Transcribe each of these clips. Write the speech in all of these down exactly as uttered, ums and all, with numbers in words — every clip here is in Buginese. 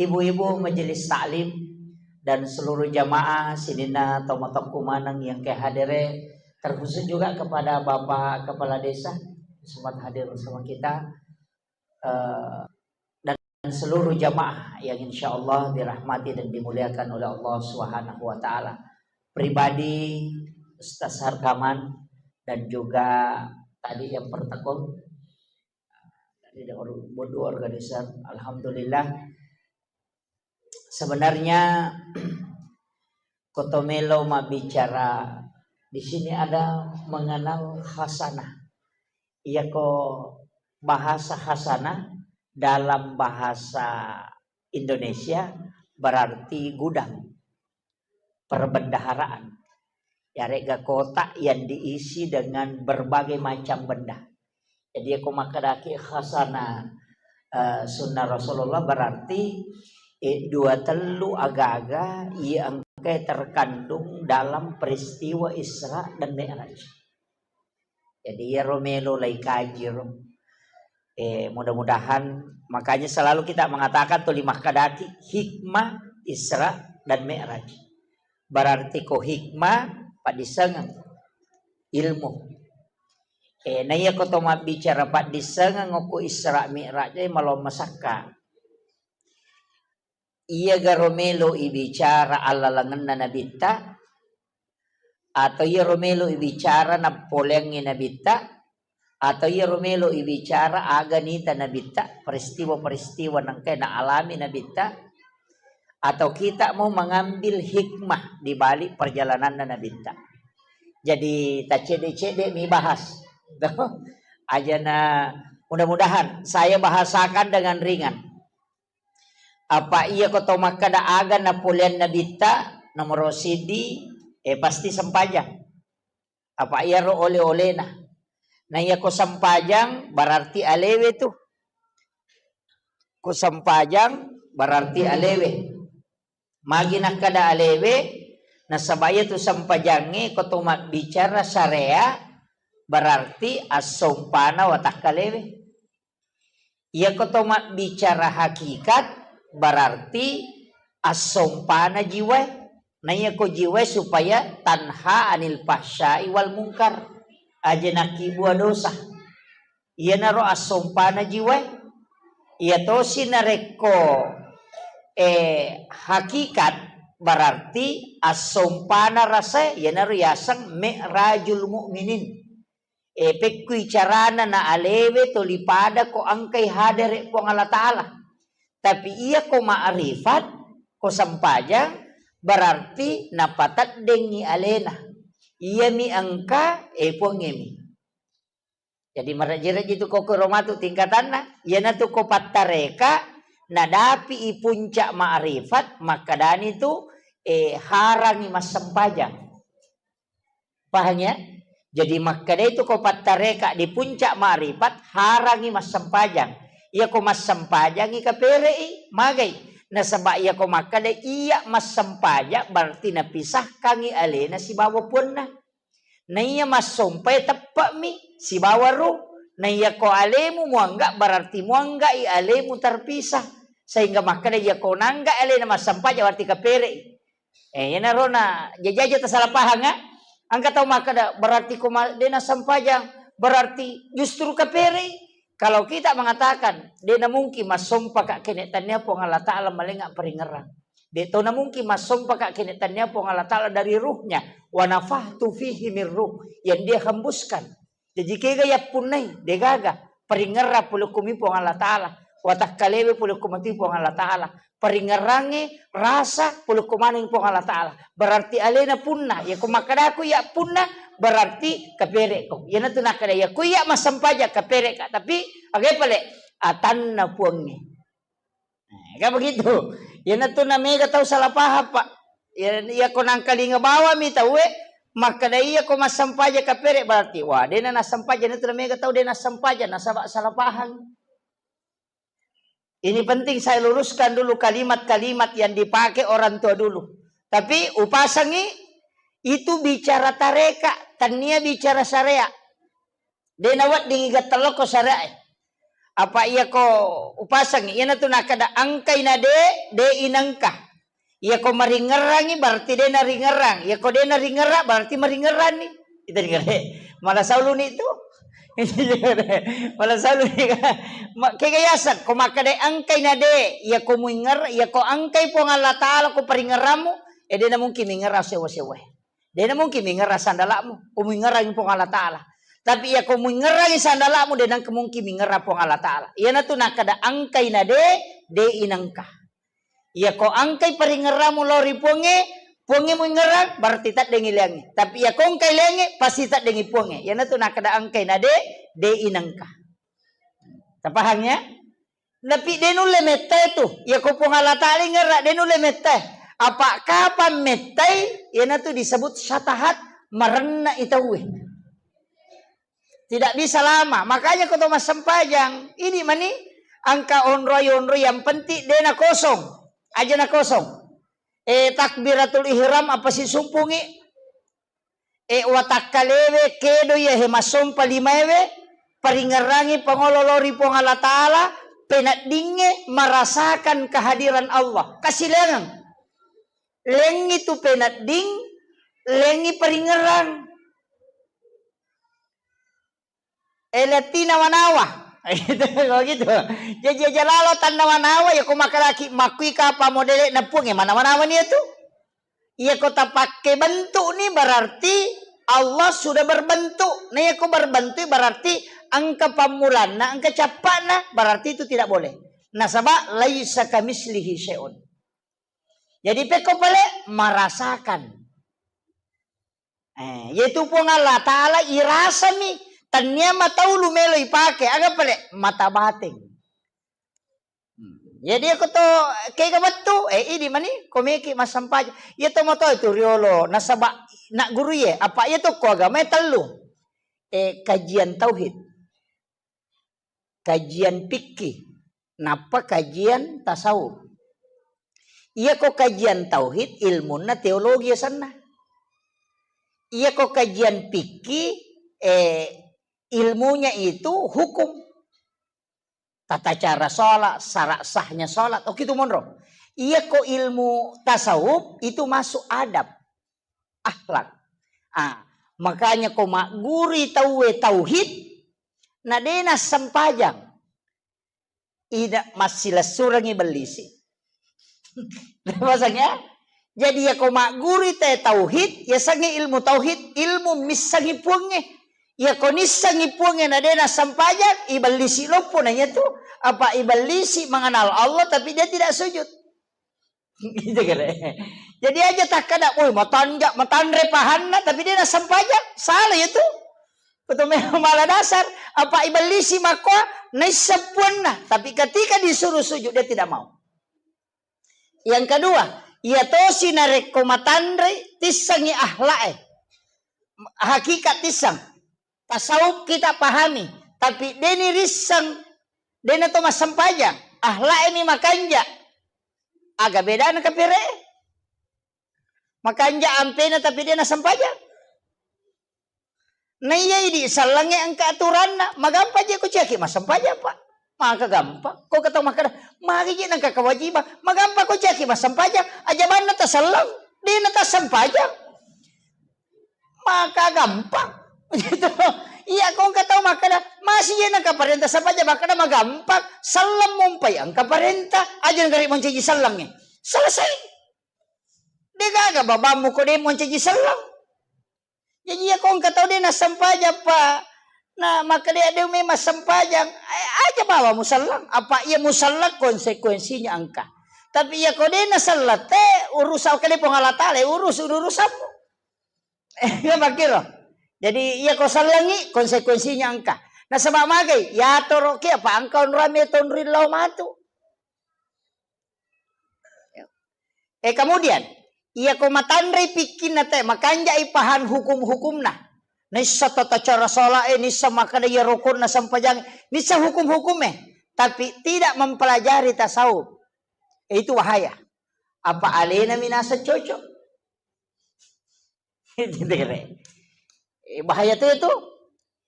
ibu-ibu majelis taklim, dan seluruh jamaah sininna tomatoakku maneng yang ke hadere, terkhusus juga kepada Bapak Kepala Desa, sempat hadir bersama kita, eh, dan seluruh jamaah yang insya Allah dirahmati dan dimuliakan oleh Allah Subhanahu wa Ta'ala. Pribadi Ustaz Harkaman dan juga tadi yang pertekong dari bodu organisasi, alhamdulillah. Sebenarnya koto melo mabbicara di sini ada mengenal khasanah. Iyako bahasa khasanah dalam bahasa Indonesia berarti gudang perbendaharaan. Yarega kotak yang diisi dengan berbagai macam benda. Jadi, iyako makkedaki khasana, eh, sunnah Rasulullah, berarti, eh, dua tellu agaga iya engkae terkandung dalam peristiwa Isra dan Mi'raj. Jadi, iyaro melo laikaji ro. Eh, mudah-mudahan, makanya selalu kita mengatakan tuli makkedaki hikmah Isra dan Mi'raj. Berarti ko hikmah, paddissengeng, ilmu. Eh, na iyako to mabbicara paddissengeng okko Isra Mi'raj, eh, malong masakka. Iyagaro melo ibicara allalengenna nabitta, atau iyaro melo ibicara nappoleangngi nabitta, atau iyaro melo ibicara aga nita nabitta, peristiwa-peristiwa nengkae naalami nabitta, atau kita mau mengambil hikmah di balik perjalananna nabitta. Jadi, taccedde-cedde mi bahas. Ajana, mudah-mudahan saya bahasakan dengan ringan. Apa iyako to makkeda aga napoleang nabitta, nomoro siddi, eh, pasti sempajang. Apa iyaro ole-olena. Na iyako sempajang berarti alewe tu. Ko sempajang berarti alewe. Magi nakkeda alewe, nasaba iyatu sempajangnge ko to mabbicara syariat berarti assompana watakkalewe. Iyako to mabbicara hakikat, berarti assompana jiwae. Na iyako jiwae supaya tanha anil fahsyai wal munkar, aja nakkibua dosa. Iyanaro assompana jiwae. Iyatosi narekko, eh, hakikat, berarti assompana rasae, iyanaro yaseng mi'rajul mu'minin. Eh, pekkui carana na alewe toli pada ko engkai hadere Puang Allah Ta'ala. Tapi iya ko ma'rifat, ko sempajang, berarti napateddengngi alena. Iyami engka, eh, Puangngemi. Jadi marejji-rejji tu ko kuro matu tingkatanna. Iyanatu ko pattareka, nadapi i puncak ma'rifat, makkedani tu, eh, harangi massempajang. Pahang ya? Jadi makkeda itu ko pattareka di puncak ma'rifat, harangi massempajang. Iya ko massempajangi kapere'i, magai. Nasaba iya ko makkeda iya massempajang, berarti napisahkangi alena sibawa puanna. Na iya massompai teppe'mi sibawa ruh. Na iya ko alemu muangga, berarti muanggai alemu terpisah. Sehingga makkeda iya ko nangga alena massempajang, berarti kapere'i. Eh, iyanaro na jajaja tasala pahang, ah. Engka tau makkeda, berarti ko ma-, de nassempajang, berarti justru kapere. Kalau kita mengatakan, de namungkin massompaka kene tannia Puang Allah Ta'ala malenga paringerang. De to namungkin massompaka kene tannia Puang Allah Ta'ala dari ruhnya. Wa nafakhtu fihi min ruh. Yang dia hembuskan. Jaji kega yappunnai, degaga. Paringerrang pole ko mi Puang Allah Ta'ala. Watakkalewe pole ko mati Puang Allah Ta'ala. Paringerrangnge rasa pole ko maneng Puang Allah Ta'ala. Berarti alena punna. Ya ko makkedaku ya punna, berarti kapereko. Iyanatu nakkeda ya ko iya massempajang kapereka. Tapi aga pale atanna Puangnge. Nah, kan begitu. Iyanatu na mega tau salah paham, Pak. Ya, iya ko nangkalinga bawami tauwe, makkeda iya ko massempajang kapere, berarti, wah, dena nassempajang, iyanatu na mega tau dena nassempajang, nasaba salah paham. Ini penting saya luruskan dulu kalimat-kalimat yang dipakai orang tua dulu. Tapi upasangi itu bicara tareka, tania bicara syariat. De naweddingi gettelokko syariae. Apa iyako upasangngi, iyanatu nakkeda engkai na de, de inengka. Iyako maringerrangngi berarti de naringerrang. Iyako de naringerrang berarti maringerranni. Itu dengar. Malah sauluni tu. Malah sauluni. Ma-, kega yaseng, ko makkeda engkai na de, iyako muinger-, iyako engkai Puang Allah Ta'ala ko paringerrammu, eh, de namungkin mingerrang sewa-sewa. De namungkin mingerrang sandala'mu, ko muingerrangi Puang Allah Ta'ala. Tapi iyako muingerrangi sandala'mu, de namungkin mingerrang Puang Allah Ta'ala. Iyanatu nakkeda engkai na de, de inengka. Iyako engkai paringerrammu lao ri Puangnge, Puangnge muingerrang, berarti teddengngi leangnge. Tapi iyako engkai leangnge, pasti teddengngi Puangnge. Iyanatu nakkeda engkai na de, de inengka. Tapahang ya? Tapi de nulle mettae tu. Iyako Puang Allah Ta'ala ingerrang, de nulle mettae. Apa kapang mettai, iyanatu disebut syatahat, marenna i tauwe. Tidak bisa lama. Makanya ko to massempajang, idi mani engka onroi-onroi yang penting de na kosong. Aja na kosong. Eh, takbiratul ihram apa sisumpungi? Eh, watakkalewe kedo iya he massompa limaewe, paringerrangi pangolo lao ri Puang Allah Ta'ala, peneddingnge merasakan kehadiran Allah. Kasileangeng. Lengngi tu penedding, lengngi paringerrang. Eh, lettina wanawa. Gitu, kalau gitu. Jadi aja lalo tanna wanawa, ya ko makalaki makkui kapa modele na Puang, ya mana wanawa ni itu? Iya ko tapakke bentuk ni berarti Allah sudah berbentuk. Nah, iya ko berbentuk berarti engka pammulanna, engka cappana, berarti itu tidak boleh. Nasaba laisa kamislihi syai'un. Jadi pekko pale merasakan. Eh, yaitu Puang Allah Ta'ala irasami, tannia mataulu melo ipake, aga pale mata bateng. Hmm. Jadi aku to kega wettu, eh, idi mani, ko meki massempajang. Iya to moto itu riolo, nasaba nak guru ye, apa iya to ko agama tellu. Eh, kajian tauhid. Kajian fikih, nappa kajian tasawuf. Iyako kajian tauhid, ilmunna teologi asenna. Iyako kajian fikih, eh, ilmunya itu hukum. Tata cara sholat, syarat sahnya sholat, oke itu monro. Iyako ilmu tasawuf, itu masuk adab. Akhlak. Ah, makanya ko magguri tauwe tauhid, na de nassempajang. Ida massilessurengi bellisi. Pasang ya? Jadi ya ko magguri te tauhid, ya sangi ilmu tauhid, ilmu missangi puangnge. Ya ko nissangi puangnge na de nassempajang, ibellisi loppo nanya tu. Apa ibellisi mengenal Allah tapi dia tidak sujud. Gitu kira. Jadi aja takkada, "Woi, matanja, matanre pahanna, tapi dia nassempajang." Salah itu. Betul memang malah dasar. Apa ibellisi makkoa, naisseng puanna. Tapi ketika disuruh sujud, dia tidak mau. Yang kedua, iya tosi narekko matanre, tissangi akhlak e. Hakikat tissang. Tasawuf kita pahami, tapi deni risseng, dena to massempajang, akhlak e mi makanja. Aga bedana kapere? Makanja ampena tapi dena sempajang. Na iya idi sellengnge engka aturanna, magampa je ko ciaki massempajang, Pak. Maka gampang. Ko ketau makkeda, magi je nengka kewajiban, magampa ko ciaki massempajang, aja banna taselleng, dena tassempajang. Maka gampang. Gitu. Iya, ko engka tau makkeda, masih je nengka parenta sempajang, makkeda magampang. Selleng mumpai engka parenta, aja nengka ri moncaji sellengnge. Selesai. De gaga babammu ko de moncaji selleng. Jadi iya ko engka tau de nassempajang, Pak. Nah, makkeda de memang sempajang, eh, aja bawa muselleng. Apa iya muselleng konsekuensinya engka. Tapi iya ko de naselleng te urusan kali Puang Allah Taala, urus urusanmu. Eh, iya makkiro. Jadi iya ko sellengi konsekuensinya engka. Nasaba magai, yatoroki apa engka onrame tonri lao matu. Eh, kemudian, iya ko matanrei pikkinna te, makanjai pahang hukum-hukumna. Nissa tata cara sholat, eh, nissa makkeda iya rukunna sempajang, nissa hukum-hukum, eh, tapi tidak mempelajari tasawuf. Eh, itu bahaya. Apa alena minasa cocok? Gitu, kira. Eh, bahaya tu itu.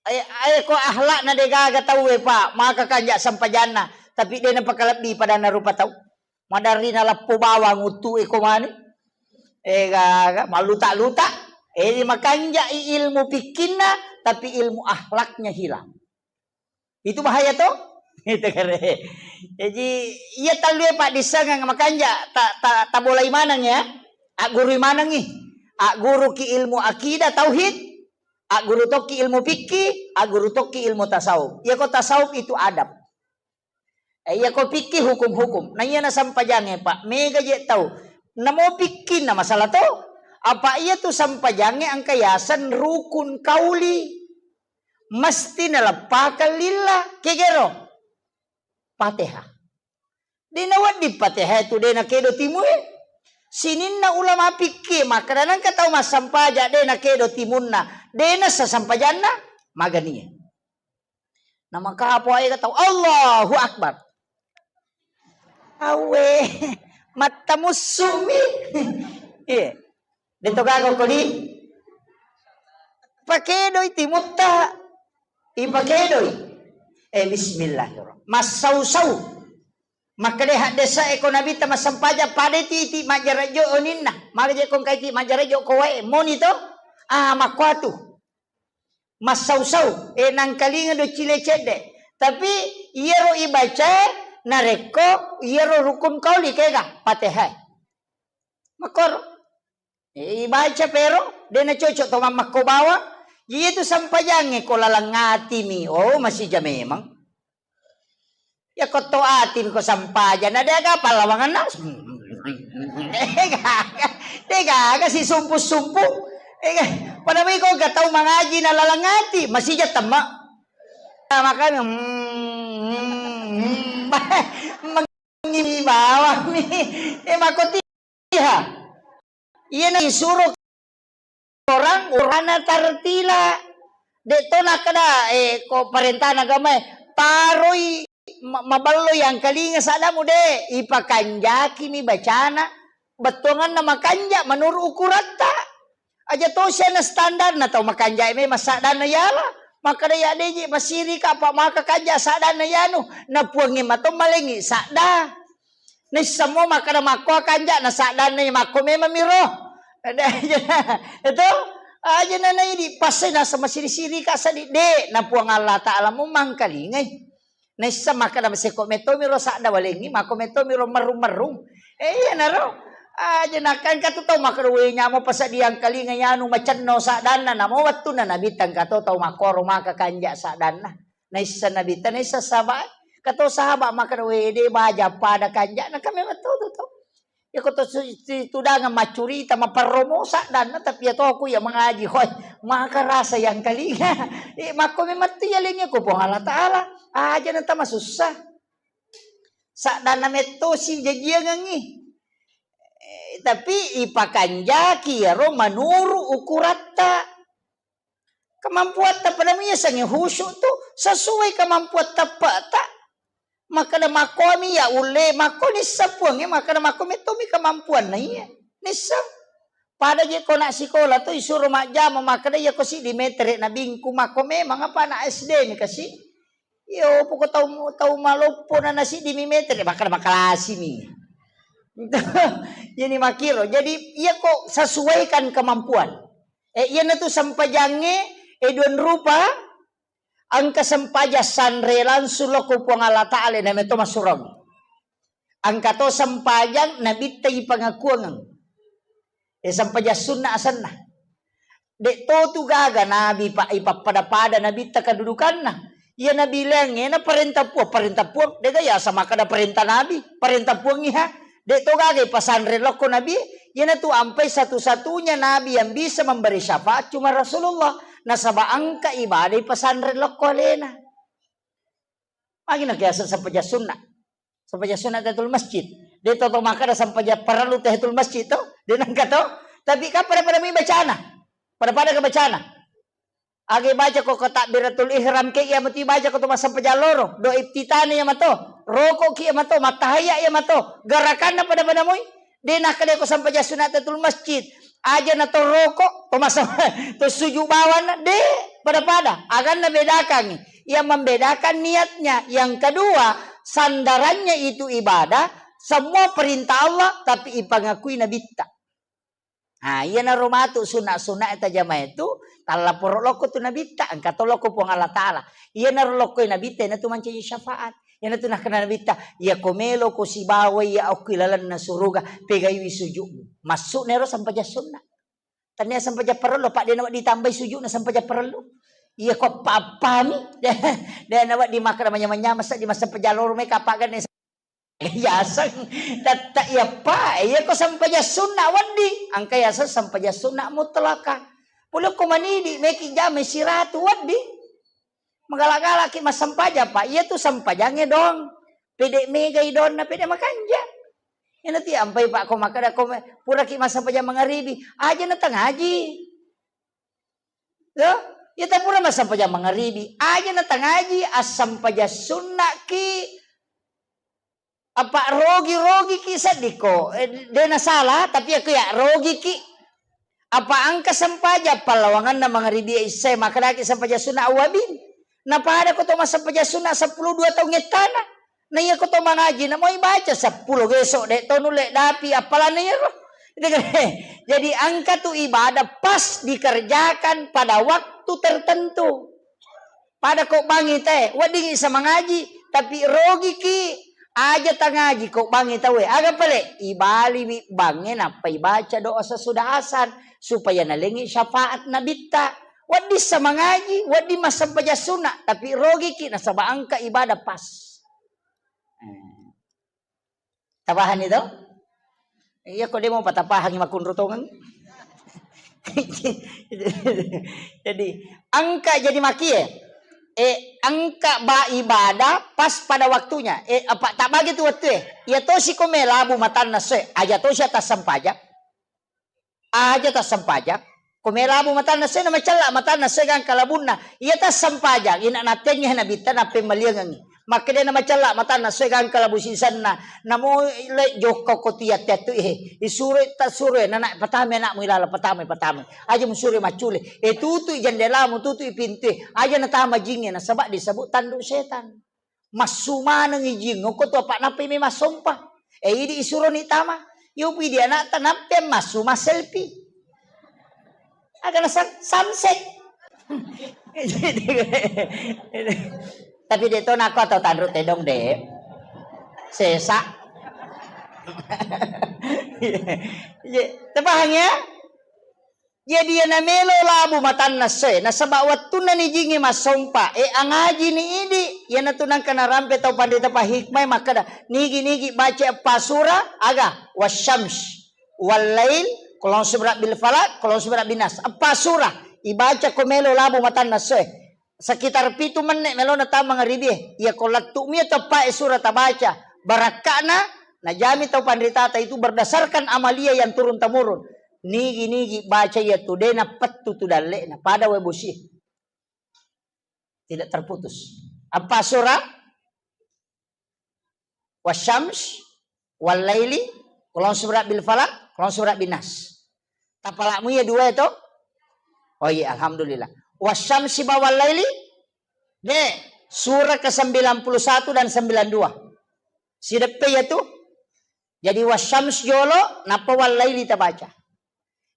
Eh, eh, ko akhlakna de gaga tau e, Pak, maka kanja sempajanna, tapi de napakalebbi padanna rupa tau. Madarri naleppo bawang uttu e ko mani. Eh, gaga, maluta-luta. Eh, makanja i ilmu fikkinna, tapi ilmu akhlaknya hilang. Itu bahaya to? Itu kare. Jadi, iya tallu e, Pak, dissengang makanja ta, ta, tabolai maneng ya. Aggurui manengi. Agguruki ilmu akidah tauhid, agguru tokki ilmu fikih, agguru tokki ilmu tasawuf. Iya ko tasawuf itu adab. Eh, iya ko fikih hukum-hukum. Nah, iya na sempajange, Pak. Mega je tau. Namo fikih na masalah to. Apa iya tu sempajange engka yaseng rukun kauli. Mesti naleppakang lillah. Kegero. Fatihah. De nawedding Fatihah tu de nakedo timue. Sininna ulama fikih makkeda nengka tau massampaja de nakedo timunna, de nassa sampajanna, maganie. Namakapo aega tau, Allahu Akbar. Awe, mattamussumi. Iya. De to gaga kodi. Pakedoi timutta. Ipakedoi. Eh, bismillahirrahmanirrahim. Massau-sau. Makkeda haddesa e ko Nabitta massampaja pada titi majjarajo oninna. Maka je ko engkai ti majjarajo ko wae moni to. Ah, makkuatu. Massau-sau, eh, nangkalinga do cile cedde. Tapi iyaro ibaca narekko iyaro rukun kauli kega Fatihah. Makkoro. Eh, ibaca pero, de nacocok to mammakko bawang. Iya tu sampajangnge ko laleng atimi. Oh, masija memang. Ya ko to atimi ko sampaja, na de aga pallawanganna. Eh, gaga. De gaga si sumpu-sumpu. Eh, ga-, pada mi ko ga tau mangaji na laleng ati, masija temma. Nah, makanya, hmm, hmm, hmm. Mengi bawang mi. Eh, makoti. Iya. Iya na isuro orang urana tartila. De to nakkeda, eh, ko parentana agamae, paroi ma-, maballo yangkalinga saddamu de, ipakanjaki mi bacana, bettuanganna makanja menurut ukuratta. Aja to siana standarna tau makanja memang saddanna yala. Makkeda ya deji masirika apa maka kanja saddanna yanu, na puangnge mato malengi sadda. Naisseng mo makkeda makko kanja na saddanna iya makko memang miro. Itu aja na naidi passai nasa masiri-siri ka sadi de na Puang Allah Taala mo mangkalingai. Naisseng makkeda maseko metto miro sadda walengi makko metto miro merrung-merrung. Eh, iya naro. Aja nakangka tu tau makkeda we nyamo pasadiang kalinga yanu macenno saddanna namo wettunna Nabi tangka to tau makkoro maka kanja saddanna. Naisseng Nabitta, naisseng sahabat. Kato sahabat makkeda, "We, de baja pada kanja'na." Kan memang to, to, to. Ya ko to su-, si-, tudangeng maccurita, maparromo saddanna, tapi ya to aku ya mengaji, hoi, maka rasa yang kalinga. Eh, makko memang tu ya lengi ko Puang Allah Taala. Aja na tama susah. Saddanna metto si jajiangengi. Eh, tapi ipakanjaki yaro manuru ukuratta. Kemampuatta pada mi yasengnge khusyuk tu sesuai kemampuan teppe'ta. Makkeda makkomi ya ulle, makko nisseng Puangnge, makkeda makko mettomi kemampuanna iya. Nisseng. Pada je ko nak sikola tu isuro majjama makkeda iya ko siddi metere na bingku makko memang apa anak S D mi kasi. Iyo, poko tau, tau maloppo na nasiddi mi metere, makkeda makalasi mi. Jadi makkiro. Jadi iya ko sesuaikan kemampuan. Eh, iyanatu sempajangnge, eh, duan rupa, engka sempajang sanre langsung lao ko Puang Allah Taala, na meto massurang. Engka to sempajang nabitta ipangakuangeng. Eh, sempajang sunna asenna. De to tu gaga nabi pa-, ipappada-pada nabitta kedudukanna. Iya nabi laingnge na parenta Puang, parenta Puang, de ga yasa makkeda parenta nabi, parenta Puang iha. De to gaga ipasanre lokko nabi, iyanatu ampai satu-satunya nabi yang bisa memberi syafaat cuma Rasulullah. Nasaba engka ibadah ipasanre lokko alena. Magi na kiaseng sempajang sunna. Sempajang sunna tahiyatul masjid. De to, to makkeda sempajang parellu tahiyatul masjid to, de nengka to. Tapi kan pada-pada mi bacana. Pada-pada ke bacana. Age baca ko, ko takbiratul ihram ke iya mati baca ko to massempajang loro. Doa iftitahna iya mato. Roko ki iya mato, mattahayya iya mato. Gerakanna pada-pada moi. De nakkeda ko sempajang sunna tahiyatul masjid. Aja na to roko, to masa-, to suju bawanna, de, pada-pada. Aganna bedakangi. Yang membedakan niatnya. Yang kedua, sandarannya itu ibadah, semua perintah Allah, tapi ipangakui nabitta. Nah, iyanaro matu sunna-sunna tajamae tu, tallaporo lokko tu nabitta, engka to lokko Puang Allah Taala. Iyanaro lokko nabitta, iyanatu mancaji syafaat. Iyanatu nakkeda nabitta, iya ko melo ko sibawa iya okki lalenna suruga, pegaiwi sujudmu. Maksudna ero sempajang sunna. Tania sempajang parellu, Pak, de nawedding ditambai sujudna sempajang parellu. Iya ko apa-apami, de nawedding makkeda manyameng-nyameng seddi massempajang loro mai kapagenne yaseng. Tetta iya, Pak, iya ko sempajang sunna wedding. Angka yaseng sempajang sunna mutlaka. Pole ko manidi meki jame siratu wedding. Magala-galaki massempajang, Pak. Iya tu sempajangnge dong. Pede megai donna, pede makanja. Iyana ti ampai, Pak, ko makkeda ko me-, puraki massempajang mangaribi, aja na tangaji. Loh, iya ta pura massempajang mangaribi, aja na tangaji, assempajang sunnaki. Apa rogi-rogi ki seddi ko? Eh, de na salah, tapi aku ya rogi ki. Apa engka sempajang pallawanganna mangaribi isya, makkedaki sempajang sunna awwabin. Na pada ko to massempajang sunna seppulo dua taung ettana. Na iya ko to mangaji, na moi baca seppulo geso, de to nulle dapi appalanna iyaro. Jadi engka tu ibadah pas dikerjakan pada waktu tertentu. Pada ko bangngi tae, weddingngi sa mangaji, tapi rogiki, aja tangaji ko bangngi taue. Aga pale? Ibaliwi bangnge nappa ibaca doa sesudah asar, supaya nalengngi syafaat nabitta. Wedding sa mangaji, wedding massempajang sunna, tapi rogiki nasaba engka ibadah pas. Eh. Tapahani to? Iya, ko de mo patapahangi makkunro tongeng. Jadi, engka jadi makie. Eh, engka ba ibadah pas pada waktunya. Eh, apa tak bagi tu waktu eh. Iya tosi ko melabu matanna se, aja tosi atas sempajang. Aja tassempajang. Ko melabu matanna se na macella, matanna se gangka labunna. Iya tassempajang, ina nattengngi nabitta nappemmaliangengngi. Makkeda na macella matanna se gangka labu sisenna. Namo le jokka ko tu yatte-attu, eh, isuro ta suro, eh, nana patama anakmu ilala, patama, patama. Aja musuro maccule. Eh, tutui jendelamu, tutui pintu, eh. Aja natama jingnge, nasaba disebut tanduk setan. Massu maneng ijing, okko tu apa nappai mai massompa. Eh, idi isuroni tama. Yopi di anakta nappai massu masselfie. Agana sam-, samsek. Tapi de to nako atau tanru tedong de. Sesa. Ye, tepahang ya? Jadi, iyana melo labu matanna essoe, nasaba wettunna nijingngi massompa, e, angajini idi, iyanatu nangka narampe tau panrita pahikmae makkeda, nigi-nigi baca eppa sura, aga, wasyams, wallail, qul a'udzu birabbil falaq, qul a'udzu birabbin nas. Eppa sura ibaca ko melo labu matanna essoe. Sekitar pitu menne melona tama mangaribie. Iya ko lettu'mi teppae sura tabaca, barakka'na najami tau panritata itu berdasarkan amalia yang turun temurun. Nigi-nigi baca iya tu de napettu tu dalle'na pada wae bosi. Tidak terputus. Apa sura? Wasyams, wallaili, qul a'udzu birabbil falaq, qul a'udzu birabbin nas. Tapalakmu iya dua itu? Oh iya, alhamdulillah. Wasyamsi ba wallaili? De, surah ke sembilan puluh satu dan sembilan dua. Sideppe iya tu? Jadi wasyams jolo, nappa wallaili tabaca.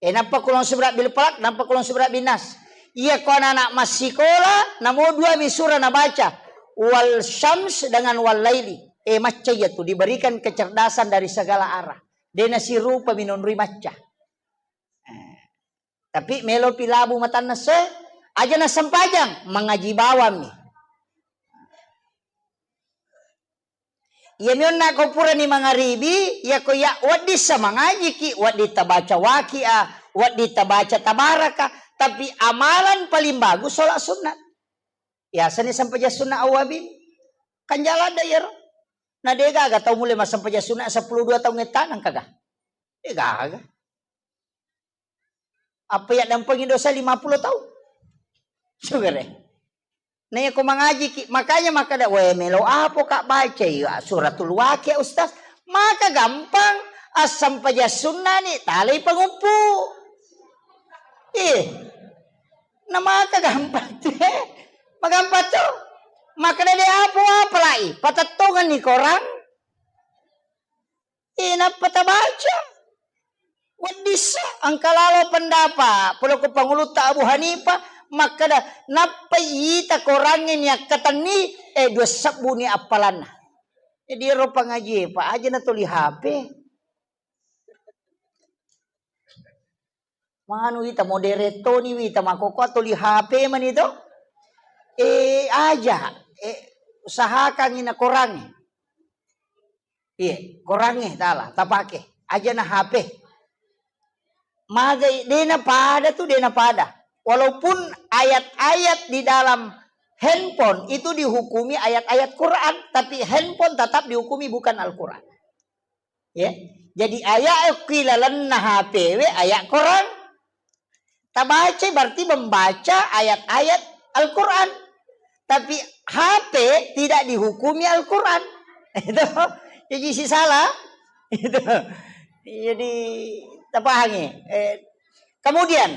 E, nappa qul a'udzu birabbil falaq, nappa qul a'udzu birabbin nas. Iya ko anak-anak massikola, namo dua mi sura nabaca. Wal syams dengan wal laili. E, macca iya tu diberikan kecerdasan dari segala arah. De nasirupa minonroi macca. Eh, tapi melo pi labu matanna se, aja na sempajang, mangaji bawammi. Iyami onna ko purani mangaribi, iya ko ya wedding sa mangajiki, wedding tabaca waqiah, wedding tabaca tabaraka, tapi amalan paling bagus sholat sunat. Yasani sempajang sunat awwabin. Kan jalan da iyaro. Na de gaga tau mulai massempajang sunat sepuluh dua taung ettana engkaga? De gaga. Apa yaddampengi dosa lima puluh taung? Sugere. Na iya ko mangajiki, makanya makkeda, "We, melo apo ka bacai, ah, suratul Waqiah, Ustaz?" Maka gampang, assempajang sunnani, talai panguppu. Eh, namaka gampang tu, eh. Magampang tu. Makkeda de apa-apa lai, patettongenni korang. Eh, nappa tabaca. Weddissa, engka lalo pendapat, pole ko pangulutta Abu Hanifah, makkeda, nappa ita korangnge niakkatenni, eh, dua sebbu ni appalanna. Jadi ero pangaji, Pak, aja na tuli H P. Manu ita modere toni wita makoko tuli H P mani to. Eh, aja, eh, usahakangi na korangnge. Iya, korangnge tala tapake. Aja na H P. Magai, dena pada tu, dena pada. Walaupun ayat-ayat di dalam handphone itu dihukumi ayat-ayat Quran, tapi handphone tetap dihukumi bukan Al-Quran. Ya. Jadi ayat ki lalenna H P we ayat Quran. Tabaca berarti membaca ayat-ayat Al-Quran. Tapi H P tidak dihukumi Al-Quran. Itu. Jadi si salah. Itu. Jadi tapahangi. Eh, kemudian,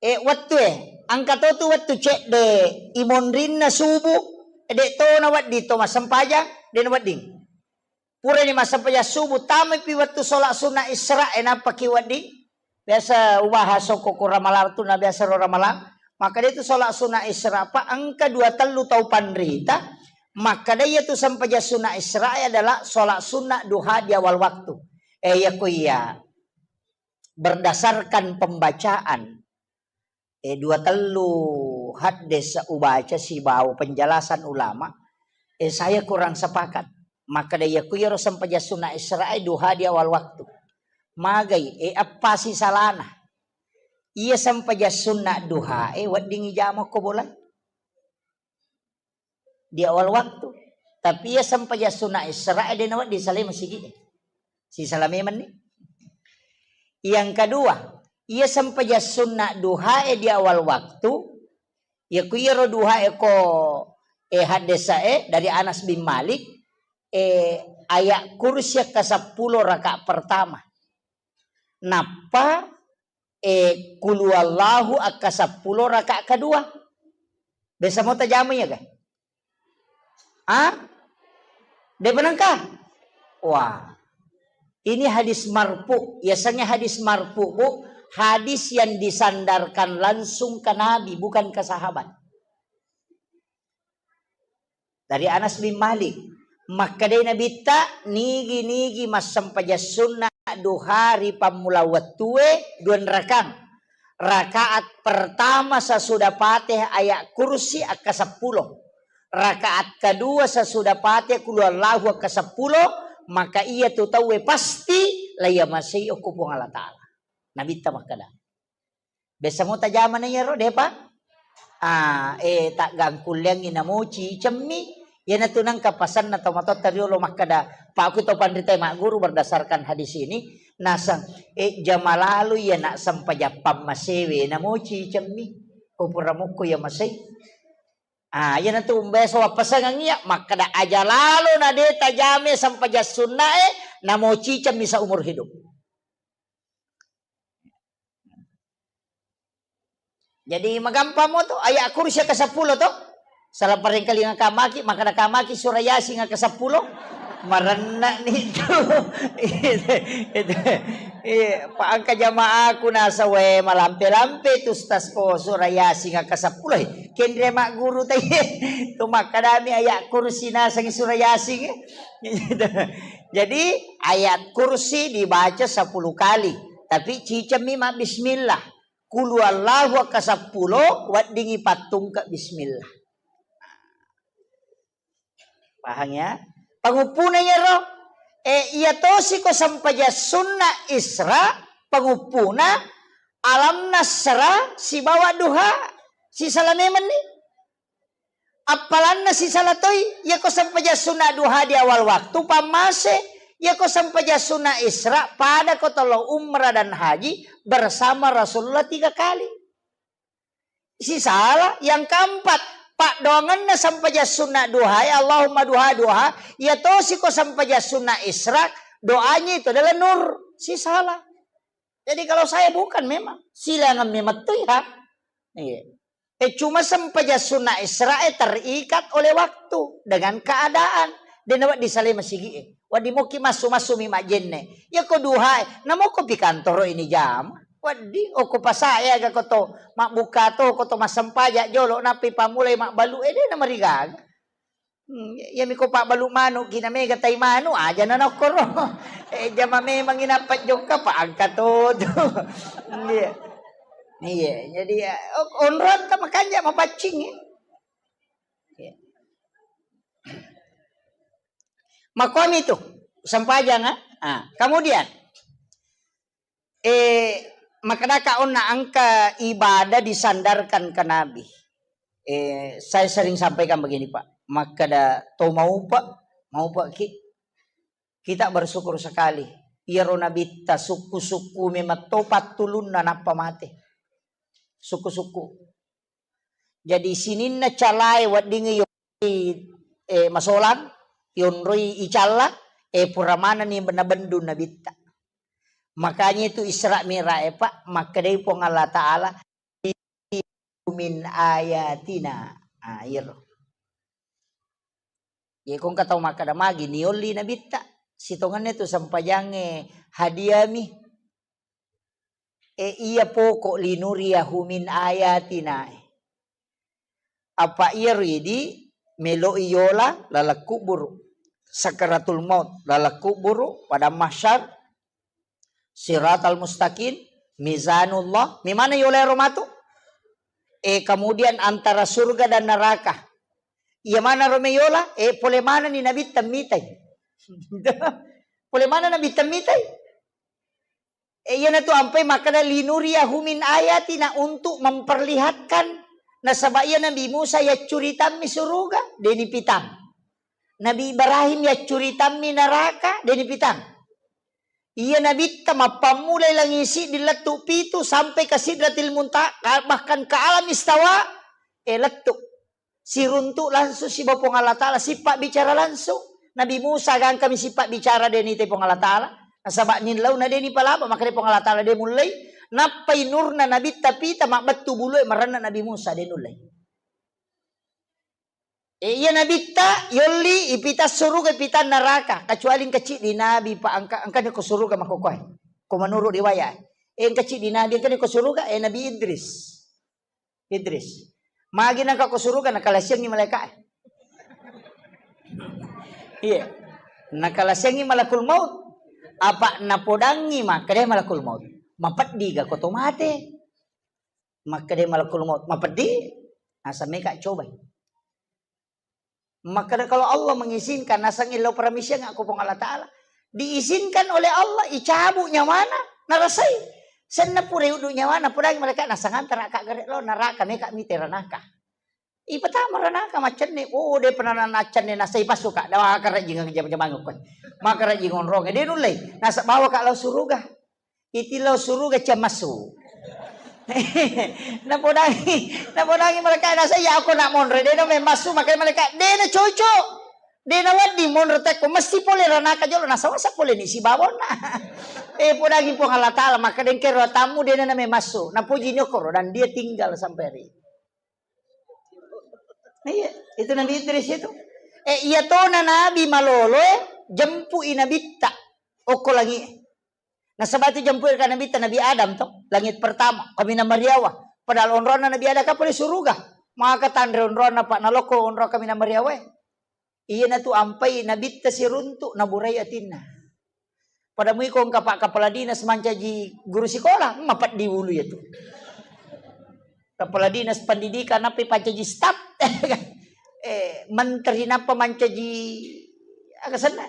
eh, wettu, eh, engka to tu wettu cedde imonrinna subuh, de to na wedding to massempajang, de na wedding. Purani massempajang subuh, tamaipi wettu sholat sunnah Isra, eh, nappa ki wedding. Biasa ubahas okko ko Ramalang tu, na biasa ro Ramalang. Makkeda itu sholat sunnah Isra, Pak, engka dua tellu tau panrita. Makkeda iya tu sempajang sunnah Isra adalah sholat sunnah duha di awal waktu. Eh, iya ko iya. Berdasarkan pembacaan, eh, dua tellu haddes ubaca sibawa penjelasan ulama, eh, saya kurang sepakat. Makkeda iya ku iyaro sempajang sunnah Isra e duha di awal waktu. Magai, eh, eppa si salana. Iya sempajang sunnah duha e wedding ijama ko bola di awal waktu. Tapi iya sempajang sunnah Isra e de nawedding salai masigi e. Sisala memang ni. Yang kedua, iya sempajang sunnah duha e di awal waktu, iya ku iyaro duha e ko, eh, haddesa e dari Anas bin Malik, eh, ayat kursi ke sepuluh rakaat pertama. Nappa, eh, kulu Allahu akka seppulo rakaat kedua. Biasa mau tajama iya ga? Ah? De penengka? Wah. Ini hadis marfu. Biasanya hadis marfu, Bu, hadis yang disandarkan langsung ke Nabi, bukan ke sahabat. Dari Anas bin Malik, makkedai Nabitta, nigi-nigi massempajang sunna duha ri pammula wettue, dua rakang. Rakaat pertama sesudah Fatihah ayat kursi akka seppulo. Rakaat kedua sesudah Fatihah kulu Allahu akka seppulo, maka iya tu tauwe pasti la yamasei okko Puang Allah Taala. Nabitta makkeda. Biasa mo tajama na iyaro, depa? Ah, eh, taggangkulleangngi namo cicemmi. Iyanatu nengka pasanna tomatoatta riolo makkeda, Pak, ku to panrita magguru berdasarkan hadis ini, naseng, eh, jama lalo iya nak sempajang pammasewe namo cicemmi. Ko pura mukko iya masei. Ah, iyanatu umbeso wappasengang iya, makkeda aja lalo na de tajame sempajang sunnae, namo cicemmi seumur hidup. Jadi magampang mo to, ayat kursi ke sepuluh to. Salah parengkalinga kamaki, makkeda kamaki surah Yasin ke sepuluh. Marenna ni tu. Itu, itu. Iya, pa engka jamaaku nasa we malampe-lampe tu ustaz ko surah Yasin ke sepuluh. Kenre magguru tai. Tu makkedami ayat kursi naseng surah Yasin. Jadi ayat kursi dibaca sepuluh kali, tapi cicemmi ma bismillah. Kulu Allahu akka seppulo, weddingi pattungke bismillah. Pahang ya? Panguppuna iyaro, eh, iya tosi ko sempajang sunna Isra, panguppuna alam nasra sibawa duha, sisala memenni. Appalanna sisala toi, iyako sempajang sunna duha di awal waktu, pammase, iyako sempajang sunna Isra, pada ko tollo umrah dan haji bersama Rasulullah tiga kali. Sisala, yang keempat, paddoangenna sempajang sunna duha, ya Allahumma duha, duha, iya tosi ko sempajang sunna Isra, doanya itu adalah nur. Sisala. Jadi kalau saya bukan memang, silangan memang tu ya. Iya. Eh, cuma sempajang sunna Isra'e terikat oleh waktu dengan keadaan. Dena wedding salai masigi'e. Wedding moki massu-massu mi majjenne. Ya ko duhae, namo ko pi kantoro ini jam. Wedding, oko pasae aga ko to, mabbuka to, ko to massempaja jolo, nappi pammulai mabbalu, eh, dena marigaga. Hmm, iyami ko pabbalu manu, ki na mega tai manu, aja na nokkoro. Eh, jama memang ina pajjokka, pa angka to tu. Iya. Iya, jadi, ya, o-, onrong ta makanja mapaccing, ya. Iya. Makomi tu, sempajang, ah. Ah, kemudian, eh, makkedaka onna engka ibadah disandarkan ke Nabi. Eh, saya sering sampaikan begini, Pak. Makkeda to maupa, maupa ki, kita bersyukur sekali. Iyaro Nabitta sukku-sukku memang to pattulunna nappa mate. Sukku-sukku. Jadi sininna calae weddingngi yonroi, eh, masolang, yonroi icalla, eh, pura manenni nabendu Nabitta. Makanya itu Isra Mi'raj, eh, Pak, makkedai Puang Allah Ta'ala, "Min ayatina." Ah, iyaro. Iya, ko engka tau makkeda magi niolli Nabitta, sitongenna tu sempajangnge hadiami. E, iya poko linuriyahu min ayatina. Apa iyaro idi meloi yola laleng kuburu. Sakaratul maut laleng kuburu, padang mahsyar, siratal mustaqim, mizanullah. Memana yola ero matu? E, kemudian antara surga dan neraka. Iya mana ro meyola? E, pole mana ni Nabitta mitai? Pole mana Nabitta mitai? Eh, iyanatu ampai makkeda, "Linuriyahu min ayatina," untuk memperlihatkan. Nasaba iya Nabi Musa yaccuritammi suruga, deni pitang. Nabi Ibrahim yaccuritammi neraka, deni pitang. Iya Nabitta mappammulai langi siddi lettu pitu sampai ke Sidratil Muntaha, ka-, bahkan ke alam istawa, eh, lettu. Siruntu langsung sibawa Puang Allah Ta'ala, sippa bicara langsung. Nabi Musa gangkami sippa bicara deni te Puang Allah Ta'ala. Nasaba nillau na deni palaba, maka de Puang Allah Ta'ala de mullei. Nappai nurna Nabitta pita mabbettu bulue marenna Nabi Musa de nullei. E, iya Nabitta yolli ipita suruga, ipita neraka, kecuali engka ciddi Nabi pa engka, engka ni ko suruga makokoe. Ko menurut riwayat. E, engka ciddi Nabi engka ni ko suruga, e, Nabi Idris. Idris. Magi nangka ko suruga, nakalasiangngi malaika. Iya. Nakalasiangngi malakul maut. Apa napodangngi makkeda malakul maut, "Mapeddi ga ko to mate?" Makkeda malakul maut, "Mapeddi." Asa meka cobai. Makkeda, kalau Allah mengizinkan, nasang illau paramisiang aku Puang Allah Ta'ala. Diizinkan oleh Allah, icabu nyawana, narasai. Senna pura uddu nyawana, pura malaikat, nasang antara ka gare lo neraka, meka mite ranaka. Ipatama ranaka, maccenne, oh, de pernah naccenne, nasai pasu ka, dawa karajing jam-jamang ko. Maka rajing onrong, de nullei, nasa bawa ka lao suruga. Iti lao suruga cia massu. Napodangi, napodangi malaikat, nasa iya ako nak monre, de na memmassu, makanya malaikat, de na cocok. De na wedding monre tekko, mesti pole ranaka jolo, nasa wasa pole ni sibawonna. Eh, podangi Puang Allah Ta'ala, maka dengke ro tamu, de na memmassu. Napuji ni okoro, dan dia tinggal sampai hari ini. Nah, iya, itu Nabi Idris itu. Eh, iya tona Nabi malolo, eh, jempui Nabitta. Okko langi. Nasaba tu jempui ka Nabitta Nabi Adam to, langit pertama, kaminang mariawa. Padahal onronna Nabi Adam kapale suruga. Maka tanre onronna, Pak, naloko onro kaminang mariawa, eh. Iyanatu ampai Nabitta siruntu, naburai atinna. Pada muiko engka Pak Kepala Dinas mancaji guru sikola, mapeddi ulu iyatu. Kepala Dinas Pendidikan nappi pancaji staf. Eh, menteri nappa mancaji aga senna?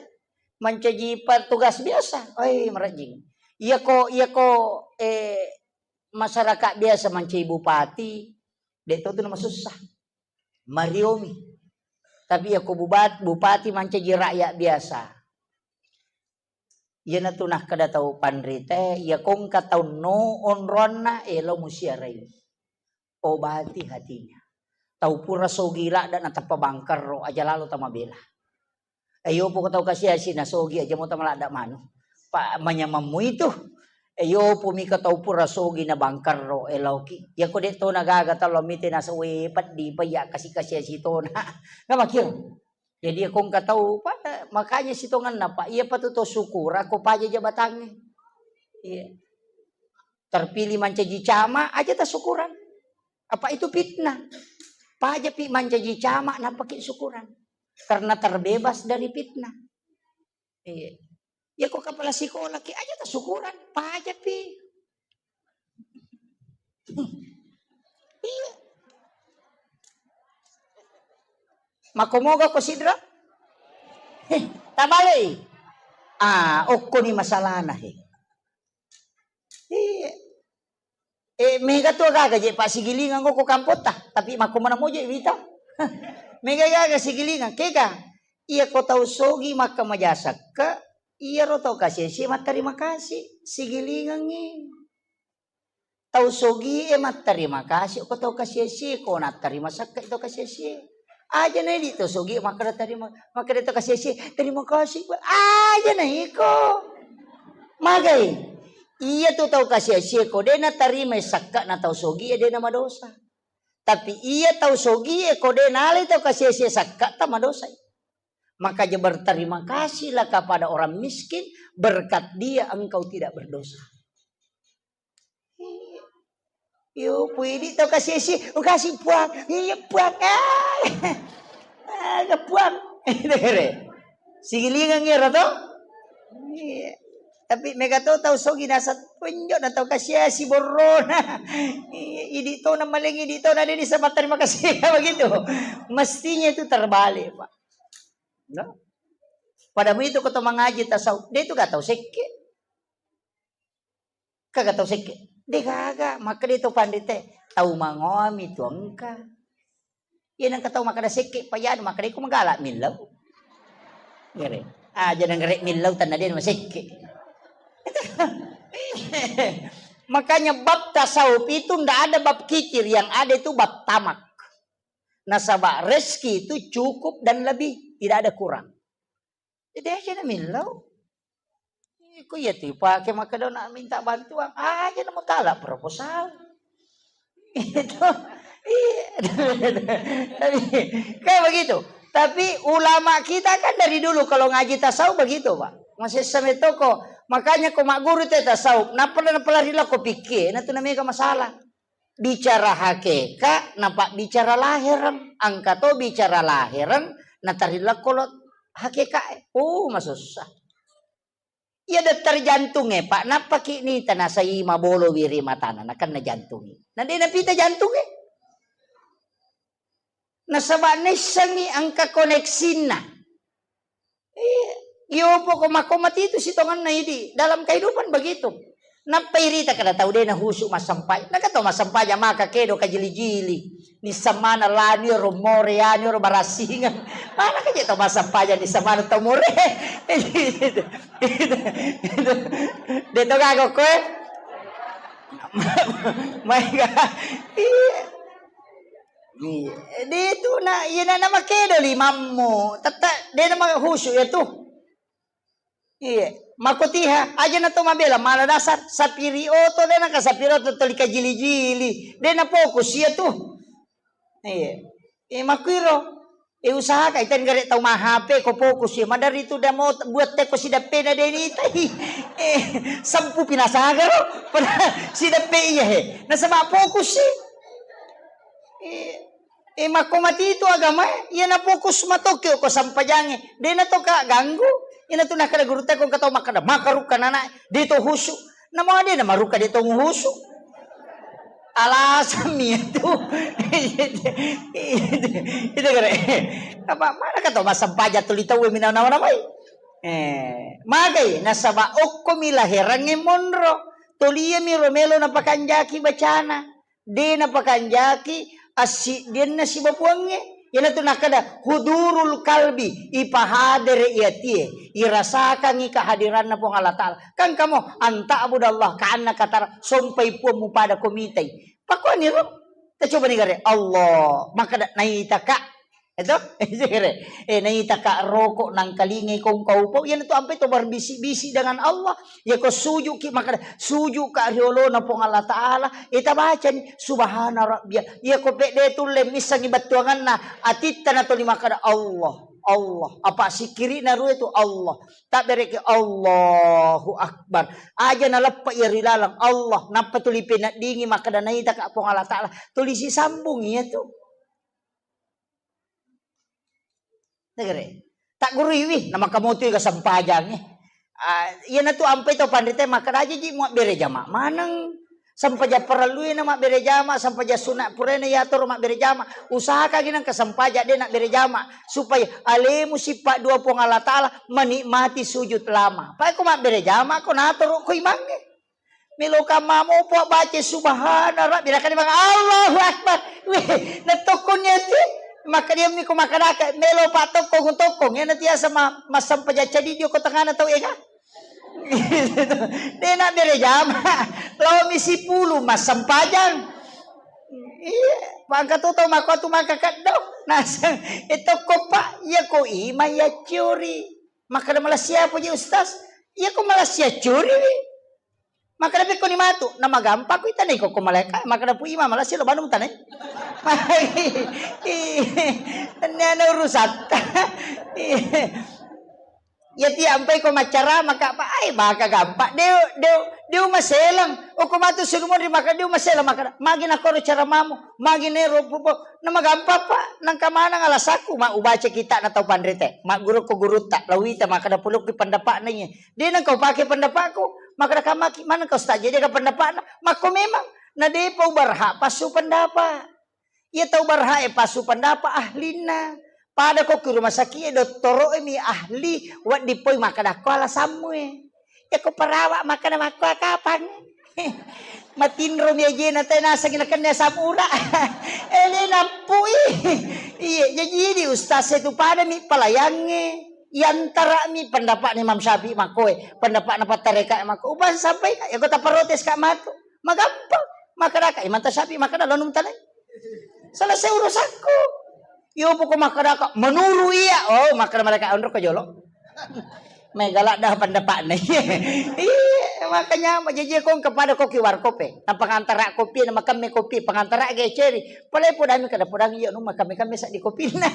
Mancaji petugas biasa. Oi, marajing. Iyako, iyako, eh, masyarakat biasa mancaji bupati, de to tu namasussa. Mariomi. Tapi iyako bubat-, bupati mancaji rakyat biasa. Iyanatu nakkeda tau panrita, iyako engka tau no onronna, elo musiarai. Obati hatinya. Tau pura sogi ladda natappa bangkerro, aja lalo tamabela. Ayo poko tau kasi-asi nasogi aja mo tamaladda manu. Pa manyamammu itu. E, yopo mika tau pura sogi na bangkarro, e, laoki. Yako de' to na gaga tau lo mite na soe peddi payya kasi-kasi sitona. Namakiyo. Jadi yako engka tau pa, makanya sitonganna, Pak, iya pa tu to syukur ako paja jabatangnge. Iya. Terpilih mancaji camat aja tasukuran. Apa itu fitnah? Paja pi mancaji camat napaki syukuran. Karena terbebas dari fitnah. Iya. Ya ko kepala sekolah ki aja tasukuran, paja pi. Iya. Mako moga ko sidra? Heh, tabalei. Ah, okko ni masalahna he. Iya. Eh, mega tu gaga je Pak Sigilingang ko kampotta, tapi mako mana moje wita. Mega gaga Sigilingang, kega. Iya ko tau sogi maka majasakka, iya ro tau kasih-kasih matterima kasih. Sigilingangi. Tau sogie matterima kasih ko tau kasiesie, ko natterima sakka tau kasiesie. Aja na idi tau sogie makkeda terima, makkeda tau kasiesie, "Terima kasih, Pak." Aja na iko. Magai. Iya tu tau kasiesie ko de naterima sakka na tau sogie de na madosa. Tapi iya tau sogie ko de nalai tau kasiesie sakka ta madosai. Makanya berterima kasihlah kepada orang miskin, berkat dia engkau tidak berdosa. Iyo, puidi tau kasih-kasih, oh, kasih puang, iya puang, ah, ah, puang. Sigilingang ero to. Iya. Tapi mega to tau sogi nasa tunjuk na tau kasih-kasih borrona. Iya, idi to na maling, idi to na deni sama terima kasih begitu. Mestinya itu terbalik, Pak. No? Pada itu ko to mangaji tasawuf, de tu gak tau sekke. Kaga tau sekke? De gaga, makkeda to pandite, tau mangoami tu engka. Iya nengka tau makkeda sekke, payanu makkeda iko magala millau. Ngere. Aja nengere millau tanna de masekke. Makanya bab tasawuf itu ndak ada bab kikir, yang ada itu bab tamak. Nasaba rezeki itu cukup dan lebih, tidak ada kurang. Jadi aja na millau. Iko iya tu pake makkeda nak minta bantuan, aja na mutala proposal. Itu. Iya. Tapi, kayak begitu. Tapi ulama kita kan dari dulu kalau ngaji tasawuf begitu, Pak. Masih sampai toko. Makanya ko magguru te tasawuf, napa napa lari lo ko pikir, na tu namanya masalah. Bicara hakeka, napabbicara lahereng. Engka to bicara lahereng, natarillakko lo hakeka e. Oh, masussa. Iya, dokter jantung e, Pak, nappaki nita nasai mabolo wiri matana, nakenna jantung e. Na de napita jantung e. Nasaba naissengngi engka koneksinna. Iya, iyo poko makko mati itu sitonganna idi. Dalam kehidupan begitu. Nappa irita kada tau de nahusu massempajang. Naga tau massempajang maka kedo kajili-jili. Nissamana lani ro more yani ro barassingan. Mana kaje tau massempajang nissamana tau more. De to gago koe. Maega. Iya. Iya. De tu na, iya na, na makedo limammu. Tetta de na mahusu ya tu. Iya. Makotiha aja na to mabela mala dasar sapiri oto de na ka sapiri oto toli kajili-jili. De na fokus iya tu. Iya. Eh, makuiro. Eh, usahakan, itan gare tau ma H P ko fokus ya. Madari tu damo buat teko sidappena deni tai. Eh, sempu pinasagaro. Pada sidappe iya he. Nasaba fokus sih. Eh, eh, makko mati itu agama, eh. Iya na fokus matoke ko sampajange. Dena to ka ganggu. Ina tu nakada guru teko katau makada makarukka nana. De to husu. Namo de na maruka de to nguhusu. Alasan mi itu. Itu kare. Apa mana kata masampaja tuli tau mi nawa-nawa mai. Eh, magai nasaba okko mi laherangnge monro. Tuli mi romelo napakanjaki bacana. De napakanjaki assiddianna sibapuangnge. Iyanatu nakkeda hudurul kalbi, ipahadere i atie, irasakangngi kehadiranna Puang Allah Ta'ala. Kan kamu anta'budallah ka'annaka tara, sompai Puang mupada ko mitai. Pakkuaniro, tacobani gare, Allah, makkeda naitaka. Eto? Eh, naitaka roko nangkalingai kongkau po, iyanatu ampai to berbisik-bisik dengan Allah. Iyako sujuki, makkada, sujuka riolona Puang Allah Ta'ala. Ita bacani, "Subhana Rabbiyal." Iyako pedde tulle missangi bettuanganna, atitta natoli makkada, "Allah, Allah." Apa sikkirina rue tu, "Allah." Tabbereki, "Allahu Akbar." Aja naleppa iya ri laleng, Allah. Nappa tuli peneddingi makkada, "Naitaka Puang Allah Ta'ala." Tuli sisambung iyatu. Negere. Tagguruiwi, namakkamotoi ga sempajangnge. Ah, iyanatu ampai to panrita makkada, "Aja ji muabbere jama maneng. Sempajang parellui na mabbere jama, sempajang sunat puraina yatoro mabbere jama. Usahakagi nengka sempajang de nabbere jama, supaya alemu sippa dua Puang Allah Ta'ala, menikmati sujud lama." Pae ko mabbere jama ko natoro ko imangnge. Melo kamma mopo baca subhana rabbi, nakani bang Allahu Akbar. Weh, natokkong niati. Makkada iyami ko makkadaka, melo pa tokkong-tokkong. Iyana tiasa ma-, massempajang cadi dio ko tengana tau ega. De nabbere jama. Lao mi sipulu massempajang. Iya, mangka tu tau makko tu mangka keddo. Naseng, e tokko pa, iya ko ima iya ciori. Makkada malassia apa je ustaz? Iya ko malassia ciori wi. Makkada pekkoni matu, namagampakku itanai kokko malaeka, makkada pu ima malassi lo banu mutanai. Tenniana urusatta. Iya ti ampai ko maccara maka apa ai baka gampang. Deu, deu, deu maselang. Okko matu sunu monri maka deu maselang makkada. Magi nakoro caramamu, magi nero pupo. Namagampang pa, nangka manang alasakku ma ubaca kita na tau panrite. Magguru ko gurutta, lawita makkada pulukki pendapatna iye. De nengka upake pendapatku, makkada kammaki, maneng kau ustaz, jadi aga pendapatna? Makko memang, na depa uberhak passu pendapat. Iya tau berhak e passu pendapat ahlinna. Pada ko ki rumah sakit e, dottoro e mi ahli, wedding poi makkada ko alasammu e. Iya ko perawat makkada makko kapang. Matinro mi ajena te naseng nakenna asam urat. Ele nappui. Iya, jadi di ustaz e tu pada mi pelayangnge. Iyantara'mi pendapatna Imam Syafi'i makkoe, pendapatna pattareka makko. Upa sampaikan, ya kota protes ka matu. Magampang. Makkadaka Imam Syafi'i makkada, "Lanu mutanai. Selesai urusanku." Yo poko makkadaka, "Menurut iya." Oh, makkada mereka, "Onro ko jolo." Mega ladda pendapatna. Iya, makanya jaji ko kepada koki warkop e. Nappa ngantara kopi, na makemme kopi, pengantara ge ceri. Pale podami kada podang iya nu makame-kame sa di kopinna.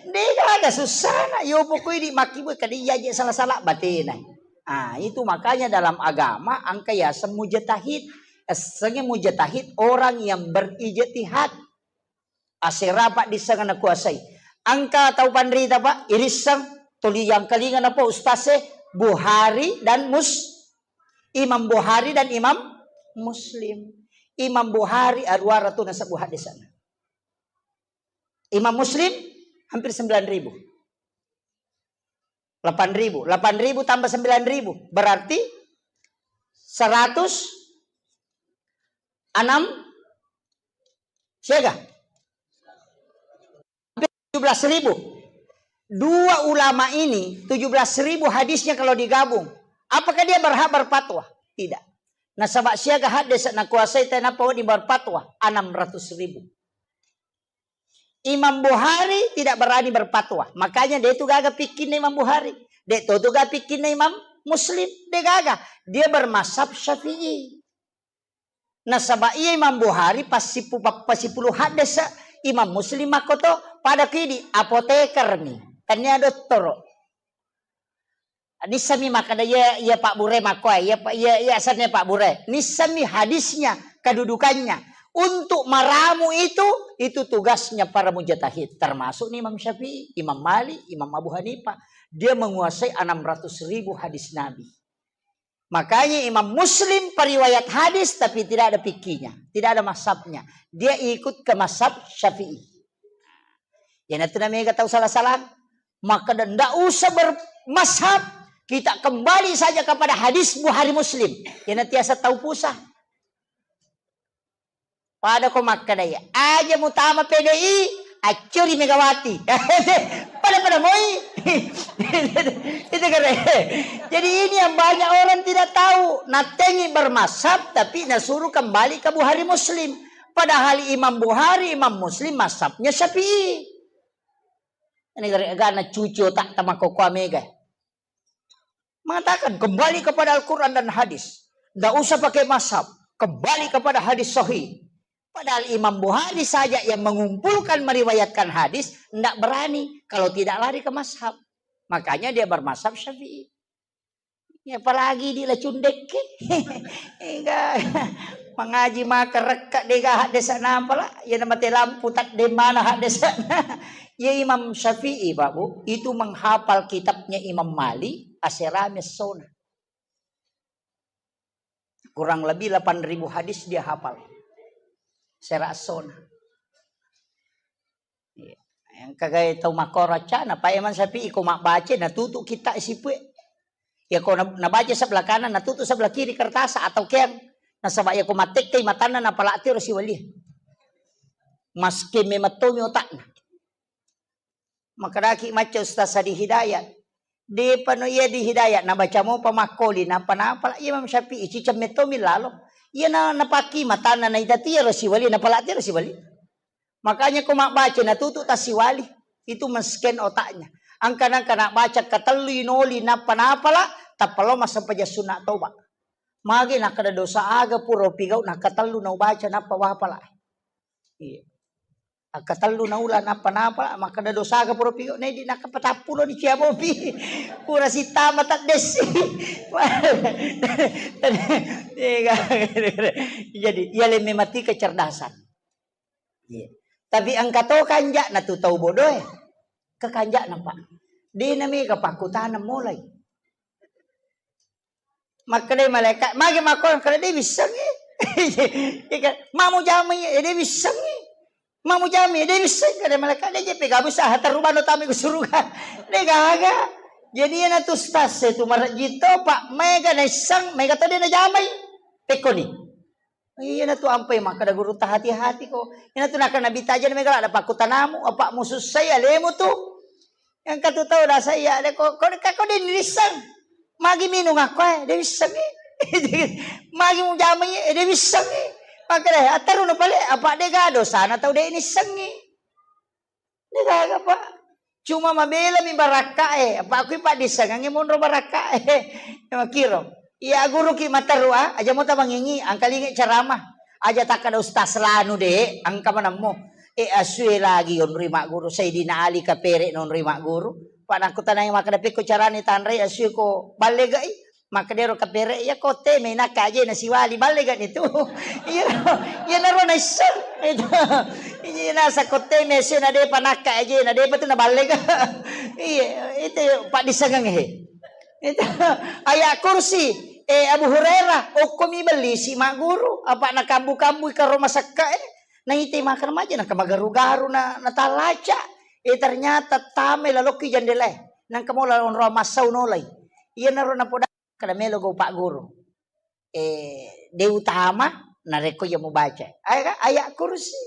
Degaga susana. Yo pokoi di makkibui kada iya je sala-sala batena. Ah, itu makanya dalam agama engka yaseng mujtahid. Essengnge mujtahid orang yang berijtihad. Asera paddisseng nakuasai. Engka tau panrita, Pak, irisseng tuli yang kalinga napa ustaz e, Bukhari dan Mus-, Imam Bukhari dan Imam Muslim. Imam Bukhari aruara tu nasabbu hadisana. Imam Muslim hampir sembilan ribu. Delapan ribu. Delapan ribu tambah sembilan ribu. Berarti seratus enam siaga? Hampir tujuh belas ribu. Dua ulama ini, tujuh belas ribu hadisnya kalau digabung. Apakah dia berhak berfatwa? Tidak. Nasaba siaga hadis nakuasai tenapa wedding berfatwa? Enam ratus ribu. Imam Bukhari tidak berani berfatwa. Makanya de tu gaga pikkinna Imam Bukhari. De to tu gaga pikkinna Imam Muslim. De gaga. Dia bermazhab Syafi'i. Nasaba iya Imam Bukhari passipu-, pappasipulu haddesa, Imam Muslim makkoto, pada kidi apoteker mi. Tania dottoro. Nissami makkada iya, iya Pak Bure makkoe, iya, iya, iya asenna Pak Bure. Nissami hadisnya, kedudukannya. Untuk meramu itu, itu tugasnya para mujtahid. Termasuk nih Imam Syafi'i, Imam Malik, Imam Abu Hanifah. Dia menguasai enam ratus ribu hadis Nabi. Makanya Imam Muslim periwayat hadis, tapi tidak ada fikihnya, tidak ada mazhabnya. Dia ikut ke mazhab Syafi'i. Ya, nanti namanya tahu salah-salah. Maka ndak usah bermazhab. Kita kembali saja kepada hadis Bukhari Muslim. Ya, nanti asal tahu pusah. Pada ko makkadai, aja mutama P D I, accuri Megawati. Pada-pada moi. Itu keren. Jadi ini yang banyak orang tidak tahu. Natengi bermazhab, tapi nasuruh kembali ke Bukhari Muslim. Padahal Imam Bukhari, Imam Muslim, mazhabnya Syafi'i. Ini gara-gara cuci otak tama kokoa mega. Mengatakan, kembali kepada Al-Quran dan hadis. Ndak usah pakai mazhab. Kembali kepada hadis sahih. Padahal Imam Bukhari saja yang mengumpulkan, meriwayatkan hadis, ndak berani kalau tidak lari ke mazhab. Makanya dia bermazhab Syafi'i. Ya, apalagi di lacundekki. Enggak. Mengaji maka rekka dega haddesa napa la. Ya, namate lampu tak demana haddesa. Ya, Imam Syafi'i, Pak Bu, itu menghafal kitabnya Imam Malik, aserami essona. Kurang lebih delapan ribu hadis dia hafal. Sera essona. Iya. Yang kagai tau makkoro accana, Pak Imam Syafi'i ko mabbaca, natutu kitta sipue. Ya ko na-, nabaca sebelah kanan, natutu sebelah kiri kertas atau keang. Nasaba ya ko mattekkai matanna napalati ro siwali. Maske memettomi otakna. Makkedaki macca Ustaz Sadi Hidayat. Depa no iya di Hidayat, nabaca mopa makkoli, napa-napa la Imam Syafi'i, ciceng mettomi lalo. Iya na, napaki matanna naita tiaro siwali, napalati ro siwali. Makanya ko mabbaca natutu tasiwali, itu men-scan otaknya. Angka-angka nak baca katellu inoli napa-napa la, tappa lo massempajang sunna toba. Magi nakkeda dosa aga pura pigau nakkatellu naubaca nappa wapala. Iya. Akkatellu naula nappa-napa la, makkeda dosa aga pura pigau nedi nakka patappulo ni cia bopi. Pura sittama taddessi. Jadi, iya lemme mati kecerdasan. Iya. Tapi engka to kanja'na tu tau bodoe. Ke kanja'na, Pak. Dena mega pakkutaneng mulai. Makkeda malaikat, magi makkoro kada de wissengi. Iya kan? Mamu jamai, eh, de wissengi. Mamu jamai, de wisseng kada malaikat, de jeppe gabu saha terubano tami ke surga. De gaga. Jadi iyana tu stas itu marejito, Pak, mega naisseng, mega to de najamai. Pekkoni. Iyana tu ampai makkeda guru tahati-hati ko. Iyana tu nakkeda Nabi tajeng mega ada pakkutanamu, apa musussai alemu tu. Engka tu tau dasa iya de ko, ko, ka ko de nisseng. Magi minung akko e, de wissengi. Magi mujamai e, de wissengi. Makkeda attaru na pale, apa de ga dosana tau de nissengi. De gaga, Pak. Cuma mabela mi barakka e. Apa akui paddissengangi monro barakka e. Makkiro. Iya guruki matteru a, aja mo tamangingi, angkalingi ceramah. Aja takkeda ustaz lanu de, angka manammo. E asue lagi onroi magguru, Sayyidina Ali kapere na onroi magguru. Pa nakkutanai makkeda pekko carani tanrai asue ko ballegai. Makkedaro kapere, iya ko teme nakka ajena siwali, ballega ni tu. Iya, iya naro naisseng. Itu. Iya nasa ko teme asue na depa nakka ajena, depa tu na ballega. Iya, itu paddissengang he. Itu ayat kursi, eh, Abu Hurairah, okkomi bellisi magguru, apa nakambu-kambui karo masakka e. Naitai makkeda maja, nangka magaru-garu na, natalaca. Eh, ternyata tamai lalokki jandela e. Nangka mola onrong massau nolai. Iyanaro napoda kada melo gau pagguru. Eh, de utama narekko iya mubaca. Ayat, ayat kursi.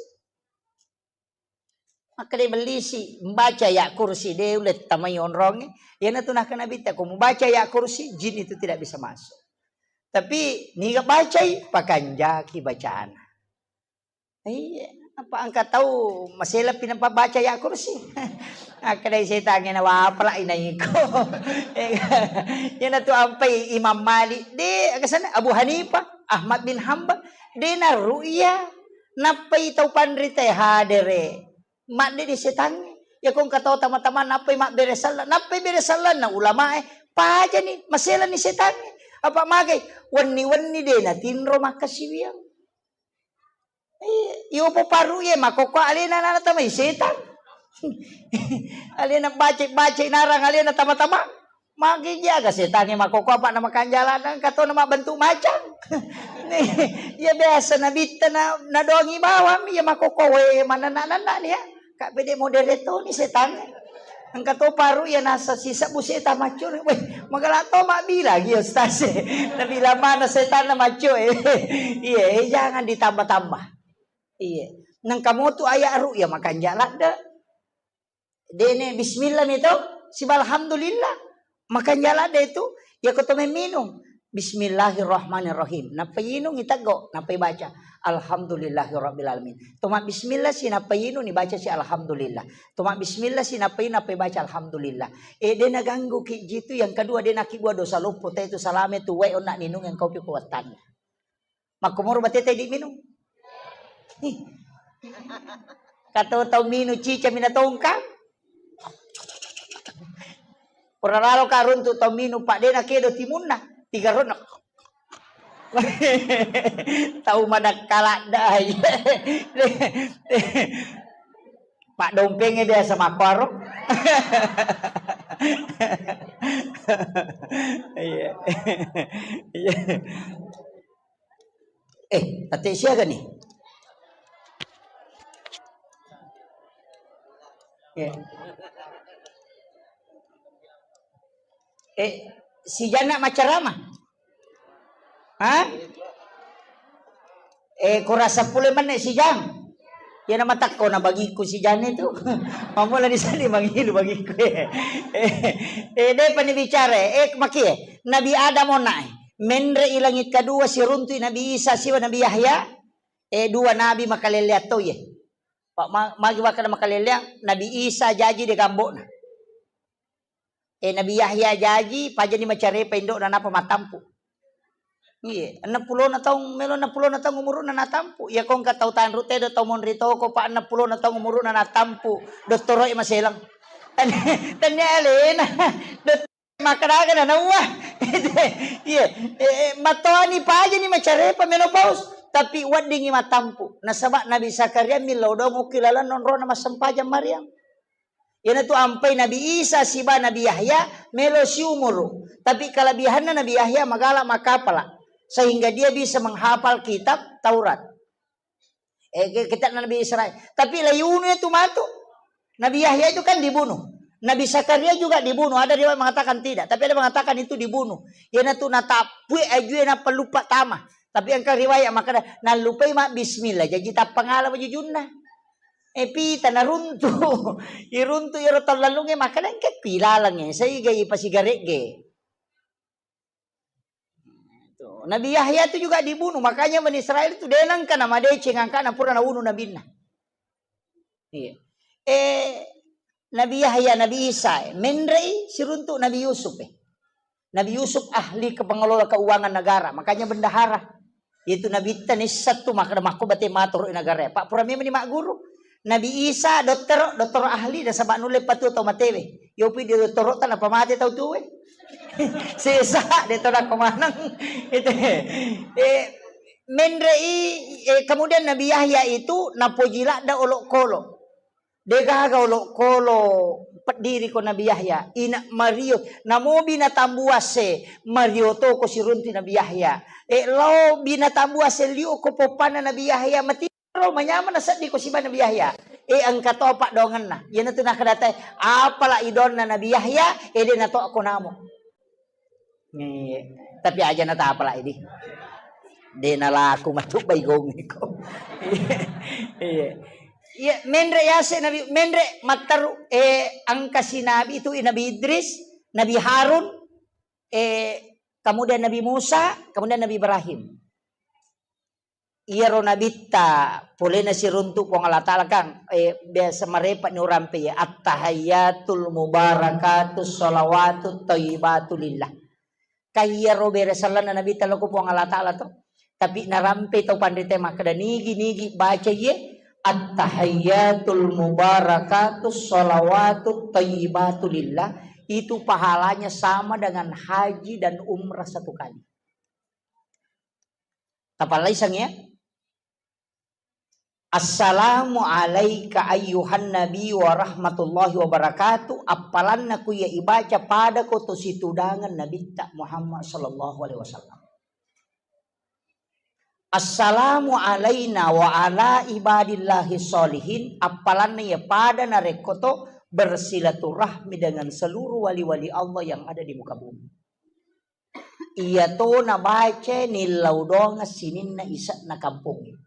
Makkeda bellisi, mbaca ayat kursi, de ulle tamai onrongnge. Iyanatu nakkeda Nabitta, ko mubaca ayat kursi, jin itu tidak bisa masuk. Tapi niga bacai, pakanjaki bacana. Iya, apa engka tau maselapi napabbaca ayat kursi? Akkedai setangnge, nawapala inaiko. Iyanatu ampai Imam Malik, de, aga senna, Abu Hanifah, Ahmad bin Hambal, de naru'ya. Nappai tau panrita hadere. Maddede setangnge. Iya ko engka tau tama-tama nappai mabbere sallang, nappai bere sallanna ulamae, pajani, maselani setangnge. Apa magai? Wenni-wenni de natinro makkasiwiang. Iya, iyo poparu iya makkokko alena nana tamai setang. Alena bace-bace narang alena tama-tama. Magi jaga setangnge makkokko apa na makanjala, engka to na mabbentuk macang. Iya biasa nabitta na, nadongi bawang, iya makkokko we manenna-nenna ni ya. Ka pede modere toni setangnge. Engka to paru iya nasa sisebbu setang macco. Weh, magala to mabbilang iya ustaz. Nabilang mana setanna macco e. Iya, eh, jangan ditambah-tambah. Iya. Nengka motu ayat ru'ya makanja ladde. Dene bismillah mi to, siba alhamdulillah. Makanja ladde tu, iya ko to memminung. Bismillahirrahmanirrahim. Nappa inung iteggo, nappa ibaca, "Alhamdulillahirabbil alamin." Toma bismillah si, nappa inung ibaca si, "Alhamdulillah." Toma bismillah si, nappa inung, nappa ibaca, "Alhamdulillah." E, de naganggu ki jitu. Yang kedua, de nakibua dosa loppo, te tu salame tu wae onna ninung yang kau pi kuwattanna. Makkomoro bateta idi minung. Ih. Kato tau minung cica mina tongkang. Pura lalo ka runtu tau minung, Pak, de nakedo timunna. Tiga ronna. Tau madakkaladda. Pak, dompengnya biasa makkoro. Iya. Iya. Eh, ate siaga nih? Iya. Eh, si Jana macarama? Hah? Eh, kurasa pule menne si Jang. Iya na matakko na bagiku si Jang itu. Mamola di sana bagiku, bagiku. Eh, eh, de pani bicara. Eh, makie. Nabi Adam ona. Menre i langit kedua, siruntui Nabi Isa siwa Nabi Yahya. Eh, dua nabi makalelleang to ye. Pak, ma-, magi wakkada makalelleang, Nabi Isa jaji de gambokna. Eh, Nabi Yahya jaji, pajani macarepa indo'na napa matampu. Iya, enneng pulona taung, melo enneng pulona taung umuru'na natampu. Iya, kongka tau tanru tedo, tau monri toko, Pak, enneng pulona taung umuru'na natampu. Dottoro e maselang. Tania alena. Dot-, makkadaga na nauwa. Iya, eh, eh, matoani pajani macarepa menopause, tapi weddingi matampu. Nasaba Nabi Zakaria millau dong okki laleng nonrona massempajang Maryam. Iyanatu ampai Nabi Isa siba Nabi Yahya melo siumuru. Tapi kelebihanna Nabi Yahya magala makapala sehingga dia bisa menghafal kitab Taurat. Eh, ke-, kitab Nabi Israel. Tapi layunu itu matu. Nabi Yahya itu kan dibunuh. Nabi Zakaria juga dibunuh. Ada riwayat mengatakan tidak, tapi ada mengatakan itu dibunuh. Iyanatu natapui ajue nappa luppa tama. Tapi engka riwayat makkada nallupai ma bismillah, jaji tappangala wajujunna. Eh, pita naruntu. Iruntu iyaro tau lallungnge, makkada engka pilalengnge, saiga ipasigaregge. Tuh, Nabi Yahya itu juga dibunuh, makanya Bani Israel itu denangka namadeceng angkana pura naunu nabinna. Iya. Eh, Nabi Yahya, Nabi Isa, eh, menrei siruntu Nabi Yusuf, eh. Nabi Yusuf ahli kepengelola keuangan negara, makanya bendahara. Itu Nabitta nissattu makkada makko bate matoro negara. Pak pura memang ni magguru. Nabi Isa dottoro, dottoro ahli, nasaba nulle patu tau matewe. Yopi di dottoro tanapa mate tau tuwe. Sesa de to nakko maneng. Itu. Eh, menrei, eh, kemudian Nabi Yahya itu napoji ladda olokolo. Degaga olokolo peddiri ko Nabi Yahya, ina Mario, namobi natambuasse, Mario to ko sirunti Nabi Yahya. E, lao binatambuasse liu ko poppanna Nabi Yahya, mati ro manyameng nasedding ko siba Nabi Yahya. E, engka to paddoangenna. Iyanatu nakkadatai, apala idonna Nabi Yahya, e, de nato ko namo. Iya. Tapi aja natapalai di. De nalaku matu baigong iko. Iya. Iya, menre yase Nabi, menre matteru, eh, engka si Nabi itu Nabi Idris, Nabi Harun, eh, kemudian Nabi Musa, kemudian Nabi Ibrahim. Iyaro nabitta polena siruntu Puang Allah Ta'ala kan, eh, biasa marepa ni urampe ya, "At-tahayyatul mubarakatus shalawatut thayyibatu lillah." Kan iyaro bere sellenna nabitta lako Puang Allah Ta'ala to. Tapi narampe tau panrita makkeda, "Nigi-nigi baca iye, at-tahayyatul mubarakatus shalawatut thayyibatu lillah," itu pahalanya sama dengan haji dan umrah satu kali. Tapallaisangngi ya. "Assalamu alaika ayyuhan nabi wa rahmatullahi wa barakatuh." Appalanna ku iya ibaca pada ko to situdangan Nabitta Muhammad sallallahu alaihi wasallam. "Assalamu alaina wa ala ibadillahi sholihin." Appalanna iya pada narekko to bersilaturahmi dengan seluruh wali-wali Allah yang ada di muka bumi. Iya to nabaca nillau doang sininna ise'na kampongnge.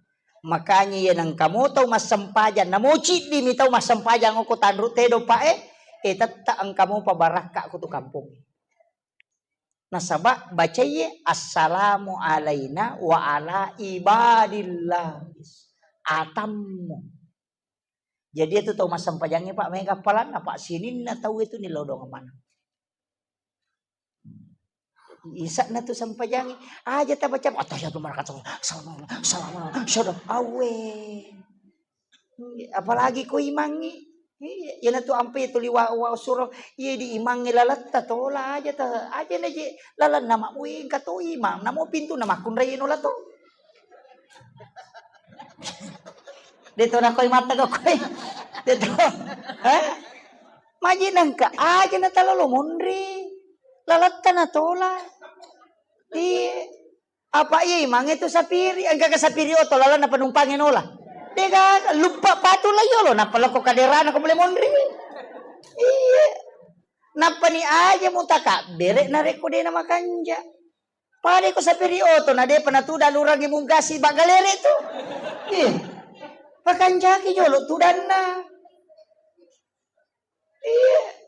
Makanya iya nengka mo tau massempajang, namo ciddi mi tau massempajang okko tanru tedo pa e, e tette engka mopa barakka ko tu kampongnge. Nasaba bacaiye, "Assalamu alaina wa ala ibadillah." Atammu. Jadi itu tau massempajangnge, Pak, mega appalanna, Pak, sininna tau itu nillau doang mana. Isa'na tu sempajangnge, aja tabaca, "Attahiyatu barakatuh, salam, salam, salam." Awe. Apalagi ko imangngi. Iya, iyanatu ampe tuli wa, wa suro, iya di imangngi laletta tola aja ta, aja na je lalenna ma, wih, engka to imang, namo pintu na makkunrai nola to. De to nakoi mata kau koi. De to. Hah? Maji nangka aja na talolo monri. Laletta na tola. Iya. Apa iya imangnge tu sapiri, engka ke sapiri oto lalenna penumpangnge nola. Dega luppa patu la yolo, nappa lokko kaderana ko mule monri. Iya. Nappani aja mutakabbere narekko dena makanja. Pada ko sapiri oto na depa natuda lurangi mungkasi bagalere tu. Iya. Pakanjaki jolo tudanna. Iya.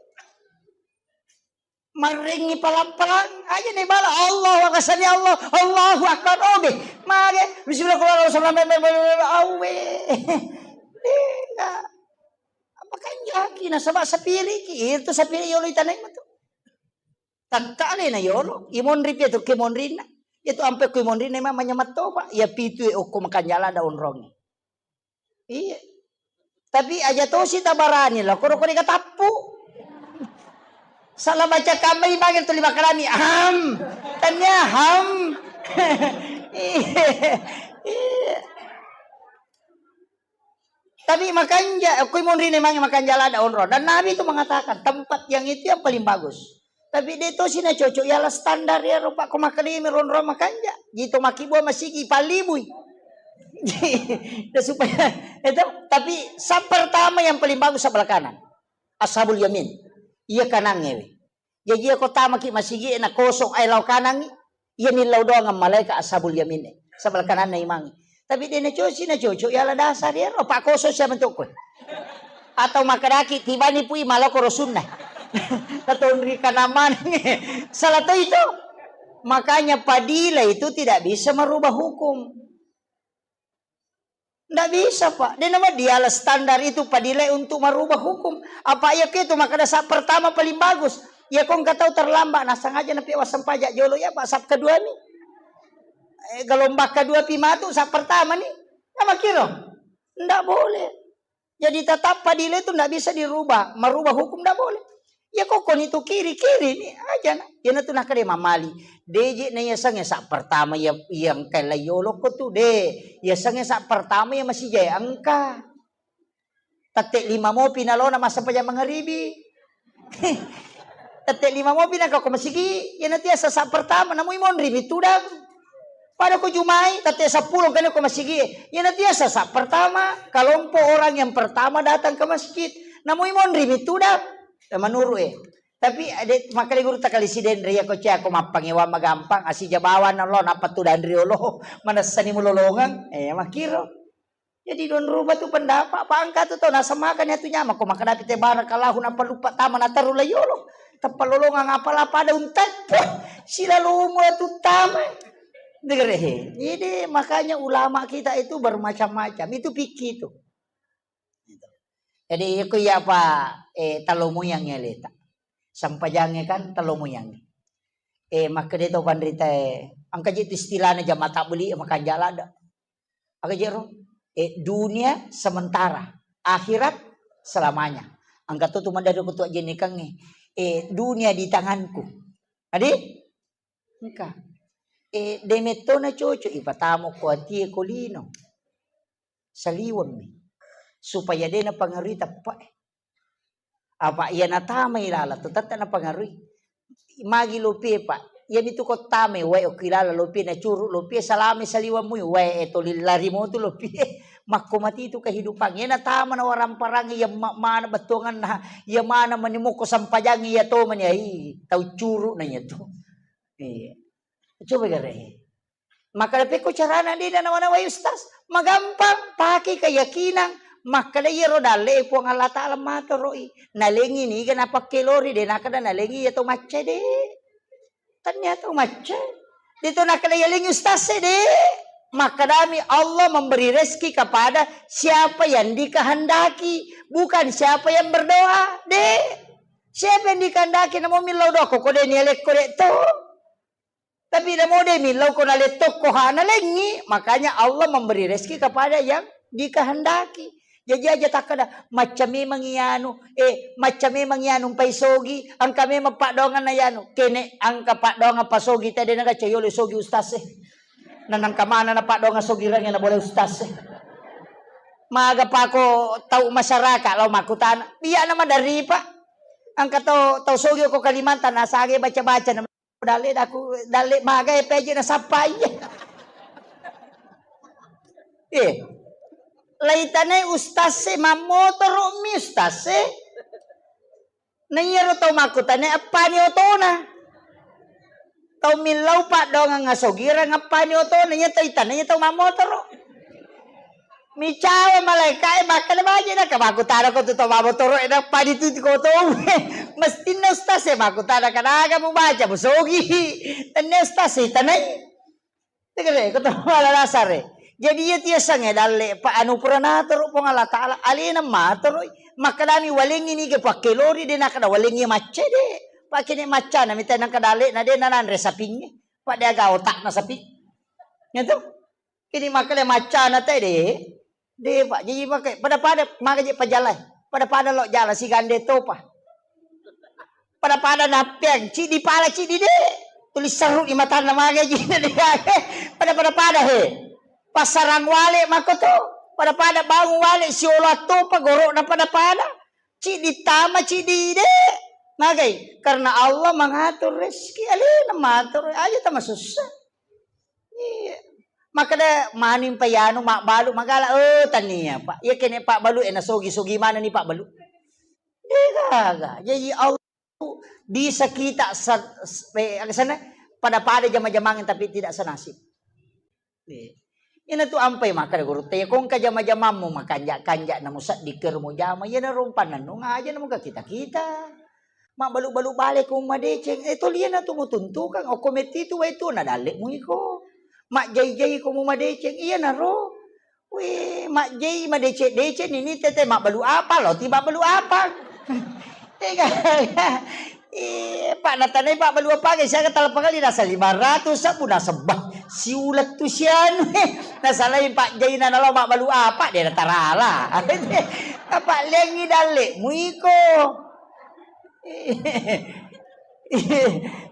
Marrengi palang-palang aja nih bala, Allahu Akbar, sami Allah, Allahu Akbar, obe. Mage, bismillahirrahmanirrahim, awe. Dega. Apa kanjaki nasaba sapiriki, itu sapiri yolo itanai matu. Takka alena yolo, imonri pi tu kemonrinna. Itu ampe ku imonrinna memang manyamatto, Pak. Ya pitu e okko makanjala da onrongi. Iya. Tapi aja tosi tabarani lo, koro kori katappu. Salah baca kamma imangnge tuli makalami. Ham. Tania ham. Iya. Iya. Tapi makanja, kui monrine mange makanja lada onro. Dan Nabi itu mengatakan, tempat yang itu yang paling bagus. Tapi de tosi na cocok yala standar ya rupa ko makademi ronro makanja. Jito makibua masigi palibui. Dan supaya itu, tapi saf pertama yang paling bagus sebelah kanan. Ashabul yamin. Iya kanangnge we. Jaji iya ko tamaki masigi na kosong ai lao kanangngi. Iya ni lao doang malaika ashabul yamin e. Sebelah kananna imangngi. Tapi de na cosi na cocok yala dasar ya ro pak kosong siapa cokko. Atau makadaki tibani pui maloko rosunna. Tatonri kanamane. Salah to itu. Makanya padila itu tidak bisa merubah hukum. Ndak bisa, Pak. De nama diala standar itu padila untuk merubah hukum. Apa iya ke itu makada saf pertama paling bagus. Ya kong katau terlambat, nah sengaja napi wasempajak jolo ya, Pak, saf kedua ni. Eh, gelombang kedua pi matu, saf pertama ni. Nama kiro? Ndak boleh. Jadi tetap padila itu ndak bisa dirubah, merubah hukum ndak boleh. Ya kok koni tu kiri, kiri ni aja na. Ya na tu nakade mamali. Deje na ya sange saf pertama ya yang kala yolo ko tu de. Ya sange saf pertama ya masih jaya engka. Tette lima mopi nalona massempajang mangaribi. Tette lima mopi na ko masigi, ya na tiasa saf pertama namu imonri mi tudang. Pada ko jumai, tette seppulo kene ko masigi. Ya na tiasa saf pertama, kelompok orang yang pertama datang ke masjid. Namu imonri mi tudang. Ya, menurut e. Tapi ade makale guru takali sidenre ya ko cia ko mappangewa magampang, asija bawang lo nappa tudang riolo. Manessani mulolongang. Eh, makiro. Jadi don rubah tu pendapat, apa engka tu tau nasamakan ya tu nyama ko makadapi te barakallahu nappa lupa tama nataru la yolo. Tappa lolongang apala pada untai. Puh, silalomo tu tama. Dengar he. Jadi makanya ulama kita itu bermacam-macam. Itu fikih tu. Jadi ko iya apa eh talomoyang ya leta. Sampajange kan talomoyang. Eh makkeda to panrita eh engka je tu istilahna jama tabbeli makanjala da. Aga jero? Eh, dunia sementara, akhirat selamanya. Engka to tu madda ko tu ajjenikangnge. Eh, dunia di tanganku. Adi? Engka. Eh, de metto na cocok ipatamo ko atie ko lino. Saliweng mi. Supaya de napangarui teppa. Apa iya natamai lala tu tette napangarui. Magi lopie, Pak. Iyami tu ko tamai wae okki lala lopie na curu lopie salame saliweng mui wae e toli lari motu lopie. Makko mati tu kehidupan. Iya natama na waramparang iya ma-, mana bettuanganna, iya mana mani mokko sampajang iya to mani ai tau curu na iya tu. Iya. Coba gare. Makkeda, "Pekko carana de nanawa-nawai Ustaz?" Magampang, pake keyakinan. Makkeda, "Iyaro dalle e Puang Allah Ta'ala matoroi. Nalengi niga napakkelori, de nakkeda nalengi iya to macca de." Tania tau macca. Dé' to nakkeda yalengngi ustaz e, dé'. Makkedami Allah memberi rezeki kepada siapa yang dikehendaki, bukan siapa yang berdoa. Dé'. Siapa yang dikehendaki, namo millau doa ko, ko dé' nialekko dé' to. Tapi namo dé' millau ko nalettokko hana lengngi, makanya Allah memberi rezeki kepada yang dikehendaki. Jaji aja takkeda, macca memang ianu, eh, macca memang ianu mpai sogi, engka memang paddoanganna ianu. Kene engka paddoangan pasogi tede naga cayolo sogi ustaz e. Nanangka mana na paddoangan sogi range na boleh ustaz e. Maga pako tau masyarakat lao makkutana. Biak nama dari, Pak. Engka tau, tau sogi ko Kalimantan, nasage baca-baca na dalle daku, dalle maga e peje nasappai. Eh, laitanai ustaz e, mammotoro mi ustaz e. Na iyaro tau makkutana eppani otona. Tau millau paddoangang asogirang eppani otona, iya tau itana iya tau mammotoro. Micawa malaika e, makkeda baje na, ka makkutana ko tu tau mammotoro e, na eppani tu ko tau. Mestinna ustaz e makkutana, kanaga mubaca musogi. Tennia ustaz e tanai. Tegere ko to mala dasar e. Jadi iya tiasangnge dalle pa anu pura natoro Puang Allah Taala, alena matoroi. Makkedami walengngi niga pakkelori, de nakkeda walengngi macca de. Pakkene maccana mita nangka dalle na de nananre sapingnge. Pada aga otakna sapi. Gitu. Kini makkeda maccana te de. De, Pak, jaji makke pada-pada maga je pajalai. Pada-pada lo jala sigande topa. Pada-pada nappeang, cidi pala cidi de. Tulis seru di matanna maga je. Pada-pada pada he. Pasarang wale makoto. Pada-pada bangun wale siolo topa gorokna pada-pada. Cidi tama cidi de. Magai? Karena Allah mengatur rezeki. Alena matur, aja tama susah. Iya. Makkeda maning pa yanu mabbalu magala, oh tania, Pak. Iya kene pabbalu e nasogi-sogi manenni pabbalu. De gaga. Jadi Allah bisa kita sa-, s-, eh, aga sana pada-pada jama-jamang tapi tidak senasib. Eh. Iyana tu ampai makkeda gurutta, iya kongka jama-jamammu makanja-kanja na musedding kero mujama, iyana rompanna nunga aja na muka kita-kita. Mabbalu-balu bale ko madeceng, eh, toliana tu mutuntukang, okko metti tu wai tu na dalle mu iko. Majjai-jai ko mu madeceng, iyanaro. Wih, majjai madeceng-deceng ini tete mabbalu apa lo, ti mabbalu apa? Tega. Eh, Pak, natanai Pak balu apa ge, siaga talapang kali nasa lima ratus sabu nasebba. Siulet tu sianu. Nasalai Pak Jaina nalo Pak balu apa, de natarala. Apa lengi dalle muiko.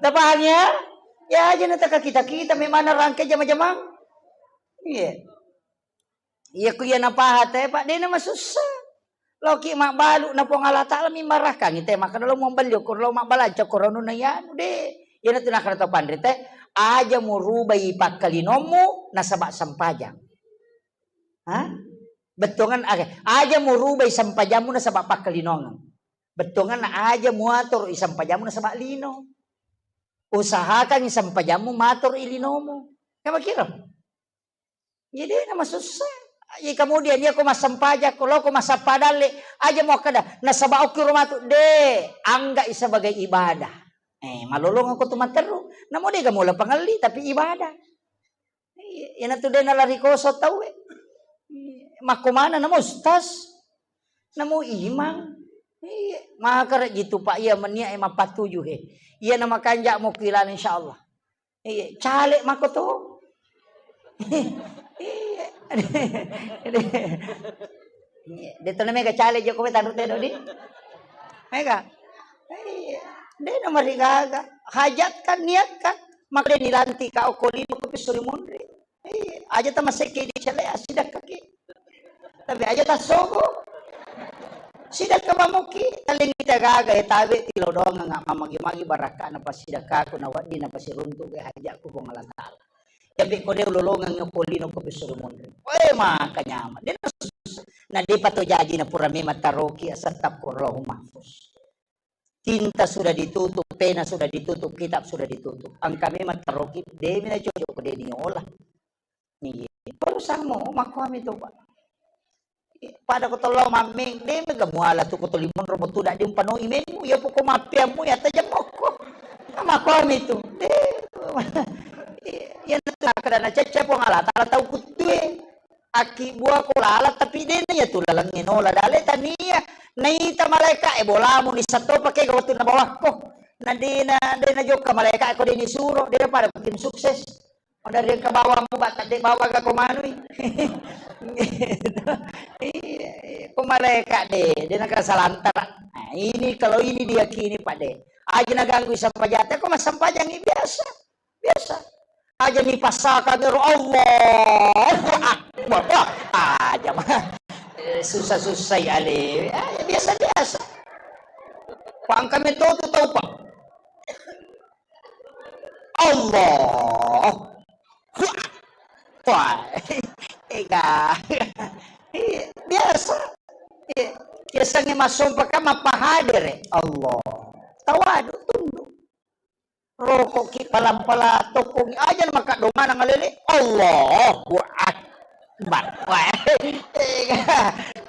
Tapahang ya? Ya aja nataka kita-kita memang rangkai jama-jamang. Iya. Iya ku iya napaha te, Pak, de namasussa. Loki mabbalu na Puang Allah Taala mimbarakkangi te, makkeda lo mubelli okko lo mabbalanca okko ronunna ianu de. Iyana tu nakkeda to panrita, aja murubai pakkalinommu nasaba sempajang. Hah? Bettuangan, oke. Aja murubai sempajammu nasaba pakkalinongeng. Bettuangan aja muatur i sempajammu nasaba lino. Usahakan i sempajammu matur i linomu. Kamu kira? Iya de namasussa. Iya kemudian iya ko massempajang, ko loko massappa dalle, aja muakkeda nasaba okki ro matu, de, anggai sebagai ibadah. Eh, malolong ko tu matteru. Namo de gamola pangelli tapi ibadah. Iya, iyana tu de nalari koso tau e. Iya, makko mana namo ustaz? Namo imang? Iya, makara jitu Pak iya menia e mappatuju he. Iya nama kanja mo kilana insyaallah. Iya, caleg mako to. Iya. Iya. De to na mega caleg joko tanru te dodi. Mega. Iya. De na marigaga. Hajatkan, niatkan. Maka de nilantik ka okko lino ko pisuri munri. Iya. Aja ta maseke di cele asidakka ki. Tapi aja tassogo. Sidakka mamuki, talengi tagaga e tabe tilodongeng mamagi-magi barakka na pasidakkaku na wedding na pasiruntu e hajakku Puang Allah Taala. Tapi ko de ulolongeng ko lino ko pisuru munri. Weh maka nyama. De na depa to jaji na pura memang taroki asal takko Allahumma mahfuz. Tinta sudah ditutup, pena sudah ditutup, kitab sudah ditutup. Engka memang taroki de mina cocok ko de niola. Iya. Perusahaanmu makkuami tu, Pak. Pada ko tollo mammeng, de mega muala tu ko toli monro mo tu dadi umpanoi memu, iya poko mappeammu ya tajang mokko. Makkomi tu. Eh, iya, iya, na tu makkeda nacecce Puang Allah Taala tau kuttue. Akkibbua ko lalang, tapi de' na iya tu lalengnge nola dale tania. Naita malaika e bolamu ni satto pake ga wettu nabawakko. Na de' na, de' na jokka malaika e ko de' ni suro, de' na pada tim sukses. Pada de' ka bawang mu, ba, de' bawang ga ko manui. Iya, iya. Ko malaika de', de' na ka salantara. Nah, ini kalau ini diyakini, Pak, de'. Aja na ganggu sampajang, ko massampajang biasa. Biasa. Aja ni passakan ero, Allahu Akbar. Wah, aja mah. Eh, susah-susah ya, Le. Ah, ya, biasa-biasa. Pangkame to tu tau, Pak. Allah. Wah. Wah. Ega. Iya, biasa. Iya. Biasanya masompa kan mapahadere. Allah. Tawadu, tunduk. Rokoki palang-palang tokkongi aja maka domana ngalele. Allahu Akbar. Wah.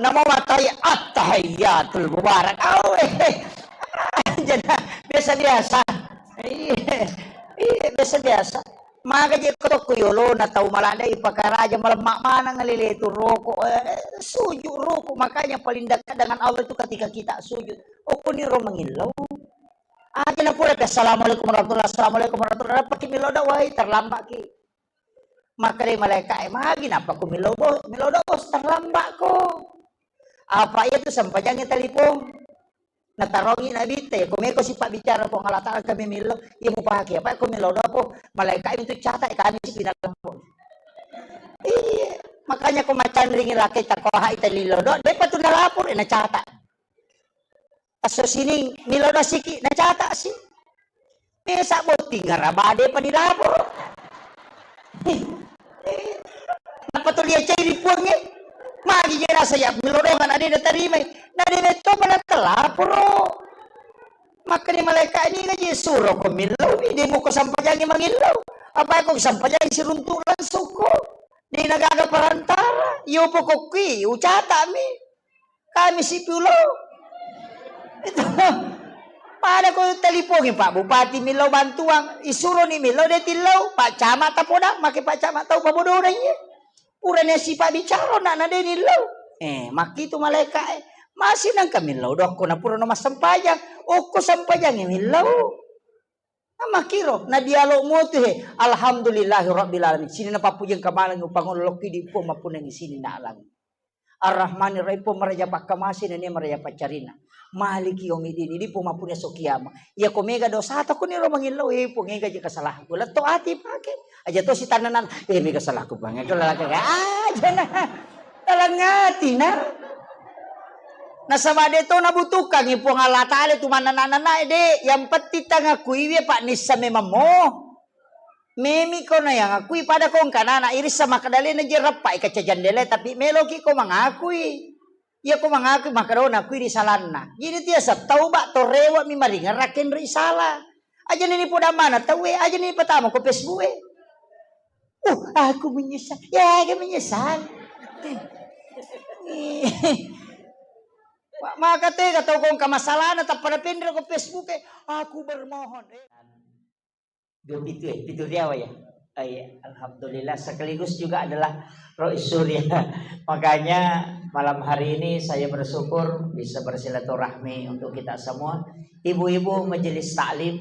Namo matai at-tahiyyatul mubarak. Awe. Aja na biasa-biasa. Iya. Iya, biasa-biasa. Maga je ko tokko yolo na tau malada ipakaraja malemma maneng ngalele tu roko. Eh, sujud roko. Makanya paling dekat dengan Allah itu ketika kita sujud. Okuni ro mangillau. Aja na pura pe, "Assalamualaikum warahmatullahi, assalamualaikum warahmatullahi." Nappa ki millau doa, wai, terlambat ki. Makkeda malaika e, "Magi nappa ko millau, Bos? Millau doa, Bos, terlambat ko." Apa iya tu sempajangnge telepon. Natarongi Nabi te, ko meko sipabbicara Puang Allah Taala kami millau, iya mupake. Apa ko millau doa ko, malaika itu catat kami si pinal. Iya, makanya ko macanringi laki takoha ita lillau doa, depa tu nalapor, eh, nacatat. Asso sining, millau doa siki, nacatasi. Mesa botting, ngarabade pa nilaporo. Nappa tuli acai ri puangnge. Magi je rasa ya, millau doa na de natarimai. Na de metto pa natalaporo. Makkeda malaika ni ngaji suro ko millau, de muko sampajangi mangillau. Apa ko sampajangi siruntu langsung ko. De nagaga perantara. Yo pokokki, ucatami. Kami sipulo. Itu. Pada ko telipongi Pak Bupati millau bantuan, isuroni millau de tillau, Pak Camat tapodang, make Pak Camat tau pabodona iye. Purani sipa bicara na na de nillau. Eh, makkitu malaika e. Masih nangka millau dokko na purano massempajang. Okko sempajang millau. Makkiro na dialog mutu he. Alhamdulillahi rabbil alamin. Sini na pappujeng kamalang upangolo lokki di pong mappunangi sini na alang. Ar-Rahmanir Rahim, Puang maraja pakkamase nennia maraja paccarina. Maliki yaumiddin, idi Puang mappunia so kiama. Iya ko mega dosa to kuniro mangillau, eh, Puang, ega je kesalahanku. Letto ati pake. Aja to sitannanan, eh, mega salahku, Puang. Ega lalaka, aja na. Dalam ati na. Nasaba de to nabutuhkangi Puang Allah Taala tu manana-nana de. Yang penting tangakui we Pak nissa memang mo. Memi ko na yang akui pada ko engka nana irissa makadalena je rappai kaca jandela tapi meloki ko mangakui. Iya ko mangakui makadona akui di salanna. Jadi tiasa tauba to rewa mi maringerra kenri sala. Aja ni podamana tauwe, aja ni patama ko Facebook e. Uh, aku menyesal. Ya, aku menyesal. Wa-, maka tega tau ko engka masalahna tappa napendra ko Facebook e. Aku bermohon. Eh. Dua pitu ya, pitu riawa ya. Oh, iya. Alhamdulillah, sekaligus juga adalah Rois Surya. Makanya malam hari ini saya bersyukur bisa bersilaturahmi untuk kita semua. Ibu-ibu majelis taklim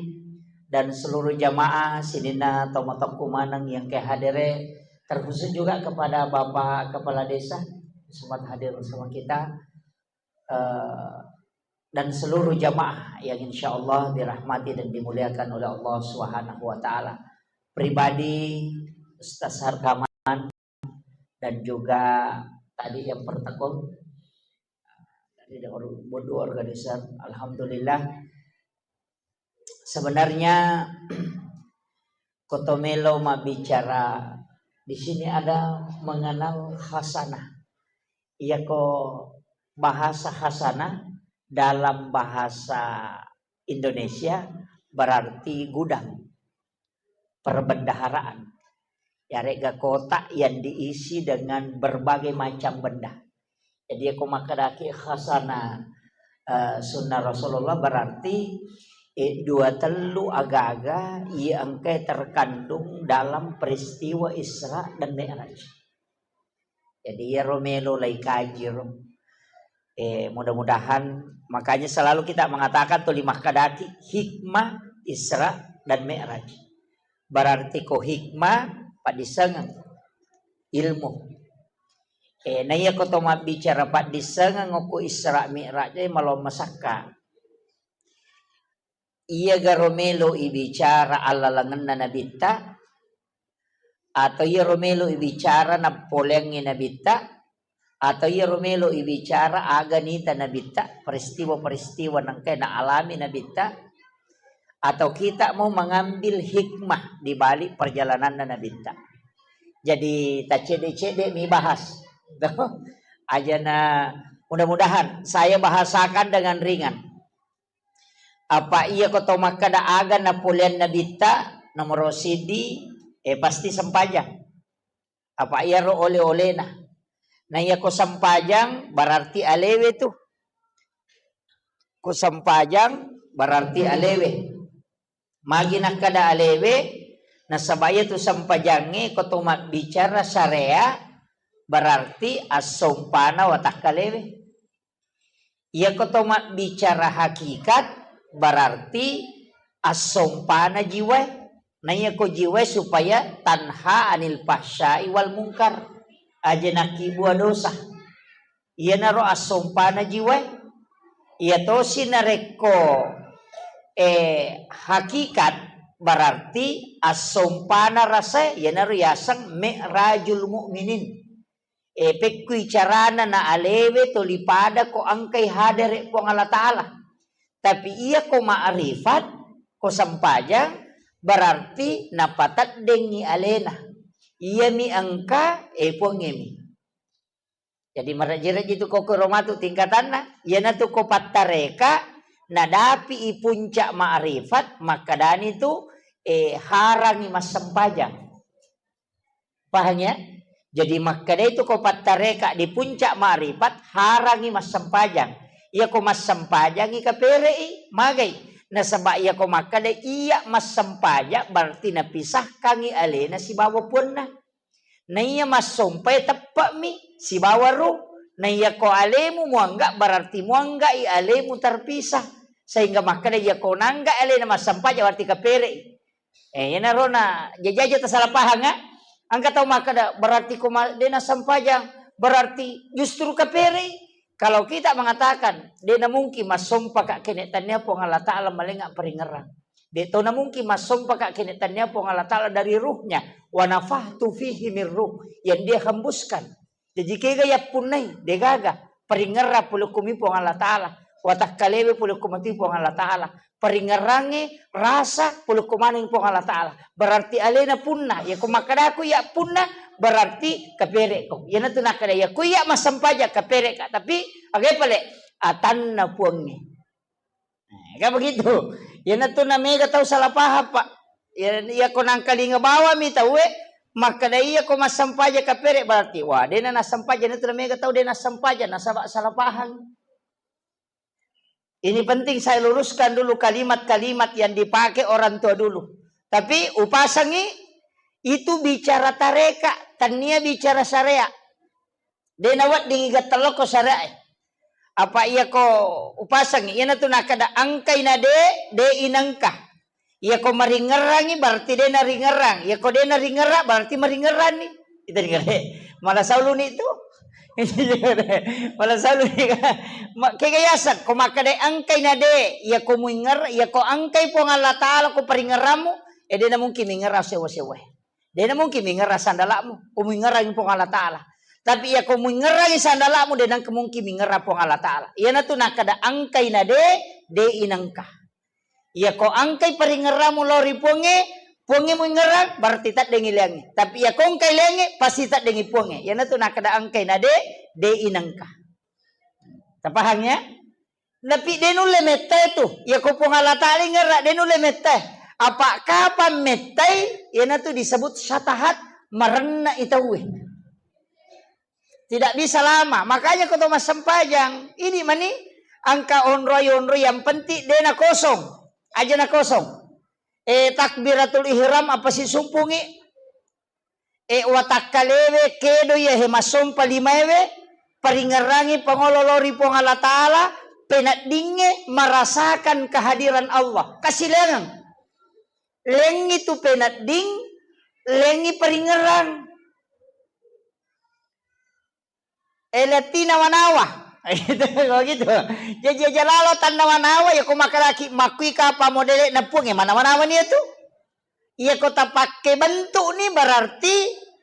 dan seluruh jamaah sininna tomatoku maneng yang kehadere, terkhusus juga kepada Bapak Kepala Desa sempat hadir bersama kita. Eh, dan seluruh jamaah yang insya Allah dirahmati dan dimuliakan oleh Allah Subhanahu wa Ta'ala. Pribadi Ustaz Harkaman dan juga tadi yang pertekong dari bodu organizer, alhamdulillah. Sebenarnya kotomelo mabbicara di sini ada mengenal hasanah. Iyako bahasa hasanah dalam bahasa Indonesia berarti gudang perbendaharaan. Yarega kotak yang diisi dengan berbagai macam benda. Jadi, iyako makkedaki khasana, eh, sunnah Rasulullah berarti Eh, dua tellu aga-aga iya engkae terkandung dalam peristiwa Isra dan Mi'raj. Jadi, iyaro melo laikaji ro. Eh, mudah-mudahan, makanya selalu kita mengatakan tuli makkadaki hikmah Isra dan Mi'raj. Berarti ko hikmah, paddissengeng, ilmu. Eh, na iya ko to mabbicara paddissengeng okko Isra Mi'raj, eh, malong masakka. Iya garo melo ibicara allalengenna nabitta, atau iyaro melo ibicara nappoleangngi nabitta, atau iyaro melo ibicara aga nita nabitta, peristiwa-peristiwa nengkae naalami nabitta, atau kita mau mengambil hikmah di balik perjalananna nabitta. Jadi, taccedde-cedde mi bahas. Ajana, mudah-mudahan saya bahasakan dengan ringan. Apa iya ko tau makkeda aga napoleang nabitta, nomoro siddi, eh, pasti sempajang. Apa iyaro ole-olena. Na iya ko sempajang, berarti alewe tu. Ko sempajang, berarti alewe. Magi nakkeda alewe, nasaba iya tu sempajangnge ko tau mabbicara syariat, berarti assompana watakkalewe. Iyako to mabbicara hakikat, berarti assompana jiwae. Na iyako jiwae supaya tanha anil fahsyai wal mungkar. Aja nakkibua dosa. Iyanaro assompana jiwae. Iyatosi narekko, eh, hakikat, berarti assompana rasae, iyanaro yaseng mi'rajul mu'minin. Eh, pekkui carana na alewe toli pada ko engkai hadere Puang Allah Ta'ala. Tapi iya ko ma'rifat, ko sempajang, berarti napateddengngi alena. Iyami engka, eh, Puangngemi. Jadi marejji-rejji tu ko kuro matu tingkatanna, iyanatu ko pattareka, nadapi i puncak ma'rifat, makkedani tu, eh, harangi massempajang. Pahang ya? Jadi makkeda itu ko pattareka di puncak ma'rifat, harangi massempajang. Iya ko massempajangi kapere'i, magai. Nasaba iya ko makkeda iya massempajang, berarti napisahkangi alena sibawa puanna. Na iya massompai teppe'mi sibawa ruh. Na iya ko alemu muangga, berarti muanggai alemu terpisah. Sehingga makkeda iya ko nangga alena massempajang, berarti kapere'i. Eh, iyanaro na jajaja tasala pahang, ah. Engka tau makkeda, berarti ko ma-, de nassempajang, berarti justru kapere'i. Kalau kita mengatakan, de namungkin massompaka kene tannia Puang Allah Ta'ala malenga paringerang. De to namungkin massompaka kene tannia Puang Allah Ta'ala dari ruhnya. Wa nafakhtu fihi min ruh. Yang dia hembuskan. Jaji kega yappunnai, degaga. Paringerrang pole okkomi Puang Allah Ta'ala. Watakkalewe pole okko matu Puang Allah Ta'ala. Paringerrangnge rasa pole okko maneng Puang Allah Ta'ala. Berarti alena punna. Iya ko makkedaku iya punna, berarti kapere'ko. Iyanatu nakkeda iya ko iya massempajang kapere'ka. Tapi aga pale? Atanna Puangnge. Nah, kan begitu. Iyanatu na mega tau salah paham, Pak. Iya, iya ko nangkalinga bawami tauwe, makkeda iya ko massempajang kapere, berarti, wah, dena nassempajang, iyanatu na mega tau dena nassempajang, nasaba salah paham. Ini penting saya luruskan dulu kalimat-kalimat yang dipakai orang tua dulu. Tapi upasangi itu bicara tareka, tania bicara syariat. De naweddingi gattallokko syariae. Apa iya ko upasangi, iyanatu nakkeda engkai na de, de inengka. Iya ko maringerrangi berarti de naringerrang. Iya ko de naringerrang berarti maringerranni. Itu ringere. Malah sauluni tu. Malah sauluni. Ma-, kega yaseng, ko makkeda engkai na de, iya ko muinger-, iya ko engkai Puang Allah Ta'ala ko paringerrammu, eh, de namungkin mingerrang sewa-sewa. De namungkin mingerrang sandala'mu, ko muingerrangi Puang Allah Ta'ala. Tapi iya ko muingerrangi sandala'mu, de nangka mungkin mingerrang Puang Allah Ta'ala. Iyanatu nakkeda engkai na de, de inengka. Iya ko engkai paringerrammu lao ri Puangnge, Puangnge muingerrang, berarti teddengi leangnge. Tapi iya ko engkai leangnge, pasti teddengi Puangnge. Iyanatu nakkeda engkai na de, de inengka. Tapahang ya? Tapi de nulle mettai tu. Iya ko Puang Allah Ta'ala ingerra, de nulle mettai. Apa kapang mettai, iyanatu disebut syatahat, marenna i tauwe. Tidak bisa lama. Makanya ko to massempajang, ini mani engka onroi-onroi yang penting de na kosong. Aja na kosong. Eh, takbiratul ihram apa sisumpungi? Eh, watakkalewe kedo iya he massompa limaewe, paringerrangi pangolo lao ri Puang Allah Ta'ala, peneddingnge merasakan kehadiran Allah. Kasilengang. Lengngi tu penedding, lengngi paringerrang. Eh, lettina manawa. Gitu, begitu. Jaji aja lalo tanna manawa, ya ko makalaki makkui kapa modele na puang, ya mana-mana mani itu. Iya ko tapakke bentuk ni berarti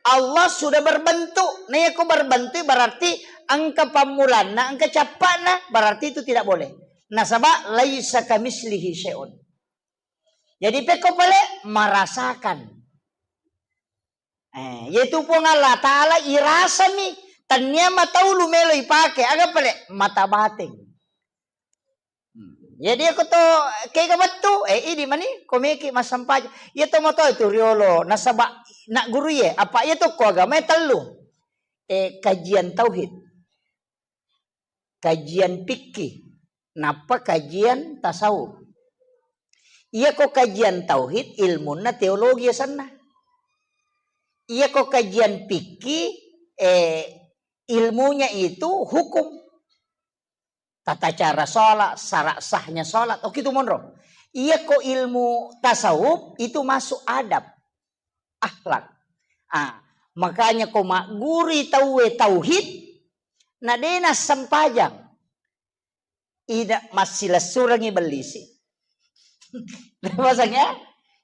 Allah sudah berbentuk. Nah, iya ko berbentuk berarti engka pammulanna, engka cappa'na, berarti itu tidak boleh. Nasaba laisa kamislihi syai'un. Jadi pekko pale merasakan. Eh, yaitu Puang Allah Ta'ala irasami, tannia matau lu melo ipake, aga pale mata bateng. Hmm. Jadi aku to kega bettu, eh, idi mani, komeki massempajang. Iya to moto itu riolo, nasaba nak guru ye, apa iya to ko agama tellu. Eh, kajian tauhid. Kajian fikih, nappa kajian tasawuf. Iya ko kajian tauhid, ilmunna teologi asenna. Iya ko kajian fikih, eh, ilmunya itu hukum. Tata cara sholat, syarat sahnya sholat, oke itu monro. Iya ko ilmu tasawuf, itu masuk adab. Akhlak. Ah, makanya ko maggurui tauwe tauhid, na de nassempajang, ida massilessurengngi bellisi. Pasang ya?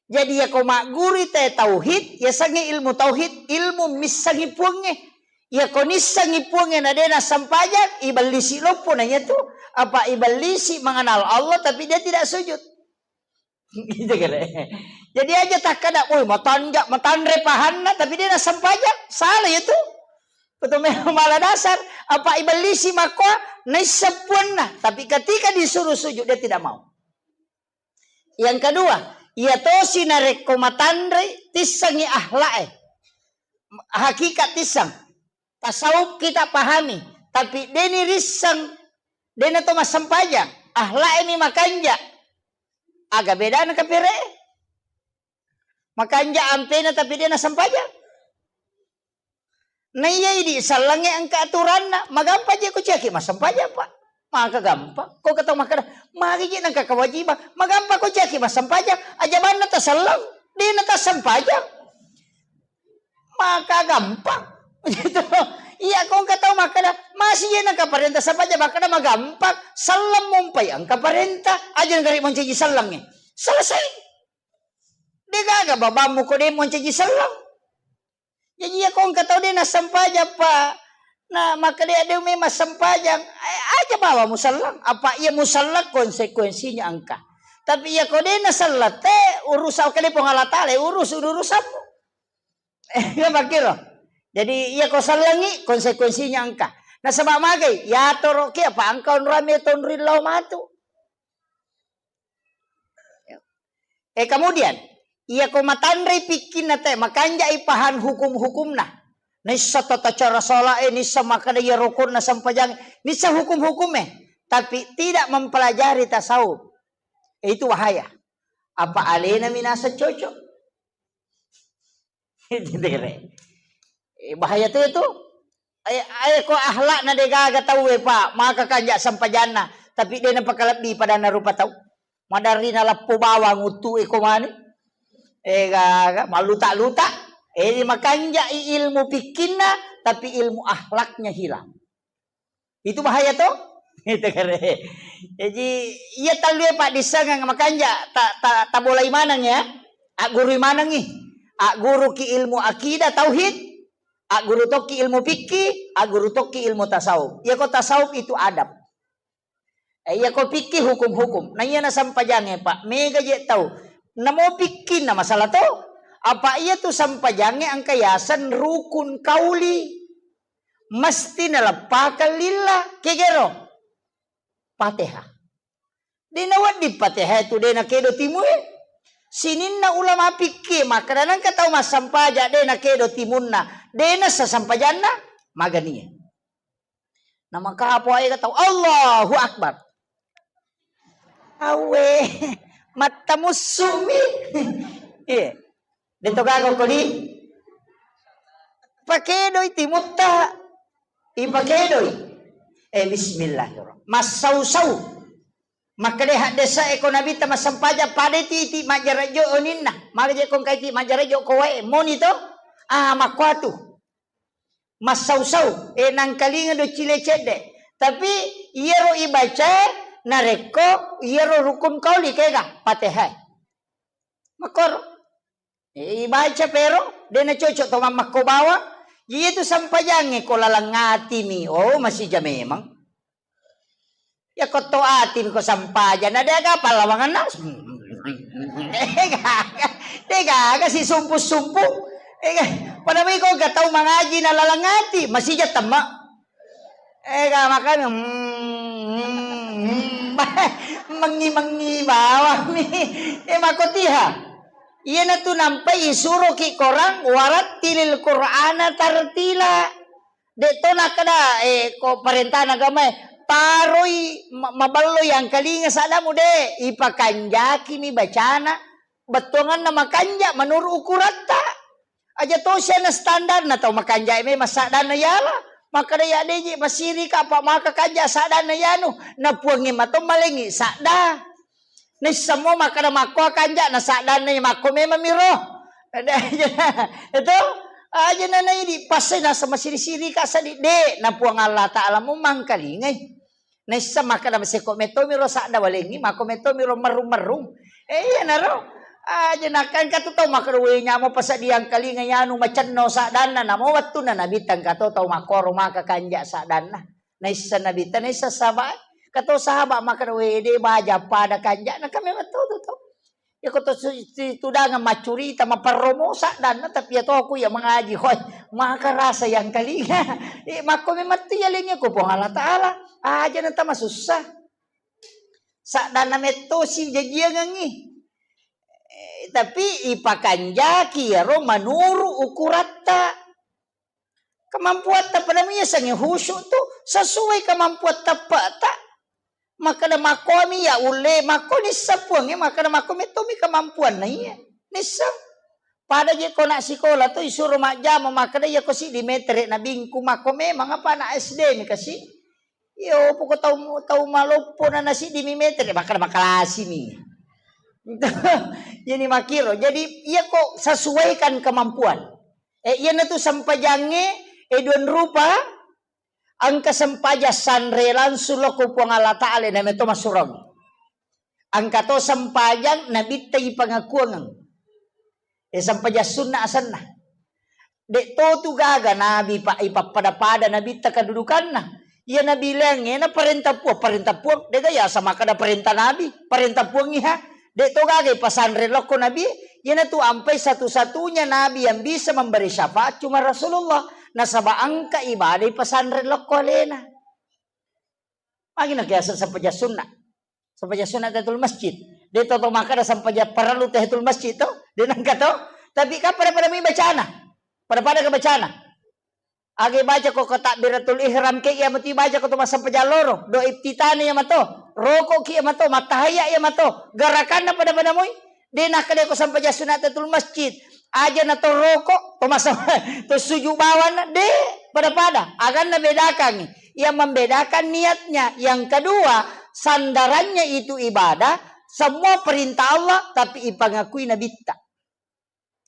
Jadi ya ko maggurui te tauhid, ya sangi ilmu tauhid, ilmu missangi puangnge. Ya ko nissangi puangnge na de nassempajang, ibellisi loppo nanya tu. Apa ibellisi mengenal Allah tapi dia tidak sujud. Gitu kere. Jadi aja takkada, "Woi, matanja, matanre pahanna, tapi dia nassempajang." Salah ya tu. Betul memang malah dasar. Apa ibellisi makkoa naisseng puanna, tapi ketika disuruh sujud dia tidak mau. Yang kedua, iya tosi narekko matanre tissengi akhlak e. Hakikat tisseng. Tasawuf kita pahami, tapi deni risseng, dena to massempajang, akhlak e mi makanja. Aga bedana kapere? Makanja ampena tapi dena sempajang. Naiya idi sellengnge engka aturanna, magampa je ko ciaki massempajang, Pak. Maka gampang. Ko ketau makkeda, magi je nengka kewajiban, magampa ko ciaki massempajang, aja banna taselleng, dena tassempajang. Maka gampang. Gitu. Iya, ko engka tau makkeda, masih je nengka parenta sempajang, makkeda magampang, selleng mumpai engka parenta, aja nengka ri mancaji sellengnge. Selesai. De gaga babammu ko de mancaji selleng. Jaji iya ko engka tau de nassempajang, Pak. Na makkeda de memang sempajang, eh, aja bawa muselleng. Apa iya muselleng konsekuensinya engka. Tapi iya ko de naselleng te urusan kale Puang Allah Taala, urus urusanmu. Eh, iya makkiro. Jadi iya ko sellengi konsekuensinya engka. Nasaba magai, yatoro ki apa engka onrame tonri lao matu. Eh, kemudian, iya ko matanrei pikkinna te, makanjai pahang hukum-hukumna. Nissa tata cara salat e, nissa makkeda iya rukunna sempajang, nissa hukum-hukum e, tapi tidak mempelajari tasawuf. Eh, itu bahaya. Apa alena minasa cocok? Gitu kere. Eh, bahaya tu itu. Eh, eh, ko akhlakna de gaga tau e, Pak, maka kanja sempajanna, tapi de napakalebbi padanna rupa tau. Maderri naleppo bawang uttu e ko mani. Eh, gaga, malluta-luta. Eh, makanjai ilmu pikkinna, tapi ilmu akhlaknya hilang. Itu bahaya to? Itu kere. Jadi, iya tallue paddissengeng makanja ta, ta, tabolai maneng ya. Aggurui manengi. Agguruki ilmu akidah, tauhid, agguru tokki ilmu fikih, agguru tokki ilmu tasawuf. Iya ko tasawuf itu adab. Eh, iya ko fikih hukum-hukum. Nah, iya nasempajange, Pak. Mega je tau. Namo fikih na masalah to. Apa iya tu sempajange engka yaseng rukun kauli. Mesti naleppakang lillah, kegero. Fatihah. De nawedding Fatihah tu de nakedo timue. Sininna ulama fikih makkeda nengka tau massempaja de nakedo timunna, de nassa sempajanna, maganie. Namakapo aega tau, Allahu Akbar. Awe. Mattamussu'mi. Iya. De' to gaga ko di. Pakedoi timutta. Ipakedoi. Eh, bismillahirrahmanirrahim. Massau-sau. Makkeda haddesa e ko Nabitta massempajang pada iti, iti majjarajo oninna. Maka je ko engka iti majjarajo ko wae moni to. Ah, makkuatu. Massau-sau, eh, nangkalinga doccile cedde. Tapi iyaro ibaca narekko iyaro rukun qauli kega, Fatihah. Makkoro. Eh, ibaca pero, de' nacocok to mammakko bawang. Jadi itu sempajangnge ko laleng atimi. Oh, masija memang. Ya ko to atimi ko sempaja, na de' gaga pallawanganna. De' gaga, de' gaga si sumpu-sumpu. Eh, pada mi ko ga tau mangaji na laleng ati, masija temma. Eh, ga makanya, hmm, hmm, hmm. Mengi-mengi bawang mi. Eh, makotiha. Iyanatu nampai isuroki korang, "Warattilil Qur'ana tartila." De' to nakkeda, eh, ko parentana agamae, paroi ma-, mabelloi angkalinga saddamu, de', ipakanjakimi bacana, bettuanganna makanja menurut ukuratta. Aja tosi ana standarna tau makanja memang saddanna yala. Makkeda ya de' je masirika apa maka kanja saddanna yanu, na puangnge mato malengi sadda. Naisseng mo makkeda makko kanja na saddanna makko memang miro. Itu aja na naidi passai nasa masiri-siri ka sadi de' na Puang Allah Ta'ala mu mangkalingai. Naisseng makkeda maseko metto miro sadda walengi, makko metto miro merrung-merrung. Eh, iya naro. Aja nakkan katu tau makkeda we nyamo pasadiang kalinga yanu macenno saddanna, namo wettunna Nabitta engka to tau makkoro maka kanja saddanna. Naisseng Nabitta, naisseng sahabat. Kato sahabat makkeda, "We, de' baja pada kanja'na." Kan memang to, to, to. Ya ko to su-, si-, tudangeng maccurita, maperromo saddanna, tapi ya to aku ya mengaji, hoi, maka rasa yang kalinga. Eh, makko memang tu ya lengi ko Puang Allah Ta'ala. Aja na tama susah. Saddanna metto si jajiangengi. Eh, tapi ipakanjaki yaro manuru ukuratta. Kemampuatta pada mu yasengnge khusyuk tu sesuai kemampuatta peta. Makkeda makkomi ya ulle, makko nisseng puangnge, makkeda makko mettomi kemampuanna iya. Nisseng. Pada je ko nak sikola tu isuro majjama makkeda iya ko siddi metere na bingku, makko memang apa anak S D mi kasi. Iyo, poko tau, tau maloppo na, na siddi mi metere, makkeda makalasi mi. Jadi makkiro. Jadi iya ko sesuaikan kemampuan. Eh, iyanatu sempajangnge, eh, duang rupa, engka sempajang sanre langsung lokko Puang Allah Ta'ala, na meto massurong. Engka to sempajang nabitta ipangakuangeng. Eh, sempajang sunna asenna. De' to tu gaga nabi pa-, ipappada-pada nabitta kedudukanna. Iya nabi laingnge na parenta puang, parenta puang. De' gaga yasa makkeda parenta nabi, parenta puang iha. De' to gaga ipasanre lokko nabi, iyanatu ampai satu-satunya nabi yang bisa memberi syafaat cuma Rasulullah. Nasaba engka ibadah ipasanre lokko alena. Magi na kiaseng sempajang sunna. Sempajang sunna tahiyatul masjid. De' to, to makkeda sempajang parellu tahiyatul masjid to. De' nengka to. Tapi kan pada-pada mi bacana. Pada-pada ke bacana. Age baca ko, ko takbiratul ihram ke iya mati baca ko to massempajang loro. Do iftitani iya mato. Roko ki iya mato, mattahayya iya mato. Gerakanna pada-pada moi. De' nakkeda ko sempajang sunat tahiyatul masjid. Aja na to roko, to masa-, to sujud bawanna. De', pada-pada. Aganna bedakangi. Yang membedakan niatnya. Yang kedua, sandarannya itu ibadah, semua perintah Allah, tapi ipangakui nabitta.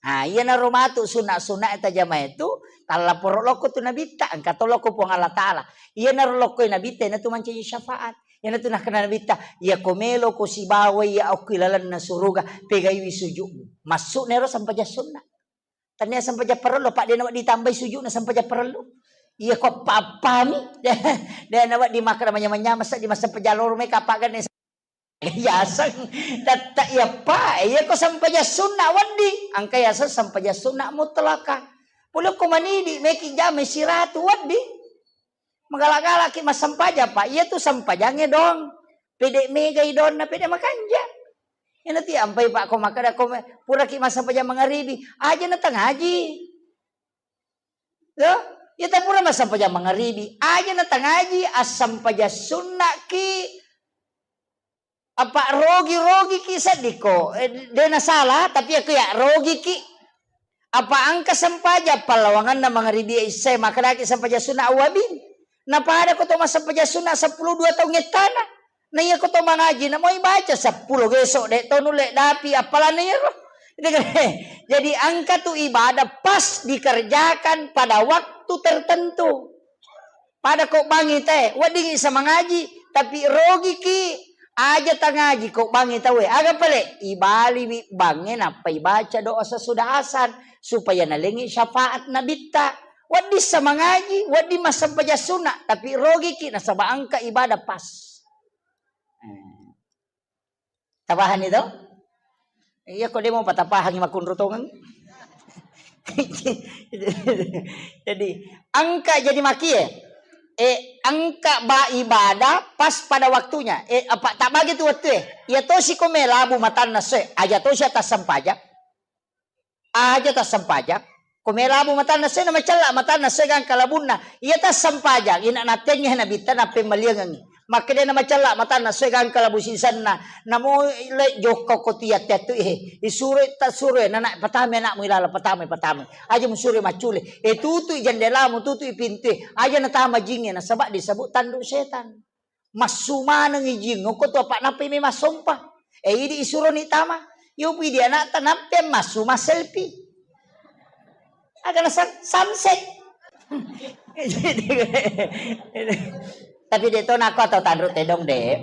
Ha, iyanaro matu sunna-sunna tajamae tu, tallaporo lokko tu nabitta, engka to lokko Puang Allah Ta'ala. Iyanaro lokko nabitta, iyanatu mancaji syafaat. Iyanatu nakkeda nabitta, "Iya ko melo ko sibawa iya okki lalenna suruga, pegaiwi sujudmu." Masuk nero sempajang sunna. Tania sempajang parellu, apa de' nawa ditambai sujudna sempajang parellu. Iya ko apa-apami. De' nawa dimakkeda manya-manya, masa di massempajang loro meka apa gane Yaseng tette iyappa, iya ko sempajang sunna wedding, engka yaseng sempajang sunna mutlaka. Pole ko manidi meki jama siratu wedding. Magala-galaki massempajang, Pak. Iya tu sempajangnge dong. Pede megai donna, pede makanja. Ina ti ampai, Pak, ko makkeda ko me-, puraki massempajang mangaribi, aja na tangaji. Yo, iya tapura massempajang mangaribi, aja na tangaji, assempajang sunnaki Apa rogi-rogiki seddiko, eh, de' nasalah, tapi aku ya rogiki. Apa engka sempajang pallawanganna mangaribi isya, makkedaki sempajang sunna awwabin. Napada ko to massempajang sunna seppulo dua taung ettana. Na iya ko to mangaji, na moi baca seppulo geso, de' to nulle dapi appalanna iyaro. Jadi engka tu ibadah pas dikerjakan pada waktu tertentu. Pada ko bangi te, weddingi sa mangaji, tapi rogiki, aja tangaji ko bangi tauwe. Aga pale, ibaliwi bangnge nappa ibaca doa sesudah asar, supaya nalengi syafaat nabitta. Wedding sa mangaji, wedding massempajang sunna, tapi rogiki nasaba engka ibadah pas. Eh. Tapahanni to? Iya, ko de' mo patapahangi makunru tongeng. Jadi, engka jadi makie. Eh, engka ba ibadah pas pada waktunya. Eh, apa tak bagi tu waktu eh. Iya tosi ko melabu matanna se, aja tosi atas sempajang. Aja tassempajang. Ko melabu matanna se na macella matanna se gangka labunna. Iya tassempajang, ina natengnge nabitta nappemmaliangengngi. Makkeda na macella matanna se gangka labu sisenna. Namo le jokka ko tiat-tiat tu, eh, isuro tasuro, eh, nana patame anakmu ilala, patame, patame. Aja musuro maccule. Eh, tutui jendelamu, tutui pintu, eh. Aja natama jingnge, nasaba disebut tanduk setan. Massu maneng ijing, okko tu apa nappai memang sompa. Eh, idi isuroni tama. Yo pidi anakta nappai massu masselfie. Agana san-, sunset. Tapi de' to nako atau tanru tedong de'.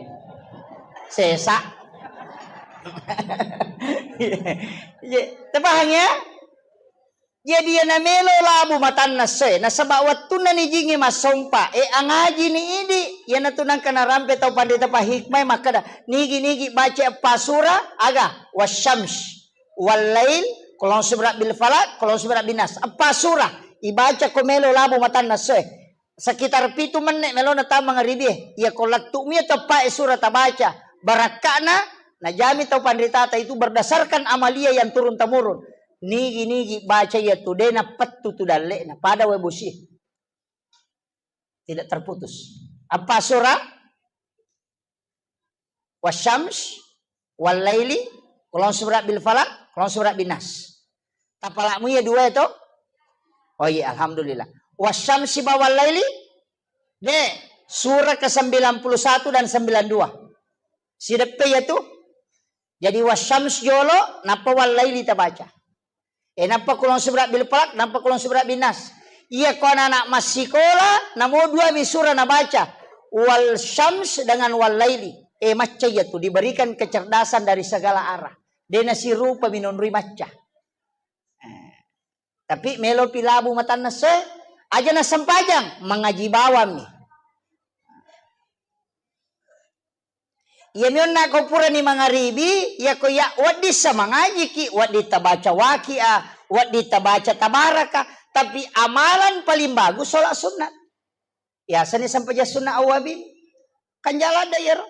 Sesa. Ye, tepahang ya? Jadi, iyana melo labu matanna essoe, nasaba wettunna nijingngi massompa, e, angajini idi, iyanatu nangka narampe tau panrita pahikmae makkeda, nigi-nigi baca eppa sura, aga, wasyams, wallail, qul a'udzu birabbil falaq, qul a'udzu birabbin nas. Eppa sura ibaca ko melo labu matanna essoe. Sekitar pitu menne' melona tama mangaribie. Iya ko lettu'mi teppae sura tabaca, barakka'na najami tau panritata itu berdasarkan amalia yang turun temurun. Nigi-nigi baca iya tu de' nappettu tu dalle'na pada wae bosi. Tidak terputus. Apa sura? Wasyams, wallaili, qul a'udzu birabbil falaq, qul a'udzu birabbin nas. Tapalakmu iya dua itu? Oh iya, alhamdulillah. Wasyamsi ba wallaili? De, surah ke sembilan puluh satu dan sembilan dua. Sideppe iya tu? Jadi wasyams jolo, nappa wallaili tabaca. E, nappa qul a'udzu birabbil falaq, nappa qul a'udzu birabbin nas. Iya ko anak-anak massikola, namo dua mi sura nabaca. Wal syams dengan wal laili. E, macca iya tu, diberikan kecerdasan dari segala arah. De nasirupa minonroi macca. E, tapi melo pi labu matanna se, aja nasempajang, mangaji bawang mi. Iyami onna ko purani mangaribi, iya ko iya wedding sa mangajiki, wedding tabaca waki'a, wedding tabaca tabaraka, tapi amalan paling bagus sholat sunnah. Yasani sempajang sunnah awwabin. Kan jalan da iyaro.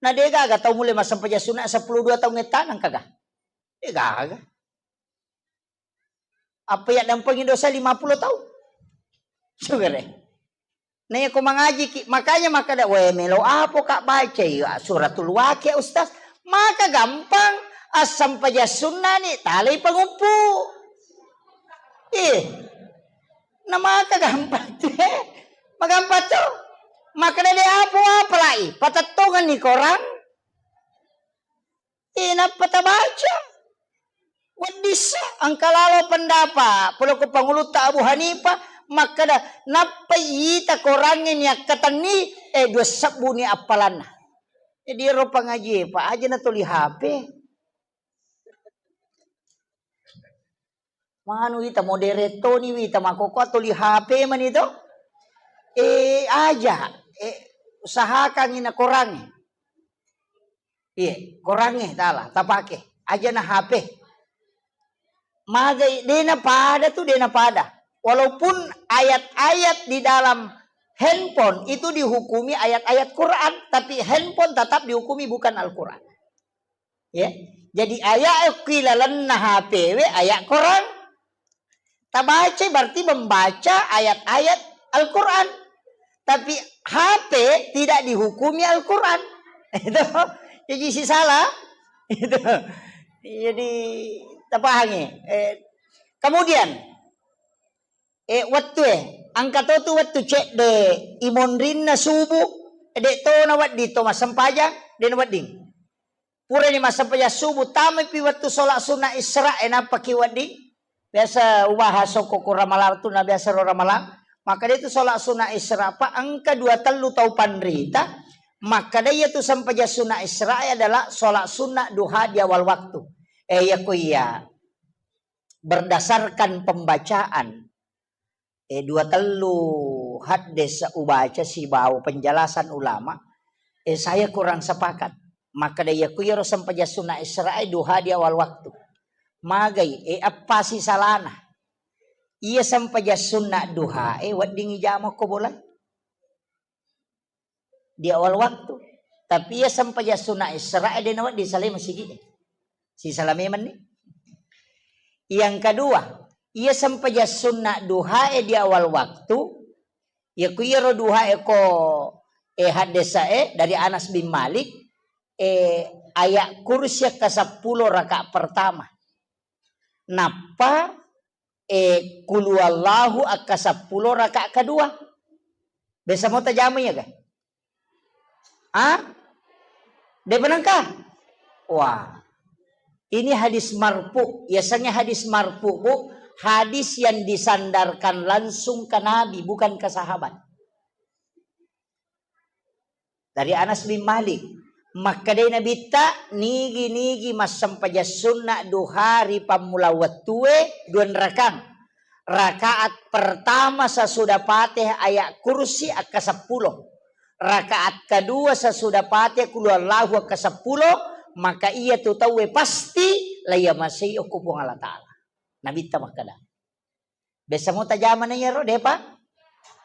Na de gaga tau mulai massempajang sunnah seppulo dua taung ettaneng kaga? De gaga. Apa yaddampengi dosa lima puluh taung? Sugere. Na iya ko mangajiki, makanya makkeda, "We, melo apo ka baca iya suratul Waqiah, Ustaz?" Maka gampang, assempajang sunnani, talai panguppu. Ih, na maka gampang tu, eh. Magampang tu. Makkeda de apo apalai, patettongenni korang. Eh, nappa tabaca. Weddissa, engka lalo pendapa, pole ko pangulutta Abu Hanifah, makkeda, nappa ita korangnge niakkatenni, eh, dua sebbu ni appalanna. Jadi, ero pangaji, Pak, aja na tuli H P. Manu wita modere toni wita makoko tuli H P mani to. Eh, aja, eh, usahakan ina korangnge. Iya, korangnge tala tapake. Aja na H P. Magai, dena pada tu, dena pada. Walaupun ayat-ayat di dalam handphone itu dihukumi ayat-ayat Quran, tapi handphone tetap dihukumi bukan Al-Quran. Ya. Jadi ayat ki lalenna H P we ayat Quran. Tabaca berarti membaca ayat-ayat Al-Quran. Tapi H P tidak dihukumi Al-Quran. Itu. Jadi sisala. Itu. Jadi tapahangi. Eh, kemudian, eh, wettu e, engka to tu wettu cedde imonrinna subuh, de to nawedding to massempajang, de nawedding. Purani massempajang subuh, tamaipi wettu sholat sunnah Isra e, nappaki wedding. Biasa ubaha sokko ko ramalang tu, na biasa ro ramalang. Makkeda itu sholat sunnah Isra, Pak, engka dua tellu tau panrita. Makkeda iya tu sempajang sunnah Isra e adalah sholat sunnah duha di awal waktu. Eh, iya ko iya. Berdasarkan pembacaan, eh, dua tellu haddes ubaca sibawa penjelasan ulama, eh, saya kurang sepakat. Makkeda iya ku iyaro sempajang sunnah Isra e duha di awal waktu. Magai, eh, eppa sisalana. Iya sempajang sunnah duha e wedding ijama ko bola di awal waktu. Tapi iya sempajang sunnah Isra e de nawedding salai masigi e. Sisala memenni. Yang kedua, iya sempajang sunnah duha e di awal waktu, iya ku iyaro duha e ko, eh, haddesa e dari Anas bin Malik, eh, ayat kursi ke sepuluh rakaat pertama. Nappa, eh, kulu Allahu akka seppulo rakaat kedua. Biasa mau tajama iya ga? Ah? De penengka? Wah. Ini hadis marfu. Yasangnge hadis marfu, Bu, hadis yang disandarkan langsung ke Nabi, bukan ke sahabat. Dari Anas bin Malik, makkedai Nabitta, nigi-nigi massempajang sunna duha ri pammula wettue, dua rakang. Rakaat pertama sesudah Fatihah ayat kursi akka seppulo. Rakaat kedua sesudah Fatihah kulu Allahu akka seppulo, maka iya tu tauwe pasti laiya masei okko Puang Allah Ta'ala. Nabitta makkeda. Biasa mo tajamana iyaro, depa?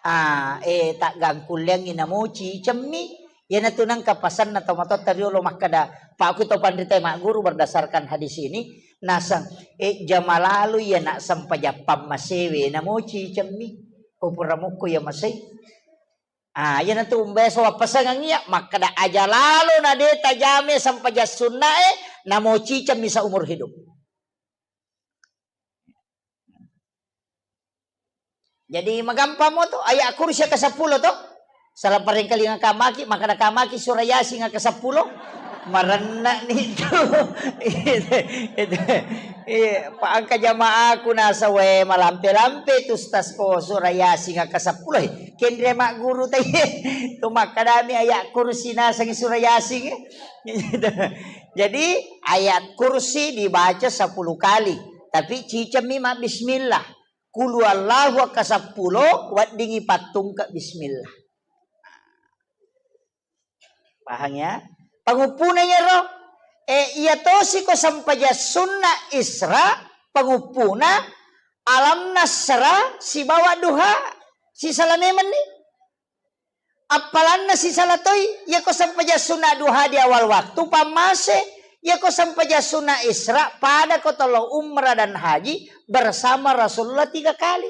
Ah, eh, taggangkulleangngi namo cicemmi. Iyanatu nengka pasanna tomatoatta riolo makkeda, Pak, ku to panrita magguru berdasarkan hadis ini, naseng, eh, jama lalo iya nak sempajang pammasewe namo cicemmi. Ko pura mukko iya masei. Ah, iyanatu umbeso wappasangang iya, makkeda aja lalo na de tajame sempajang sunnae, namo cicemmi seumur hidup. Jadi magampang mo tu, ayat kursi ke seppulo tu. Salah parengkalinga kamaki, makkeda kamaki surah Yasin ke seppulo. Marenna ni tu. Itu, itu. Iya, Pak, engka jamaaku nasawe malampe-lampe tu, Ustaz, ko surah Yasin ke seppulo. Kenre magguru tai. Tu makkedami ayat kursi nasengi surah Yasin. Jadi ayat kursi dibaca sepuluh kali. Tapi cicemmi mabbismillah. Kulu Allahu akka seppulo, weddingngi pattungke bismillah. Pahang ya? Panguppuna iyaro, eh, iya tosi ko sempajang sunna Isra, panguppuna Alam Nasra sibawa Duha, sisala memenni. Appalanna sisala toi, iyako sempajang sunna duha di awal waktu, pammase. Iyako sempajang sunna Isra, pada ko tolo umrah dan haji bersama Rasulullah tiga kali.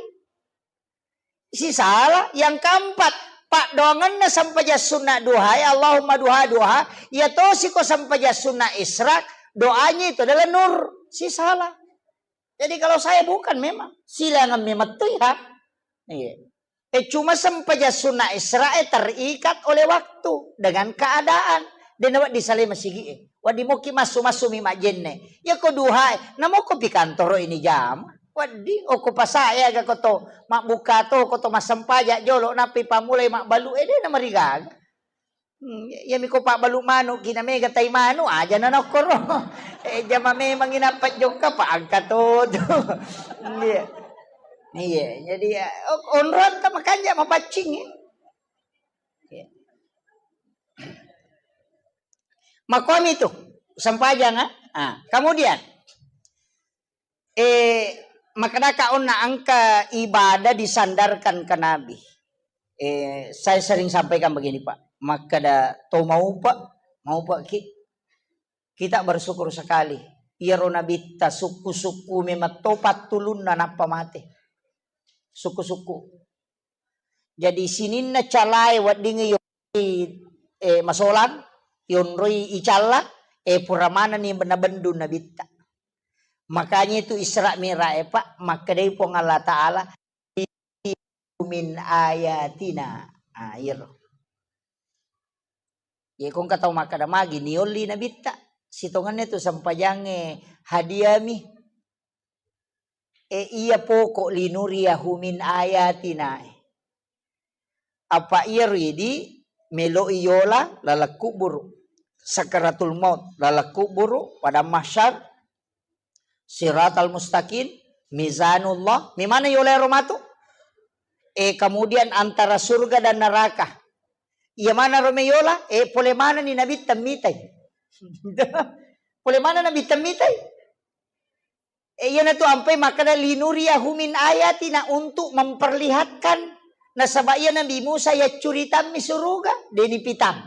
Sisala. Yang keempat, paddoangenna sempajang sunna duha, ya Allahumma duha, duha, iya tosi ko sempajang sunna Isra, doanya itu adalah nur. Sisala. Jadi kalau saya bukan memang, silangan memang tu ya. Iya. Eh, cuma sempajang sunna Isra e terikat oleh waktu dengan keadaan. De nawedding salai masigi e. Wedding mokki massu-massu mi majjenne. Iyako duha e, namokko pi kantoro ini jama. Wedding okko pasa e aga ko to mabbuka to, ko to massempajang jolo, nappi pammulai mabbalu e, de namarigaga. Hmm, iya, iyami ko pabbalu manu, ki na mega tai manu, aja na nokkoro. Eh, jama memang inappa jokka, pa angka to tu. Iya. Iya, jadi, ya, o-, onrong ta makanja mapaccing, ya. Iya. Makomi tu, sempajang, ah. Ah, kemudian, eh, makkedaka onna engka ibadah disandarkan ke Nabi. Eh, saya sering sampaikan begini, Pak. Makkeda to maupa, maupa ki, kita bersyukur sekali. Iyaro Nabitta sukku-sukku memang to pattulunna nappa mate. Sukku-sukku. Jadi sininna calae weddingngi yo, eh, masolang, Yonroi icalla, eh, pura manenni nabendu nabitta. Makanya itu Isra Mi'raj, eh, Pak, makkedai Puang Allah Ta'ala, "Min ayatina." Ah, iyaro. Ye ko engka tau makkeda magi niolli nabitta, sitongenna tu sempajangnge hadiami. E iya poko linuriyahu min ayatina. Apa iyaro idi meloi yola laleng kuburu. Sakaratul maut laleng kuburu, padang mahsyar, siratal mustaqim, mizanullah. Memana yola ero matu? E, kemudian antara surga dan neraka. Iya mana ro meyola? E, pole mana ni nabitta mitai? Pole mana nabitta mitai? E, iyanatu ampai makkeda, "Linuriyahu min ayatina," untuk memperlihatkan. Nasaba iya Nabi Musa yaccuritammi suruga, deni pitang.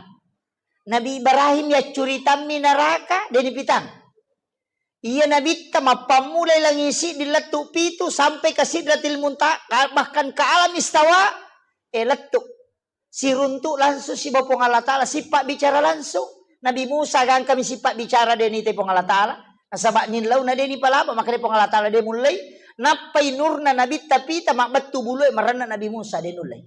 Nabi Ibrahim yaccuritammi neraka, deni pitang. Iya nabitta mappammulai langi siddi lettu pitu sampai ke Sidratil Muntaha, bahkan ke alam istawa, e, lettu. Siruntu langsung siba Puang Allah Ta'ala, sippa bicara langsung. Nabi Musa gangkami sippa bicara deni te Puang Allah Ta'ala. Nasaba nillauna deni palaba, makanya Puang Allah Ta'ala de mullei. Nappai nurna nabitta pita mabbettu bulue marenna Nabi Musa de nullei.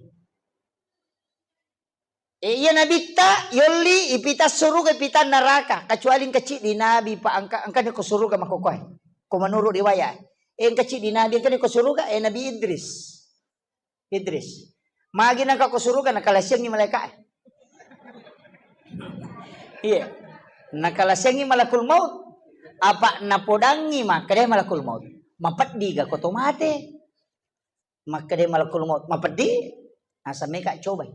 E, iya nabitta yolli ipita suruga, ipita neraka, kecuali engka ciddi nabi, Pak, engka, engkani ko suruga makkokkoe. Ko menurut riwayat. E, engka ciddi nabi engkani ko suruga, e, Nabi Idris. Idris. Magi nangka ko suruga, nakalasiangi malaika. Iya. Nakalasiangi malakul maut. Apa napodangi makkeda malakul maut, "Mapeddi ga ko to mate?" Makkeda malakul maut, "Mapeddi." Asa meka cobai.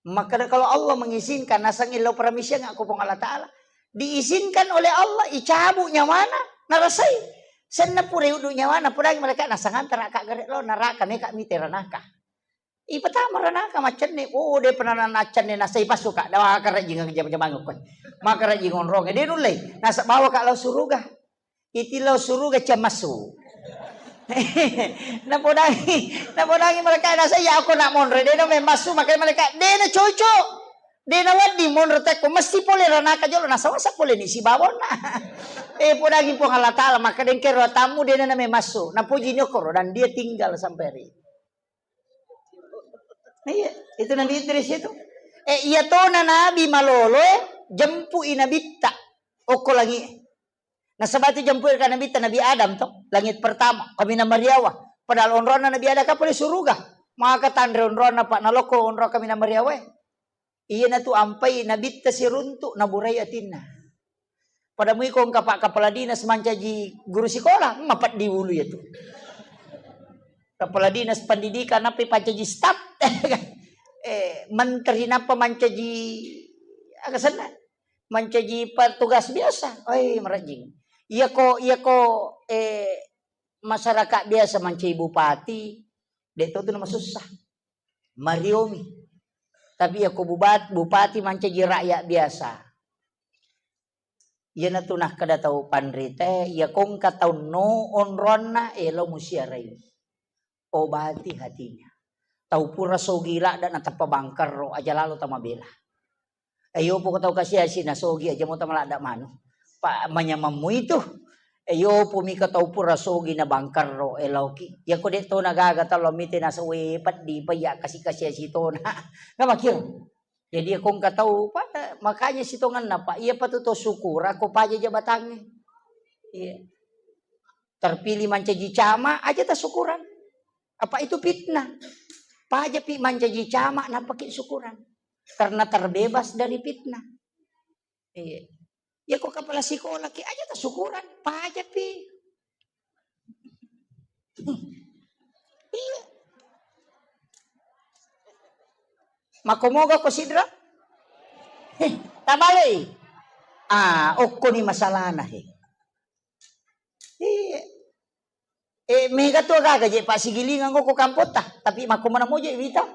Makkeda, kalau Allah mengizinkan, nasengngi lao paramisiang ko Puang Allah Ta'ala. Diizinkan oleh Allah, icabu nyawana, narasai. Senna pura uddu nyawana, pudangi malaikat, nasang antara ka gare lao neraka, meka mite ranaka. Ipatama ranaka, maccenne, oh, de pernah naccenne, nasai pasuka, dawa karajing jam-jamang ko. Maka rajing onrong, de nullei, nasa bawa ka lao suruga. Iti lao suruga cia massu. Napodangi, napodangi malaikat, nasa iya ako nak monre, de na memmassu, makanya malaikat, de na cocok. De na wedding monre tekko, mesti pole ranaka jolo, nasa wasa pole ni sibawonna. Eh, podangi Puang Allah Ta'ala, maka dengke ro tamu, de na memmassu. Napuji ni okoro, dan dia tinggal sampai hari. Iya, itu Nabi Idris itu. Eh, iya tona Nabi malolo, eh, jempui Nabitta. Okko langi. Nasaba itu jempui ka Nabitta Nabi Adam to, langit pertama, kaminang mariawa. Padahal onronna Nabi Adam ka pole suruga. Maka tanre onronna, Pak, nalokko onro kaminang mariawa, eh. Iyanatu ampai Nabitta siruntu, naburai atinna. Pada mui ko engka Pak Kepala Dinas mancaji guru sikola, mapeddi ulu iyatu. Kepala Dinas Pendidikan nappa pancaji staf. Eh, menteri nappa mancaji, aga senna? Mancaji petugas biasa. Oi, marajing. Iyako, iyako, eh, masyarakat biasa mancaji bupati, de to tu namasussa. Mariomi. Tapi iyako bubat-, bupati mancaji rakyat biasa. Iyanatu nakkeda tau panrita, iyako engka tau no onronna, elo musiarai. Obati hatinya. Tau pura sogi ladda natappa bangkarro, aja lalo tamabela. Ayo poko tau kasiasi nasogi aja mo tamaladda manu. Pa manyamammu itu. Ayo pumika tau pura sogi na bangkarro, eloki. Iyako de tona gaga talo mite nasawe peddi payya kasi-kasiasi tona. Namakio. Jadi, iya ko engka tau, pa-, makanya sitongenna, Pak, iya patu to syukur, ko paja jabatangnge. Iya. Terpilih mancaji camat, aja tasukurang. Apa itu fitnah? Paja pi mancaji camat, napaki syukurang. Karena terbebas dari fitnah. Iya. Ya, ko kepala sekolah ki aja tasukurang, paja pi. Iya. Makomoga ko sidra? Heh, tabalei. Ah, okko ni masalahna, he. Iya. Eh, mega tu gaga je Pak Sigilingang ko kampotta, tapi makko mana moje wita.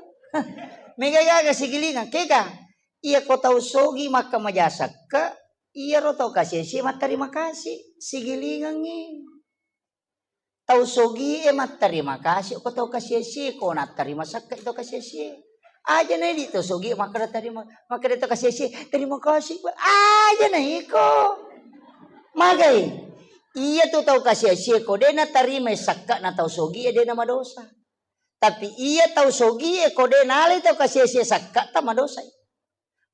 Mega gaga Sigilingang, kega? Iya ko tau sogi makka majasakka, iya ro tau kasih-kasih matterima kasih, Sigilingangi. Tau sogi e matterima kasih ko tau kasih-kasih, ko natterima sakka tau kasih-kasih. Aja na idi tau sogi makkeda terima, makkeda tau kasiasi, "Terima kasih, Pak." Aja na iko. Magai. Iya tu tau kasiasi ko de natarima sakka na tau sogi de na madosa. Tapi iya tau sogi ko de nalai tau kasiasi sakka ta madosai.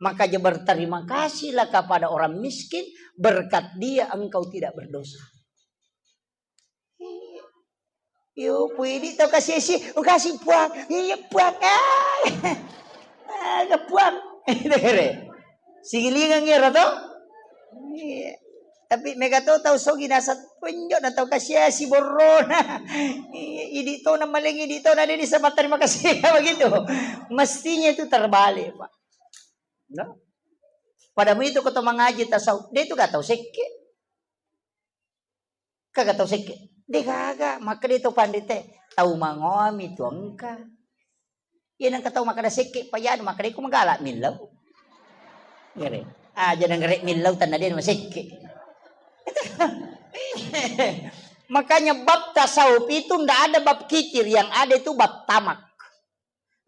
Makanya berterima kasihlah kepada orang miskin, berkat dia engkau tidak berdosa. Iya. Yo, puidi tau kasiasi, "Oh, kasih Puang." "Iya, Puang." Ah. Ah, ke Puang. Itu kere. Sigilingan ngira to? Iya. Tapi mega to tau sogi nasat penjo na tau kasiasi borrona. Iya, idi to na maleng, idi to na deni sama terima kasih begitu. Mestinya itu terbalik, Pak. No? Pada mu itu ko to mangaji tasawuf, de tu gak tau sekke. Kaga tau sekke. De gaga, makkeda to pandite, tau mangoami tu engka. Iya nengka tau makkeda sekke, payanu makkeda ko magala millau. Ngere. Ah, jangan ngere millau tanna de masekke. Makanya bab tasawuf itu ndak ada bab kikir, yang ada itu bab tamak.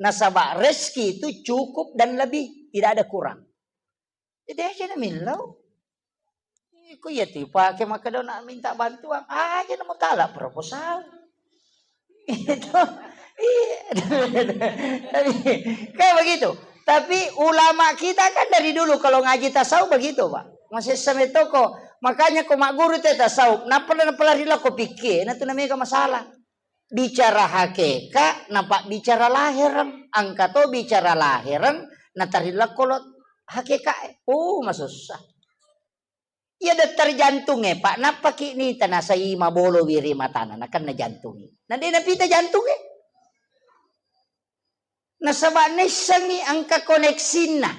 Nasaba rezeki itu cukup dan lebih, tidak ada kurang. Jadi aja na millau. Iko iya tu pake makkeda na minta bantuan. Aja na mutala proposal. Itu. Iya. Kayak begitu. Tapi ulama kita kan dari dulu kalau ngaji tasawuf begitu, Pak. Masih sampai toko. Makanya ko magguru te tasawuf, napala napala rila ko pikir, na tu namanya masalah. Bicara hakeka, napabbicara lahereng. Engka to bicara lahereng, natarillakko lo hakeka e. Oh, masussa. Iya, dokter jantung e, Pak, nappaki nita nasai mabolo wiri matana, nakenna jantung e. Na de napita jantung e. Nasaba naissengi engka koneksinna.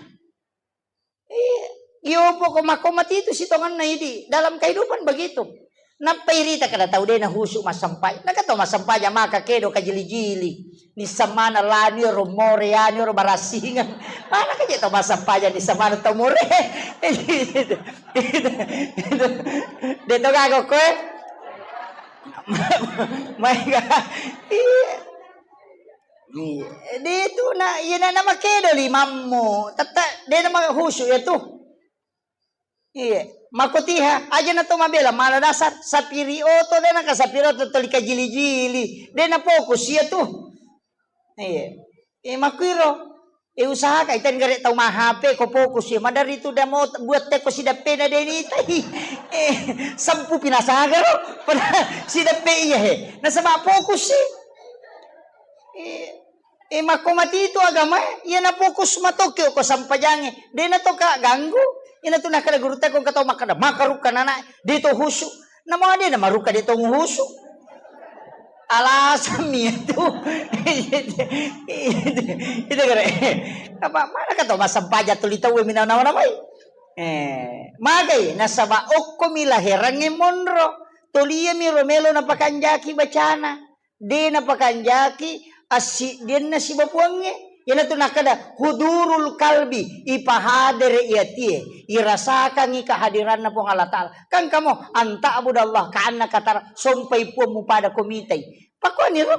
Iya. Iyo, pokok makko mati itu sitonganna idi. Dalam kehidupan begitu. Nappa irita kada tau de na husu massampai. Naga tau massampajang maka kedo kajili-jili. Nissamana lani ro more yani ro barasingan. Mana kaje tau massampajang nissamana tau more. De to gaga koe. Maega. Iya. Iya. De tu na, iya na, na makedo limammu. Tette de na mahusu ya tu. Iya. Makotiha, aja na to mabela, mala dasar, sapiri oto de na ka sapiri oto toli kajili-jili. De na fokus ya tu. Iya. Eh, makuiro. Eh, usahakan, itan gare tau ma H P ko fokus ya. Madari tu damo buat teko sidappena de ni tai. Eh, sempu pinasaga ro. Pada sidappe iya he. Nasaba fokus sih. Eh, eh, makko mati itu agama, iya na fokus matokke ko sampajange. De na to ka ganggu. Ina tu nakada guru teko ka tau makkada, makarukka nana, de to husu. Namo ade na maruka de to nguhusu. Alasan mi itu. Itu kare. Apa mana ka to massampaja tuli tau minau nawa namai. Eh, magai nasaba okko mi laherangnge monro. Toliya mi ro melo napakanjaki bacana. De napakanjaki assiddianna sibawa Puangnge. Iyanatu nakkeda, hudurul kalbi, ipahadere i atie, irasakangngi kehadiranna Puang Allah Ta'ala. Kan kamo, anta abudallah, ka annaka tara, sompai Puang mupada ko mitai. Pakkuaniro,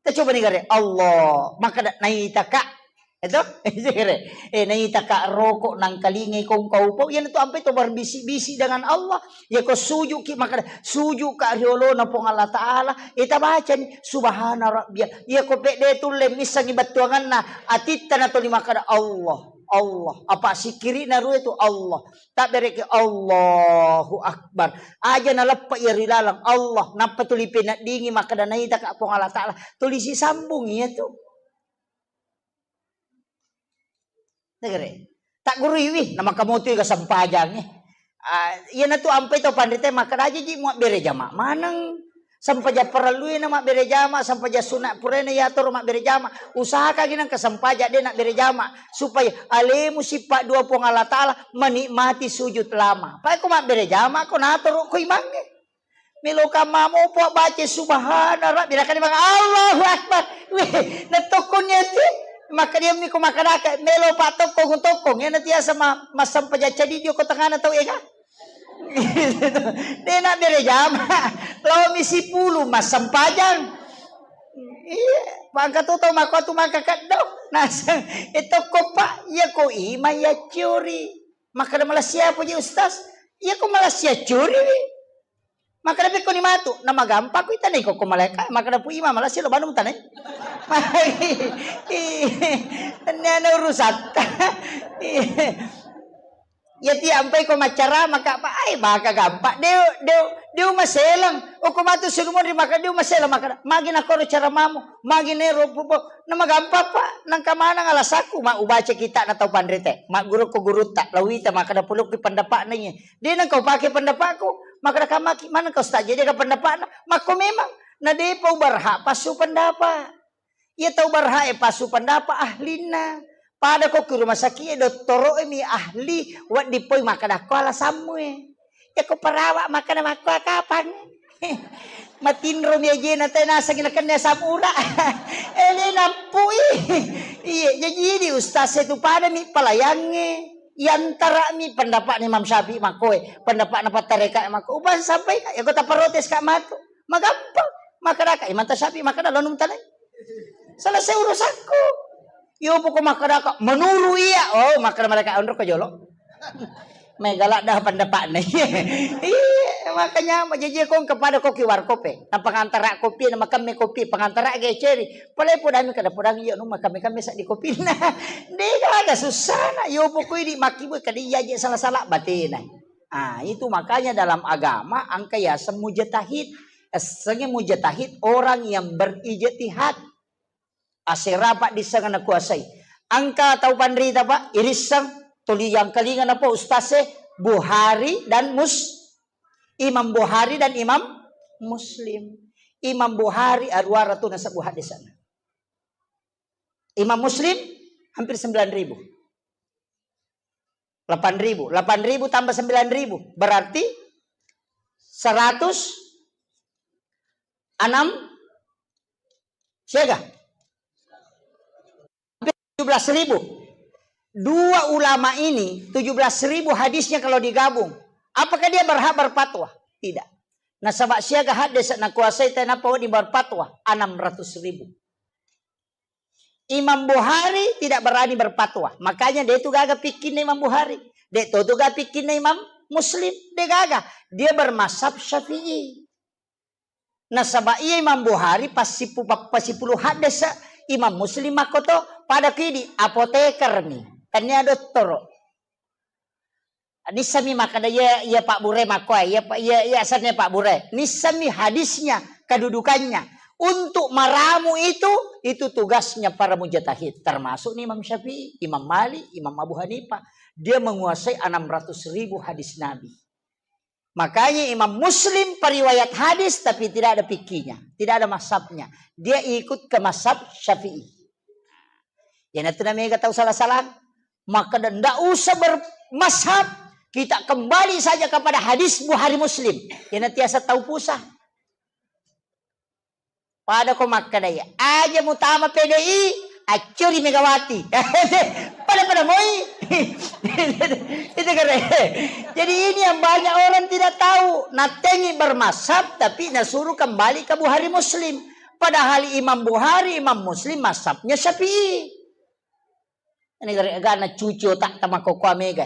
tacobani gare, Allah, makkeda, naitaka. Eto? Eh, naitaka roko nangkalingai kongkau pau. Iyanatu ampai to berbisik-bisik dengan Allah. Iyako sujuki, makkeda, sujuka riolona Puang Allah Ta'ala, eh, tabacani, subhana rabbiyal. Iyako pedde tulle missengi bettuanganna, atitta natuli makkeda, Allah, Allah. Apa sikkirina rue tu Allah. Tabbereki Allahu Akbar. Aja naleppa iya ri laleng Allah. Nappa tuli peneddingi makkeda naitaka Puang Allah Ta'ala. Tuli sisambung iyatu. Negere. Tagguruiwi, namaka motoi ga sempajangnge. Ah, iyanatu ampai to panrita makkeda aja ji muabbere jama maneng. Sempajang parellui na mabbere jama, sempajang sunat puraina yatoro mabbere jama. Usahakangngi nengka sempajang de nabbere jama supaya alemu sippa dua Puang Allah Ta'ala menikmati sujud lama. Pai ko mabbere jama ko natoro ko imangnge. Melo kamma mopo baca subhana rabbi, nakani bang Allahu Akbar. Weh, natokkong iyati. Maka dia miko makanaka melo pa tokkong tokkong. Iyana tiasa ma-, massempajang cadi dio ko tengana tau ega. De nabbere jama. Lao mi sipulu massempajang. Iya, mangka tu tau makko tu mangka keddo. Naseng, e tokko, Pak, iya ko imang ya curi. Makkeda, "Malassia puji Ustaz." Iya ko malassia curi. Makkeda, "Pekko ni matu, na magampa ku itanai ko, ko malaika." Makkeda, "Pu imang malassia lo banu tanai." Tenniana urusatta. Iya. Iya, tiampai ko maccarama ka, Pak, ai, baka gampang. Deu, deu, deu maselang. Oko matu suruh monri maka deu maselang maka. Magi nakoro caramamu, magi nero pupo. Na magampang, Pak. Nangka manang alasakku, ma ubaca kita na tau panrite. Ma guru ko gurutta, lawita maka da pulukki pendapatna iye. De nangka upake pendapatku, maka da kamaki, mana kau ustaz jadi ka pendapatna. Mako memang, na depa ubarha pasu pendapat. Iya tau berhak e pasu pendapat ahlinna. Pada ko ki rumah sakit e, dottoro e mi ahli, wedding poi makkeda ko alasammu e. Iya ko perawat makkeda makko kapang. Matinro mi ajena te naseng na kenne asam urat. Ele nampui. Iya, jadi di ustaz e tu pada mi pelayange. Yantara mi pendapat Imam Syafi'i makko e, pendapat na pattareka makko. Uban sampai ka, ya ko taprotes ka matu. Magampang. Makkeda ka, Imam Syafi'i makkeda lo num tanai. Selesai urusanku. Yo poko makkeda ka, menuru iya. Oh, makkeda mereka onro ke jolo. Megala dah pendapat nih. Iya, makanya mau jaji kong kepada koki warkop e. Nah, pengantara kopi, nama kami kopi, pengantara geceri. Pale podami kada podang iya numa kami kami sak di kopi. Nah, dega ada susah na. Yo poko di maki bu kada iya je salah-salah batena. Ah, itu makanya dalam agama angka yaseng mujtahid. Essengnge mujtahid orang yang berijtihad. Asera pa disseng nakuasai. Engka tau panrita, Pak, irisseng tuli yang kelinga napa ustaz e, Bukhari dan Mus-, Imam Bukhari dan Imam Muslim. Imam Bukhari aruara tu nasebbu hadisna. Imam Muslim hampir sembilan ribu. Delapan ribu. Delapan ribu tambah sembilan ribu. Berarti seratus enam siaga? Hampir tujuh belas ribu. Dua ulama ini, tujuh belas ribu hadisnya kalau digabung. Apakah dia berhak berfatwa? Tidak. Nasaba siaga hadis nakuasai tenapa wedding berfatwa? Enam ratus ribu. Imam Bukhari tidak berani berfatwa. Makanya dia itu gaga pikirnya Imam Bukhari. Dia itu gaga pikirnya Imam Muslim. Dia gaga. Dia bermazhab Syafi'i. Nasaba iya Imam Bukhari passipu-, pa-, pasipulu haddesa, Imam Muslim makkoto pada kidi apoteker mi. Tania dottoro. Nissami makkeda, "Iya, iya Pak Bure makkoe, iya, Pak, iya, iya asenna Pak Bure." Nissami hadisnya, kedudukannya. Untuk meramu itu, itu tugasnya para mujtahid, termasuk nih Imam Syafi'i, Imam Malik, Imam Abu Hanifah. Dia menguasai enam ratus ribu hadis Nabi. Makanya Imam Muslim periwayat hadis, tapi tidak ada fikihnya, tidak ada mazhabnya. Dia ikut ke mazhab Syafi'i. Iyanatu namega tau salah-salah. Maka ndak usah bermazhab, kita kembali saja kepada hadis Bukhari Muslim. Iyanatu tiasa tau pusat. Pada ko makkeda iya, aja mutama P D I, accuri Megawati. Pada-pada moi. Itu keren. Jadi ini yang banyak orang tidak tahu. Natengi bermazhab, tapi nasuruh kembali ke Bukhari Muslim. Padahal Imam Bukhari, Imam Muslim mazhabnya Syafi'i. Ini gara-gara cuci otak sama kokoa mega.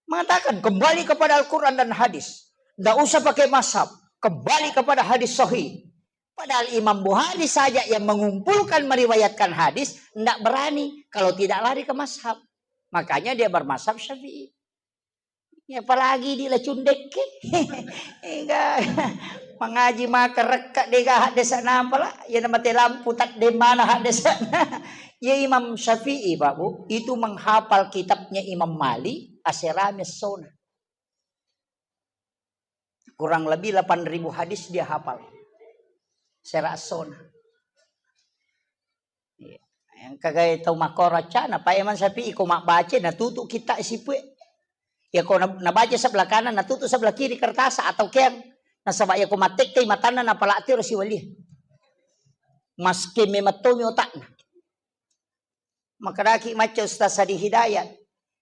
Mengatakan, "Kembali kepada Al-Quran dan hadis. Ndak usah pakai mazhab. Kembali kepada hadis sahih." Padahal Imam Bukhari saja yang mengumpulkan, meriwayatkan hadis, ndak berani kalau tidak lari ke mazhab. Makanya dia bermazhab Syafi'i. Ya, apalagi di lacundekki. Enggak. Mengaji maka rekka dega haddesa nampa la. Ya, na mate lampu tak de mana haddesa. Ya, Imam Syafi'i, Pak Bu, itu menghafal kitabnya Imam Malik, aserame sona. Kurang lebih delapan ribu hadis dia hafal. Sera sona. Iya. Yang kagai tau makkoro accana, Pak Imam Syafi'i ko mabbaca, natutu kitta sipue. Ya ko na-, nabaca sebelah kanan, natutu sebelah kiri kertas atau keang. Nasaba ya ko mattekkai matanna napalati ro siwali. Maske memettomi otakna. Makkedaki macca Ustaz Sadi Hidayat.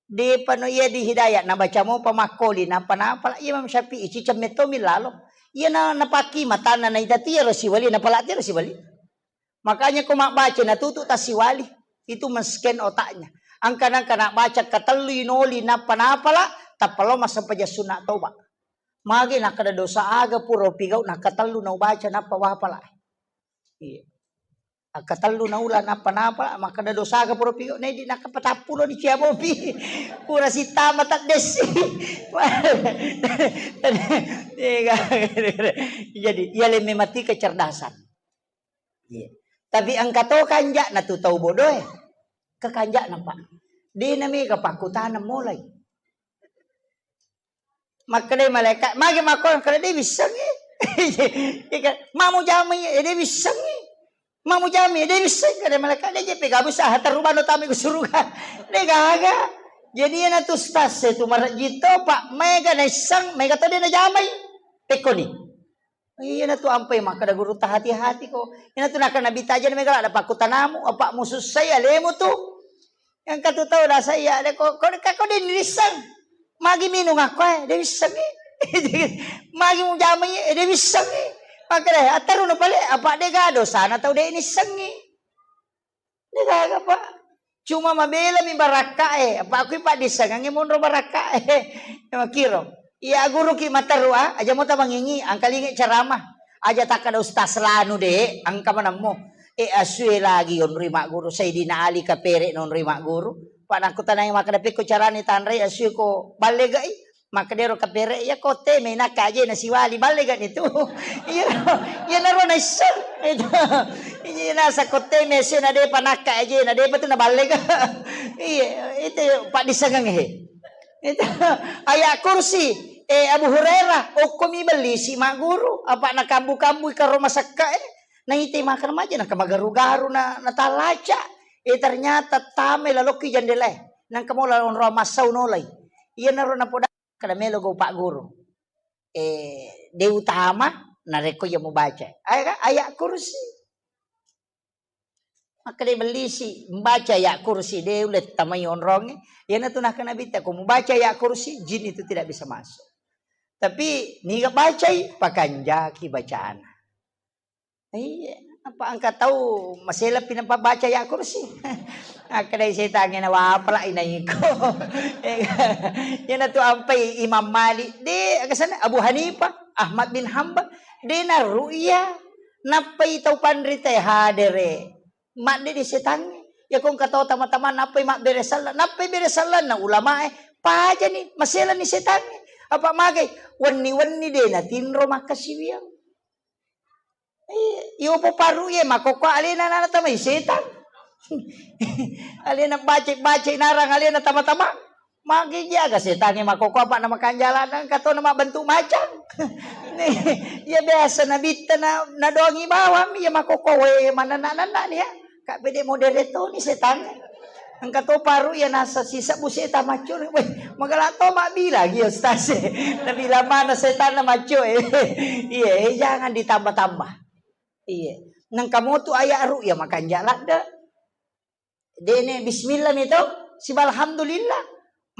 Depa no iya di Hidayat, nabaca mopa makkoli, napa-napa la Imam Syafi'i, ciceng mettomi lalo. Iya na, napakki matanna naita tiaro siwali, napalati ro siwali. Makanya ko mabbaca natutu tasiwali, itu men-scan otaknya. Angka nangka nabbaca katellu inoli nappa napala, tappa lao massempajang sunna toba. Magi nakkeda dosa aga pura upigau, nakkatellu naubaca nappa wapala. Iya. Akkatellu naula nappa napala, makkeda dosa aga pura upigau, nedi nakkapatappulo ni cia bobi. Pura sitama taddessi. Iya, kan? Jadi, iya lemme mati kecerdasan. Iya. Tapi engka to kanja'na tu tau bodoe. Ke kanja'na, Pak. De na mega pakkutaneng mulai. Makkedai malaika, magi makkoro kada de wissengi. Iya kan? Mamu jamai, eh, de wissengi. Mamu jamai, eh, de wissengi kada malaika, de je pegabu saha terubano tami ke suruga. De gaga. Jadi iyana tu stas tu marejito, Pak, mega naisseng, mega to de najamai. Tekkoni. Iyana tu ampai makkeda guru tahati-hati ko. Iyana tu nakkeda Nabi tajeng mega ladda pakkutanamu, apa musussai alemu tu. Engka tu tau dasa iya, de ko, ko, ko, ko de nisseng. Magi minung akko, eh, de wissengi. Magi mujamai, eh, de wissengi. Makkeda, attaruno pale, apa de ga dosana tau de nissengi. De gaga, Pak. Cuma mabelami barakkae, apa akui paddissengengngi monro barakkae. Makkiro. Iya guruki materru, ah, aja mo tamangingi, angkalingi ceramah. Aja takkeda ustaz lanu de, engka manammo. Eh, asue lagi onroi magguru, Sayyidina Ali kapere nonroi magguru. Pak nakkutanai makkeda pekko carani tanrai asue ko ballegai. Makkedaro kapere, iya ko teme nakka ajena siwali, ballega ni tu. Iya, iyanaro naisseng. Itu. Iya, nasa ko teme asue na depa nakka ajena, depa tu naballega. Iya, itu paddisengeng he. Itu. Ayat kursi, eh, Abu Hurairah, okkomi bellisi magguru, apa nakambu-kambui karo masakka, eh. Naite makkeda maja nangka magaru-garu na, natallaca. Eh, ternyata tame lalokki jandelae. Nangka mo lalong roa massau nolai. Iyanaro napoda kada melo go pagguru. Eh, de utama narekko iya mubaca. Aya-, ayat kursi. Makkeda bellisi, mbaca ayat kursi, de ulle tamai onrongnge. Iyana tu nakkeda Nabitta, ko mubaca ayat kursi, jin itu tidak bisa masuk. Tapi niga bacai, pakanjaki bacana. Iya, apa engka tau maselepi nampa baca ayat kursi? Akkedai setangnge na wapala inaiko. Iyana tu ampai Imam Malik, de, aga sana Abu Hanifah, Ahmad bin Hambal, de na ru'ya. Nappai tau panrita hadere. Madde di setangnge. Ya ko engka tau tama-tama nappai mabbere sella, nappai bere sellanna ulamae, pajani, maselani setangnge. Apa magai? Wenni-wenni de natinro makkasiwiang. Iya, iya, upoparu iya makkokko alena nana tamai setang. Alena bace-bace narang alena tama-tama. Magi jaga setangnge makkokko apa na makanjala, engka to na mabbentuk macang. Iya biasa nabitta na, nadoangi bawang iya makkokko, we, manenna-nenna ni ya. Ka pede modere toni setangnge. Engka to paru iya nasa sisebbu setan maccoe. Weh, magala to mabbilang iya ustaz e. Nabilang mana setanna maccoe. Iya, eh, jangan ditambah-tambah. Iya. Nengka motu ayat ru'ya makanja ladde. Dene bismillah mi to, siba alhamdulillah.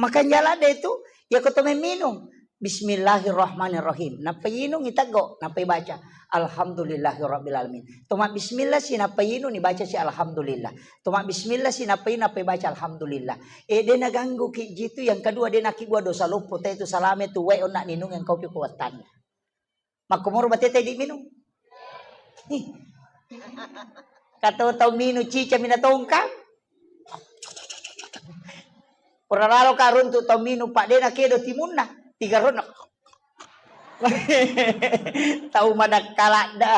Makanja ladde itu, ya ko to memminung. Bismillahirrahmanirrahim. Nappa inung iteggo, nappa ibaca alhamdulillahirabbil alamin. To mabbismillah si nappa inung ibaca si alhamdulillah. To mabbismillah si nappa inung nappa ibaca alhamdulillah. E de naganggu ki jitu, yang kedua de nakibua dosa loppo te tu salame tu wae onna ninung yang kau pi kuattanna. Makkomoro batete di minung. Ih. Kato tau minung cica mina tongkang. Pura lalo ka runtu tau minung, Pak, de nakedo timunna. Tiga ronna. Tau madakkaladda.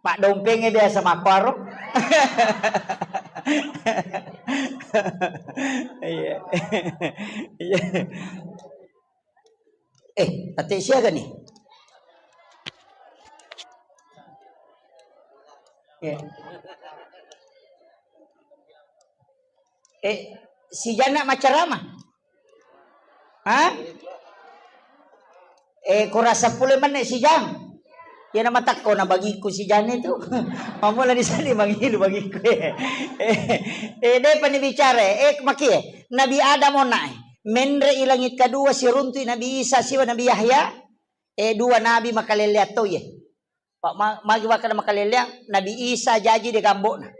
Pak, dompenge biasa makkoro. Iya. Iya. Eh, ate siaga nih? Eh. Eh, si Jana macarama? Hah? Eh, kurasa pule menne si Jang. Iya na matakko na bagiku si Jana itu. Mamula di sana bagiku, bagiku. Eh, eh, de pani bicara. Eh, makie. Nabi Adam ona. Menre i langit kedua, siruntui Nabi Isa siwa Nabi Yahya. Eh, dua nabi makalelleang to ye. Pa-, ma-, magi wakkeda makaleleang, Nabi Isa jaji de gambokna.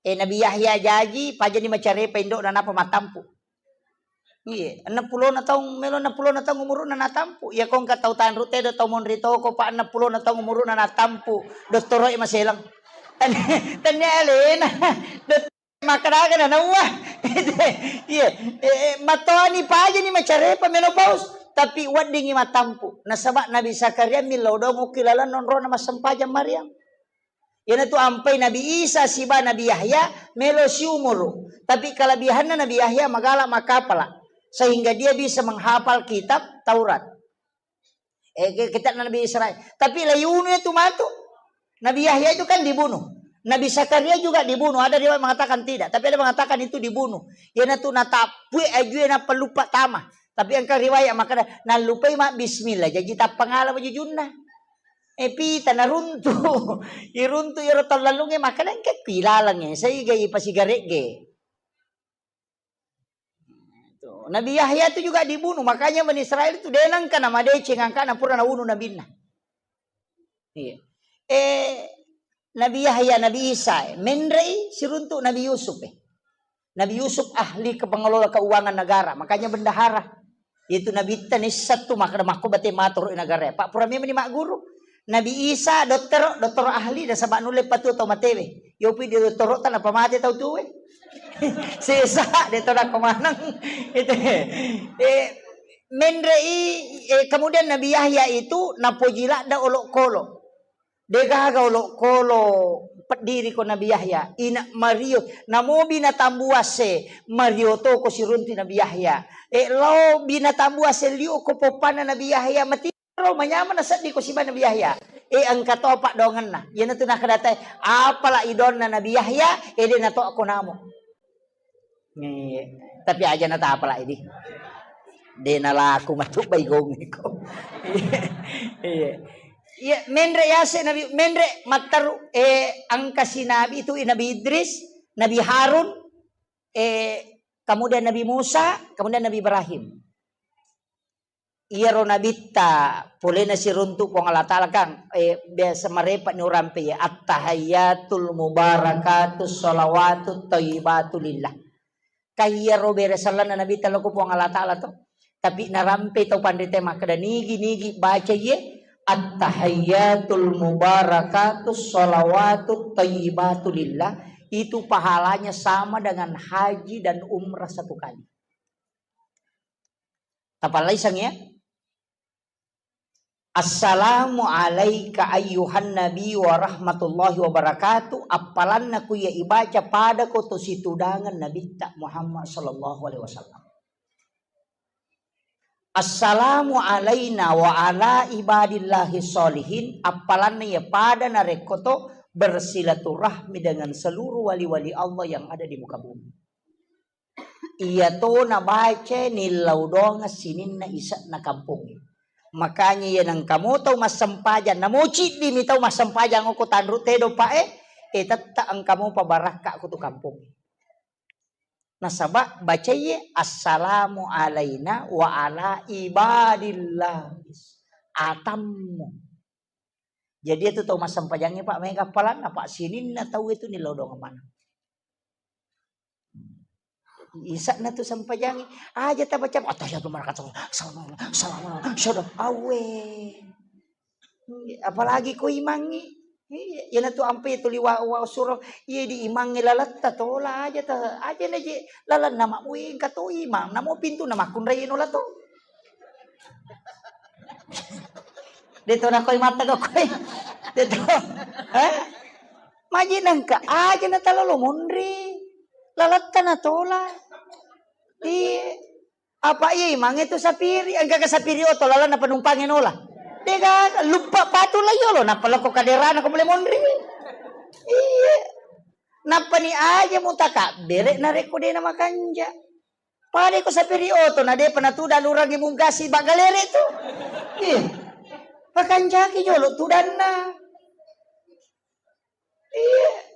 Eh, Nabi Yahya jaji, pajani macarepa indo'na napa matampu. Iya, enneng pulona taung, melo enneng pulona taung umuru'na natampu. Iya, ko engka tau tanru tedo, tau monri toko, pa enneng pulona taung umuru'na natampu. Dottoro'e maselang. Tania alena. Dot-, makkadaga na nauwa. Iya, eh, eh, mattoani pajani macarepa menopause. Tapi weddingi matampu. Nasaba Nabi Zakaria millau dong okki laleng nonrona massempajang Maryam. Iyanatu ampai Nabi Isa siba Nabi Yahya melo siumuru. Tapi kelebihanna Nabi Yahya magala makapala. Sehingga dia bisa menghafal kitab Taurat. Eh, ki-, kitab Nabi Israel. Tapi layunu itu matu. Nabi Yahya itu kan dibunuh. Nabi Zakaria juga dibunuh. Ada riwayat mengatakan tidak. Tapi ada mengatakan itu dibunuh. Iyanatu natapui ajue nappa luppa tama. Tapi engka riwayat makkeda, nallupai ma bismillah, jaji tappangala wajujunna. Eh, pita naruntu. Iruntu iro tallallungnge makkeda engka kui lalengnge, saiga ipasigaregge. Tuh, Nabi Yahya itu juga dibunuh, makanya Bani Israel itu denangka namadeceng angkana pura naunu nabinna. Iya. Eh, Nabi Yahya, Nabi Isa, eh, menrei siruntuk Nabi Yusuf, eh. Nabi Yusuf ahli kepengelola keuangan negara, makanya bendahara. Itu Nabitta nissattu makkeda makko bate matoro negara. Pak pura memang ni magguru. Nabi Isa dottoro, dottoro ahli, nasaba nulle patu tau matewe. Yopi di dottoro tanapa mate tau tuwe. Sesa de to nakko maneng. Itu. Eh, menrei, eh, kemudian Nabi Yahya itu napoji ladda olokolo. Degaga olokolo peddiri ko Nabi Yahya, ina Mario, namobi natambuasse, Mario to ko sirunti Nabi Yahya. E, lao binatambuasse liu ko poppana Nabi Yahya, mati ro manyameng nasedding ko siba Nabi Yahya. E, engka to paddoangenna. Iyanatu nakkeda tae, apala idonna Nabi Yahya, ede nato ko namo. Iya. Tapi aja natapala idi. De nalaku matu baigong iko. Iya. Iya, menre yase Nabi, menre matteru, eh, engka si Nabi itu Nabi Idris, Nabi Harun, eh, kemudian Nabi Musa, kemudian Nabi Ibrahim. Iyaro nabitta polena siruntu Puang Allah Ta'ala kan, eh, biasa marepa ni urampe ya, at-tahayyatul mubarakatus shalawatut thayyibatu lillah. Kan iyaro bere sallanna nabitta lao ko Puang Allah Ta'ala to. Tapi narampe tau panrita makkeda nigi-nigi baca iye, at-tahayyatul mubarakatus shalawatut thayyibatu lillah, itu pahalanya sama dengan haji dan umrah satu kali. Tapallaisangngi ya. Assalamu alaika ayyuhan nabi wa rahmatullahi wa barakatuh. Appalanna ku iya ibaca pada ko to situdangan nabitta Muhammad sallallahu alaihi wasallam. Assalamu alaina wa ala ibadillahi sholihin. Appalanna iya pada narekko to bersilaturahmi dengan seluruh wali-wali Allah yang ada di muka bumi. Iya to nabaca nillau doang sininna ise'na kampongnge. Makanya iya nengka mo tau massempajang, namo ciddi mi tau massempajang okko tanru tedo pa e, e tetta engka mopa barakka ko tu kampongnge. Nasaba bacaiye assalamu alaina wa ala ibadillah. Atammu. Jadi itu tau massempajangnge, Pak, maega appalanna, Pak, sininna tau itu nillau doang maneng. Isa'na tu sempajangnge, aja tabaca, "Attahiyatu barakatuh, assalamualaikum, assalamualaikum, syahadu, awe." Apalagi ko imangngi. Iya, iyanatu ampe tuli wa, wa suro, iya di imangnge laletta tola aja ta, aja na je lalenna ma, weh, engka to imang, namo pintu na makkunrai nola to. De to nakoi mata kau koi. De to. Eh? Maji nengka aja na talalo monri. Laletta na tola. Iya. Apa iya imangnge tu sapiri, engka ke sapiri oto lalang na penumpangnge nola. De gaga, luppa patu la yolo, nappa loko kaderana ko bole monri. Iya. Nappa ni aja mutakabbere narekko de na makanja. Pada ko sapiri oto na depa natuda lurangi mungkasi bagalere tu. Iya. Pakanjaki jolo tudanna. Iya.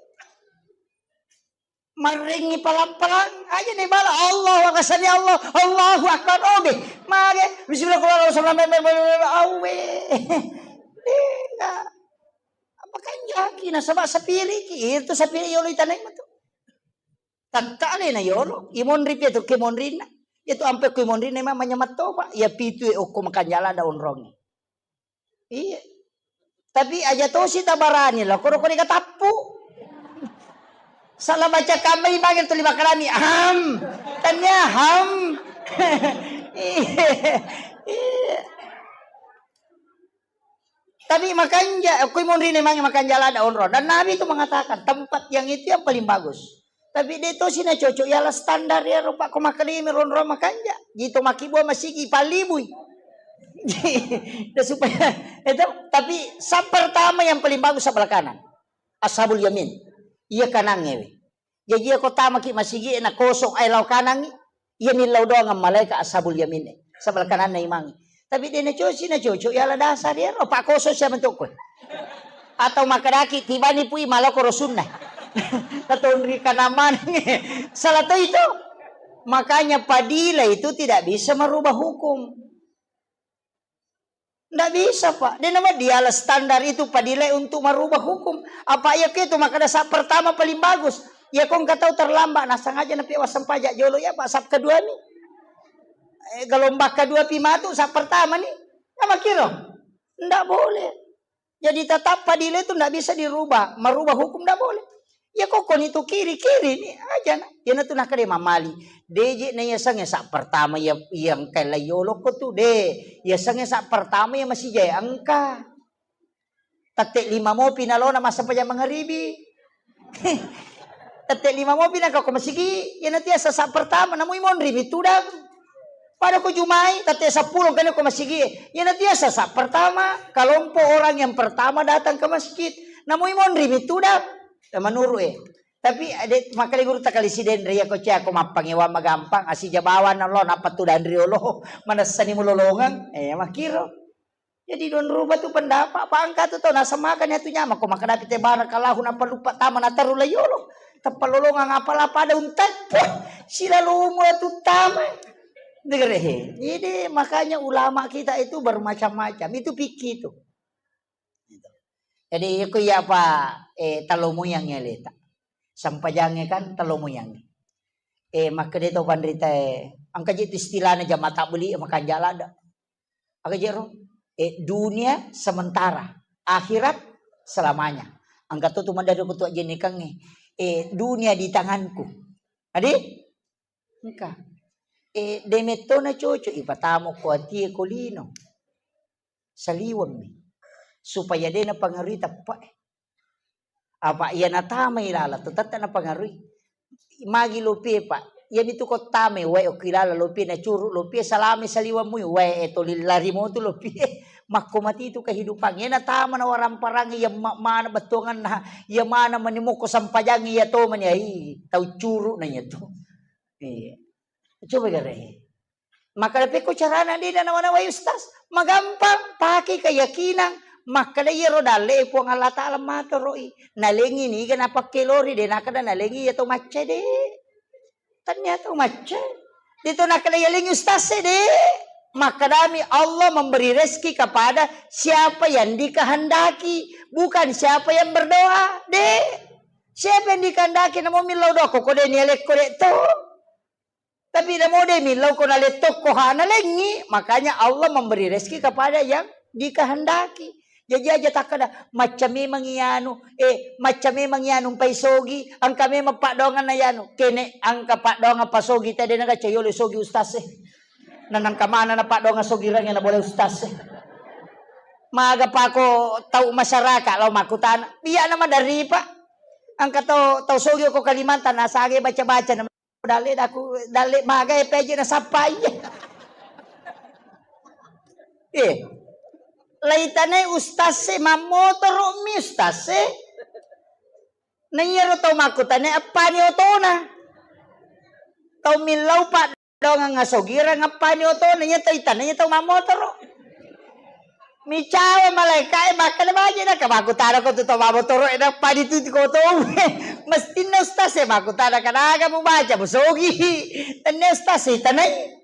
Marrengi palang-palang aja nih bala Allahu Akbar, sami Allah, Allahu Akbar, obe. Mage, bismillahirrahmanirrahim, awe. Eh, Nasaba sapiriki, itu sapiri yolo itanai matu. Tangka alena yolo, imonri pi tu ke monrinna. Itu ampe ku imonrinna ma-, manyamatto, Pak. Ya pitu e okko makanja lada onrongi. Iya. Tapi aja tosi tabarani lah, koro kori katappu. Salah baca kamma imange tuli makalami. Ham. Tanya ham. Iya. Iya. Tapi makanja, kui monrine mange makanja lada onro. Dan Nabi itu mengatakan, tempat yang itu yang paling bagus. Tapi de tosi na cocok, ialah standar ya rupa ko makalimi ronro makanja. Jito makibua masigi palibui. Dan supaya itu, tapi sab pertama yang paling bagus sebelah kanan. Ashabul yamin. Iya kanangnge we. Jaji iya ko tamaki masigi na kosong ai lao kanangi, iya millau doang malaika ashabul yamin e. Sebelah kananna imangi. Tapi de na coci na cocok, ialah dasar ya, apa kosong siapa tu ko. Atau makadaki tibani pui malako rosunna. Tatonri kanamang. Salah to itu. Makanya padila itu tidak bisa merubah hukum. Ndak bisa, Pak. De nama diala standar itu padilai untuk merubah hukum. Apa iya ke itu makada saat pertama paling bagus. Ya kong katau terlambat, nah sengaja na piwa sempajak jolo ya, Pak, saat kedua ni. Eh, gelombang kedua pi matu saat pertama ni. Nama kiro? Ndak boleh. Jadi tetap padilai itu ndak bisa dirubah, merubah hukum ndak boleh. Ya kok koni tu kiri, kiri ni aja na. Ya na tu nakade mamali. Deje na ya sang ya sa pertama ya yang kai lai yolo ko tu de. Ya sang ya sa pertama ya masih jaya engka. Tette lima mopi nalona masa paja mangaribi. Tette lima mopi na ko masigi. Ya na tiasa sa pertama namu imonri mi tudang. Pada ko jumai, tette seppulo kene ko masigi. Ya na tiasa sa pertama, kelompok orang yang pertama datang ke masjid. Namu imonri mi tudang. Ya menurut eh. Tapi ade makale guru takali sidenre ya ko cia ko mappangewa magampang asija bawa nallo nappa tudang riolo manessani mulolongang. Eh makiro. Jadi don rubah tu pendapat, apa engka tu tau nasemakan ya tu nyama ko makadapi te barakallahu nappa lupa tama nateru la yolo. Teppa lolongang apala pada untai. Puh, silalu mua tu tama. Dengar he. Jadi makanya ulama kita itu bermacam-macam. Itu fikih tu. Jadi iya ko iya apa, eh, talomoyang ya leta. Sampajange kan talomoyang. Eh, makkeda to panrita e, engka je tu istilahna jama tabligh makanja lada. Aga je ro? Eh, dunia sementara, akhirat selamanya. Engka to tu madari ko tu ajenikangnge. Eh, dunia di tanganku. Adi? Engka. Eh, de metto na cocok ipatamo ko atie ko lino. Saliweng mi. Supaya de napangarui teppa e. Apa iya natamai lala tu tette napangarui. Magi lopie, Pak. Iyami tu ko tamai wae okki lala lopie nacuru lopie salame saliweng mui wae e toli lari mo tu lopie. Makko mati tu kehidupan. Iya natama na waramparangnge iya ma-, mana bettuanganna, iya mana mani mokko sampajangnge iya to mani ai tau curu na iya tu. Iya. Coba gare. Makkeda pekko carana de na nawa-nawai ustaz? Magampang, pake keyakinan. Makkeda iyaro dalle e Puang Allah Ta'ala matoroi. Nalengi niga napakkelori de nakkeda nalengi iya to macca de. Tania to macca. De to nakkeda yalengi ustaz e de. Makkedami Allah memberi rezeki kepada siapa yang dikehendaki, bukan siapa yang berdoa. De. Siapa yang dikehendaki namo millau doa ko de nialekko de to. Tapi namo de millau ko nalettokko ha nalengi, makanya Allah memberi rezeki kepada yang dikehendaki. Jaji aja takkeda macca memang ianu, eh, macca memang ianu mpai sogi, engka memang paddoanganna ianu. Kene engka paddoangan pasogi tede naga cayolo sogi ustaz e. Nanangka mana na paddoangan sogi range na boleh ustaz e. Maga pako tau masyarakat lao makkutana. Biak na madari, Pak. Engka tau, tau sogi ko Kalimantan asage baca-baca na Dalle daku, dalle maga e peje nasappai. Eh. Laitanai ustaz e mammotoro mi ustaz e. Na iyaro tau makkutana appani otona. Tau millau paddoangang asogirang appani otona iya tau itana iya tau mammotoro. Micawa malaika e makkeda baje na ka makkutana ko tu to mabotoro e nappa dituti ko to. Mestinna ustaz e makkutana ka naga mubaca musogi. Tennia ustaz e tanai.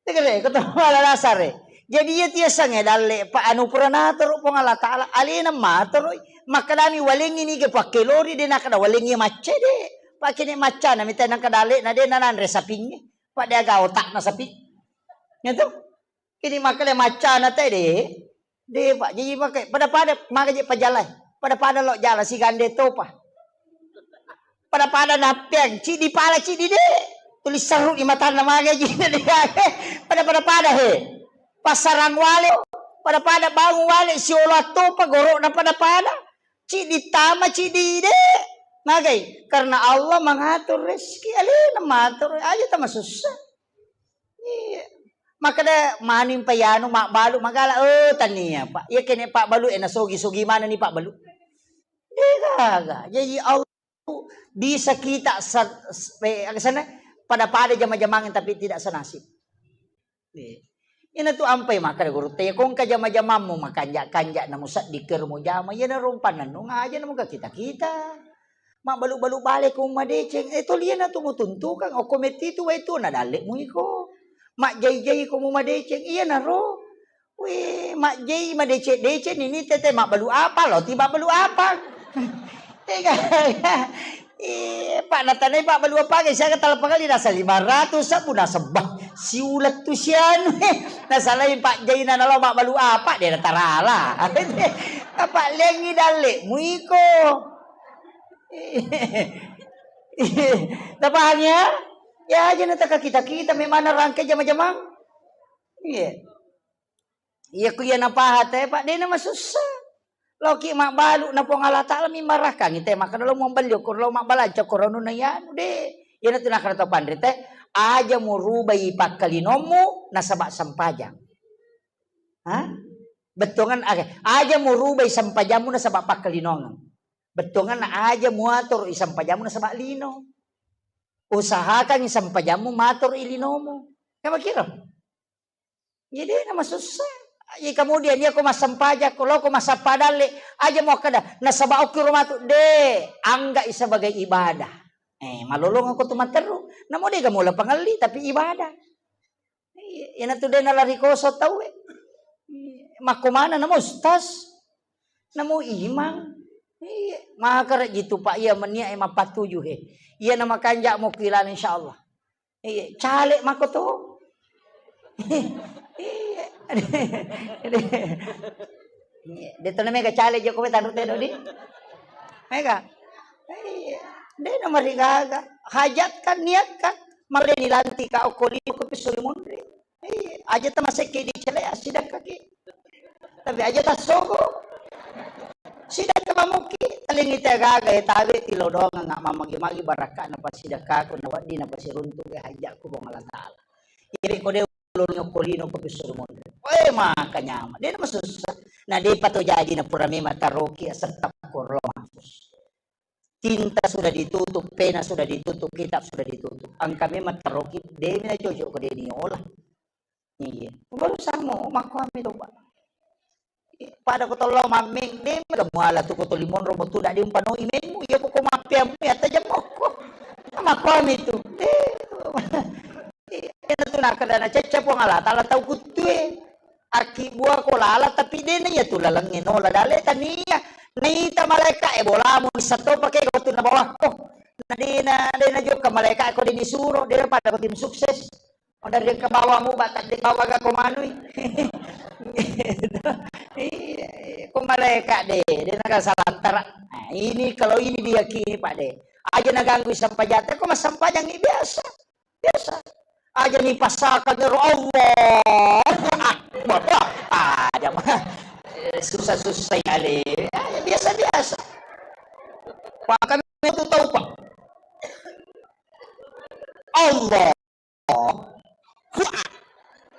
Tegere ko to mala dasar e. Jadi iya tiasange dalle pa anu pura natoro Puang Allah Ta'ala alena matoroi. Makkedami, "Walengngi nige pakkelori?" De nakkeda, "Walengngi macca de." Pakene maccana mita nangka dalle'na de nananre sapingnge. Pada aga otakna sapi. Gitu. Ini makkeda maccana te de. De, Pak, jadi makai pada-pada maka je pajalai. Pada-pada lo jala sigande topa. Pada-pada nappeang, cidi pala cidi de. Tulis seru di matana maga ji. Pada-pada pada he. Pasarang wale, pada-pada bangun wale, siolo attopa, goro'na pada-pada. Cidi tama, cidi de. Magai, karena Allah mengatur rezeki, alena matur, aja tama susah. Iya. Makkeda maning payanu mabbalu magala, oh, tania, Pak. Iya kene pabbalu e nasogi-sogi maneng ni pabbalu. De gaga. Jadi Allah bisa kita sa-, s-, eh, aga sana, pada-pada jama-jamang tapi tidak senasib. Iya. Ina tu ampai makkeda guru te, kongka jama-jamammu makanja-kanja namu sedding kero mujama, iyana rompa nennung aja namu ka kita-kita. Mabbalu-balu bale ko madeceng, eh, toliana tu mutuntukang, okko metti tu wai tu na dalle mu iko. Majjai-jai ko mu madeceng, iyana ro. Wih, majjai madeceng-deceng ini tete mabbalu apa lo, ti mabbalu apa? Tega. Eh, Pak, natanai Pak balu apa, siaga talapang kali nasa lima ratus sabu nasebba. Siulet tu sianu. Nasalai Pak Jaina nalo mabbalu apa, de natarala. Apa lengi dalle muiko. Tapahang ya? Ya aja nataka kita-kita memang rangkai jama-jamang. Iya. Iya ku iya napaha te, Pak, de namasussa. Loki mabbalu na Puang Allah Taala mimbarakang te, maka lo mabballi okko lo mabbalanca okko ronuna yanu de. Iyana tu nakara tau panre te, aja murubai pakkalinommu nasaba sempajang. Ha? Bettuangan, oke. Aja murubai sempajammu nasaba pakkalinongeng. Bettuangan aja muatur i sempajammu nasaba lino. Usahakan i sempajammu matur i linomu. Kan makiro? Iya de namasussa. Iya kemudian iya ko massempajang, ko lo ko massappa dalle, aja muakkeda nasaba okki ro matu de, angga i sebagai ibadah. Eh, malolong ko tu matteru. Namo de ga mula pangelli tapi ibadah. Iya, iyana tu de nalari koso tauwe. Iya, makko mana namo ustaz? Namo imang? Iya, maka rek jitu Pak iya menia e mappatuju he. Iya na makanja mo kilana insyaallah. Iya, caleg mako to. Iya. Iya, de to na mega caleg joko tanru te dodi. Mega. Iya. De na marigaga. Hajat kan, niat kan. Mare ni lanti ka okko lino ko pisuri munri. Iya, aja tamasekke di cele asidakka ki. Tapi aja tassogo. Sidakka mamukki, talingi te gaga e tabe tilodongeng mamagi-magi barakka na pasidakkaku na wedding na pasiruntu e hajjakku Puang Allah Taala. Jadi ko de uloni okko lino ko pisuru monri. Weh, maka nyama. De namasussa. Na de pato jadi na pura memang taroki asetta ko ro mahfus. Tinta sudah ditutup, pena sudah ditutup, kitab sudah ditutup. Engka memang taroki, de mi na cocok ko de ni ola. Iya. Baru samo makkuami to, Pak. Pada ko tollo mammeng, de mi ga muala tu ko toli monro mo tu dadi umpanoi memmu, iya ko ko mappeammu ya tajam mokko. Makkuami tu. Eh. Ena tu nakkeda nacecca Puang Allah Taala tau kuttue. Akkibbua ko lala tapi de na iya tu lalengnge nola dale tania. Naita malaeka e bolamu nissatto pake ko tu nabawakko. Na de na, de na jokka malaeka ko de nisuro, de na pada ko tim sukses. Dari engka bawamu bata de bawa ga ko manui. Iya, ko malaeka de, de na ga salattara. Nah, ini kalau ini diyakini Pak de. Aja naganggu sampajang te, ko massampajang ni biasa. Biasa. Aja ni pasaka ero Allah. Bapak, aja mah. Susah-susah ya le. Aja biasa-biasa. Pak kami tu tahu Pak. Allah. Wah.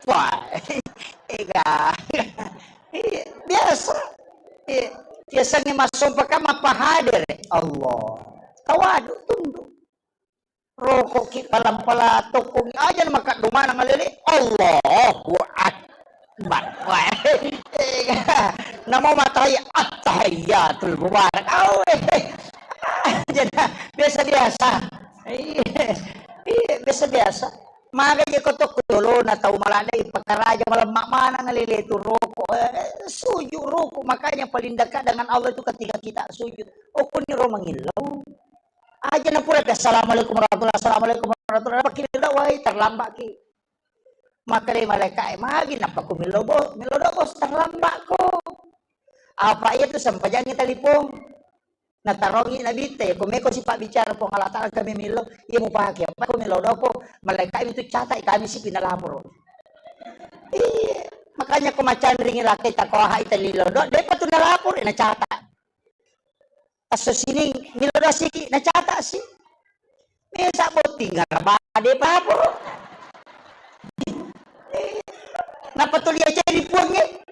Wah. Ega. Iya, biasa. Iya. Biasanya masuk pakai apa hadir. Allah. Tawadu tunduk. Rokoki palang-palang tokkoki aja na makaddo maneng alele. Allahu Akbar. Wah. Namo matai attahiyatul mubarak. Awe. Jadi biasa-biasa. Iya. Iya, biasa-biasa. Maga je ko tokko yolona tau maladde ipakaraja malemma maneng lele tu roko. Eh, sujud roko, makanya paling dekat dengan Allah itu ketika kita sujud. Okkoniro mangillau. Aja na pura assalamualaikum warahmatullahi, assalamualaikum warahmatullahi, pakillau wai terlambat ki. Makkeda malaikae, "Magi nappa ku millau, Bos? Millau do, Bos, terlambat ko." Apa iya tu sempajangi telepon. Natarongi Nabitta, iya ko meko sipabbicara Puang Allah Taala kami millau, iya mupake. Apa ko millau doko, malaikae itu catat kami sipi nalaporo. Iya, makanya ko macanringi laki tako aha ita lillau do, depa tu nalaporo, nacata. Asso sining, millau do siki, nacata si. Mesa botting, ngarabade paporo. Napa tuli aceri puangnge?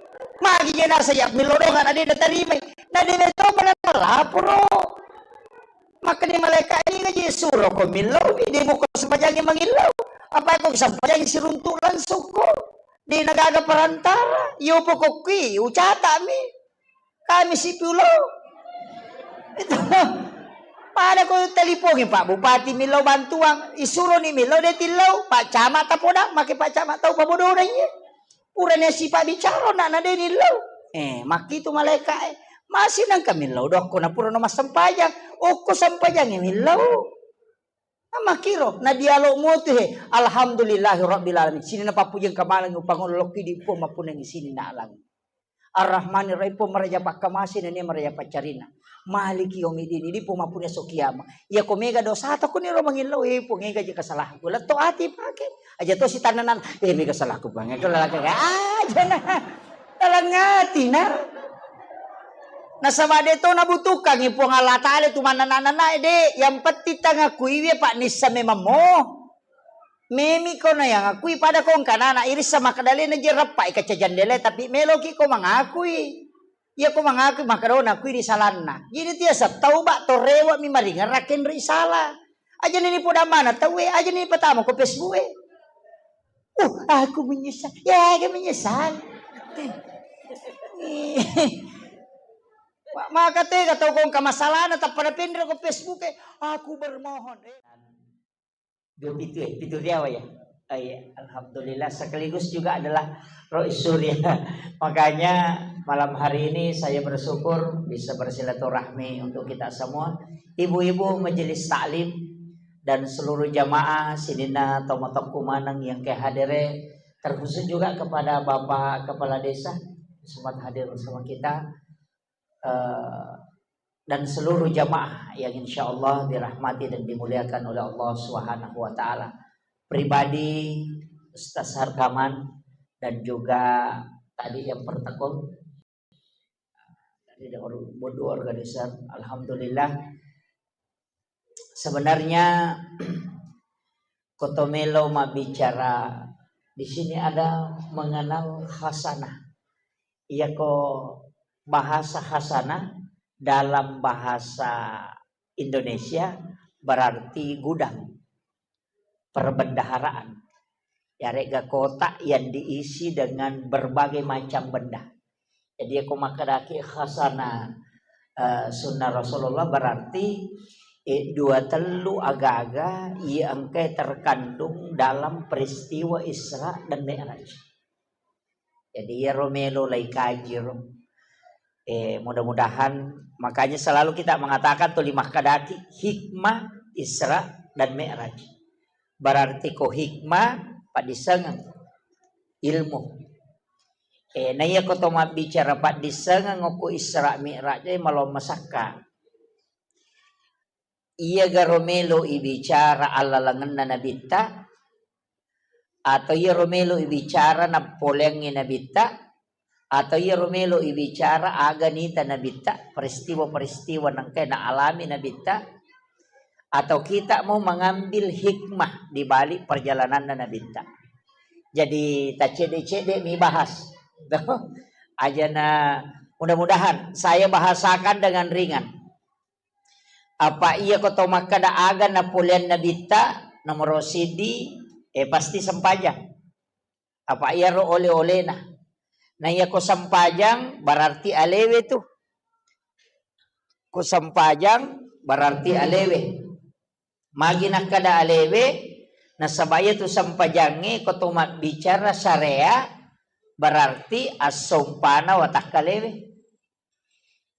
Magi je nasa ya millau doang na de natarimai. Na de to mana laporo. Makanya malaikat ini ngaji suruh ko millau, de muko sempajangi mangillau. Apa ko sempajangi siruntuk langsung ko. De nagaga perantara. Yo pokokki ucata mi. Kami sipi ullau. Itu. Pada ko telipongi Pak Bupati millau bantuan, isuroni millau de tillau, Pak Camat tapodang, make Pak Camat tau pabodona iye. Purani sipabbicara na na de nillau. Eh, makkitu malaikae. Masih nangka millau dokko na purano massempajang. Okko sempajangi millau. Makkiro na dialog mutu he. Alhamdulillahi rabbil alamin. Sini na pappujeng kamaleng upangolo lokki di Puang mappunangi sini na alang. Ar-Rahmanir Rahim, Puang maraja pakkamase nennia maraja paccarina. Maliki yaumiddin, idi Puang mappunna esso kiama. Iya ko mega dosata kuniro mangillau, eh Puang ega je kasalahku. Letto ati pake. Aja to sitannanan, eh mega salahku Puang. Ega lalaka aja na. Dalam ati na. Nasaba de to nabutuhkangi Puang Allah Taala tu manana-nana de. Yang penting tangakuiwi Pak nissa memang mo. Memi ko na yang akui pada ko engka nana irissa makkedalena je reppa ikaca jandele tapi meloki ko mangakui. Iya ko mangakui makkedona akui di salanna. Jadi tiasa tauba to rewa mi maringerra kenri sala. Aja ni podang mana tauwe, aja ni patama ko Facebook e. Uh, aku menyesal. Ya, aku menyesal. Maka tega tau ko engka masalahna tappa napenre ko Facebook e. Aku bermohon. Eh. Dua pitu ya, pitu riawa ya. Oh iya, alhamdulillah sekaligus juga adalah Rois Surya. Makanya malam hari ini saya bersyukur bisa bersilaturahmi untuk kita semua. Ibu-ibu majelis taklim dan seluruh jamaah sininna tomatoku maneng yang kehadere, terkhusus juga kepada Bapak Kepala Desa sempat hadir bersama kita. Eh, dan seluruh jamaah yang insya Allah dirahmati dan dimuliakan oleh Allah Subhanahu wa Ta'ala. Pribadi Ustaz Harkaman dan juga tadi yang pertekul dari bodu organisar, alhamdulillah. Sebenarnya koto melo mabbicara di sini ada mengenal khasanah. Iyako bahasa khasanah dalam bahasa Indonesia berarti gudang perbendaharaan. Yarega kotak yang diisi dengan berbagai macam benda. Jadi, iyako makkedaki khasanah, eh, sunnah Rasulullah berarti, eh, dua tellu aga-aga iya engkae terkandung dalam peristiwa Isra dan Mi'raj. Jadi, iyaro melo laikaji ro. Eh, mudah-mudahan, makanya selalu kita mengatakan tuli makkedaki hikmah Isra dan Mi'raj. Berarti ko hikmah, paddissengeng ilmu. Eh, na iyako to mabbicara paddissengeng okko Isra Mi'raj, eh, malong masakka. Iyagaro melo ibicara allalengenna Nabitta, atau iyaro melo ibicara nappoleangngi Nabitta, atau iyaro melo ibicara aga nita Nabitta, peristiwa-peristiwa nengkae naalami Nabitta, atau kita mau mengambil hikmah di balik perjalananna Nabitta. Jadi, taccedde-cedde mi bahas. Ajana, mudah-mudahan saya bahasakan dengan ringan. Apa iyako to makkeda aga napoleang Nabitta, nomoro siddi, eh, pasti sempajang. Apa iyaro ole-olena. Na iyako sempajang berarti alewe tu. Ko sempajang berarti alewe. Magi nakkeda alewe, Nasaba iyatu sempajangnge ko to mabbicara syariat, berarti assompana watakkalewe.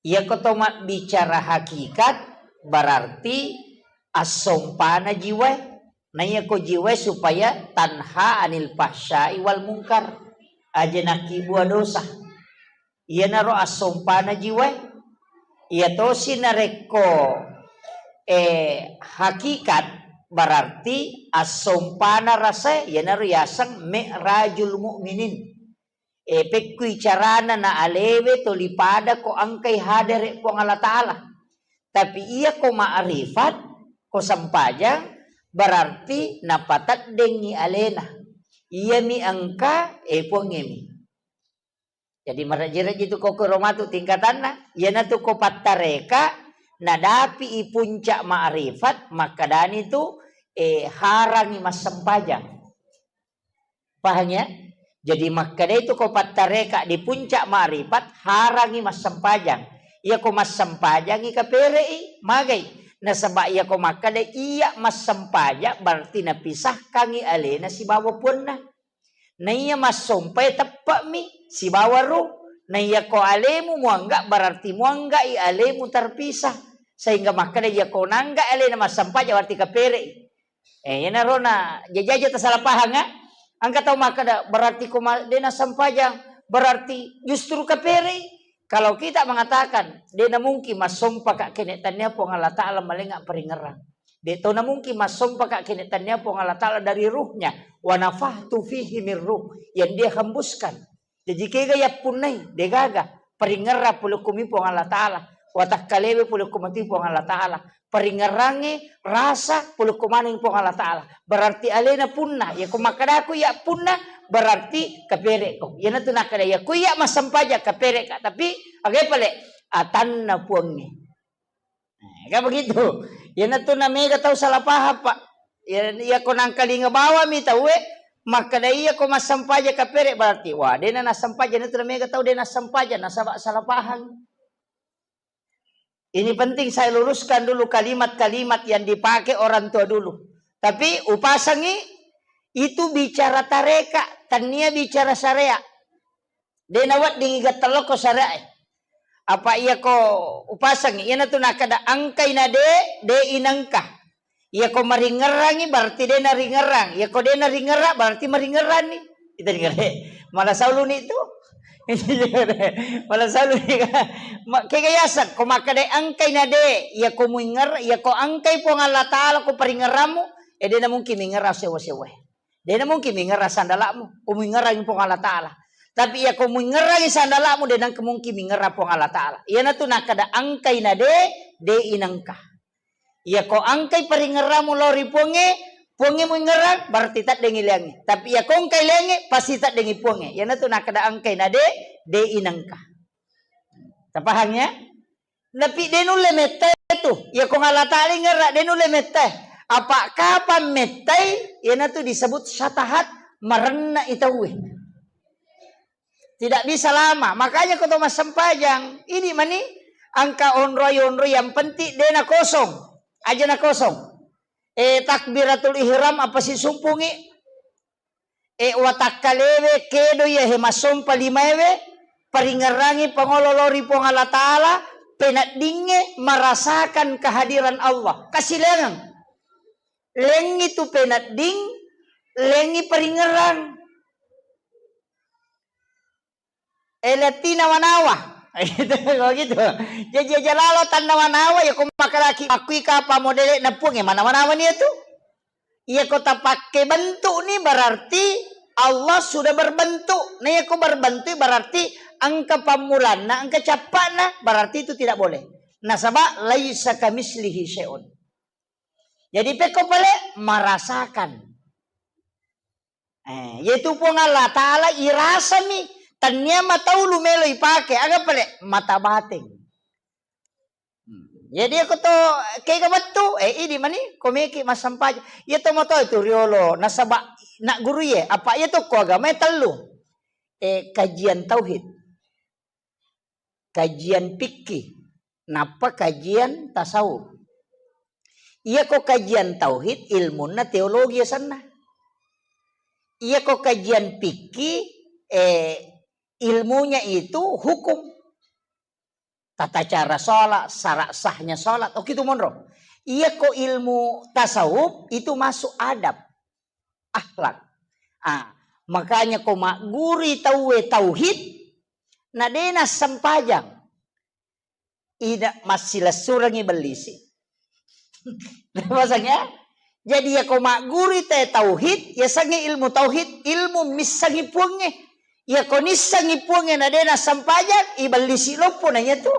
Iyako to mabbicara hakikat, berarti assompana jiwae. Na iyako jiwae supaya tanha anil fahsyai wal munkar, aja nakkibua dosa. Iyanaro assompana jiwae. Iyatosi narekko, eh, hakikat, berarti assompana rasae, iyanaro yaseng mi'rajul mu'minin. Eh, pekkui carana na alewe toli pada ko engkai hadere Puang Allah Ta'ala. Tapi iya ko ma'rifat, ko sempajang, berarti napateddengngi alena. Iyami engka, eh, Puangngemi. Jadi, marejji-rejji tu ko kuro matu tingkatanna. Iyanatu ko pattareka, nadapi i puncak ma'rifat, makkedani tu, eh, harangi massempajang. Pahang ya? Jadi, makkedai tu ko pattareka di puncak ma'rifat, harangi massempajang. Iya ko massempajangi kapere'i, magai. Nasaba iya ko makkeda iya massempajang, berarti napisahkangi alena sibawa puanna. Naiya massompai teppe'mi sibawa ruh. Naiya ko alemu muangga, berarti muanggai alemu terpisah. Sehingga makkeda iya ko nangga alena massempajang, berarti kapere'i. Eh, iyanaro na jajaja tasalah pahang, ah. Engka tau makkeda, berarti ko ma-, de nassempajang, berarti justru kapere'i. Kalau kita mengatakan, de namungkin massompaka kene tannia Puang Allah Ta'ala malenga paringerang. De to namungkin massompaka kene tannia Puang Allah Ta'ala dari ruhnya. Wa nafakhtu fihi min ruh. Yang dia hembuskan. Jaji kega yappunnai, degaga. Paringerrang pole ko mi Puang Allah Ta'ala. Watakkalewe pole ko mati Puang Allah Ta'ala. Paringerrangnge rasa pole ko maneng Puang Allah Ta'ala. Berarti alena punna. Iya ko makkadaku iya punna, berarti kapere'ko. Iyanatu nakkeda iya ko iya massempajang kapere'ka. Tapi aga pale? Atanna Puangnge. Eh, kan begitu. Iyanatu na mega tau salah paham, Pak. Iya, iya ko nangkalinga bawami tauwe, makkeda iya ko massempajang kapere, berarti, wah, dena nassempajang, iyanatu na mega tau dena nassempajang, nasaba salah paham. Ini penting saya luruskan dulu kalimat-kalimat yang dipakai orang tua dulu. Tapi upasangi itu bicara tareka, tania bicara syariat. De naweddingi gettello ko syariae. Apa iya ko upasangi, iyanatu nakkeda engkai na de, de inengka. Iya ko maringerrangi berarti de naringerrang. Iya ko de naringerrang berarti maringerranni. Kita dengar, eh. Malah sauluni tu. Malah sauluni. Ma-, kega yaseng, ko makkeda engkai na de, iya ko muinger-, iya ko engkai Puang Allah Ta'ala ko paringerrammu, eh, de na mungkin mingerrang sewa-sewa. De na mungkin mingerrang sandala'mu, ko muingerrangi Puang Allah Ta'ala. Tapi iya ko muingerrangi sandala'mu, de nengka mungkin mingerrang Puang Allah Ta'ala. Iyanatu nakkeda engkai na de, de inengka. Iya ko engkai paringerrammu lao ri Puangnge, Puangnge muingerrang, berarti teddengi leangnge. Tapi iya ko engkai leangnge, pasti teddengi Puangnge. Iyanatu nakkeda engkai na de, de inengka. Tapahang ya? Tapi de nulle mettai tu. Iya ko Allah Ta'ala ingerra, de nulle mettai. Apa kapang mettai, iyanatu disebut syatahat, marenna i tauwe. Tidak bisa lama. Makanya ko to massempajang, ini mani engka onroi-onroi, yang penting de na kosong. Aja na kosong. Eh, takbiratul ihram apa sisumpungi? Eh, watakkalewe kedo iya he massompa limaewe, paringerrangi pangolo lao ri Puang Allah Ta'ala, peneddingnge merasakan kehadiran Allah. Kasilengang. Lengngi tu penedding, lengngi paringerrang. Eh, lettina manawa. Gitu, kalau gitu. Jaji aja lalo tanna manawa, ya ko makkedaki, makkui kapang modele na Puang, ya mana-manawa ni itu. Iya ko tapakke bentuk ni berarti Allah sudah berbentuk. Nah, iya ko berbentuk berarti engka pammulanna, engka cappa'na, berarti itu tidak boleh. Nasaba laisa kamislihi syai'un. Jadi pekko pale merasakan. Eh, yaitu Puang Allah Ta'ala irasami, tannia mataulu melo ipake, aga pale mata bateng. Hmm. Jadi aku to kega wettu, eh, idi mani, ko meki massempajang. Iya to moto itu riolo, nasaba nak guru ye, apa iya to ko agama tellu. Eh, kajian tauhid, kajian fikih, nappa kajian tasawuf. Iya ko kajian tauhid, ilmunna teologi asenna. Iya ko kajian fikih, eh, ilmunya itu hukum. Tata cara sholat, syarat sahnya sholat, oke itu monro. Iya ko ilmu tasawuf itu masuk adab, akhlak. Ah, makanya ko magguri tauwe tauhid, na dena sempajang. Ida massilessurengngi bellisi. Pasang ya? Jadi ya ko magguri te tauhid, ya sangi ilmu tauhid, ilmu missangi puangnge. Ya ko nissangi puangnge na dena sempajang, ibellisi loppo na iya tu.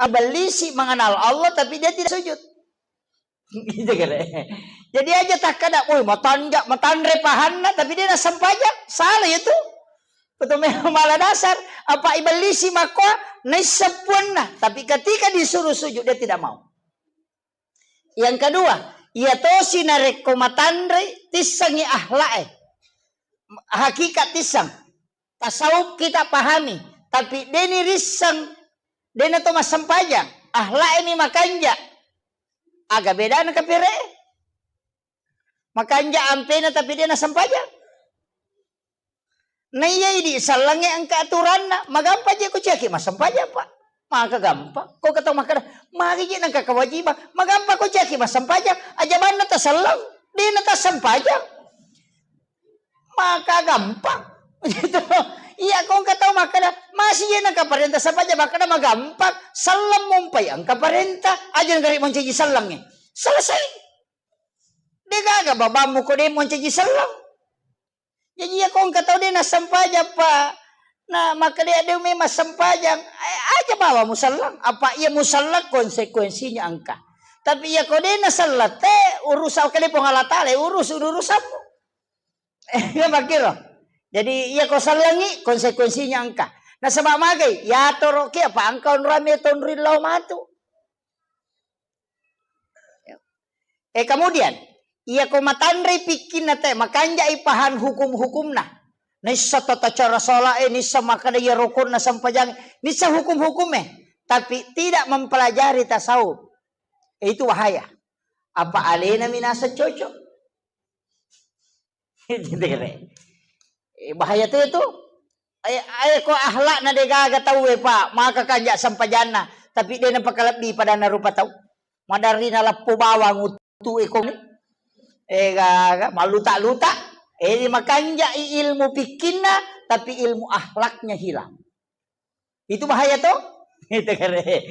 Abellisi mengenal Allah tapi dia tidak sujud. Gitu kira. Jadi aja takkada, "Woi, matanja, matanre pahanna tapi dia nasempajang." Salah ya tu. Betul memang malah dasar. Apa ibellisi makko naissepuanna, tapi ketika disuruh sujud dia tidak mau. Yang kedua, iya tosi narekko matanre tissangi akhlak e. Hakikat tissang. Tasawuf kita pahami, tapi deni risseng, dena to massempajang, akhlak e mi makanja. Aga bedana kapere? Makanja ampena tapi dena sempajang. Na iya idi sellengnge engka aturanna, magampa je ko ciaki massempajang, Pak. Maka gampang. Ko ketau makkeda, magi je nengka kewajiban, magampa ko ciaki massempajang, aja banna taselleng, dena tassempajang. Maka gampang. Gitu. Iya, ko engka tau makkeda, masih iya nengka parenta sempajang, makkeda magampang. Selleng mumpai engka parenta, aja nengka ri moncaji sellengnge. Selesai. De gaga babammu ko de moncaji selleng. Jadi iya ko engka tau de nassempajang, Pak. Na makkeda de memang sempajang, eh, aja bawa muselleng. Apa iya muselleng konsekuensinya engka. Tapi iya ko de naselleng te urusan kali Puang Allah Taala, urus urusanmu. Iya makkiro. Jadi iya ko sellengi konsekuensinya engka. Nasaba magai, yatoro ki apa engka onrame tonri lao matu. Eh, kemudian, iya ko matanrei pikkinna te, makanjai pahang hukum-hukumna. Nissa tata cara sholat e, nissa makkeda iya rukunna sempajang, nissa hukum-hukum e, tapi tidak mempelajari tasawuf. Eh, itu bahaya. Apa alena minasa cocok? Eh, bahaya tu itu. Ae, ae ko akhlakna de gaga tauwe, Pak, maka kanja sempajanna, tapi de napakalebbi padanna rupa tau. Maderri naleppo bawang uttu e ko ni. Eh, gaga, maluta-luta. Eh, makanjai ilmu pikkinna, tapi ilmu akhlaknya hilang. Itu bahaya to? Itu kare.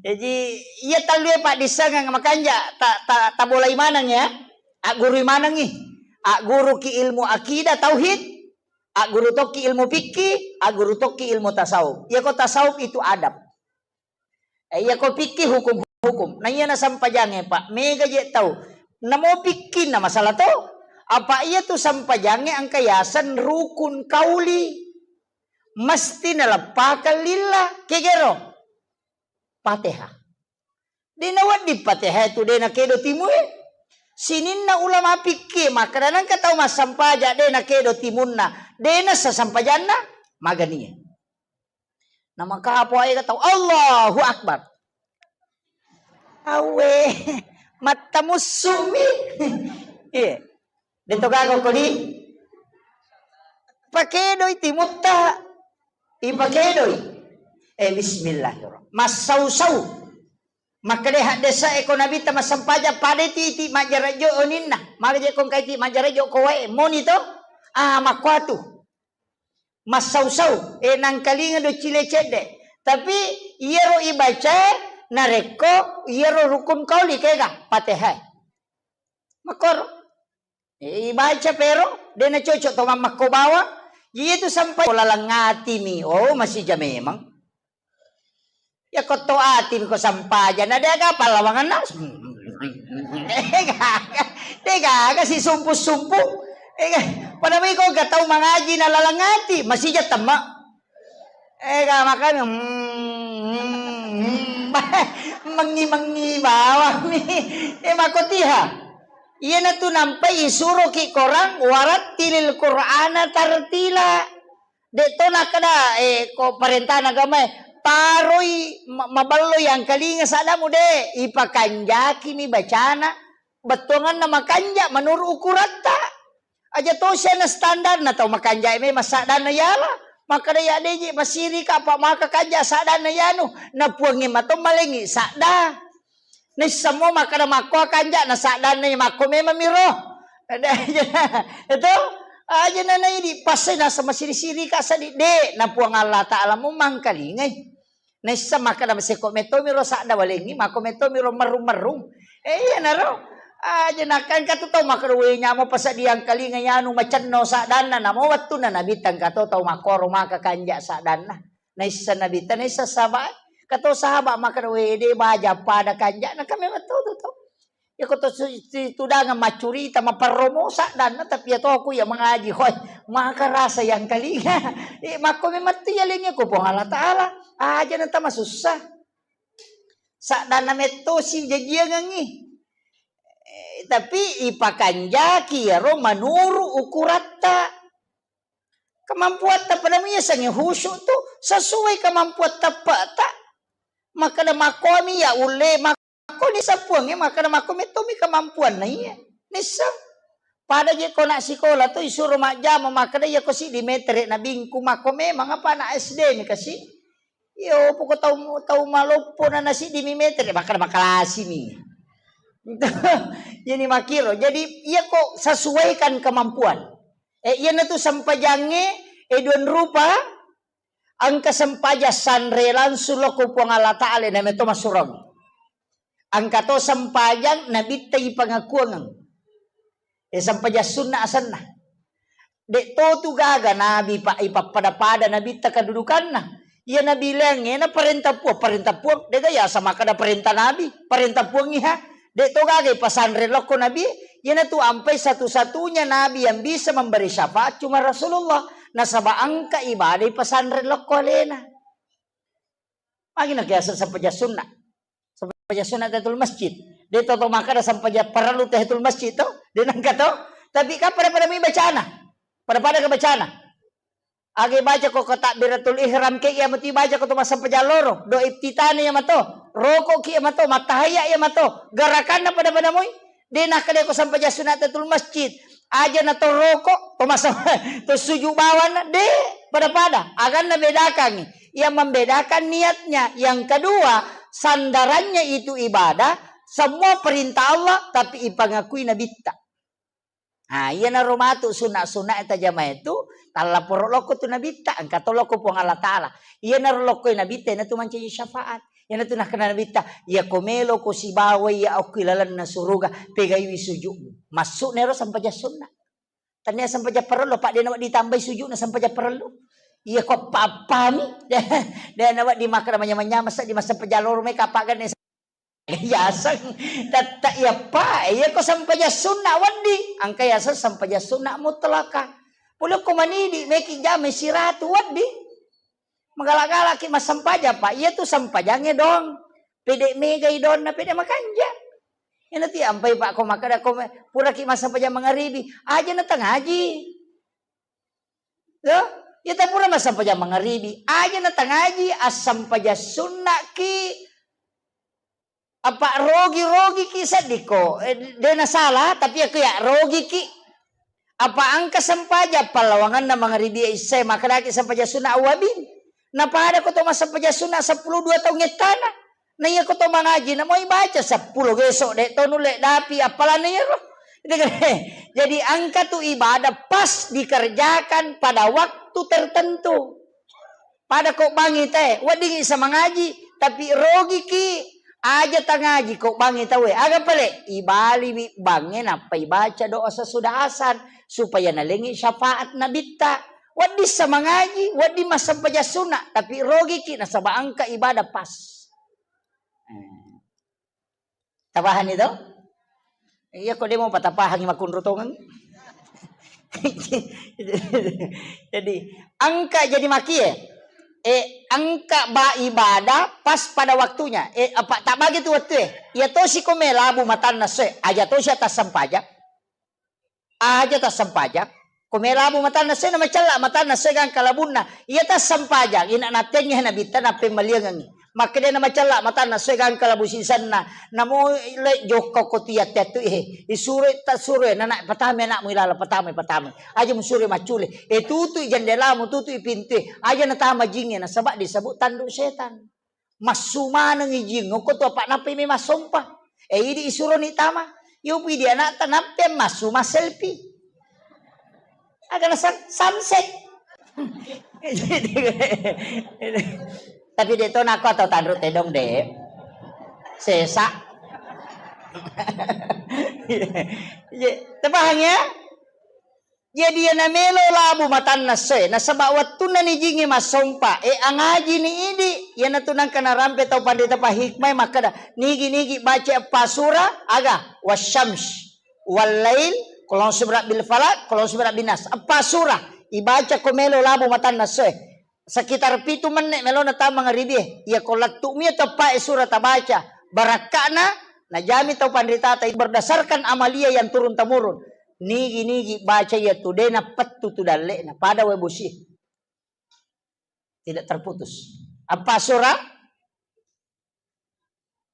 Jadi, iya tallue paddissengeng makanja ta, ta, tabolai maneng ya. Aggurui manengi. Agguruki ilmu akidah, tauhid, agguru tokki ilmu fikih, agguru tokki ilmu tasawuf. Iya ko tasawuf itu adab. Eh, iya ko fikih hukum-hukum. Nah, iya nasempajangnge, Pak. Mega je tau. Namo fikih na masalah to. Apa iya tu sempajangnge engka yaseng rukun kauli. Mesti naleppakang lillah. Kegero. Fatihah. De nawedding Fatihah tu de nakedo timue. Sininna ulama fikih makkeda nengka tau massempaja de nakedo timunna, de nassa sempajanna, maganie. Namakapo aega tau, Allahu Akbar. Awe, mattamussumi. Iya. Deto gaga kodi. Pakedoi timutta. Ipakedoi. Eh, bismillahirrahmanirrahim. Massau-sau. Makkeda haddesa e ko Nabitta massempajang pada iti, iti majjarajo oninna. Maka je ko engka iti majjarajo ko wae moni to. Ah, makkuatu. Massau-sau, eh, nangkalinga do cile cedde. Tapi iyaro ibaca narekko iyaro rukun kauli kega Fatihah. Makkoro. Eh, ibaca pero, de nacocok to mammakko bawang. Iya tu sampai laleng atimi. Oh, masija memang. Ya ko to atimi ko sampaja, na de aga pallawanganna. Eh, gaga. De gaga si sumpu-sumpu. Eh, pada mi ko ga tau mangaji na laleng ati, masija temma. Eh, ga makanya, hmm, hmm, hmm. Mengi-mengi bawang mi. Eh, makotiha. Iyanatu nampai isuroki korang warattilil Qur'ana tartila. De to nakkeda, eh, ko parentana agamae, paroi ma-, mabello yangkalinga saddamu de, ipakanjakimi bacana, bettuanganna makanja menurut ukuratta. Aja tosi ana standarna tau makanja memang saddanna yala. Makkeda ya deji masirika apa maka kanja saddanna yanu. Na puangnge mato malengi sadda. Naisseng mo makkeda makko kanja na saddanna makko memang miro. Itu aja na naidi pasai nasa masiri-sirika sadi de na Puang Allah Taala mo mangkalingai. Naisseng makkeda, "Seko metto miro sadda walengngi, mako metto miro merrung-merrung." Eh, iyanaro. Aja nakangka tu tau makkeda, "Weh, nyamo pasadiang kalinga yanu macenno saddanna." Namo wettunna Nabitta engka to tau makkoro maka kanja saddanna. Naisseng Nabitta, naisseng sahabat. Kato sahabat makkeda, "Weh, de baja pada kanja." Nakka memang to, to, to. Iya ko to su-, si-, tudangeng maccurita, maperromo saddanna, tapi iya toku iya mangaji, hoi, maka rasa yang kalinga. Eh, makko memang tu iya lengnge ko Puang Allah Taala. Aja na tama sussa. Saddanna metto si jajiangengngi. Eh, tapi ipakanjaki iyaro manuru ukuratta. Kemampuatta pada mu yasengnge khusyuk tu sesuai kemampuan teppe'ta. Makkeda makkomi ya ulle makko nisseng puangnge, makkeda makko mettomi kemampuanna iya. Nisseng. Pada je ko nak sikola tu isuro majjama makkeda iya ko siddi metere na bingku makko memang apa anak S D mi kasi. Iyo, poko tau, tau maloppo na nasiddi mi metere, makkeda makalasimi. Jadi makiro. Jadi iya ko sesuaikan kemampuan. Eh, iyanatu sempajangnge, eh, duan rupa, engka sempajang sanre langsung lokko Puang Allah Taala, na meto massurong. Engka to sempajang nabitta ipangakuangeng. Eh, sempajang sunna asenna. Dek to tu gaga nabi pa ipappada-pada nabitta kedudukanna. Iya nabi leangnge na parenta puang, parenta puang. Dega yasa makkeda parenta nabi, parenta puang iha. Dek to gaga ipasanre lokko nabi, iyanatu ampai satu-satunya nabi yang bisa memberi syafaat cuma Rasulullah. Nasaba engka ibadah ipasanre lokko alena. Magi na kiaseng sempajang sunna. Sempajang sunna tahiyatul masjid. De to to makkeda sempajang parellu tahiyatul masjid to. De nangka to. Tapi kan pada-pada mi bacana. Pada-pada ke bacana. Age baca ko, ko takbiratul ihram ke iya mati baca ko to massempajang loro. Do iftitana iya mato. Roko ki iya mato. Mattahaya iya mato. Gerakanna pada-pada moi. De nakkeda ko sempajang sunat tahiyatul masjid. Aja na to roko, to masa-, to sujud bawanna. De, pada-pada. Aganna bedakangi. Yang membedakan niatnya. Yang kedua, sandarannya itu ibadah, semua perintah Allah, tapi ipangakui nabitta. Ha, iyanaro matu sunna-sunna tajamae tu, tallaporo lokko tu nabitta, engka to lokko Puang Allah Taala. Iyanaro lokko nabitta, iyanatu mancaji syafaat. Iyanatu nakkeda nabitta, iya ko melo ko sibawa iya okki lalenna suruga, pegaiwi sujudmu. Maksudna ero sempajang sunna. Tania sempajang parellu, Pak, de nawedding tambai sujudna sempajang parellu. Iya ko apa-apami, de nawedding makkeda manyameng-nyameng seddi massempajang loro mai kapagenne Yaseng tette iyappa, iya ko sempajang sunna wedding, engka yaseng sempajang sunna mutlaka. Pole ko manidi meki jama siratu wedding. Magala-galaki massempajang, Pak. Iya tu sempajangnge dong. Pede megai donna, pede makanja. Ina ti ampai, Pak, ko makkeda ko me-, puraki massempajang mangaribi, aja na tangaji. Yo, iya ta pura massempajang mangaribi, aja na tangaji, assempajang sunnaki. Apa rogi-rogiki seddiko? Eh, de na salah, tapi aku ya rogiki. Apa engka sempajang pallawanganna mangaribi isya, makkedaki sempajang sunna awabin. Na pada ko to massempajang sunna seppulo dua taung ettana. Na iya ko to mangaji, na moi baca seppulo geso, de to nulle dapi appalanna iyaro. Jadi engka tu ibadah pas dikerjakan pada waktu tertentu. Pada ko bangi te, weddingi sa mangaji, tapi rogiki, aja tangaji ko bangi taue. Aga pale, ibaliwi bangnge nappa ibaca doa sesudah asar, supaya nalengi syafaat nabitta. Wedding sa mangaji, wedding massempajang sunna, tapi rogiki nasaba engka ibadah pas. Eh. Tapahani to? Iya ko demo patapahangi makunru tongeng. Jadi engka jadi makie. Eh, engka ba ibadah pas pada waktunya. Eh, apa tak bagi tu waktu eh. Iya tosi ko melabu matanna se, aja tosi atas sempajang. Aja tassempajang. Ko melabu matanna, sena macella matanna, segang kalabunna. Iya tassempajang, ina nattengngi nabitta, nappemmaliangengngi. Makkedana macella matanna essoe gangka labu sisenna. Namo le jokka ko tiat-tiat tu, eh, isuro ta suro, eh, nana patame anakmu ilala, patame, patame. Aja musuro maccule. Eh, tutui jendelamu, tutui pintue. Aja natama jinge, nasaba disebut tanduk setan. Massu maneng ijing, ko tu apa napai me massompa. Eh, idi isuroni tama. Yo pidi anakta nappe massu masselfie. Agana san-, sunset. Tapi de to nako atau tanru tedong de. Sesa. Ye, tepahang ya? Jadi, iyana melo labu matanna essoe, nasaba wettunna nijingngi massompa, e, angajini idi, iyanatu nangka narampe tau panrita pahikmae makkeda, nigi-nigi baca eppa sura, aga, wasyams, wallail, qul a'udzu birabbil falaq, qul a'udzu birabbin nas. Eppa sura, ibaca ko melo labu matanna essoe. Sekitar pitu menne melona tama mangaribie. Iya ko lettu'mi teppae sura tabaca. Barakka'na najami tau panritata berdasarkan amalia yang turun temurun. Nigi-nigi baca iya tu de napettu tu dalle'na pada wae bosi. Tidak terputus. Apa sura?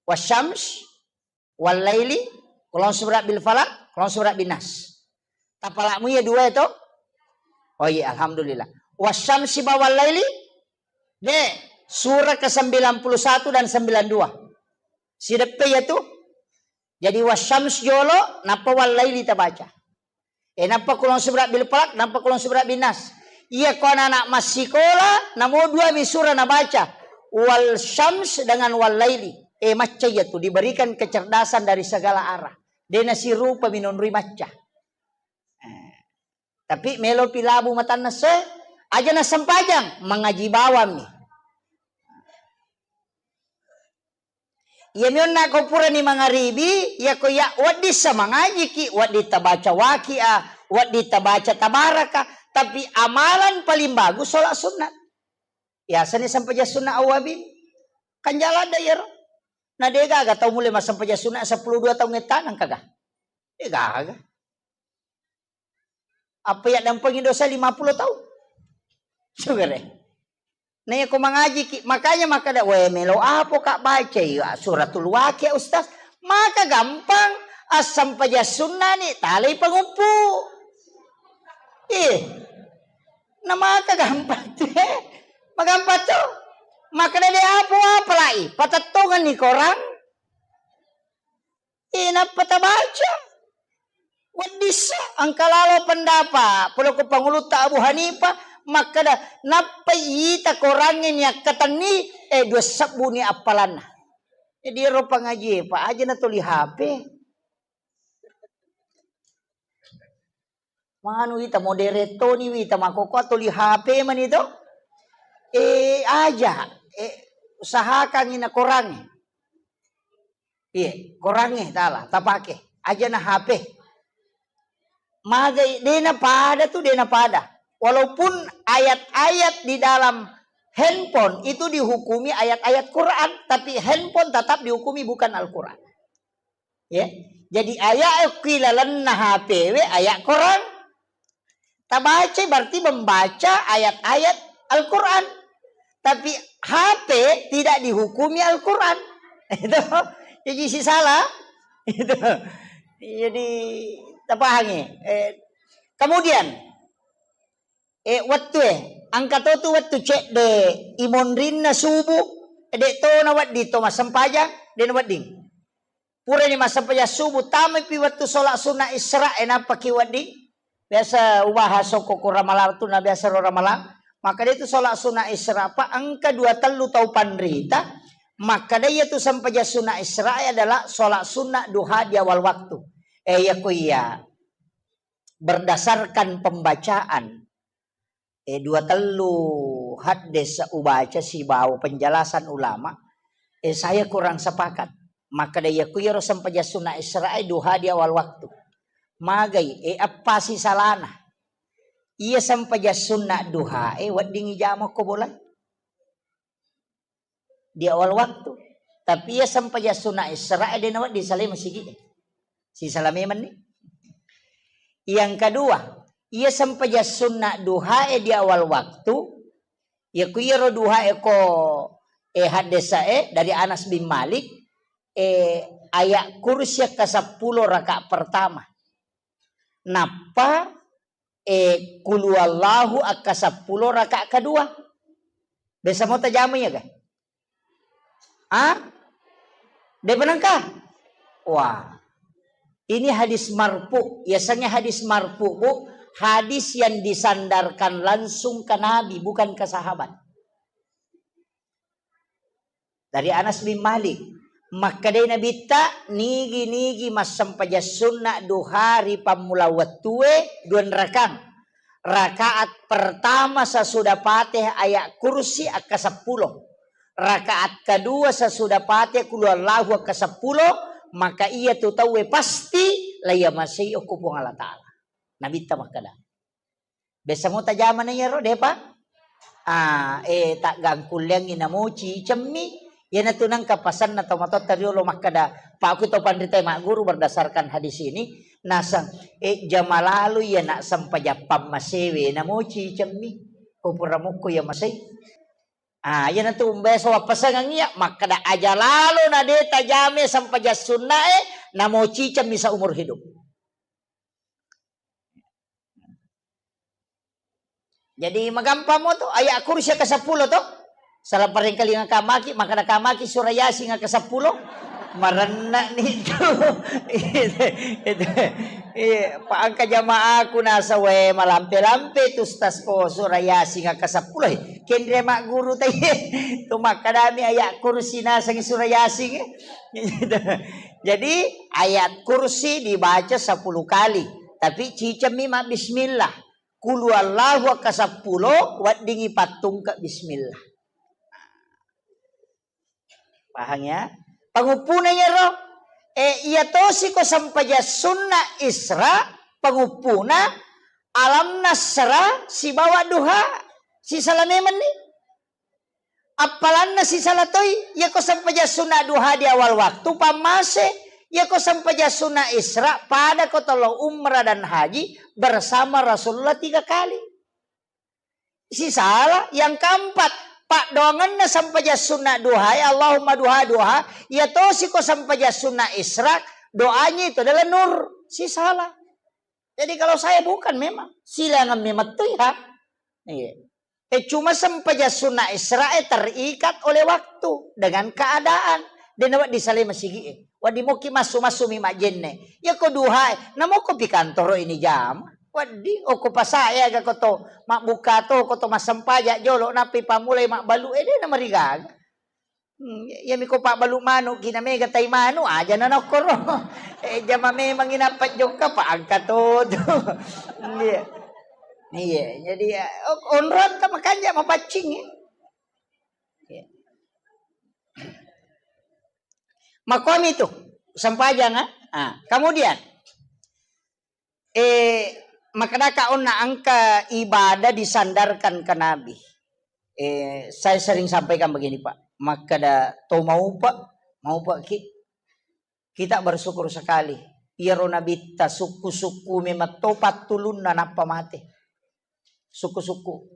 Wasyams, wallaili, qul a'udzu birabbil falaq, qul a'udzu birabbin nas. Tapalakmu iya dua itu? Oh iya, alhamdulillah. Wasyamsi ba wallaili? De, surah ke sembilan puluh satu dan sembilan dua. Sideppe iya tu? Jadi wasyams jolo, nappa wallaili tabaca. Eh, nappa qul a'udzu birabbil falaq, nappa qul a'udzu birabbin nas. Iya ko anak-anak massikola, namo dua mi sura nabaca. Wal syams dengan wal laili. Eh, macca iya tu diberikan kecerdasan dari segala arah. De nasirupa minonroi macca. Eh, tapi melo pi labu matanna se, aja nasempajang, mangaji bawang mi. Iyami onna ko purani mangaribi, iya ko ya wedding sa mangajiki, wedding tabaca waqiah, wedding tabaca tabaraka, tapi amalan paling bagus sholat sunat. Biasanya sempajang sunat awwabin. Kan jalan da iyaro. Na de gaga tau mulai massempajang sunat sepuluh dua taung ettanang kaga. De gaga. Apa yaddampengi dosa lima puluh taung? Sugere. Na iya ko mangajiki, makanya makkeda, "We, melo apo ka bacai, ah, suratul Waqiah, Ustaz?" Maka gampang, assempajang sunnani, talai panguppu. Ih, na maka gampang tu, eh. Magampang tu. Makkeda de apo apalai, patettongenni korang. Eh, nappa tabaca. Weddissa, engka lalo pendapat, pole ko pangulutta Abu Hanifah, makkeda, nappa ita korangnge niakkatenni, eh, dua sebbu ni appalanna. Jadi, ero pangaji, Pak, aja na tuli H P. Manu wita, modere toni wita, makkokkoe tuli H P mani to. Eh, aja, eh, usahakangi na korangnge. Iya, korangnge tala tapake. Aja na H P. Magai, dena pada tu, dena pada. Walaupun ayat-ayat di dalam handphone itu dihukumi ayat-ayat Quran, tapi handphone tetap dihukumi bukan Al-Quran. Ya. Jadi ayat ku lalenna H P we ayat Quran. Tabaca berarti membaca ayat-ayat Al-Quran. Tapi H P tidak dihukumi Al-Quran. Itu. Jadi si salah. Itu. Jadi tapahangi. Eh, kemudian, eh, wettu, eh, engka to tu wettu cedde imonrinna subuh, eh, de to na wedding to massempajang, de na wedding. Purani massempajang subuh, tamaipi wettu sholat sunnah Isra, eh, nappaki wedding. Biasa ubahas okko ko Ramalang tu, na biasa ro Ramalang. Makkeda itu sholat sunnah Isra, Pak, engka dua tellu tau panrita. Makkeda iya tu sempajang sunnah Isra adalah sholat sunnah duha di awal waktu. Eh, iya ko iya. Berdasarkan pembacaan eh, dua tellu haddes ubaca sibawa penjelasan ulama, eh, saya kurang sepakat. Makkeda iya ku iyaro sempajang sunna Isra'i duha di awal waktu. Magai, eh, eppa sisalana. Iya sempajang sunna duha, eh, wedding ijama ko bola. Di awal waktu. Tapi iya sempajang sunna Isra, eh, de nawedding salai masigi. Sisala memenni. Yang kedua, iya sempajang sunna duha, eh, di awal waktu. Iya ku iyaro duha, eh, ko Eh, haddesae dari Anas bin Malik, eh, ayat kursi akka seppulo rakaat pertama. Nappa, eh, Qul Huwallahu akka seppulo rakaat kedua. Biasa mau tajama ya, ga? Ah? Depa nengka? Wah. Ini hadis marfu. Biasanya hadis marfu, Bu, hadis yang disandarkan langsung ke Nabi, bukan ke sahabat. Dari Anas bin Malik, makkedai Nabitta, nigi-nigi massempajang sunna duha ri pammula wettue, dua rakang. Rakaat pertama sesudah Fatihah ayat kursi akka seppulo. Rakaat kedua sesudah Fatihah qul huwallahu akka seppulo, maka iya tu tauwe pasti la yamasei okko Puang Allah Ta'ala. Nabitta makkeda. Biasa mo tajama na iyaro, depa? Ah, eh, taggangkulleangngi namo cicemmi. Iyanatu nengka pasanna tomatoatta riolo makkeda, pakku to panrita magguru berdasarkan hadis ini, naseng, eh, jama lalu iya nak sempajang pammasewe, namo cicemmi. Ko pura mukko iya masei. Ah, iyanatu umbeso wappasangang iya, makkeda aja lalo na de tajame sempajang sunnae, namo cicemmi seumur hidup. Jadi magampang mo to, ayat kursi ke seppulo to. Salah parengkalinga kamaki, makkeda kamaki surah Yasin ke seppulo. Marenna ni tu. Itu, itu. Iya, pa engka jamaaku nasawe malampe-lampe tu, ustaz, ko surah Yasin ke seppulo. Kenre magguru tai. Tu makkedami ayat kursi naseng surah Yasin. Jadi ayat kursi dibaca sepuluh kali, tapi cicemmi ma bismillah. Qul huwallahu akka seppulo, weddingngi pattungke bismillah. Paham ya? Panguppuna iyaro, eh, iya tosi ko sempajang sunna Isra, panguppuna alam nasra sibawa duha, sisala memenni. Appalanna sisala toi, iyako sempajang sunna duha di awal waktu, pammase, iyako sempajang sunna Isra, pada ko tollo umrah dan haji bersama Rasulullah tiga kali. Sisala, yang keempat, paddoangenna sempajang sunna duha, ya Allahumma duha, duha, iya tosi ko sempajang sunna Isra, doanya itu adalah nur. Sisala. Jadi kalau saya bukan memang, silangan memang tu ya. Iya. Eh, cuma sempajang sunna Isra'e terikat oleh waktu dengan keadaan. De' nawedding salai masigi'e. Wedding mokki massu-massu mi majjenne. Iyako duhae, namokko pi kantoro ini jama. Wedding, okko pasae aga ko to, mabbuka to, ko to massempajang jolo, nappi pammulai mabbalu, eh, de' namarigaga. Hmm, iya, iya miko pabbalu manu, kina mega tai manu, aja na nokkoro. Eh, jama memang ina pajjokka, pa angka to tu. Iya. Iya, jadi, ya, o-, onrong ta makanja mapaccing, ya. Iya. Makomi tu, sempajang, ah. Ah, kemudian, Eh, makkedaka onna engka ibadah disandarkan ke Nabi. Eh, saya sering sampaikan begini, Pak. Makkeda to maupa, maupa ki, kita bersyukur sekali. Iyaro Nabitta sukku-sukku memang to pattulunna nappa mate. Sukku-sukku.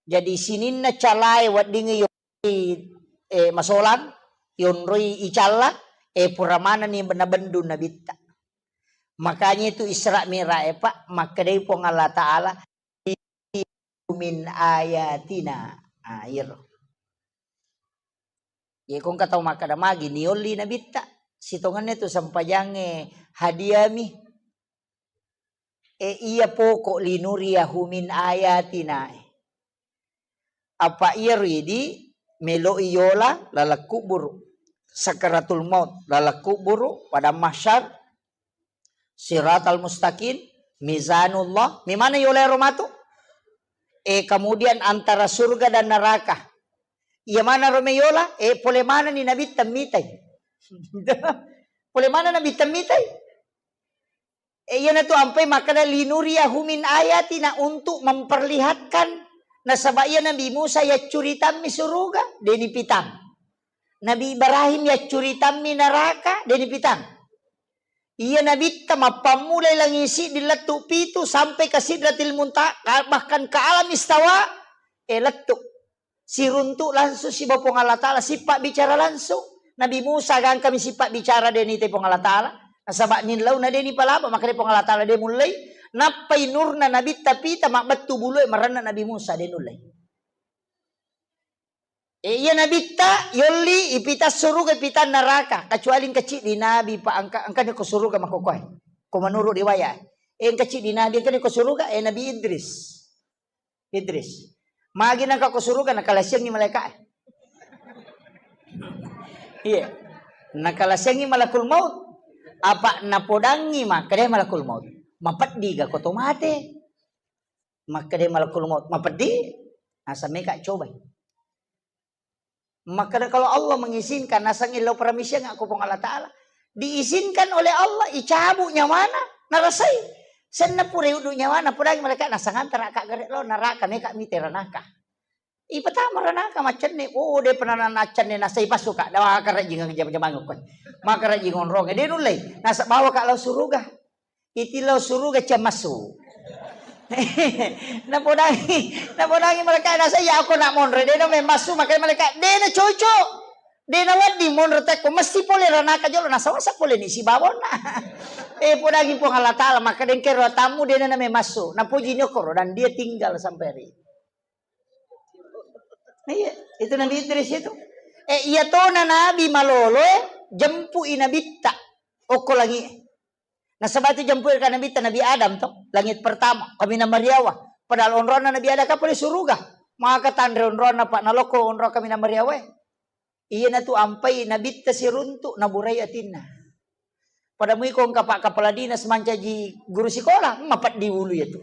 Jadi sininna calae weddingngi yonroi, eh, masolang, yonroi icalla, eh, pura manenni nabendung Nabitta. Makanya itu Isra Mi'raj, eh, Pak, makkedai Puang Allah Ta'ala, "Min ayatina." Ah, iyaro. Ye, ko engka tau makkeda magi niolli Nabitta, sitongenna tu sempajangnge hadiami. E, iya poko linuriyahu min ayatina. Apa iyaro idi meloi yola laleng kuburu, sakaratul maut laleng kuburu, padang mahsyar, siratal mustaqim, mizanullah, memana yola ero matu? E, kemudian antara surga dan neraka. Iya mana ro meyola? E, pole mana ni Nabitta mitai? Pole mana Nabitta mitai? E, iyanatu ampai makkeda, "Linuriyahu min ayatina," untuk memperlihatkan. Nasaba iya Nabi Musa yaccuritammi suruga, deni pitang. Nabi Ibrahim yaccuritammi neraka, deni pitang. Iya Nabitta mappammulai langi siddi lettu pitu sampai ke Sidratil Muntaha, bahkan ke alam istawa, e, lettu. Siruntu langsung sibawa Puang Allah Ta'ala, sipabbicara langsung. Nabi Musa gangkami sipabbicara, de' nite Puang Allah Ta'ala. Nasaba' nillauna de' nipalaba, makkedai Puang Allah Ta'ala, de' mullei. Nappai nurna nabitta pita mabbettu bulue marenna Nabi Musa, de' nullei. E, iya nabitta yolli ipita suruga, ipita neraka, kecuali engka ciddi nabi pa engka, engkani ko suruga makkokoe. Ko menurut riwayat. E, engka ciddi nabi engkani ko suruga, e, Nabi Idris. Idris. Magi nengka ko suruga, nakalasiangngi malaika e. Iya. Nakalasiangngi malakul maut. Apa napodangngi makkeda malakul maut, mapeddi ga ko to mate? Makkeda malakul maut, mapeddi? Naseng meka cobai. Makkeda, kalau Allah mengizinkan, naseng illau paramisiang ko Puang Allah Ta'ala. Diizinkan oleh Allah, icabu nyawana, narasai. Senna pura uddu nyawana, pudangi malaika, naseng antara ka gare lo neraka, meka mite ranaka. Ipatama ranaka, macenne, oh, de' pernah nacenne, nasai pasuka, dawa karajing jam-jamang ko. Makarajing onrong, de' nullei, nasa bawa ka lao suruga. Iti lao suruga cemmasu. Napodangi, napodangi malaika, nasa iya ako nak monre, de' na memmasu, makkeda malaika, de' na cocok. De' na wedding monre tekko, mesti pole ranaka jolo, nasa wasa pole ni sibawonna. Eh, podangi Puang Allah Ta'ala, makkeda engke ro tamu, de' na memmasu. Napoji ni okoro, dan dia tinggal sampai hari ini. Iya, itu Nabi Idris itu. Eh, iya tona Nabi malolo, eh, jempui nabitta. Okko langi. Nasaba itu jempui ka nabitta Nabi Adam to, langit pertama, kaminang mariawa. Padahal onronna Nabi Adam kan pole suruga. Maka tanre onronna, Pak, naloko onro kaminang mariawa, eh. Iyanatu ampai nabitta siruntu, naburai atinna. Pada mui ko engka Pak Kepala Dinas mancaji guru sikola, mapeddi ulu iyatu.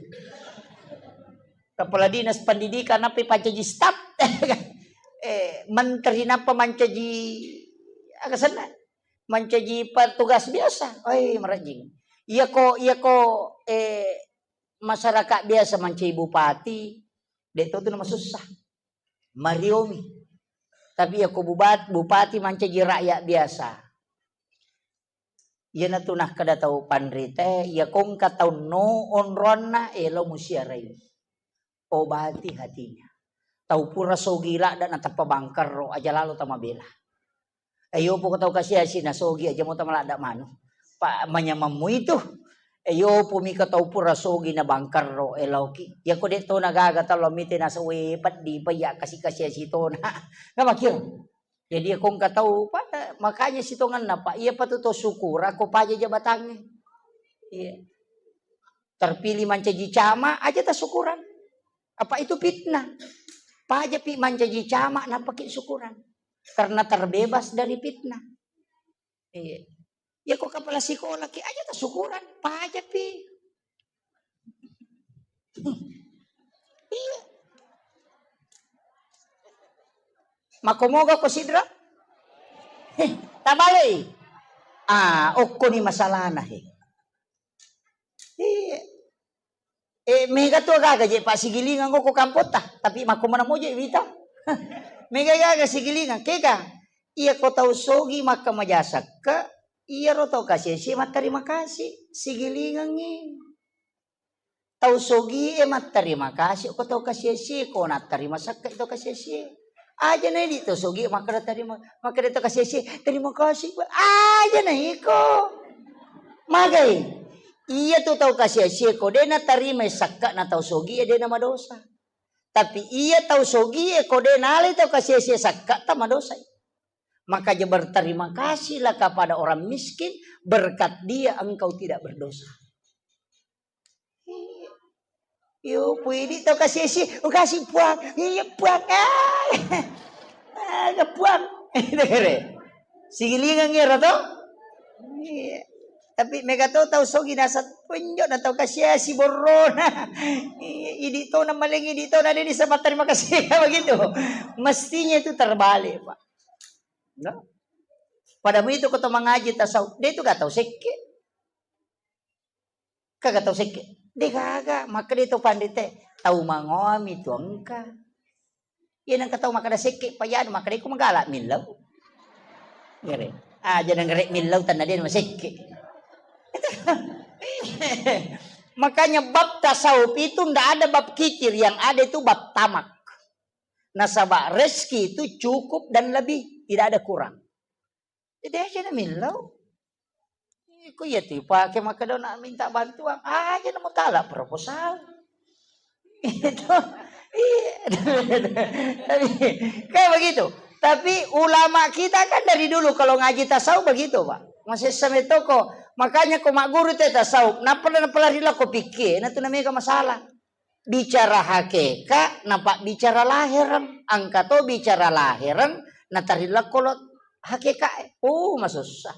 Kepala Dinas Pendidikan, nappi pancaji staf. Eh, menteri nappa mancaji, aga senna? Mancaji petugas biasa. Oi, marajing. Iyako, iyako, eh, masyarakat biasa mancaji bupati, de' to tu namasussa. Mariomi. Tapi iyako bubat-, bupati mancaji rakyat biasa. Iyanatu nakkeda tau panrita, iyako engka tau no onronna, elo musiarai. Obati hatinya. Tau pura sogi ladda natappa bangkarro, aja lalo tamabela. Eyopo ko tau kasiasi nasogi aja mo tamaladda manu. Pa manyamammu itu. Eyopo mika tau pura sogi na bangkarro, eloki. Iyako de' to nagaga talo mite nasawe peddi payya kasi-kasiasi tona. Namakiro. Jadi iyako engka tau pada makanya sitongenna, Pak. Iyapa tu to syukur ako paja jabatangnge. Iya. Terpilih mancaji camat aja tasukurang. Apa itu fitnah? Pajapi mancaji camat, nappaki syukurang. Karena terbebas dari fitnah. Iya. Iyako kepala sekolah ki aja tasukurang, pajapi. Iya. Makomoga ko sidra? Heh, tabalei. Ah, okkoni masalahna, he. Iya. Eh, mega tu agaga je, Pak, sigilingang ko kampotta, tapi makko mana moje wita. Mega gaga sigilingang, kega? Iya ko tau sogi makka majasakka, iya ro tau kasih-kasih matterima kasih, sigilingangi. Tau sogi e matterima kasih ko tau kasih-kasih, ko natterima sakka tau kasih-kasih. Aja na idi to sogi makkeda terima, makkeda to kasih-kasih, "Terima kasih, Pak." Aja na iko. Magai. Iya tu tau kasih-kasih ko de na tarima sakka na tau sogi e de na madosa. Tapi iya tau sogi e ko de nalai tau kasih-kasih sakka ta madosai. Makanya berterima kasihlah kepada orang miskin, berkat dia engkau tidak berdosa. Iya. Yo, puidi tau kasih-kasih, oh, kasih Puang. Iya, Puang. Ah, aga Puang. Dengere. Sigilingang ero to? Iya. Tapi mega to tau sogi nasa penjo na tau kasih-kasih borrona. Iya, idi to na maling, idi to na deni sama terima kasih begitu. Mestinya itu terbalik, Pak. No? Pada itu ko to mangaji tasawuf, de tu ga tau sekke. Kaga tau sekke? De gaga, makkeda to pandite, tau mangoami tu engka. Iya nengka tau makkeda sekke payanu, makkeda iko magala millau. Gere. Aja nengere millau tanna de masekke. Makanya bab tasawuf itu ndak ada bab kikir, yang ada itu bab tamak. Nasaba rezeki itu cukup dan lebih, tidak ada kurang. Jadi aja na millau. Iko iya tu pake makkeda na minta bantuan. Aja na mutala proposal. Itu. Iya. Tapi, kayak begitu. Tapi ulama kita kan dari dulu kalau ngaji tasawuf begitu, Pak. Masih sampai toko. Makanya ko magguru te tasawuf, napala napala rila ko pikir, na tu namanya masalah. Bicara hakeka, napa bicara lahereng. Angka to bicara lahereng, natarilla kolo hakeka. Oh, masussa.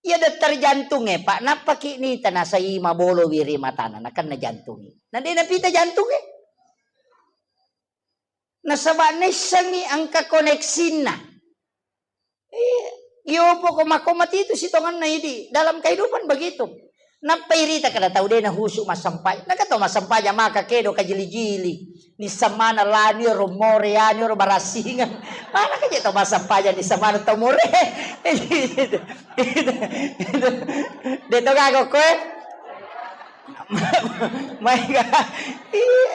Iya, dokter jantung e, Pak, nappaki nita nasai mabolo wiri matana, nakenna jantung e. Na de napita jantung e. Nasaba nessangi angka koneksinna. Iya, iyo poko mako mati itu sitonganna idi. Dalam kehidupan begitu. Nappa irita kada tau de nahusu massampai. Naka tau massampajang maka kedo kajili-jili. Ni samana lani ro more ani ro barasingan. Mana kaje tau massampajang ni samana tau more. De to gago koe. Mai ga. Iya.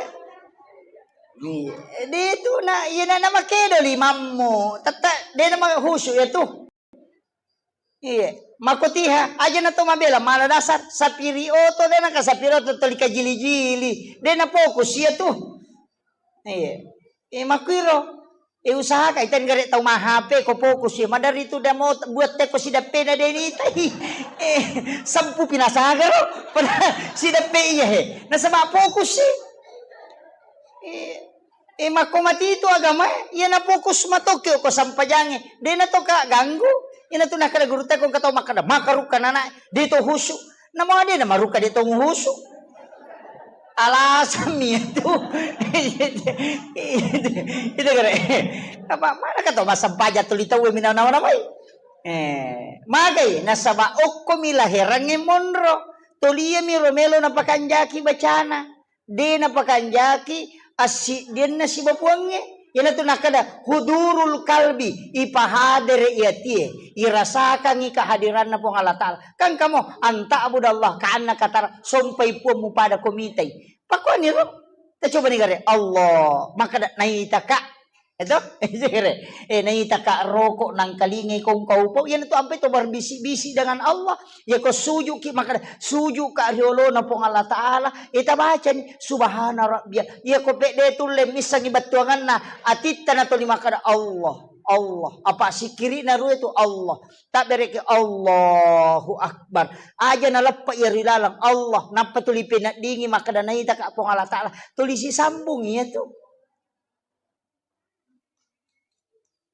Iya. De tu na, iya na, na makedo limammu. Tetta de na mahusu ya tu. Iya. Makotiha, aja na to mabela, mala dasar, sapiri oto de na ka sapiri oto toli kajili-jili. De na fokus iya tu. Iya. Eh, makuiro. Eh, usaha kai ten gare tau ma H P ko fokus ya. Madari tu da mau buat teko sidappena de ni tai. Eh, sempu pinasagaro. Pada sidappe iya he. Nasaba fokus sih. Eh, eh, makko mati itu agama, iya na fokus matoki ko sampajange. De na to ka ganggu. Ina tu nakada guru teko kata makada makaruka nana de to husu. Nama de na maruka de to husu. Alasan mi itu. Itu kare. Apa mana kata masampaja tuli tau mina nama namai. Eh, magai nasaba okko mi laherange monro. Tolia mi romelo napakanjaki bacana. De napakanjaki assiddianna sibawa Puangnge. Iyanatu nakkeda, hudurul kalbi, ipahadere iatie, irasakangngi kehadiranna Puang Allah Ta'ala. Kan kamo, anta abudallah, ka annaka tara, sompai Puang mupada ko mitai. Pakkuaniro, tacobani gare, Allah, makkeda, naitaka. Eto? Eh, naitaka roko nangkalingai kongkau pau, iyanatu ampai to berbisik-bisik dengan Allah. Yako sujuki makkeda, sujuka riolona Puang Allah Ta'ala, eta bacani, subhana rabbiyal. Yako pedde tulle missangi bettuanganna, atitta natoli makkeda, Allah, Allah. Apa sikkirina rue tu Allah. Tabbereki Allahu Akbar. Aja naleppa iya ri laleng Allah. Nappa tuli peneddingi makkeda naitaka Puang Allah Ta'ala. Tuli sisambung iya tu.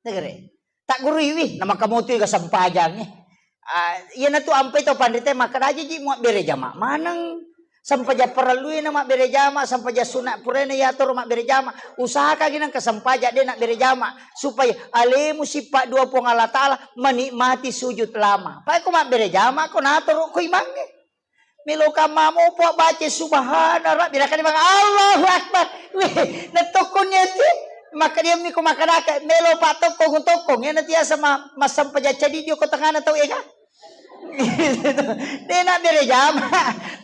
Negere. Tagguruiwi, namakamotu ga sempajangnge. Ah, iyanatu ampai to panrita makkeda aja ji muabbere jama maneng. Sempajang parellui na mabbere jama, sempajang sunat purana yatoro mabbere jama. Usahakangi nang kesempajang de nabbere jama supaya alemu sippa dua Puang Allah Ta'ala menikmati sujud lama. Pai ko mabbere jama ko natoro ko imangnge. Melo kamma mopo baca subhana rabbi, nakani maka Allahu Akbar. Weh, netokkongnya ti. Maka dia miko makanaka melo pak tokkong tokkong. Yana tiasa ma, masempajang cadi dio ko tengana tau ega. Dena bere jama.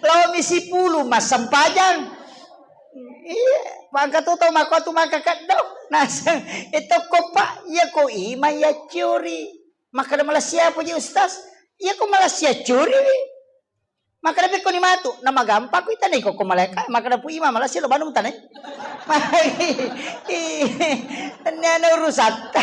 Lao mi sipulu masempajang. Iya, pangka tu tau mako tu maka kaddo. Nasang, eh, tokko pak, iya ko ima ya ciori. Makkeda Malaysia puji Ustaz. Iya ko Malaysia curi. Makkeda pekko ni matu, na magampa ku itanai ko, ko malaika, makkeda pu ima Malaysia lo Bandung tanai. Ini ana urusatta.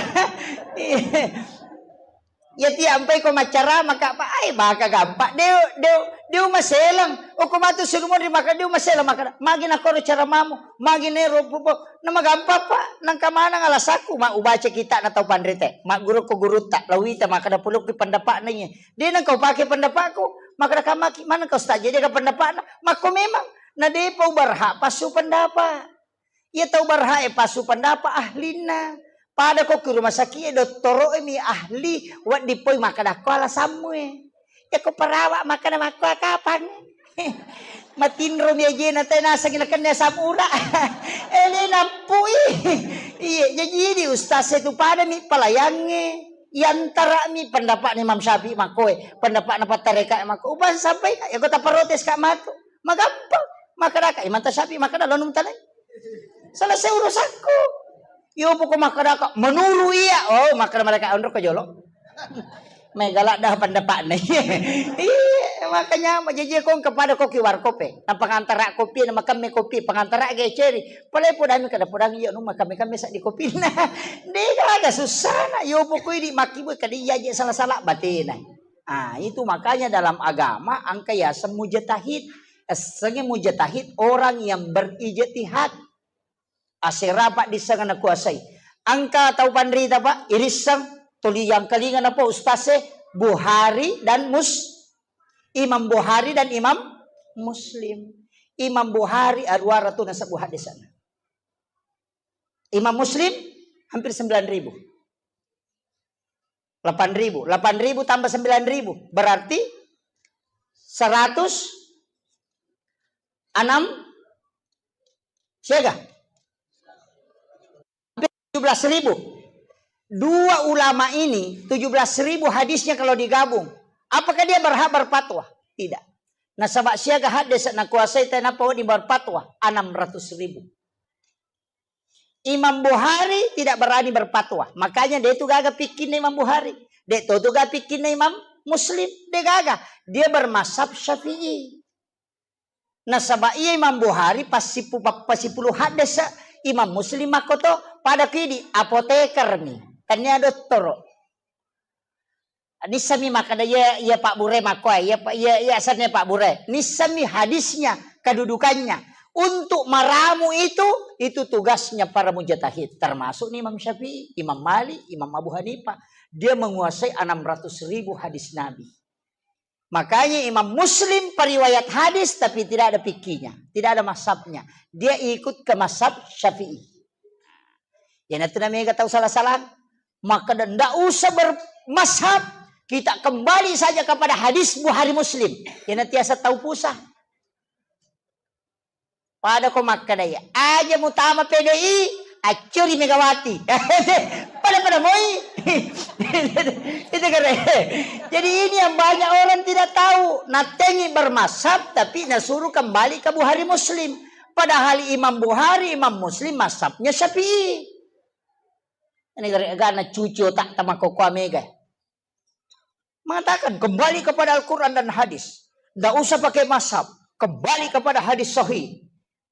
Iya tiampai ko maccara maka apa ai baka gampa. Deu deu deu maselang. Oko matu sulumo di maka deu maselang maka magi nakoro cara mamu. Magi nero pupo, na magampa pak, nangka manang alasakku, ma ubaca kita na tau panrite, magguru ko gurutta, lawita makkeda pulukki pendapatna iye. De nangka upake pendapatku, makkeda kamaki, mana kau ustaz jadi ka pendapatna, makko memang, na depa ubarha passu pendapat. Iya tau barha e passu pendapat ahlinna. Pada ko ki rumah sakit e dottoro e mi ahli, wedding poi makkeda ko alasammu e. Yako perawat makkeda makko kapang. Matinro mi ajena te nasengi nakenna asam urat. Ele nappui. Iya, jaji di ustaz e tu pada mi palayangnge. Yantara mi pendapatna Imam Syafi'i makkoe, pendapatna pattareka makko. Uban sampai ka, yako taparotes ka matu. Magampang. Makkeda ka Imam Syafi'i makkeda lonum tanai. Selesai urusanku. Yo poko makkadaka menuru iya. Oh, makkada mereka onro ke jolo. Megala dah pendapatna. Iya, makanya majeje kong kepada koki warkope. Nah, pengantara kopi, nah, makemme kopi, pengantara geceri. Pale podami kada podang iya nu makemme kemme sa di kopi. Nah, dega ada susah na. Yo poko ini maki boy kada iya je salah-salah batena. Ah, itu makanya dalam agama angka yaseng mujtahid. Essengnge mujtahid orang yang berijtihad. Asera paddissengeng nakuasai. Engka tau panrita, Pak, irisseng tuli yang kelinga napa ustaz e, Bukhari dan Mus-, Imam Bukhari dan Imam Muslim. Imam Bukhari aruara tu nasabbu hadisana. Imam Muslim hampir sembilan ribu. Delapan ribu. Delapan ribu tambah sembilan ribu. Berarti seratus enam siaga? Tujuh belas ribu. Dua ulama ini, tujuh belas ribu hadisnya kalau digabung. Apakah dia berhak berfatwa? Tidak. Nasaba siaga hadis nakuasai tenapa wedding berfatwa? Enam ratus ribu. Imam Bukhari tidak berani berfatwa. Makanya dia itu gaga pikirnya Imam Bukhari. Dia itu gaga pikirnya Imam Muslim. Dia gaga. Dia bermazhab Syafi'i. Nasaba iya Imam Bukhari passipu-, pa-, pasipulu haddesa, Imam Muslim makkoto, pada kidi apoteker mi, tania dottoro. Nissami makkada iya, iya Pak Bure makkoe, iya, iya, iya asenna Pak Bure. Nissami hadisnya, kedudukannya. Untuk meramu itu, itu tugasnya para mujtahid, termasuk nih Imam Syafi'i, Imam Malik, Imam Abu Hanifah. Dia menguasai enam ratus ribu hadis Nabi. Makanya Imam Muslim periwayat hadis tapi tidak ada fikihnya, tidak ada mazhabnya. Dia ikut ke mazhab Syafi'i. Iyanatu namega tau salah-salah. Maka ndak usah bermazhab, kita kembali saja kepada hadis Bukhari Muslim. Iyanatu tiasa tau pusat. Pada ko makkada iya, aja mutama P D I, accuri Megawati. Pada-pada moi. Itu kere. Jadi ini yang banyak orang tidak tahu. Natengi bermazhab tapi nasuruh kembali ke Bukhari Muslim. Padahal Imam Bukhari, Imam Muslim mazhabnya Syafi'i. Ini gara-gara cuci otak sama kokoa mega. Mengatakan kembali kepada Al-Quran dan hadis. Ndak usah pakai mazhab. Kembali kepada hadis sahih.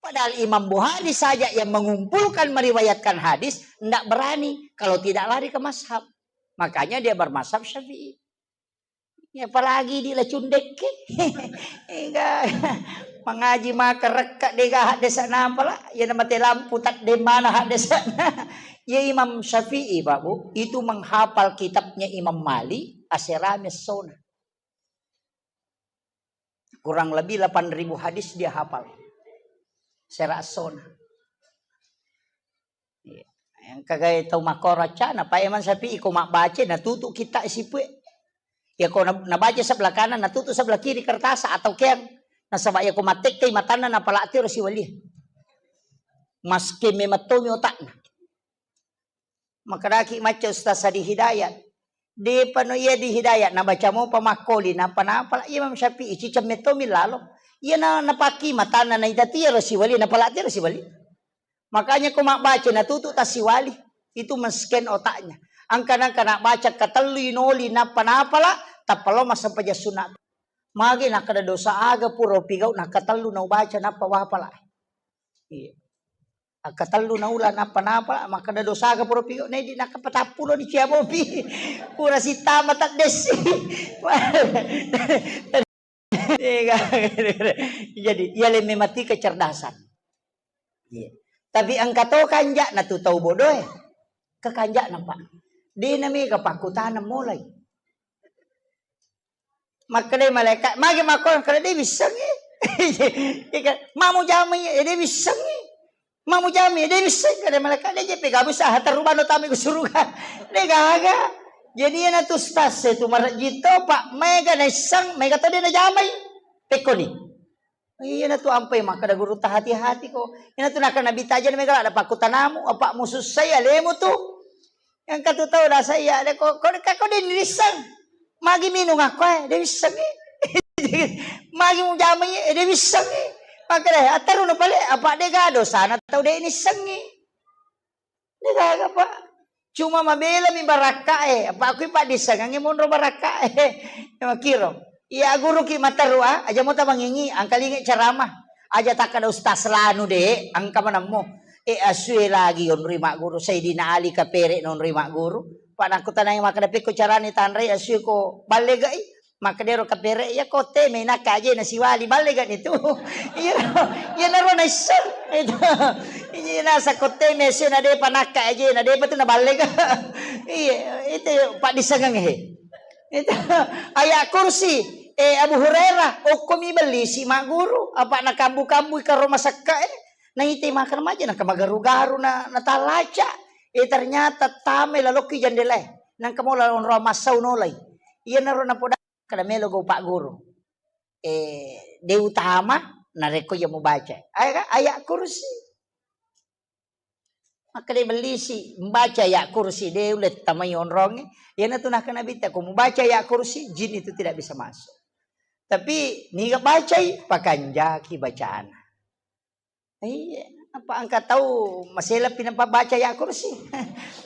Padahal Imam Bukhari saja yang mengumpulkan meriwayatkan hadis, ndak berani kalau tidak lari ke mazhab. Makanya dia bermazhab Syafi'i. Ya, apalagi di lacundekki. Enggak. Mengaji maka rekka dega haddesa napala. Ya, na mate lampu tak demana haddesa. Ya, Imam Syafi'i, Pak Bu, itu menghafal kitabnya Imam Malik, aserame sona. Kurang lebih delapan ribu hadis dia hafal. Sera sona. Iya. Yang kagai tau makkoro accana, Pak Imam Syafi'i ko mabbaca, natutu kitta sipue. Ya ko na-, nabaca sebelah kanan, natutu sebelah kiri kertas atau keang. Nasaba ya ko mattekkai matanna napalati ro siwali. Maske memettomi otakna. Makadaki macca Ustaz Sadi Hidayat. Depa no iya di Hidayat, nabaca mopa makkoli, napa napala Imam Syafi'i, ciceng mettomi lalo. Iya na, napaki matanna naita tiaro siwali, napala tiaro siwali. Makanya ko mabbaca natutu tasiwali, itu men-scan otaknya. Angka nangka nabbaca katellu inoli napa napala, tappa lo massempajang sunat. Magi nakkeda dosa aga pura upigau, nakkatellu naubaca nappa wapala. Iya. Akkatellu naula nappa napala, makkeda dosa aga pura upigau, nedi nakka patappulo ni cia bopi. Pura sitama taddessi. Iya, kan? Jadi, iya le memati kecerdasan. Iya. Tapi engka to kanja'na tu tau bodoh e. Ke kanja'na, Pak. De na mega pakkutaneng mulai. Makkeda malaikat, magi makko kada de wissengi. Iya kan? Mamu jamai, eh, de wissengi. Mamu jamai, de wisseng kada malaikat, de jeppe gabu saha terubah no tami ke surga. De gaga. Jadi iyana tu stas itu marajito, Pak, mega naisseng, mega to de najamai. Pekkoni. Iya na tu ampai makkeda guru ta hati-hati ko. Ina tu nakka nabi tajeng mega ada pakkutanamu, apa musussai alemu tu. Yang katu tau dasa iya de ko, ko, ko de nirisseng. Magi minung akko e, de wissengi. Magi mujamai e, de wissengi. Makkeda, attaru no pale, apa de ga dosana tau de nissengi. Degaga, Pak. Cuma mabelami barakkae, apa' akui paddissengengnge monro barakkae. Makiro. Iya, guruki materua, aja' mo tamangingi, angkalinge ceramah. Aja' takkada ustaz lanu de', engka maneng mo. E, asue lagi onroi magguru, Sayyidina Ali kapere' nonroi magguru. Pa' nakkutanai makkada, pekko carani tanrai asue ko ballegai. Makkedaro kapere', iya ko teme nakka ajena siwali, balle gani tu. Iya, iyanaro naisseng. Itu. Iya, nasa ko teme asue na de'pa nakka ajena, de'pa tu naballega. Iya, itu paddissengengnge. Itu. Ayat kursi, eh, Abu Hurairah, okkomi bellisi magguru, apa' nakambu-kambui karo masakka, eh. Naite makan maja, nangka magaru-garu na, natallaca. Eh, ternyata tame lalokki jandelae. Nangka mo lalong roa massau nolai. Iyanaro napoda kada melo gau pagguru. Eh, de' utama narekko iya mubaca. Aya-, ayat kursi. Makkeda bellisi, mbaca ayat kursi, de' ulle tamai onrongnge. Iyanatu nakkeda Nabitta, ko mubaca ayat kursi, jin itu tidak bisa masuk. Tapi niga bacai, pakanjaki bacana. Iya, apa' engka tau maseleppi nappa baca ayat kursi.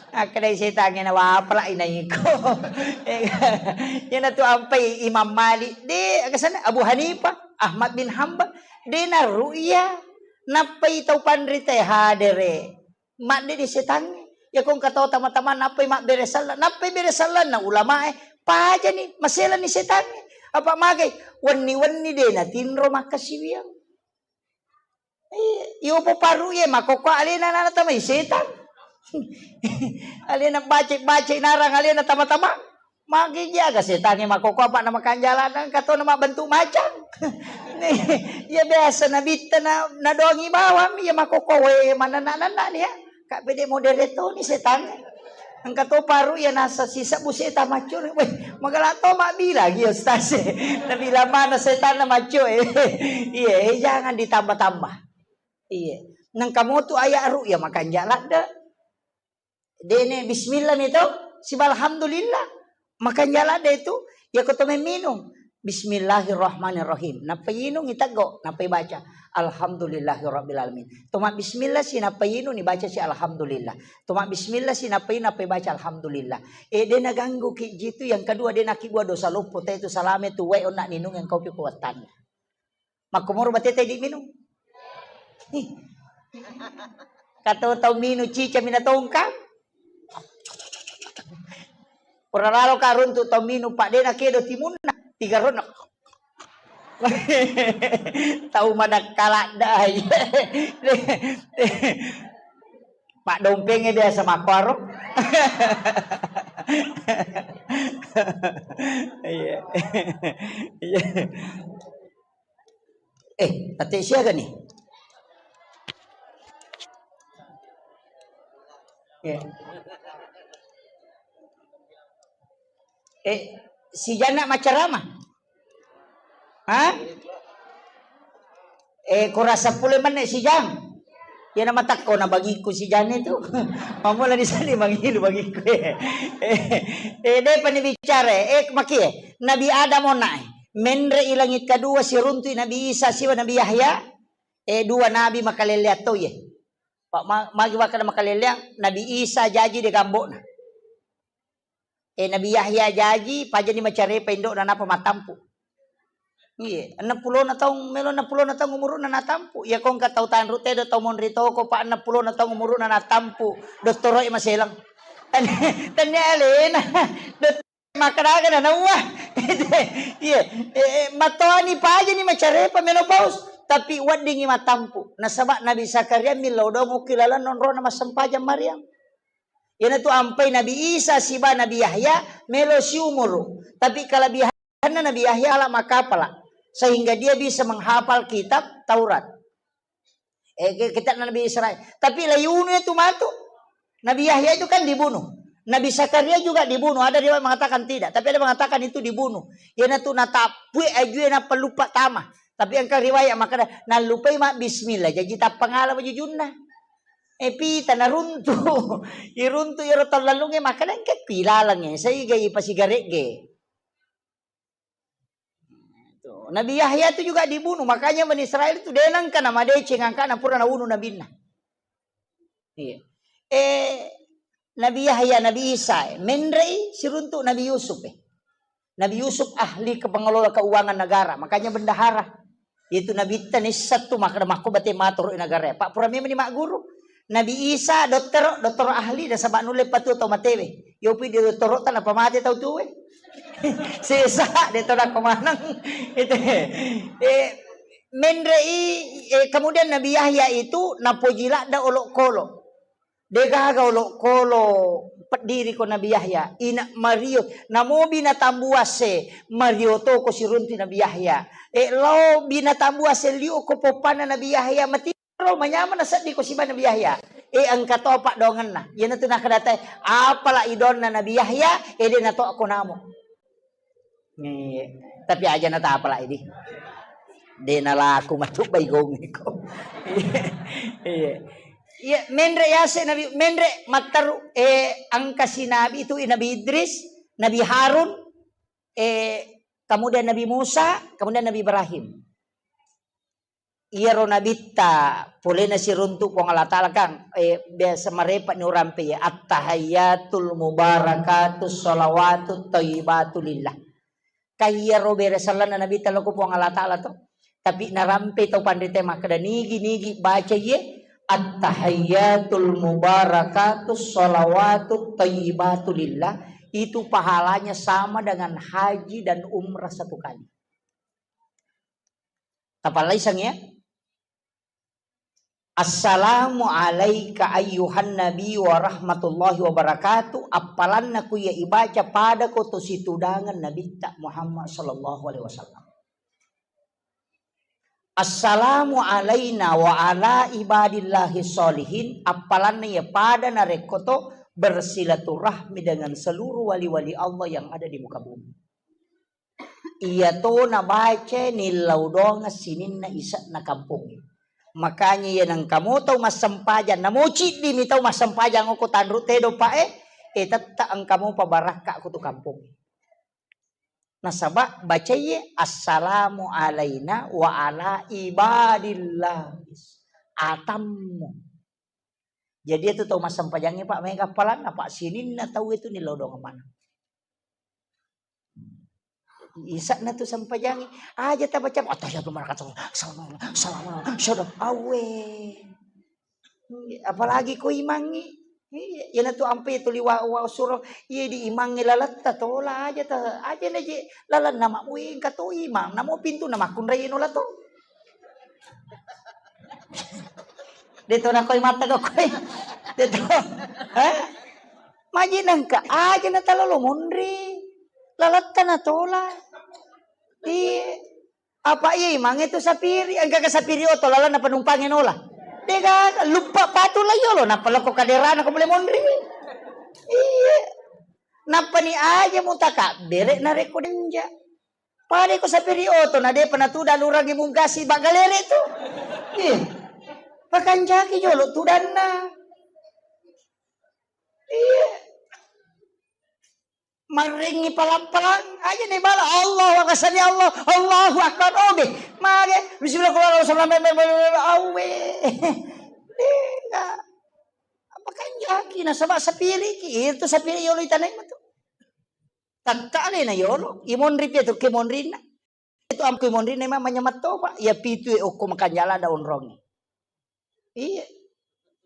Akkedai setangnge, nawapala' inaiko. Iyanatu ampai Imam Malik, de', aga asenna, Abu Hanifah, Ahmad bin Hambal, de' naru'ya. Nappai tau panrita hadere. Madde di setangnge. Iya ko engka tau tama-tama nappai mabbere selleng, nappai bere sellenna ulamae, pajani, maselani setangnge. Apa' magai? Wenni-wenni de' natinro makkasiwiang. Iya, iyo poparu iye makkokkoe alena nana tamai setang. Alena bace-bace narang alena tama-tama. Magi jaga setangnge makkokkoe apa' na makanjala, engka tona mabbentuk macang. Iya biasa Nabitta na, nadoangi bawang, iya makkokkoe we manenna-nenna ni ya. Ka' pede modere toni setangnge. Engka to paru iya nasa sisebbu setang maccoe. Weh, magala to mabbilang iya ustaz e. Nabilang mana setanna maccoe. Iya, eh, jangan ditambah-tambah. Iya. Nengka motu ayat ru'ya makanja ladde. Dene bismillah mi to, siba alhamdulillah. Makanja ladde tu, iya ko to memminung. Bismillahirrahmanirrahim. Nappa inung iteggo, nappa ibaca. Alhamdulillahirabbil alamin. To mabbismillah si nappa inung ibaca si alhamdulillah. To mabbismillah si nappa inung nappa ibaca alhamdulillah. Eh, de naganggu ki jitu, yang kedua de nakibbua dosa loppo, te tu salame tu wae onna ninung yang kau pi kuattanna. Makkomoro batete di minung. Ih. Kato tau minung cica mina tongkang. Pura lalo ka runtu tau minung, Pak, de nakedo timunna. Tiga rona. Tau madakkaladda. Pak dompenge biasa makkoro. Iya. Iya. Eh, tette siaga nih? Iya. Eh, si Jana macarama? Hah? Eh, kurasa pule menne si Jang. Iya na matakko na bagiku si Jana itu. Mamula di sana mangilu bagiku. Eh, eh, de pani bicara. Eh, makie. Nabi Adam onae. Menre i langit kedua, siruntui Nabi Isa siba Nabi Yahya, eh, dua nabi makalelleang to iye. Pa-, ma-, magi wakkeda makalelleang, Nabi Isa jaji de gambokna. Eh, Nabi Yahya jaji, pajani macarepa indokna napa matampu. Iye, enneng pulona taung, melo enneng pulona taung umuruna natampu. Iya ko engka tau tanru tedo tau monri toko, pa enneng pulona taung umuruna natampu. Dottoro'e maselang. Tania alena. Dot- Makkadaga na nauwa. Iya, eh, eh, matoani pajani macarepa menopause, tapi weddingngi matampu. Nasaba Nabi Zakaria millau doang okki laleng onrona massempajang Maryam. Iyanatu ampai Nabi Isa siba Nabi Yahya melo siumuru. Tapi kelebihanna Nabi Yahya ala makapala, sehingga dia bisa menghafal kitab Taurat. Eh, ke-, kitab Nabi Israel. Tapi layunu itu matu. Nabi Yahya itu kan dibunuh. Nabi Zakaria juga dibunuh. Ada riwayat mengatakan tidak, tapi ada mengatakan itu dibunuh. Iyanatu natappui ajue nappa luppa tama. Tapi engka riwayat makkeda nallupai ma bismillah, jaji tappangala wajujunna. Eh, pita naruntu. Iruntu iyaro tau lallungnge makkeda engka kui lalengnge, saiga ipasigaregge. Tuh, Nabi Yahya itu juga dibunuh, makanya Bani Israel itu de nengka namadeceng angkana pura naunu nabinna. Iya. Eh, Nabi Yahya, Nabi Isa, eh, menre'i siruntu Nabi Yusuf, eh. Nabi Yusuf ahli kepengelola keuangan negara, makanya bendahara. Itu Nabi Isa nissattu makkeda makko bate matoro negara. Pak pura memang ni magguru. Nabi Isa dottoro, dottoro ahli, nasaba nulle patu tau matewe. Yopi di dottoro tanpa mate tau tuwe. Sesa de tona komanang. Itu. Eh, menre'i, eh, kemudian Nabi Yahya itu napoji ladda olokolo. Degaga olokolo peddiri ko Nabi Yahya, ina Mario, namobi natambuase, Mario to ko sirunti Nabi Yahya. E lao binatang buas liu ko poppanna Nabi Yahya, mati ro manyameng nasedding ko siba Nabi Yahya. E engka to paddoangenna. Iyanatu nakkeda tae, apala idonna Nabi Yahya, ede nato ko namo. Iya. Tapi aja na tapalai di. De nalaku matu baigong iko. Iya. Iya, menre yase Nabi, menre matteru, eh, engka si Nabi itu Nabi Idris, Nabi Harun, eh, kemudian Nabi Musa, kemudian Nabi Ibrahim. Iyaro nabitta polena siruntu Puang Allah Ta'ala kan, eh, biasa marepa ni urampe ya, "At-tahayyatul mubarakatus shalawatut thayyibatu lillah." Ka iyaro bere sallanna nabitta loko Puang Allah Ta'ala to. Tapi narampe tau panrita makkeda, "Nigi-nigi baca iye, at-tahayyatul mubarakatus shalawatut thayyibatu lillah," itu pahalanya sama dengan haji dan umrah satu kali. Tapalai sang ya. "Assalamu alaika ayyuhan nabi wa rahmatullahi wa barakatuh." Appalanna ku iya ibaca pada ko to situdangan Nabitta Muhammad sallallahu alaihi wasallam. "Assalamu alaina wa ala ibadillahi sholihin." Appalanna iya pada narekko to bersilaturahmi dengan seluruh wali-wali Allah yang ada di muka bumi. Iya to nabaca nillau doang sininna ise'na kampongnge. Makanya iya nengka mo tau massempajang, namo ciddi mi tau massempajang okko tanru tedo pa e, eh, tetta engka mopa barakka ko tu kampongnge. Nasaba bacaiye, "Assalamu alaina wa ala ibadillah." Atammu. Jadi itu tau massempajangnge, Pak, mega appalanna, Pak, sininna tau itu nillau doang mana. Isa'na tu sempajangnge, aja tabaca, "Attahiyatul mubarakatuh, assalamualaikum, assalamualaikum, syada, awe." Apalagi ko imangngi. Iya, iyanatu ampe tuli wa, wa suro, iya di imangnge laletta tola aja ta, aja na je lalenna ma, wih, engka to imang, namo pintu na makkunrai nola to. De to nakoi mata kau koi. De to. Hah? Maji nengka aja na talolo monri. Laletta na tola. Iya. Apa iya imangnge tu sapiri, engka ke sapiri oto lalenna penumpangnge nola. Dega luppa patu la yolo, nappa loko kaderana ko mule monri. Iya. Nappani aja mutakabbere narekko danja. Pada ko sapiri oto na depa natuda lurangi mungkasi baggalere tu. Iya. Pakanjaki jolo tudanna. Iya. Marrengi palang-palang aja nih bala, Allahu Akbar, sami Allah, Allahu Akbar, obe. Mage, bismillah, qul huwallahu ahad, awe. Enggak. Apa kanjaki nasaba sapiriki, itu sapiri yolo itanai matu. Takkale na yolo, imonri pi tu kemonrinna. Itu ampi monrinna memang manyamattopa. Iya pitu e okko makanja ladda onrongnge. Iya.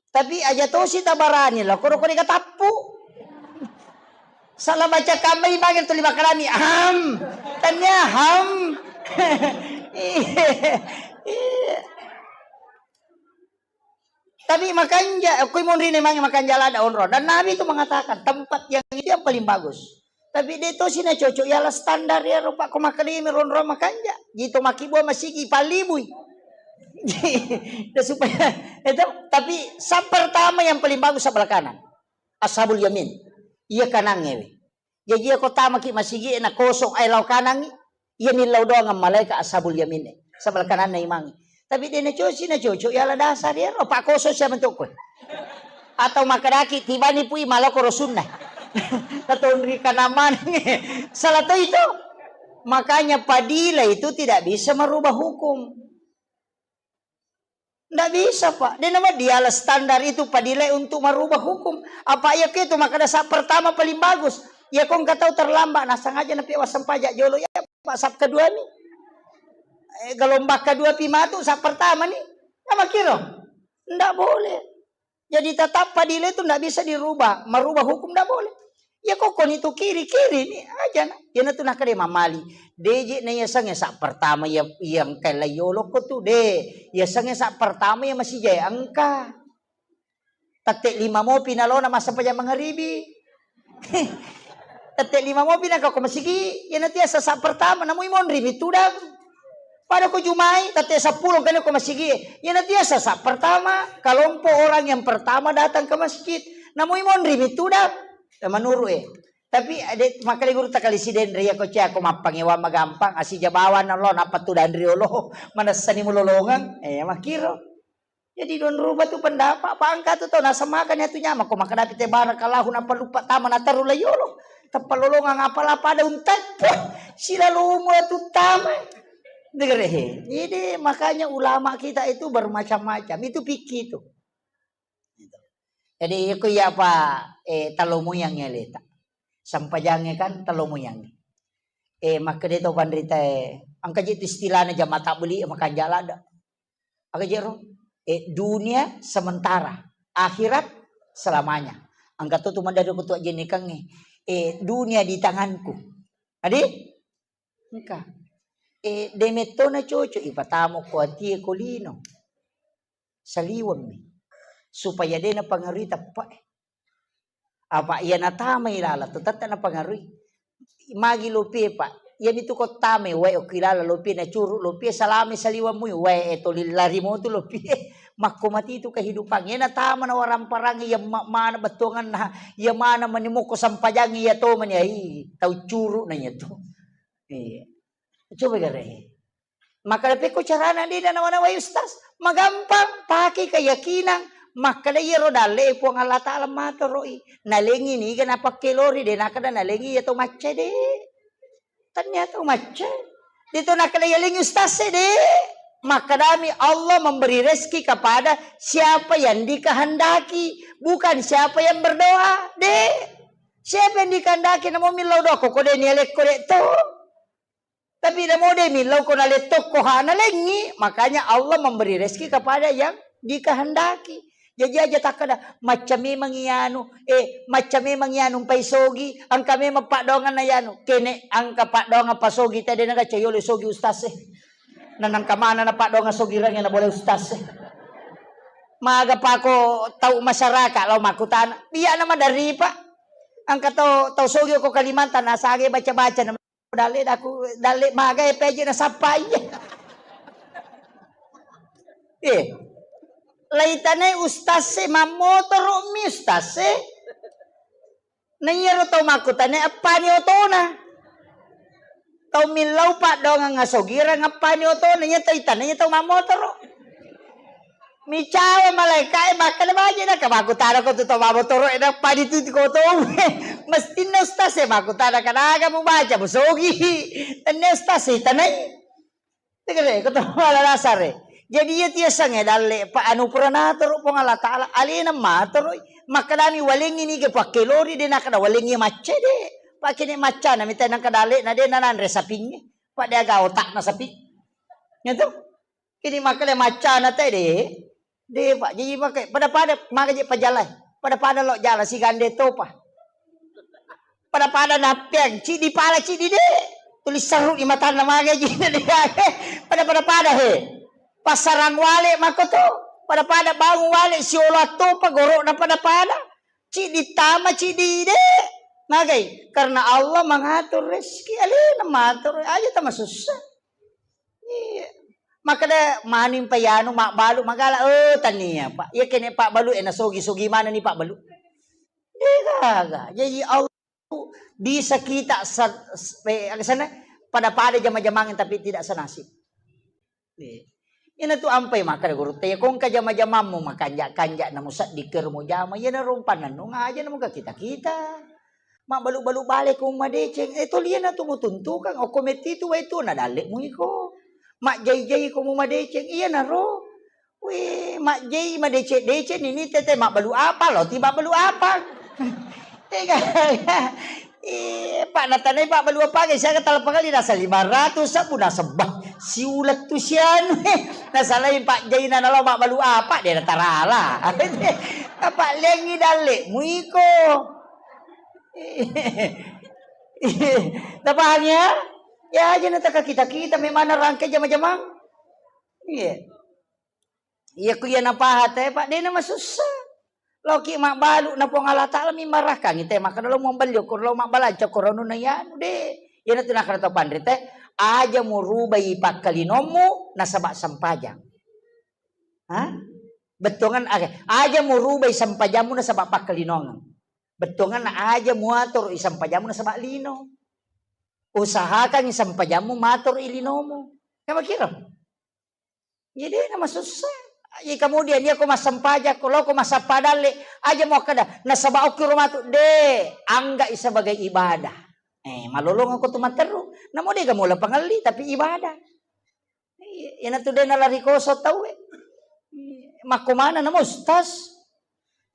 Tapi aja tosi tabarani lo, koro kori katappu. Salah baca kambai bagi tuli makarami. Ham. Tania ham. Iya. Iya. Tapi makanja, kui monri memang makanja ladda onrong. Dan Nabi itu mengatakan, tempat yang itu yang paling bagus. Tapi de tosi na cocok, ialah standar ya rupa ko makalimi ronrong makanja. Jito makibua masigi palibui. Dan supaya itu, tapi sam pertama yang paling bagus sebelah kanan. Ashabul yamin. Iya kanangnge we. Jaji iya ko tamaki masigi na kosong ai lao kanangi. Iya nillau doang malaika ashabul yamin e. Sebelah kananna imangi. Tapi de na coci na cocok, ialah dasar ya, apa kosong siapa untuk kue. Atau makadaki tibani pui maloko rosunna. Tatonri kanamang. Salah to itu. Makanya padilah itu tidak bisa merubah hukum. Ndak bisa, Pak. De' nama diala standar itu padile untuk merubah hukum. Apa iya ke itu makkeda saat pertama paling bagus. Ya kong kata terlambat, nah sengaja napi wassempajang jolo ya, Pak, saat kedua ni. Eh, gelombang kedua pi matu, saat pertama ni. Nama kiro? Ndak boleh. Jadi tetap padile itu ndak bisa dirubah, merubah hukum ndak boleh. Ya kok koni tu kiri, kiri ni aja na. Ya na tu nakkeda mamali. De' je na iya sange saat pertama ya, yang kala yolo ko tu de'. Ya sange saat pertama ya masih jaya engka. Tette lima mopi nalona massempajang mangaribi. Tette lima mopi naka ko masigi, ya na tu ya saat pertama, namui monri mi tudang. Pada ko jumai, tette seppulo kene ko masigi. Ya na tu ya saat pertama, kelompok orang yang pertama datang ke masjid. Namui monri mi tudang. Ya, menurut eh. Tapi ade makkeda guru takali sidenre ya ko cia ko mappangewa magampang, asija bawang nallo nappa tudang riolo. Manessani mulolongang. Eh, makkiro. Jadi don rubah tu pendapat, apa engka tu tau nasemakan ya tu nyama ko makkeda pite barakallahu nappa lupa tama naterru la yolo. Tappa lolongang apala pada unteppo. Silalomo tu tama. Dengar he. Jadi makanya ulama kita itu bermacam-macam. Itu fikih itu. Jadi ko iya apa, eh, talomoyang ya leta. Sampajange kan talomoyang. Eh, makkeda to panrita, eh, engka je tu istilahna jama tak beli makan jalada. Aga jero? Eh, dunia sementara, akhirat selamanya. Engka to tu madda ko tu ajjenne kangnge. Eh, dunia di tanganku. Adi? Engka. Eh, de' metto na cocok ipatamo ko atie ko lino. Saliweng mi. Supaya de' napangarui teppa. Apa iya natamai lala tu tette napangarui. Magi lopie, Pak. Iyami tu ko tamai wae okki lala lopie, nacuru lopie, salame saliweng mui wae, eh, toli lari mo tu lopie. Makko mati tu kehidupan. Iya natama na waramparang iya ma-, mana bettuanganna, iya mana mani moko sampajang iya to mani ai tau curu na iya tu. Iya. Coba gare. Makkeda pekko carana de' na nawa-nawai ustaz? Magampang, pake keyakinan. Makkeda iyaro dalle Puang Allah Ta'ala matoro'i. Nalengi niga napakkelori, de' nakkeda nalengi iya to macca de'. Tania to macca. De' to nakkeda yalengi ustaz e de'. Makkedami Allah memberi rezeki kepada siapa yang dikehendaki, bukan siapa yang berdoa. De'. Siapa yang dikehendaki namo millau doa ko de' nialekko de' to. Tapi namo de' millau ko nalettokko ha nalengi, makanya Allah memberi rezeki kepada yang dikehendaki. Jaji aja takkeda, macca memang iyanu, eh, macca memang iyanu mpai sogi, engka memang paddoanganna iyanu. Kene engka paddoangan pasogi tede naga cayolo sogi ustaz e. Nanangka mana na paddoangan sogi range na boleh ustaz e. Maga pako tau masyarakat lao makkutana, biak na madari, Pak. Engka tau, tau sogi ko Kalimantan, asage baca-baca na dalle daku, dalle maga e peje nasappai. Eh. Laitanai ustaz e mammotoro mi ustaz e. Na iyaro tau makkutana eppani otona. Tau millau paddoangang asogirang eppani otona, iya tau itana iya tau mammotoro. Micawa malaika e makkeda baje na ka makkutana ko tu tau mammotoro e na padi tu ko tau. Mestinna ustaz e makkutana ka naga mubaca musogi. Tennia ustaz e tanai. Tegere ko to mala dasare. Jadi iya tiasangnge dalle pa anu pura natoro Puang Allah Taala alena matoroi. Makkedami walengngi niga pakkelori de nakkeda walengngi macca de. Pakkene maccana mita nangka dalle na de nananre sapingnge. Pa de aga otakna saping. Nyetu. Kini makkeda maccana te de. De, Pak. Jadi makke pada-pada maga je pajalai. Pada-pada lo jala sigande topa. Pada-pada nappeang, cidi pala cidi de. Tuli serru di matanna maga je de. Pada-pada pada he. Pasarang wale mako to. Pada-pada bangun wale siolo attopa gorokna pada-pada. Cidi tama cidi de. Magai? Karena Allah mengatur rezeki. Alena matur aja tama susah. Iya. Makkeda maning pa yanu mabbalu magala, oh tania, Pak. Iya kene pabbalu e nasogi-sogi manenni pabbalu. Degaga. Jadi Allah bisa kita sa-, s-, eh, aga sana pada-pada jama-jamang tapi tidak senasib. Iya. Ina tu ampai makkeda guru te kongka jama-jamammu makanja-kanja namu sedding kero mujama. Iya na rompan nanu ngaja namu ka kita-kita. Mabbalu-balu bale ko madeceng, eh, toliana tu mutuntukang, okko metti tu wai tu na dalle mu iko. Majjai-jai ko mu madeceng, iyanaro. Wih, majjei madeceng-deceng nini tete mabbalu apa, lo ti mabbalu apa. Tega. Eh, Pak, natanai Pak balu apa, guys? Saya kata lepa kali nasa lima ratus sabu nasebba. Siulet tu sianu. Nasalai Pak Jaina nalo mabbalu apa, dia tarala. Apa lengi dalle muiko. Tapahang ya? Ya aja nataka kita-kita memang rangke jama-jamang. Iya. Iya ku iya napaha te, Pak, de' namasussa. Loki mabbalu na Puang Allah Taala mi marakang te, maka lo mabbalu ko lo mabbalanca ko ronuna yanu de'. Iya natu nakana tau panre te, aja murubai pakkalinongmu nasaba sempajang. Ha? Bettuangan, oke. Aja murubai sempajammu nasaba pakkalinongeng. Bettuangan aja muatur i sempajammu nasaba lino. Usahakan i sempajammu matur i linomu. Kama kira? Jadi namasussa. Iya, kemudian iya ko massempajang, ko lo ko massappa dalle, aja muakkeda nasaba okki ro matu de, angga i sebagai ibadah. Eh, malolong ko tu matteru. Namo de ga mula pangelli tapi ibadah. Iya, iyana tu de nalari koso tau e. Makko mana namo ustaz?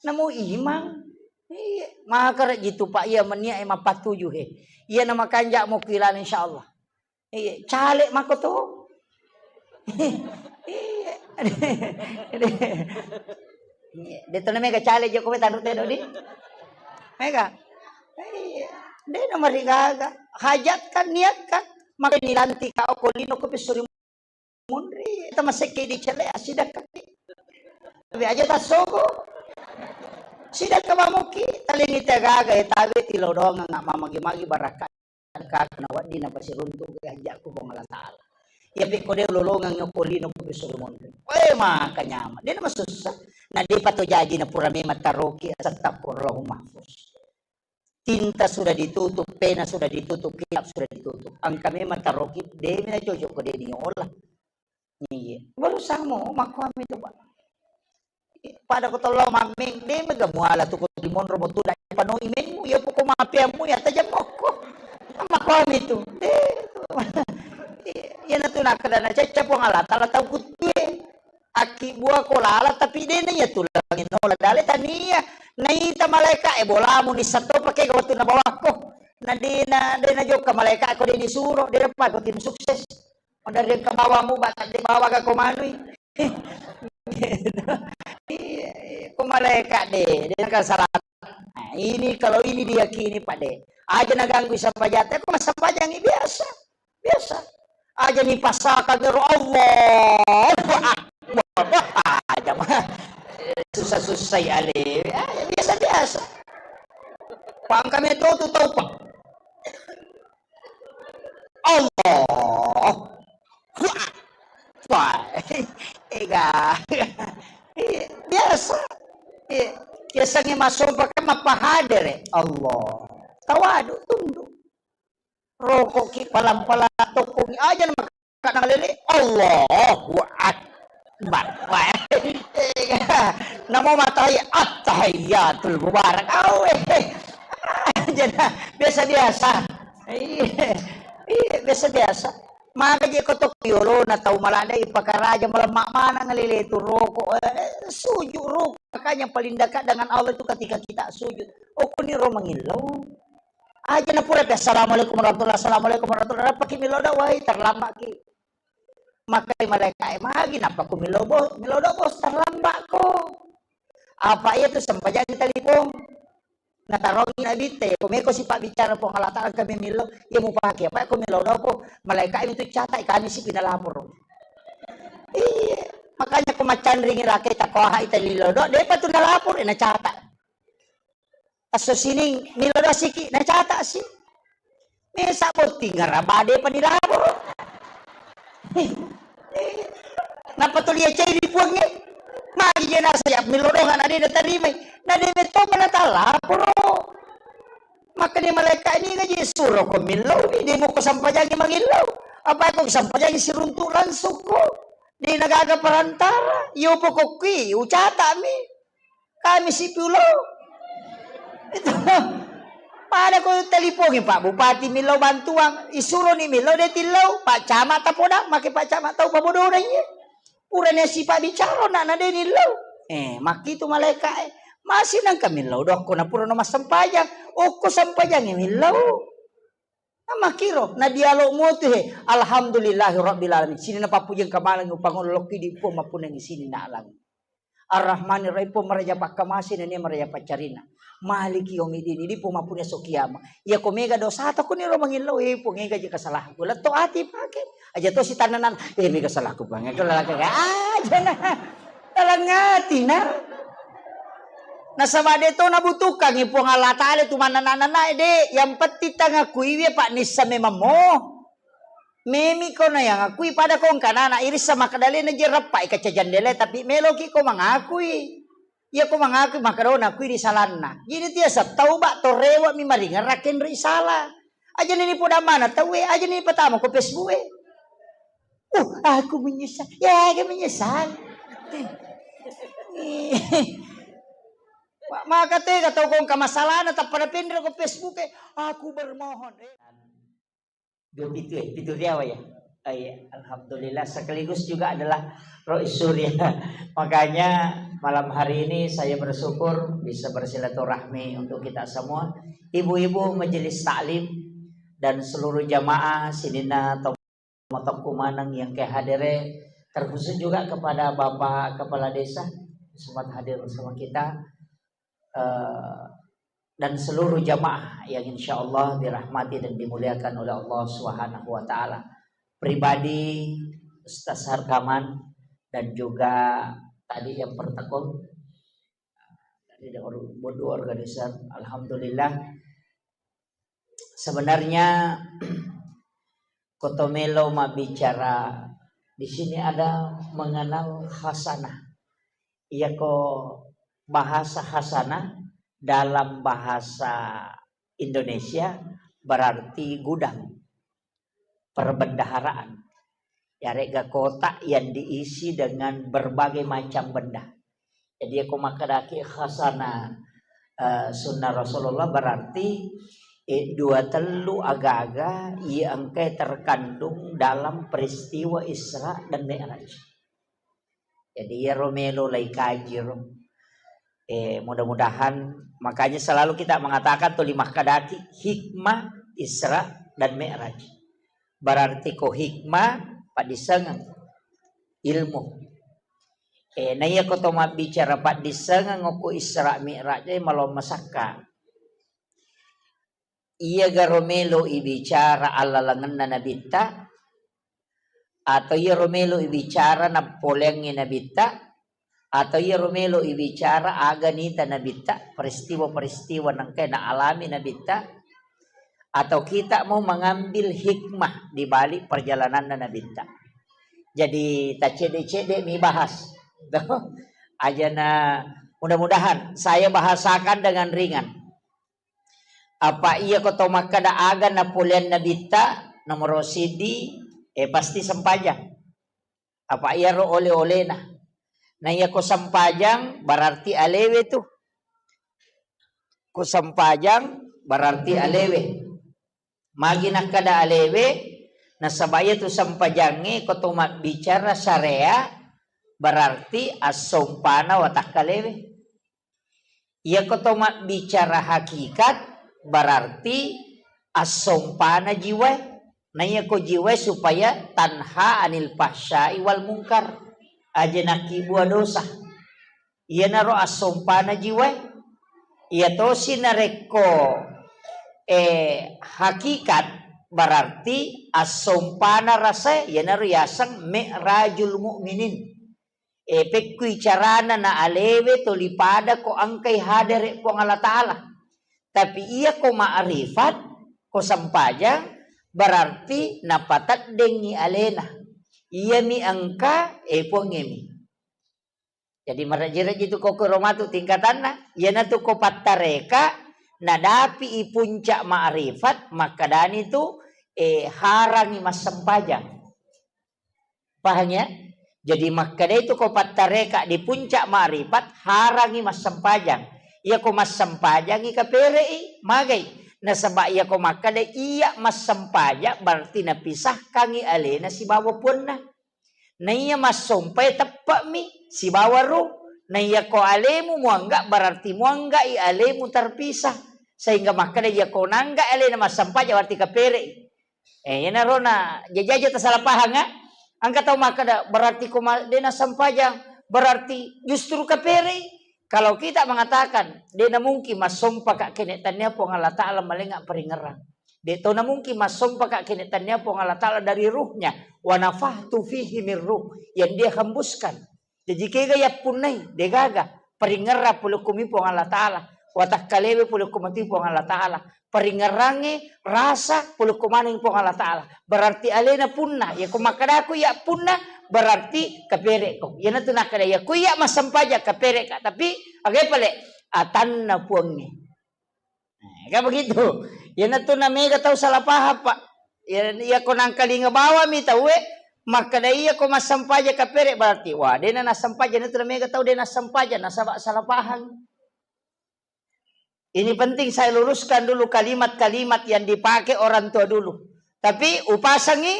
Namo imang? Iya, maka rek gitu Pak, iya menia e mappatuju he. Iya nama kanja mo kilana insyaallah. Iya, caleg mako to. Iya. Iya, de' to na mega caleg jako tanru tedo di. Mega. Iya. De' na marigaga. Hajatkan, niatkan. Maka nilantik kau ko lino ko pesuri munri. Tamasekke di cele asidakka. Tapi aja tasogo. Sidakka mamuki talengi tagaga ya tabe tilodongang mamagi-magi barakka. Ka na wedding napasiruntu' ke hajjakku Puang Allah Taala. Iya pe ko de' ulolongang okko lino ko pesuru monri. Weh, maka nyameng. De' namasussa. Na de' pa to jaji na pura memang taroki asatta ko Allahul Mahfuz. Tinta sudah ditutup, pena sudah ditutup, kitab sudah ditutup. Engka memang taroki de' mi nacocok ko de' niola. Iya. Baru samo makkuami tu, Pak. Pada ko tollo mammeng, de' mega muala tu ko limonro mo tu, dai panoi memmu, iya poko mapeammu, iya tajam mokko. Makkuami tu. De'. Iya, iya na tu nakkeda na cecca Puang Allah Taala tau kuttue. Akki bua ko lala, tapi de' na iya tu langi nola dale tania. Naita malaika e bolamu nissatto pake ga wettu nabawakko. Na de' na, de' na jokka malaika ko de' nisuro, de' na pa ko tim sukses. Maderri engka bawamu, ba tadde bawa ga ko manui. Iya, iya. Ko malaika de', de' naka salah. Nah, ini kalau ini diyakini Pak de'. Aja naganggu sampajata, ko massampajangi biasa. Biasa. Aja ni pasaka gero Allahu Akbar. Aja mah. Susah-susah ya le. Ya, biasa-biasa. Pangkame to tu tau pa. Allah. Wah. Wah. Ega. Iya, biasa. Iya. Biasanya masompa kan mapahadere. Allah. Tawadu, tunduk. Rokoki palang-palang tokkongi aja na maka nang lele. Allahu Akbar. Wah. Namo matai attahiyatul mubarak. Awe. Aja na biasa-biasa. Iya, iya, biasa-biasa. Maka je ko to yolona tau maladai pakaraja malemma maneng lele tu roko. Eh, sujud roko. Makanya paling dekat dengan Allah itu ketika kita sujud. Okuni ro mangillau. Aja na pura pe, "Assalamualaikum warahmatullahi, assalamualaikum warahmatullahi." Nappa ki millau doa, wai, terlambat ki. Maka malaikat e, "Magi nappa ku millau bos, millau doa bos, terlambat ko." Apa iya tu sempajang di telepon. Natarongi Nabi te, ko meko sipa bicara Puang Allah Taala kami millau, iya mupake apa ko millau doa ko. Malaikat itu catat kami si pina lapor. Iya, makanya ko macanringi rakai takoha ita lillau doa, depa tu nalapor, na catat. Esso sining millau doa siki, nacatasi. Mesa botting ngarabade pa nilaboro. Nappa tuli acai ri puangnge. Magi je nasa ya millau doa na de natarimai. Na de metto mana talaporo. Makanya malaikat ini ngaji suro ko millau ni, de moko sampajangi mangillau. Apa ko sampajangi siruntuk langsung ko. De nagaga perantara. Yo pokokki ucatami. Kami sipiulo. Itu. Pada ko telipongi Pak Bupati millau bantuan, isuroni millau de tillau, Pak Camat tapodang, make Pak Camat tau pabodona iye. Purani sipa bicara na na de nillau. Eh, makkitu malaika e. Masih nangka millau dokko na purano massempajang. Okko sempajangi millau. Namakkiro, na dialog mutu he. Alhamdulillahi rabbil alamin. Sini na pappujeng kamaleng upangolo lokki di Puang mappunangi sini na alang. Ar-Rahmanir Rahim, Puang maraja pakkamase nennia maraja paccarina. Maliki yaumiddin, idi Puang mappunna esso kiama. Iya ko mega dosa to kuniro mangillau, eh Puang ega je kesalahanku. Letto ati pake. Aja to sitannanan, eh mega salahku Puang. Ega lalaka aja na. Dalam hati na. Nasaba de to nabutuhkangi Puang Allah Taala tu manana-nana de. Yang penting tangakui we pak nissa memang mo. Memi ko na yang akui pada ko engka nana irissa makkeda le na jerappa i kaca jandela tapi meloki ko mangakui. Iya ko mangakui makkeda oh nakui di salanna. Jadi tiasa tauba to rewa mi maringerra kenri sala. Aja ni poda mana tau e, aja ni patama ko Facebook e. Uh, aku menyesal. Ya, aku menyesal. Maka tega tau ko engka masalahna tappada penre ko Facebook e. Aku bermohon. Eh. Dua pitu ya, pitu riawa ya. Oh, iya. Alhamdulillah sekaligus juga adalah Rois Surya. Makanya malam hari ini saya bersyukur bisa bersilaturahmi untuk kita semua. Ibu-ibu majelis taklim dan seluruh jamaah sininna to-, motokku maneng yang ke hadere, terkhusus juga kepada Bapak Kepala Desa sempat hadir bersama kita. Eh, dan seluruh jamaah yang insya Allah dirahmati dan dimuliakan oleh Allah Subhanahu wa Ta'ala. Pribadi Ustaz Harkaman dan juga tadi yang pertekong dari Bodu Organisasi, alhamdulillah. Sebenarnya koto melo mabbicara di sini ada mengenal hasanah. Iyako bahasa hasanah dalam bahasa Indonesia berarti gudang, perbendaharaan. Yarega kotak yang diisi dengan berbagai macam benda. Jadi, iyako makkedaki hasanah, eh, sunnah Rasulullah berarti, eh, dua tellu aga-aga iya engkae terkandung dalam peristiwa Isra dan Mi'raj. Jadi, iyaro melo lai kaji ro. Eh, mudah-mudahan, makanya selalu kita mengatakan tuli makkedaki hikmah Isra dan Mi'raj. Berarti ko hikmah, paddissengeng ilmu. Eh, na iyako to mabbicara paddissengeng okko Isra Mi'raj, eh, malong masakka. Iyagaro melo ibicara allalengenna nabitta, atau iyaro melo ibicara nappoleangngi nabitta, atau iyaro melo ibicara aga nita nabitta, peristiwa-peristiwa nengkae naalami nabitta, atau kita mau mengambil hikmah di balik perjalananna nabitta. Jadi, taccedde-cedde mi bahas. Ajana, mudah-mudahan saya bahasakan dengan ringan. Apa iyako to makkeda aga napoleang nabitta, nomoro siddi, eh, pasti sempajang. Apa iyaro ole-olena. Na iyako sempajang berarti alewe tu. Ko sempajang berarti alewe. Magi nakkeda alewe, nasaba iyatu sempajangnge ko to mabbicara syariat berarti assompana watakkalewe. Iyako to mabbicara hakikat, berarti assompana jiwae. Na iyako jiwae supaya tanha anil fahsyai wal munkar. Aja nakkibua dosa. Iyanaro assompana jiwae. Iyatosi narekko, eh, hakikat, berarti assompana rasae, iyanaro yaseng mi'rajul mu'minin. Eh, pekkui carana na alewe toli pada ko engkai hadere Puang Allah Ta'ala. Tapi iyako ma'rifat, ko sempajang, berarti napateddengngi alena. Iyami engka, eh, Puangngemi. Jadi, marejji-rejji tu ko kuro matu tingkatanna. Iyanatu ko pattareka, nadapi i puncak ma'rifat, makkedani tu, eh, harangi massempajang. Pahang ya? Jadi, makkedai tu ko pattareka di puncak ma'rifat, harangi massempajang. Iyako massempajangi kapere'i, magai. Nasaba iyako makkeda iya massempajang, berarti napisahkangi alena sibawa puanna. Naiya massompai teppe'mi sibawa ruh. Naiya ko alemu muangga, berarti muanggai alemu terpisah. Sehingga makkeda iya ko nangga alena massempaja berarti kapere'i. Eh, iyanaro na jaji aja tasala pahang, ah. Engka tau makkeda, berarti ko ma-, de nassempajang, berarti justru kapere'i. Kalau kita mengatakan, de namungkin massompaka kene tannia Puang Allah Ta'ala malenga paringerang. De to namungkin massompaka kene tannia Puang Allah Ta'ala dari ruhnya. Wa nafakhtu fihi min ruh. Yang dia hembuskan. Jaji kega yappunnai, degaga. Paringerrang pole ko mi Puang Allah Ta'ala. Watakkalewe pole ko mati Puang Allah Ta'ala. Paringerrangnge rasa pole ko maneng Puang Allah Ta'ala. Berarti alena punna. Ya ko makkadaku ya punna, berarti kapere'ko. Iyanatu nakkeda ya ko iya massempajang kapere'ka. Tapi aga pale atanna Puangnge. Eh, kan begitu. Iyanatu na mega tau salah paham, Pak. Ya, iya ko nangkalinga bawami tauwe, makkeda iya ko massempajang kapere, berarti, wah, dena nassempajang, iyanatu na mega tau dena nassempajang, nasaba salah paham. Ini penting saya luruskan dulu kalimat-kalimat yang dipakai orang tua dulu. Tapi upasangi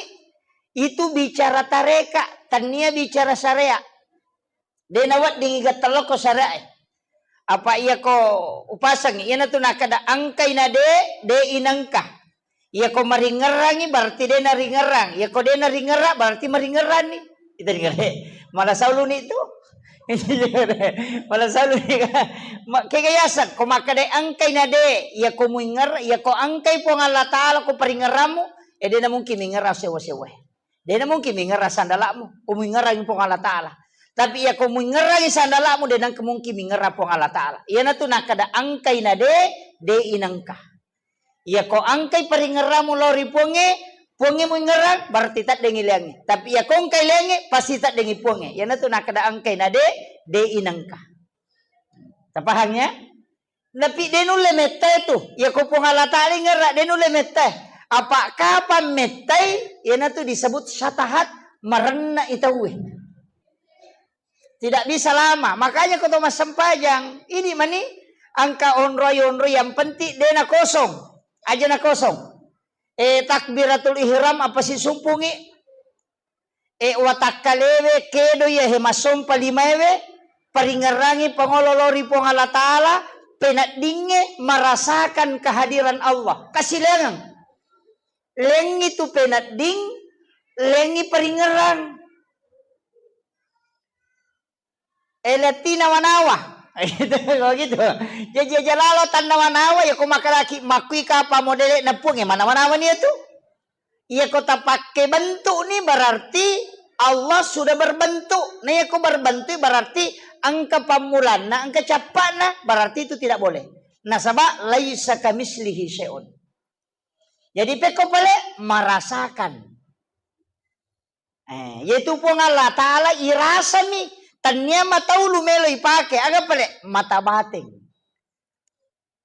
itu bicara tareka, tania bicara syariat. De naweddingi gattallokko syariae. Apa iya ko upasangi, iyanatu nakkeda engkai na de, de inengka. Iya ko maringerrangi berarti de naringerrang. Iya ko de naringerrang berarti maringerranni. Kita dengar, eh. Malah sauluni tu. Malah sauluni. Ma-, kega yaseng, ko makkeda engkai na de, iya ko muinger-, iya ko engkai Puang Allah Ta'ala ko paringerrammu, eh, de namungkin mingerrang sewa-sewa. De namungkin mingerrang sandala'mu, ko muingerrangi Puang Allah Ta'ala. Tapi iya ko muingerrangi sandala'mu, de nangka mungkin mingerrang Puang Allah Ta'ala. Iyanatu nakkeda engkai na de, de inengka. Iya ko engkai paringerrammu lao ri Puangnge, Puangnge muingerrang, berarti taddengi leangnge. Tapi iya ko engkai leangnge, pasti taddengi Puangnge. Iyanatu nakkeda engkai na de, de inengka. Tapahang ya? Tapi de nulle mettae tu. Iya ko Puang Allah Ta'ala ingerrang, de nulle mettae. Apa kapang mettai, iyanatu disebut syatahat, marenna i tauwe. Tidak bisa lama. Makanya ko to massempajang, ini mani engka onroi-onroi yang penting de na kosong. Aja na kosong. Eh, takbiratul ihram apa sisumpungi? Eh, watakkalewe kedo iya he massompa limaewe, paringerrangi pangolo lao ri Puang Allah Ta'ala, peneddingnge merasakan kehadiran Allah. Kasilengang. Lengngi tu penedding, lengngi paringerrang. Eh, lettina manawa. Gitu, kalau gitu. Jadi aja lalo tanna manawa, ya ko makalaki makkui kapa modele na Puang, ya mana manawa nia tu. Iya ko tapakke bentuk ni berarti Allah sudah berbentuk. Nah, iya ko berbentuk berarti engka pammulanna, engka cappana, berarti itu tidak boleh. Nasaba laisa kamislihi syai'un. Jadi pekko pale merasakan. Eh, yaitu Puang Allah Ta'ala irasami, tannia mataulu melo ipake, aga pale mata bateng.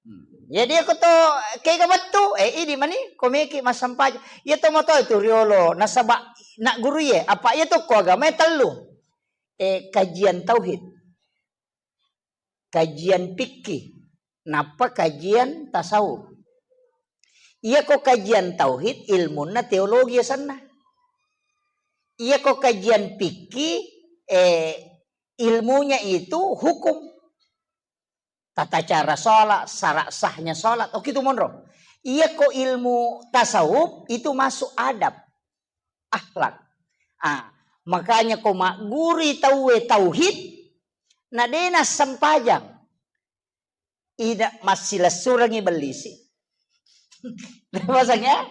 Hmm. Jadi aku to kega wettu, eh, idi mani, ko meki massempajang. Iya to moto itu riolo, nasaba nak guru ye, apa iya to ko agama tellu. Eh, kajian tauhid. Kajian fikih, nappa kajian tasawuf. Iya ko kajian tauhid, ilmunna teologi asenna. Iya ko kajian fikih, eh, ilmunya itu hukum. Tata cara sholat, syarat sahnya sholat. Oke, itu monro. Iya ko ilmu tasawuf, itu masuk adab. Akhlak. Ah, makanya ko magguri tauwe tauhid, na de nassempajang. Ida massilessurengi bellisi. Pasang ya?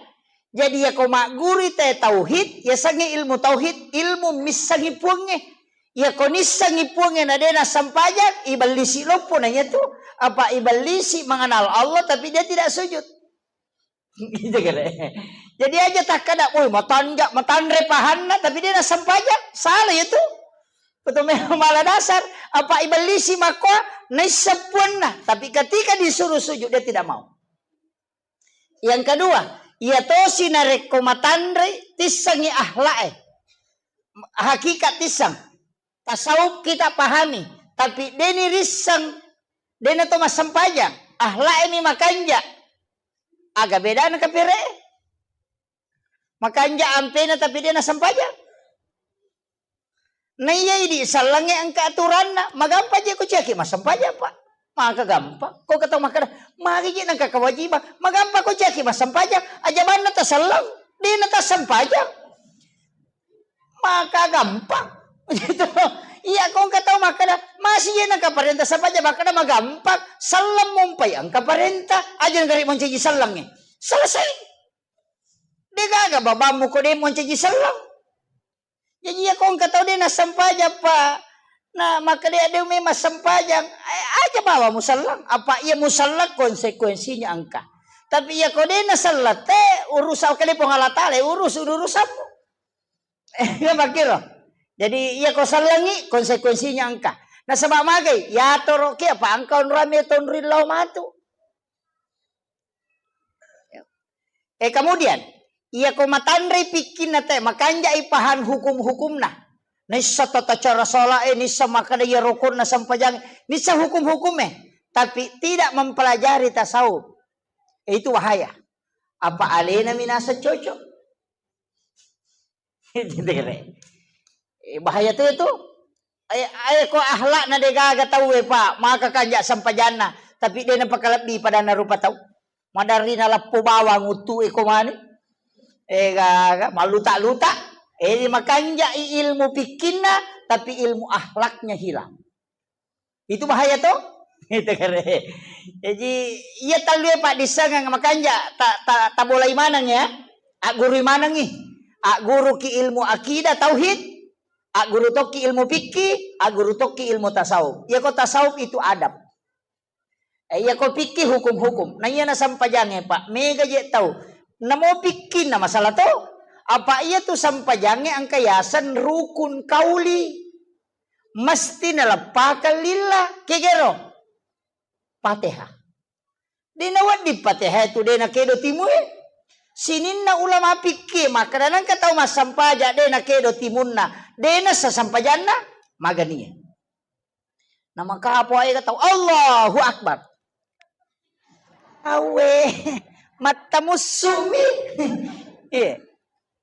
Jadi ya ko magguri te tauhid, ya sangi ilmu tauhid, ilmu missangi puangnge. Ya ko nissangi puangnge na de nassempajang, ibellisi loppo nanya tu. Apa ibellisi mengenal Allah tapi dia tidak sujud. Gitu kira. Jadi aja takkada, "Woi, matanja, matanre pahanna, tapi dia nassempajang." Salah itu. Betul memang malah dasar. Apa ibellisi makkoa, naisseng puanna. Tapi ketika disuruh sujud, dia tidak mau. Yang kedua, iya tosi narekko matanre, tissengi akhlak e. Hakikat tisseng. Tasawuf kita pahami, tapi deni risseng, dena to massempajang, akhlak e mi makanja. Aga bedana kapere? Makanja ampena tapi dena sempajang. Naiya idi sellengnge engka aturanna, magampa je ko ciaki massempajang, Pak. Maka gampang. Ko ketau makkeda, magi je nengka kewajiban, magampa ko ciaki massempajang, aja banna taselleng, dena tassempajang. Maka gampang. Gitu. Iya, ko engka tau makkeda, masih je nengka parenta sempajang, makkeda magampang, selleng mumpai engka parenta, aja nengka ri mancaji sellengnge. Selesai. Degaga babammu ko de mancaji selleng. Jaji iya ko engka tau de nassempajang, Pak, na makkeda de memang sempajang, eh, aja bawa muselleng. Apa iya muselleng konsekuensinya engka. Tapi iya ko de naselleng te urusan kali Puang Allah Taala, urus urusanmu. Eh, iya makkiro. Jadi iya ko sellengi konsekuensinya engka. Nasaba magai, yatoro ki apa engka onrame tonri lao matu. Eh, kemudian, iya ko matanrei pikkinna te, makanjai pahang hukum-hukumna. Nissa tata cara salat, eh, nissa makkeda iya rukun na sempajang, nissa hukum-hukum, eh, tapi tidak mempelajari tasawuf. Eh, itu bahaya. Apa alena minasa cocok. Gitu, kere. Eh, bahaya tu itu. Eh, eh, ko akhlakna degaga tauwe, Pak, maka kanja sempajanna, tapi de napakalebbi padanna rupa tau. Madarri naleppo bawang uttu e ko mani. Eh, gaga, maluta-luta. Eh, makanjai ilmu pikkinna, tapi ilmu akhlaknya hilang. Itu bahaya to? Itu kere. Jadi, iya tallue paddissengeng makanja ta, ta, tabolai maneng ya. Aggurui manengi. Agguruki ilmu akidah tauhid, agguru tokki ilmu fikih, agguru tokki ilmu tasawuf. Iya ko tasawuf itu adab. Eh, iya ko fikih hukum-hukum. Nah, iya na sempajange, Pak. Mega je tau. Namo fikih na masalah to. Apa iya tu sempajange engka yaseng rukun kauli. Mesti naleppakang lillah. Kegero. Fatihah. De nawedding Fatihah tu de nakedo timue. Sininna ulama fikih makkeda nengka tau massempaja de nakedo timunna. De nassa sempajanna maganie. Namakapo aega tau, Allahu Akbar. Awe, mattamussu'mi. Iya.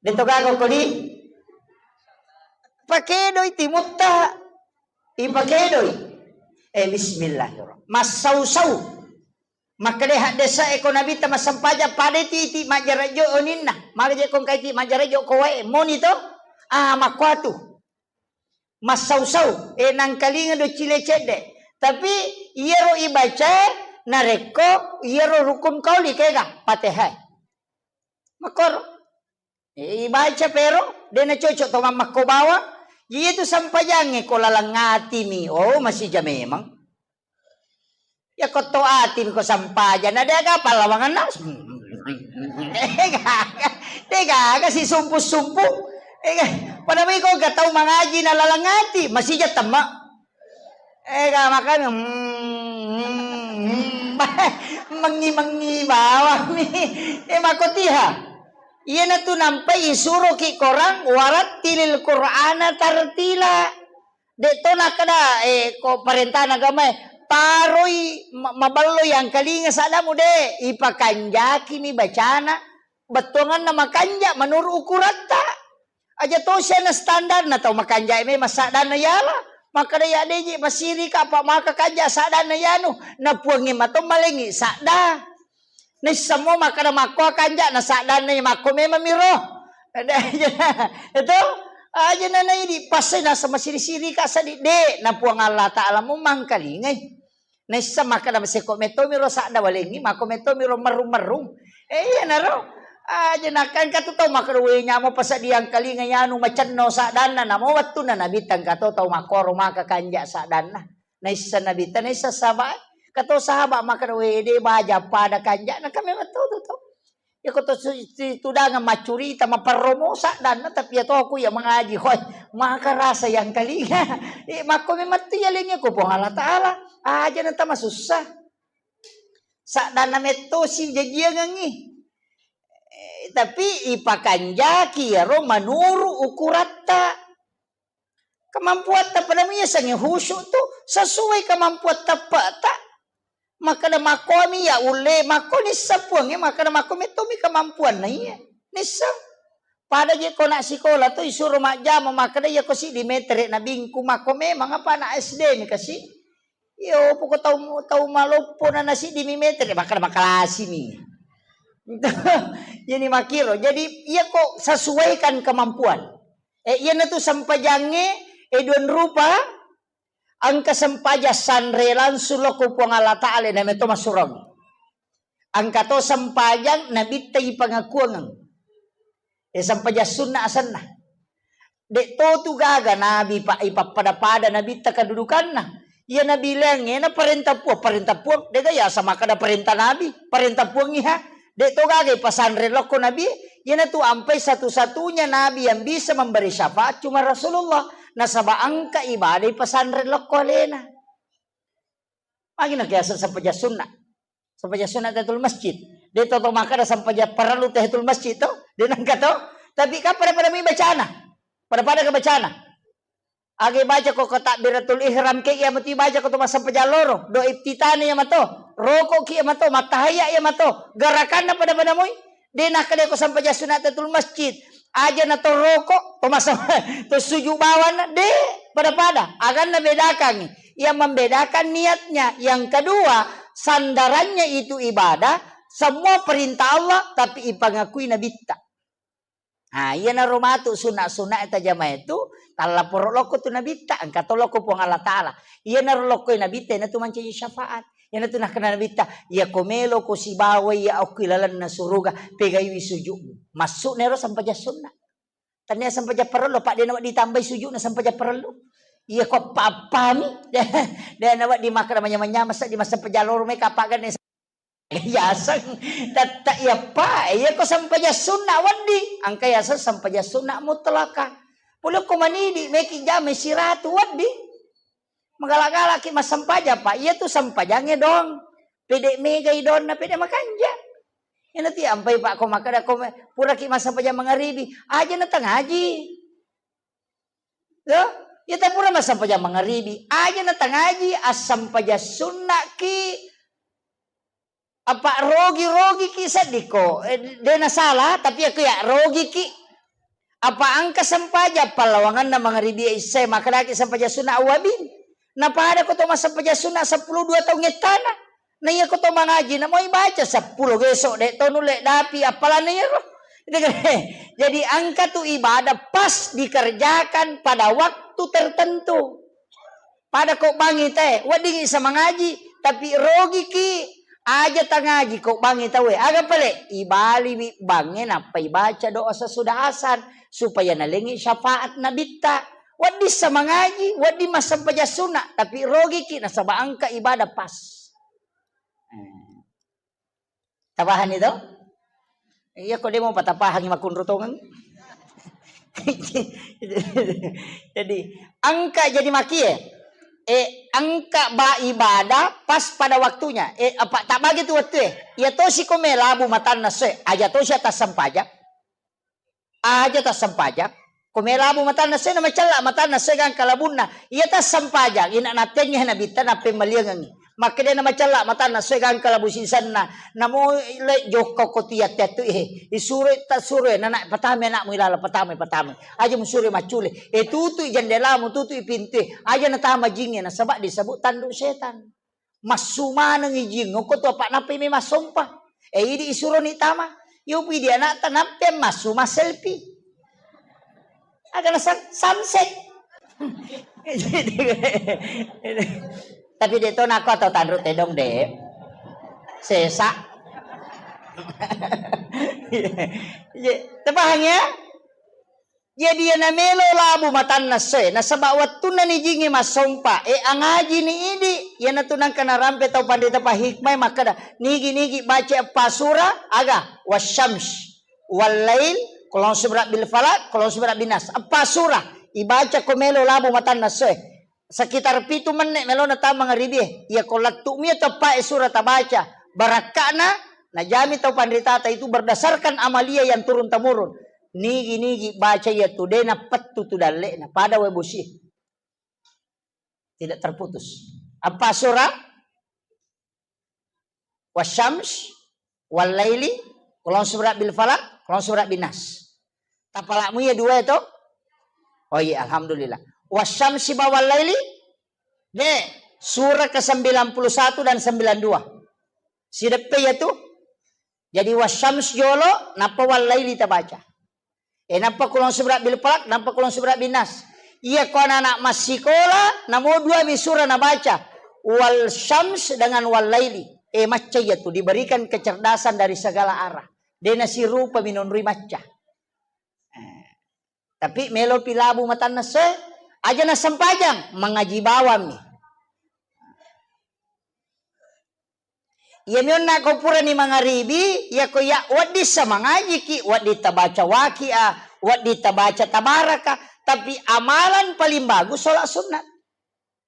Deto gaga kodi. Pakedoi timutta. Ipakedoi. Eh, bismillahirrahmanirrahim. Massau-sau. Makkeda haddesa eko Nabitta massempajang pada titi majjarajjo oninna. Maka je kong kaiti majjarajjo ko wae moni to. Ah, makkuatu. Massau-sau, eh, nangkalinga doccile cedde. Tapi iyaro ibaca narekko iyaro rukun kauli kega, Fatihah. Makkoro. Eh, ibaca pero, de nacocok to mammakko bawang. Iya tu sampajangnge ko laleng atimi. Oh, masija memang. Ya ko to atimi ko sampaja, na de aga pallawanganna. Eh, gaga. De gaga si sumpu-sumpu. Eh, ga-, pada mi ko ga tau mangaji na laleng ati, masija temma. Eh, ga makanya, hmm, hmm, hmm. Mengi-mengi bawang mi. Eh, makotiha. Iyana tu nampai isuroki korang, warattilil Qur'ana tartila. De to nakkeda, eh, ko parentana agamae, paroi ma-, maballo yangkalinga saddamu, de, ipakanjakimi bacana, bettuanganna makanja menurut ukuratta. Aja tosi ana standarna tau makanja memang saddanna yala. Makkeda ya deji masirika apa maka kanja saddanna yanu, na puangnge mato malengi sadda. Naisseng mo makkeda makko kanja na saddanna makko memang miro. Itu aja na naidi passai nasa masiri-siri ka sadi de na Puang Allah Taala mo mangkalingai. Naisseng makkeda maseko metto miro sadda walengi makko metto miro merrung-merrung. Eh, iya naro. Aja nakkan katu tau makkeda we nyamo pasadiang kalinga yanu macenno saddanna namo wettunna Nabi tengka to tau makkoro maka kanja saddanna. Naisseng Nabitta, naisseng sahabat. Kato sahabat makkeda, "We, de baja pada kanja'na." Kan memang to, to, to. Ya ko to su-, si tudangeng maccurita, maperromo saddanna, tapi ya to aku ya mengaji, hoi, maka rasa yang kalinga. Eh, makko memang tu ya lengi ko Puang Allah Taala. Aja na tama susah. Saddanna metto si jajiangengi. Eh, tapi ipakanjaki yaro manuru ukuratta. Kemampuatta pada miasangngi khusyuk tu sesuai kemampuan teppa'ta. Makkeda makkomi ya ulle, makko nisseng puangnge, makkeda makko mettomi kemampuanna iya. Nisseng. Pada je ko nak sikola tu isuro majjama makkeda, "Iya ko siddi metere na bingku." Makko memang apa anak S D mi kasi? Iyo, poko tau, tau maloppo na, na siddi mi metere, makkeda makalasi mi. Jadi makkiro. Jadi iya ko sesuaikan kemampuan. Eh, iyana tu sempajangnge, eh, duang rupa, engka sempajang sanre langsung lokko Puang Allah Ta'ala, na meto masurang. Engka to sempajang nabitta ipangakuangeng. Eh, sempajang sunna asenna. Dek to tu gaga nabi pa ipappada-pada nabitta kedudukanna. Iya nabi laingnge na parenta Puang, parenta Puang, dega yasa makkeda parenta nabi, parenta Puang iha. Dek to gaga ipasanre lokko nabi, iyana tu ampai satu-satunya nabi yang bisa memberi syafaat cuma Rasulullah. Nasaba engka ibadah ipasanre lokko alena. Magi na kiaseng sempajang sunna. Sempajang sunna tahiyatul masjid. De to, to makkeda sempajang parellu tahiyatul masjid to? De nengka to? Tapi kan pada-pada mi bacana. Pada-pada ke bacana. Age baca ko, ko takbiratul ihram ke, iya mati baca ko to massempajang loro. Do iftitani iya mato. Roko ki iya mato. Mattahayya iya mato. Gerakanna pada-pada moi. De nakkeda ko sempajang sunat tahiyatul masjid. Aja na to roko, to masa-, to sujud bawanna. De, pada-pada. Aganna bedakangi. Yang membedakan niatnya. Yang kedua, sandarannya itu ibadah, semua perintah Allah, tapi ipangakui nabitta. Nah, iyanaro matu sunna-sunna tajama itu, tallaporo lokko tu nabitta, engka to lokko Puang Allah Ta'ala. Iyanaro lokko nabitta, iyanatu mancaji syafaat. Iyanatu nakkeda nabitta, iya ko melo ko sibawa iya okki lalenna suruga, pegaiwi sujudmu. Maksudna ero sempajang sunna. Tania sempajang parellu, apa dena ditambahi sujudna sempajang parellu. Iya ko apa-apami. Dena wedding makkeda manyameng-nyameng seddi massempajang loro meka apa genne. Yaseng, tetta iyappa, iya ko sempajang sunna wedding, engka yaseng sempajang sunna mutlaka. Pole ko manidi, meki jame siratu wedding. Magala-galaki massempajang, Pak. Iya tu sempajangnge dong. Pede megai donna, pede makanja. Ina ti ampai, Pak, ko makkeda ko me-, puraki massempajang mangaribi, aja na tangaji. Yo, iya tapura massempajang mangaribi, aja na tangaji, assempajang sunnaki. Apa rogi-rogi ki seddi ko? Eh, de na salah, tapi aku ya rogi ki. Apa engka sempajang pallawanganna mangaribi isya, makkedaki sempajang sunna awabin. Na pada ko to massempajang sunna seppulo dua taung ettana. Na iya ko to mangaji, na moi baca seppulo geso, de to nulle dapi appalanna iyaro. Jadi engka tu ibadah pas dikerjakan pada waktu tertentu. Pada ko bangi te, weddingi sa mangaji, tapi rogi ki, aja tangaji ko bangi tawe. Aga pale, ibaliwi bangnge nappa ibaca doa sesudah asar, supaya nalengi syafaat nabitta. Wedding sa mangaji, wedding massempajang sunna, tapi rogi ki nasaba engka ibadah pas. Eh. Tapahanni to? Iya, ko demo patapahangi makunru tongeng. Jadi, engka jadi makie. Eh, engka ba ibadah pas pada waktunya. Eh, apa tak bagi tu waktu eh. Iya tosi ko melabu matanna soe, aja tosi atas sempajang. Aja tassempajang. Ko melabu matanna soe na macella matanna soe gangka labunna. Iya tassempajang, ina natengnge nabitta nappemmaliangengngi. Makkeda na macella matanna soe gangka labu sisenna. Namo le jokka ko tiat-tiat tu, eh, isuro tasuro, eh, nana patame anakmu ilala, patame, patame. Aja musuro maccule. Eh, tutui jendelamu, tutui pintu, eh. Aja natama jingnge, nasaba disebut tanduk setan. Massu maneng ijing, okko tu apa nappai memang sompa. Eh, idi isuroni tama. Yopi di anakta nappai massu masselfie. Agana san-, sunset. Tapi de to nako atau tanru tedong de. Sesa. Iya, tepahang ya? Jadi, iya namelo labu matanna essoe, nasaba wettunna nijingngi massompa, e, angajini idi, iyanatu nangka narampe tau panrita pahikmae makkeda, nigi-nigi baca eppa sura, aga, wasyams, wallail, qul a'udzu birabbil falaq, qul a'udzu birabbin nas. Eppa sura, ibaca ko melo labu matanna essoe. Sekitar pitu menne melona tama mangaribie. Iya ko lettu'mi teppae sura tabaca, barakka'na najami tau panritata itu berdasarkan amalia yang turun temurun. Nigi-nigi baca iya tu de napettu tu dalle'na pada wae bosi. Tidak terputus. Apa sura? Wasyams, wallaili, qul a'udzu birabbil falaq, qul a'udzu birabbin nas. Tapalakmu iya dua itu? Oh iya, alhamdulillah. Wasyamsi bawal laili? De, surah ke sembilan puluh satu dan sembilan dua. Sideppe iya tu. Jadi wasyams jolo, nappa wal laili tabaca. Eh, nappa kulon subra bil falak, nappa kulon subra bin nas. Iya ko anak-anak massikola, namo dua mi surah nabaca. Wal syams dengan wal laili. Eh, macca iya tu, diberikan kecerdasan dari segala arah. De nasirupa minonroi macca. Eh, tapi melo pi labu matanna se, aja na sempajang, mangaji bawang mi. Iya mi onna ko purani mangaribi, iya ko ya wedding sa mangajiki, wedding tabaca waki'a, wedding tabaca tabaraka, tapi amalan paling bagus sholat sunat.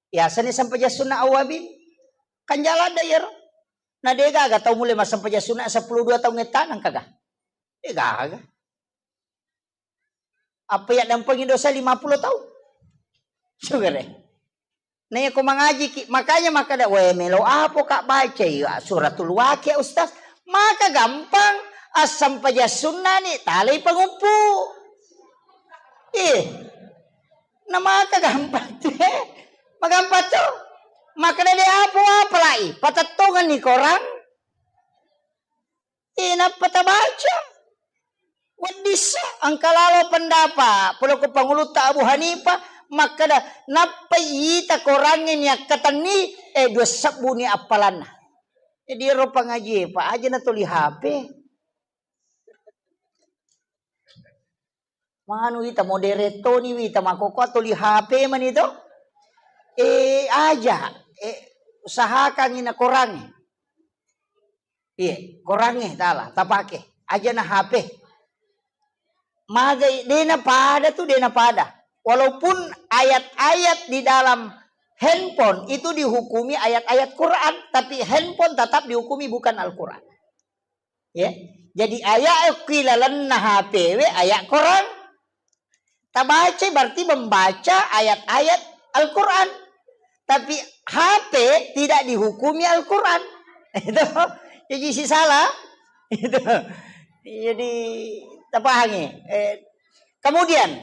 Biasanya sempajang sunat awabin. Kan jalan da iyaro. Na de gaga tau mulai massempajang sunat sepuluh dua taung ettanang kaga. De gaga. Apa yaddampengi dosa lima puluh taung? Sugere. Na iya ko mangajiki, makanya makkeda, "We, melo apo ka baca iya suratul Waqiah, Ustaz?" Maka gampang, assempajang sunnani, talai panguppu. Ih, na maka gampang tu, eh. Magampang tu. Makkeda de apo apalai, patettongenni korang. Eh, nappa tabaca. Weddissa, engka lalo pendapa, pole ko pangulutta Abu Hanifah, makkeda, nappa ita korangnge ni akkatenni, eh, dua sebbu ni appalanna. Jadi, ero pangaji, Pak, aja na tuli H P. Manu wita, modere toni wita, makkokkoe tuli H P mani to. Eh, aja, eh, usahakangi na korangnge. Iya, korangnge tala tapake. Aja na H P. Magai, dena pada tu, dena pada. Walaupun ayat-ayat di dalam handphone itu dihukumi ayat-ayat Quran, tapi handphone tetap dihukumi bukan Al-Quran. Ya. Jadi ayat ki lalenna H P we ayat Quran. Tabaca berarti membaca ayat-ayat Al-Quran. Tapi H P tidak dihukumi Al-Quran. Itu. Jadi si salah. Itu. Jadi tapahangi. Eh, kemudian,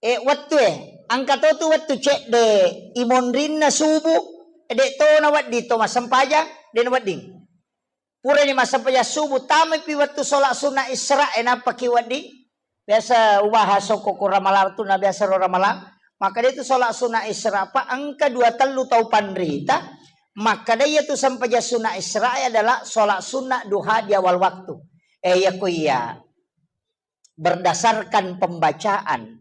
eh, wettu, eh, engka to tu wettu cedde imonrinna subuh, eh, de to na wedding to massempajang, de na wedding. Purani massempajang subuh, tamaipi wettu sholat sunnah Isra, eh, nappaki wedding. Biasa ubahas okko ko Ramalang tu, na biasa ro Ramalang. Maka de tu sholat sunnah Isra, pa engka dua tellu tau panrita, makkeda iya tu sempajang sunnah Isra adalah sholat sunnah duha di awal waktu. Eh, iya ko iya. Berdasarkan pembacaan,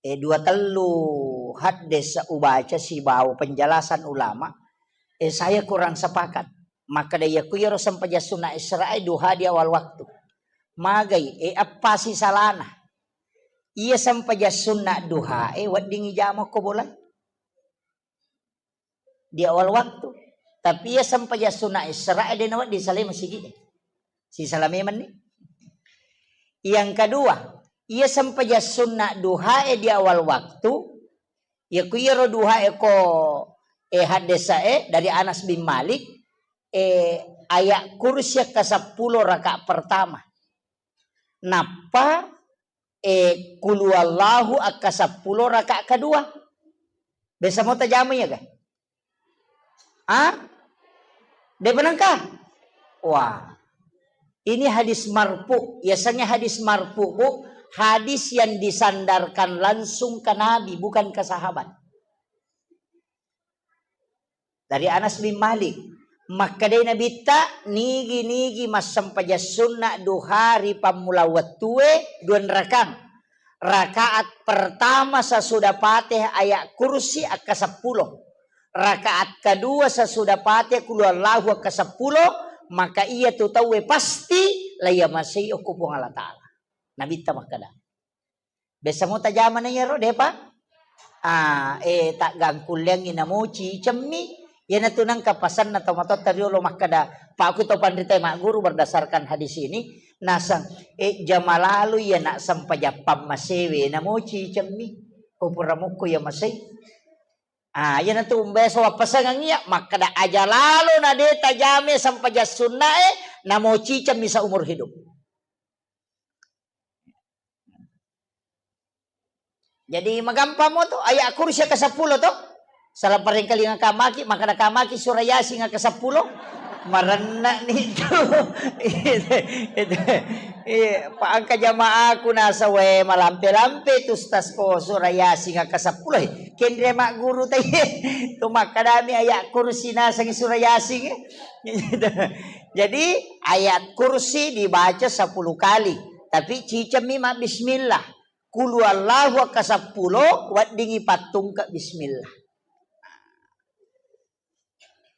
eh, dua tellu haddes ubaca sibawa penjelasan ulama, eh, saya kurang sepakat. Makkeda iya ku iyaro sempajang sunna Isra'e duha di awal waktu. Magai, eh, eppa si salana. Iya sempajang sunna duha, eh, weddingi jama ko bola. Di awal waktu. Tapi iya sempajang sunna Isra'e de nawedding salai masigi. Sisala memenni. Yang kedua, iya sempajang sunna duhae di awal waktu, iya ku iyaro duhae ko, eh, haddesae dari Anas bin Malik, eh, ayat kursi ke sepuluh rakaat pertama. Nappa, eh, kulu Allahu akka seppulo rakaat kedua. Biasa mau tajama iya ga? Ah? De penengka? Wah. Ini hadis marfu. Yasengnge hadis marfu, Bu, hadis yang disandarkan langsung ke Nabi, bukan ke sahabat. Dari Anas bin Malik, makkedai Nabitta, nigi-nigi massempajang sunna duha ri pammula wettue dua rakang. Rakaat pertama sesudah Fatihah ayat kursi akka seppulo. Rakaat kedua sesudah Fatihah kulu Allahu akka seppulo, maka iya tu tauwe pasti laiya masei okko Puang Allah Ta'ala. Nabitta makkeda. Biasa mo tajamana iyaro, depa? Ah, eh, taggangkulleangngi namoci cemmi. Iyanatu nengka pasanna tomatoatta riolo makkeda, "Pakku to panritae magguru berdasarkan hadis ini, naseng, eh, jama lalo iya nak sempajang pammasewe namoci cemmi. Ko pura mukko iya masei." Ah, iyanatu umbeso wappasangang iya, makkeda aja lalo na de tajame sempajang sunnae, namoci cemmi seumur hidup. Jadi magampang mo to, ayat kursi ke sepuluh to. Salah parengkalinga kamaki, makkeda kamaki surah Yasin ke sepuluh. Marenna ni tu. Iya, pa engka jamaaku nasa we malampe-lampe tu ustaz ko surah Yasin ke sepuluh. Kenre magguru tai. Tu makkedami ayat kursi naseng surah Yasin. Jadi ayat kursi dibaca sepuluh kali. Tapi cicemmi ma bismillah. Qul huwallahu akka seppulo, weddingi pattungke bismillah.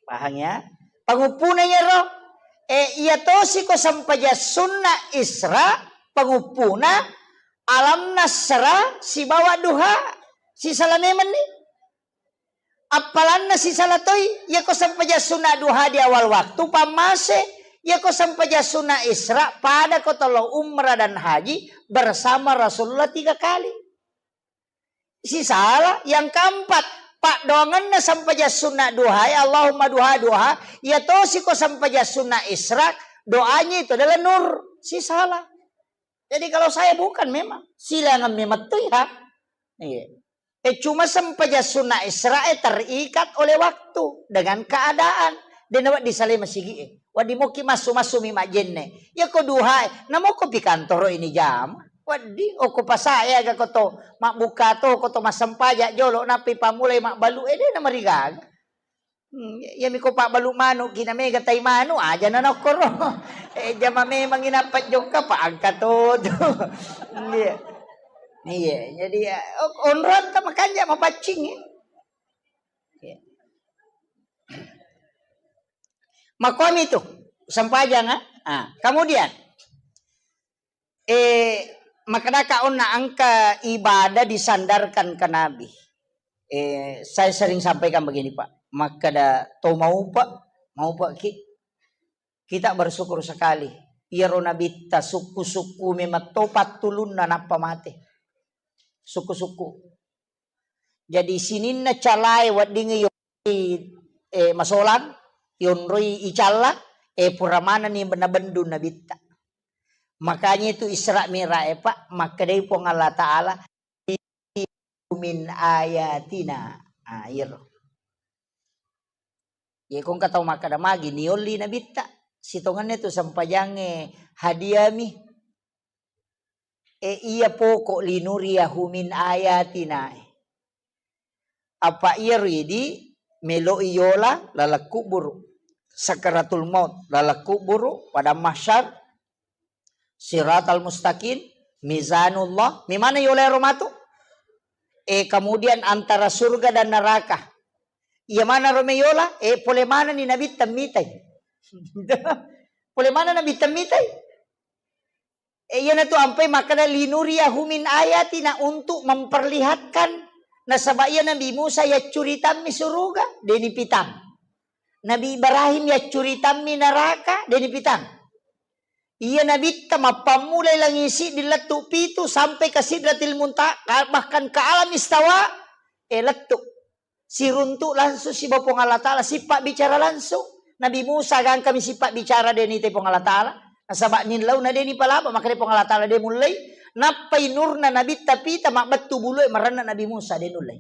Pahang ya? Panguppuna iyaro, eh, iya tosi ko sempajang sunna Isra, panguppuna Alam Nasra sibawa Duha, sisala memenni. Appalanna sisala toi, iyako sempajang sunna duha di awal waktu, pammase, iyako sempajang sunna Isra, pada ko tolo umrah dan haji bersama Rasulullah tiga kali. Sisala, yang keempat, paddoangenna sempajang sunna duha, ya Allahumma duha, duha, iya tosi ko sempajang sunna Isra, doanya itu adalah nur. Sisala. Jadi kalau saya bukan memang, silangan memang tu ya. Iya. Eh, cuma sempajang sunna Isra'e terikat oleh waktu dengan keadaan. De' nawedding salai masigi'e. Wedding mokki massu-massumi majjenne. Iyako duhae, namokko pi kantoro ini jama. Wedding, okko pasae aga koto mabbuka to, koto massempajang jolo, nappi pammulai mabbalu, eh, de' namarigaga. Hmm, iyami ko pabbalu manu, ki na mega tai manu, aja na nokkoro. Eh, jama memang ina pajjokka, pa angka to tu. Iya. Iya, jadi, ya, o-, onrong ta makanja mapaccing, ya. Iya. Makomi tu, sempajang, ah. Ah, kemudian, eh, makkedaka onna engka ibadah disandarkan ke Nabi. Eh, saya sering sampaikan begini, Pak. Makkeda to maupa, maupa ki, kita bersyukur sekali. Iyaro nabitta sukku-sukku memang to pattulunna nappa mate. Sukku-sukku. Jadi sininna calae weddingngi yonroi, eh, masolang, yonroi icalla, eh, pura manenni nabendu nabitta. Makanya itu Isra Mi'raj, eh, Pak, makkedai Puang Allah Ta'ala, "Min ayatina." Ah, iyaro. Ye ko engka tau makkeda magi niolli nabitta, sitongenna tu sempajangnge hadiami. E iya poko linuriyahu min ayatina. Apa iyaro idi meloi yola laleng kuburu. Sakaratul maut, laleng kuburu, padang mahsyar, siratal mustaqim, mizanullah. Memana yola ero matu? Eh, kemudian antara surga dan neraka. Iya mana ro meyola? Eh, pole mana ni nabitta mitai? Pole mana nabitta mitai? Eh, iyanatu ampai makkeda, "Linuriyahu min ayatina," untuk memperlihatkan. Nasaba iya Nabi Musa yaccuritammi suruga, deni pitang. Nabi Ibrahim yaccuritammi neraka, deni pitang. Iya nabitta mappammulai langi siddi lettu pitu sampai ke Sidratil Muntaha, ka-, bahkan ke alam istawa, eh, lettu. Siruntu langsung siba Puang Allah Ta'ala, sippa bicara langsung. Nabi Musa gangkami sippa bicara deni te Puang Allah Ta'ala. Nasaba nillauna deni palaba, makanya Puang Allah Ta'ala de mullei. Nappai nurna nabitta pita mabbettu bulue marenna Nabi Musa de nullei.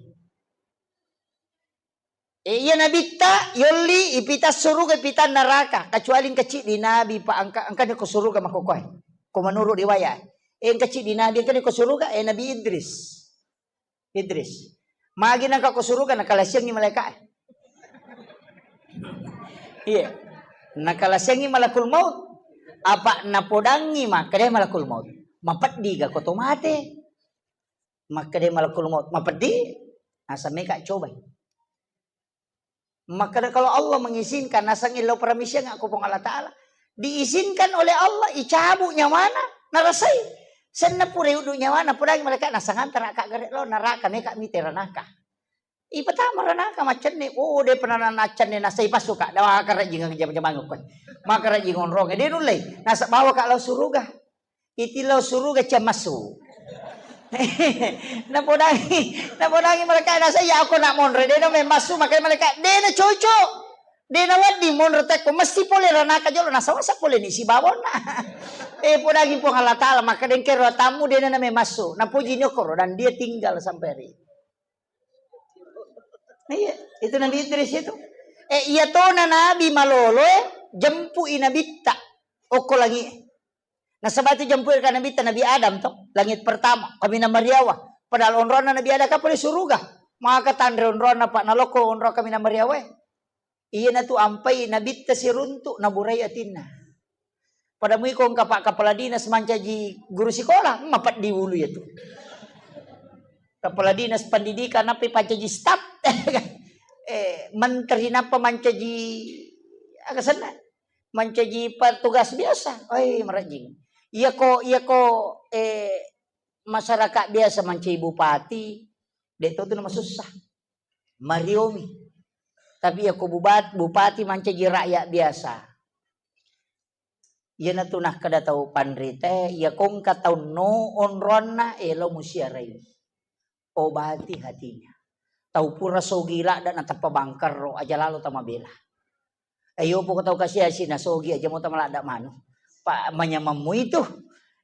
E, iya nabitta yolli ipita suruga, ipita neraka, kecuali engka ciddi nabi pa engka, engkani ko suruga makokoe. Ko menurut riwayat. E, engka ciddi nabi engkani ko suruga, e, Nabi Idris. Idris. Magi nangka ko suruga nakalasiangi malaika e. Iya. Nakalasiangi malakul maut. Apa napodangi makkeda malakul maut, "Mapeddi ga ko to mate?" Makkeda malakul maut, "Mapeddi." Asa meka cobai. Makkeda, kalau Allah mengizinkan, nasengngi lao paramisiang ko Puang Allah Ta'ala. Diizinkan oleh Allah, icabu nyawana, narasai. Senna pura uddu nyawana, pudangi malaika, nasanganta raka gare lo, naraka, meka mite ranaka. Ipatama ranaka, maccenne, oh, de pernah naccenne, nasai pasuka, dawa karajing jam-jamang ko. Maka rajing onrong, de nullei, nasa bawa ka lao suruga. Iti lao suruga cia massu. Napodangi, napodangi malaika, nasa iya ako nak monre, de no memmassu, makanya malaika, de na cocok. De' nawedding monro tekko, mesti pole ranaka jolo, nasawasa pole ni sibawa onna. Eh, podangi Puang Allah Ta'ala, maka dengke ro tammu de' na name massu. Napuji ni okkoro dan dia tinggal sampai hari. Iya, itu Nabi Idris itu. Eh, iya tona Nabi malolo, eh, jempui Nabitta okko langi. Nasaba itu jempui ka Nabitta Nabi Adam to, langit pertama, kaminang mariawa. Padahal onronna Nabi Adam kan pole suruga. Maka tanre onronna, Pak, nalokko onro kaminang mariawa, eh. Iyanatu ampai Nabitta siruntu, naburai atinna. Pada mui ko engka Pak Kepala Dinas mancaji guru sikola, mapeddi ulu iyatu. Kepala Dinas Pendidikan nappa pancaji staf. Eh, menteri nappa mancaji, aga senna? Mancaji petugas biasa. Oi, marejjing. Iyako, iyako, eh, masyarakat biasa mancaji bupati, de' to tu namasussa. Mariomi. Tapi iyako bubat-, bupati mancaji rakyat biasa. Iyanatu nakkeda tau panrita, iyako engka tau no onronna, elo musiarai. Obati hatinya. Tau pura sogi ladda natappa bangkarro, aja lalo tamabela. Eyo poko tau kasiasi nasogi aja mo tamaladda manu. Pa manyamammu itu.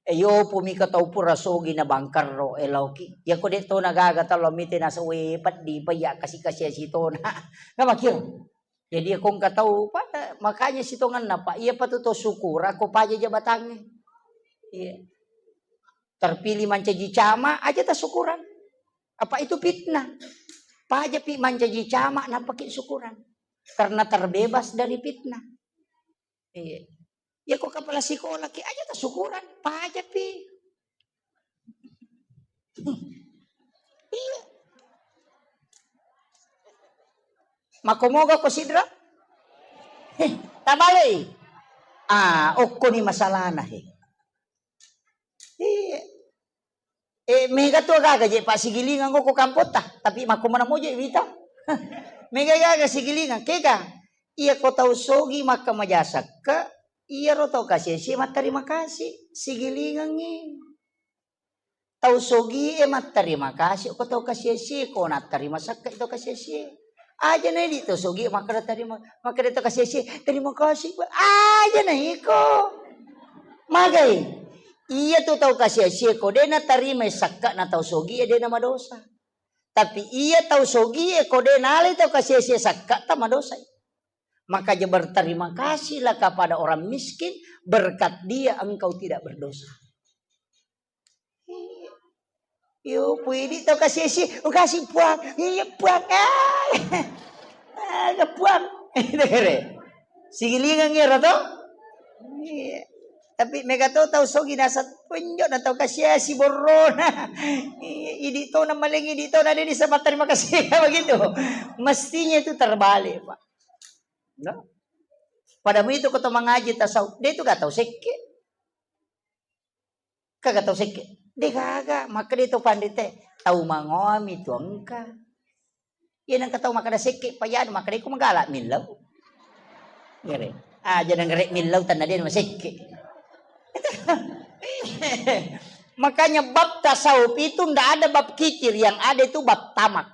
Eyo pumi ka tau pura sogi na bangkarro, eloki. Yako de' to nagaga talo mite nasawe peddi pa iya kasi-kasiasi tona. Namakiro. Jadi, ko engka tau, pa, makanya sitongenna, Pak, iya patu to syukur, ko paja jabatangnge. Iya. Terpilih mancaji camat, aja tasukurang. Apa itu fitnah? Paja pi mancaji camat, napaki syukurang. Karena terbebas dari fitnah. Iya. Ya, ko kepala sekolah ki aja tasukurang, paja pi. Iya. Makomoga ko sidra? Heh, tabalei. Ah, okko ni masalahna, he. Iya. Eh, mega tu gaga je, Pak, sigilingang ko kampotta, tapi makko mana moje wita. Mega gaga sigilingang, kega. Iya ko tau sogi makka majasakka, iya ro tau kasih-kasih matterima kasih, sigilingangi. Tau sogi e matterima kasih ko tau kasih-kasih, ko natterima sakka tau kasih-kasih. Aja na idi tau sogi makkeda terima, makkeda tau kasih-kasih, "Terima kasih, Pak." Aja na iko. Magai. Iya tu tau kasih-kasih ko de' natarima sakka na tau sogi e de' na madosa. Tapi iya tau sogi e ko de' nalai tau kasih-kasih sakka ta madosa. Makanya berterima kasihlah kepada orang miskin, berkat dia engkau tidak berdosa. Iya. Yo, puidi tau kasih-kasih, oh, kasih Puang. Iya, Puang. Ah. Ah, Puang. Itu kere. Sigilingang ero to? Iya. Tapi mega to tau sogi nasat penjo na tau kasih-kasih borrona. Iya, idi to na maleng, idi to na de' ni sama terima kasih begitu. Mestinya itu terbalik, Pak. No? Pada mu itu ko to mangaji tasawuf, de' tu ga tau sekke. Kaga tau sekke? De' gaga, makkeda to panrita, tau mangoami tu engka. Iya nengka tau makkeda sekke, payanu makkeda ko magala millau. Ngere. Ah, jangan ngere millau tanna de' masekke. Makanya bab tasawuf itu ndak ada bab kikir, yang ada itu bab tamak.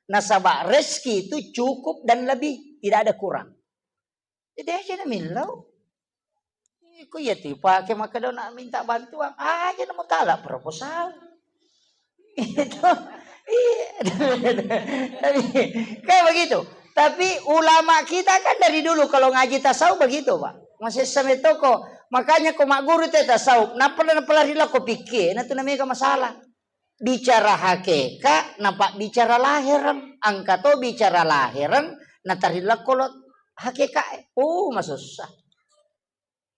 Nasaba rezeki itu cukup dan lebih, tidak ada kurang. Jadi aja na millau. Iko iya tu pake makkeda na minta bantuan, aja na mutala proposal. Itu. Iya. Tapi, kayak begitu. Tapi ulama kita kan dari dulu kalau ngaji tasawuf begitu, Pak. Masih sampai toko. Makanya ko magguru te tasawuf, napala napala rila ko pikke, na tu namanya masalah. Bicara hakeka, napabbicara lahereng. Engka to bicara lahereng, natarillakko lo hakeka e. Oh, masussa.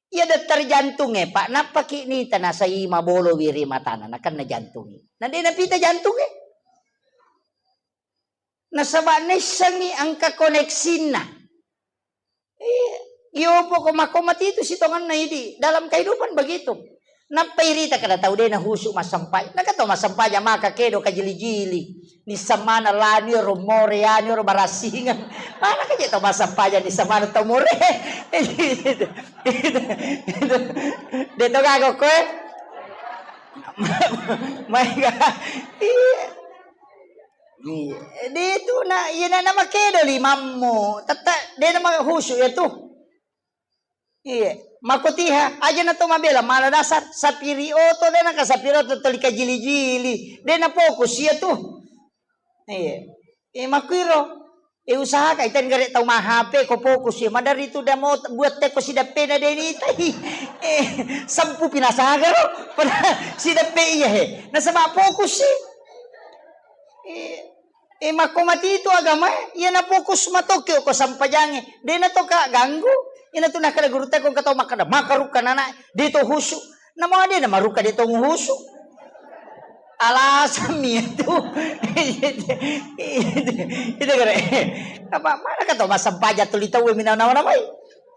Iya, dokter jantungnge, Pak, nappaki nita nasai mabolo wiri matana, nakenna jantungnge. Na de' napita jantungnge. Nasaba naissengngi engka koneksinna. Iya, iyo poko makko mati itu sitongenna idi. Dalam kehidupan begitu. Nappa irita kada tau de' nahusu massempajang. Naga tau massempajang maka kedo kajili-jili. Nissamana lani ro more yani ro barassingeng. Mana kaje tau massempajang nissamana tau more. De' to gaga koe. Maega. Iya. Iya. De tu na, iya na, na makedo limammu. Tetta de na mahusu ya tu. Iya. Makotiha, aja na to mabela, mala dasar, sapiri oto de na ka sapiri oto toli kajili-jili. De na fokus ya tu. Iya. Eh, makuiro. Eh, usahakan, itan gare tau ma H P ko fokus ya. Madari tu da mau buat teko sidappena de ni tai. Eh, sempu pinasaga ro. Pada sidappe iya he. Nasaba fokus sih. Eh, eh, makko mati itu agama, iya na fokus matoke ko sampajange. De na to ka ganggu. Ina tu nakada guru teko ka tau makkada, makarukka nana, de to husu. Namo de na maruka de to nguhusu. Alasan mi itu. Itu kare. Apa mana kata masa baja tuli tau mina nawa namai.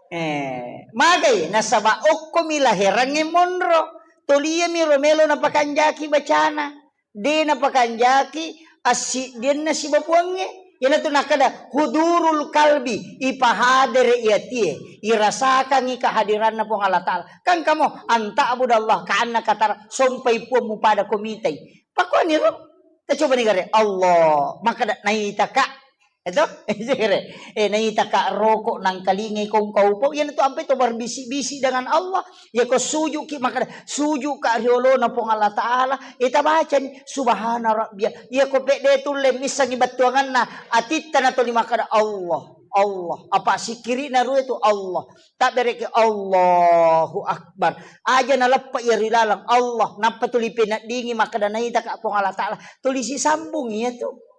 Eh, magai nasaba okko mi laherangnge monro. Toliya mi romelo napakanjaki bacana. De napakanjaki assiddianna sibapuangnge. Iyanatu nakkeda hudurul kalbi, ipahadere i atie, irasakangngi kehadiranna Puang Allah Ta'ala. Kan kamu anta'budallah ka'annaka tara, sompai puammu pada ko mitai. Pakkuaniro, tacobani gare, Allah, makkeda naitaka. Eto? Eh, naitaka roko nangkalingai kongkau pau, iyanatu ampai to berbisik-bisik dengan Allah. Iyako sujuki, makkeda, sujuka riolona Puang Allah Ta'ala, eh, tabacani, subhana rabbiyal. Iyako pedde tulle missengi bettuanganna, atitta natoli makkeda, Allah, Allah. Apa sikkirina rue tu Allah. Tabbereki Allahu Akbar. Aja naleppa iya ri laleng Allah. Nappa tuli peneddingi makkeda naitaka Puang Allah Ta'ala. Tuli sisambung iyatu.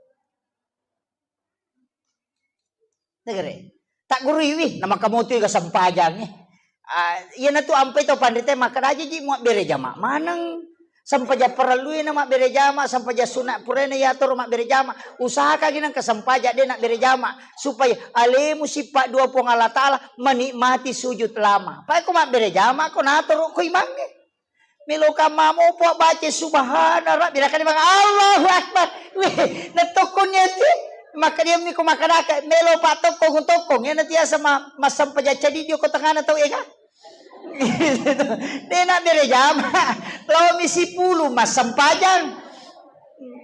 Negere. Tagguruiwi, namakamotu ga sempajangnge. Ah, iyanatu ampai to panrita makkeda aja ji muabbere jama maneng. Sempajang parellui na mabbere jama, sempajang sunat puraina yatoro mabbere jama. Usahakangi nengka sempajang de nabbere jama supaya alemu sippa dua Puang Allah Ta'ala menikmati sujud lama. Pai ko mabbere jama ko natoro ko imangnge. Melo kamma mopo baca subhana rabbi, nakani bang Allahu Akbar. Weh, natokkong iyati. Maka dia miko makanaka melo pa tokkong tokkong. Iyana tiasa ma-, massempajang cadi dio ko tengana tau ega. De nabbere jama. Lao mi sipulu massempajang.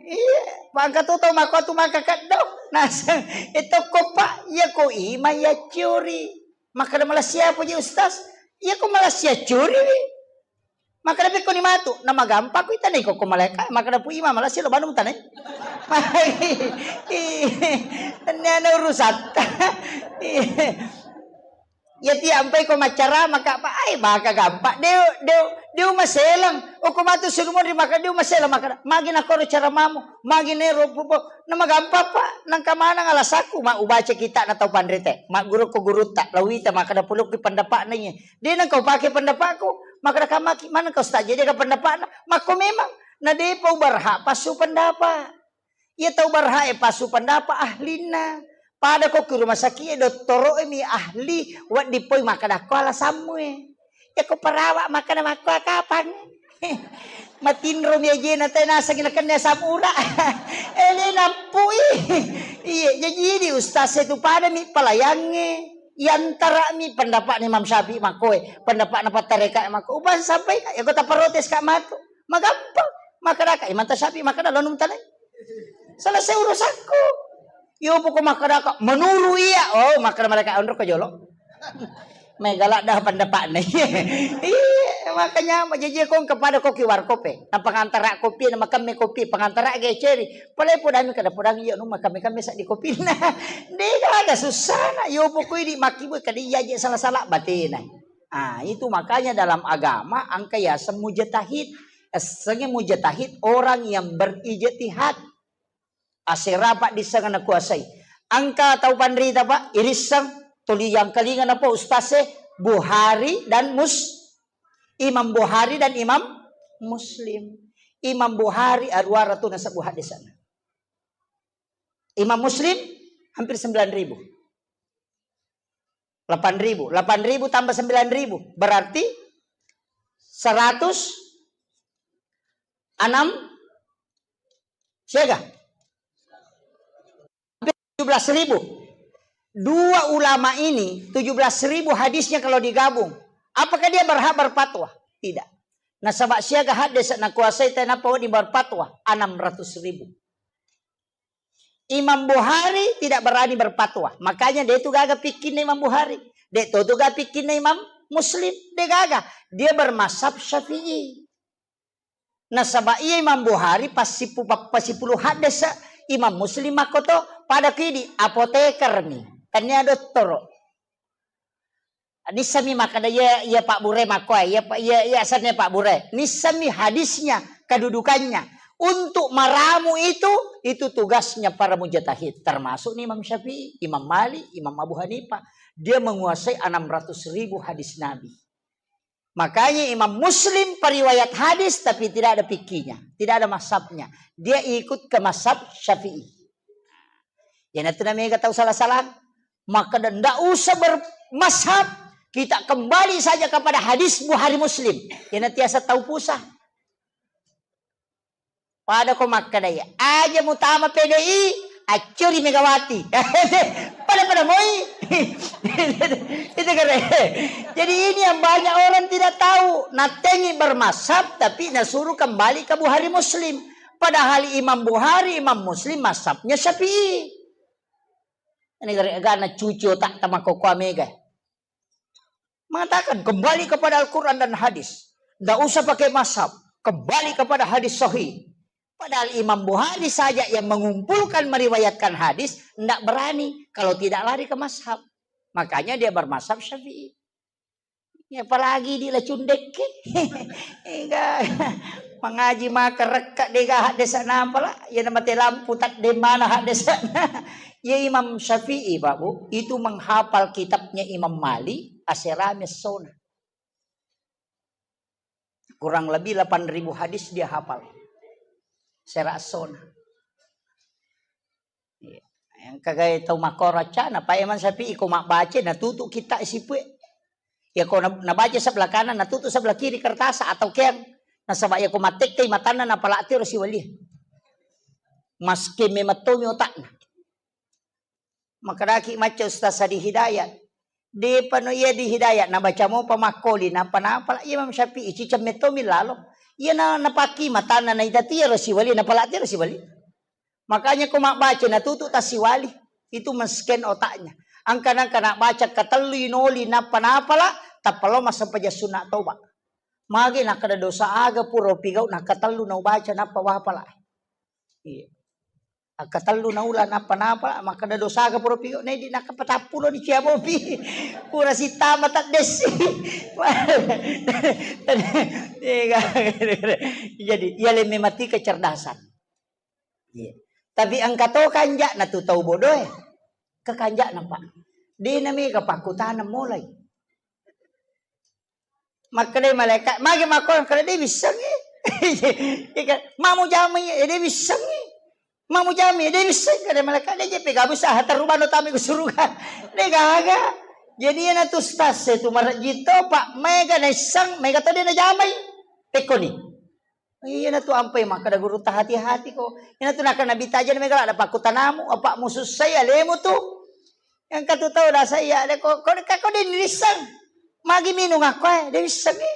Iya, pangka tu tau mako tu maka keddo. Naseng, eh, tokko pa, iya ko ima iya ciori. Makkeda malassia puji ustaz. Iya ko malassia ciori. Makkeda pekkoni matu, namagampakko itanai ko, ko malaeka, makkeda pu ima malassia lo banu mutanai. Tenniana urusatta. Iya tiampai ko maccarama ka, pa, ai, maka gampang. Deu, deu, deu maselang. Oko matu sunu monri maka deu maselang maka. Magi nakoro caramamu, magi nero pupo. Namagampang pa, nangka manang alasakku, ma ubaca kitta na tau panrite. Magguru ko gurutta, lawita maka da pulukki pendapatna iye. De nangka upake pendapatku, maka da kamaki, manang kau staje jaga pendapatna. Makko memang, na depa ubarha pasu pendapat. Iya tau berhak e passu pendapat ahlinna. Pada ko ki rumah sakit e, dottoro e mi ahli, wedding poi makkeda ko alasammu e. Iya ko perawat makkeda makko kapang. Matinro mi ajena te naseng nakenna asam urat. Ele nappui. Iya, jaji di ustaz e tu pada mi pelayangnge. Yantara mi pendapat Imam Syafi'i makko e, pendapat na pattareka makko. Uban sampai ka, ya ko taparotes ka matu. Magampang. Makkeda ka, imanta Syafi'i makkeda lanu mutanai. Selesai urusanku. Yo poko makkeda ka, menuru iya. Oh, makkeda mereka onro ke jolo. Megala dah pendapat nih. Iya, makanya majaji kong kepada koki warkop e. Na pengantara kopi, na makemme kopi, pengantara geceri. Pale podami kada podang iya nu makemme kemme sa di kopi. Nah, dega ada susah na. Yo poko di makibu kada iya je salah-salah batena. Ah, itu makanya dalam agama engka yaseng mujtahid. Essengnge mujtahid orang yang berijtihad. Asera pa disseng nakuasai. Engka tau panrita, Pak, irisseng tuli yangkalinga napa ustaz e, Bukhari dan Mus-, Imam Bukhari dan Imam Muslim. Imam Bukhari aruara tu nasebbu hadisna. Imam Muslim hampir sembilan ribu. Delapan ribu. Delapan ribu tambah sembilan ribu. Berarti seratus enam siaga? Hampir tujuh belas ribu. Dua ulama ini, tujuh belas ribu hadisnya kalau digabung. Apakah dia berhak berfatwa? Tidak. Nasaba siaga hadis nakuasai tenapa wedding berfatwa? Enam ratus ribu. Imam Bukhari tidak berani berfatwa. Makanya de' tu gaga fikihna Imam Bukhari. De' to tu gaga fikihna Imam Muslim. De' gaga. Dia bermazhab Syafi'i. Nasaba iya Imam Bukhari passipu-, pa-, passipulu haddese, Imam Muslim makkoto, pada kidi apoteker mi. Tania dottoro. Nissami makkeda, iya, iya Pak Bure makkoe, iya, iya, iya asenna Pak Bure. Nissami hadisnya, kedudukannya. Untuk meramu itu, itu tugasnya para mujtahid, termasuk nih Imam Syafi'i, Imam Malik, Imam Abu Hanifah. Dia menguasai enam ratus ribu hadis Nabi. Makanya Imam Muslim periwayat hadis, tapi tidak ada fikihnya, tidak ada mazhabnya. Dia ikut ke mazhab Syafi'i. Iyanatu namega tau sala-sala. Maka ndak usah bermazhab, kita kembali saja kepada hadis Bukhari Muslim. Iyanatu tiasa tau pusa. Pada ko makkeda iya, aja mutama P D I, accuri Megawati. Pada-pada moi. Itu keren. Jadi ini yang banyak orang tidak tahu. Natengi bermazhab, tapi nasuruh kembali ke Bukhari Muslim. Padahal Imam Bukhari, Imam Muslim mazhabnya Syafi'i. Ini gara-gara cuci otak sama koko Mega. Mengatakan, kembali kepada Al-Quran dan hadis. Ndak usah pakai mazhab. Kembali kepada hadis sahih. Padahal Imam Bukhari saja yang mengumpulkan, meriwayatkan hadis, ndak berani kalau tidak lari ke mazhab. Makanya dia bermazhab Syafi'i. Ya, apalagi di lacundekki. Enggak. Mengaji maka rekka dega haddesa napa la. Ya, na mate lampu tak demana haddesa. Ya, Imam Syafi'i, Pak Bu, itu menghafal kitabnya Imam Malik, aserame sona. Kurang lebih delapan ribu hadis dia hafal. Sera sona. Iya. Yang kagai tau makkoro accana, Pak Imam Syafi'i ko mabbaca, natutu kitta sipue. Ya ko na-, nabaca sebelah kanan, natutu sebelah kiri kertas atau keang. Nasaba ya ko mattekkai matanna napalati ro siwali. Maske memettomi otakna. Makkedaki macca Ustaz Sadi Hidayat, depa no iya di Hidayat, nabaca mopa makkoli, napa-napa la Imam Syafi'i, ciceng mettomi lalo. Iya na, napakki matanna naita tiaro siwali, napalati ro siwali. Makanya ko mabbaca natutu tassiwali, itu men-scan otaknya. Angka-angka nabbaca katellu inoli, napa-napa la, tappa lo massempajang sunna toba. Magi nakkeda dosa aga pura upigau, nakkatellu naubaca, nappa wapala. Iya. Akkatellu naula nappa-napa, makkeda dosaga pura pigo, nedi nakka patappulo ni cia bopi. Pura sitama taddessi. Jadi, iya le memati kecerdasan. Iya. Tapi engka to kanja'na tu tau bodoe. Ke kanja'na, Pak. De' na mega pakkutaneng mulai. Makkedai malaika, magi makko, kada de' wissengngi. Iya kan? Mamu jamai, eh, de' wissengngi. Mamu jamai, de' wissengngi. Kada malaika, de' je pegabu saha terubano tami ke suruga. De' gaga. Jadi iyana tu stas itu marejito, Pak, mega naisseng, mega to de' najamai. Pekkoni. Iyana tu ampai makkeda guru tahati-hati ko. Iyana tu nakkeda Nabi tajeng mega la ada pakkutanamu, apa musussai alemu tu. Engka tu tau dasa iya, de' ko, ko, ko, ko de' nisseng. Magi minung akko, eh, de' wissengngi.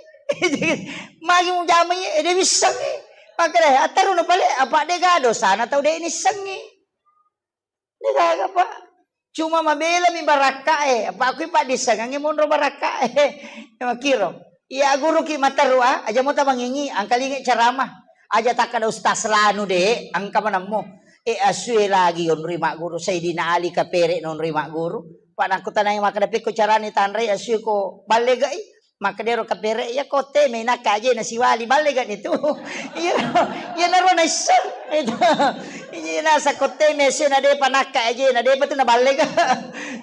Magi mujamai, eh, de' wissengngi. Makkeda, attaru no pale, apa de' ga dosana tau de' nissengngi. De' gaga, Pak. Cuma mabela mi barakka, eh, apa akui paddissengengngi monro barakka, eh. Makiro. Iya guru ki mattaru, ah, aja mo tamangingi, angkalingi ceramah. Aja takkeda ustaz lanu de', engka manammo. Eh, asue lagi onroi magguru, Sayyidina Ali kapere' naonroi magguru. Pa' nakkutanai makkeda, "Pekko carani tanrei asue ko ballega'i?" Makkedaro kapere', "Iya ko teme nakka ajena siwali, ballega'ni tu." Iya, iyanaro naisseng. Itu. Iya, nasa ko teme asue na de'pa nakka ajena, de'pa tu naballega.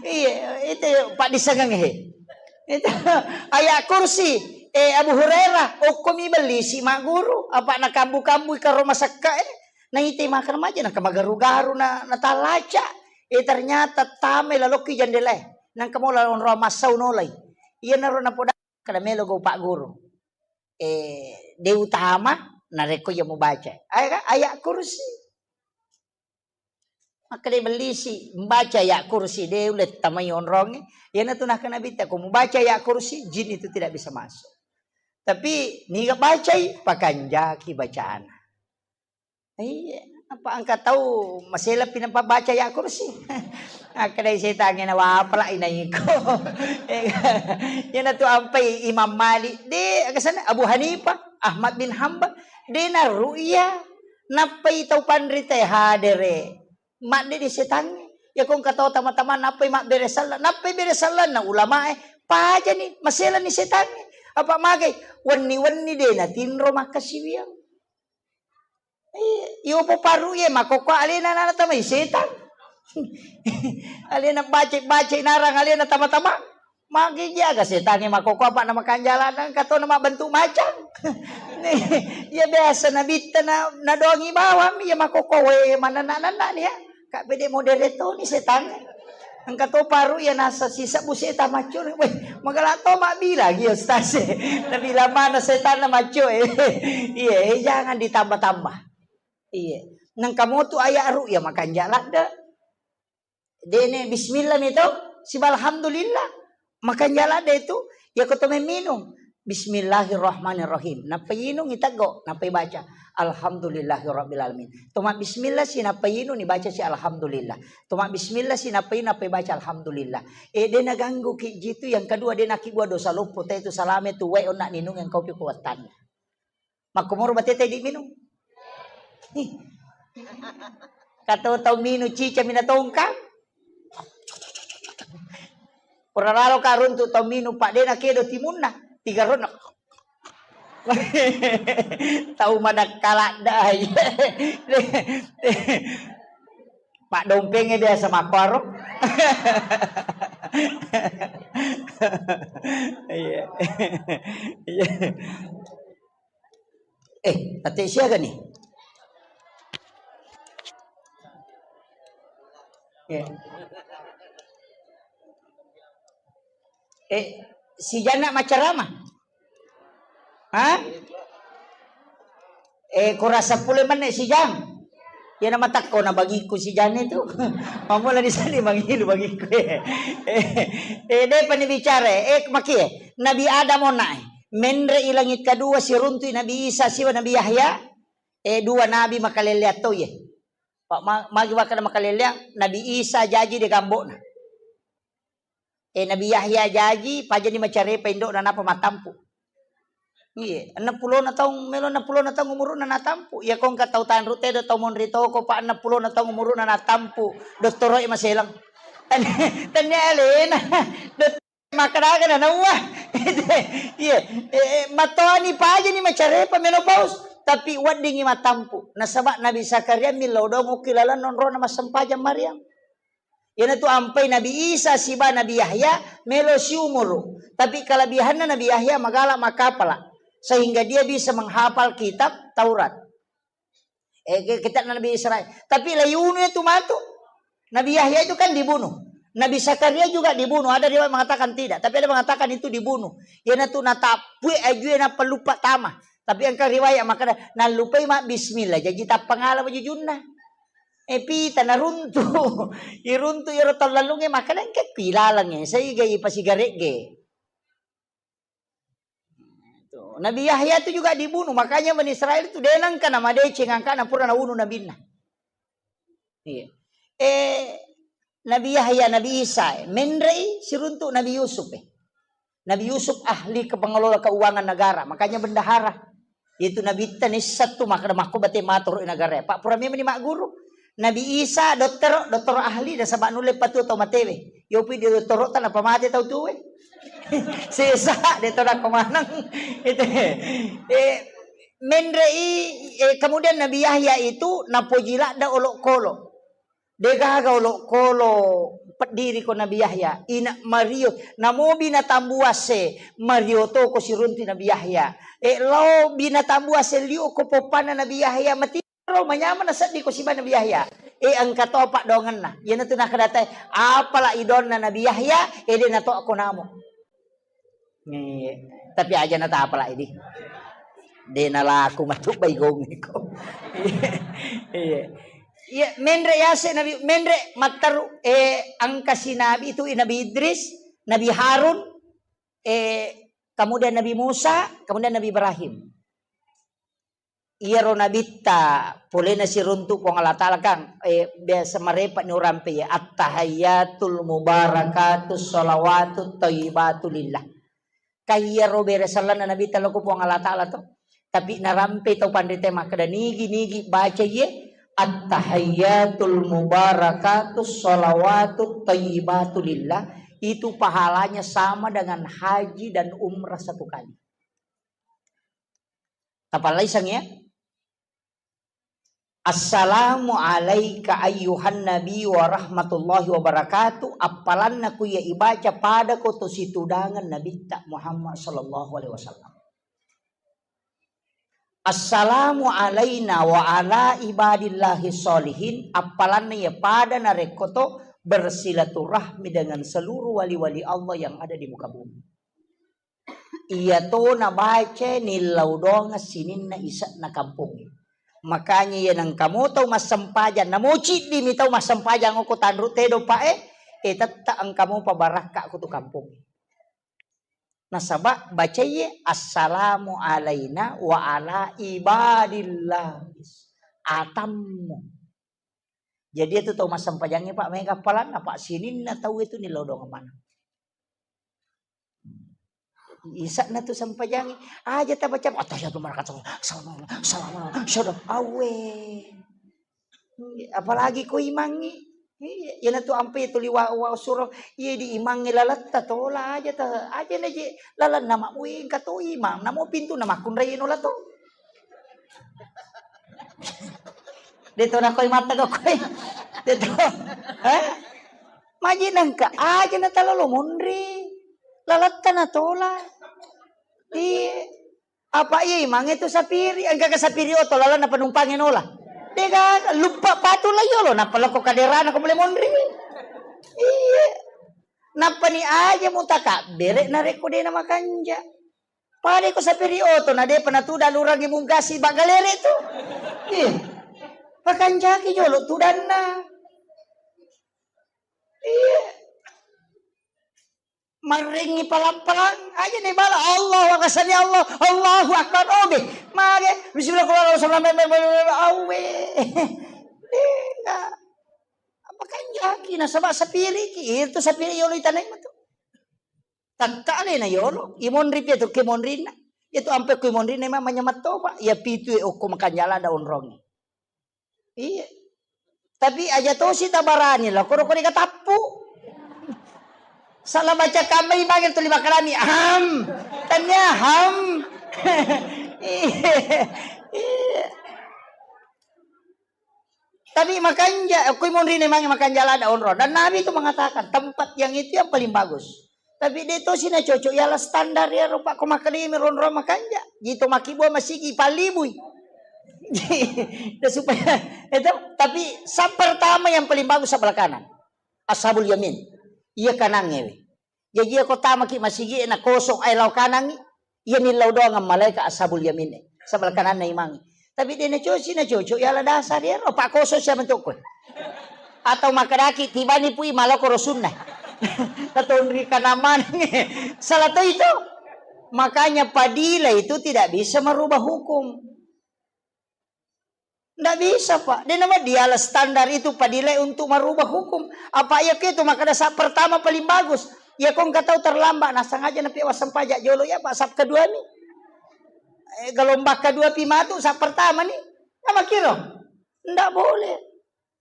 Iya, itu paddisengeng he. Itu. Ayat kursi, eh, Abu Hurairah, okkomi bellisi magguru, apa nakambu-kambui karo masekka, eh. Naite makkeda maja, nangka magaru-garu na, natallaca. Eh, ternyata tamai lalokki jandelae. Nangka mo lalong roa massau nolai. Iyanaro napoda kada melo gau pagguru. Eh, de' utama, narekko iya mubaca. Ayat, ayat kursi. Makkeda bellisi, mbaca ayat kursi, de' ulle tamai onrongnge. Iyanatu nakkeda Nabi, ko mubaca ayat kursi, jin itu tidak bisa masuk. Tapi niga bacai, pakanjaki bacana. Iya. Apa engka tau masela pi nappa baca ayat kursi. Akkadai setangnge, "Nawapala inaiko." Iyanatu ampai Imam Malik, de, aga senna, Abu Hanifah, Ahmad bin Hambal, de naru'ya. Nappai tau panrita hadere. Madde di setangnge. Iyako engka tau tama-tama nappai mabbere sella, nappai bere sellanna ulamae, pajani, maselani setangnge. Apa magai? Wenni-wenni de natinro makkasiwiang. Iya, iyo poparu iya makokko alena nana tamai setang. Alena bace-bace narang alena tama-tama. Magi jaga setangnge makokko apa na makanjala, engka tona mabbentuk macang. Iya biasa nabitta na, nadongi bawang, iya makokko we manenna-nenna ni ya. Kak pede modere toni setangnge. Engka to paru iya nasa sisebbu setan maccoe. Weh, magala to mabbilang iya ustaz e. Nabilang mana setanna maccoe. Iya, eh, jangan ditambah-tambah. Iya. Nengka motu ayat ru'ya makanja ladde. Dene bismillah mi to, siba alhamdulillah. Makanja ladde itu, ya ko to memminung. Bismillahirrahmanirrahim. Nappa inung iteggo, nappa ibaca alhamdulillahirabbil alamin. To mabbismillah si nappa inung ibaca si alhamdulillah. To mabbismillah si nappa inung nappa ibaca alhamdulillah. E de naganggu ki jitu, yang kedua de nakibua dosa loppo te tu salame tu wae onna ninung yang kau pi kuatanna. Makkomoro bateta idi minung. Ih. Kato tau minung cica mina tongkang. Pura lalo ka runtu tau minung, Pak, de nakedo timunna. Tiga ronna. Tau madakkaladda. Pak, dompengnya biasa makkoro. Iya. Iya. Eh, ate siaga nih? Eh. Eh, si Jana macarama? Hah? Eh, kurasa pule menne si Jang. Ya nama takko na bagiku si Jana itu. Mamula di sana mangilu bagiku. Eh, eh, de pani bicara. Eh, makie. Nabi Adam onae. Menre i langit kedua, siruntui Nabi Isa siwa Nabi Yahya, eh, dua nabi makalelleang to ye. Pa-, ma-, magi wakkeda makalelleang, Nabi Isa jaji de gambokna. Eh, Nabi Yahya jaji, pajani macarepa indokna napa matampu. Iya, enneng pulona taung, melo enneng pulona taung umuruna natampu. Iya, ko engka tau tanru tedo, tau monri toko, pa enneng pulona taung umuruna natampu. Dottoro e maselang. Tania, tania alena. Dot-, Makkadaga na nauwa. Iya, eh, eh, mattoani pajani macarepa menopause, tapi weddingngi matampu. Nasaba Nabi Zakaria millau dongokki lalenna onrona massempajang Maryam. Iyanatu ampai Nabi Isa siba Nabi Yahya melo siumuru. Tapi kelebihanna Nabi Yahya magala makkapala, sehingga dia bisa menghafal kitab Taurat. Eh, ke-, kitab Nabi Israel. Tapi layunu itu matu. Nabi Yahya itu kan dibunuh. Nabi Zakaria juga dibunuh. Ada riwayat mengatakan tidak, tapi ada mengatakan itu dibunuh. Iyanatu natappui ajue nappa luppa tama. Tapi engka riwayat makkeda nallupai ma bismillah, jaji tappangala wajujunna. Eh, pita naruntu. Iruntu iro tau lallungnge makkeda engka kui lalengnge, saiga ipasigaregge. Tuh, Nabi Yahya itu juga dibunuh, makanya Bani Israel itu denangka namadeceng angkana pura naunu nabinna. Iya. Eh, Nabi Yahya, Nabi Isa, eh, menrei siruntuk Nabi Yusuf, eh. Nabi Yusuf ahli ke-, pengelola keuangan negara, makanya bendahara. Itu Nabitta nissattu makkeda makko bate matoro negara. Pak, pura memang ni magguru. Nabi Isa dottoro, dottoro ahli, nasaba nulle patu tau matewe. Yopi di dottoro tanapa mate tau tuwe. Sesa, de to nakko maneng. Itu. Eh, menrei, eh, kemudian Nabi Yahya itu napoji ladda olokolo. Degaga olokolo peddiri ko Nabi Yahya. Ina Mario, namobi natambuase, Mario to ko sirunti Nabi Yahya. Eh, lao binatang buase liu ko poppana Nabi Yahya mati. Ro manyameng nasedding ko siba Nabi Yahya. Eh, engka to paddoangenna. Iyanatu nakkeda tae, apala idonna Nabi Yahya, eh, de natoakko namo. Iya. Tapi aja natapala idi. De nalaku matu baigong iko. Iya. Iya, menre yase Nabi, menre matteru, eh, engka si Nabi itu Nabi Idris, Nabi Harun, eh, kemudian Nabi Musa, kemudian Nabi Ibrahim. Iyaro nabitta, polena siruntu Puang Allah Ta'ala kan, eh, biasa marepa ni orang pe ya, "At-tahayyatul mubarakatus shalawatut thayyibatu lillah." Kan iyaro bere sallanna nabitta lao ko Puang Allah Ta'ala to. Tapi narampe tau panrita makkeda, "Nigi-nigi baca iye, at-tahayyatul mubarakatus shalawatut thayyibatu lillah," itu pahalanya sama dengan haji dan umrah satu kali. Tapallai sangia. "Assalamu alaika ayyuhan nabi wa rahmatullahi wa barakatuh." Appalanna ku iya ibaca pada ko to situdangan Nabitta Muhammad sallallahu alaihi wasallam. "Assalamu alaina wa ala ibadillahi sholihin." Appalanna iya pada narekko to bersilaturahmi dengan seluruh wali-wali Allah yang ada di muka bumi. Iya to nabaca nillau doang sininna ise'na kampongnge. Makanya iya nengka mo tau massempajang, namo ciddi mi tau massempajang okko tanru tedo pa e, eh, tetta engka mopa barakka ko tu kampongnge. Nasaba bacaiye, "Assalamu alaina wa ala ibadillah." Atammu. Jadi itu tau massempajangnge, Pak, mega appalanna, Pak, sininna tau itu nillau doang mana. Isa'na tu sempajangnge, aja tabaca, "Attahiyatul barakatuh, assalamu, assalamu, assalamu." Awe. Apalagi ko imangngi. Iya, iyana tu ampe tuli wa, wa suro, iya di imangnge laletta tola aja ta, aja na je lalenna ma, wih, engka to imang, namo pintu na makkunrai nola to. De to nakoi mata kau koi. De to. Eh? Maji nengka aja na talalo monri. Laletta na tola. Iya. Apa iya imangnge tu sapiri, engka ke sapiri oto lalenna penumpangnge nola. De gaga, luppa patu la yolo, nappa loko kaderana ko boleh monri. Iya. Nappani aja mutakabbere narekko de na makanja. Pada ko sapiri oto na depa natuda lurangi mungkasi bagalere tu. Iya. Pakanjaki jolo tudanna. Iya. Marrengi palang-palang aja nih bala, Allahu Akbar, sami Allah, Allahu Akbar, obe. Mage, bismillah, qul a'udzu, awe. Dega. Apa kanjaki nasaba sapiriki, itu sapiri yolo itanai matu. Tatta alena yolo, imonri pi tu kemonrinna. Itu ampe ku imonrinna memang manyamatto, Pak. Ya pitu e okko makanjala da onrongi. Iya. Tapi aja tosi tabarani lah, koro kori katappu. Salah baca kambai bagi tuli makalami. Ham. Tanya ham. Iya. Iya. Tapi makanja, kui monri nemangi makanja lada onro. Dan Nabi itu mengatakan, tempat yang itu yang paling bagus. Tapi de tosi na cocok, ialah standar ya rupa ko makalimi ronro makanja. Jito makibua masigi palibui. Dan supaya itu, tapi sa pertama yang paling bagus sebelah kanan. Ashabul yamin. Iya kanangnge we. Jaji iya ko tamaki masigi na kosong ai lao kanangi. Iya millau doang malaika ashabul yamin e. Sebelah kananna imangi. Tapi de na cosi na cocok, ialah dasar ya, apa kosong siapa untuk kowe. Atau makadaki tibani pui malako rosunna. Tatonri kanamane. Salah to itu. Makanya padila itu tidak bisa merubah hukum. Ndak bisa, Pak. De na diala standar itu padila untuk merubah hukum. Apa iya ke itu maka dasar pertama paling bagus. Ya kong katau terlambat, nah sengaja na piwa sempaja jolo ya, Pak, sap kedua ni. Eh, gelombang kedua pi matu, sap pertama ni. Nama kiro? Ndak boleh.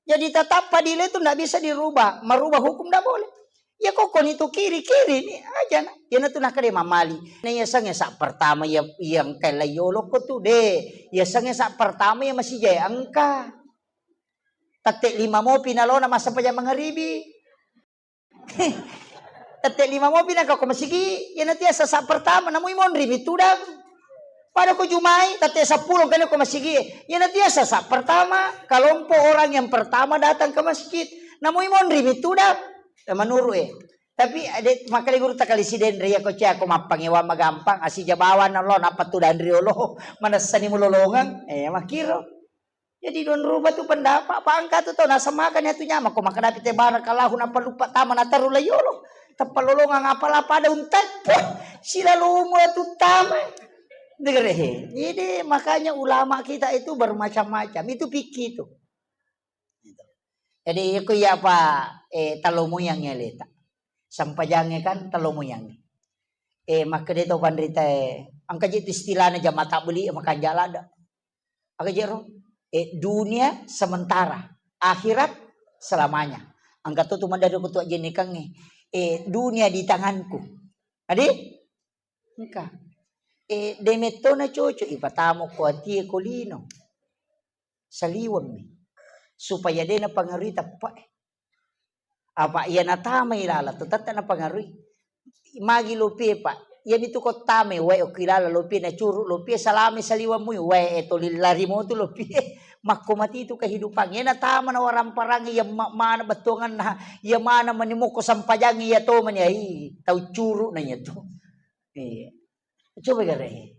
Jadi tetap padila itu ndak bisa dirubah, merubah hukum ndak boleh. Ya kok koni tu kiri, kiri ni aja na. Ya na tu nakade mamali. Na ya sang ya sa pertama ya yang kala yolo ko tu de. Ya sang ya sa pertama ya masih jaya engka. Tette lima mopi nalona masa paja mangaribi. Tette lima mopi na ko masigi, ya na tiasa sa pertama namui monri mi tudang. Pada ko jumai, tette seppulo kene ko masigi. Ya na tiasa sa pertama, kelompok orang yang pertama datang ke masjid. Namui monri mi tudang. Ya menurut eh. Tapi ade makale guru takali sidenre ya ko cia ko mappangewa magampang, asija bawa nallo nappa tudang riolo. Manessani mulolongang. Eh, makiro. Jadi don rubah tu pendapat, apa engka tu tau nasemakan ya tu nyama ko makadapi te barakallahu nappa lupa tama na taru la yolo. Tappa lolongang apala pada unteppo. Sila lomo tu tama. Dengar, he. Jadi makanya ulama kita itu bermacam-macam. Itu fikih itu. Gitu. Jadi, iko iya apa, eh, talomoyang aleta. Sampajangnge kan talomoyang. Eh, makkeda to panrita, eh, engka je tu istilahna jama tabligh, makanja ladde. Aga je ro? Eh, dunia sementara, akhirat selamanya. Engka to tu madari ko tu ajjenikangnge. Eh, dunia di tanganku. Adi? Engka. Eh, de metto na cocok ipatamo ko atie ko lino. Saliweng mi. Supaya de napangarui teppa. Apa iya natamai lala tu tette napangarui. Magi lopie, Pak. Iyami tu ko tamai wae okki lala lopie, nacuru lopie, salame saliweng mui wae, eh, toli lari mo tu lopie. Makko mati tu kehidupan. Iya natama na waramparang iya ma-, mana bettuanganna, iya mana mani moko sampajang iya to mani ai. Tau curu na iya tu. Iya. Coba gare.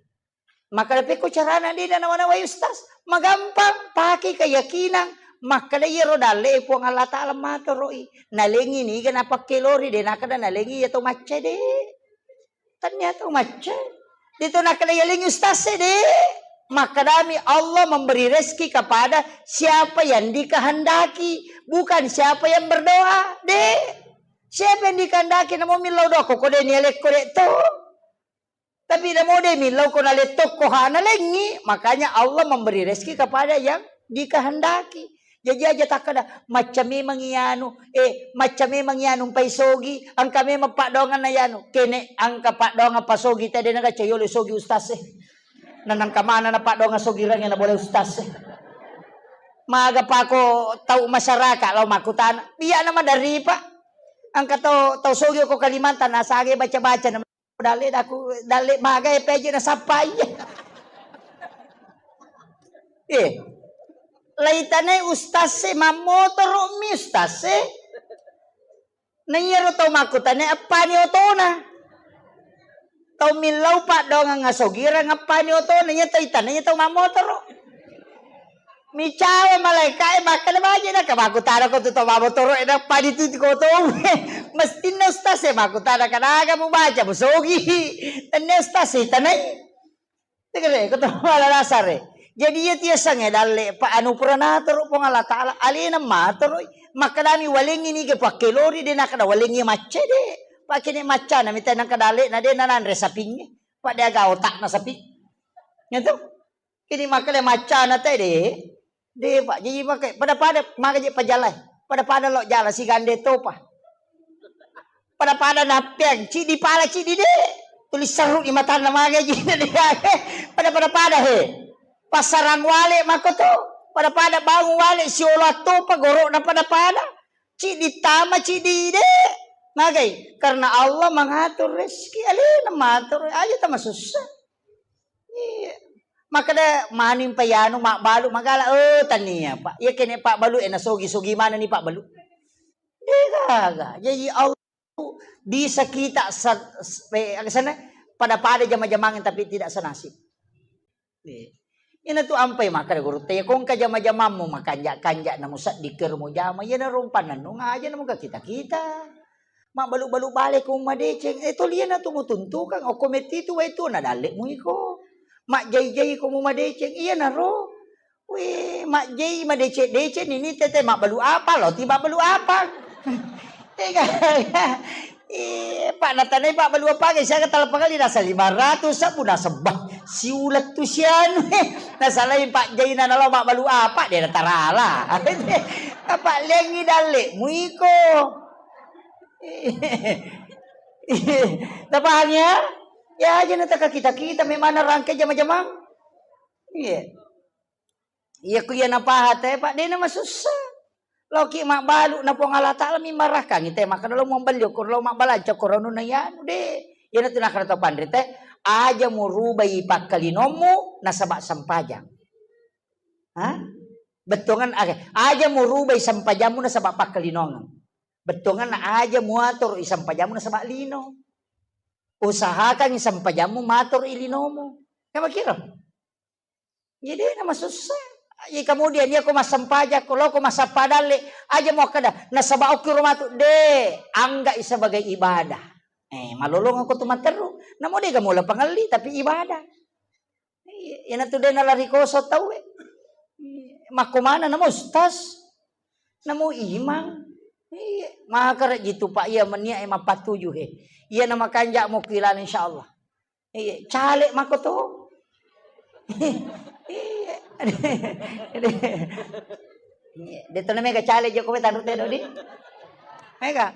Makkeda pekko carana de na nawa-nawai ustaz? Magampang, pake keyakinan. Makkeda iyaro dalle Puang Allah Taala matoro'i. Nalengi niga napakkelori, de nakkeda nalengi iya to macca de. Tania to macca. De to nakkeda yalengi ustaz e de. Makkedami Allah memberi rezeki kepada siapa yang dikehendaki, bukan siapa yang berdoa. De. Siapa yang dikehendaki namo millau doa ko de nialekko de to. Tapi namo de millau ko nalettokko ha nalengi, makanya Allah memberi rezeki kepada yang dikehendaki. Jaji aja takkeda, macca memang ianu, eh, macca memang ianu mpai sogi, engka memang paddoanganna ianu. Kene engka paddoangan pasogi tede naga cayolo sogi ustaz e. Nanangka mana na paddoangan sogi range na boleh ustaz e. Maga pako tau masyarakat lao makkutana, biak na maderri, Pak. Engka tau, tau sogi ko Kalimantan, nasage baca-baca na dalle daku, dalle maga e peje nasappai. Eh, laitanai ustaz e, mammotoro mi ustaz e. Na iyaro tau makkutana eppani otona. Tau millau paddoangang asogirang eppani otona, iya tau itana iya tau mammotoro. Micawa malaika e makkeda baje na ka makkutana ko tu tau mammotoro e na padi tu ko tau. Mestinna ustaz e makkutana kanaga mubaca musogi. Tenne ustaz e tanai. Tegere ko to mala dasare. Jadi iya tiasangnge dalle pa anu pura natoro Puang Allah Taala alena matoroi. Makkedami walengi niga pakkelori de nakkeda walengi macca de. Pakene maccana mita nangka dalle na de nananre sapingnge. Pak de aga otakna sapi. Nyetu. Ini makkeda maccana te de. De, Pak, jaji makke pada-pada maga je pajalai. Pada-pada lo jala sigande topa. Pada-pada nappeang, cidi pala cidi de. Tuli seru di matanna maga je. Pada-pada pada he. Pasarang wale mako to. Pada-pada bangun wale siolo topa gorokna pada-pada. Cidi tama cidi de. Magai? Karena Allah mengatur rezeki. Alena matur aja tama susah. Iya. Makkeda maning pa yanu mabbalu magala, oh tania, Pak. Iya kene pabbalu e nasogi-sogi manenni pabbalu. Degaga. Jadi Allah bisa kita sa-, s-, eh, aga sana pada-pada jama-jamang tapi tidak senasib. Eh. Ina tu ampai makkeda guru te ko engka jama-jamammu makanja-kanja na musedding kero mujama, iya na rompanna nunga aja na muka kita-kita. Mabbalu-balu bale ko madeceng, eh, toliana tu mutuntukang, okko metti tu wae tu na dalle mu iko. Majjai-jai ko mu madeceng, iya naro. Weh, majjai madeceng-deceng nini tete mabbalu apa lo ti mabbalu apa. Tega. Eh, Pak natanai Pak balu apa ge siaga talapang kali nasa lima ratus sabu nasebba siulet tu sianu. Nasalai Pak jaina nalo mabbalu apa de natarala. Apa lengi dalle mu iko. Tapahang ya? Ya aja na taka kita-kita memang rangke jama-jamang. Iya. Iya ku iya napaha te, Pak, de na masussa. Loki mabbalu na Puang Allah Taala mi marakang te makkeda lo mabbalu ko lo mabbalanca ko ronunna yanu de. Iya na tu nakkeda to panrita, aja murubai pakkalinongmu nasaba sempajang. Ha? Bettuangan, oke. Aja murubai sempajammu nasaba pakkalinongeng. Bettuanganna aja muatur i sempajammu nasaba lino. Usahakan i sempajammu matur i linomu. Kan makiro? Jadi na masussa. Iya kemudian iya ko massempajang ko lo ko massappa dalle aja muakkeda nasaba okki ro matu de angga i sebagai ibadah. Eh, malolong ko tu matteru. Namo de ga mula pangelli tapi ibadah. Iyana tu de' nalari koso tauwe. Makko mana namo ustaz? Namo imang? Iya, makara jitu Pak iya menia e mappatuju he. Iyana makanja' mo kilala insyaallah. Iya, caleg mako to. Iya. Iya, de' to na mega caleg jokko we tanru te dodi. Mega.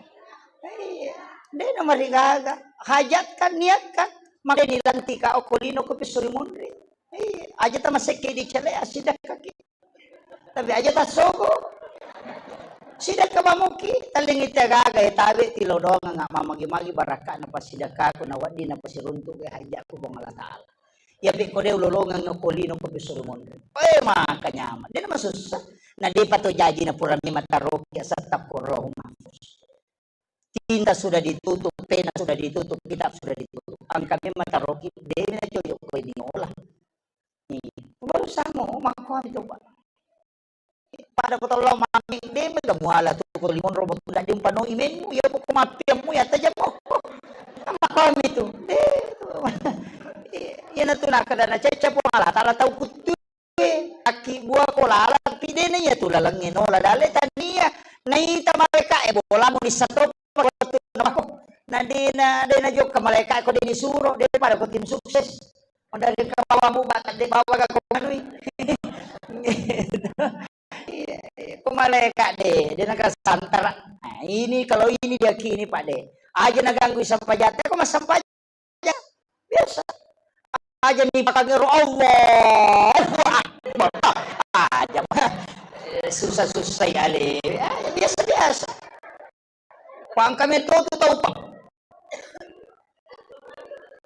Iya. De' na marigaga. Hajatkan, niatkan. Maka nilantika okko lino ko pisuri munri. Iya, aja tamasekke di cele asidakkaki. Tapi aja tassogo. Sidakka mamuki, tellingi te gaga e tabe tilodongang mamagi-magi barakka'na pasidakkaku na wedding na pasiruntu ke hajakku Puang Allah Taala. Iya pe ko de ulolongeng ko lino ko pisuru monro. Eh maka nyaman. De' na masussa. Na de'pa to jaji na pura memang taroki asatta ko roh mahfuz. Tinta sudah ditutup, pena sudah ditutup, kitab sudah ditutup. Engka memang taroki de' na cocok ko ini olah. Iya. Baru samo makko itu Pak. Pada ko tollo mami de' mega muala tu ko limon robo tu de' umpanoi memmu ya ko mappiammu ya tajammu. Makko itu. De'. Iyana tu nakkeda na cecca Puang Allah Taala tau kuttu. Akki bua ko lala tapi de' na iya tu lalengnge nola dale tania. Naita malaika e bola mu nissa to waktu nako. Na de' na, de' na jokka malaika ko de' disuro, de' pada ko tim sukses. Dari kawamu bata de' bawa ga ko manui. Iya, iya. Ko malaika de', de' na kasantara. Nah, ini kalau ini diakini Pak de'. Aja na ganggu sampajang te ko massampajang. Biasa. Aja ni pakagero Allahu Akbar. Aja mah. Susah-susah ya le. Ya, biasa-biasa. Pangkame to tu tau pa.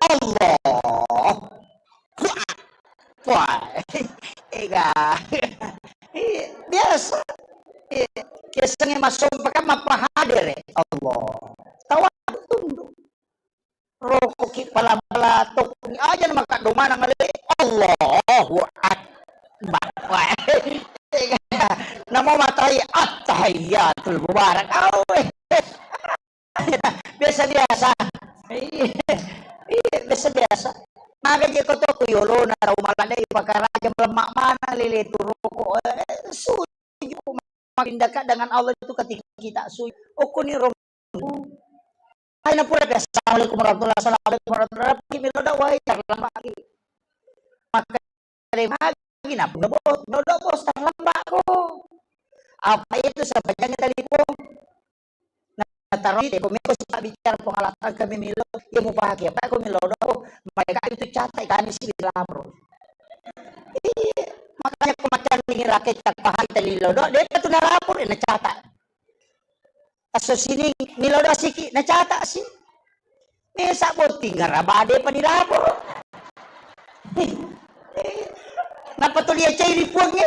Allah. Wah. Ega. Iya, biasa. Iya. Biasanya masompa kan mapahadere. Allah. Tawa tunduk. Rokoki pala-pala tokki aja na makaddo maneng ale. Allahu Akbar. Wah. Namo matai attahiyatul mubarak. Awe. Biasa-biasa. Iya. Iya, biasa-biasa. Maga je ko to ku yolona tau maladai pakaraja malemma maneng lele tu roko. Eh, suju makin dekat dengan Allah itu ketika kita suju. Okuni ro Hai na pura pe, "Assalamualaikum warahmatullahi, assalamualaikum warahmatullahi." Ki melo da wai terlambat ki. Maka de magi na pura bos, melo da bos terlambat ko. Apa itu sampajang telepon? Na taro te ko meko suka bicara pengalaman kami melo, ya mau pakai apa ko melo da ko. Mereka itu catat kami si lapor. Iya, makanya kematian ini rakyat tak paham tadi lo do, dia tu na lapor, na catat. Asso sining, melo do siki, nacata si. Mesa botting, ngarabade pa nilaporo. Napa tuli acai ri puangnge?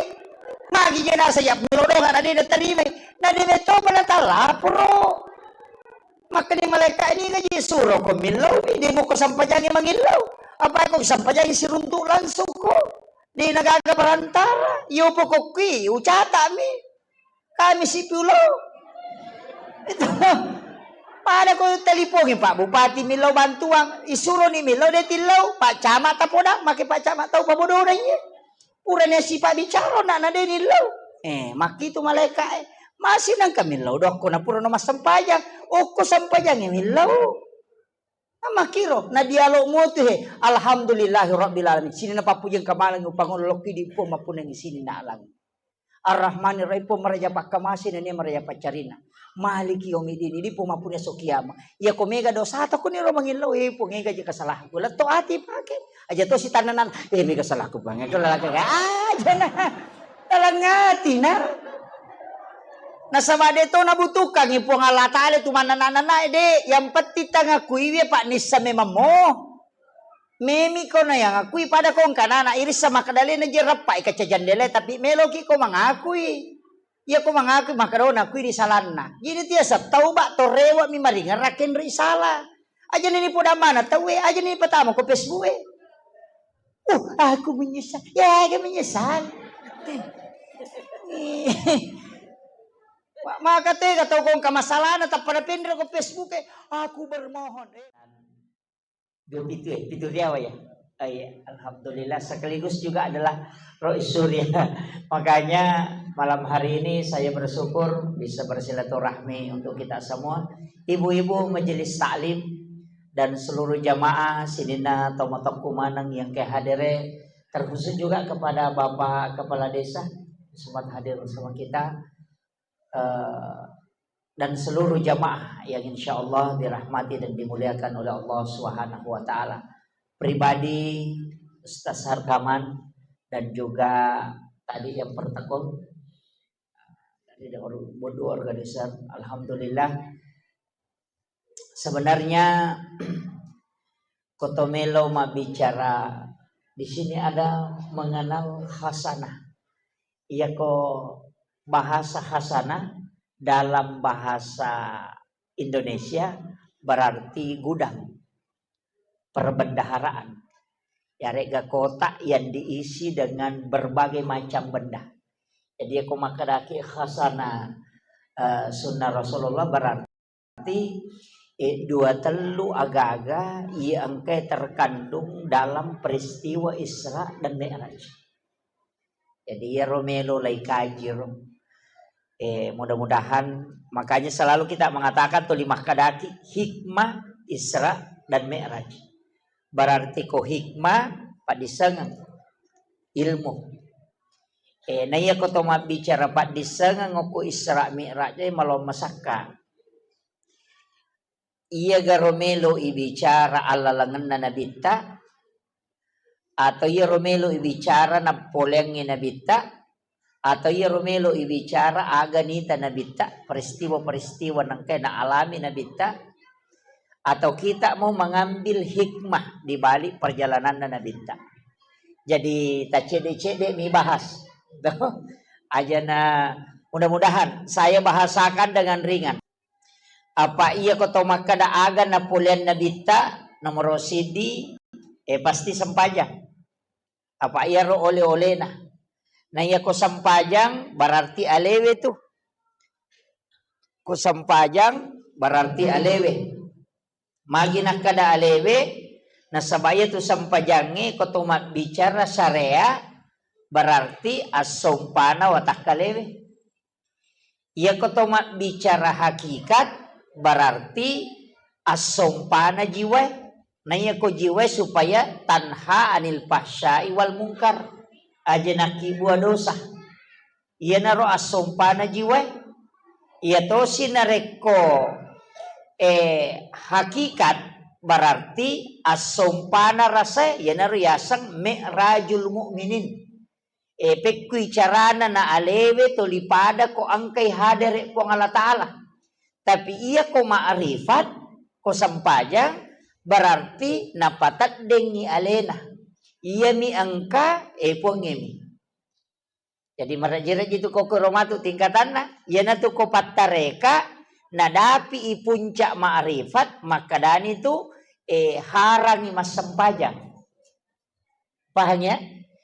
Magi je nasa ya, melo do, na de natarimai. Na de metto pa natalaporo. Makkeda malaika ini ngaji suro ko millau, de moko sampajangi mangillau. Apa ko sampajangi siruntu langsung ko. De nagaga perantara. Yo pokokki, ucata mi. Kami sipi ulo. Itu. Pada ko telipongi Pak Bupati millau bantuan, isuroni millau de tillau, Pak Camat tapodang, make Pak Camat tau pabodona iye. Purani sipa bicara na na de nillau. Eh, makkitu malaika e. Masih nangka millau dokko na purano massempajang. Okko sempajang e millau. Makkiro na dialog mutu he. Alhamdulillahi rabbil alamin. Sini na pappujeng kamaleng upangolo lokki di pong mappunangi sini na alang. Ar-Rahmanir Rahim, Puang maraja pakkamase nennia maraja paccarina. Maliki yaumiddin, idi Puang mappunia so kiama. Iya ko mega dosata ko niro mangillau, eh Puang, ega je kesalahanku. Letto ati pake. Aja to sitannanan, eh mega salahku Puang. Ega lalaka aja na. Dalam ati na. Nasaba de to nabutuhkangi Puang Allah Taala tu manana-nana de. Yang penting tangakuiwi Pak nissa memang mo. Memi ko na yang akui pada ko engka nana irissa makkeda le na je rappa i kaca jandela tapi meloki ko mangakui. Iya ko mangakui makkeda na akui risalanna. Jadi tiasa tauba to rewa mi maringerra kenri sala. Aja ni poda mana tau e, aja ni patama ko Facebook e. Uh, aku menyesal. Ya, aku menyesal. Maka tega tau ko engka masalahna tappada penre ko Facebook e. Aku bermohon. Dua pitu e, pitu riawa ya. Oh iya, alhamdulillah, sekaligus juga adalah Rois Surya. Makanya malam hari ini saya bersyukur bisa bersilaturahmi untuk kita semua. Ibu-ibu majelis taklim dan seluruh jamaah sininna tomatoakku maneng yang ke hadere, terkhusus juga kepada Bapak Kepala Desa sempat hadir bersama kita, eh, dan seluruh jamaah yang insya Allah dirahmati dan dimuliakan oleh Allah Subhanahu wa Ta'ala. Pribadi Ustaz Harkaman dan juga tadi yang pertekol dari bodu organisar, alhamdulillah. Sebenarnya kotomelo mabbicara di sini ada mengenal khasanah. Iyako bahasa khasanah dalam bahasa Indonesia berarti gudang perbendaharaan. Yarega kotak yang diisi dengan berbagai macam benda. Jadi, iyako makkedaki khasanah, eh, sunnah Rasulullah, berarti, eh, dua tellu agaga iya engkae terkandung dalam peristiwa Isra dan Mi'raj. Jadi, iyaro melo lai kaji ro. Eh, mudah-mudahan, makanya selalu kita mengatakan tuli makkedaki hikmah Isra dan Mi'raj. Berarti ko hikmah, paddissengeng, ilmu. Eh, na iya ko to mabbicara paddissengeng okko Isra Mi'raj, eh, malong masakka. Iyagaro melo ibicara allalengenna nabitta, atau iyaro melo ibicara nappoleangngi nabitta, atau iyaro melo ibicara aga nita nabitta, peristiwa-peristiwa nengkae naalami nabitta, atau kita mau mengambil hikmah di balik perjalananna nabitta. Jadi, taccedde-cedde mi bahas. Ajana, mudah-mudahan saya bahasakan dengan ringan. Apa iya ko tau makkeda aga napoleang nabitta, nomoro siddi, eh, pasti sempajang. Apa iyaro ole-olena. Na iya ko sempajang, berarti alewe tu. Ko sempajang, berarti alewe. Magi nakkeda alewe, nasaba iya tu sempajangnge ko to mabbicara syariat, berarti assompana watakkalewe. Iyako to mabbicara hakikat, berarti assompana jiwae. Na iyako jiwae supaya tanha anil fahsyai wal munkar, aja nakkibua dosa. Iyanaro assompana jiwae. Iyatosi narekko, eh, hakikat, berarti assompana rasae, iyanaro yaseng mi'rajul mu'minin. Eh, pekkui carana na alewe toli pada ko engkai hadere Puang Allah Ta'ala. Tapi iya ko ma'rifat, ko sempajang, berarti napateddengngi alena. Iyami engka, eh, Puangngemi. Jadi marejji-rejji tu ko kuro matu tingkatanna. Iyanatu ko pattareka, nadapi i puncak ma'rifat, makkedani tu, eh, harangi massempajang. Pahang ya?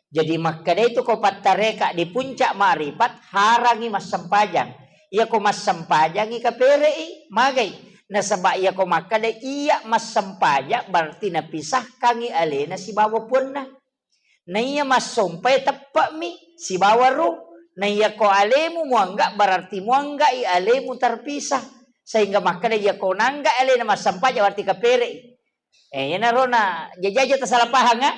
Jadi makkedai tu ko pattareka di puncak ma'rifat, harangi massempajang. Iya ko massempajangi kapere'i, magai. Nasaba iya ko makkeda iya massempajang, berarti napisahkangi alena sibawa puanna. Na iya massompai teppe'mi sibawa ruh. Na iya ko alemu muangga, berarti muanggai alemu terpisah. Sehingga makkeda iya ko nangga alena massempajang, berarti kapere'i. Eh, iyanaro na jajaja tasala pahang, ah.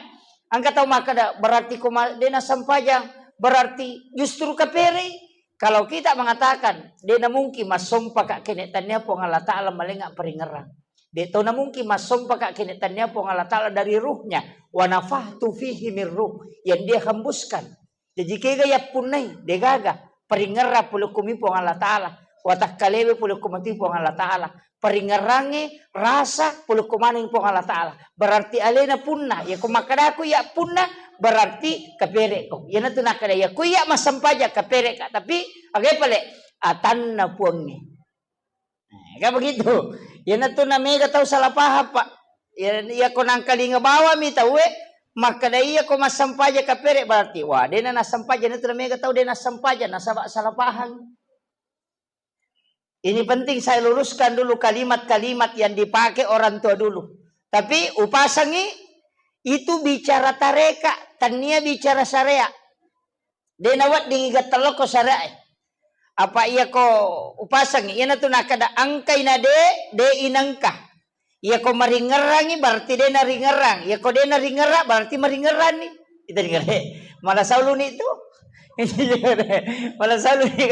Engka tau makkeda, berarti ko ma-, de nassempajang, berarti justru kapere'i. Kalau kita mengatakan, de namungkin massompaka kene tannia Puang Allah Ta'ala malenga paringerang. De to namungkin massompaka kene tannia Puang Allah Ta'ala dari ruhnya. Wa nafakhtu fihi min ruh. Yang dia hembuskan. Jaji kega yappunnai, degaga. Paringerrang pole ko mi Puang Allah Ta'ala. Watakkalewe pole ko mati Puang Allah Ta'ala. Paringerrangnge rasa pole ko maneng Puang Allah Ta'ala. Berarti alena punna. Iya ko makkedaku iya punna, berarti kapere'ko. Iyanatu nakkeda iya ko iya massempajang kapere'ka. Tapi aga pale? Atanna Puangnge. Nah, kan begitu. Iyanatu na mega tau salah paham, Pak. Iya, iya ko nangkalinga bawami tauwe, makkeda iya ko massempajang kapere, berarti, wah, dena nassempajang, iyanatu na mega tau dena nassempajang, nasaba salah paham. Ini penting saya luruskan dulu kalimat-kalimat yang dipakai orang tua dulu. Tapi upasangi Itu bicara tareka, tania bicara syariat. De nawedding igattello ko syariat e. Apa iya ko upasengi, iyanatu nakada engkai na de, de inengka. Iya ko maringerrangi berarti de naringerrang. Iya ko de naringerrang berarti maringerranni. Itu ringere. Malah sauluni itu. Malah sauluni.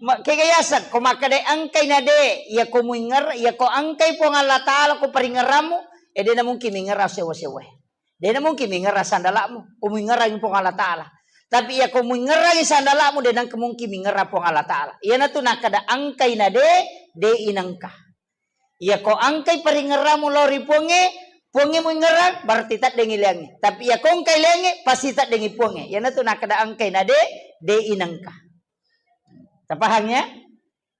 Ma-, kega yaseng, ko makkada engkai na de, iya ko muinger-, iya ko engkai Puang Allah Ta'ala ko paringerrammu, eh, de na mungkin mingerra sewa-sewa. De na mungkin mingerra sandala'mu, ko muingerrangi Puang Allah Ta'ala. Tapi iya ko muingerrangi sandala'mu, de nengka mungkin mingerra Puang Allah Ta'ala. Iyanatu nakada engkai na de, de inengka. Iya ko engkai paringerramu lao ri Puangnge, Puangnge muingerrang, berarti teddengi leangnge. Tapi iya ko engkai leangnge, pasti teddengi Puangnge. Iyanatu nakada engkai na de, de inengka. Tapahang ya?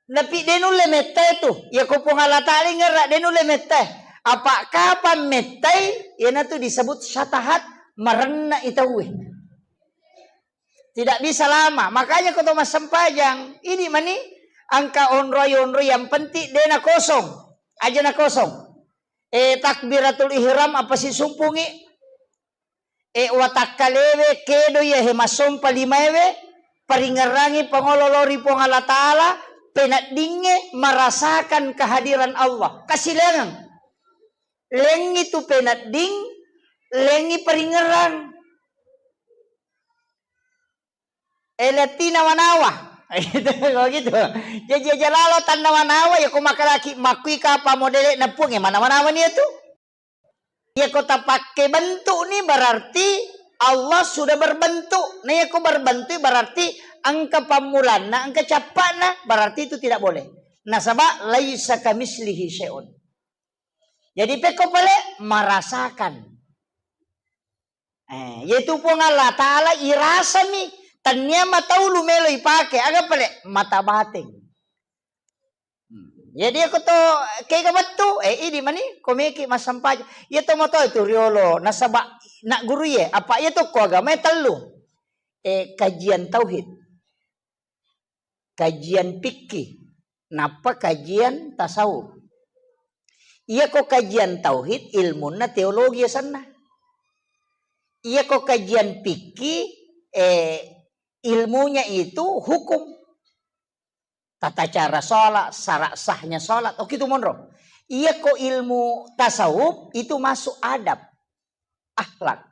Tapi de nulle mettai tu. Iya ko Puang Allah Ta'ala ingerra, de nulle mettai. Apa kapang mettai, iyanatu disebut syatahat, marenna i tauwe. Tidak bisa lama. Makanya ko to massempajang, idi mani engka onroi-onroi yang penting de na kosong. Aja na kosong. Eh, takbiratul ihram apa sisumpungi? Eh, watakkalewe kedo iya he massompa limaewe, paringerrangi pangolo lao ri Puang Allah Ta'ala, peneddingnge merasakan kehadiran Allah. Kasileangeng. Lengngi tu penedding, lengngi paringerrang. Eh, letti nawa-nawa. Gitu, kalau gitu. Jadi aja lalo tannawa-nawa, ya ko makalaki makkui kapa modele na Puang, ya manawa-nawa ni itu. Ya ko tapakke bentuk ni berarti Allah sudah berbentuk. Nah, ya ko berbentuk berarti engka pammulanna, engka cappa'na, berarti itu tidak boleh. Nasaba laisa kamislihi syai'un. Jadi pekko pale merasakan. Eh, yaitu Puang Allah Ta'ala irasami, tania mataulu melo ipake, aga pale mata bateng. Hmm. Jadi aku to kega wettu, eh, idi mani, ko meki massempajang. Iya to moto itu riolo, nasaba nak guru ye, apa iya to ko agama tellu. Eh, kajian tauhid. Kajian fikih, nappa kajian tasawuf. Iya ko kajian tauhid, ilmunna teologi asenna. Iya ko kajian fikih, eh, ilmunya itu hukum. Tata cara sholat, syarat sahnya sholat, oh, gitu monro. Iya ko ilmu tasawuf, itu masuk adab. Akhlak.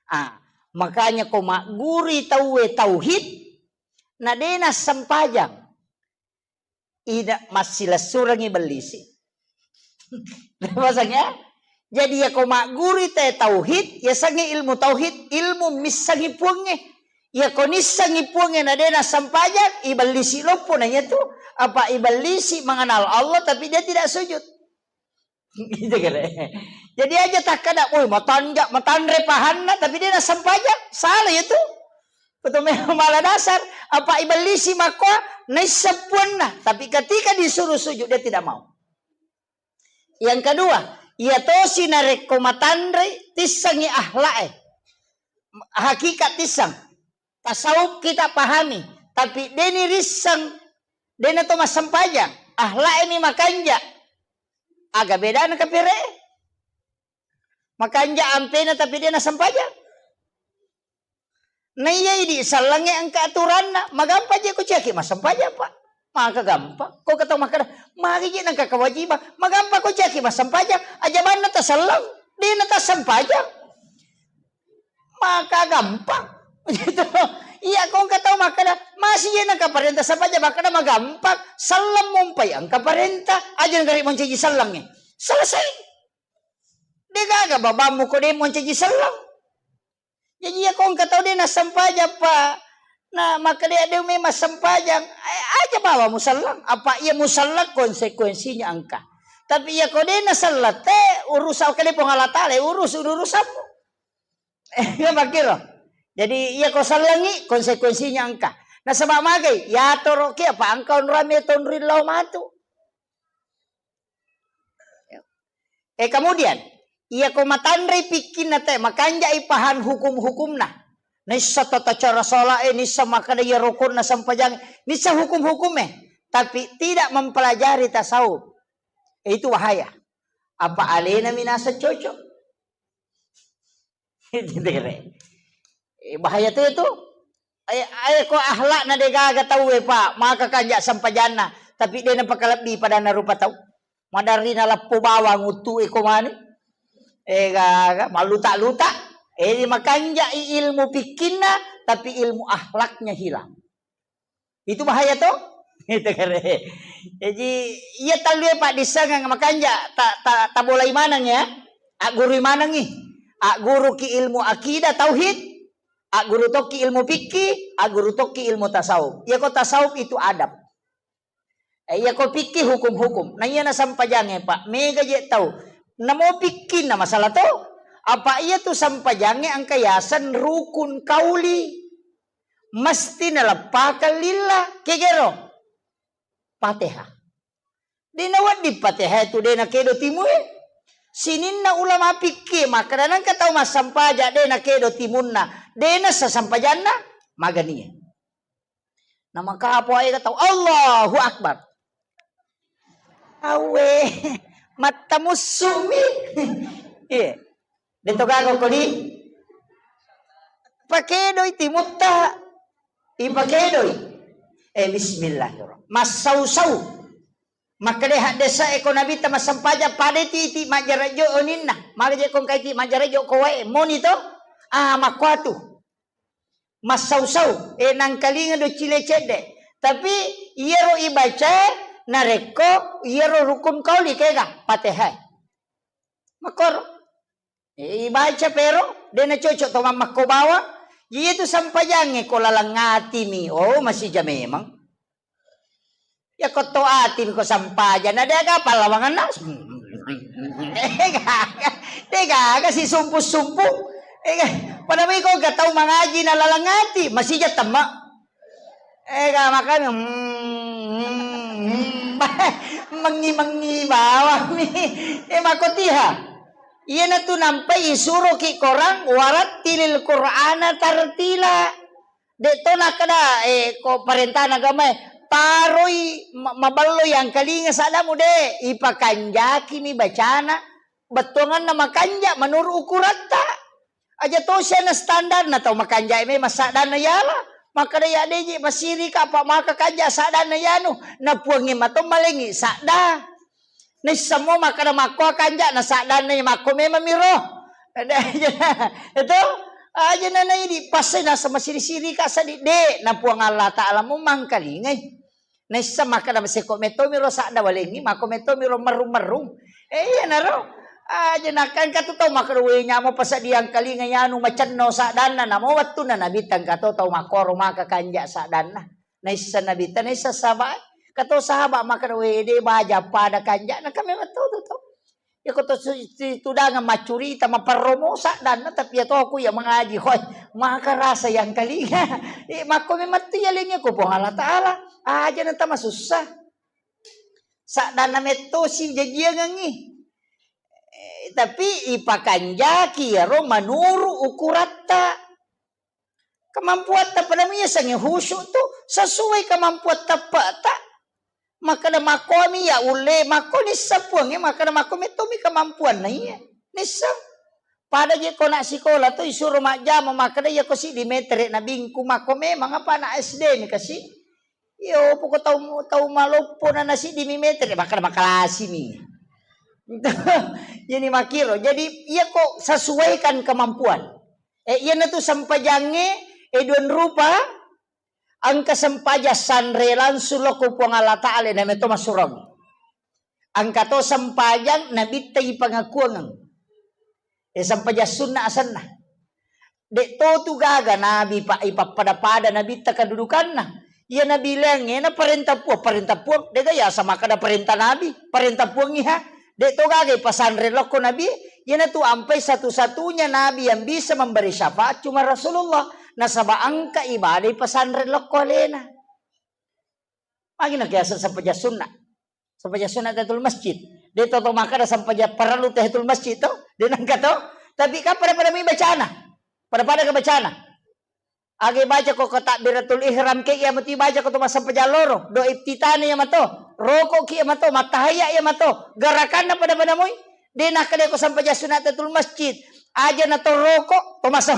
Ah, makanya ko magguri tauwe tauhid, na de nassempajang. Ida massilessurengi bellisi. Pasang ya? Jadi ya ko magguri te tauhid, ya sangi ilmu tauhid, ilmu missangi puangnge. Ya ko nissangi puangnge na de nassempajang, ibellisi loppo na iya tu. Apa ibellisi mengenal Allah tapi dia tidak sujud. Gitu kira. Jadi aja takkada, "Woi, matanja, matanre pahanna, tapi dia nassempajang." Salah ya tu. Betul memang malah dasar. Apa ibellisi makkoa naisseng puanna, tapi ketika disuruh sujud dia tidak mau. Yang kedua, iya tosi narekko matanre tissengi akhlak e. Hakikat tisseng. Tasawuf kita pahami, tapi deni risseng, dena to massempajang, akhlak e mi makanja. Aga bedana kapere? Makanja ampena tapi dena sempajang. Naiya idi sellengnge engka aturanna, magampa je ko ciaki massempajang, Pak. Maka gampang. Ko ketau makkeda, magi je nengka kewajiban, magampa ko ciaki massempajang, aja banna taselleng, dena tassempajang. Maka gampang. Gitu. Iya, ko engka tau makkeda, masih je nengka parenta sempajang, makkeda magampang. Selleng mumpai engka parenta, aja nengka ri mancaji sellengnge. Selesai. Degaga babammu ko de mancaji selleng. Jaji iya ko engka tau de nassempajang, Pak, na makkeda de memang sempajang, eh, aja bawa muselleng. Apa iya muselleng konsekuensinya engka. Tapi iya ko de naselleng te, urusan kale Puang Allah Taala, urus urusanmu. Eh, iya makkiro. Jadi iya ko sellengi konsekuensinya engka. Nasaba magai, yatoroki apa engka onrame tonri lao matu. Eh, kemudian, iya ko matanrei pikkinna te, makanjai pahang hukum-hukumna. Nissa tata cara salat e, nissa makkeda iya rukunna sempajang, nissa hukum-hukum e, tapi tidak mempelajari tasawuf. Eh, itu bahaya. Apa alena minasa cocok? Gitu, kere. Eh, bahaya tu itu. Eh, eh, ko akhlakna de gaga tau e, Pak. Maka kanja sempajanna, tapi de napakalebbi padanna rupa tau. Madarri naleppo bawang uttu e ko mani. Eh, gaga, maluta-luta. Eh, makanja i ilmu fikkinna, tapi ilmu akhlaknya hilang. Itu bahaya to? Itu kare. Jadi, iya tallue paddissengeng makanja ta, ta, tabolai maneng ya. Aggurui manengi. Agguruki ilmu akidah tauhid, agguru tokki ilmu fikih, agguru tokki ilmu tasawuf. Iya ko tasawuf itu adab. Eh, iya ko fikih hukum-hukum. Nah, iya nasampajangnge, Pak. Mega je tau. Namo fikih na masalah to. Apa iya tu sampajangnge engka yaseng rukun kauli. Mesti naleppakang lillah, kegero? Fatihah. De nawedding Fatihah tu de nakedo timue. Sininna ulama fikih makkeda nengka tau massampaja de nakedo timunna, de nassa sampajanna, maganie. Namakapo aega tau, Allahu Akbar. Awe, mattamussumi. Iya. Deto gaga kodi. Pakedoi timutta. Ipakedoi. Eh, bismillahirrahmanirrahim. Massau-sau. Makkeda haddesa eko Nabitta massampaja pada titi majjarajo oninna. Maka je kongkai ti majjarajo ko wae. Moni to? Ah, makkuatu. Massau-sau, eh, nangkalinga do cile cedde. Tapi iyaro ibaca narekko iyaro rukun kauli kega, Fatihah. Makkoro. Eh, ibaca pero, de nacocok to mammakko bawang. Iya tu sampajangnge ko laleng atimi. Oh, masija memang. Iya ko to atimi ko sampaja, na de aga pallawangenna. De gaga, de gaga si sumpu-sumpu. Eh, pada mi ko ga tau mangaji na laleng ati, masija temma. Eh, ga makanya, hmm, hmm, hmm. Mengi-mengi bawang mi. Eh, makotiha. Iyana tu nampai isuroki korang, "Warattilil Qur'ana tartila." De to nakkeda, eh, ko parentana agamae, paroi ma-, maballo yangkalinga saddamu de, ipakanjakimi bacana, bettuanganna makanja menurut ukuratta. Aja to siana standarna tau makanja memang saddanna yala. Makkeda ya deji masirika apa maka kanja saddanna yanu. Na puangnge mato malengi sadda. Naissamo makkeda makko kanja na saddanna makko memang miro. Itu aja na naidi pasai nasa masiri-sirika sadi de na Puang Allah Ta'ala mu mangkalingai. Naisseng makkeda, "Seko metto miro sadda walengngi, makko metto miro merrung-merrung." Eh, iyanaro. Aja nakangka tu tau makkeda, "We, nyamo pasadiang kalinga yanu macenno saddanna." Namo wettunna Nabitta engka to tau makkoro maka kanja saddanna. Naisseng Nabitta, naisseng sahabat. Kato sahabat makkeda, "We, de baja pada kanjana." Kan memang to, to, to. Iya ko to su-, si-, tudangeng maccurita, maperromo saddanna, tapi iya toku iya mangaji, hoi, maka rasa yang kalinga. Eh, makko memang tu iya lengnge ko Puang Allah Ta'ala. Aja na tama sussa. Saddanna metto si jajiangengngi. Eh, tapi ipakanjaki iyaro manuru ukuratta. Kemampuatta pada miasangngi khusyuk tu sesuai kemampuan teppe'ta. Makkeda makkomi ya ulle, makko nisseng puangnge, makkeda makko mettomi kemampuanna iya. Nisseng. Pada je ko nak sikola tu isuro majjama, makkeda iya ko siddi metere na bingku, makko memang apa anak S D mi kasi. Iyo, poko tau, tau maloppo na nasiddi mi metere, makkeda makalasi mi. Jadi makkiro. Jadi iya ko sesuaikan kemampuan. Eh, iyanatu sempajangnge, eh, duan rupa, engka sempajang sanre langsung lokko Puang Allah Ta'ala, name to massurong. Engka to sempajang nabitta ipangakuangeng. Eh, sempajang sunna asenna. Dek to tu gaga nabi pa-, ipappada-pada nabitta kedudukanna. Iya nabi leangnge na parenta puang, parenta puang. Dega yasa makkeda parenta nabi, parenta puang iha. Dek to gaga ipasanre lokko nabi, iyanatu ampai satu-satunya nabi yang bisa memberi syafaat cuma Rasulullah. Nasaba engka ibadah ipasanre lokko alena. Magi nakiaseng sempajang sunna. Sempajang sunna tahiyatul masjid. De to to makkeda sempajang parellu tahiyatul masjid to. De nengka to. Tapi kan pada-pada mi bacana. Pada-pada ke bacana. Age baca ko, ko takbiratul ihram ke iya mati baca ko to massempajang loro, do iftitani iya mato, roko ki iya mato, mattahaya iya mato, garakanna pada-pada moi. De nakkeda ko sempajang sunat tahiyatul masjid. Aja na to roko, to masa-,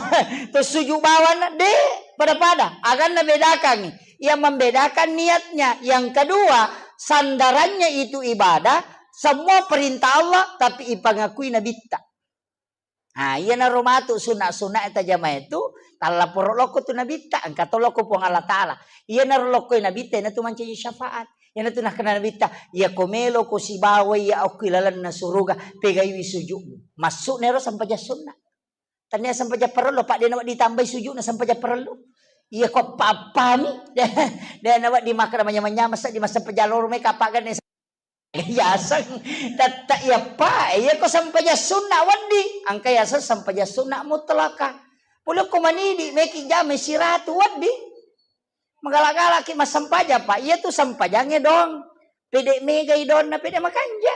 to suju bawanna, de, pada-pada. Aganna bedakangi. Yang membedakan niatnya. Yang kedua, sandarannya itu ibadah, semua perintah Allah, tapi ipangakui nabitta. Ah, iyanaro matu sunna-sunna tajamae tu, tallaporo lokko tu nabitta, engka to lokko Puang Allah Taala. Iyanaro lokko nabitta, iyanatu mancaji syafaat. Iyanatu nakkeda nabitta, iya ko melo ko sibawa iya okko ilalenna suruga, pegaiwi suju'mu. Massu'na ero sempajang sunna. Tania sempajang parellu, apa de nawedding ditambai suju'na sempajang parellu. Iya ko apa-apami, de nawedding makkeda manyameng-nyameng seddi massempajang loro mai kapagenne Yaseng tette iyappa, iya ko sempajang sunna wedding, engka yaseng sempajang sunna mutlaka. Pole ko manidi meki jame siratu wedding. Magala-galaki massempajang, Pak. Iya tu sempajangnge dong. Pede megai donna, pede makanja.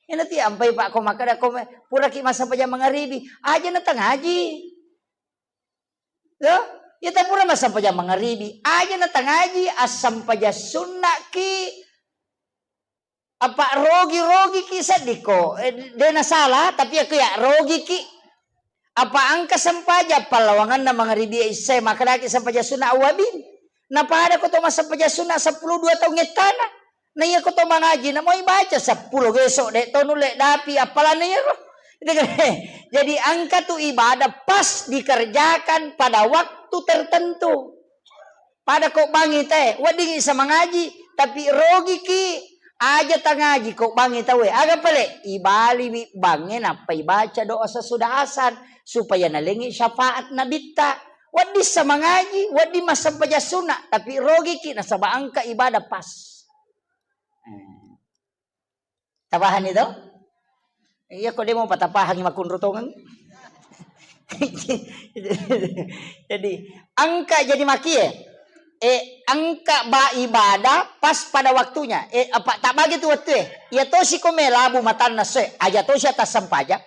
Ina ti ampai, Pak, ko makkeda ko me-, puraki massempajang mangaribi, aja na tangaji. Yo, iya ta pura massempajang mangaribi, aja na tangaji, assempajang sunnaki. Apa rogi-rogiki seddiko? Eh, de na salah, tapi aku ya rogiki. Apa engka sempajang pallawanganna mangaribi isya, makkedaki sempajang sunna awabin. Na pada ko to massempajang sunna seppulo dua taung ettana. Na iya ko to mangaji, na moi baca seppulo geso, de to nulle dapi appalanna iyaro. Jadi engka tu ibadah pas dikerjakan pada waktu tertentu. Pada ko bangi te, weddingi sa mangaji, tapi rogiki, aja tangaji ko bangi tauwe. Aga pale, ibaliwi bangnge nappa ibaca doa sesudah asar, supaya nalengi syafaat nabitta. Wedding sa mangaji, wedding massempajang sunna, tapi rogiki nasaba engka ibadah pas. Eh. Tapahani to? Iya, ko demo patapahangi makunru tongeng. Jadi, engka jadi makie. Eh, engka ba ibadah pas pada waktunya. Eh, apa tak bagi tu waktu eh. Iya tosi ko melabu matanna soe, aja tosi atas sempajang.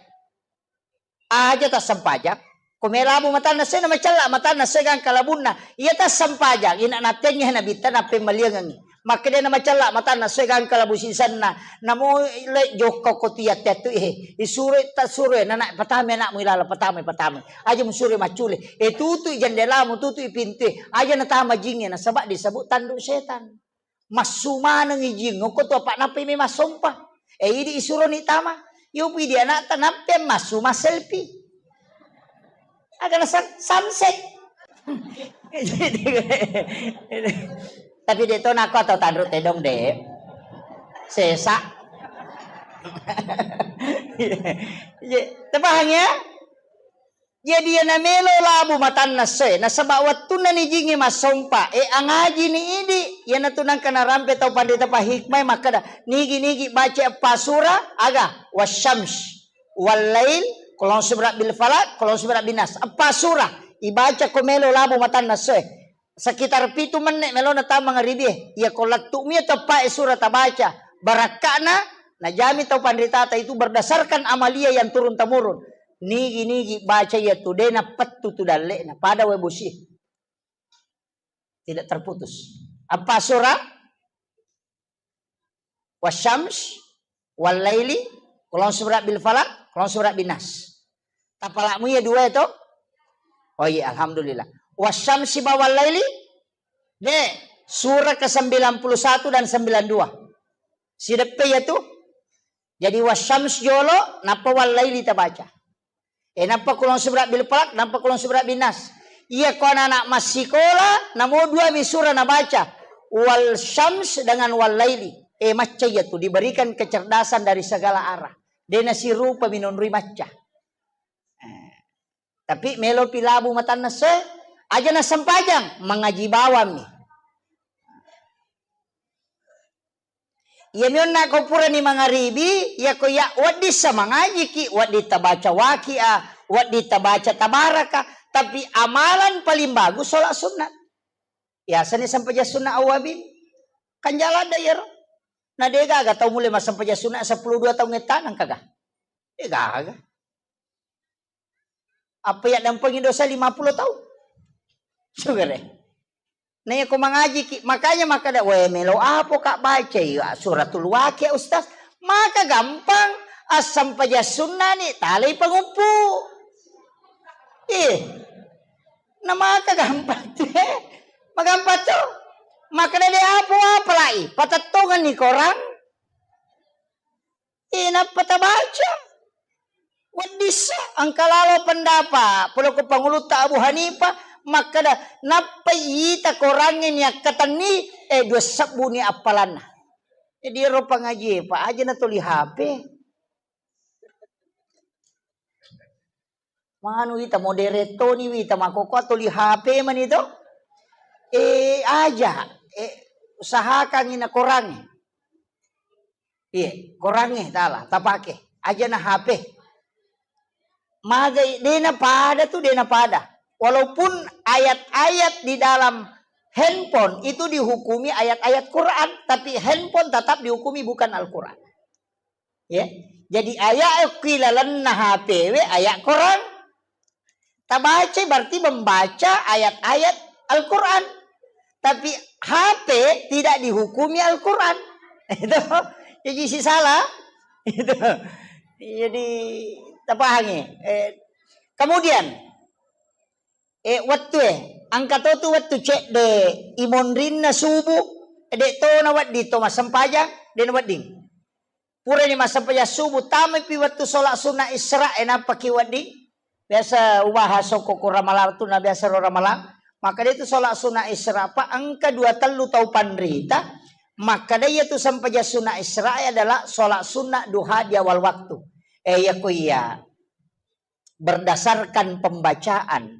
Aja tassempajang. Ko melabu matanna soe na macella, matanna soe gangka labunna. Iya tassempajang, ina nattengnge nabitta nappemmaliangengngi. Makkeda na macella matanna soe gangka labu sisenna. Namo le jokka ko tu yatte-attu, eh, isuro ta suro, eh, nana patama anakmu ilala, patama, patama. Aja musuro maccule. Eh, tutui jendelamu, tutui pintu, eh. Aja natama jingnge, nasaba disebut tanduk setan. Massu maneng ijing, okko tu apa nappai mai massompa. Eh, idi isuroni tama. Yopi di anakta nappai massu masselfie. Aga nasang samsek. Tapi de to nako atau tanru tedong de. Sesa. Ye, tepahang ya? Jadi, iya namelo labu matanna soe, nasaba wettunna nijingngi massompa, e, angajini idi, iyanatu nangka narampe tau panrita pahikmae makkeda, nigi-nigi baca eppa sura, aga, wasyams, wallail, qul a'udzu birabbil falaq, qul a'udzu birabbin nas. Eppa sura, ibaca ko melo labu matanna soe. Sekitar pitu menne melona tama mangaribie. Iya ko lettu'mi teppae sura tabaca, barakka'na najami tau panritata itu berdasarkan amalia yang turun temurun. Nigi-nigi baca iya tu de napettu tu dalle'na pada wae bosi. Tidak terputus. Apa sura? Wasyams, wallaili, qul a'udzu birabbil falaq, qul a'udzu birabbin nas. Tapalakmu iya dua itu? Oh iya, alhamdulillah. Wasyamsi ba wallaili? De, surah ke sembilan puluh satu dan sembilan dua. Sideppe iya tu? Jadi wasyams jolo, nappa wallaili tabaca. Eh, nappa qul a'udzu birabbil falaq, nappa qul a'udzu birabbin nas. Iya ko anak-anak massikola, namo dua mi sura nabaca. Wal syams dengan wal laili. Eh, macca iya tu diberikan kecerdasan dari segala arah. De nasirupa minonroi macca. Eh, tapi melo pi labu matanna se, aja nasempajang, mangaji bawang mi. Iyami onna ko purani mangaribi, iya ko ya wedding sa mangajiki, wedding tabaca waki'a, wedding tabaca tabaraka, tapi amalan paling bagus sholat sunat. Biasanya sempajang sunat awabin. Kan jalan da iyaro. Na de gaga tau mulai massempajang sunat sepuluh dua taung ettana engkaga? De gaga. Apa yaddampengi dosa lima puluh taung? Sugere. Na iya ko mangajiki, makanya makkeda, "We, melo apo ka bacai Suratul Waqiah, Ustaz?" Maka gampang, assempajang sunnani, talai panguppu. Eh, na maka gampang tu, eh. Magampang tu. Makkeda de' apa-apa lai, patettongenni korang. Eh, nappa tabaca. Weddissa, engka lalo pendapat, pole ko pangulutta Abu Hanifah, makkeda, nappai ita korangnge niakkatenni, eh, dua sebbu ni appalanna. Jadi, ero pengaji, Pak, aja na tuli H P. Manu wita modere toni wita, makkokkoe tuli H P mani to. Eh, aja, eh, usahakangngi na korangnge. Iya, korangnge tala tapake. Aja na H P. Magai, de' na pada tu, de' na pada. Walaupun ayat-ayat di dalam handphone itu dihukumi ayat-ayat Quran, tapi handphone tetap dihukumi bukan Al-Quran. Ya. Jadi ayat ku ilalenna H P we ayat Quran. Tabaca berarti membaca ayat-ayat Al-Quran. Tapi H P tidak dihukumi Al-Quran. Itu. Jadi si salah. Itu. Jadi tapahangi. Eh, kemudian, eh, wettu, eh, engka to tu wettu cedde imonrinna subuh, de' to na wedding to massempajang, de' na wedding. Purani massempajang subuh, tamaipi wettu sholat sunnah Isra, eh, nappaki wedding. Biasa ubahas okko ko Ramalang tu, na biasa ro Ramalang. Makkeda itu sholat sunnah Isra, Pak, engka dua tellu tau panrita. Makkeda iya tu sempajang sunnah Isra adalah sholat sunnah duha di awal waktu. Eh, iya ko iya. Berdasarkan pembacaan,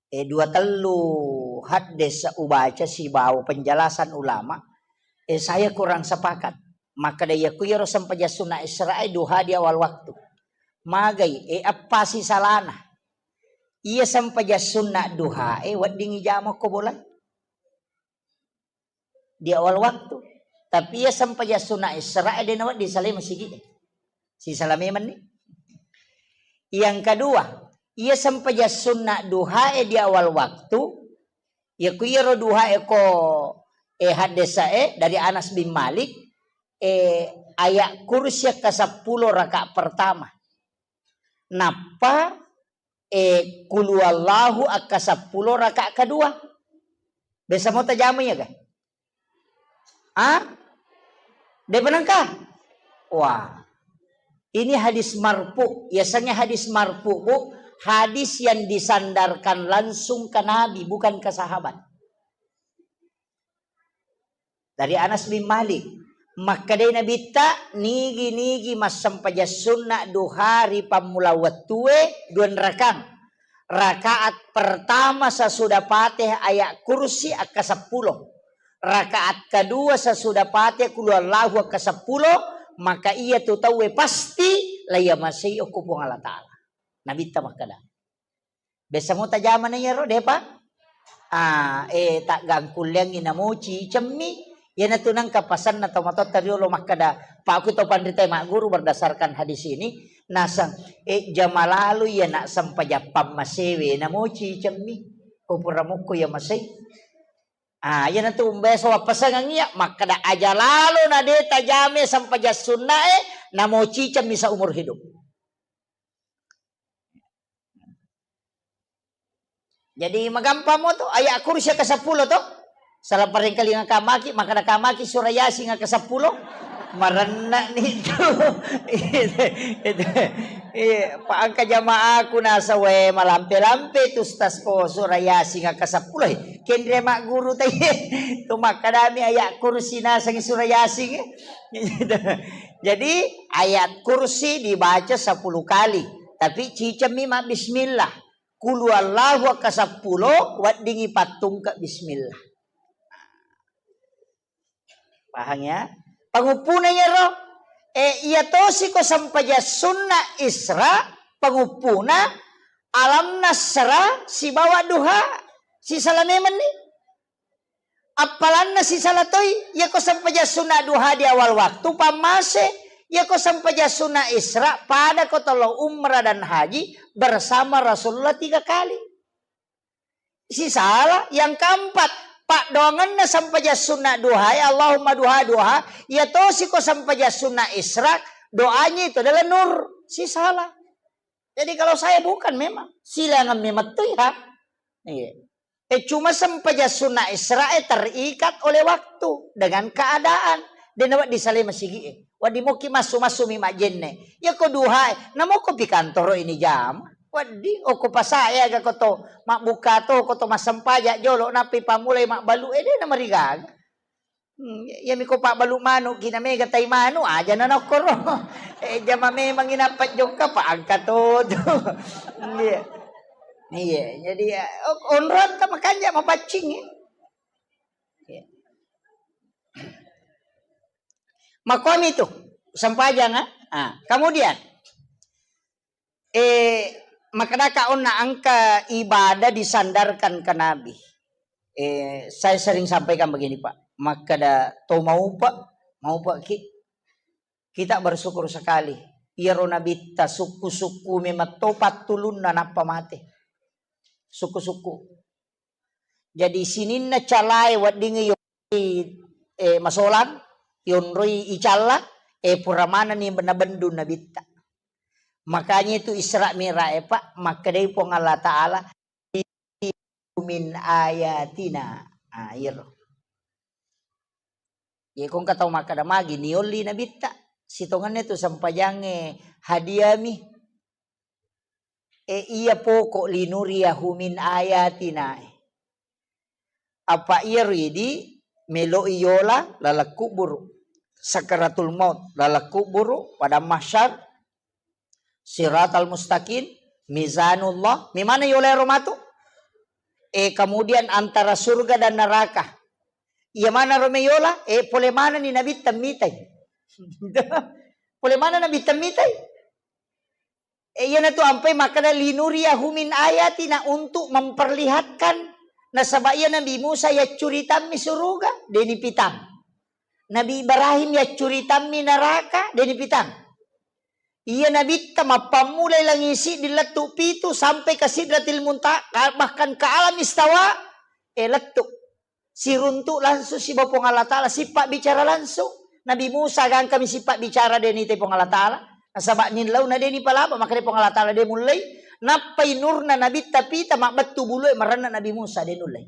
eh, dua tellu haddes ubaca sibawa penjelasan ulama, eh, saya kurang sepakat. Makkeda iya ku iyaro sempajang sunnah Isra e duha di awal waktu. Magai, eh, eppa si salana. Iya sempajang sunnah duha e wedding ijama ko bola di awal waktu. Tapi iya sempajang sunnah Isra e de' na wedding salai masigi e. Sisala memang ni. Yang kedua, iya sempajang sunnah duha e di awal waktu, iya ku iyaro duha e ko, eh, haddesa e dari Anas bin Malik, eh, ayat kursi ke sepuluh rakaat pertama. Nappa, eh, kulu Allahu akka seppulo rakaat kedua. Biasa mo tajama iya ga? Ah? De' penengka? Wah. Ini hadis marfu. Yasengnge hadis marfu, Bu, hadis yang disandarkan langsung ke Nabi, bukan ke sahabat. Dari Anas bin Malik, makkedai Nabitta, nigi-nigi massempajang sunna duha ri pammula wettue, dua rakang. Rakaat pertama sesudah Fatihah ayat kursi akka seppulo. Rakaat kedua sesudah Fatihah kulu Allahu akka seppulo, maka iya tu tauwe pasti la yamasei okko Puang Allah Taala. Nabitta makkeda. Biasa mo tajama na iyaro, depa? Ah, eh, taggangkulleangngi namo cicemmi. Iyanatu nengka pasanna tomatoatta riolo makkeda, pakku to panritae magguru berdasarkan hadis ini, naseng, eh, jama lalo iya na sempajang pammasewe namo cicemmi. Ko pura mukko iya masei. Ah, iyanatu umbeso wappasengang iya, makkeda aja lalo na de tajame sempajang sunnae, namo cicemmi seumur hidup. Jadi magampang mo to, ayat kursi ke sepuluh to. Salah paringkalinga kamaki, makkeda kamaki surah Yasin ke sepuluh. Marenna ni tu. Itu, itu. Iya, pa engka jamaaku nasa we malampe-lampe tu ustaz ko surah Yasin ke sepuluh. Kenre magguru tai. Tu makkedami ayat kursi naseng surah Yasin. Jadi ayat kursi dibaca sepuluh kali, tapi cicemmi mabbismillah. Kulu Allahu akka seppulo, weddingngi pattungke bismillah. Pahang ya? Panguppuna iyaro, eh, iya tosi ko sempajang sunna Isra, panguppuna Alam Nasra sibawa Duha, sisala memenni. Appalanna sisala toi, iyako sempajang sunna duha di awal waktu, pammase, iyako sempajang sunna Isra, pada ko tollo umrah dan haji bersama Rasulullah tiga kali. Sisala, yang keempat, paddoangenna sempajang sunna duha, ya Allahumma duha, duha, iya tosi ko sempajang sunna Isra, doanya itu adalah nur. Sisala. Jadi kalau saya bukan memang, silangan memang tu ya. Iya. Eh, cuma sempajang sunna Isra'e terikat oleh waktu dengan keadaan. De' nawedding salai masigi'e. Wedding mokki massu-massu mi majjenne. Iya ko duhae, namoko pi kantoro ini jama. Wedding, oko pasae aga ko to, mabbuka to, ko to massempaja jolo, nappi pammulai mabbalu, eh, de' namarigaga. Hmm, iyami ko pabbalu manu, ki na mega tai manu, aja na nokkoro. Eh, jama memang ina pajjokka, pa angka to tu. Iya. Iya, jadi, ya, o-, onrong ta makanja mapaccing, ya. Iya. Makomi tu, sempajang, ah. Ah, kemudian, eh, makkedaka onna engka ibadah disandarkan ke Nabi. Eh, saya sering sampaikan begini, Pak. Makkeda to maupa, maupa ki, kita bersyukur sekali. Iyaro Nabitta sukku-sukku memang to pattulunna nappa mate. Sukku-sukku. Jadi sininna calae weddingngi yonroi, eh, masolang, yonroi icalla, eh, pura manenni nabendu Nabitta. Makanya itu Isra Mi'raj, eh, Pak, makkedai Puang Allah Ta'ala, "Min ayatina." Ah, iyaro. Ye ko engka tau makkeda magi niolli Nabitta, sitongenna tu sempajangnge hadiami. E, iya poko linuriyahu min ayatina. Apa iyaro idi meloi yola laleng kuburu. Sakaratul maut laleng kuburu, padang mahsyar, siratal mustaqim, mizanullah. Memana yola ero matu? E, kemudian antara surga dan neraka. Iya mana ro meyola? E, pole mana ni Nabitta mitai? Pole mana Nabitta mitai? E, iyanatu ampai makkeda, "Linuriyahu min ayatina," untuk memperlihatkan. Nasaba iya Nabi Musa yaccuritammi suruga, deni pitang. Nabi Ibrahim yaccuritammi neraka, deni pitang. Iya Nabitta mappammulai langi siddi lettu pitu sampai ke Sidratil Muntaha, ka-, bahkan ke alam istawa, e, lettu. Siruntu langsung siba Puang Allah Ta'ala, sippa bicara langsung. Nabi Musa gangkami sippa bicara deni te Puang Allah Ta'ala. Nasaba nillauna deni palaba, makanya Puang Allah Ta'ala de mullei. Nappai nurna Nabitta pita mabbettu bulue marenna Nabi Musa de nullei.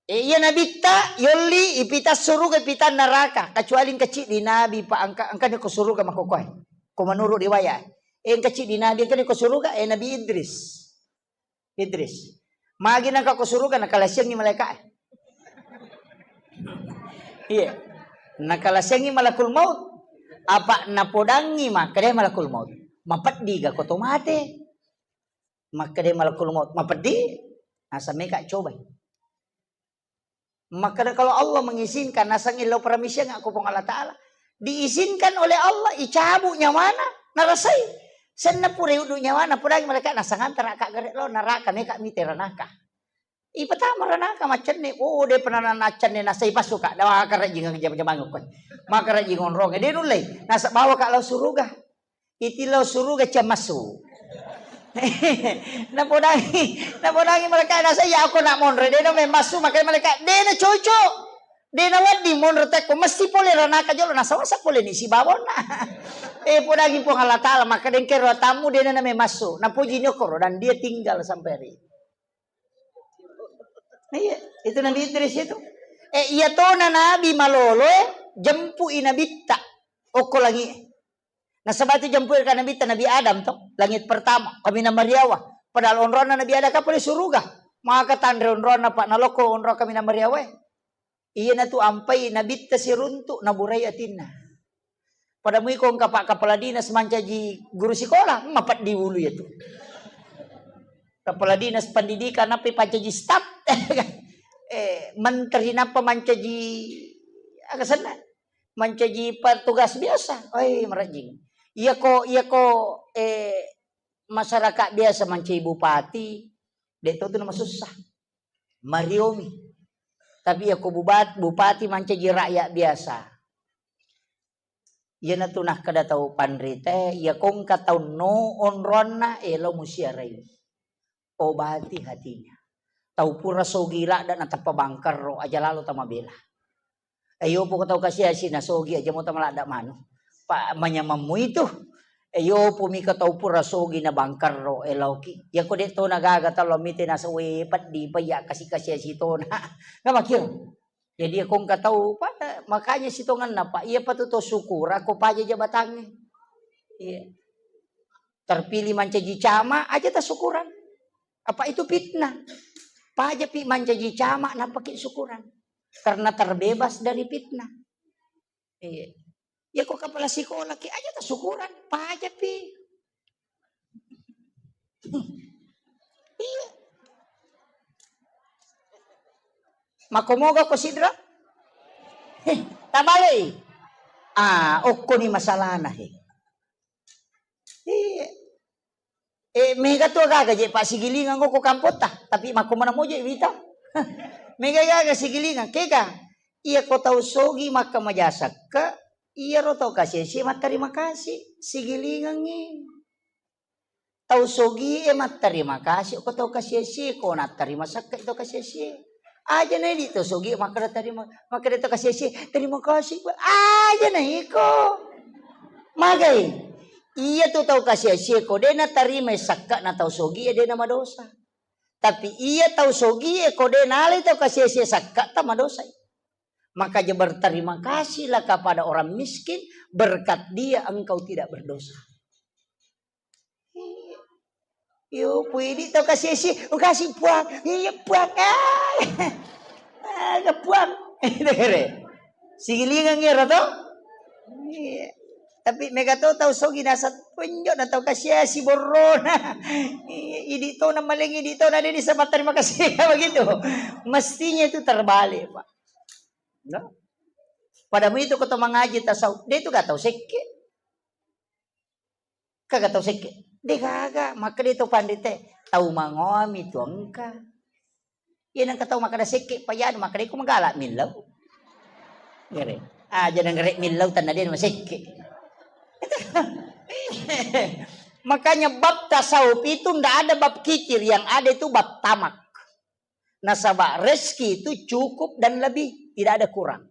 E, iya Nabitta yolli ipita suruga, ipita neraka, kecuali engka ciddi Nabi, Pak, engka, engka ni ko suruga makokoe. Ko menurut riwayat. E, engka ciddi Nabi, engka ni ko suruga, e, Nabi Idris. Idris. Magi nangka ko suruga, nakalasiangi malaika. Iya. Nakalasiangi malakul maut. Apa napodangi makkeda malakul maut, "Mapeddi ga ko to mate?" Makkeda malakul maut, "Mapeddi." Naseng meka cobai. Makkeda kalau Allah mengizinkan, naseng illau paramisiang aku Puang Allah Ta'ala. Diizinkan oleh Allah, icabu nyawana, narasai. Senna pura uddu nyawana, pudangi malaikat, naseng antara ka gare lo neraka, meka mite ranaka. Ipatama ranaka, maccenne, oh, de pernah naccenne, nasai pasuka, dawa karajing jam-jamang ko. Maka rajing onrong, de nullei, nasa bawa ka lao suruga. Iti lao suruga ciammassu. Napodangi, napodangi malaikat, nasa iya ako nak monre, de na memmassu, makanya malaikat, de na cocok. De na wedding monre tekko, mesti pole ranaka jolo, nasa wasa pole ni sibawonna. Eh, podangi Puang Allah Ta'ala, maka dengkero tamu, de na memmassu. Napuji ni okoro, dan dia tinggal sampai hari ini. Nah, iya, itu Nabi Idris itu. Eh, iya tona Nabi malolo, eh, jempui Nabitta. Okko langi. Nasaba tu jempui ka Nabitta, Nabi Adam to, langit pertama, kaminang mariawa. Padahal onronna Nabi Adam kan pole suruga. Maka tanre onronna, Pak, naloko onro kaminang mariawa, eh. Iyanatu ampai Nabitta siruntu, naburai atinna. Pada mui ko engka Pak Kepala Dinas mancaji guru sikola, mapeddi ulu iyatu. Kepala Dinas Pendidikan nappi pancaji staf. Eh, menteri nappa mancaji aga senna? Mancaji petugas biasa. Oi, marajing. Iyako, iyako, eh, masyarakat biasa mancaji bupati, de to tu namasussa. Mariomi. Tapi iyako bubat-, bupati mancaji rakyat biasa. Iyanatu nakkeda tau panritae, iyako engka tau no onronna, elo musiarai. Obati hatinya. Tau pura sogi ladda natappa bangkerro, aja lalo tamabela. Ayo poko tau kasi-asi nasogi aja mo tamaladda manu. Pa manyamammu itu. Iyo, pumi ka tau pura sogi na bangkarro, eloki. Iya ko de' to na gaga talo mite nasa, we, peddi pa iya kasi-kasi sitona. Namakiyo. Jadi, iya ko engka tau, pa, makanya sitongenna, Pak, iya pa tu to syukur, ako paja jabatangnge. Iya. Terpilih mancaji camat, aja tasukuran. Apa itu fitnah? Paja pi mancaji camat, napaki syukuran. Karena terbebas dari fitnah. Iya. Iya, ko kepala sekolah ki aja tasukuran, paja pi. Iya. Mako moga ko sidra? Heh, tabalei. Ah, okko ni masalahna, he. Iya. Eh, mega tu gaga je, Pak, sigilingang ko kampotta, tapi mako mana moje wita. Mega gaga sigilingang, kega? Iya ko tau sogi maka majasakka, iya ro tau kasih-kasih matterima kasih, sigilingangi. Tau sogie matterima kasih ko tau kasiesie, ko natterima sakka tau kasiesie. Aja na idi tau sogie makkeda terima, makkeda tau kasiesie, "Terima kasih, Pak." Aja na iko. Magai. Iya tu tau kasiesie ko de natarima sakka na tau sogie, de na madosa. Tapi iya tau sogie ko de nalai tau kasiesie sakka ta madosai. Makanya berterima kasihlah kepada orang miskin, berkat dia engkau tidak berdosa. Iyo, puidi tau kasih-kasih, oh, kasih puang, iya puang, ah, ah, puang. Itu kere. Sigilingang ero to? Iya. Tapi mega to tau sogi nasa, penjo na tau kasih-kasih borrona. Iya, idi to na maling, idi to na de disama terima kasih begitu. Mestinya itu terbalik, Pak. No? Pada itu ko to mangaji tasawuf, de itu gak tau sekke. Kaga tau sekke? De gaga, makkeda to pandite, tau mangoami tu engka. Iya nengka tau makkeda sekke, payanu makkeda iko magala millau. Ngere. Aja nengere millau tanna de masekke. Makanya bab tasawuf itu ndak ada bab kikir, yang ada itu bab tamak. Nasaba rezeki itu cukup dan lebih, tidak ada kurang.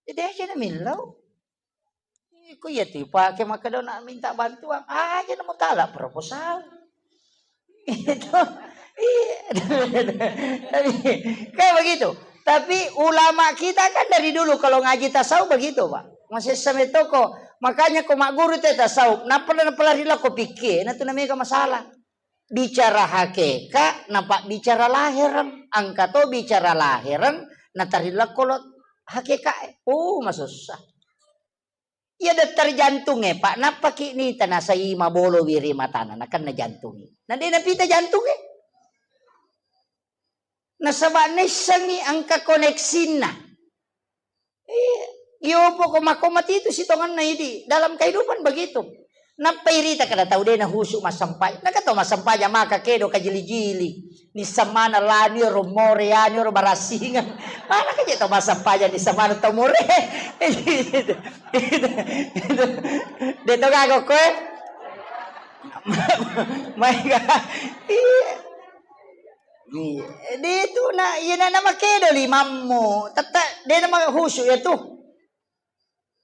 Jadi aja na millau. Iko iya tu pake makkeda nak minta bantuan, aja na mutala proposal. Itu. Iya. Tapi, kayak begitu. Tapi ulama kita kan dari dulu kalau ngaji tasawuf begitu, Pak. Masih sampai toko. Makanya ko magguru te tasawuf, napala napala rila ko pikir, na tu namanya masalah. Bicara hakeka, napabbicara lahereng. Engka to bicara lahereng, natarillakko lo hakeka e. Oh, masussa. Iya, dokter jantung e, Pak, nappaki nita nasai mabolo wiri matana, nakenna jantung e. Na de napita jantung e. Nasaba naissengi engka koneksinna. Iya, iyo poko makko mati itu sitongenna idi. Dalam kehidupan begitu. Nappai rita kada tau de nahusu massempajang. Naga tau massempajang maka kedo kajili-jili. Nissamana lani ro more yani ro barasingan. Mana kaje tau massempajang nissamana tau more. De to gaga koe. Maega. Iya. Iya. De tu na, iya na, na makedo limammu. Tette de na mahusu ya tu.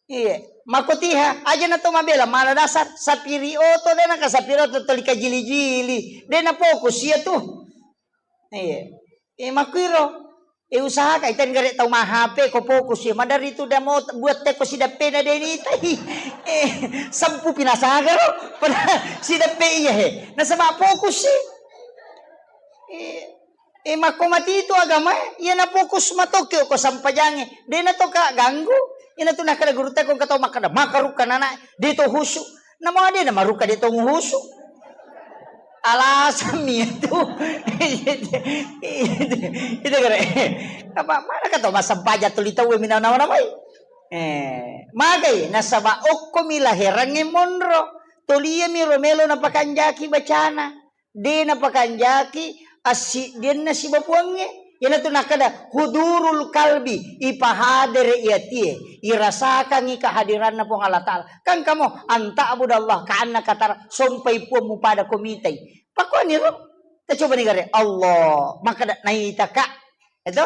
Iya. Makotiha, aja na to mabela, mala dasar, sapiri oto de na ka sapiri oto toli kajili-jili. De na fokus iya tu. Iya. Eh, makuiro. Eh, usahakan, itan gare tau ma H P ko fokus ya. Madari tu damo buat teko sidappena de ni tai. Eh, sempu pinasagaro. Pada sidappe iya he. Nasaba fokus sih. Eh, eh, makko mati itu agama, eh. Iya na fokus matoki ko sampajange. De na to ka ganggu. Ina tu nakada guru teko kata makada makarukka nana. De to husu. Namo de na maruka de to nguhusu. Alasan mi itu. Itu kare. Apa mana kata massempajang tuli tau minang nama namai. Eh, magai nasaba okko mi laherangnge monro. Tuli iya mi romelo napakanjaki bacana. De napakanjaki assiddianna sibapuangnge. Iyanatu nakkeda hudurul kalbi, ipahadere i atie, irasakangngi kehadiranna Puang Allah Ta'ala. Kan kamu anta'budallaha ka'annaka tara, sompai Puang mupada ko mitai. Pakkuaniro, tacobani gare, Allah, makkeda naitaka. Itu,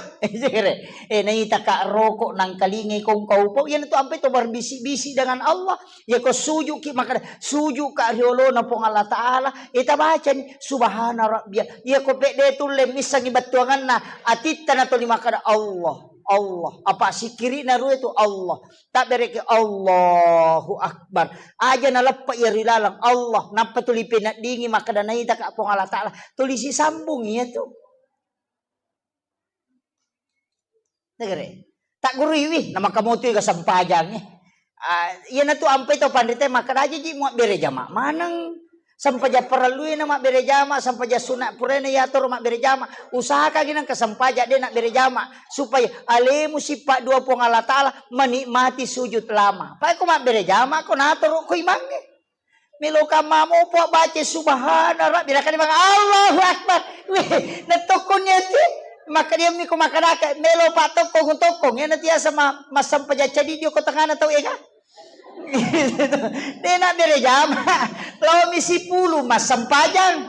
eh, naitaka roko nangkalingai kongkau po, iyanatu ampai to berbisik-bisik dengan Allah. Iyako sujuki, makkada, sujuka riolona Puang Allah Ta'ala, eh, tabacani, "Subhana Rabbiyal." Iyako pedde tulle missangi bettuanganna, atitta natoli makkada, "Allah, Allah." Apa sikkirina rue tu, "Allah." Tabbereki, "Allahu Akbar." Aja naleppa iya ri laleng, Allah. Nappa tuli peneddingi makkada, "Naitaka Puang Allah Ta'ala." Tuli sisambung iyatu. Negere. Tagguruiwi, namakamotu ga sempajangnge. Ah, iyanatu ampai to panrita makkada, "Aja ji muabbere jama maneng. Sempajang parellui na mabbere jama, sempajang sunat puraina yatoro mabbere jama. Usahakagi nengka sempajang de nabbere jama, supaya alemu sippa dua Puang Allah Ta'ala, menikmati sujud lama." Pae ko mabbere jama, ko natoro ko imangnge. Melo kamma mopo baca subhana rabbi, nakani bang Allahu Akbar. Weh, natokkong iyati. Makkada iyami ko makkadaka, melo pa tokkong-tokkong. Iyana tiasa ma-, massempajang cadi dio ko tengana tau ega. De nabbere jama. Lao mi sipulu massempajang.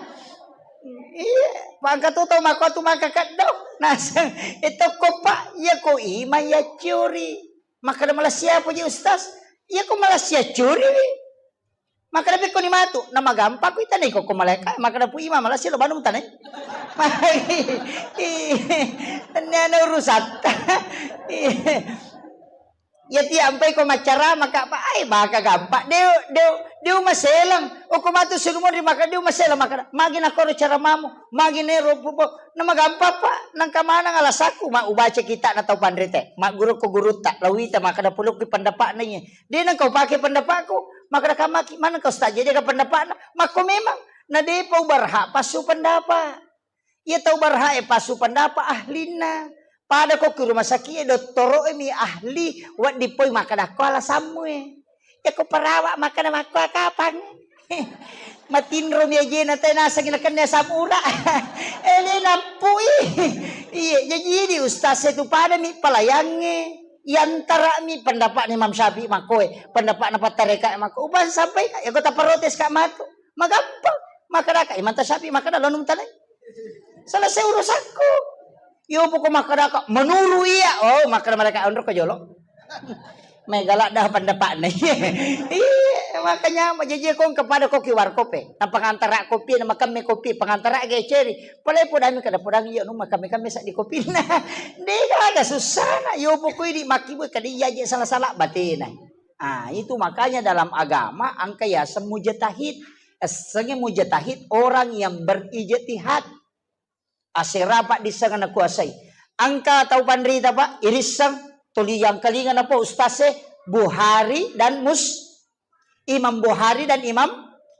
Iya, mangka tu tau makko tu maka keddo. Naseng, eh, tokko pa, iya ko ima iya ciori. Makkada malassi apa ji Ustaz? Iya ko malassi ciori wi. Makkada pekkoni matu, namagampakku itanai kokko malaeka, makkada pu ima malassi lo banu mutanai. Tenniana urusatta. Iya ti ampai ko maccarama ka, pa, ai, maka gampang. Deu, deu, deu maselang. Okko matu sunu monri maka deu maselang, makkada, "Magi nakoro caramamu? Magi nero pupo?" Namagampang, Pak. Nangka maneng alasakku, ma ubaca kitakna tau panrita. Magguru ko gurutta, lawita makkada pulukki pendapatna iye. De nengka upake pendapatku. Makkada kamaki, maneng kau ustaz, jadi aga pendapatna? Makko memang. Na depa ubarha passu pendapat. Iya tau barhae passu pendapat ahlinna. Pada ko ki rumah sakit e, dottoro e mi ahli, wedding poi makkada ko alasammu e. Iya ko perawat makkada makko kapang. Matinro mi ajena te naseng nakenna asam urat. Ele nappui. Iya, jadi di ustaz e tu pada mi pelayangnge. Yantara mi pendapat Imam Syafi'i makko e, pendapat na pattareka makko. Upa sampai ka, iya ko taprotes ka matu. Magampang. Makkada ka, Imam Syafi'i makkada lo num tanai. Selesai urusanku. Yo poko makkadaka, menuru iya. Oh, makkada mereka, "Onro ko jolo." Mega ladda pendapatna. Iya, makanya majaji ko kepada koki warkop e. Nappa ngantara kopi, na makemme kopi, pangantara ge ceri. Pale podami kada podami yo nu makemme kemme sa di kopina. Dega ada susana. Yo poko idi makibu kada iya je salah-salah batena. Ah, itu makanya dalam agama engka yaseng mujtahid. Essengnge mujtahid orang yang berijtihad. Asera paddisseng nakuasai. Engka tau panrita, Pak, irisseng tuli yangkalinga napa ustaz e, Bukhari dan Mus-, Imam Bukhari dan Imam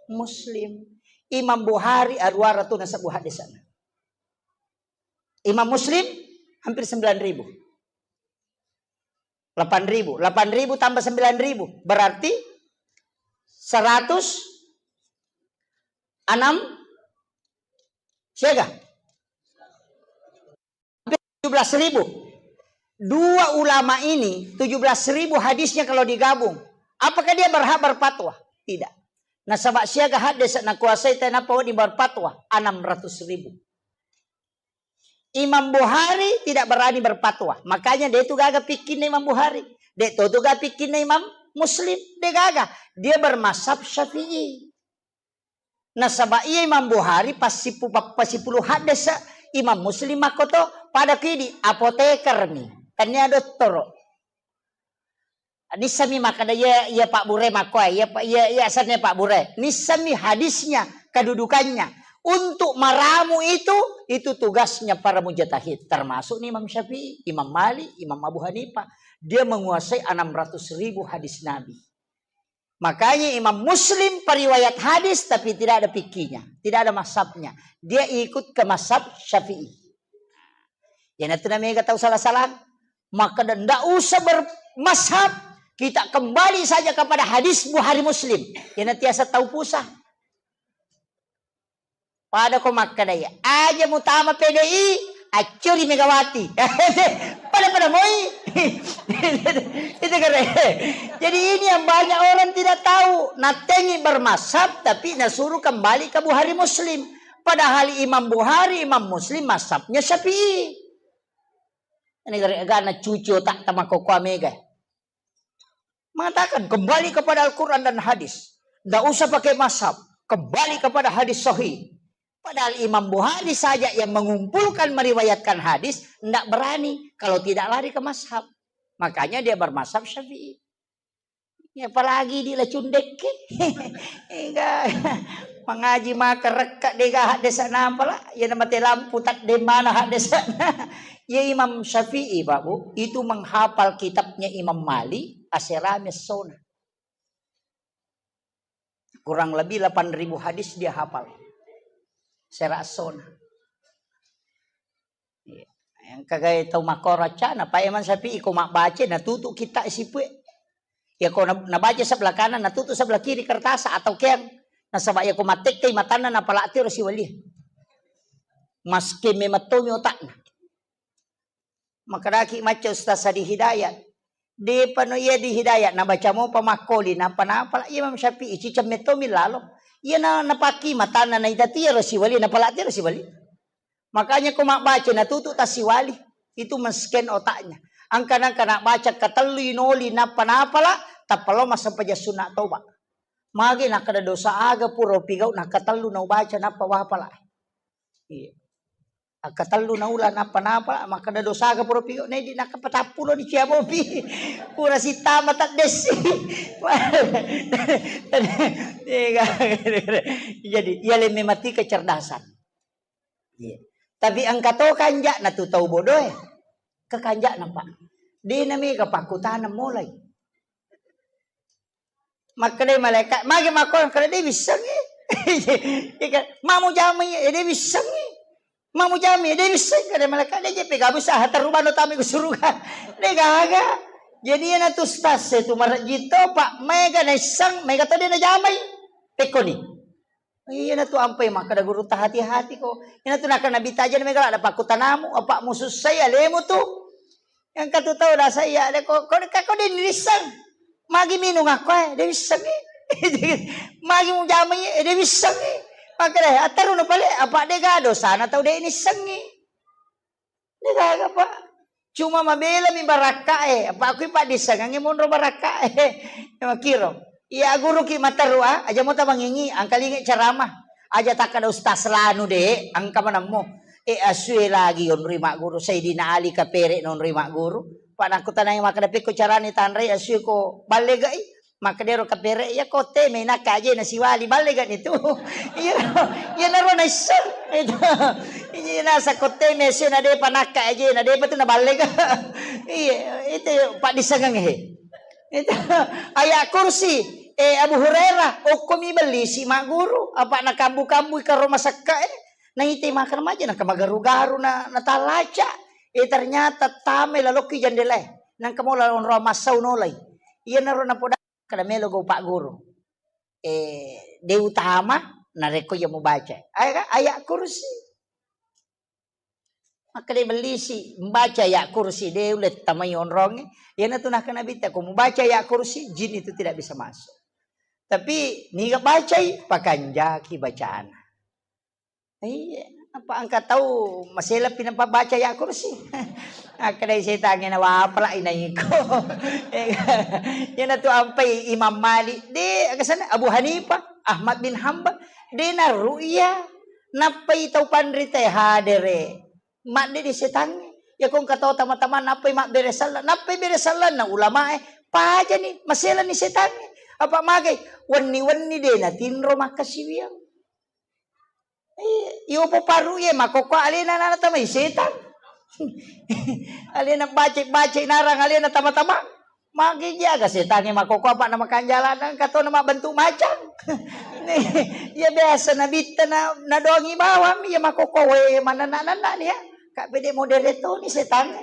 Muslim. Imam Bukhari aruara tu nasebbu haddese'na. Imam Muslim hampir sembilan ribu. Delapan ribu. Delapan ribu tambah sembilan ribu. Berarti seratus enam siaga? Tujuh belas ribu. Dua ulama ini, tujuh belas ribu hadisnya kalau digabung. Apakah dia berhak berfatwa? Tidak. Nasaba siaga hadis nakuasai tenapa wedding berfatwa? Enam ratus ribu. Imam Bukhari tidak berani berfatwa. Makanya de tu gaga pikkinna Imam Bukhari. De to tu gaga pikkinna Imam Muslim. De gaga. Dia bermazhab Syafi'i. Nasaba iya Imam Bukhari passipu-, pa-, pasipulu haddesa, Imam Muslim makkoto, pada kidi apoteker mi. Tania dottoro. Nissami makkada, iya, iya Pak Bure makkoe, iya, iya, iya asenna Pak Bure. Nissami hadisnya, kedudukannya. Untuk meramu itu, itu tugasnya para mujtahid. Termasuk nih Imam Syafi'i, Imam Malik, Imam Abu Hanifah. Dia menguasai enam ratus ribu hadis Nabi. Makanya Imam Muslim periwayat hadis, tapi tidak ada fikihnya, tidak ada mazhabnya. Dia ikut ke mazhab Syafi'i. Iyanatu namega tau salah-salah. Maka ndak usah bermazhab. Kita kembali saja kepada hadis Bukhari Muslim. Iyanatu tiasa tau pusat. Pada ko makkada iya, aja mutama P D I, accuri Megawati. Pada-pada moi. Itu kere. Jadi ini yang banyak orang tidak tahu. Natengi bermazhab, tapi nasuruh kembali ke Bukhari Muslim. Padahal Imam Bukhari, Imam Muslim mazhabnya Syafi'i. Ini gara-gara cuci otak tama kokoa mega. Mengatakan, kembali kepada Al-Quran dan hadis. Ndak usah pakai mazhab. Kembali kepada hadis sahih. Padahal Imam Bukhari saja yang mengumpulkan, meriwayatkan hadis, ndak berani kalau tidak lari ke mazhab. Makanya dia bermazhab Syafi'i. Ya, apalagi di lacundekke. Enggak. Mengaji maka rekka dega haddesa napala. Ya, nama te lampu tak demana haddesa. Ya, Imam Syafi'i, Pak Bu, itu menghafal kitabnya Imam Malik, aserame sona. Kurang lebih delapan ribu hadis dia hafal. Sera sona. Iya. Yang kagai tau makkoro accana, Pak Imam Syafi'i ko mabbaca, natutu kitta sipue. Ya ko na-, nabaca sebelah kanan, natutu sebelah kiri kertas atau keang. Nasaba ya ko mattekkai matanna napalati ro siwali. Maske memettomi otakna. Makkedaki macca Ustaz Sadi Hidayat. Depa no iya di Hidayat, nabaca mopa makkoli, nappa napala iya Imam Syafi'i, ciceng mettomi lalo. Iya na, napakki matanna naita tiaro siwali, napala tiaro siwali. Makanya ko mabbaca natutu tassiwali, itu men-scan otaknya. Angka nangka nabbaca katellu inoli nappa napala, tappa lo massempajang sunna toba. Magi nakkeda dosa aga pura pigau nakkatellu naubaca nappa wapala. Iya. Akkatellu naula nappa napala, makkeda dosa aga pura pigau, nedi nakka patappulo ni cia bopi. Pura sitama taddessi. Iya, kan? Jadi, iya lemme mati kecerdasan. Iya. Tapi engka to kanja'na tu tau bodoh e. Ke kanja'na, Pak. De na mega pakkutaneng mulai. Makkeda malaika, magi makko kada de wissengi. Iya kan? Mamu jamai, eh, de wissengi. Mamu jamai, eh, de wissengi kada malaika, de je pegabu saha terubano tami ke surga. De gaga. Jadi iyana tu stas e tu marejito, Pak, mega naisseng, mega to de najamai. Pekkoni. Iyana tu ampai makkeda guru tahati-hati ko. Iyana tu nakkeda Nabi tajeng mega ladda pakkutanamu, apa musussai alemu tu. Engka tu tau dasa iya, de ko, ko, ko, ko de nirisseng. Magi minung akko e, de wissengi. Magi mujamai e, de wissengi. Makkeda, atterru no pale, apa de ga dosana tau de nissengi. De gaga, Pak. Cuma mabela mi barakka e, apa akui Pak dissengengi monro barakka e. Makkiro. Iya guru ki materru a, aja mo tamangingi, angkalingi ceramah. Aja takkeda ustaz lanu de, engka manammo. E asue lagi onroi magguru, Sayyidina Ali kapere nonroi magguru. Pak nakkutanai makkeda pekko carani tanrai asue ko ballegai. Makkedero kapere, iya kotte me nakka aje na siwali ballega nitu. Iya, iya naro naisseng. Itu. Iya nasa kotte me asue na depa nakka aje na depa tu na ballega. Iya, itu Pak dissengengi he. Itu ayat kursi, eh, Abu Hurairah, okkomi bellisi magguru, apa nakambu-kambui karo masakka e. Naite makan maja, nangka magaru-garu na, natalaca. Eh, ternyata tame lalokki jandela e. Nangka mo lalong roa massau nolai. Iyanaro napoda kada melo go Pak Guru. Eh, de utama, narekko iya mubaca. Ayat, ayat kursi. Makkeda bellisi, mbaca ayat kursi, de ulle tamai onrongnge. Iyanatu nakkeda Nabitta, ko mubaca ayat kursi, jin itu tidak bisa masuk. Tapi niga bacai, pakanjaki bacana. Iya, apa engka tau maselepi nampa baca ayat kursi? Akkedai setangnge na wapala inaiko. Iyanatu ampai Imam Malik, de, aga sana, Abu Hanifah, Ahmad bin Hambal, de na ru'ya. Nappai tau panrita hadere. Madde di setangnge. Iya ko engka tau tama-tama nappai mabbere sallang, nappai bere sallanna ulamae, pajani, maselani setangnge. Apa magai? Wenni-wenni de natinro makkasiwiang. Iya, iyo poparu iya makokko alena nana tamai setang. Alena bace-bace narang alena tama-tama. Magi jaga setangnge makkokko apa na makanjala, engka tona mabbentuk macang. Iya biasa nabitta na, nadongi bawang, iya makkokko we manenna-nenna ni ya. Ka pede modere toni setangnge.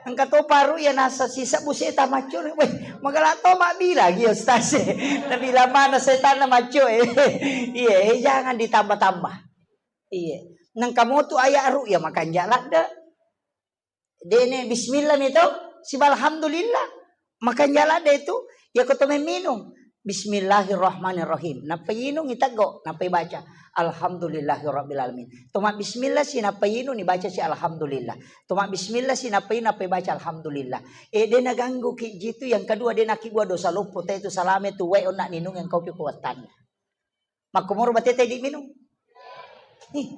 Engka to paru iya nasa sisebbu setang maccu. Weh, magala to mabbilang iya ustaz e. Nabilang mana setanna maccu e. Iya, eh, jangan ditambah-tambah. Iya. Nengka motu ayat ru'ya makanja ladde. Dene bismillah mi to, siba alhamdulillah. Makanja ladde tu, iya ko to memminung. Bismillahirrahmanirrahim. Nappa inung iteggo, nappa ibaca, "Alhamdulillahirabbil alamin." Toma bismillah si, nappa inung ibaca si, "Alhamdulillah." Toma bismillah si, nappa inung, nappa ibaca, "Alhamdulillah." E, de naganggu ki jitu, yang kedua de nakibua dosa loppo, te tu salame tu wae onna ninung yang kau pi kuattanna. Makkomoro bateta idi minung. Ih.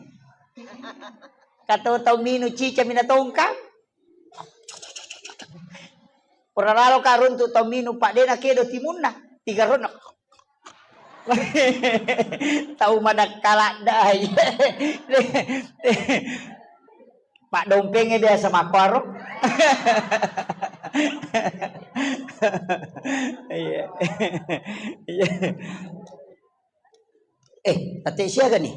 Kato tau minung cica mina tongka. Pura lalo ka runtu tau minung, Pak, de nakedo timunna. Tiga ronna. Tau madakkaladda. Pak, dompengnya biasa makkoro. Iya. Iya. Eh, ate siaga nih?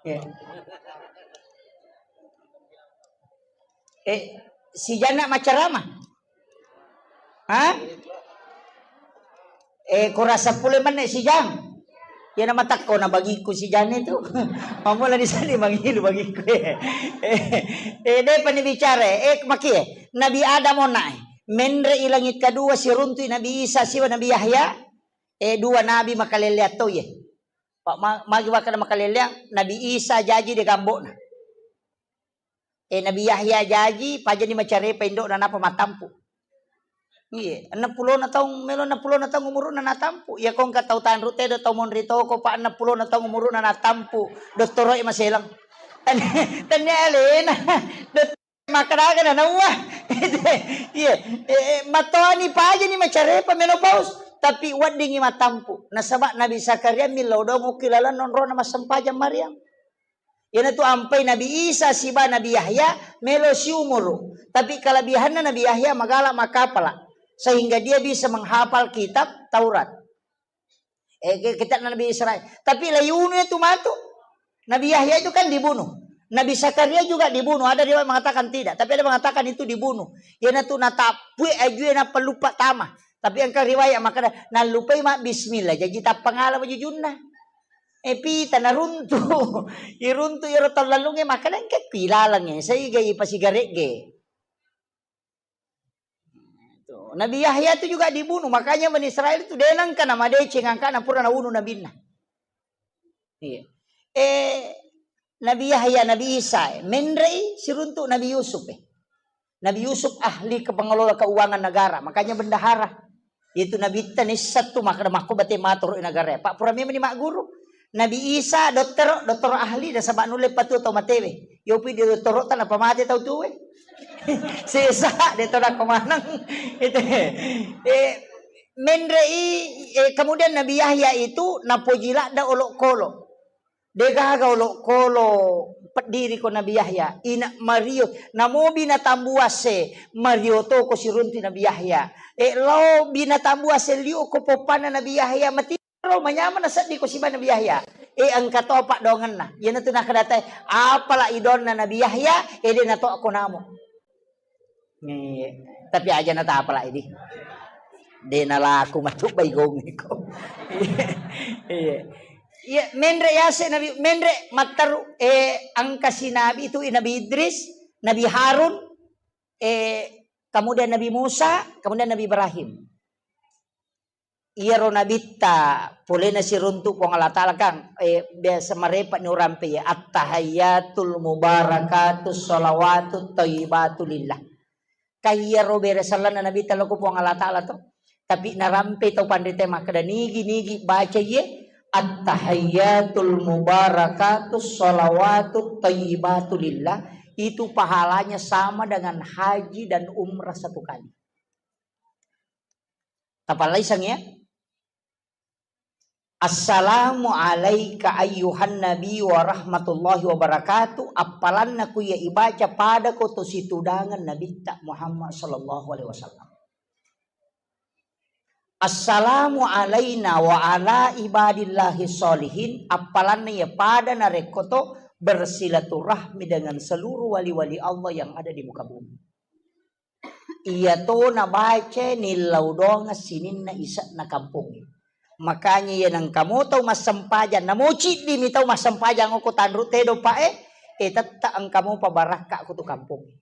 Eh. Eh, si Jana macarama? Hah? Eh, kurasa pule menne si Jang. Iya na matakko na bagiku si Jang itu. Mamula di sana bagilu bagiku. Eh, eh, de pani bicara. Eh, makie. Nabi Adam onae. Menre i langit kedua, siruntui Nabi Isa siwa Nabi Yahya, eh, dua nabi makalelleang to ye. Pa-, ma-, magi wakkeda makalelleang, Nabi Isa jaji de gambokna. Eh, Nabi Yahya jaji, pajani macarepa indokna napa matampu. Iya, enneng pulona taung, melo enneng pulona taung umuruna natampu. Iya, kongka tau tanru tedo, tau monri toko, pa enneng pulona taung umuruna natampu. Dottoro e maselang. Tania alena. Dot- Makkadaga na nauwa. Iya, eh, eh, matoni pajani macarepa menopause, tapi weddingi matampu. Nasaba Nabi Zakaria millau dongokki lalenna onrona massempajang Maryam. Iyanatu ampai Nabi Isa siba Nabi Yahya melo siumuru. Tapi kelebihanna Nabi Yahya magala makapala, sehingga dia bisa menghafal kitab Taurat. Eh, ke-, kitab Nabi Israel. Tapi layunu itu matu. Nabi Yahya itu kan dibunuh. Nabi Zakaria juga dibunuh. Ada riwayat mengatakan tidak, tapi ada mengatakan itu dibunuh. Iyanatu natappui ajue nappa luppa tama. Tapi engka riwayat makkeda nallupai ma bismillah, jaji tappangala wajujunna. Eh, pita naruntu. Iruntu iro tallallunge makkeda engka kuilalangnge, saiga ipasigaregge. Tuh, Nabi Yahya itu juga dibunuh, makanya Bani Israel itu denangka namadeceng angkana pura naunu nabinna. Iya. Eh, Nabi Yahya, Nabi Isa, eh, menrei siruntuk Nabi Yusuf, eh. Nabi Yusuf ahli kepengelola keuangan negara, makanya bendahara. Itu Nabitta nissattu makkeda makko bate matoro negara. Pak pura memang ni magguru. Nabi Isa dottoro, dottoro ahli, nasaba nulle patu tau matewe. Yopi di dottoro tanapa mate tau tuwe. Sesa de to nakko maneng. Itu. Eh, menrei, eh, kemudian Nabi Yahya itu napoji ladda olokolo. Degaga olokolo peddiri ko Nabi Yahya, ina Mario, namobi natambuase, Mario to ko sirunti Nabi Yahya. E, lao binatambuase liu ko poppana Nabi Yahya, mati ro manyameng nasedding ko siba Nabi Yahya. E, engka to paddoangenna. Iyanatu nakkeda tae, apala idonna Nabi Yahya, e, de nato ko namo. Iya. Tapi aja natapala idi. De nalaku matu baigong iko. Iya. Iya, menre yase Nabi, menre matteru, eh, engka si Nabi itu Nabi Idris, Nabi Harun, eh, kemudian Nabi Musa, kemudian Nabi Ibrahim. Iyaro nabitta polena siruntu Puang Allah Ta'ala kan, eh, biasa marepa ni urampe ya, "At-tahayyatul mubarakatus shalawatut thayyibatu lillah." Kan iyaro bere sellanna nabitta lao ko Puang Allah Ta'ala to. Tapi narampe tau panrita makkeda, "Nigi-nigi baca iye, at-tahayyatul mubarakatus shalawatut thayyibatu lillah," itu pahalanya sama dengan haji dan umrah satu kali. Tapallaisangngi ya. "Assalamu alaika ayyuhan nabi wa rahmatullahi wa barakatuh." Appalanna ku iya ibaca pada ko to situdangan Nabitta Muhammad sallallahu alaihi wasallam. "Assalamu alaina wa ala ibadillahi sholihin." Appalanna iya pada narekko to bersilaturahmi dengan seluruh wali-wali Allah yang ada di muka bumi. Iya to nabaca nillau doang sininna ise'na kampongnge. Makanya iya nengka mo tau massempajang, namo ciddi mi tau massempajang okko tanru tedo pa e, e tetta engka mopa barakka ko tu kampongnge.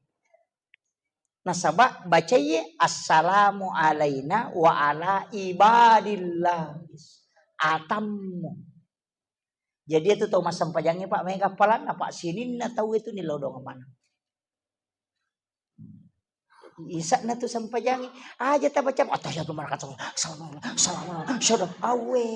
Nasaba bacaiye, "Assalamu alaina wa ala ibadillah." Atammu. Jadi itu tau massempajangnge, Pak, mega appalanna, Pak, sininna tau itu nillau doang mana. Isa'na tu sempajangnge, aja tabaca, "Attahiyatu barakatuh, assalamualaikum, assalamualaikum, syada, awe."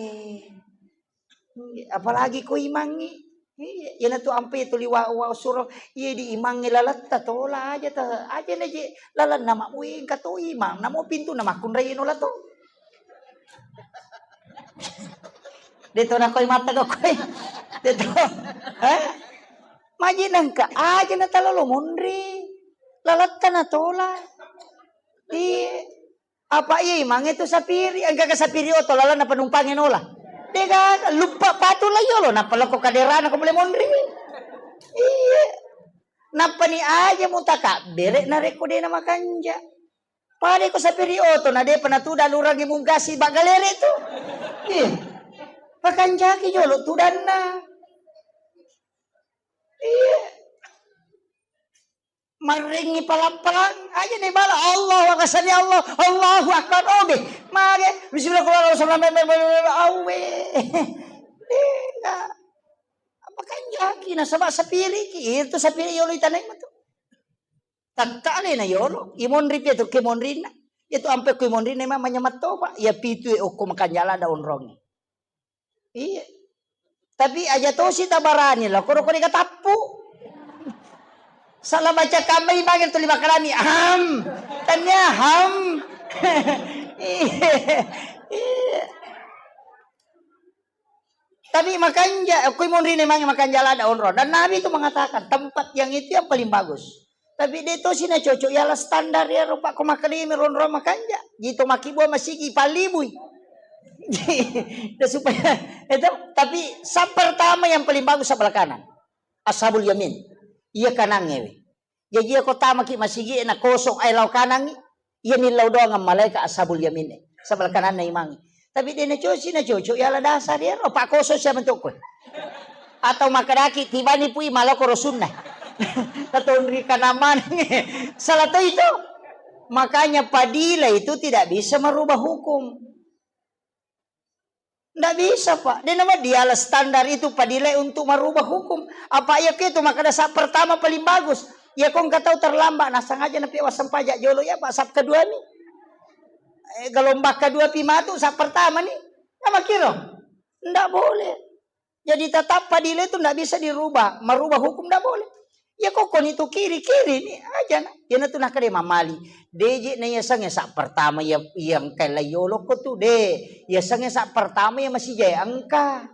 Apalagi ko imangngi. Iya, iyana tu ampe tuli wa, wa suro, iya di imangnge laletta tola aja ta, aja na je lalenna ma, wih, engka to imang, namo pintu na makkunrai nola to. De to nakoi mata kau koi. De to. Hah? Maji nengka aja na talalo monri. Laletta na tola. Iya. Apa iya imangnge tu sapiri, engka ke sapiri oto lalenna penumpangnge nola. Dega luppa patu la yolo, nappa loko kaderana ko boleh monri. Iya. Nappani aja mutakabbere narekko dena makanja. Pada ko sapiri oto na depa natuda lurangi mungkasi bagalere tu. Iya. Pakanjaki jolo tudanna. Iya. Marrengi palang-palang aja nih bala, Allahu Akbar, sami Allah, Allahu Akbar, obe. Mage, bismillahirrahmanirrahim, awe. Dega. Apa kanjaki nasaba sapiriki, itu sapiri yolo itanai matu. Tatta alena yolo, imonri pi tu kemonrinna. Itu ampe ku imonrinna memang manyamatto, Pak. Ya pitu e okko makanja lada onrongi. Iya. Tapi aja tosi tabarani lo, koro kori katappu. Salah baca kambai bagi tuli makalami. Ham. Tanya ham. Iya. Iya. Tapi makanja, kui monri nemangi makanja lada onro. Dan Nabi itu mengatakan, tempat yang itu yang paling bagus. Tapi de tosi na cocok, ialah standar ya rupa ko makalimi ronro makanja. Jito makibua masigi palibui. Dan supaya itu, tapi saf pertama yang paling bagus sebelah kanan. Ashabul yamin. Iya kanangnge we. Jaji iya ko tamaki masigi na kosong ai lao kanangi. Iya millau doang malaika ashabul yamin e. Sebelah kananna imangi. Tapi de na cosi na cocok, ialah dasar ya, apa kosong siapa untuk kowe. Atau makadaki tibani pui maloko rosunna. Tatonri kanamane. Salah to itu. Makanya padila itu tidak bisa merubah hukum. Ndak bisa, Pak. De na diala standar itu padila untuk merubah hukum. Apa iya ke itu maka dasar pertama paling bagus. Ya kong katau terlambat, nah sengaja na piwa sempaja jolo ya, Pak, saf kedua ni. Eh, gelombang kedua pi matu, saf pertama ni. Nama kiro? Ndak boleh. Jadi tetap padila itu ndak bisa dirubah, merubah hukum ndak boleh. Ya kok koni tu kiri, kiri ni aja na. Ya na tu nakade mamali. Deje na ya sange saf pertama ya yang kelai yolo ko tu de. Ya sange saf pertama ya masih jaya engka.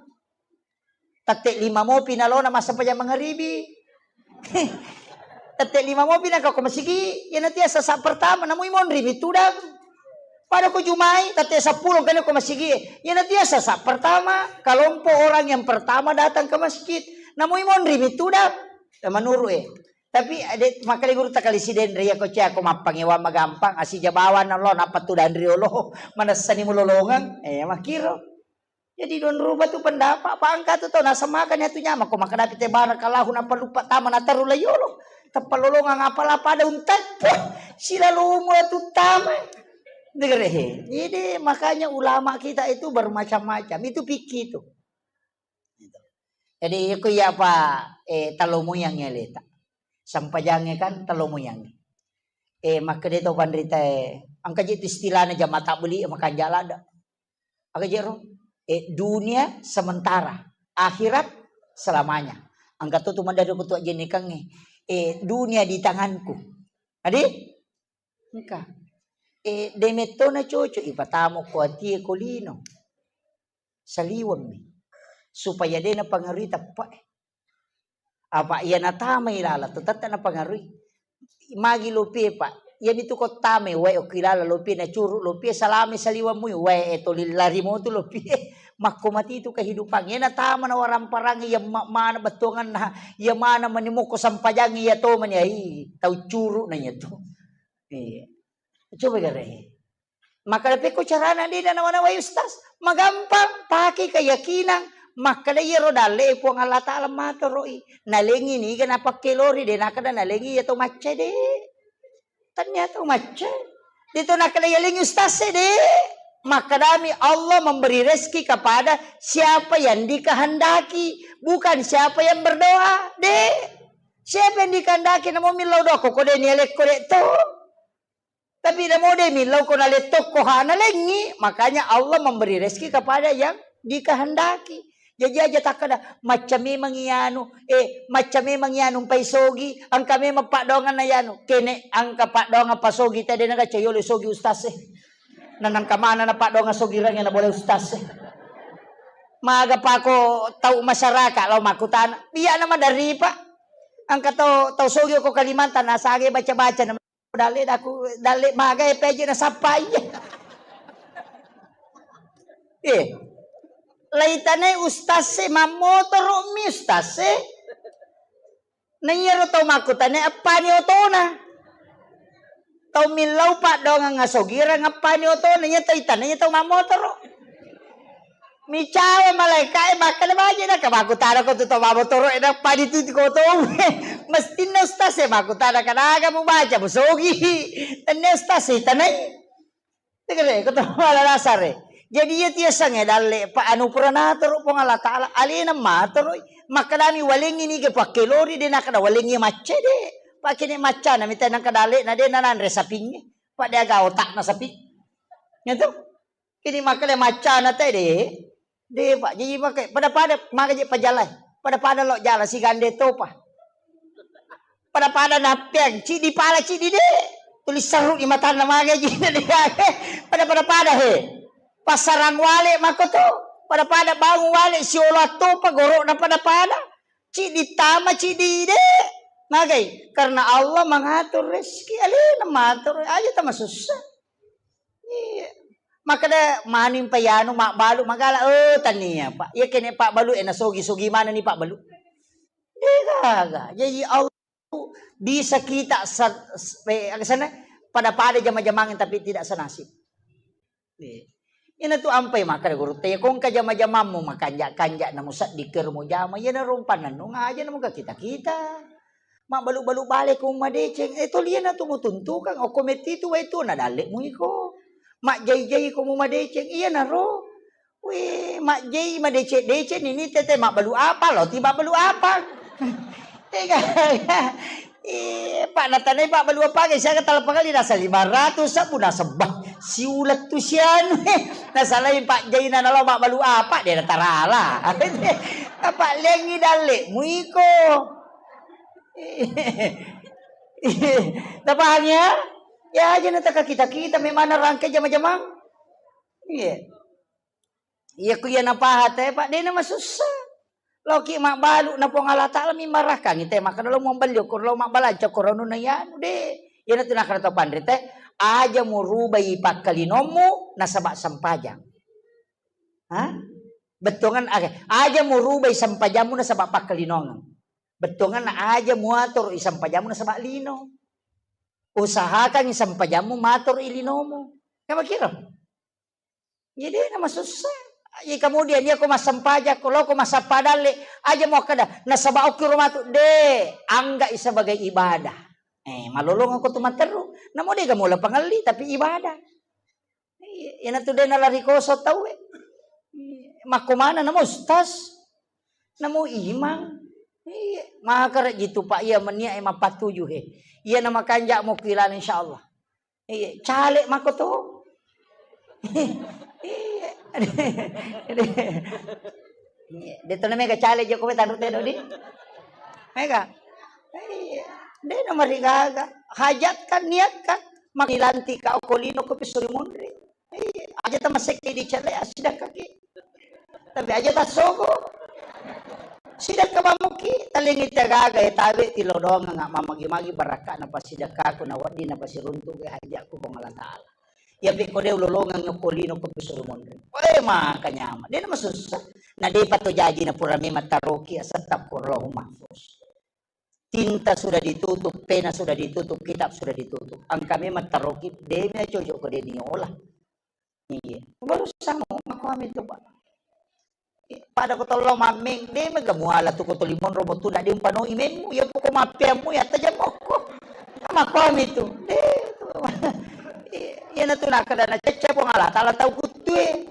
Tette lima mopi nalona massempajang mangaribi. Tette lima mopi na ko masigi, ya na tiasa saf pertama, namui monri mi tudang. Pada ko Jumai, tette seppulo kene ko masigi. Iya na tiasa saf pertama, kelompok orang yang pertama datang ke masjid. Namui monri mi tudang. Ya, menurut e. Tapi ade makale guru takali sidenre ya ko cia ko mappangewa magampang, asija bawa nallo nappa tudang riolo. Manessani mulolongang. Eh, makiro. Jadi don rubah tu pendapat, apa engka tu tau nasemakan ya tu nyama ko makadapi te barakallahu nappa lupa tama na teru la yolo. Teppa lolongang apala pada unteppa. Silalomo tu tama. Dengar he. Jadi makanya ulama kita itu bermacam-macam. Itu fikih itu. Jadi iko iya apa, eh, talomoyang ya leta. Sampajange kan talomoyang. Eh, makkeda to panrita e, engka je tu istilahna jama tabligh makanja lada. Aga je ro? Eh, dunia sementara, akhirat selamanya. Engka to tu madari ko tu ajenikangnge. Eh, dunia di tanganku. Adi? Engka. Eh, de metto na cocok ipatamo ko atie ko lino. Saliweng mi. Supaya de napangarui teppe e. Apa iya natamai lala tu tette napangarui. Magi lopie, Pak. Iyami tu ko tamai wae okki lala lopie, nacuru lopie, salame saliweng mui wae e toli lari mo tu lopie. Makko mati tu kehidupan. Iya natama na waramparangnge iya ma-, mana bettuanganna, iya mana mani mokko sampajangnge iya to mani ai tau curu na iya tu. Iya. Coba gare. Maka pekko carana de na nawa-nawai ustaz, magampang, pake keyakinan, makkeda iyaro dalle e Puang Allah Ta'ala matoroi, nalengi niga napakkelori, de nakeda nalengi iya to macca de. Tania tau macca. Itu nakkeda yalengi ustaz e, de. Makkedami Allah memberi rezeki kepada siapa yang dikehendaki, bukan siapa yang berdoa. De. Siapa yang dikehendaki namo millau doa ko, ko de nialekko de to. Tapi namo de millau ko nalettokko ha nalengi. Makanya Allah memberi rezeki kepada yang dikehendaki. Jaji aja takkeda, "Macca memang iyanu, eh, macca memang iyanu mpai sogi, engka memang paddoanganna iyanu." Kene engka paddoangan pasogi tede naga cayolo sogi ustaz e. Nanangka mana na paddoangan sogi range na boleh ustaz e. Maga pako tau masyarakat lao makkutana. Biak na maderri, Pak. Engka tau, tau sogi ko Kalimantan, asage baca-baca na dalle daku, dalle maga e peje na sappai. Eh, laitanai ustaz e, mammotoro mi ustaz e. Na iyaro tau makkutana eppani otona. Tau millau paddoangang asogirang eppani otona, iya tau itana, iya tau mammotoro. Micawa malaika e makkeda, "Baji na ka makkutana ko tu tau mammotoro e na eppani tu ko tau." Mestinna ustaz e makkutana, "Kanaga mubaca musogi?" Tennia ustaz e tanai. Tegere ko to mala dasare. Jadi iya tiasangnge dalle, pa anu pura natoro Puang Allah Taala, alena matoroi. Makkedami walengi niga pakkelori, de nakkeda walengi macca de. Pakene maccana mita nangka dalle na de nananre sapingnge. Pa de aga otakna sapi. Gitu. Ini makkeda maccana te de. De, Pak, jaji makke pada-pada maga je pajalai. Pada-pada lo jalan sigande topa. Pada-pada nappiang, cidi pala, cidi de. Tuli seru di matanna maga je. Pada-pada pada he. Pasarang wale mako to. Pada-pada bangun wale siolo attopa gorokna pada-pada. Cidi tama, cidi de. Magai? Karena Allah mengatur rezeki. Alena matur, aja tama susah. Iya. Makkeda maning payanu mabbalu magala, oh tania, Pak. Iya kene pabbalu e na sogi-sogi mana ni pabbalu. De gaga. Jadi Allah bisa kita sa-, s-, eh, aga sana pada-pada jama-jamang tapi tidak senasib. Eh. Ina tu ampai makkeda guru te, ko engka jama-jamammu makanja-kanja na musedding kero mujama, iyana rompanna nunga aja na muka kita-kita. Mabbalu-balu bale ko madeceng, eh, toliana tu mutuntukang, okko metti tu wae tu na dalle mu iko. Majjai-jai ko mu madeceng, iyanaro. Weh, majjai madeceng-deceng nini tete mabbalu apa, lo ti mabbalu apa. Tega. Eh, Pak, natanai Pak balu apa ge, siaga talapang kali nasa lima ratus sabu nasebba. Siulet tu sianu. Nasalai Pak jaina nalo mabbalu apa, de natarala. Apa lengi dalle muiko. Tapahang ya? Ya aja nataka kita-kita memang rangkai jama-jamang. Iya. Iya ku iya napaha te, Pak, de namasussa. Loki mabbalu na Puang Allah Taala mimbarakkangi te, makkeda lo mabballi okko lo mabbalanca okko ronunna iyanu de. Iyana tu nakkeda tau panrita, aja murubai pakkalinommu nasaba sempajang. Ha? Bettuangan, oke. Aja murubai sempajammu nasaba pakkalinongeng. Bettuanganna aja muatur i sempajammu nasaba lino. Usahakan i sempajammu matur i linomu. Kan makiro? Jadi namasussa. Jadi kemudian iya ko massempajang, ko lo ko massappa dalle, aja muakkeda nasaba okki ro matu, de, angga i sebagai ibadah. Eh, malolong ko tu matteru. Namo de ga mula pangelli tapi ibadah. Iya, ina tu de nalari koso tau e. Iya, makko mana namo ustaz? Namo imang? Iya, makara jitu Pak iya menia e mappatuju he. Iya nama kanja mo kilala insyaallah. Iya, caleg mako to. Iya. Iya, de to na mega caleg jako tanru te dodi. Mega. Iya. De na marigaga. Hajatkan, niatkan. Maka dilantik ka okko lino ko pisuri munri. Iya. Aja tamasekke di cale asidakka ki. Tapi aja tassogo. Sidakka mammuki, talengi tagaga e tabe tilodongeng mamagi-magi barakka na pasidakkaku na wedding na pasiruntu ke hajakku Puang Allah Taala. Iya pe ko de ulolongeng ko lino ko pisuru monri. Weh, maka nyama. De na masussa. Na de pato jaji na pura memang taroki asetta ko Allahul Mahfuz. Tinta sudah ditutup, pena sudah ditutup, kitab sudah ditutup. Engka memang taroki de me cocok ko de niola. Iya. Baru sama makoami tu, Pak. Pada ko tollo mammeng, de mega muala tu ko toli monro mo tu na de umpanoi memmu, iya poko mappeammu ya tajamokko. Makkomi tu. Eh, tu. Iyana tu nakkeda nacecce Puang Allah Taala tau kuttue.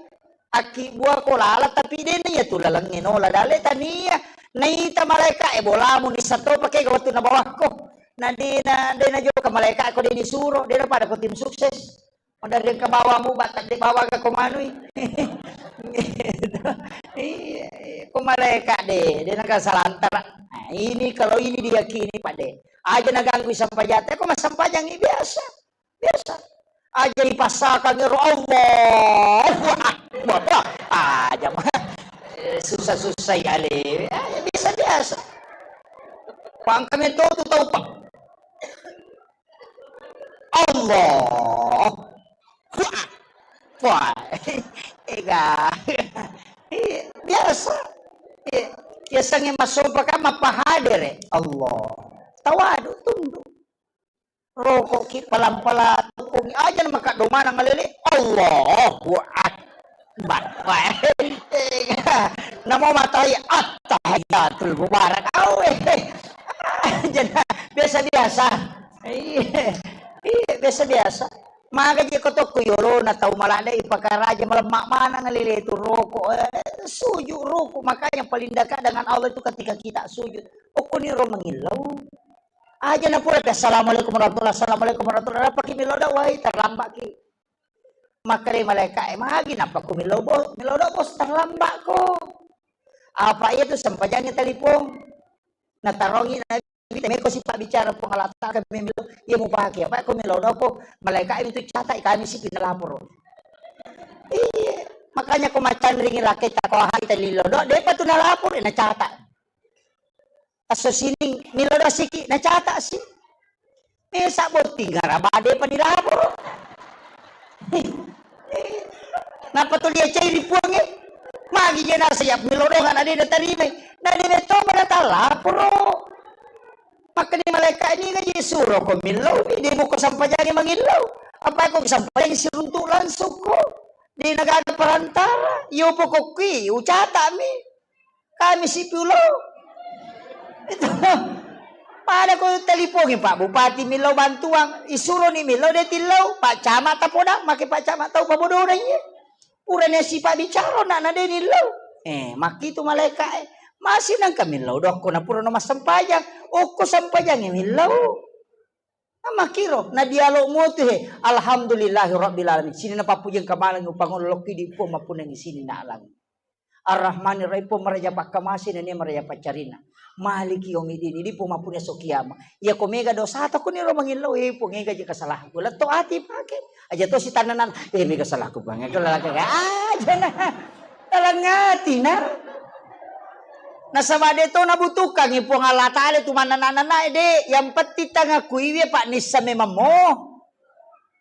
Akkibbua ko lala tapi dena iya tu lalengnge nola dale tania. Naita malaika e bolamu nissa to pake ga wettu nabawakko. Na dena dena joka malaika ko de disuro, dena pada ko tim sukses. Maderri engka bawamu, batta de bawa ga ko manui. Iya, iya. Ko malaika de, de naga salantara. Nah, ini kalau ini diyakini, Pak de. Aja naganggu sampajata, ko massampajangi biasa. Biasa. Aja dipassakangi ro Allahu Akbar. Aja ma. Eh, susah-susah ya le. Ya, ya, biasa-biasa. Pangkami to tu tau, Pak. Allah. Wah, ega. Iya, biasa. Iya, biasanya masompa kan mapahadere. Allah. Tawadu tunduk. Rokok ki pelan-pelan, tukung aja maka domana ngalele. Allahu Akbar. Wah, ega. Namo matai attahiyatul mubarak. Awe. Jana biasa-biasa. Iya. Iya, biasa-biasa. Magaji ko tokko yolona tau maladde ipakaraja malemma maneng lele tu rokok. Eh, sujud rokok, makanya paling dekat dengan Allah itu ketika kita sujud. Okkoni ro mangillau. Aja na pura assalamualaikum warahmatullahi, assalamualaikum warahmatullahi. Apa ki melo da wai terlambat ki. Makkeda malaika e, magi nappa ku melo bos, melo da bos terlambat ko. Apa iya tu sempajangi telepon. Natarongi Nabi, meko sipabbicara Puang Allah Taala, kami melo, iya mupake, apa ko melo doko, malaika itu catat, kami si pinalapor. Iya, makanya ko macanringi lake tako hai talilo do, depa tu nalapor, na catat. Aso sining, melo do siki, na catat si. Mesa botting haraba depa nilapor. Napa tu dia cairi puangnge? Magi je nasa ya melo do, na de tarimai. Na de metto pada talaporo. Makkeda malaika ini ngaji suro ko millau, de muko sampajangi mangillau. Apa ko sampajangi siruntuk langsung ko. De nagaga perantara, yo pokokki ucata mi. Kami sipi ulo. Itu. Pada ko telipongi Pak Bupati millau bantuan, isuro ni millau de tillau, Pak Camat tapoda, make Pak Camat tau pabodona iye. Purani sipa bicara na na de nillau. Eh, makkitu malaika e. Masih nangka millau dokko na purano massempajang. Okko sempajang e millau. Namakkiro na dialog mutu he. Alhamdulillahi rabbil alamin. Sini na pappujeng kamaleng upangolo lokki di Puang mappunangi sini na alang. Ar-Rahmanir Rahim, Puang maraja pakkamase nennia maraja paccarina. Maliki yaumiddin, idi Puang mappunna esso kiama. Iya ko mega dosata ko niro mangillau, eh Puang, ega je kesalahanku. Letto ati pake. Aja to sitannanan, eh mega salahku Puang. Ega lalaka aja na. Dalam ati na. Nasaba de to nabutuhkangi Puang Allah Taala tu manana-nana de. Yang penting tangakui we Pak nissa memang mo.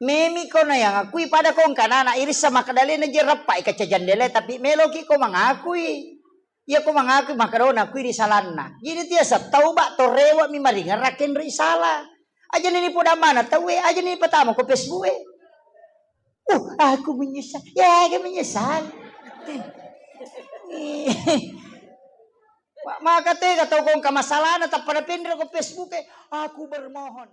Memi ko na yang akui pada ko engka nana irissa makkeda le na je rappai kaca jandela tapi meloki ko mangakui. Iya ko mangakui makkeda na akui risalanna. Jadi tiasa tauba to rewa mi maringerra kenri sala. Aja ni poda mana tau e, aja ni patama ko Facebook e. Uh, aku menyesal. Ya, aku menyesal. Maka tega tau ko engka masalahna tappa na penre ko Facebook e. Aku bermohon.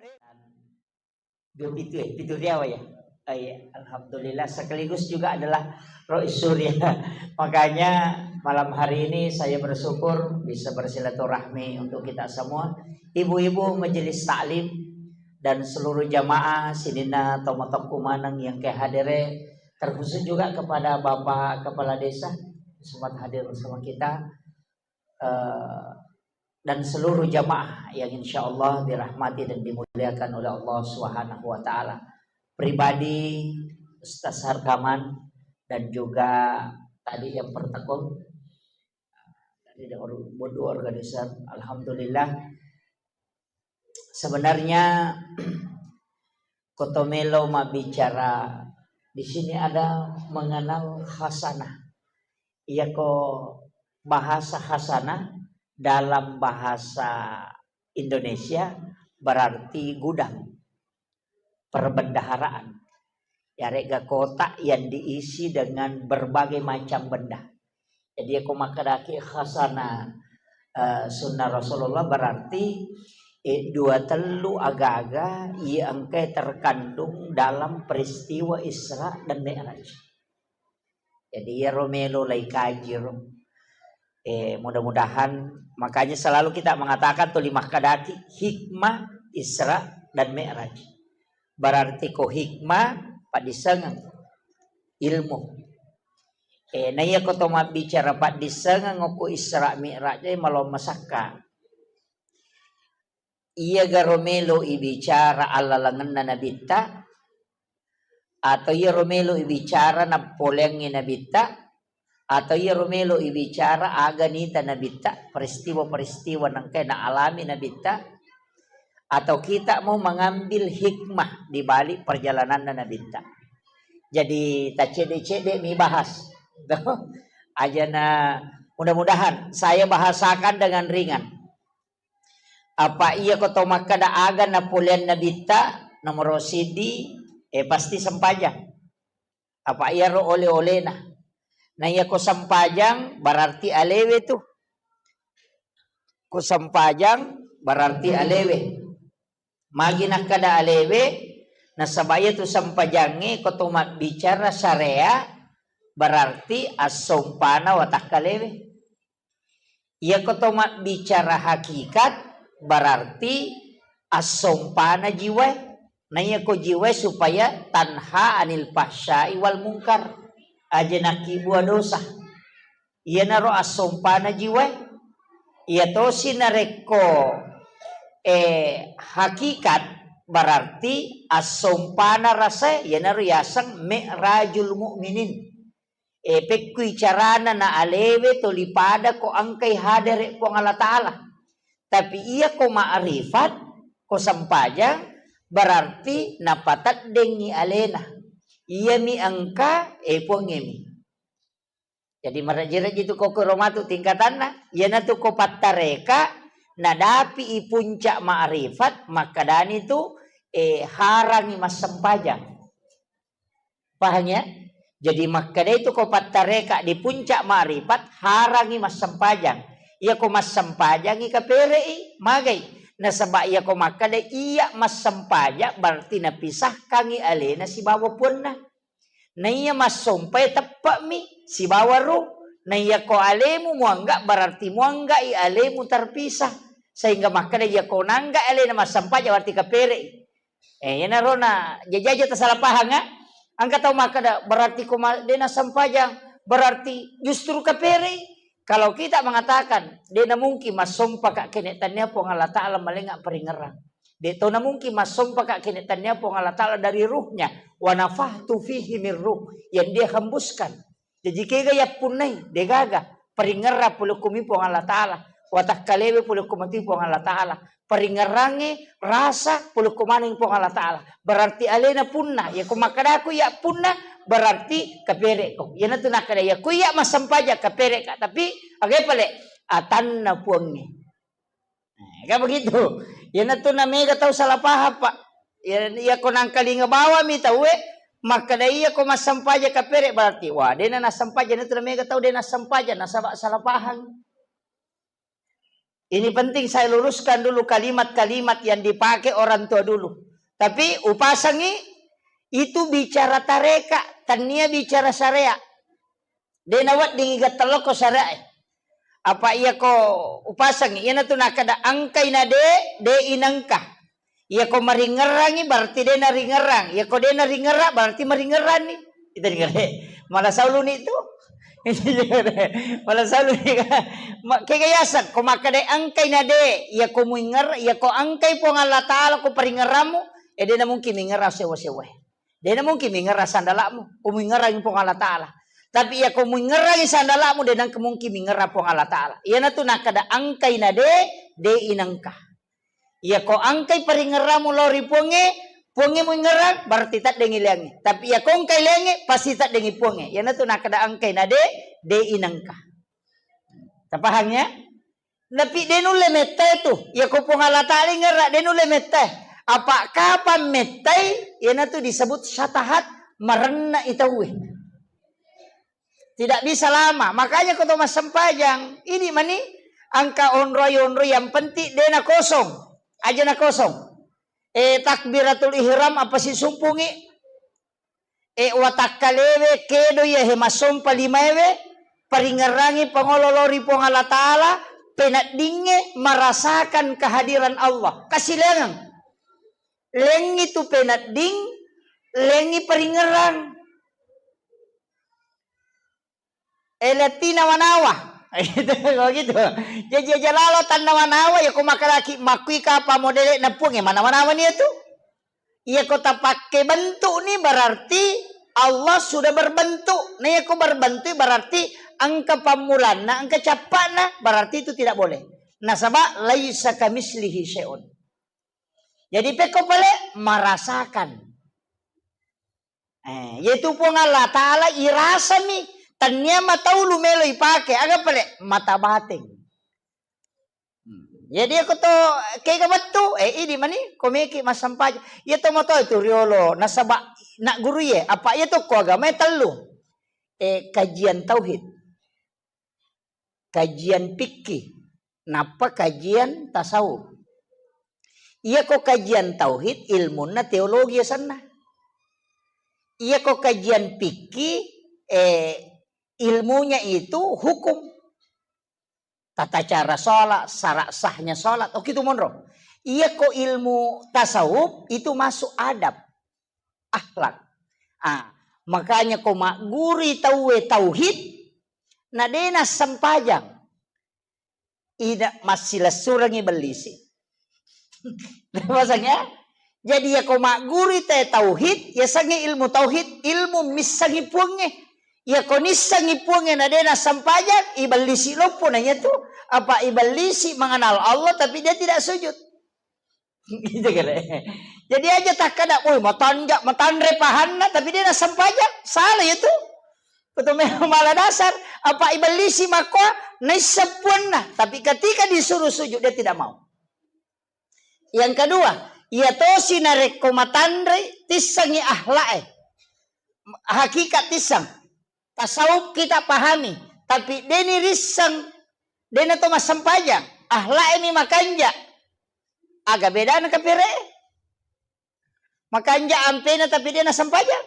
Dua pitu ya, pitu riawa ya. Oh, iya. Alhamdulillah, sekaligus juga adalah Rois Surya. Makanya malam hari ini saya bersyukur bisa bersilaturahmi untuk kita semua. Ibu-ibu majelis taklim dan seluruh jamaah sininna tomatoku maneng yang kehadere, terkhusus juga kepada Bapak Kepala Desa sempat hadir bersama kita. Eh, dan seluruh jamaah yang insya Allah dirahmati dan dimuliakan oleh Allah Subhanahu wa Ta'ala. Pribadi Ustaz Harkaman dan juga tadi yang pertekol dari Bodu Organizer, alhamdulillah. Sebenarnya kotomelo mabbicara di sini ada mengenal hasanah. Iyako bahasa hasanah dalam bahasa Indonesia berarti gudang perbendaharaan. Yarega kotak yang diisi dengan berbagai macam benda. Jadi, iyako makkedaki khasana, eh, sunnah Rasulullah berarti Eh, dua tellu aga-aga iya engkae terkandung dalam peristiwa Isra dan Mi'raj. Jadi iyaro melo laikaji ro. Eh, mudah-mudahan, makanya selalu kita mengatakan tuli makkadaki hikmah Isra dan Mi'raj. Berarti ko hikmah paddissengeng ilmu. Eh, na iya ko to mabbicara paddissengeng okko Isra Mi'raj, eh, malong masakka. Iya garo melo ibicara allalengenna nabitta, atau iyaro melo ibicara nappoleangngi nabitta, atau iyaro melo ibicara aga nita nabitta, peristiwa-peristiwa nengkae naalami nabitta, atau kita mau mengambil hikmah di balik perjalananna nabitta. Jadi taccede-cede mi bahas. Ajana, mudah-mudahan saya bahasakan dengan ringan. Apa iya ko to makkeda aga napoleang nabitta, nomoro siddi, eh, pasti sempajang. Apa iyaro ole-olena. Na iya ko sempajang berarti alewe tu. Ko sempajang berarti alewe. Magi nakkeda alewe, nasaba iya tu sempajangnge ko to mabbicara syariat berarti assompana watakkalewe. Iya ko to mabbicara hakikat, berarti assompana jiwae. Na iya ko jiwae supaya tanha anil fahsyai wal mungkar. Aja nakkibua dosa. Iyanaro assompana jiwae. Iya tosi narekko, eh, hakikat, berarti assompana rasae, iyanaro yaseng mi'rajul mu'minin. Eh, pekkui carana na alewe toli pada ko engkai hadere Puang Allah Ta'ala. Tapi iya ko ma'rifat, ko sempajang, berarti napateddengngi alena. Iyami engka, eh, Puangngemi. Jadi marejji-rejji tu ko kuro matu tingkatanna, iyanatu ko pattareka, nadapi i puncak ma'rifat, makkedani tu, eh, harangi massempajang. Pahang ya? Jadi makkeda itu ko pattareka di puncak ma'rifat, harangi massempajang. Iya ko massempajangi kapere'i, magai. Nasaba iya ko makkeda iya massempajang, berarti napisahkangi alena sibawa puanna. Naiya massompai teppe'mi sibawa ruh. Naiya ko alemu muangga, berarti muanggai alemu terpisah. Sehingga makkeda iya ko nangga alena massempajang, berarti kapere'i. Eh, iyanaro na jajaja tasala pahang, ah. Engka tau makkeda, berarti ko ma-, de nassempajang, berarti justru kapere'i. Kalau kita mengatakan, de namungkin massompaka kene tannia Puang Allah Ta'ala malenga paringerang. De to namungkin massompaka kene tannia Puang Allah Ta'ala dari ruhnya. Wa nafakhtu fihi min ruh. Yang dia hembuskan. Jaji kega yappunnai, degaga. Paringerrang pole ko mi Puang Allah Ta'ala. Watakkalewe pole ko mati Puang Allah Ta'ala. Paringerrangnge rasa pole ko maneng Puang Allah Ta'ala. Berarti alena punna. Iya ko makkadaku iya punna, berarti kapere'ko. Iyanatu nakkeda iya ko iya massempajang kapere'ka. Tapi aga pale? Atanna Puangnge. Nah, kan begitu. Iyanatu na mega tau salah paham, Pak. Iya, iya ko nangkalinga bawami tauwe, makkeda iya ko massempajang kapere, berarti, wah, dena nassempajang, iyanatu na mega tau dena nassempajang, nasaba salah paham. Ini penting saya luruskan dulu kalimat-kalimat yang dipakai orang tua dulu. Tapi upasangi itu bicara tareka, tania bicara syariat. De naweddingi gattallokko syariae. Apa iya ko upasangi, iyanatu nakkeda engkai na de, de inengka. Iya ko maringerrangi berarti de naringerrang. Iya ko de naringerrang berarti maringerranni. Itu ringere. Malah sauluni tu. Malah sauluni. Ma-, kega yaseng, ko makkeda engkai na de, iya ko muinger-, iya ko engkai Puang Allah Ta'ala ko paringerrammu, eh, de namungkin mingerrang sewa-sewa. De namungkin mingerrang sandala'mu, ko muingerrangi Puang Allah Ta'ala. Tapi iya ko muingerrangi sandala'mu, de nangka mungkin mingerrang Puang Allah Ta'ala. Iyanatu nakkeda engkai na de, de inengka. Iya ko engkai paringerrammu lao ri Puangnge, Puangnge muingerrang, berarti teddengi leangnge. Tapi iya ko engkai leangnge, pasti teddengi Puangnge. Iyanatu nakkeda engkai na de, de inengka. Tapahang ya? Tapi de nulle mettai tu. Iya ko Puang Allah Ta'ala ingerra, de nulle mettai. Apa kapang mettai, iyanatu disebut syatahat, marenna i tauwe. Tidak bisa lama. Makanya ko to massempajang, ini mani engka onroi-onroi yang penting de na kosong. Aja na kosong. Eh, takbiratul ihram apa sisumpungi? Eh, watakkalewe kedo iya he massompa limaewe, paringerrangi pangolo lao ri Puang Allah Ta'ala, peneddingnge merasakan kehadiran Allah. Kasilengang. Lengngi tu penedding, lengngi paringerrang. Eh, lettina manawa. Gitu, begitu. Jaji aja lalo tanna manawa, ya ko makkadaki makkui kapa modele na Puang, ya mana-mana ni itu. Iya ko tapakke bentuk ni berarti Allah sudah berbentuk. Nah, iya ko berbentuk berarti engka pammulanna, engka cappa'na, berarti itu tidak boleh. Nasaba laisa kamislihi syai'un. Jadi pekko pale merasakan. Eh, yaitu Puang Allah Ta'ala irasami, tannia matau lu melo ipake, aga pale mata bateng. Hmm. Jadi aku to kega wettu, eh, idi mani, ko meki massampajang. Iya to moto itu riolo, nasaba nak guru ye, apa iya to ko agama tellu. Eh, kajian tauhid. Kajian fikih, nappa kajian tasawuf. Iya ko kajian tauhid, ilmunna teologi asenna. Iya ko kajian fikih, eh, ilmunya itu hukum. Tata cara sholat, syarat sahnya sholat, oke itu monro. Iya ko ilmu tasawuf, itu masuk adab. Akhlak. Ah, makanya ko maggurui tauwe tauhid, na de nassempajang. Ida massilessurengngi bellisi. Pasang ya? Jadi ya ko maggurui te tauhid, ya sangi ilmu tauhid, ilmu missangi puangnge. Ya ko nissangi puangnge na de nassempajang, ibellisi loppo na iya tu. Apa ibellisi mengenal Allah tapi dia tidak sujud. Gitu kira. Jadi aja takkada, "Woi, matanja, matanre pahanna, tapi dia nassempajang." Salah ya tu. Betul memang malah dasar. Apa ibellisi makkoa, naissepuanna. Tapi ketika disuruh sujud, dia tidak mau. Yang kedua, iya tosi narekko matanre, tissangi akhlak e. Hakikat tissang. Tasawuf kita pahami, tapi deni risseng, dena to massempajang, akhlak e mi makanja. Aga bedana kapere? Makanja ampena tapi dena sempajang.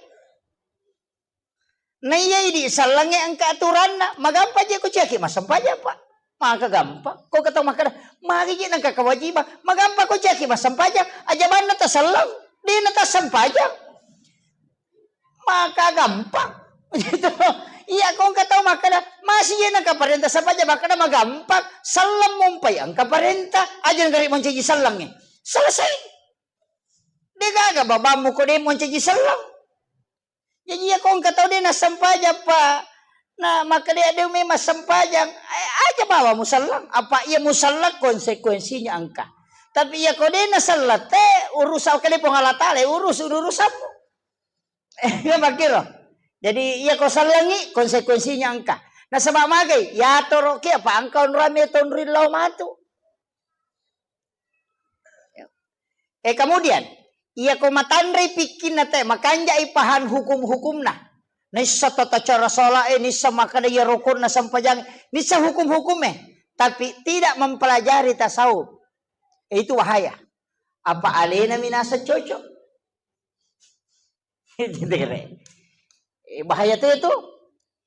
Na iya idi sellengnge engka aturanna, magampa je ko ciaki massempajang, Pak. Maka gampang. Ko ketau makkada, magi je nengka kewajiban, magampa ko ciaki massempajang, aja banna taselleng, dena tassempajang. Maka gampang. Gitu. Iya, ko engka tau makkada, masih je nengka parenta sempajang, makkada magampang. Selleng mumpai engka parenta, aja nengka ri mancaji sellengnge. Selesai. De gaga babammu ko de mancaji selleng. Jaji iya ko engka tau de nassempajang, Pak. Na makkada de memang sempajang, eh, aja bawa muselleng. Apa iya muselleng konsekuensinya engka. Tapi iya ko de naselleng te urusan kale Puang Allah Taala, urus urusanmu. Eh, iya makkiro. Jadi iya ko sellengi konsekuensinya engka. Nasaba magai, yatoroki apa engka onrame tonri lao matu. Eh, kemudian, iya ko matanrei pikkinna te, makanjai pahang hukum-hukumna. Nissa tata cara sholat e, nissa makkada iya rukukna sempajang, nissa hukum-hukum e, tapi tidak mempelajari tasawuf. Eh, itu bahaya. Apa alena minasa cocok? Gitu, kere. Eh, bahaya tu itu.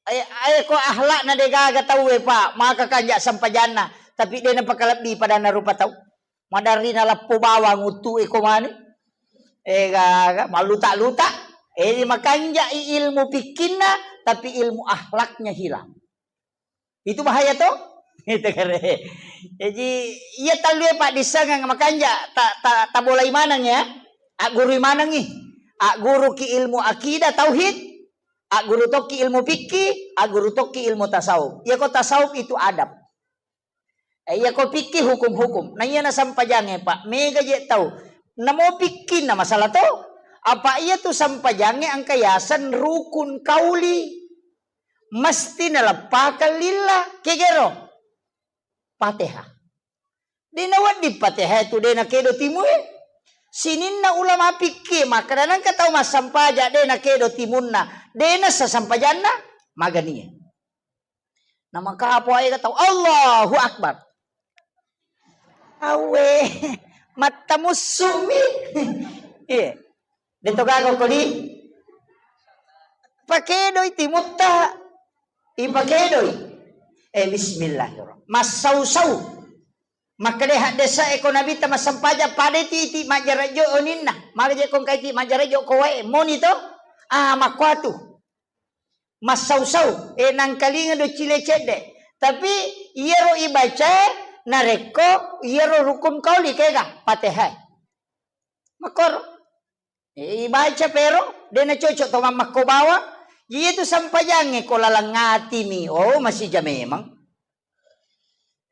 Ae, ae ko akhlakna de gaga tau e, Pak, maka kanja sempajanna, tapi de napakalebbi padanna rupa tau. Maderri naleppo bawang uttu e ko mani. Eh, gaga, maluta-luta. Eh, makanjai ilmu fikkinna, tapi ilmu akhlaknya hilang. Itu bahaya to? Itu kare. Jadi, iya tallue paddissengeng makanja ta, ta, tabolai maneng ya. Aggurui manengi. Agguruki ilmu akidah tauhid, agguru tokki ilmu fikih, agguru tokki ilmu tasawuf. Iya ko tasawuf itu adab. Eh, iya ko fikih hukum-hukum. Nah, iya na sempajange, Pak. Mega je tau. Namo fikih na masalah to. Apa iya tu sempajange engka yaseng rukun kauli. Mesti naleppakang lillah, kegero. Fatihah. De nawedding Fatihah tu de nakedo timue. Sininna ulama fikih makkada nengka tau massempaja de nakedo timunna, de nassa sempajanna, maganie. Namakapo aega tau, Allahu Akbar. Awe, Mattamussu'mi. Iya. Deto gaga koli. Pakedoi timutta. Ipakedoi. Eh, bismillahirrahmanirrahim. Massau-sau. Makkeda haddesa eko Nabitta massempajang pada iti, iti majjarajo oninna. Maka je kongkai iti majjarajo ko wae moni to. Ah, makkuatu. Massau-sau, eh, nangkalinga do cile cedde. Tapi iyaro ibaca narekko iyaro rukun kauli kega Fatihah. Makkoro. Eh, ibaca pero, de na cocok to mammakko bawang. Iya tu sampajangnge ko laleng atimi. Oh, masija memang.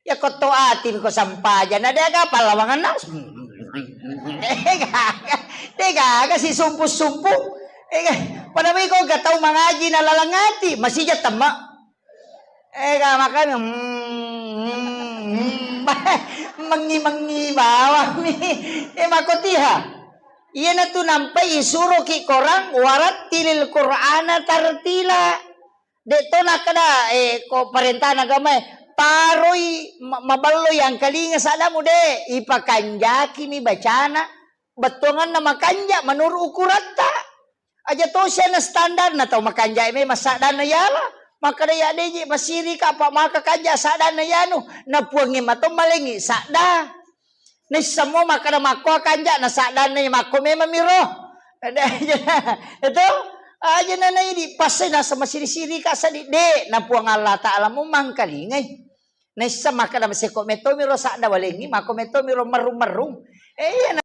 Ya ko to atimi ko sampajang, na de aga pallawanganna. De gaga, de gaga si sumpu-sumpu. Eh, pada mi ko ga tau mangaji na laleng ati, masija temma. Eh, ga makanya, hmm, hmm, hmm. Mengi-mengi bawang mi. Eh, makotiha. Iyanatu nampai isuroki korang warattilil Qur'ana tartila. De to nakkeda, eh, ko parentana agamae, paroi ma-, maballo yangkalinga saddamu de, ipakanjakimi bacana, bettuanganna makanja menurut ukuratta. Aja to siana standarna tau makanja memang saddanna yala. Makkeda ya deji masirika apa maka kanja saddanna yanu. Na puangnge mato malengi sadda. Naissamo makkeda makko kanja na saddanna makko memang miro. Itu aja na naidi pasai nasa masiri-sirika sadi de na Puang Allah Taala mu mangkalingai. Naissa makkeda maseko metto miro sadda walengi makko metto miro merrung-merrung. Eh, iya.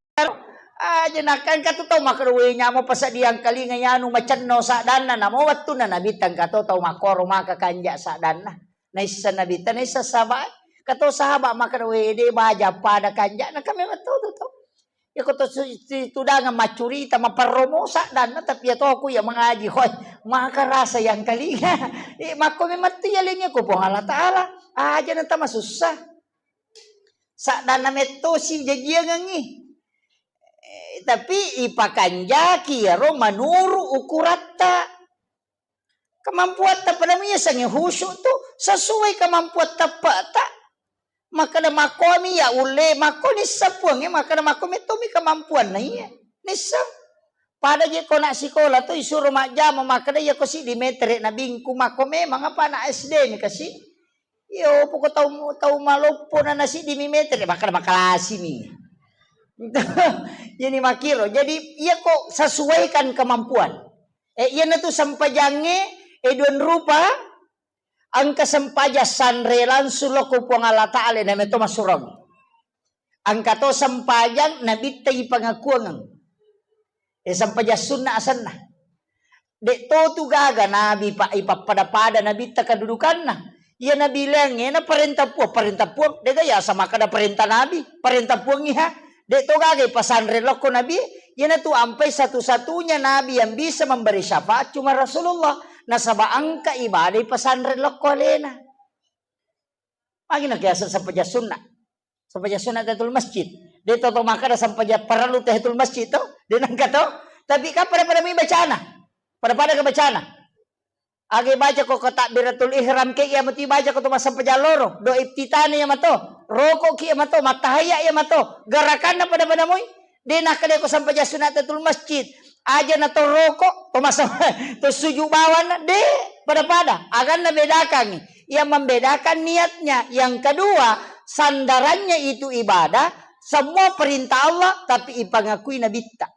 Aja nakangka tu tau makkeda, "We, nyamo pasadiang kalinga yanu macenno saddanna." Namo wettunna Nabitta engka to tau makkoro maka kanja saddanna. Naissa Nabitta, naissa sahabat. Kato sahabat makkeda, "We, de baja pada kanja." Naka memang to tu tau. Ya ko to su-, si-, tudangeng maccurita, maperromo saddanna, tapi ya toku ya mangaji, hoi, maka rasa yang kalinga. Eh, makko memang tu ya lengi ko Puang Allah Taala. Aja na tama susah. Saddanna mettosi jajiangengngi. Eh, tapi ipakanjaki iyaro manuru ukuratta. Kemampuatta pada miasangngi khusyuk tu sesuai kemampuan teppe'ta. Makkeda makkomi ya ulle, makko nissa puangnge, makkeda makko mettomi kemampuanna iya. Nissa. Pada je ko nak sikola tu isuro majjama makkeda iya ko siddi metere na bingku, makko memang apa anak S D mi kasi. Iyo, poko tau, tau maloppo na nasiddi mi metere, makkeda makalasi mi. Jadi makkiro. Jadi iya ko sesuaikan kemampuan. Eh, iya natu sempajangnge, eh, duan rupa, engka sempajang sanre langsung lokko Puang Allah Taala, na meto masurong. Engka to sempajang nabitta ipangakuangeng. Eh, sempajang sunna asenna. Dek to tu gaga nabi pa-, ipappada-pada nabitta kedudukanna. Iya nabi leangnge na parenta puang, parenta puang. Dega yasa makkeda parenta nabi, parenta puang iha. Dek to gaga ipasanre lokko nabi. Iyana tu ampai satu-satunya nabi yang bisa memberi syafaat cuma Rasulullah. Nasaba engka ibadah ipasanre lokko alena. Magi na kiaseng sempajang sunna. Sempajang sunna tahiyatul masjid. De to, to makkeda sempajang parellu tahiyatul masjid to. De nengka to. Tapi kan pada-pada mi bacana. Pada-pada ke bacana. Age baca ko, ko takbiratul ihram ke iya mati baca ko to massempajang loro. Do iftitani iya mato. Roko ki iya mato. Mattahaya iya mato. Gerakanna pada-pada mui. De nakkeda ko sempajang sunat tahiyatul masjid. Aja na to roko, to masa-, to sujud bawanna. De, pada-pada. Aganna bedakangi. Yang membedakan niatnya. Yang kedua, sandarannya itu ibadah, semua perintah Allah, tapi ipangakui nabitta.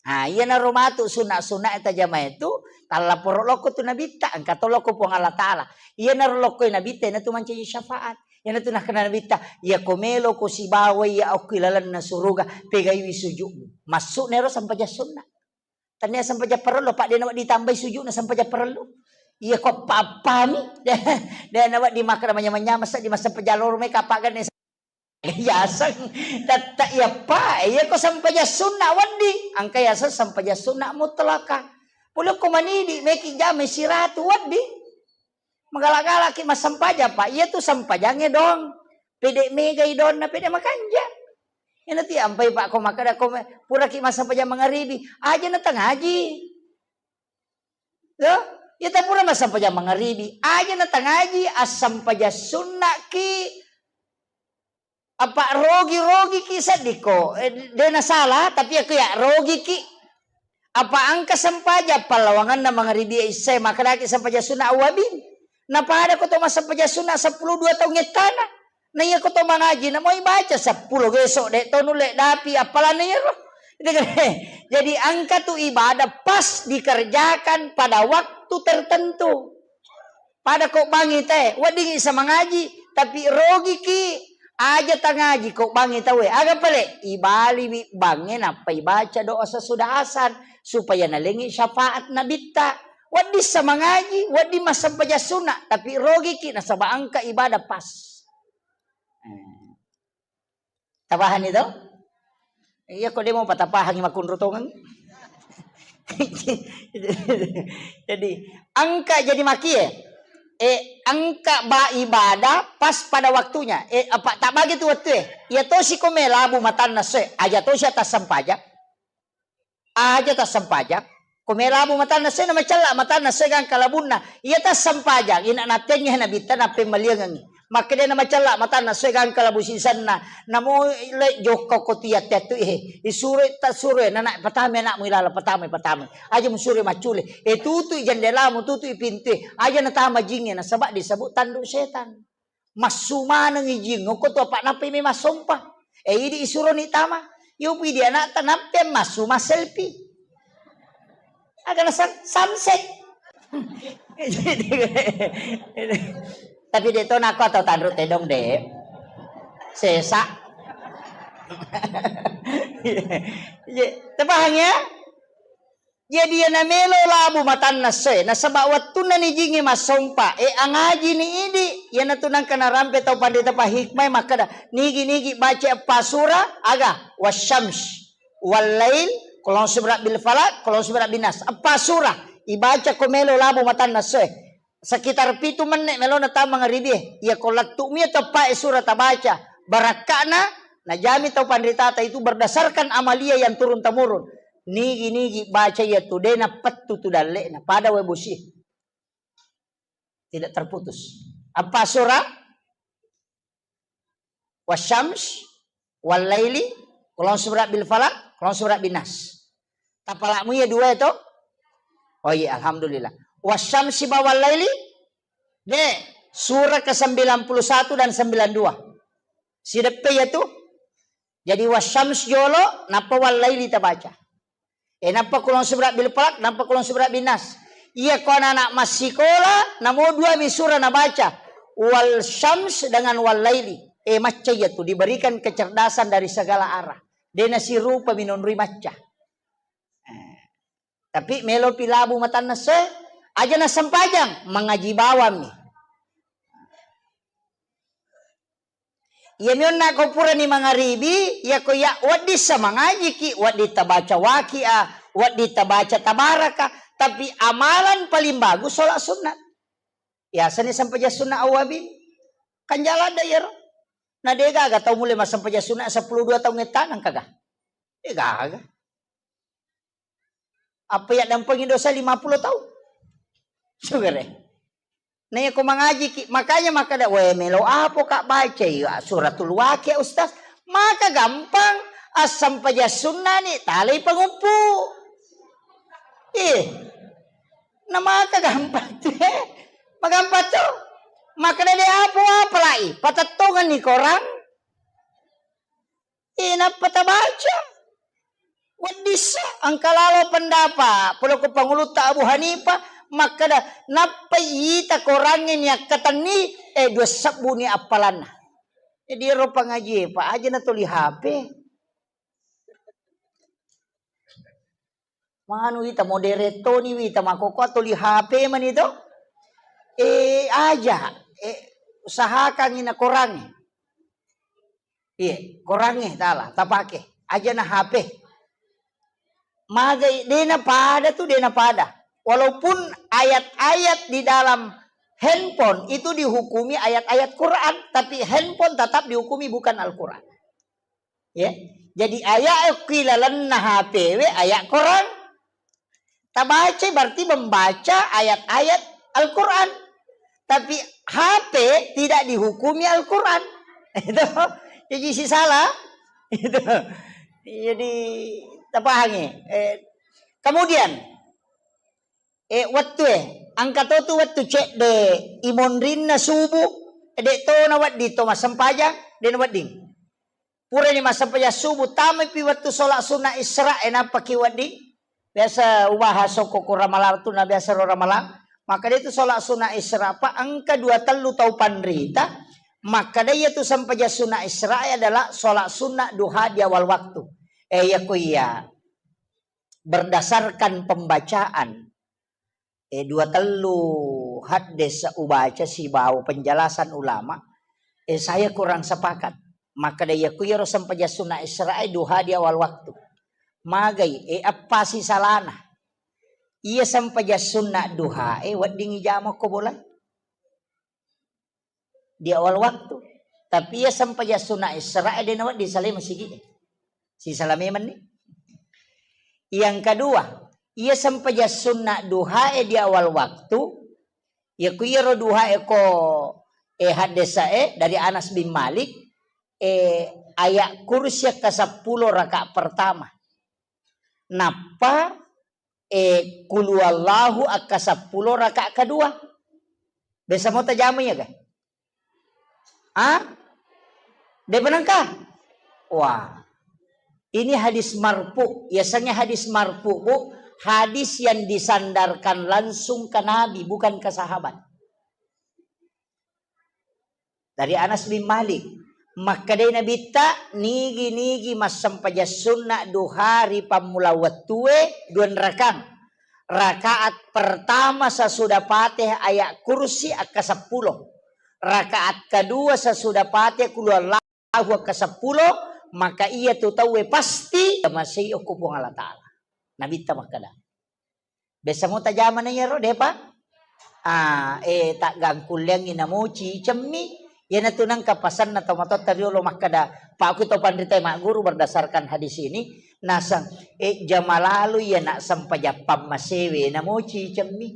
Nah, iyanaro matu sunna-sunna tajamae tu, tallaporo lokko tu nabitta, engka to lokko Puang Allah Taala. Iyanaro lokko nabitta, iyanatu mancaji syafaat. Iyanatu nakkeda nabitta, iya ko melo ko sibawa iya okki lalenna suruga, pegaiwi sujudmu. Masuk nero sempajang sunna. Tania sempajang parellu, Pak, de nawedding ditambai sujudna sempajang parellu. Iya ko apa-apami. De nawedding makkeda manyameng-nyameng seddi massempajang loro mai kapagenne. Yaseng tette iya, Pak. Iya ko sempajang sunna wedding. Engka yaseng sempajang sunna mutlaka. Pole ko manidi meki jama siratu wedding. Magala-galaki massempajang, Pak. Iya tu sempajangnge dong. Pede megai donna, pede makanja. Ina ti ampai, Pak, ko makkeda ko me-, puraki massempajang mangaribi, aja na tangaji. Yo, iya ta pura massempajang mangaribi, aja na tangaji, assempajang sunnaki. Apa rogi-rogiki seddiko, eh, de' nasalah, tapi aku ya rogiki. Apa engka sempajang pallawanganna mangaribi isya, makkedaki sempajang sunna awwabin. Napada ko to massempajang sunna seppulo dua taung ettana. Na iya ko to mangaji, na moi baca seppulo geso, de' to nulle dapi appalanna iyaro. Jadi engka tu ibadah pas dikerjakan pada waktu tertentu. Pada ko bangi te, weddingi sa mangaji, tapi rogiki, aja tangaji ko bangi tauwe. Aga pale, ibaliwi bangnge nappa ibaca doa sesudah asar, supaya nalengi syafaat nabitta. Wedding sa mangaji, wedding massempajang sunna, tapi rogiki nasaba engka ibadah pas. Eh. Tapahani to? Iya, ko de' mo patapahangi makkunru tongeng. Jadi, engka jadi makie. Eh, engka ba ibadah pas pada waktunya. Eh, apa tabagi tu wettu e. Iya tosi ko melabu matanna se, aja tosi atas sempajang. Aja tassempajang. Ko melabu matanna se, na macella matanna se gangka labunna. Iya tassempajang, ina nattengnge nabitta nappemmaliangengngi. Makkeda na macella matanna se gangka labu sisenna. Namo le jokka ko tiya tettu, eh, isuro tasuro, eh, nana patame anakmu ilala, patame, patame. Aja musuro maccule. Eh, tutui jendelamu, tutui pintu, eh. Aja natama jingnge, nasaba disebut tanduk setan. Massu maneng ijing, okko tu apa nappai memang sompa. Eh, idi isuroni tama. Yopi di anakta nappai massu masselfie. Agana sam-, samsek. Tapi de' to nako atau tanru tedong de'. Sesa. Ye, tapahang ya? Jadi, iyana melo labu matanna essoe, nasaba wettunna nijingngi massompa, e, angajini idi, iyanatu nangka narampe tau panrita pahikmae makkeda, nigi-nigi baca eppa sura, aga, wasyams, wallail, qul a'udzu birabbil falaq, qul a'udzu birabbin nas. Eppa sura ibaca ko melo labu matanna essoe. Sekitar pitu menne' melona tama mangaribie. Iya ko lettu'mi teppae sura tabaca, barakka'na najami tau panritata itu berdasarkan amalia yang turun temurun. Nigi-nigi baca iya tu de' napettu tu dalle'na pada wae bosie. Tidak terputus. Apa sura? Wasyams, wallaili, qul a'udzu birabbil falaq, qul a'udzu birabbin nas. Tapalakmu iya dua itu? Oh iya, alhamdulillah. Wasyamsi ba wallaili? De, surah ke sembilan puluh satu dan sembilan dua. Sideppe iya tu? Jadi wasyams jolo, nappa wallaili tabaca. E, nappa qul a'udzu birabbil falaq, nappa qul a'udzu birabbin nas. Iya ko anak-anak massikola, namo dua mi sura nabaca. Wal syams dengan wal laili. E, macca iya tu, diberikan kecerdasan dari segala arah. De nasirupa minonroi macca. E, tapi melo pi labu matanna se, aja nasempajang, mangaji bawang mi. Iyami onna ko purani mangaribi, iya ko iya wedding sa mangajiki, wedding tabaca waki'a, wedding tabaca tabaraka, tapi amalan paling bagus sholat sunat. Biasani sempajang sunat awwabin. Kan jalan da iyaro. Na de gaga tau mulai massempajang sunat seppulo dua taung ettana engkaga? De gaga. Apa yaddampengi dosa lima puluh taung? Sugere. Na iya ko mangajiki, makanya makkeda, "We, melo apo ka bacai Suratul Waqiah, Ustaz?" Maka gampang, assempajang sunnani, talai panguppu. Ih, na maka gampang tu, eh. Magampang tu. Makkeda de apo apalai, patettongenni korang. Eh, nappa tabaca. Weddissa, engka lalo pendapat, pole ko pangulutta Abu Hanifah, makkeda, nappa ita korangnge niakkatenni, eh, dua sebbu ni appalanna. Jadi, ero pangaji, Pak, aja na tuli H P. Manu wita modere toni wita makoko tuli H P mani to. Eh, aja, eh, usahakan ina korangnge. Iya, korangnge tala tapake. Aja na H P. Magai, dena pada tu, dena pada. Walaupun ayat-ayat di dalam handphone itu dihukumi ayat-ayat Quran, tapi handphone tetap dihukumi bukan Al-Quran. Ya. Jadi ayat ki lalenna H P we ayat Quran. Tabaca berarti membaca ayat-ayat Al-Quran. Tapi H P tidak dihukumi Al-Quran. Itu. Jadi sisala. Itu. Jadi tapahangi. Eh, kemudian, eh, wettu e, engka to tu wettu cedde imonrinna subuh, eh, de to nawedding to massempajang, de nawedding. Purani massempajang subuh, tamaipi wettu sholat sunnah Isra, eh, nappaki wedding. Biasa ubahas okko ko Ramalang tu, na biasa ro Ramalang. Makkeda itu sholat sunnah Isra, Pak, engka dua tellu tau panrita. Makkeda iya tu sempajang sunnah Isra adalah sholat sunnah duha di awal waktu. Eh, iya ko iya. Berdasarkan pembacaan, eh, dua tellu haddes ubaca sibawa penjelasan ulama, eh, saya kurang sepakat. Makkeda iya ku iyaro sempajang sunnah Isra e duha di awal waktu. Magai, eh, eppa sisalana. Iya sempajang sunnah duha e wedding ijama ko bola di awal waktu. Tapi iya sempajang sunnah Isra e de nawedding salai masigi e. Sisala memenni. Yang kedua, iya sempajang sunnah duha e di awal waktu, iya ku iyaro duha e ko, eh, haddesa e dari Anas bin Malik, eh, ayat kursi akka seppulo rakaat pertama. Nappa, eh, kulu Allahu akka seppulo rakaat kedua. Biasa mo tajama iya ga? Ah? De benengka? Wah. Ini hadis marfu. Yasengnge hadis marfu, Bu, hadis yang disandarkan langsung ke Nabi, bukan ke sahabat. Dari Anas bin Malik, makkedai Nabitta, nigi-nigi massempajang sunna duha ri pammula wettue, dua rakang. Rakaat pertama sesudah Fatihah ayat kursi akka seppulo. Rakaat kedua sesudah Fatihah kulu Allahu akka seppulo, maka iya tu tauwe pasti masei okko Puang Allah Ta'ala. Nabitta makkeda. Biasa mo tajamana iyaro, depa? Ah, eh, taggangkulleangngi namo cicemmi. Iyanatu nengka pasanna tomatoatta riolo makkeda, Pak, ku to panrita magguru berdasarkan hadis ini, naseng, eh, jama lalo iya nak sempajang pammasewe namo cicemmi.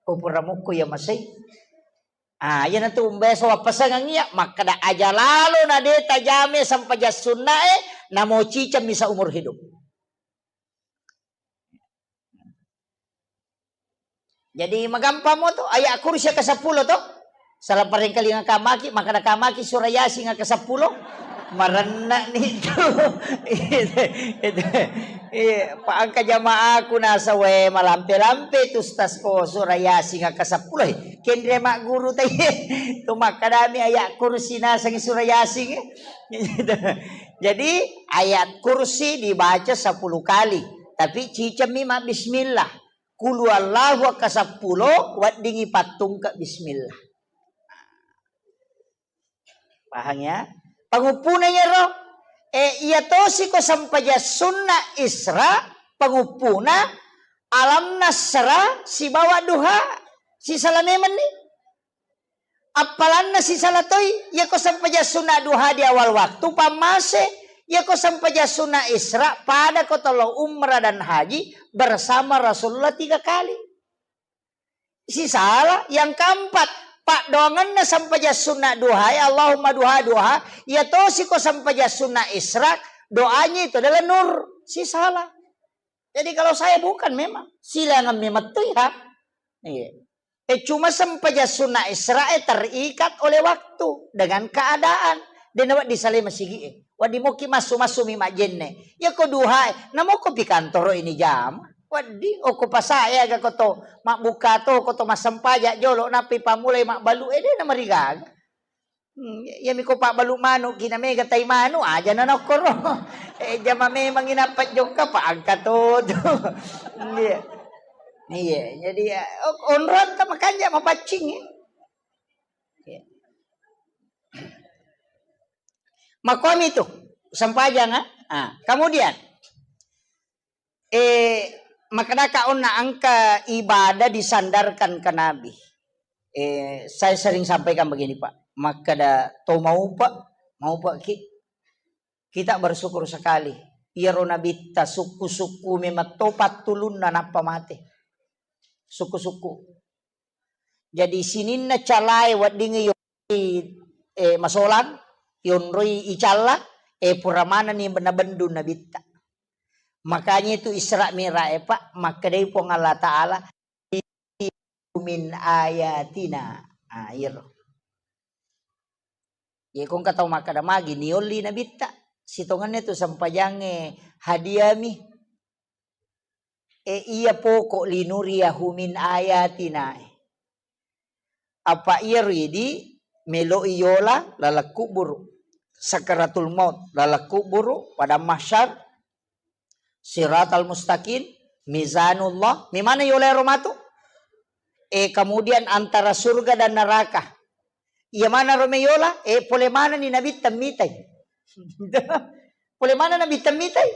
Ko pura mukko iya masei. Ah, iyanatu umbeso wappasengeng iya, makkeda aja lalo na de tajame sempajang sunnae, namo cicemmi seumur hidup. Jadi magampang mo tu, ayat kursi ke sepuluh tu. Salah paring kalinga kamaki, makkeda kamaki surah Yasin ke sepuluh. Marenna ni tu. Itu, itu. Iya, Pak, engka jamaaku nasawe malampe-lampe tu, Ustaz, ko surah Yasin ke sepuluh. Kenre magguru taiye. Tu makkedami ayat kursi naseng surah Yasin. Jadi ayat kursi dibaca sepuluh kali, tapi cicemmi ma bismillah. Kulu Allahu akka seppulo, weddingngi pattungke bismillah. Pahang ya? Panguppuna iyaro, eh, iya tosi ko sempajang sunna Isra, panguppuna Alam Nasra sibawa Duha, sisala memenni. Appalanna sisala toi, iyako sempajang sunna duha di awal waktu, pammase, iyako sempajang sunna Isra, pada ko tolo umrah dan haji bersama Rasulullah tiga kali. Sisala, yang keempat, paddoangenna sempajang sunna duha, ya Allahumma duha, duha, iya tosi ko sempajang sunna Isra, doanya itu adalah nur. Sisala. Jadi kalau saya bukan memang, silangan memang tu ya. Iya. Eh, cuma sempajang sunna Isra'e terikat oleh waktu dengan keadaan. De nawedding salai masigi'e. Wedding mokki massu-massu mi majjenne. Iya ko duhae, namokko pi kantoro ini jam. Wedding okko pasae aga ko to mabbuka to, ko to massempajang jolo, nappi pammulai mabbalu e, de namarigaga. Hmm, iya, iya miko pabbalu manu, kina mega tai manu, aja na nokkoro. Eh, jama memang ina pajjokka pa angka to tu. Iya. Iya, jadi, eh, o-, onrong ta makanja mapaccing, ya. Iya. Makomi tu, sempajang, ah. Ah, kemudian, eh, makkedaka onna engka ibadah disandarkan ke Nabi. Eh, saya sering sampaikan begini, Pak. Makkeda to maupa, maupa ki, kita bersyukur sekali. Iyaro Nabitta sukku-sukku memang to pattulunna nappa mate. Sukku-sukku. Jadi sininna calae weddingngi yo, eh, masolang, yonroi icalla, e pura manenni nabendung nabitta. Makanya itu Isra Mi'raj e, Pak, makkedai Puang Allah Ta'ala, "Min ayatina." Ah, iyaro. Ye ko engka tau makkeda magi niolli nabitta, sitongenna tu sempajangnge hadiami. E iya poko linuriyahu min ayatina. Apa iyaro idi meloi yola laleng kuburu. Sakaratul maut laleng kuburu, padang mahsyar, siratal mustaqim, mizanullah. Memana yola ero matu? E, kemudian antara surga dan neraka. Iya mana ro meyola? E, pole mana ni nabitta mitai? Pole mana nabitta mitai?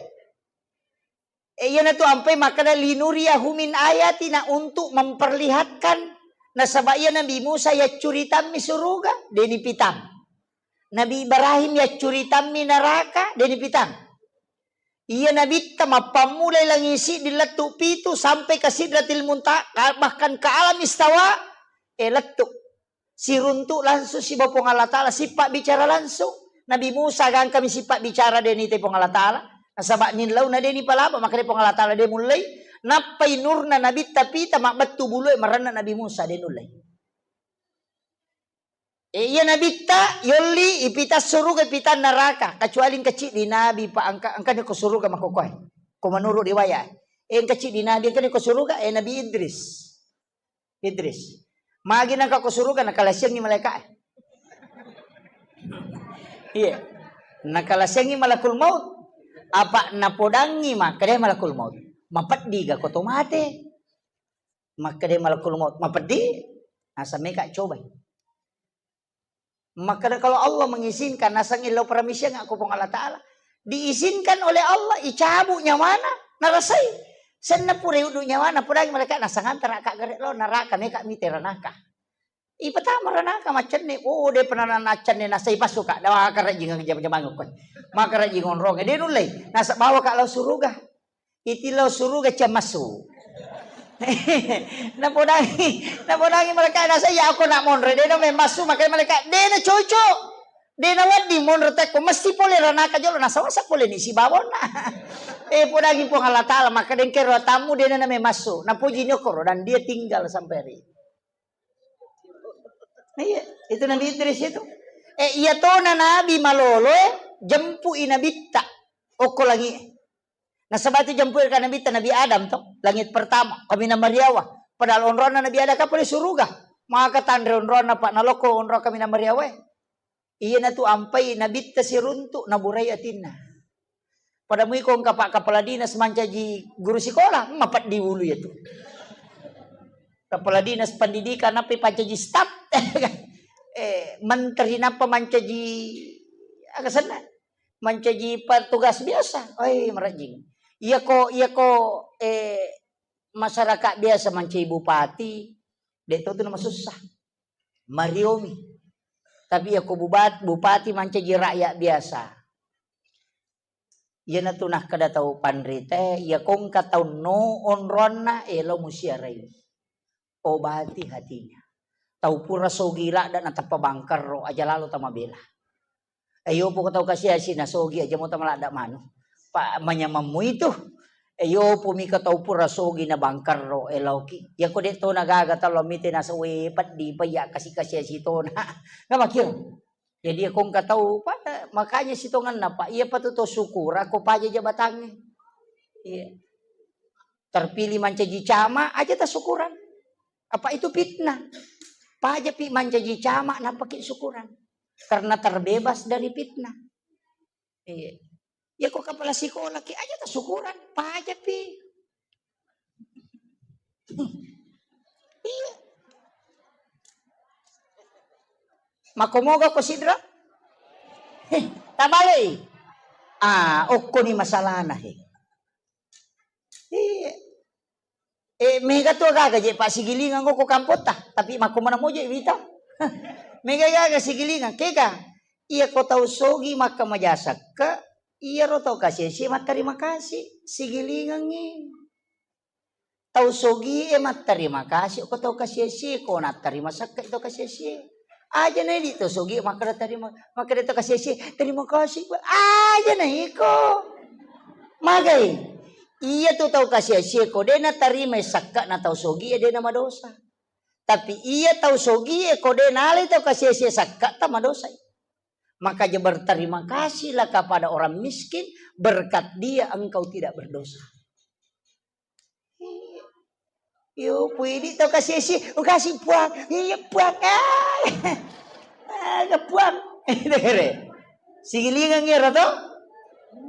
E, iyanatu ampai makkeda, "Linuriyahu min ayatina," untuk memperlihatkan. Nasaba iya Nabi Musa yaccuritammi suruga, deni pitang. Nabi Ibrahim yaccuritammi neraka, deni pitang. Iya nabitta mappammulai langi siddi lettu pitu sampai ke Sidratil Muntaha, ka-, bahkan ke alam istawa, e, lettu. Siruntu langsung sibawa Puang Allah Ta'ala, sippa bicara langsung. Nabi Musa gangkami sippa bicara deni te Puang Allah Ta'ala. Nasaba nillauna deni palaba, makanya Puang Allah Ta'ala de mullei. Nappai nurna nabitta pita mabbettu bulue marenna Nabi Musa de nullei. E, iya nabitta yolli ipita suruga, ipita neraka, kecuali engka ciddi nabi, Pak, engka, engkani ko suruga makkokoe. Ko menurut riwayat. E, engka ciddi nabi engkani ko suruga, e, Nabi Idris. Idris. Magi nengka ko suruga, nakalasiangi malaika. Iya. Nakalasiangi malakul maut. Apa napodangi makkeda malakul maut, "Mapeddi ga ko to mate?" Makkeda malakul maut, "Mapeddi." Asa meka cobai. Makkeda, "Kalau Allah mengizinkan, nasengngi lao paramisiang aku Puang Allah Ta'ala." Diizinkan oleh Allah, icabu nyawana, narasai. Senna pura uddu nyawana, pudangi malaikat, "Nasang antara ka gare lo neraka, meka mite ranaka." Ipatama ranaka, maccenne. Oh, de pernah naccenne, nasai pasu ka, dawa karajing jam-jamang ko. Makarajing onrong, de nullei. Nasa bawa ka lao suruga. Iti lao suruga ciammassu. Napodangi, napodangi malaikat, "Nasa iya ako nak monre, de na memmassu." Makkeda malaikat, "De na cocok. De na wedding monre tekko, mesti pole ranaka jolo." Nasawasa pole ni sibawonna. Eh, podangi Puang Allah Ta'ala, makkeda engke ro tammu de na memmassu. Napoji ni okoro dan dia tinggal sampai hari ini. Iya, itu Nabi Idris itu. Eh, iya tona nabi malolo, eh, jempui nabitta okko langi. Nasaba itu jempui ka nabitta Nabi Adam to, langit pertama, kaminang mariawa. Padahal onronna Nabi Adam kan pole suruga. Maka tanre onronna, Pak, nalokko onro kaminang mariawa, eh. Iyanatu ampai nabitta siruntu, naburai atinna. Pada mui ko engka Pak Kepala Dinas mancaji guru sikola, mapeddi ulu iyatu. Kepala Dinas Pendidikan nappa pancaji staf. Eh, menteri nappa mancaji aga senna? Mancaji petugas biasa. Oi, marajing. Iya ko, iya ko, eh, masyarakat biasa mancaji bupati, de to tu namasussa. Mariomi. Tapi iya ko bubat-, bupati mancaji rakyat biasa. Iyanatu nakkeda tau panrita, iya ko engka tau no onronna, elo musiarai. Obati hatinya. Tau pura sogi ladda natappa bangkarro, aja lalo tamabela. Ayo poko tau kasiasi nasogi aja mo tamaladda manu. Pa manyamammu itu. Ayo pumi ka tau pura sogi na bangkarro, eloki. Iya ko de to nagaga talo mite nasawe peddi payya kasi-kasiasi tona. Namakiro. Jadi, iya ko engka tau pada, makanya sitongenna, Pak, iya patu to syukur, ako paja jabatangnge. Iya. Terpilih mancaji camat, aja tasukuran. Apa itu fitnah? Paja pi mancaji camat, napaki syukuran. Karena terbebas dari fitnah. Iya. Ya, ko kepala sekolah ki aja tasukuran, paja pi. Iya. Makomoga ko sidra? Heh, tabalei. Ah, okko ni masalahna, he. Iya. Eh, mega tu gaga je Pak Sigilingang ko kampotta, tapi makko mana moje wita. Mega gaga Sigilingang, kega. Iya ko tau sogi makka majasakka, iya ro tau kasih-kasih matterima kasih. Sigilingangi. Tau sogi e matterima kasih ko tau kasih-kasih, ko natterima sakka tau kasih-kasih. Aja na idi tau sogi makkeda terima, makkeda tau kasi-asi, "Terima kasih, Pak." Aja na iko. Magai. Iya tu tau kasi-asi ko de natarima sakka na tau sogi de na madosa. Tapi iya tau sogi ko de nalai tau kasi-asi sakka ta madosai. Makanya berterima kasihlah kepada orang miskin, berkat dia engkau tidak berdosa. Iya. Yo, puidi tau kasi-asi, oh, kasih Puang. Iya, Puang. Ah. Ah, Puang. Dengar. Sigilingan ngira to?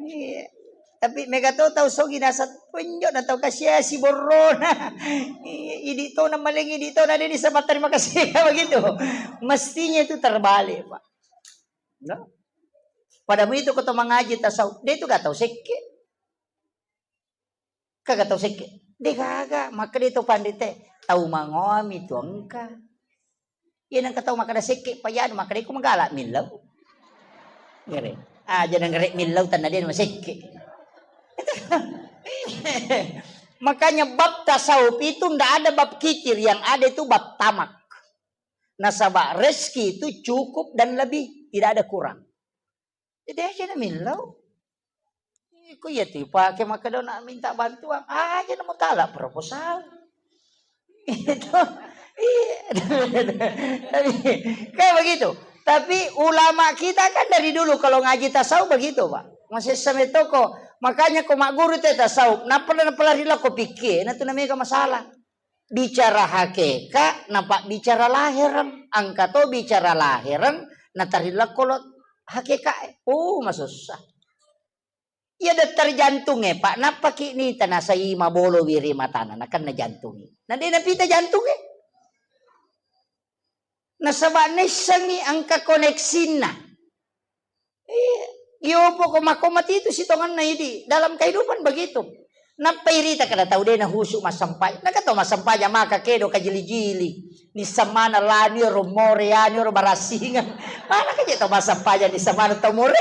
Iya. Tapi mega to tau sogi nasa tunjuk na tau kasi-asi borrona. Iya, idi to na maling, idi to na deni sama terima kasih begitu. Mestinya itu terbalik, Pak. No? Pada itu kau mengaji tasawuf, dia itu gak tahu sekke. Kaga tau sekke. De gaga, makkeda to panrite, tau mangoami tu engka. Iya nengka tau makkeda sekke, payanu makkeda ko magala millau. Ngere. Aja nengere millau tanna de masekke. Makanya bab tasawuf itu ndak ada bab kikir, yang ada itu bab tamak. Nasaba rezeki itu cukup dan lebih, tidak ada kurang. Jadi aja na millau. Iko iya tu pake makkeda na minta bantuan. Aja na mutala proposal. Itu. Iya. Tapi, kayak begitu. Tapi ulama kita kan dari dulu kalau ngaji tasawuf begitu, Pak. Masih sampai toko. Makanya ko magguru te tasawuf, napala napala rila ko pikir, na tu namanya masalah. Bicara hakeka, napabbicara lahereng. Engka to bicara lahereng, natarillakko lo hakeka e. Oh, masussa. Iya, dokter jantung e, Pak, nappaki nita nasai mabolo wiri matana, nakenna jantung e. Na de napita jantung e. Nasaba naissengngi engka koneksinna. Iya. Iyo, poko makko mati itu sitongenna idi. Dalam kehidupan begitu. Nappa irita kada tau de nahusu massampajang. Naga tau massampajang maka kedo kajili-jili. Nissamana lani ro more yani ro barasingeng. Mana kaje tau massampajang nissamana tau more.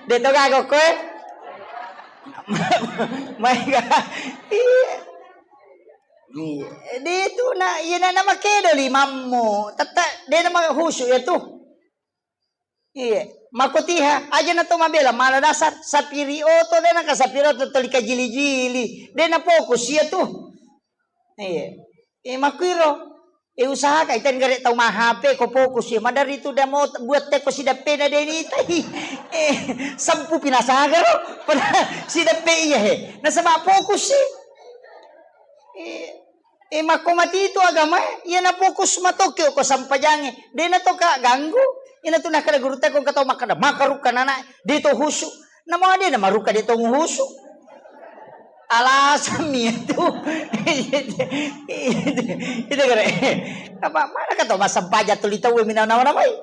De to gago koe. Maega. Iya. Iya. De tu na, iya na, na makedo limammu. Tette de na mahusu ya tu. Iya. Makotiha, aja na to mabela, mala dasar, sapiri oto de na ka sapiri oto toli kajili-jili. De na fokus ya tu. Iya. Eh, makuiro. Eh, usahakan, ita nggare tau ma H P ko fokus ya. Madari tu de mo buat te ko sidappena de ni tai. Eh, sampu pinasagaro. Pada sidappe iya he. Nasaba fokus sih. Eh, eh, makko mati itu agama, eh. Iya na fokus matoki ko sampajange. De na to ka ganggu. Iya na tu nakada guru te ko katau makada makarukka nana. De to husu. Namo de na maruka de to nguhusu. Alasan mi itu. Itu kare. Apa mana kata masampaja tuli tau minang nama namai.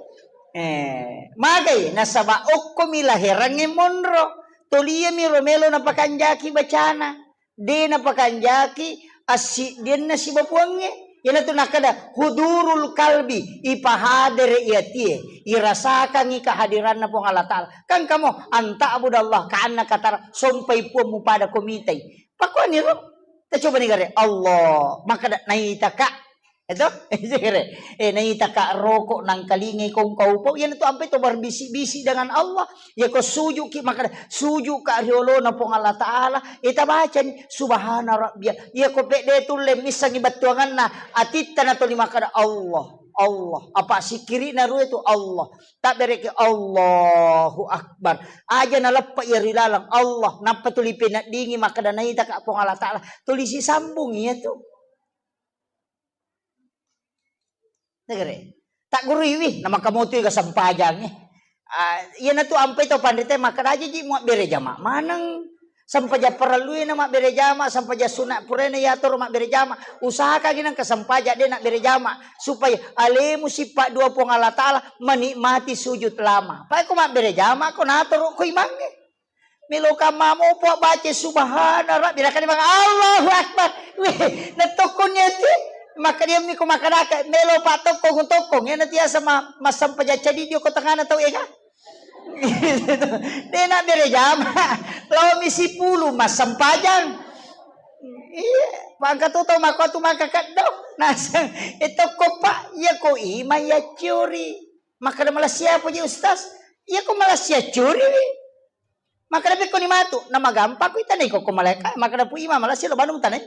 Eh, magai nasaba okko mi laherangnge monro. Toliya mi romelo napakanjaki bacana. De napakanjaki assiddianna sibapuangnge. Iyanatu nakkeda hudurul kalbi, ipahadere i atie, irasakangngi kehadiranna Puang Allah Ta'ala. Kan kamu, "Anta abudallah ka annaka tara," sompai Puang mupada ko mitai. Pakkuani ro, tacobani gare, Allah, makkeda naitaka. Eto? Eh, naitaka roko nangkalingai kongkau pau, iyanatu ampai to berbisik-bisik dengan Allah. Iyako sujuki, makkeda, sujuka riolona Puang Allah Ta'ala, ita bacani, "Subhana rabbiyal." Iyako pedde tulle missengi bettuanganna, atitta natoli makkeda, "Allah, Allah." Apa sikkirina rue tu, "Allah." Tabbereki, "Allahu Akbar." Aja naleppa iya ri laleng, Allah. Nappa tuli peneddingi makkeda, "Naitaka Puang Allah Ta'ala." Tuli sisambung iya tu. Negere. Tagguruiwi, namaka motoi ga sempajangnge. Ah, iyanatu ampai to panrita makkeda aja ji muabbere jama maneng. Sempajang parellui na mabbere jama, sempajang sunat puraina yatoro mabbere jama. Usahakangngi nengka sempajang de nabbere jama supaya alemu sippa dua Puang Allah Ta'ala menikmati sujud lama. Pai ko mabbere jama ko natoro ko imangnge. Melo kamma mopo baca subhana rabbi, nakani bang Allahu Akbar. Weh, netokkong niati. Maka dia miko makanaka melo pa tokkong tokkong. Ena tiasa ma massempajang cadi dio ko tengana tau ega. De nabbere jama. Lao mi sipulu massempajang. Iya, mangka tu tau makko tu mangka keddo. Naseng, e tokko, Pak, iya ko imang ya curi. Makkeda, "Malaysia apa je, Ustaz?" Iya ko Malaysia curi wi. Makkeda, "Pekko ni matu, na magampa ku itanai ko, ko malaika." Makkeda, "Pu imang Malaysia lo banu mutanai."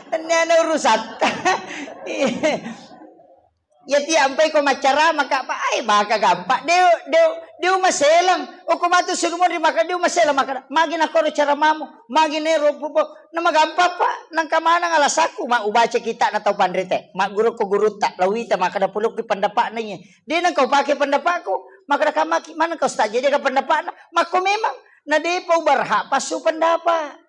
Tenniana urusatta. Iya. Iya tiampai ko maccarama ka, Pak. Ai, maka gampang. Deu, deu, deu maselang. Oko matu suru monri maka deu maselang maka. Magi nakoro caramamu. Magi nero pupo. Na magampang, Pak. Nangka maneng alasakku, ma ubaca kita na tau panrite. Magguru ko gurutta. Lawita maka da pulukki pendapatna iye. De nangka upake pendapatku. Maka da kamaki, mana kau ustaz jadi ka pendapatna. Makko memang. Na depa ubarha pasu pendapat.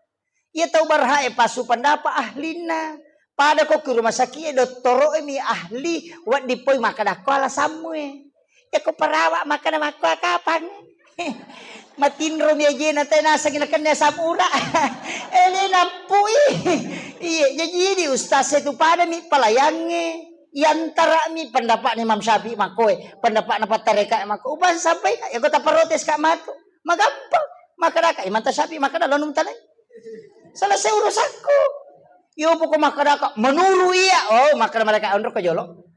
Iya tau berhak e pasu pendapat ahlinna. Pada ko ki rumah sakit e dottoro e mi ahli, wedding poi makkeda ko alasammu e. Iya ko perawat makkeda makko kapang. Matinro mi ajena te naseng nakenna asam urat. Ele nampui. Iya, jadi di ustaz e tu pada mi pelayangnge. Yantara mi pendapat Imam Syafi'i makko e, pendapat na pattareka makko. Upa sampai ka, iya ko taprotes ka matu. Magampang. Makkeda ka, Imam Syafi'i makkeda lo num tanai. Selesai urusanku. Yo poko makkeda ka, menuru iya. Oh, makkeda mereka onro ko jolo.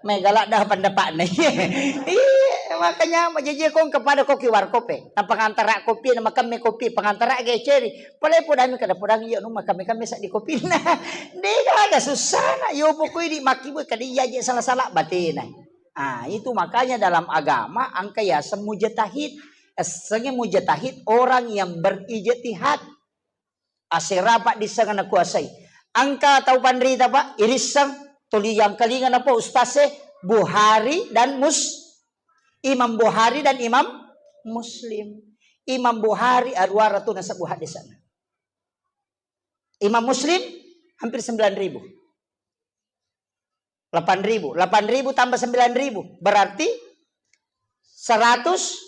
Megala dah pendapatna. Iya, makanya majeje kong kepada koki warkop e. Na pengantara kopi, na makemme kopi, pengantara geceri. Pale podami kada podang iya nu makemme kemme sa di kopi. Nah, de gaga susah na. Yo poko di makibu kada iya je salah-salah batena. Ah, itu makanya dalam agama engka yaseng mujtahid. Essengnge mujtahid orang yang berijtihad. Asera paddissengeng nakuasai. Engka tau panrita, Pak, irisseng tuli yang kelinga napa ustaz e, Bukhari dan Mus-, Imam Bukhari dan Imam Muslim. Imam Bukhari aruara tu nasebbu haddesanna. Imam Muslim hampir sembilan ribu. Delapan ribu. Delapan ribu tambah sembilan ribu. Berarti seratus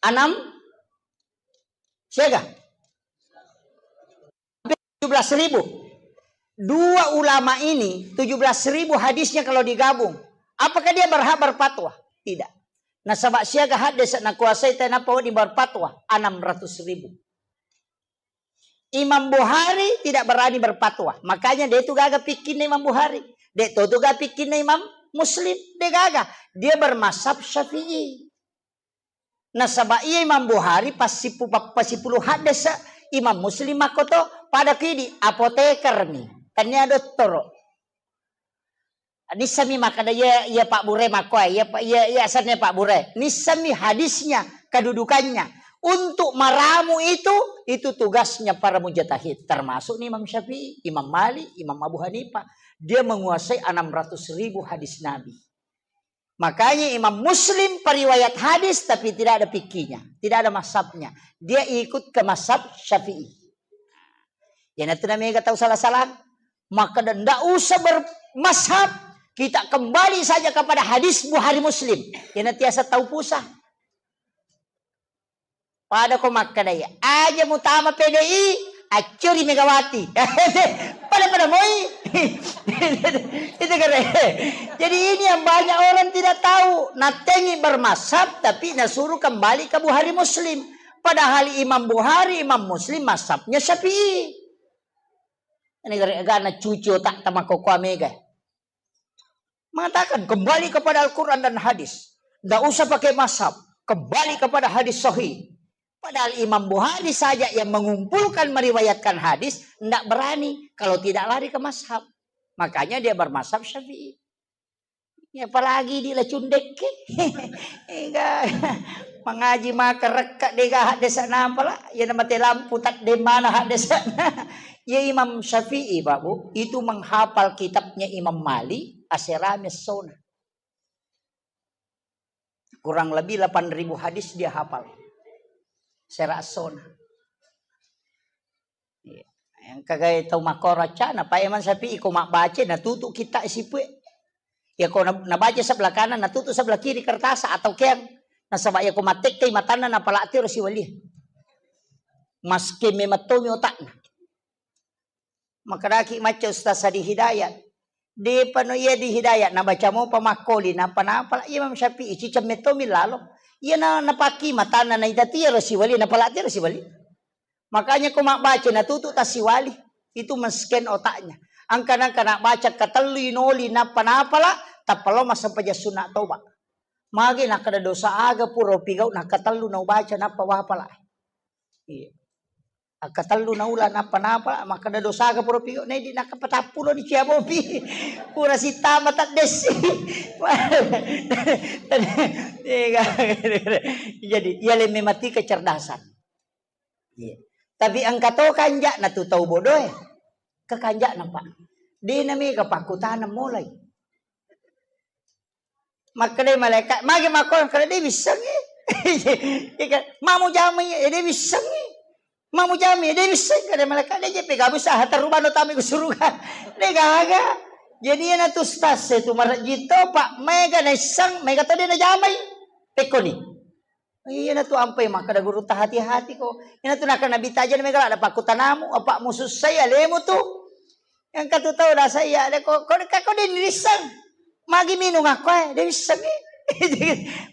enam siaga? Hampir tujuh belas ribu. Dua ulama ini, tujuh belas ribu hadisnya kalau digabung. Apakah dia berhak berfatwa? Tidak. Nasaba siaga hadis nakuasai tenapa wedding berfatwa? Enam ratus ribu. Imam Bukhari tidak berani berfatwa. Makanya dia itu gaga pikirnya Imam Bukhari. Dia itu gaga pikirnya Imam Muslim. Dia gaga. Dia bermazhab Syafi'i. Nasaba iya Imam Bukhari passipu-, pappasipulu haddesa, Imam Muslim makkoto, pada kidi apoteker mi. Tania dottoro. Nissami makkeda, "Iya, iya Pak Bure makkoe, iya, iya, iya asenna Pak Bure." Nissami hadisnya, kedudukannya. Untuk meramu itu, itu tugasnya para mujtahid, termasuk nih Imam Syafi'i, Imam Malik, Imam Abu Hanifah. Dia menguasai enam ratus ribu hadis Nabi. Makanya Imam Muslim periwayat hadis, tapi tidak ada fikihnya, tidak ada mazhabnya. Dia ikut ke mazhab Syafi'i. Iyanatu namega tau salah-salah. Maka ndak usah bermazhab. Kita kembali saja kepada hadis Bukhari Muslim. Iyanatu tiasa tau pusat. Pada ko makkedai, aja mutama P D I, accuri Megawati. Pada-pada moi. Itu keren. Jadi ini yang banyak orang tidak tahu. Natengi bermazhab, tapi nasuruh kembali ke Bukhari Muslim. Padahal Imam Bukhari, Imam Muslim mazhabnya Syafi'i. Ini gara-gara cucu tak tamakoko mega. Mengatakan, "Kembali kepada Al-Quran dan hadis. Ndak usah pakai mazhab. Kembali kepada hadis sahih." Padahal Imam Bukhari saja yang mengumpulkan, meriwayatkan hadis, ndak berani kalau tidak lari ke mazhab. Makanya dia bermazhab Syafi'i. Ya, apalagi di lacundekki. Enggak. Mengaji maka rekka dega haddesa napa la. Ya, namate lampu tak de mana haddesa. Ya, Imam Syafi'i, Pak Bu, itu menghafal kitabnya Imam Malik, aserami essona. Kurang lebih delapan ribu hadis dia hafal. Sera essona. Iya. Yang kagai tau makkoro accana, Pak Imam Syafi'i ko mabbaca, natutu kita sipue. Ya ko na-, nabaca sebelah kanan, natutu sebelah kiri kertas atau keang. Nasaba ya ko mattekkai matanna, napalati ro siwali. Maske memettomi otakna. Makkedaki macca Ustaz Sadi Hidayat. Depa no iya di Hidayat, nabaca mopa makkoli, napa-napa la Imam Syafi'i, ciceng mettomi lalo. Iya na, napakki matanna naita tiaro siwali, napala tiaro siwali. Makanya ko mabbaca natutu tassiwali, itu men-scan otaknya. Angka nangka nabbaca katellu inoli nappa napala, tappa lao massempajang sunna toba. Magi nakkeda dosa aga pura upigau nakkatellu naubaca nappa wapala. Iya. Akkatellu naula nappa napala, makkeda dosa aga pura upigau, nedi nakka patappulo ni cia bopi. Pura sitama taddessi. Iya, jadi iya lemme mati kecerdasan. Iya. Tapi engka to kanja'na tu tau bodoe. Kekanja'na, Pak. Dena mega pakkutaneng mulai. Makkeda malaika, magi makko kada de wissengi. Ika, mamu jamai, eh, de wissengi. Mamu jamai, eh, de wissengi kada malaika, de jepe gabu saha terubano tami ke suruga. De gaga. Jadi iyana tu stas itu marajito, Pak, mega naisseng, mega to de najamai. Pekkoni. Iyana tu ampai makkeda guru tahati-hati ko. Iyana tu nakkeda Nabitta aja mega ada pakkutanamu, apa musussai alemu tu. Engka tu tau dasa iya de ko, ko, ko de nisseng. Magi minung akko e, de wissengi.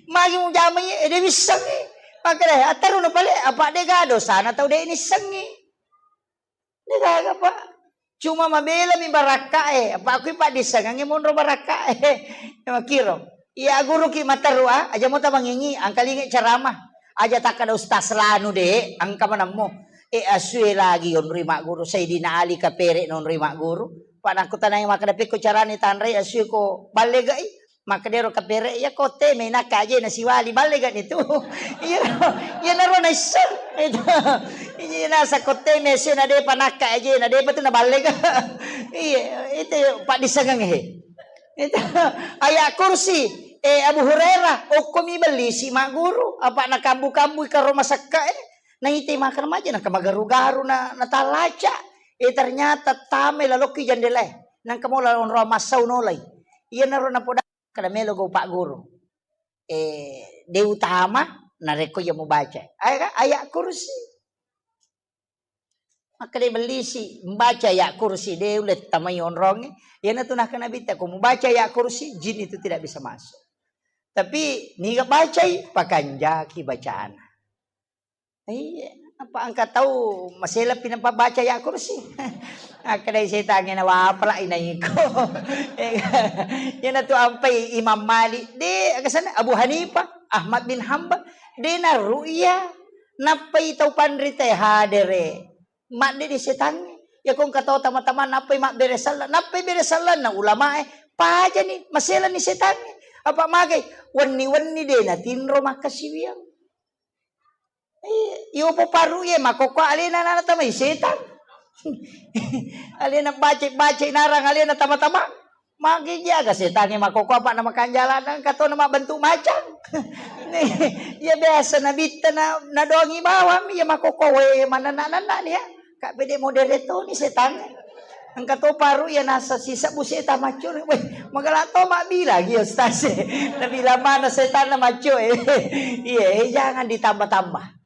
Magi mujamai e, de wissengi. Makkeda attaruno pale, apa de ga dosana tau de nissengi. De gaga, Pak. Cuma mabelami barakkae, apa akui paddissengangngi monro barakkae. Makkiro. Iya guruki matteru a, aja mo tamangingi, angkalinge ceramah. Aja takkada Ustaz Lanu de, angka manammo. E asue lagi onroi magguru, Sayyidina Ali kapere nonroi magguru. Pak nakkutanai makkada pekko carani tanrai asue ko ballegai. Makkadero kapere iya kotte me nakka aje na siwali ballega nitu. Iya, iya naro naisseng. Itu. Iya nasa kotte me asue na depa nakka aje na depa tu na ballega. Iya, itu paddissengang he. Itu ayat kursi, eh, Abu Hurairah, okkomi bellisi magguru, apa nakambu-kambu karo masakka e, naite makan maja, naka magaru-garu na, na talaca. Eh, ternyata tame lalokki jandela e, nangka mola onro massau nolai. Iya naro napoda kada melo go pak guru. Eh, de utama, narekko iya mubaca. Ayat, ayat kursi. Makkeda bellisi, mbaca ayat kursi, de ulle tamai onrongnge. Iyanatu nakkeda Nabitta, ko mubaca ayat kursi, jin itu tidak bisa masuk. Tapi niga bacai, pakanjaki bacana. Iya, apa engka tau masela pi nampa baca ayat kursi. Akkedai setangnge na wapala inaiko. Iyanatu ampai Imam Malik, de, aga sana Abu Hanifah, Ahmad bin Hambal, de na ru'ya. Nappai tau panrita e hadere, maddede setangnge. Iya ko engka tau tama-tama nappai mabbere sella, nappai bere sellanna ulamae, pajani, maselani setangnge. Apa magai? Wenni-wenni de natinro makkasiwiang. Iya, iyo poparu iye makkokko alena nana tamai setang. Alena bace-bace narang alena tama-tama. Magi jaga setangnge makkokko apa na makanjala na engka to na mabbentuk macang. Iya biasa nabitta na, nadongi bawang iya makkokko we manenna-nenna nia. Ka pede modere toni setangnge. Engka to paru iya nasa sisebbu setang macco. Weh, magala to mabbilang iya ustaz e. Nabilang mana setanna macco e. Iya, eh, jangan ditambah-tambah.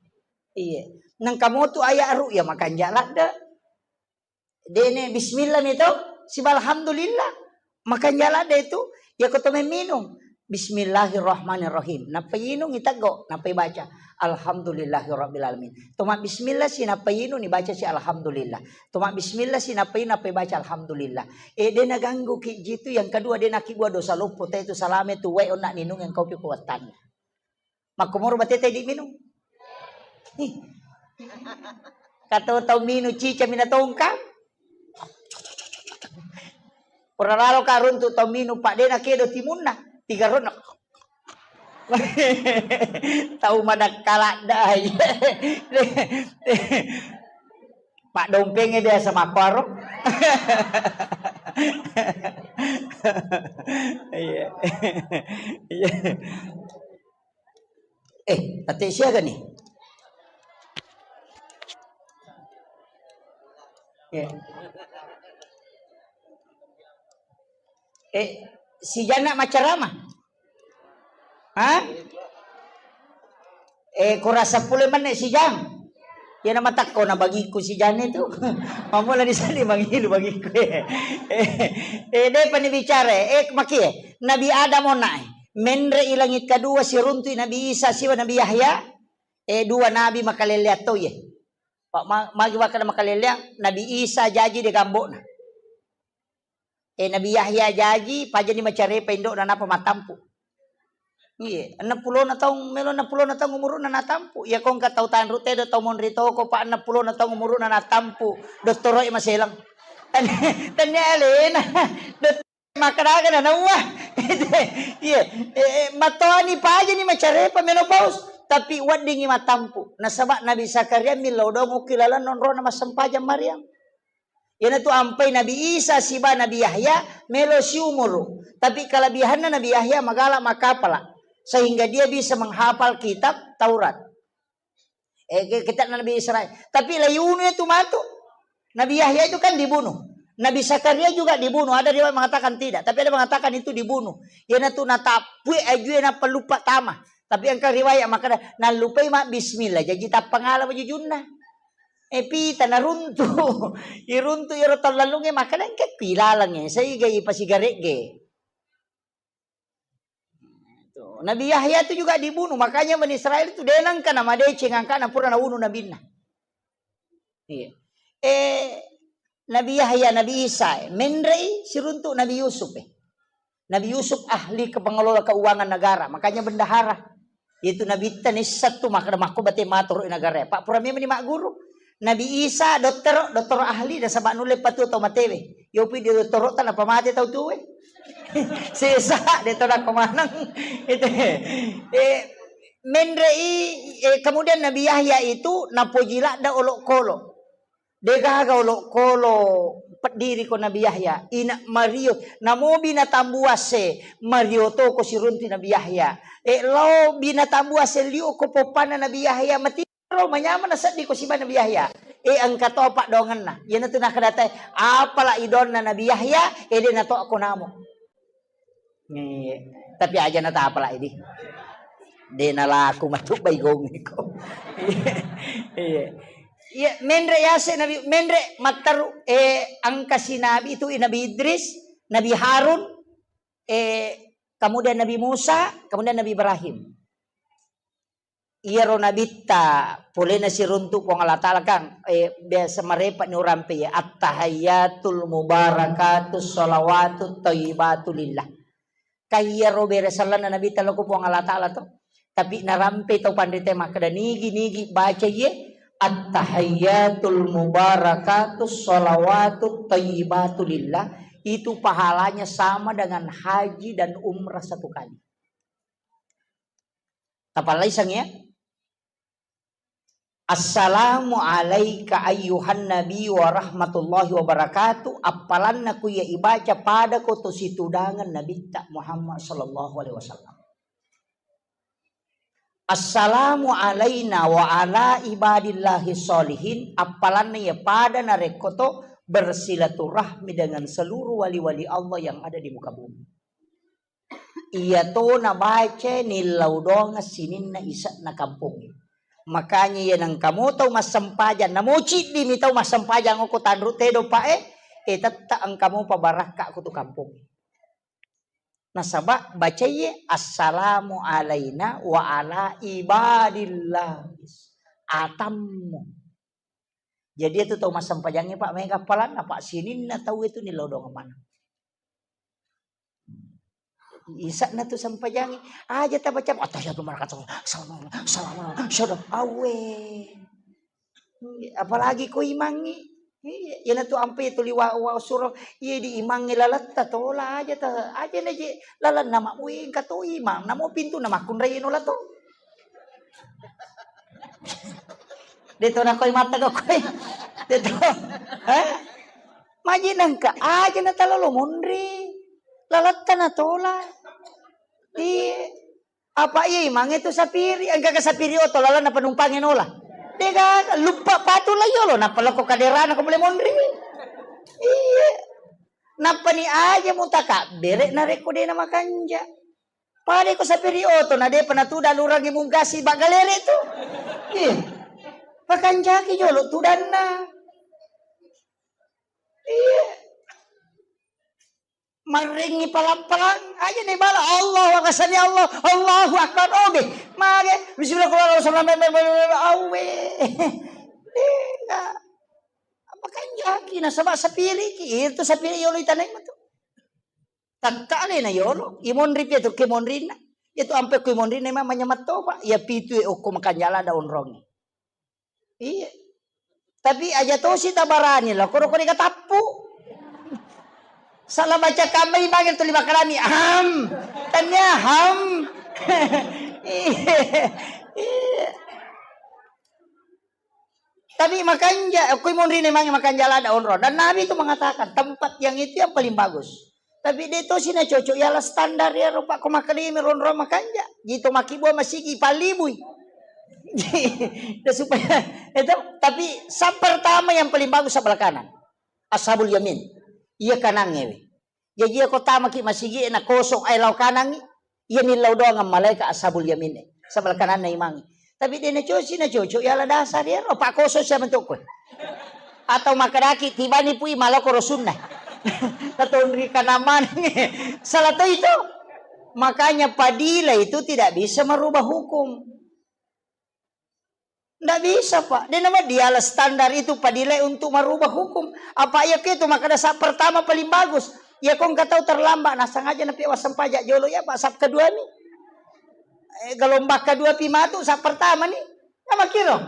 Iya. Nengka motu ayat ru'ya makanja ladde. Dene bismillah mi to, siba alhamdulillah. Makanja ladde itu, iya ko to memminung. Bismillahirrahmanirrahim. Nappa inung iteggo, nappa ibaca. Alhamdulillahirabbil alamin. To mabbismillah si, nappa inung ibaca si alhamdulillah. To mabbismillah si, nappa inung, nappa ibaca alhamdulillah. Eh, de naganggu ki jitu, yang kedua de nakibua dosa loppo, te itu salame tu wae onna ninung yang kau pi kuatanna. Makkomoro batete di minung. Ih. Kato tau minung cica mina tongkang. Pura lalo ka runtu tau minung, Pak, de nakedo timunna. Tiga ronna. Tau madakkaladda. Pak dompenge biasa makkoro. Iya. Iya. Eh, ate siaga nih? Ya. Eh, si Jana macarama? Hah? Eh, kurasa pule menne si Jang. Ya nama takko na bagiku si Jana itu. Mamula di sana mangilu bagiku. Eh, eh, de pani bicara. Eh, makie. Nabi Adam onae. Menre'i langit kedua, siruntui Nabi Isa siba Nabi Yahya, eh, dua nabi makalelleang to iye. Pa-, ma-, magi wakkeda makalelleang, Nabi Isa jaji de gambokna. Eh, Nabi Yahya jaji, pajani macarepa indo'na napa matampu. Iye, enneng pulona taung, melo enneng pulona taung umuru'na natampu. Iya ko engka tau tanru tedo, tau monri toko, pa enneng pulona taung umuru'na natampu. Dottoro'e maselang. Tennia alena. Dot-, makkadaga na nauwa. Iye, eh, eh, matoani pajani macarepa menopause. Tapi weddingngi matampu. Nasaba Nabi Zakaria millau doang okki laleng nonrona massempajang Maryam. Iyanatu ampai Nabi Isa siba Nabi Yahya melo siumuru. Tapi kelebihanna Nabi Yahya magala makapala, sehingga dia bisa menghafal kitab Taurat. Eh, ki-, kitab Nabi Israel. Tapi layunu itu matu. Nabi Yahya itu kan dibunuh. Nabi Zakaria juga dibunuh. Ada riwayat mengatakan tidak, tapi ada mengatakan itu dibunuh. Iyanatu natappui ajue nappa luppa tama. Tapi engka riwayat makkeda, nallupai ma bismillah, jaji tappa ngala wajujunna. Eh, pita naruntu. Iruntu iyaro tallallungnge, makkeda engka pilalengnge, saiga ipasigaregge. Tuh, Nabi Yahya itu juga dibunuh, makanya Bani Israel itu denangka namadeceng angkana pura naunu nabinna. Iya. Eh, Nabi Yahya, Nabi Isa, eh, menrei siruntu Nabi Yusuf, eh. Nabi Yusuf ahli kepengelola keuangan negara, makanya bendahara. Itu Nabitta nissattu makkeda makko bate matoro i negara. Pak pura memang ni magguru. Nabi Isa dottoro, dottoro ahli nasaba nulle patu tau matewe. Yopi di dottoro tanapa mate tau tuwe. Sesa de to nakko maneng. Itu. Eh, menrei, eh, kemudian Nabi Yahya itu napoji ladda olokolo. Degaga olokolo peddiri ko Nabi Yahya, ina Mario, namo binatang buasse, Mario to ko sirunti Nabi Yahya. E, lao binatang buasse liu ko poppanna Nabi Yahya, mati ro manyameng nasedding ko siba Nabi Yahya. E, engka to paddoangenna. Iyanatu nakadatai, apala idonna Nabi Yahya, ede nato ko namo. Iya. Tapi aja natapalai di. De nalaku matu baigong iko. Iya. Iya, menre yase Nabi, menre matteru, eh, angkasi Nabi itu Nabi Idris, Nabi Harun, eh, kemudian Nabi Musa, kemudian Nabi Ibrahim. Iyaro nabitta polena siruntu Puang Allah Ta'ala kan, eh, biasa marepa ni orang pe, ya, "Attahiyatul mubarakatus shalawatut thayyibatu lillah." Ka iyaro bere sallanna nabitta lako Puang Allah Ta'ala to. Tapi narampe tau panrita makkeda, "Nigi, nigi baca iye, attahiyatul mubarakatus shalawatut thayyibatu lillah, itu pahalanya sama dengan haji dan umrah satu kali." Tapallai sang ya. "Assalamu alaika ayyuhan nabi wa rahmatullahi wa barakatuh." Appalanna ku iya ibaca pada ko to situdangan Nabitta Muhammad sallallahu alaihi wasallam. "Assalamu alaina wa ala ibadillahi sholihin." Appalanna iya pada narekko to bersilaturahmi dengan seluruh wali-wali Allah yang ada di muka bumi. Iyato nabaca nillau doang sininna ise'na kampongnge. Makanya iya nengkamo tau massempajang, namo ciddimi tau massempajang okko tanru tedo pa e, e tetta engkamo pabarakka ko tu kampongnge. Nasaba bacaiye, "Assalamu alaina wa ala ibadillah." Atammu. Jadi itu tau massempajangnge, Pak, mega appalanna, Pak, sininna tau itu nillau doang maneng. Isa'na tu sempajangnge, aja tabaca, "Attahiyatu barakatuh, assalamualaikum, assalamualaikum, syahadu, awe." Apalagi ko imangngi. Iya, iyanatu ampe tuli wa, wa suro, iya di imangnge laletta tola aja ta, aja na je lalenna mabbui engka to imang, namo pintu na makkunrai nola to. De to nakoi mata kau koi. De to. Hah? Maji nengka aja na talalo monri. Laletta na tola. Iya. Apa iya imangnge tu sapiri, engka ke sapiri oto lalenna penumpangnge nola. De gaga, luppa patu la yolo, nappa lokko kaderana ko mule monri. Iya. Nappa ni aja mutakabbere narekko de na makanja. Pada ko sapiri oto na depa natuda lurangi mungkasi baggalere tu. Iya. Pakanjaki jolo tudanna. Iya. Marrengi palang-palang, aja ni bala, Allahu Akbar, sami Allah, Allahu Akbar, obe. Mage, bismillah, qul huwallahu ahad, awe. Dega. Apa kanjaki, nasaba sapiriki, itu sapiri yolo itanai matu. Takkale na yolo, imonri pi tu kemonrinna. Itu ampe ku imonrinna memang manyamatopa. Ya pitu e okko makanjala da onrongi. Iya. Tapi aja tosi tabarani lo, koro kori katappu. Salah baca kambai bagi tuli makalami. Ham. Tanya ham. Iya. Iya. Tapi makanja, kui monri memang makanja lada onro. Dan Nabi itu mengatakan tempat yang itu yang paling bagus. Tapi de tosi na cocok yala standar ya rupa ko makalimi ronro makanja. Jito makibua masigi palibui. Dan supaya itu, tapi saf pertama yang paling bagus sebelah kanan. Ashabul yamin. Iya kanangnge we. Jaji iya ko tamaki masigi na kosong ai lao kanangi. Iya ni lao doang malaika ashabul yamin e. Sebelah kananna imangi. Tapi de na coci na cocok yala dasar ya. Apa kosong siapa tu kowe? Atau makadaki tibani pui malako rosunna. Tatonri kanamana. Salah to itu. Makanya padila itu tidak bisa merubah hukum. Ndak bisa, Pak. De nama diala standar itu padilai untuk merubah hukum. Apa iya ke itu makada saf pertama paling bagus. Iya ko engka tau terlambat, nah sengaja na piwa sempajak jolo ya, Pak, saf kedua ni. Eh, gelombang kedua pi matu, saf pertama ni. Nama kiro?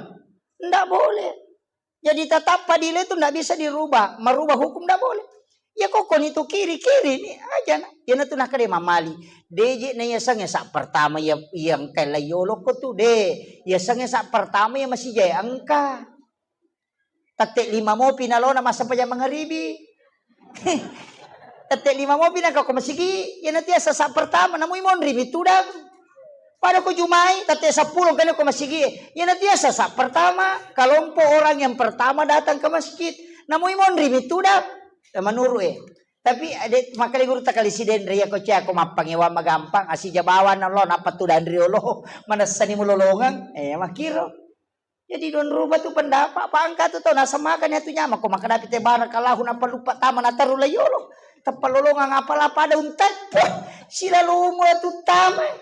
Ndak boleh. Jadi tetap padilai itu ndak bisa dirubah, merubah hukum ndak boleh. Ya koko ni tu kiri, kiri ni aja na. Iya na tu nakade mamali. Deje na iya sange saf pertama iya, iya engka lai yolo ko tu de. Iya sange saf pertama iya masih jaya engka. Tette lima mopi nalona massempajang mangaribi. Tette lima mopi na ko masigi, iya na tiasa saf pertama, namui monri mi tudang. Pada ko jumai, tette seppulo kene ko masigi. Iya na tiasa saf pertama, kelompok orang yang pertama datang ke masjid. Namui monri mi tudang. Eh, menurut eh. Tapi ade makale guru takali sidenre ya ko cia ko mappangewa magampang asija bawang lo napa tudang riolo manessani mulolongang. Eh, makiro. Jadi don rubah tu pendapat, apa engka tu tau nasemakan ya tu nyama ko makadapi te barakallahu napa lupa tama na taru la yolo. Teppa lolongang apa la pada unteppo. Silalomo tu tama.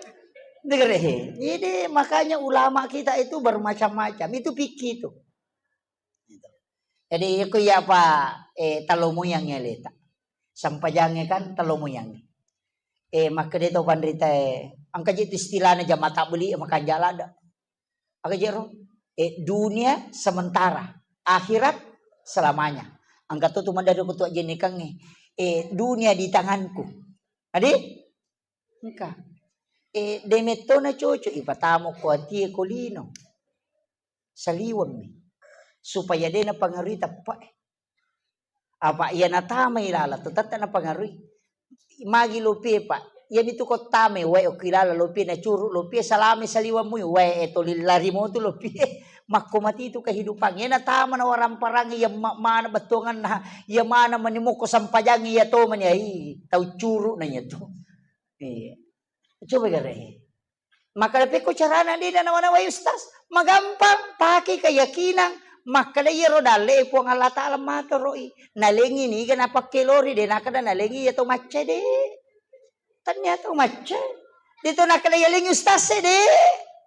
Dengar he. Jadi makanya ulama kita itu bermacam-macam. Itu fikih tu. Jadi ko iya apa eh, talomoyang ya leta. Sempajange kan talomoyang. Eh, makkeda to panrita e, engka je tu istilahna jama tabbeli makanja lada. Aga je ro? Eh, dunia sementara, akhirat selamanya. Engka to tu madda ko tu ajjennikangnge. Eh, dunia di tanganku. Adi? Engka. Eh, de metto na cocok ipatamo ko atie ko lino. Saliweng mi. Supaya de napangarui teppa e. Apa iya natamai lala tu tette napangarui. Magi lopie, Pak. Iya mitu ko tamai wae okki lala lopie na curu lopie salame saliweng mui wae e toli lari mo tu lopie. Makko mati tu kehidupan. Iya natama na waramparang iya ma-, mana bettuanganna. Iya mana mani mokko sampajangi iya to mani ai tau curu na iya tu. Iya. Coba gare. Makkeda pekko carana de na nawa-nawai ustaz? Magampang, pake keyakinan. Makkeda iyaro dalle e Puang Allah Taala matoroi. Nalengi niga napakkelori de nakkeda nalengi iya to macca de. Tania to macca. De to nakkeda yalengi ustaz e de.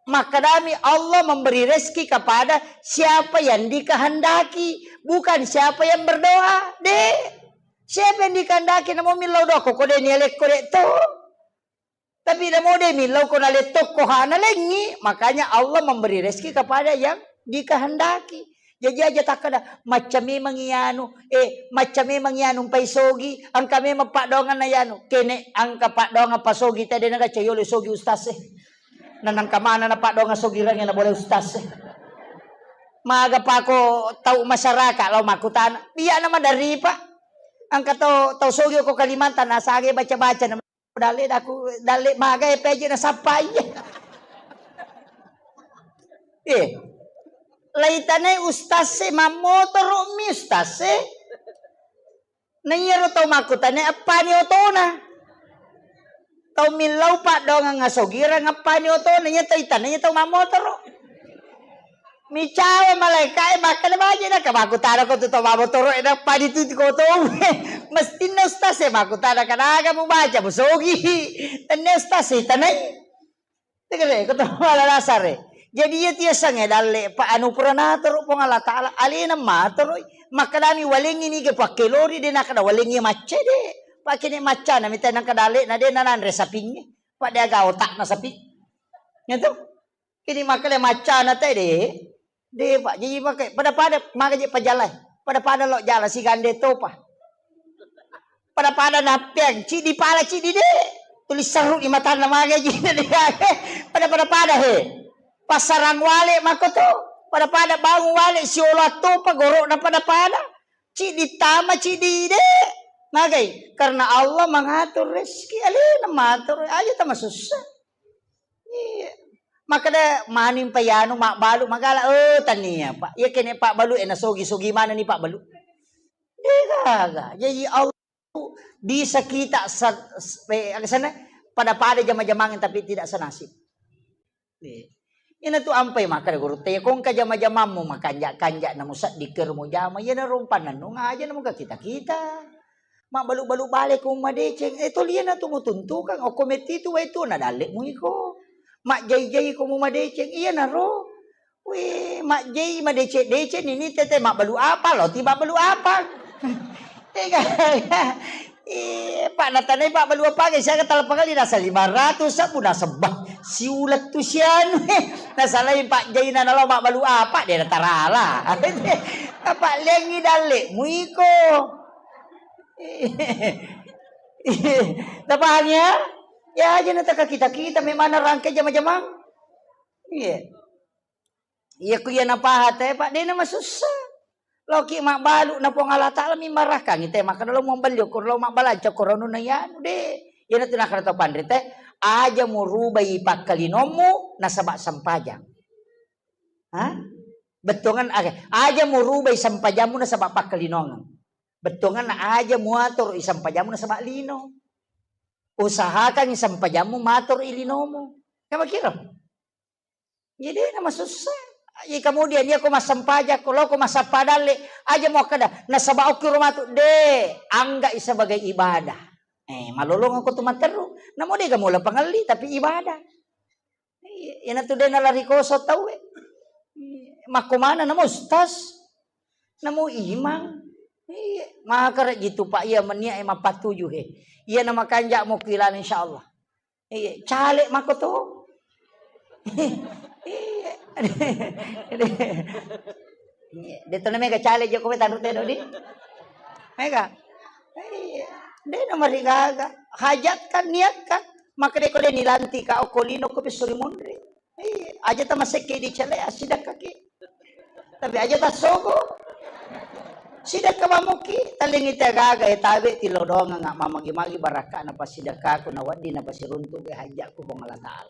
Makkedami Allah memberi rezeki kepada siapa yang dikehendaki, bukan siapa yang berdoa. De. Siapa yang dikehendaki namo millau doa ko de nialekko de to. Tapi namo de millau ko nalettokko hana lengi, makanya Allah memberi rezeki kepada yang dikehendaki. Jaji aja takkeda macca memang iyanu, eh macca memang iyanu mpai sogi, engka memang paddoanganna iyanu. Kene engka paddoangan pasogi tede naga cayolo sogi ustaz e. Nanang kamana na paddoangan sogi range na boleh ustaz e. Maga pako tau masyarakat lao makkutana, biak na madari Pak. Engka tau tau sogi ko Kalimantan nasage baca-baca na Dalle daku, dalle maga e peje nasappai. Eh. Laitanai ustaz e mammotoro mi ustaz e. Na iyaro tau makkutana appani otona. Tau millau paddoangang asogirang appani otona, iya tau itana iya tau mammotoro. Micawa malaika'e makkeda, "Baje na ka makkutana ko tu to mabotoro e nappa dituti ko to." Mestinna ustaz e makkutana, "Kanaga mubaca musogi?" Tennia ustaz e tanai. Tegere ko to mala dasar e. Jadi iya tiasangnge dalle pa anu pura natoro Puang Allah Taala, alena matoroi. Makkedami walengngi nige pakkelori, de nakkeda walengngi macca de. Pakene maccana mita nangka dalle na de nananre sapingnge. Pada aga otakna sapi. Gitu. Kini makkeda maccana te de. De, Pak. Jadi pakai pada-pada maka je pajalai. Pada-pada lo jala sigande topa. Pada-pada nappeang, cidi pala cidi de. Tulis seru di matanna maga ji de. Pada-pada pada he. Pasarang wale mako to. Pada-pada bangun wale siolo topa gorokna pada-pada. Cidi tama cidi de. Magai karena Allah mengatur rezeki alena matur aja tama susah. Iya. Makkeda maning pa yanu mabbalu magala, oh tania, Pak. Iya kene pabbalu e nasogi-sogi manenni pabbalu. Degaga. Jadi Allah bisa kita sa-, s-, eh, aga sana pada-pada jama-jamang tapi tidak senasib. Iya. Ina tu ampai makkeda guru te kongka jama-jamammu makanja-kanja namu seddikir mu jama, iya narumpa nanu ngaja namu kita-kita. Mabbalu-balu bale ko madeceng, eh, toliana tu mutuntukang, okko metti tu wae tu na dalle mu iko. Majjai-jai ko mu madeceng, iyanaro. Wih, majjai madeceng-deceng ini tete mabbalu apa lo, ti mabbalu apa? Tega. Eh, Pak natanai Pak balu apa guys, saya kata kali rasa lima ratus sabu nasebba. Siulat tu sianu. Nasalai Pak Jaina nalo mabbalu apa dia tarala. Apa lengi dalle mu iko. Tapahang ya? Ya aja na taka kita-kita memang rangkai jama-jamang. Iya. Iya ku iya napaha te, Pak, de na masussa. Loki mabbalu na Puang Allah Taala mi marakang te maka lo mabballi ko lo mabbalanca ko rono na yanu de. Iya na tu nakara to panri te, aja murubai pakkalinommu nasaba sempajang. Ha? Bettuangan, oke. Aja murubai sempajammu nasaba pakkalinongeng. Bettuanganna aja muatur i sempajammu nasaba lino. Usahakan i sempajammu matur i linomu. Kama kira? Iya de na masussa. Iya kemudian iya ko massempajang ko lo ko massappa dalle aja muakkeda nasaba okki rumatu de angga i sebagai ibadah. Eh, malolong ko tu matteru. Namo de ga mula pangelli tapi ibadah. Iya, iyana tu de nalari koso tauwe. Iya, makko mana namo ustaz? Namo imang? Iya, maka rek jitu Pak iya menia e mappatuju he. Iya na makanja mo kilana insyaallah. Iya, caleg mako to. Iya. Iya, de to na mega caleg joko tanru te dodi. Mega. Iya. De na marigaga. Hajatkan, niatkan. Maka de ko de nilantika okko lino ko pesso ri monri. Iya, aja ta masekke dicale asidakka ki. Tapi aja ta sogo. Sidakka mamuki, talingi te gaga e tabe tilodongang mamagi-magi barakka na pasidakkaku na wedding na pasiruntu ke hajjakku Puang Allah Taala.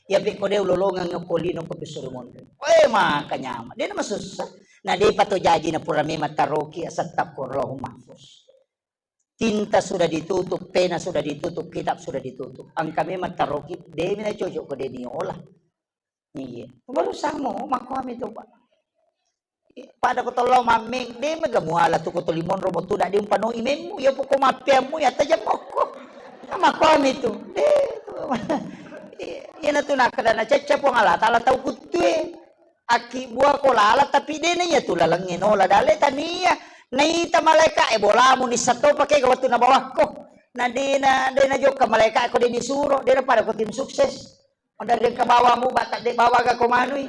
Iya pe ko de ulolongang okko lino ko pesso ri monri. Weh maka nyama. De na masussa. Na de pa to jaji na pura memang taroki asattaqku Allahumma mahfuz. Tinta sudah ditutup, pena sudah ditutup, kitab sudah ditutup. Engka memang taroki, de mi na cocok ko de niola. Iya. Baru samo makkuami tu Pak. Pada ko tollo mammeng, de mega muala tu ko toli monro mo tu dadi umpanoi memmu, iya poko mappeammu ya tajam mokko. Makkuami tu. De tu. Iya na tu nakkeda na cecca Puang Allah Taala tau kuttue. Akkibbua ko lala tapi de na iya tu lalengnge nola dale tania. Naita malaika e bolamu nissa to pake ga wettu nabawakko. Na de na de na jokka malaika ko de nisuro de na pada ko tim sukses. Onda de ka bawamu bata de bawa ga ko manui.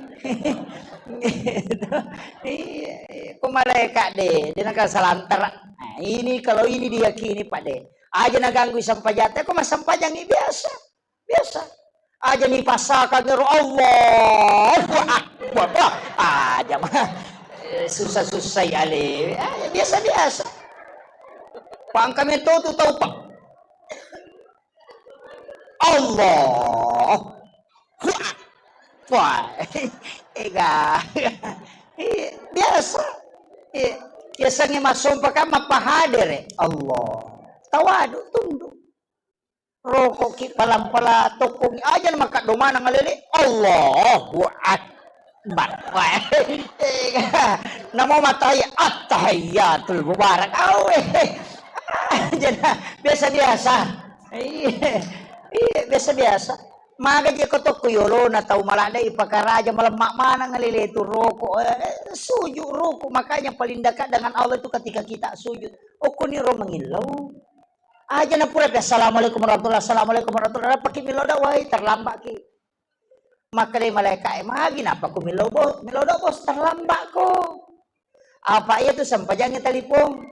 Iya, iya. Ko malaika de de na ka salantara. Nah, ini kalau ini diyakini Pak de. Aja na ganggu sampajata ko massampajangi biasa. Biasa. Aja ni pasaka ngero Allahu Akbar. Wah, aja mah. Eh, susah-susah ya le. Ah, ya, biasa-biasa. Pangkami tu tu tau Pak. Allahu Akbar. Ega. Iya, biasa. Iya. Biasanya masompa kan mapahadere. Allah. Tawadu tunduk. Rokoki palang-palang tokkongi aja na makkaddo maneng alele. Allahu Akbar. Bappa. Namo matai attahiyatul mubarak. Awe. Jana biasa-biasa. Iya. Iya, biasa-biasa. Maga je ko tokko yolona tau maladde ipakaraja malemma maneng lele tu roko. Eh, sujud roko, makanya paling dekat dengan Allah itu ketika kita sujud. Okko ni ro mangillau. Aja na pura assalamualaikum warahmatullahi, assalamualaikum warahmatullahi. Paki millau da wai terlambat ki. Makkeda malaika'e, "Magi napa ku millau, Bos? Millau do, Bos, terlambat ko." Apa iya tu sempajangnge telepon.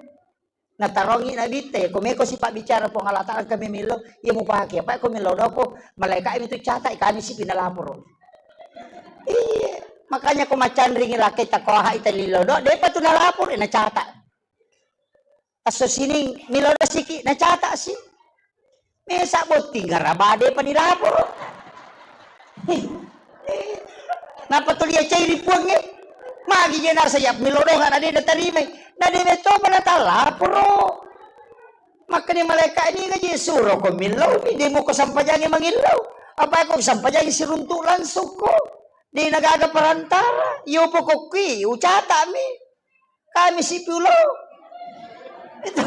Natarongi Nabitta, iya ko meko sipabbicara Puang Allah Taala, engka memillau, iya mupake. Apa ko millau doko, malaika'e mitu catai, kami sipi nalaporo. Iya, makanya ko macanringi laketta ko aha ita lillau do, depa tu nalaporo, nacata. Esso sining millau dasiki nacata si. Mesa botting garabade pa nilaporo. Napa tuli acai ri puangnge? Magi je nasa ya millau doga na de natarimai. Na de metto pa natalaporo. Makkani malaika ini gaji suro ko millau mi demo ko sampajangi mangillau. Apa ko sampajangi siruntu langsung ko. De nagaga perantara. Yo pokokki ucata mi. Kami sipi ullau. Itu.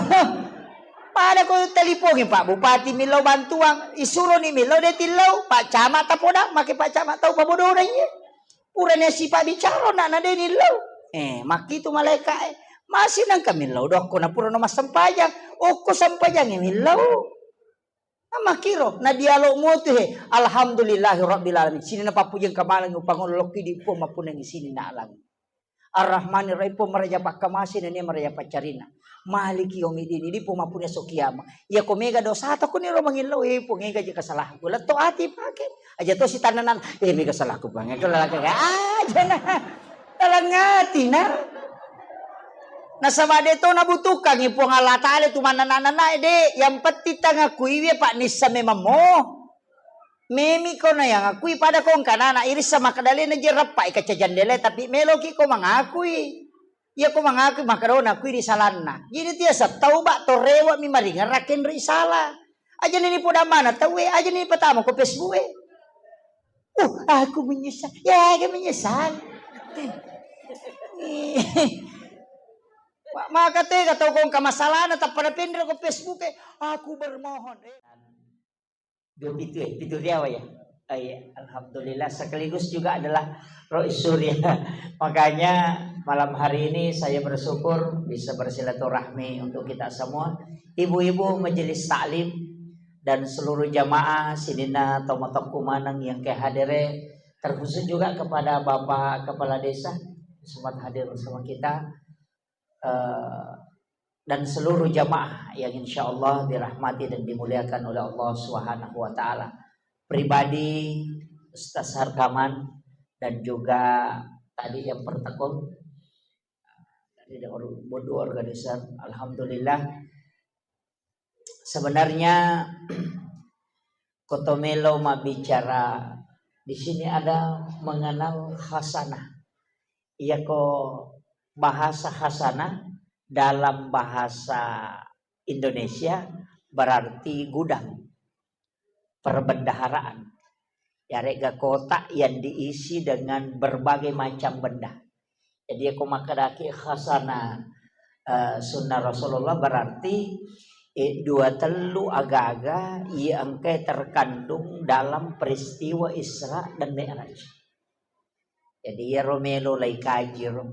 Pada ko telipongi Pak Bupati millau bantuan, isuroni millau de tillau, Pak Camat tapodang, make Pak Camat tau pabodona iye. Purani sipa bicara na na de nillau. Eh, makkitu malaika e. Masih nangka millau dokko na purano massempajang. Okko sempajang e millau. Namakiro na dialog motu he. Alhamdulillahi rabbil alamin. Sini na pappujeng kamaleng upangolo lokki di pom mappunangi sini na alam. Ar-Rahmanir Rahim, Puang maraja pakkamase nennia maraja paccarina. Maliki yaumiddin, idi Puang mappuni esso kiama. Iya ko mega dosata kuni ro mangillau, eh Puang ega je kasalahku. Letto ati pake. Aja to sitannanan, eh mega salahku Puang. Ega lalaka aja na. Dalam hati na. Nasaba de to nabutuhkangi Puang Allah Taala tu manana-nana de. Yang penting tangakui we Pak nissa memang mo. Memi ko na yang akui pada ko engka nana irissa makkedalena je reppa i kaca jandela tapi meloki ko mangakui. Iya ko mangakui makkedona akui di salanna. Jadi tiasa tauba to rewa mi maringerra kenre sala. Aja ni podang mana tau e, aja ni patama ko Facebook e. Uh, aku menyesal. Ya, aku menyesal. Maka tega tau ko engka masalahna tappa na penre ko Facebook e. Aku bermohon. Dua pitu ya, pitu riawa ya. Oh, iya. Alhamdulillah, sekaligus juga adalah Rois Surya. Makanya malam hari ini saya bersyukur bisa bersilaturahmi untuk kita semua. Ibu-ibu majelis taklim dan seluruh jamaah sininna tomatoku maneng yang kehadere, terkhusus juga kepada Bapak Kepala Desa sempat hadir bersama kita. Eh, dan seluruh jamaah yang insya Allah dirahmati dan dimuliakan oleh Allah Subhanahu wa Ta'ala. Pribadi Ustaz Harkaman dan juga tadi yang pertekong, tadi ada or-, bodu organisar, alhamdulillah. Sebenarnya, koto melo mabbicara di sini ada mengenal hasanah. Iyako bahasa hasanah dalam bahasa Indonesia berarti gudang, perbendaharaan. Yarega kotak yang diisi dengan berbagai macam benda. Jadi, iyako makkedaki hasanah, eh, sunnah Rasulullah berarti, eh, dua tellu aga-aga iya engkae terkandung dalam peristiwa Isra dan Mi'raj. Jadi, iyaro melo lai kaji ro.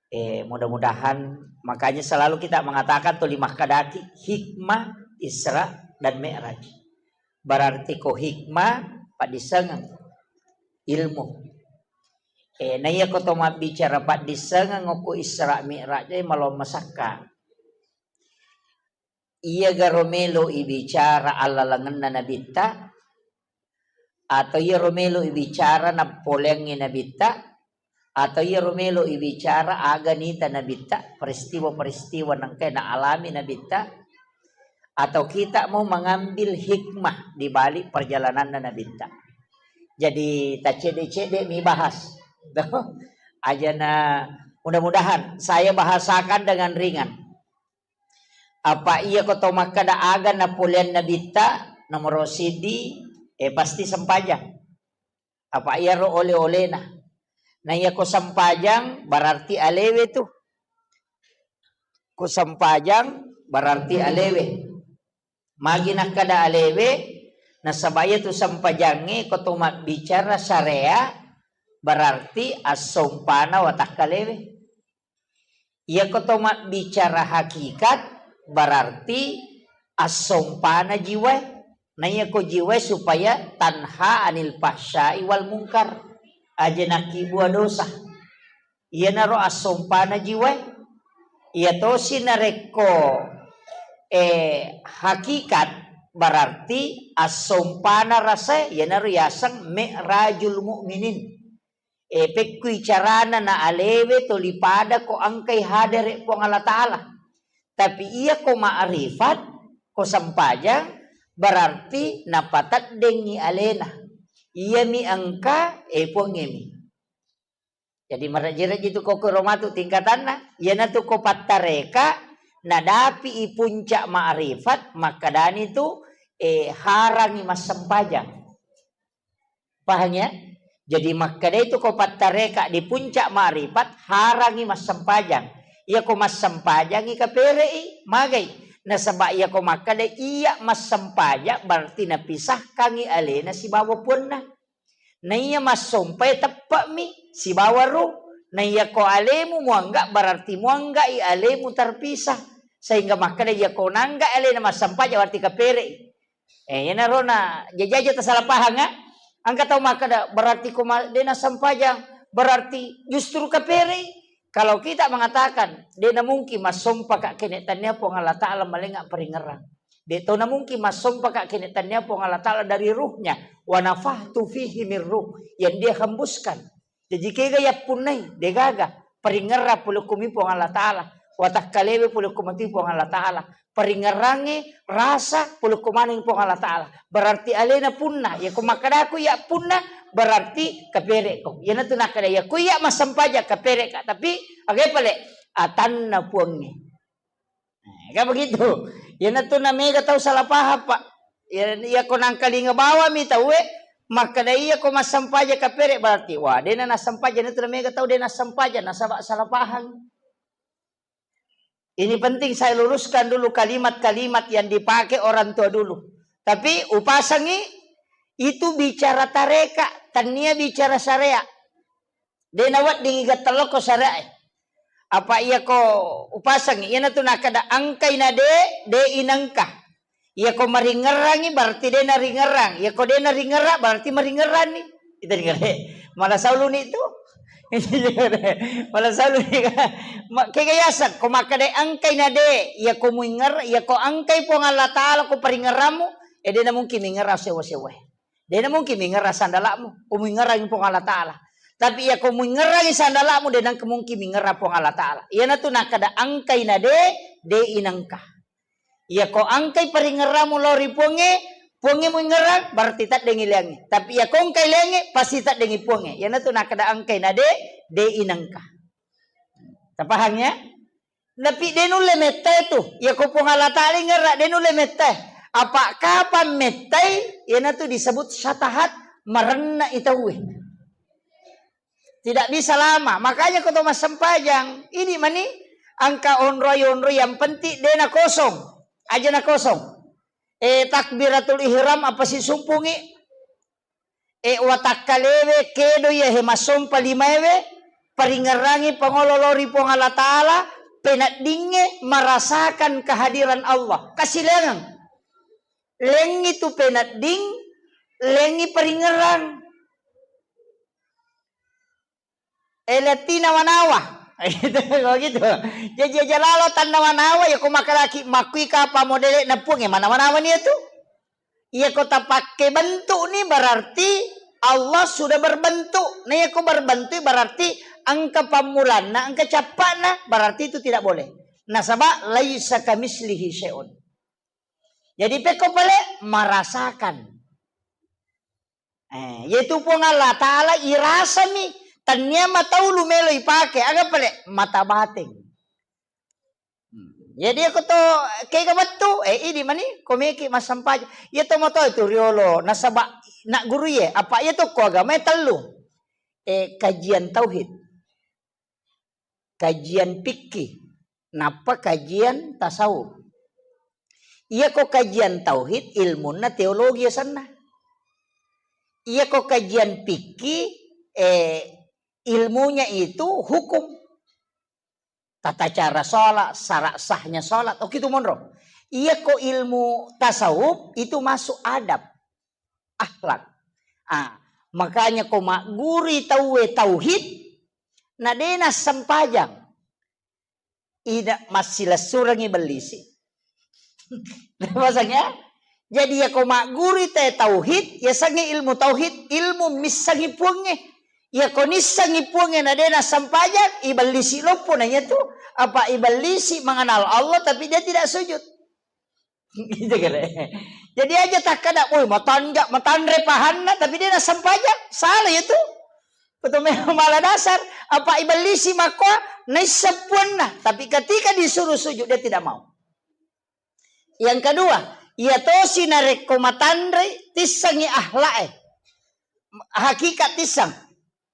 Eh, mudah-mudahan, makanya selalu kita mengatakan tuli makkedaki hikmah Isra dan Mi'raj. Berarti ko hikmah, paddissengeng ilmu. Eh, na iyako to mabbicara paddissengeng okko Isra Mi'raj, eh, malong masakka. Iyagaro melo ibicara allalengenna Nabitta, atau iyaro melo ibicara nappoleangngi Nabitta, atau iyaro melo ibicara aga nita Nabitta, peristiwa-peristiwa nengkae naalami Nabitta, atau kita mau mengambil hikmah di balik perjalananna Nabitta. Jadi, taccedde-cedde mi bahas. Ajana, mudah-mudahan saya bahasakan dengan ringan. Apa iyako to makkeda aga napoleang Nabitta, nomoro siddi, eh, pasti sempajang. Apa iyaro ole-olena. Na iya ko sempajang berarti alewe tu. Ko sempajang berarti alewe. Magi nakkeda alewe, nasaba iya tu sempajangnge ko to mabbicara syariat berarti assompana watakkalewe. Iya ko to mabbicara hakikat berarti assompana jiwae. Na iya ko jiwae supaya tanha anil fahsyai wal mungkar. Aja nakkibua dosa. Iyanaro assompana jiwae. Iya tosi narekko, eh, hakikat berarti assompana rasae, iyanaro yaseng mi'rajul mu'minin. Eh, pekkui carana na alewe toli pada ko engkai hadere Puang Allah Ta'ala. Tapi iya ko ma'rifat, ko sempajang, berarti napateddengngi alena. Iyami engka, eh, Puangngemi. Jadi, marejji-rejji tu ko kuro matu tingkatanna. Iyanatu ko pattareka, nadapi i puncak ma'rifat, makkedani tu, eh, harangi massempajang. Pahang ya? Jadi, makkedai tu ko pattareka di puncak ma'rifat, harangi massempajang. Iya ko massempajangi kapere'i, magai. Nasaba iya ko makkeda iya massempajang, berarti napisahkangi alena sibawa puanna. Naiya massompai teppe'mi sibawa ruh. Naiya ko alemu muangga, berarti muanggai alemu terpisah. Sehingga makkeda iya ko nangga alena massempajang, berarti kapere'i. Eh, iyanaro na jajaja tasalah pahang, ah. Engka tau makkeda, berarti ko ma-, de nassempajang, berarti justru kapere'i. Kalau kita mengatakan, de namungkin massompaka kene tannia Puang Allah Ta'ala malenga paringerang. De to namungkin massompaka kene tannia Puang Allah Ta'ala dari ruhnya. Wa nafakhtu fihi min ruh. Yang dia hembuskan. Jaji kega yappunnai, degaga. Paringerrang pole ko mi Puang Allah Ta'ala. Watakkalewe pole ko mati Puang Allah Ta'ala. Paringerrangnge rasa pole ko maneng Puang Allah Ta'ala. Berarti alena punna. Ya ko makkadaku iya punna, berarti kapere'ko. Iyanatu nakkeda, ya ko iya massempajang kapere'ka. Tapi, aga pale? Atanna Puangnge. Eh, kan begitu. Iyanatu na mega tau salah paham, Pak. Ya, iya ko nangkalinga bawami tauwe, makkeda iya ko massempajang kapere, berarti, wah, dena nassempajang, iyanatu na mega tau dena nassempajang, nasaba salah paham. Ini penting saya luruskan dulu kalimat-kalimat yang dipakai orang tua dulu. Tapi upasangi itu bicara tareka, tania bicara syariat. De naweddingi gettello ko syariae. Apa iya ko upasangi, iyanatu nakkeda engkai na de, de inengka. Iya ko maringerrangi berarti de naringerrang. Iya ko de naringerrang berarti maringerranni. Itu ringere. Malah sauluni tu. Malah sauluni. Ma-, kega yaseng, ko makkeda engkai na de, iya ko muinger-, iya ko engkai Puang Allah Ta'ala ko paringerrammu, eh, de na mungkin mingerrang sewa-sewa. De na mungkin mingerrang sandala'mu, ko muingerrangi Puang Allah Ta'ala. Tapi iya ko muingerrangi sandala'mu, de nengka mungkin mingerrang Puang Allah Ta'ala. Iyanatu nakkeda engkai na de, de inengka. Iya ko engkai paringerrammu lao ri Puangnge, Puangnge muingerrang, berarti teddengi leangnge. Tapi iya ko engkai leangnge, pasti teddengi Puangnge. Iyanatu nakkeda engkai na de, de inengka. Tapahang ya? Tapi de nulle mettai tu. Iya ko Puang Allah Ta'ala ingerra, de nulle mettai. Apa kapang mettai, iyanatu disebut syatahat, marenna i tauwe. Tidak bisa lama. Makanya ko to massempajang, ini mani engka onroi-onroi, yang penting de na kosong. Aja na kosong. Eh, takbiratul ihram apa sisumpungi? E, watakkalewe kedo iya he massompa limaewe, paringerrangi pangolo lao ri Puang Allah Ta'ala, peneddingnge merasakan kehadiran Allah. Kasileangeng. Lengngi tu penedding, lengngi paringerrang. E, lettina manawa. Gitu, kalau gitu. Jaji aja lalo tanna manawa, ya ko makalaki makkui kapa modele na Puang, ya mana-mana mani itu. Iya ko tapakke bentuk ni berarti Allah sudah berbentuk. Nah, iya ko berbentuk berarti engka pammulanna, engka cappa'na, berarti itu tidak boleh. Nasaba laisa kamislihi syai'un. Jadi pekko pale merasakan. Eh, yaitu Puang Allah Ta'ala irasami, tannia matau lu melo ipake, aga pale mata bateng. Hmm. Jadi aku to kega wettu, eh, idi mani, ko meki massempajang. Iya to moto itu riolo, nasaba nak guru ye, apa iya to ko agama tellu. eh, kajian tauhid, kajian fikih, nappa kajian tasawuf. Iyako kajian tauhid, ilmunna teologi asenna. Iyako kajian fikih, eh, ilmunya itu hukum. Tata cara sholat, syarat sahnya sholat, oke itu monro. Iyako ilmu tasawuf itu masuk adab, akhlak. Ah, makanya ko magguri tauwe tauhid, na dena sempajang. Ida massilessurengi bellisi. Pasang ya? Jadi, iyako magguru te tauhid, yasengnge ilmu tauhid, ilmu missengi puangnge. Iyako nissengi puangnge na dena sempajang, ibellisi loppo na iyatu, apa ibellisi mengenal Allah tapi dia tidak sujud. Gitu kira. Jadi aja takkada, "Woi, matanja, matanre pahanna tapi dia na sempajang." Salah itu. Betul memang malah dasar. Apa ibellisi makkoa naisseng puanna, tapi ketika disuruh sujud dia tidak mau. Yang kedua, iya tosi narekko matanre tissengi akhlak e. Hakikat tisseng.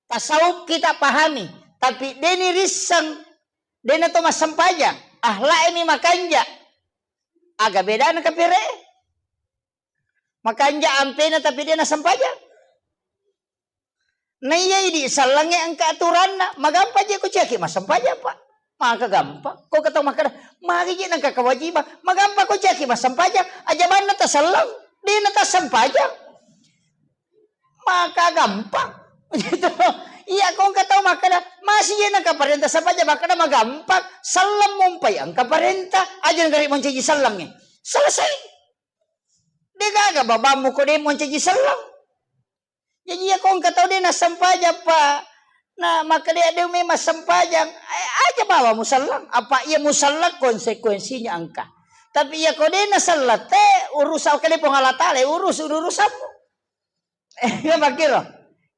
Tasawuf kita pahami, tapi deni risseng, dena to massempajang, akhlak e mi makanja. Aga bedana kapere? Makanja ampena tapi dena sempajang. Na iya idi sellengnge engka aturanna, magampa je ko ciaki massempajang, Pak. Maka gampang. Ko ketau makkeda, magi je nengka kewajiban, magampa ko ciaki massempajang, aja banna taselleng, dena tassempajang. Maka gampang. Gitu. Iya, ko engka tau makkeda, masih je nengka parenta sempajang, makkeda magampang, selleng mumpai engka parenta, aja nengka ri mancaji sellengnge. Selesai. Degaga babammu ko de mancaji selleng. Jaji iya ko engka tau de nassempajang, Pak. Na makkeda de memang sempajang, eh, aja bawa muselleng. Apa iya muselleng konsekuensinya engka. Tapi iya ko de naselleng te urusan kali Puang Allah Taala, urus urusanmu. Eh, iya makkiro.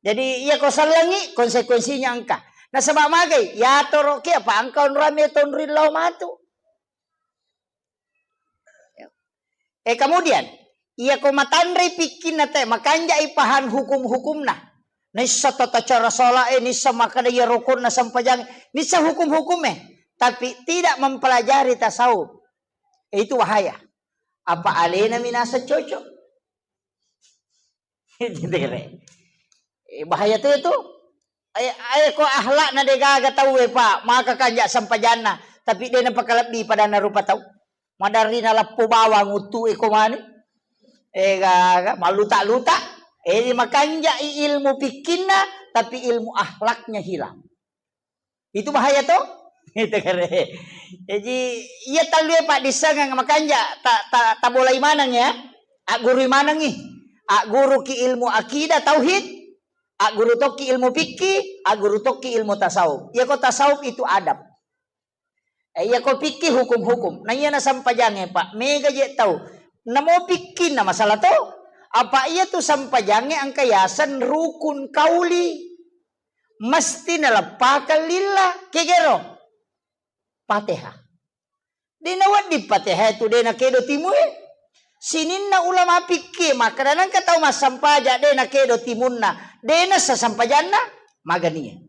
Jadi iya ko sellengi konsekuensinya engka. Nasaba magai, yatoro ki apa engka onrame tonri lao matu. Eh, kemudian, iya ko matanrei pikkinna te, makanjai pahang hukum-hukumna. Naissa tata cara sholat e, nissa makkeda iya rukunna sempajang, nissa hukum-hukum e, tapi tidak mempelajari tasawuf. Eh, itu bahaya. Apa alena minasa cocok? Gitu kira. Eh, bahaya tu itu. Ae, ae ko akhlakna degaga tauwe, Pak, maka kanja sempajanna, tapi de napakalebbi padanna rupa tau. Madarri naleppo bawang uttu e ko mani. Eh, gaga, maluta-luta. Eh, makanjai ilmu pikkinna, tapi ilmu akhlaknya hilang. Itu bahaya to? Itu kare. Jadi, iya tallue paddissengang makanja ta, ta, tabolai maneng ya. Aggurui manengi. Agguruki ilmu akidah tauhid, agguru tokki ilmu fikih, agguru tokki ilmu tasawuf. Iya ko tasawuf itu adab. Eh, iya ko fikih hukum-hukum. Nah, iya na sempajangnge, Pak. Mega je tau. Namo fikih na masalah to. Apa iya tu sempajangnge engka yaseng rukun kauli. Mesti naleppakang lillah, kegero Fatihah. De nawedding Fatihah tu de nakedo timue. Sininna ulama fikih makkeda nengka tau massampaja de nakedo timunna, de nassa sampajanna, maganie.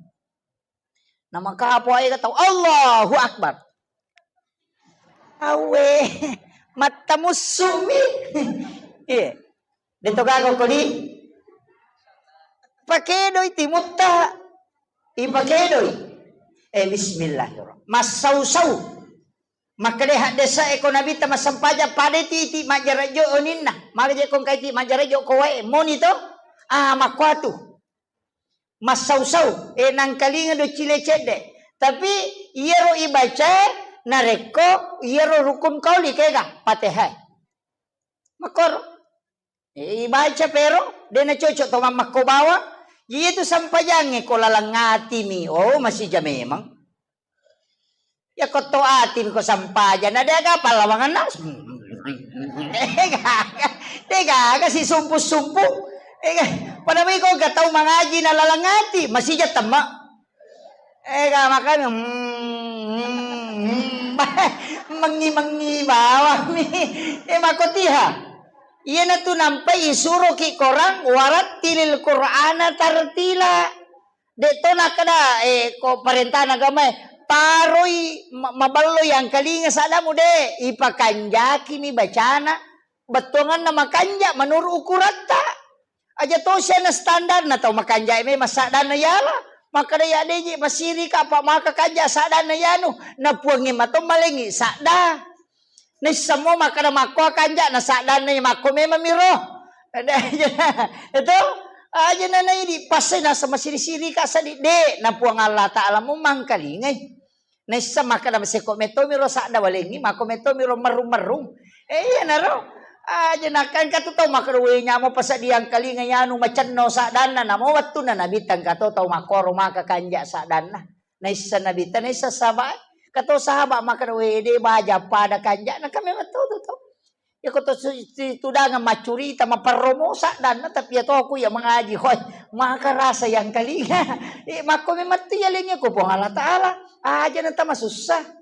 Namakapo aega tau Allahu Akbar. Awe, mattamussumi. Iya. Deto gaga kodi. Pakedoi timutta. Ipakedoi. Eh, bismillahirrahmanirrahim. Massau-sau. Makkeda haddesa eko Nabitta massampaja pada titi majjarajjo oninna. Maka je kongkai ti majjarajjo ko wae moni to. Ah, makkuatu. Massau-sau, eh, nangkalinga do cile cedde. Tapi iyaro ibaca narekko iyaro rukun kauli kega, Fatihah. Makkoro. Eh, ibaca pero, de nacocok to mammakko bawang. Iya tu sampajangnge ko laleng atimi. Oh, masija memang. Iya ko to atimi ko sampaja, na de aga pallawangenna. Eh, gaga. De gaga si sumpu-sumpu. Eh, ga-, pada mi ko ga tau mangaji na laleng ati, masija temma. Eh, ga makanya, hmm, hmm, hmm. Mengi-mengi bawang mi. Eh, makotiha. Iyanatu nampai isuroki korang, "Warattilil Qur'ana tartila." De' to nakkeda, eh, ko parentana agamae, taroi ma-, maballo yangkalinga saddamu, de', ipakanjakini bacana, bettuanganna makanja menurut ukuratta. Aja tosi ana standarna tau makanja memang saddanna yala. Makkeda ya deji masirika apa maka kanja saddanna yanu, na puangnge mato malengi sadda. Naisseng mo makkeda makko kanja na saddanna makko memang miro. Itu aja na naidi pasai nasa masiri-siri ka sadi de na Puang Allah Taala mo mangkalingai. Naisseng makkeda masekko metto miro sadda walengi, makko metto miro merrung-merrung. Eh, iyanaro. Aja nakkan katu tau makkeda we nyamo pasadiang kalinga yanu macenno saddanna, namo wettunna Nabitta engka to tau makkoro maka kanja saddanna. Naisseng Nabitta, naisseng sahabat. Kato sahabat makkeda we de baja pada kanja, na kami metto tu to. Iya ko to su-, si-, tudangeng maccurita, maperromo saddanna, tapi iya toku iya mangaji, hoi, maka rasa yang kalinga. Eh, makko memang tu iya lengi ko Puang Allah Taala. Aja na tama susah.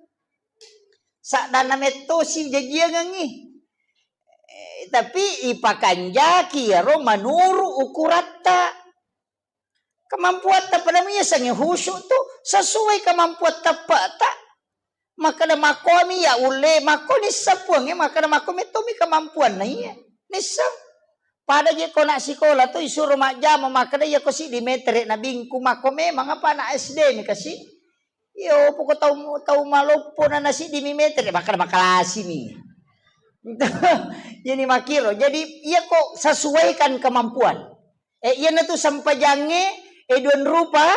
Saddanna metto si jajiangengi. Eh, tapi ipakanjaki iyaro manuru ukuratta. Kemampuatta pada miasangngi khusyuk tu sesuai kemampuatta pe'ta. Makkeda makkomi ya ulle, makko nisseng puangnge, makkeda makko mettomi kemampuanna iya. Nisseng. Pada je ko nak sikola tu isuro majjama, makkeda iya ko siddi metere na bingku, makko memang apa anak S D mi kasi. Iyo, poko tau, tau maloppo na nasiddi mi metere, makkeda makalasimi. Jadi makkiro. Jadi iya ko sesuaikan kemampuan. Eh, iyanatu sempajangnge, eh, duan rupa,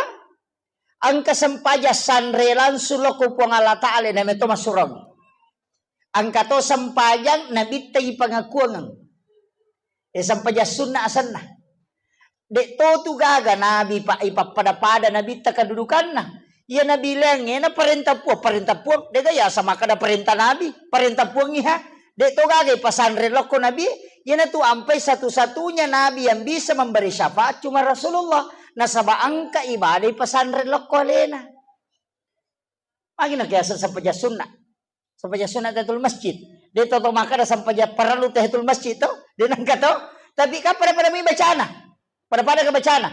engka sempajang sanre langsung lokko Puang Allah Taala, na meto massurong. Engka to sempajang Nabitta ipangakuangeng. Eh, sempajang sunna asenna. De to tu gaga Nabi pa-, ipappada-pada Nabitta kedudukanna. Iya Nabi leangnge na parenta Puang, parenta Puang. Dega yasa makkeda parenta Nabi, parenta Puang iha. De to gaga ipasanre lokko Nabi, iyanatu ampai satu-satunya Nabi yang bisa memberi syafaat cuma Rasulullah. Nasaba engka ibadah ipasanre lokko alena. Magi nakiaseng sempajang sunna. Sempajang sunna tahiyatul masjid. De to, to makkeda sempajang parellu tahiyatul masjid to. De nengka to. Tapi kan pada-pada mi bacana. Pada-pada ke bacana.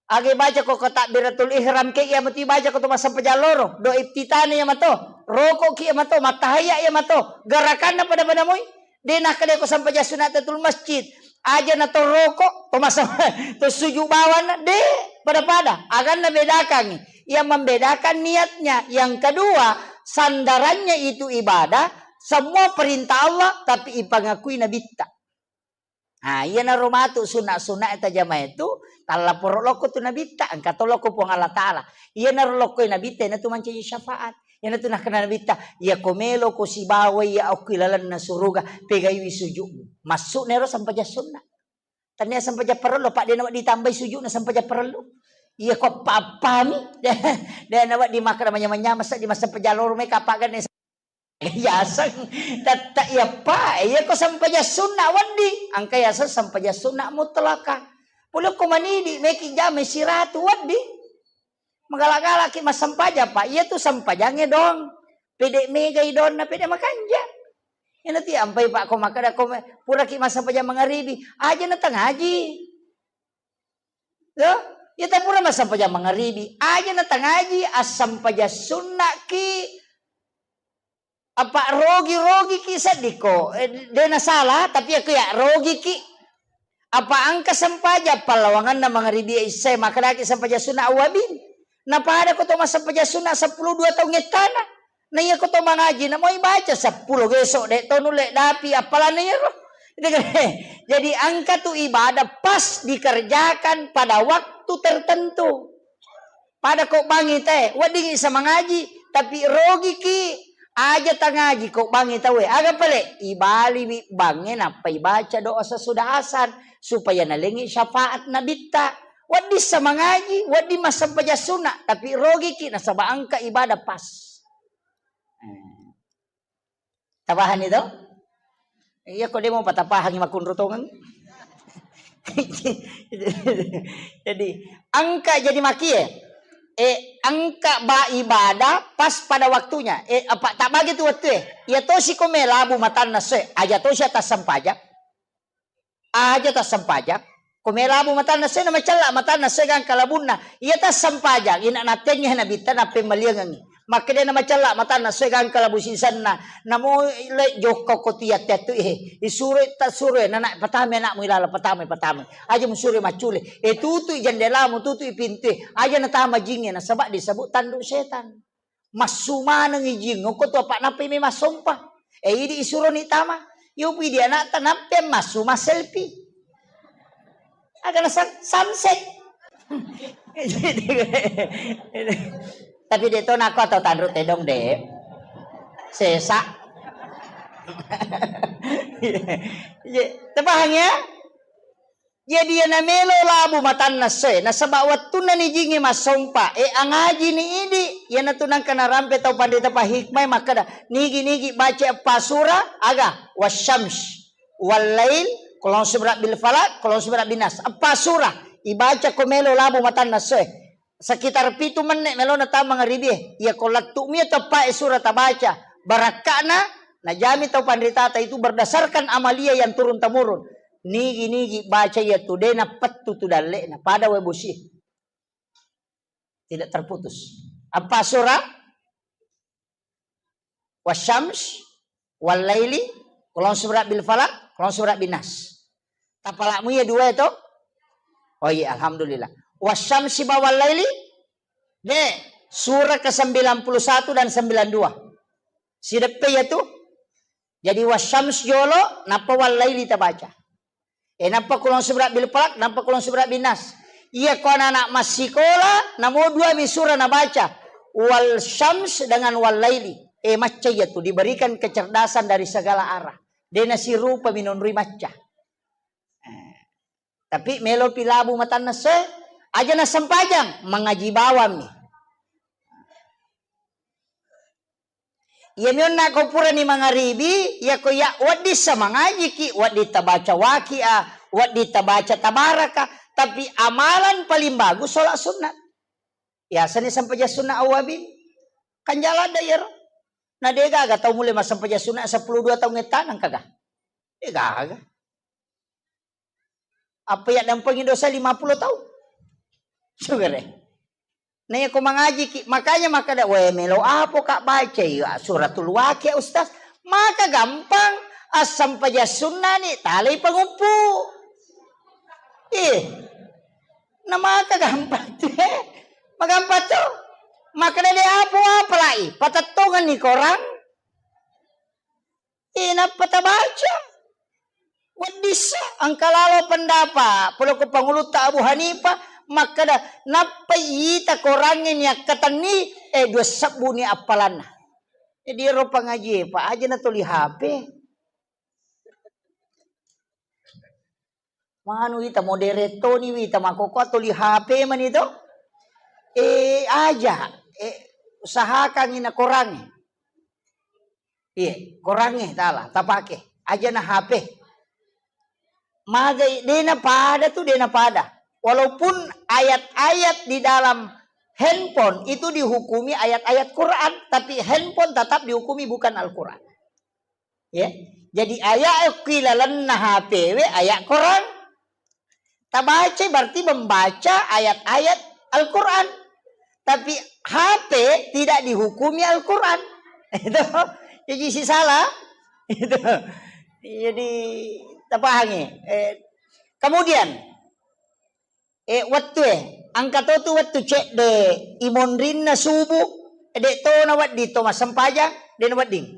Aga ibaca ko, ko takbiratul ihram ke, iya matu ibaca ko to massempajang loro, doa iftitahna iya mato, roko ki iya mato, mattahayya iya mato, gerakanna pada-pada moi. De nakkeda ko sempajang sunat tahiyatul masjid, aja na to roko, to masa-, to sujud bawanna, de, pada-pada. Aganna bedakangi. Yang membedakan niatnya. Yang kedua, sandarannya itu ibadah, semua perintah Allah, tapi ipangakui Nabitta. Nah, iyanaro matu sunna-sunna tajamae tu, tallaporo lokko tu Nabitta, engka to lokko Puang Allah Taala. Iyanaro lokko Nabitta, iyanatu mancaji syafaat. Iyanatu nakkeda Nabitta, iya ko melo ko sibawa iya okki lalenna suruga, pegaiwi sujudmu. Maksudna ero sempajang sunna. Tania sempajang parellu, apa de nawedding ditambai sujudna sempajang parellu. Iya ko apa-apami. De nawedding makkeda manyameng-nyameng seddi massempajang loro mai kapagenne. Yaseng tette iyappa, iya ko sempajang sunna wedding, engka yaseng sempajang sunna mutlaka. Pole ko manidi meki jama siratu wedding. Magala-galaki massempajang, Pak. Iya tu sempajangnge dong. Pede megai donna, pede makanja. Ina ti ampai, Pak, ko makkeda ko me-, puraki massempajang mangaribi, aja na tangaji. Yo, iya ta pura massempajang mangaribi, aja na tangaji, assempajang sunnaki. Apa rogi-rogi ki seddi ko, eh, de na salah, tapi aku ya rogi ki. Apa engka sempajang pallawanganna mangaribi isya, makkedaki sempajang sunna awabin. Na pada ko to massempajang sunna seppulo dua taung ettana. Na iya ko to mangaji, na moi baca seppulo geso, de to nulle dapi appalanna iyaro. Jadi engka tu ibadah pas dikerjakan pada waktu tertentu. Pada ko bangi te, weddingi sa mangaji, tapi rogi ki, aja tangaji ko bangi tauwe. Aga pale, ibaliwi bangnge nappa ibaca doa sesudah asar, supaya nalengi syafaat Nabitta. Wedding sa mangaji, wedding massempajang sunna, tapi rogi ki nasaba engka ibadah pas. Eh. Tapahani to? Iya ko demo patapahangi makunru tongeng. Jadi, engka jadi makie. Eh, engka ba ibadah pas pada waktunya. Eh, apa tak bagi tu waktu eh. Iya tosi ko melabu matanna soe. Aja tosi atas sempajang. Aja tassempajang, Ko melabu matanna essoe, na macella matanna essoe gangka labunna. Iya tassempajang, ina nattengnge nabitta nappemmaliangengngi. Makkeda na macella matanna essoe gangka labu sisenna. Namo le jokka ko tu yatte-attu, eh, isuro tasuro, eh, nana patamai anakmu ilala, patamai, patamai. Aja musuro maccule. Eh, tutui jendelamu, tutui pintue. Aja natama jingnge, nasaba disebut tanduk setan. Massu maneng ijing, okko tu apa nappai mai massompa. Eh, idi isuroni tama. Yopi idi anakta nappai massu masselfie. Agana san-, sunset. Tapi de to nako atau tanru tedong de. Sesa. Ye, tepahang ya? Jadi, iyana melo labu matanna essoe, nasaba wettunna nijingngi massompa, e, angajini idi, iyanatu nangka narampe tau panrita pahikmae makkeda, nigi-nigi baca eppa sura, aga, wasyams, wallail, qul a'udzu birabbil falaq, qul a'udzu birabbin nas. Eppa sura, ibaca ko melo labu matanna essoe. Sekitar pitu menne melona tama mangaribie. Iya ko lettu'mi teppae sura tabaca, barakka'na najami tau panritata itu berdasarkan amalia yang turun temurun. Nigi-nigi baca iya tu de napettu tu dalle'na pada wae bosi. Tidak terputus. Apa sura? Wasyams, wallaili, qul a'udzu birabbil falaq, qul a'udzu birabbin nas. Tapalakmu iya dua itu? Oh iya, alhamdulillah. Wasyamsi ba wallaili? De, surah ke sembilan puluh satu dan sembilan dua. Sideppe iya tu? Jadi wasyams jolo, nappa wallaili tabaca. E, nappa qul a'udzu birabbil falaq, nappa qul a'udzu birabbin nas. Iya ko anak-anak massikola, namo dua mi sura nabaca. Wal syams dengan wal laili. E, macca iya tu, diberikan kecerdasan dari segala arah. De nasirupa minonroi macca. E, tapi melo pi labu matanna se, aja nasempajang, mangaji bawang mi. Iyami onna ko purani mangaribi, iya ko iya wedding sa mangajiki, wedding tabaca waqiah, wedding tabaca tabaraka, tapi amalan paling bagus sholat sunat. Biasanya sempajang sunat awwabin. Kan jalan da iyaro. Na de gaga tau mulai massempajang sunat sepuluh dua taung ettanang kaga. De gaga. Apa yaddampengi dosa lima puluh taung? Sugere. Na iya ko mangajiki, makanya makkeda, "We, melo apo ka bacai, ya, suratul Waqiah, Ustaz?" Maka gampang, assempajang sunnani, talai panguppu. Ih, na maka gampang tu, eh. Magampang tu. Makkeda de apo apalai, patettongenni korang. Eh, nappa tabaca. Weddissa, engka lalo pendapat, pole ko pangulutta Abu Hanifah, makkeda, nappa ita korangnge niakkatenni, eh, dua sebbu ni appalanna. Jadi, ero pangaji, Pak, aja na tuli H P. Manu wita, modere toni wita, makkokkoe tuli H P mani to. Eh, aja, eh, usahakan ina korangnge. Iya, korangnge tala tapake. Aja na H P. Magai, de na pada tu, de na pada. Walaupun ayat-ayat di dalam handphone itu dihukumi ayat-ayat Quran, tapi handphone tetap dihukumi bukan Al-Quran. Ya. Jadi ayat ki lalenna H P we ayat Quran. Tabaca berarti membaca ayat-ayat Al-Quran. Tapi H P tidak dihukumi Al-Quran. Itu. Jadi si salah. Itu. Jadi tapahangi. Eh, kemudian, eh, wettu, eh, engka to tu wettu cedde imonrinna subuh, eh, de to na wedding to massempajang, de na wedding.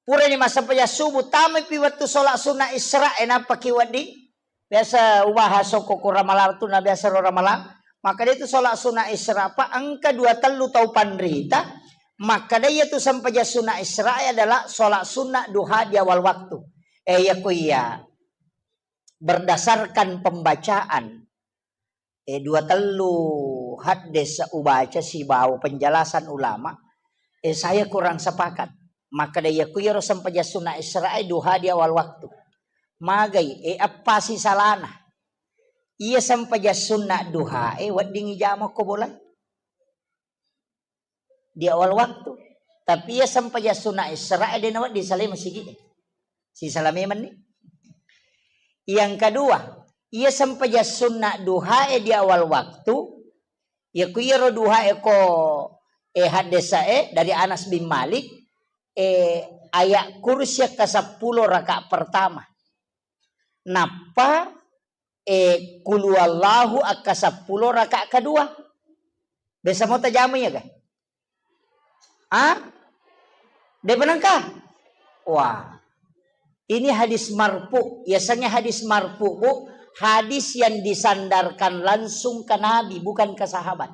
Purani massempajang subuh, tamaipi wettu sholat sunnah Isra, eh, nappaki wedding. Biasa ubahas okko ko Ramalang tu, na biasa ro Ramalang. Maka de tu sholat sunnah Isra, pa engka dua tellu tau panrita, makkeda iya tu sempajang sunnah Isra adalah sholat sunnah duha di awal waktu. Eh, iya ko iya. Berdasarkan pembacaan, eh, dua tellu haddes ubaca sibawa penjelasan ulama, eh, saya kurang sepakat. Makkeda iya ku iyaro sempajang sunnah Isra e duha di awal waktu. Magai, eh, eppa si salana. Iya sempajang sunnah duha e wedding ijama ko bola di awal waktu. Tapi iya sempajang sunnah Isra e de na wedding salai masigi e. Si salai memang ni. Yang kedua, Iya sempajang sunna duhae di awal waktu, iya ku iyaro duhae ko, eh, haddesae dari Anas bin Malik, eh, ayat kursi akka seppulo rakaat pertama. Nappa, eh, kulu Allahu akka seppulo rakaat kedua. Biasa mau tajama iya ga? Ah? Depa nengka? Wah. Ini hadis marfu. Biasanya hadis marfu, Bu, hadis yang disandarkan langsung ke Nabi, bukan ke sahabat.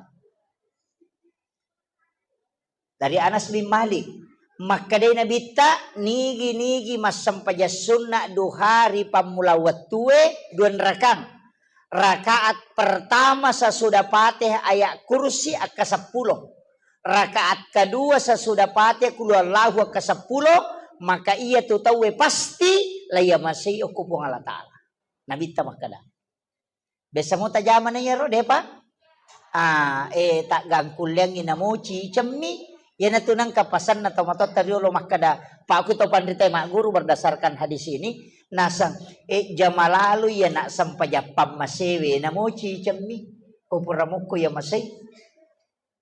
Dari Anas bin Malik. Makkedai Nabitta, nigi-nigi massempajang sunna duha ri pammula wettue, dua rakang. Rakaat pertama sesudah Fatihah ayat kursi akka seppulo. Rakaat kedua sesudah Fatihah kulu Allahu akka seppulo, maka iya tu tauwe pasti la iya masei okko Puang Allah Ta'ala. Nabitta makkeda. Biasa mo tajamana iyaro, depa? Ah, eh, taggangkulleangngi namoci cemmi. Iyanatu nengka pasanna tomatoatta riolo makkeda, Pak, ku to panrita magguru berdasarkan hadis ini, naseng, eh, jama lalo iya nak sempajang pammasewe namoci cemmi. Ko pura mukko iya masei.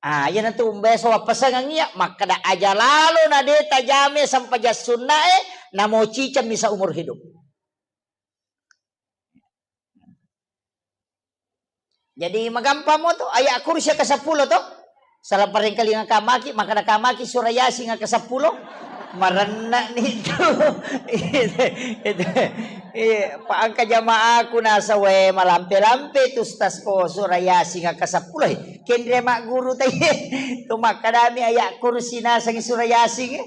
Ah, iyanatu biasa wappasangang iya, makkeda aja lalo na de tajame sempajang sunnae, namoci cemmi seumur hidup. Jadi magampang mo to, ayat kursi ke seppulo to. Salah parengkalinga kamaki, makkeda kamaki sura Yasin ke seppulo. Marenna ni tu. Itu, itu. Iya, pa engka jamaaku nasa we malampe-lampe tu ustaz ko sura Yasin ke seppulo. Kenre magguru tai. Tu makkedami ayat kursi naseng sura Yasin.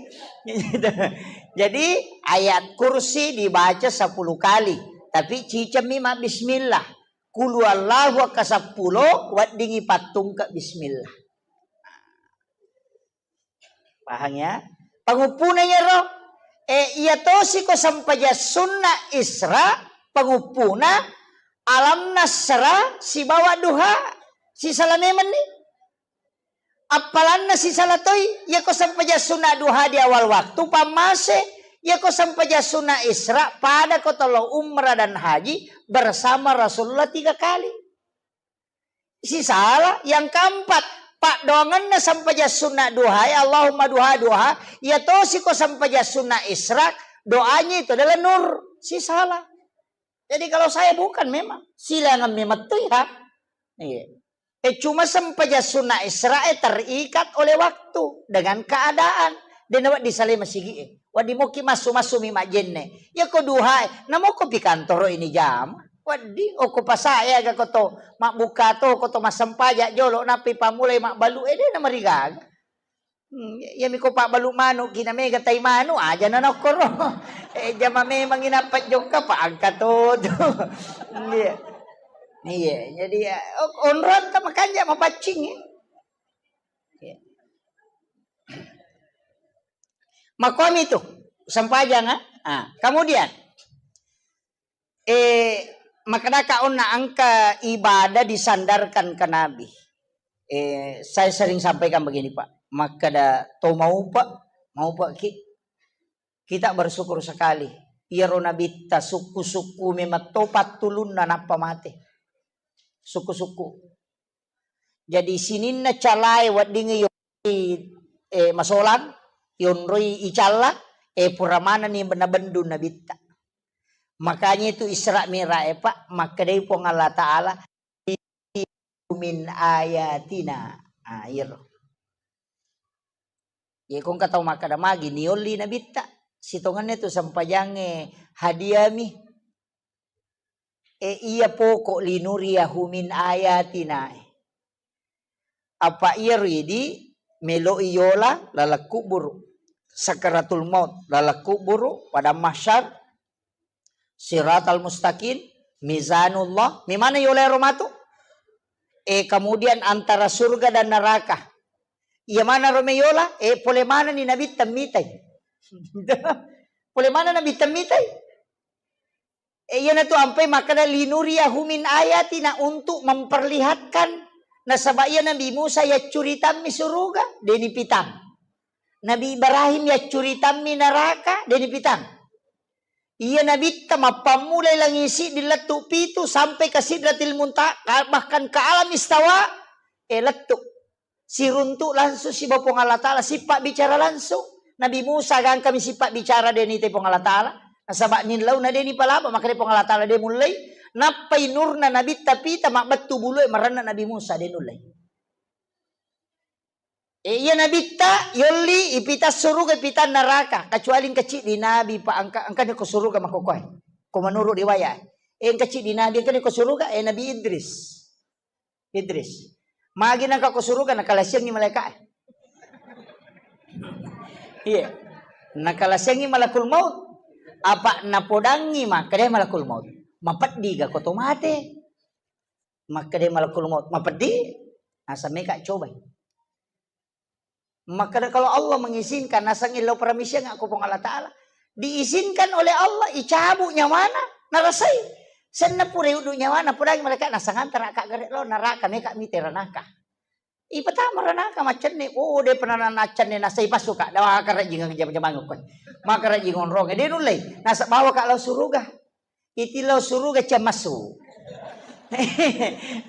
Jadi ayat kursi dibaca sepuluh kali. Tapi cicemmi mabbismillah. Kulu Allahu akka seppulo, weddingi pattungke bismillah. Pahang ya? Panguppuna iyaro, eh, iya tosi ko sempajang sunna Isra, panguppuna Alam Nasra sibawa Duha, sisala memenni. Appalanna sisala toi, iyako sempajang sunna duha di awal waktu, pammase, iyako sempajang sunna Isra, pada ko tollo umrah dan haji bersama Rasulullah tiga kali. Sisala, yang keempat, paddoangenna sempajang sunna duha, ya Allahumma duha, duha, iya tosi ko sempajang sunna Isra, doanya itu adalah nur. Sisala. Jadi kalau saya bukan memang, silangan memang tuh ya. Iya. Eh, cuma sempajang sunna Isra e terikat oleh waktu dengan keadaan. De' nawedding salai masigi e. Wedding mokki massu-massu mi majjenne. Iya ko duha e, namokko pi kantoro ini jam. Wedding, okko pasa e aga ko to, mabbuka to, ko to massempajang jolo, nappi pammulai mabbalu e, de' namarigaga. Hmm, iyami ko pabbalu manu, ki na mega tai manu, aja na nokkoro. Eh, jama memang ina pajjokka, pa angka to tu. Iya. Iya, jadi, ya, o-, onrong ta makanja mapaccing, ya. Iya. Makomi tu, sempajang, ah. Ah, kemudian, Eh, makkedaka onna engka ibadah disandarkan ke Nabi. Eh, saya sering sampaikan begini, Pak. Makkeda to maupa, maupa ki, kita bersyukur sekali. Iyaro Nabitta sukku-sukku memetto pattulunna nappa mate. Sukku-sukku. Jadi sininna calae weddingngi yonroi, eh, masolang, yonroi icalla, eh, pura manenni nabendu Nabitta. Makanya itu Isra Mi'raj e, Pak, makkedai Puang Allah Ta'ala, "Min ayatina." Ah, iyaro. Ye ko engka tau makkeda magi niolli Nabitta, sitongenna tu sempajangnge hadiami. E, iya poko linuriyahu min ayatina. Apa iya ridi meloi yola laleng kuburu, sakaratul maut, laleng kuburu, padang mahsyar, siratal mustaqim, mizanullah. Memana yola ero matu? E, kemudian antara surga dan neraka. Iya mana ro meyola? E, pole mana ni Nabitta mitai? Pole mana Nabitta mitai? E, iyanatu ampai makkeda, "Linuriyahu min ayatina," untuk memperlihatkan. Nasaba iya Nabi Musa yaccuritammi suruga, deni pitang. Nabi Ibrahim yaccuritammi neraka, deni pitang. Iya nabitta mappammulai langi siddi lettu pitu sampai ke Sidratil Muntaha, bahkan ke alam istawa, eh, lettu. Siruntu langsung sibawa Puang Allah Ta'ala, sippa bicara langsung. Nabi Musa gangkami sippa bicara de nite Puang Allah Ta'ala. Nasaba nillauna de nipalaba, makanya Puang Allah Ta'ala de mullei. Nappai nurna nabitta pita mabbettu bulue maranna Nabi Musa de nullei. E, iya nabitta yolli ipita suruga, ipita neraka, kecuali engka ciddi nabi, Pak, engka, engka ni ko suruga makokoe. Ko menurut riwayat, e, engka ciddi nabi engka ni ko suruga, e, Nabi Idris. Idris. Magi nangka ko suruga, nakalasengi malaika. Iya. Nakalasengi malakul maut. Apa napodangi makkeda malakul maut, mapeddi ga ko to mate? Makkeda malakul maut, mapeddi? Naseng meka cobai. Makkeda kalau Allah mengizinkan, nasengi lao paramisiang aku Puang Allah Ta'ala. Diizinkan oleh Allah, icabu nyawana, narasai. Senna pura uddu nyawana, pudangi malaikat, nasanganta raka gare lo neraka, meka mite ranaka. Ipatama ranaka, maccenne, oh, de pernah naccenne, nasai pasuka, dawa karajingang jam-jamang ko. Makarajing onrong, de nullei, nasa bawa ka lao suruga. Iti lao suruga ciammasu.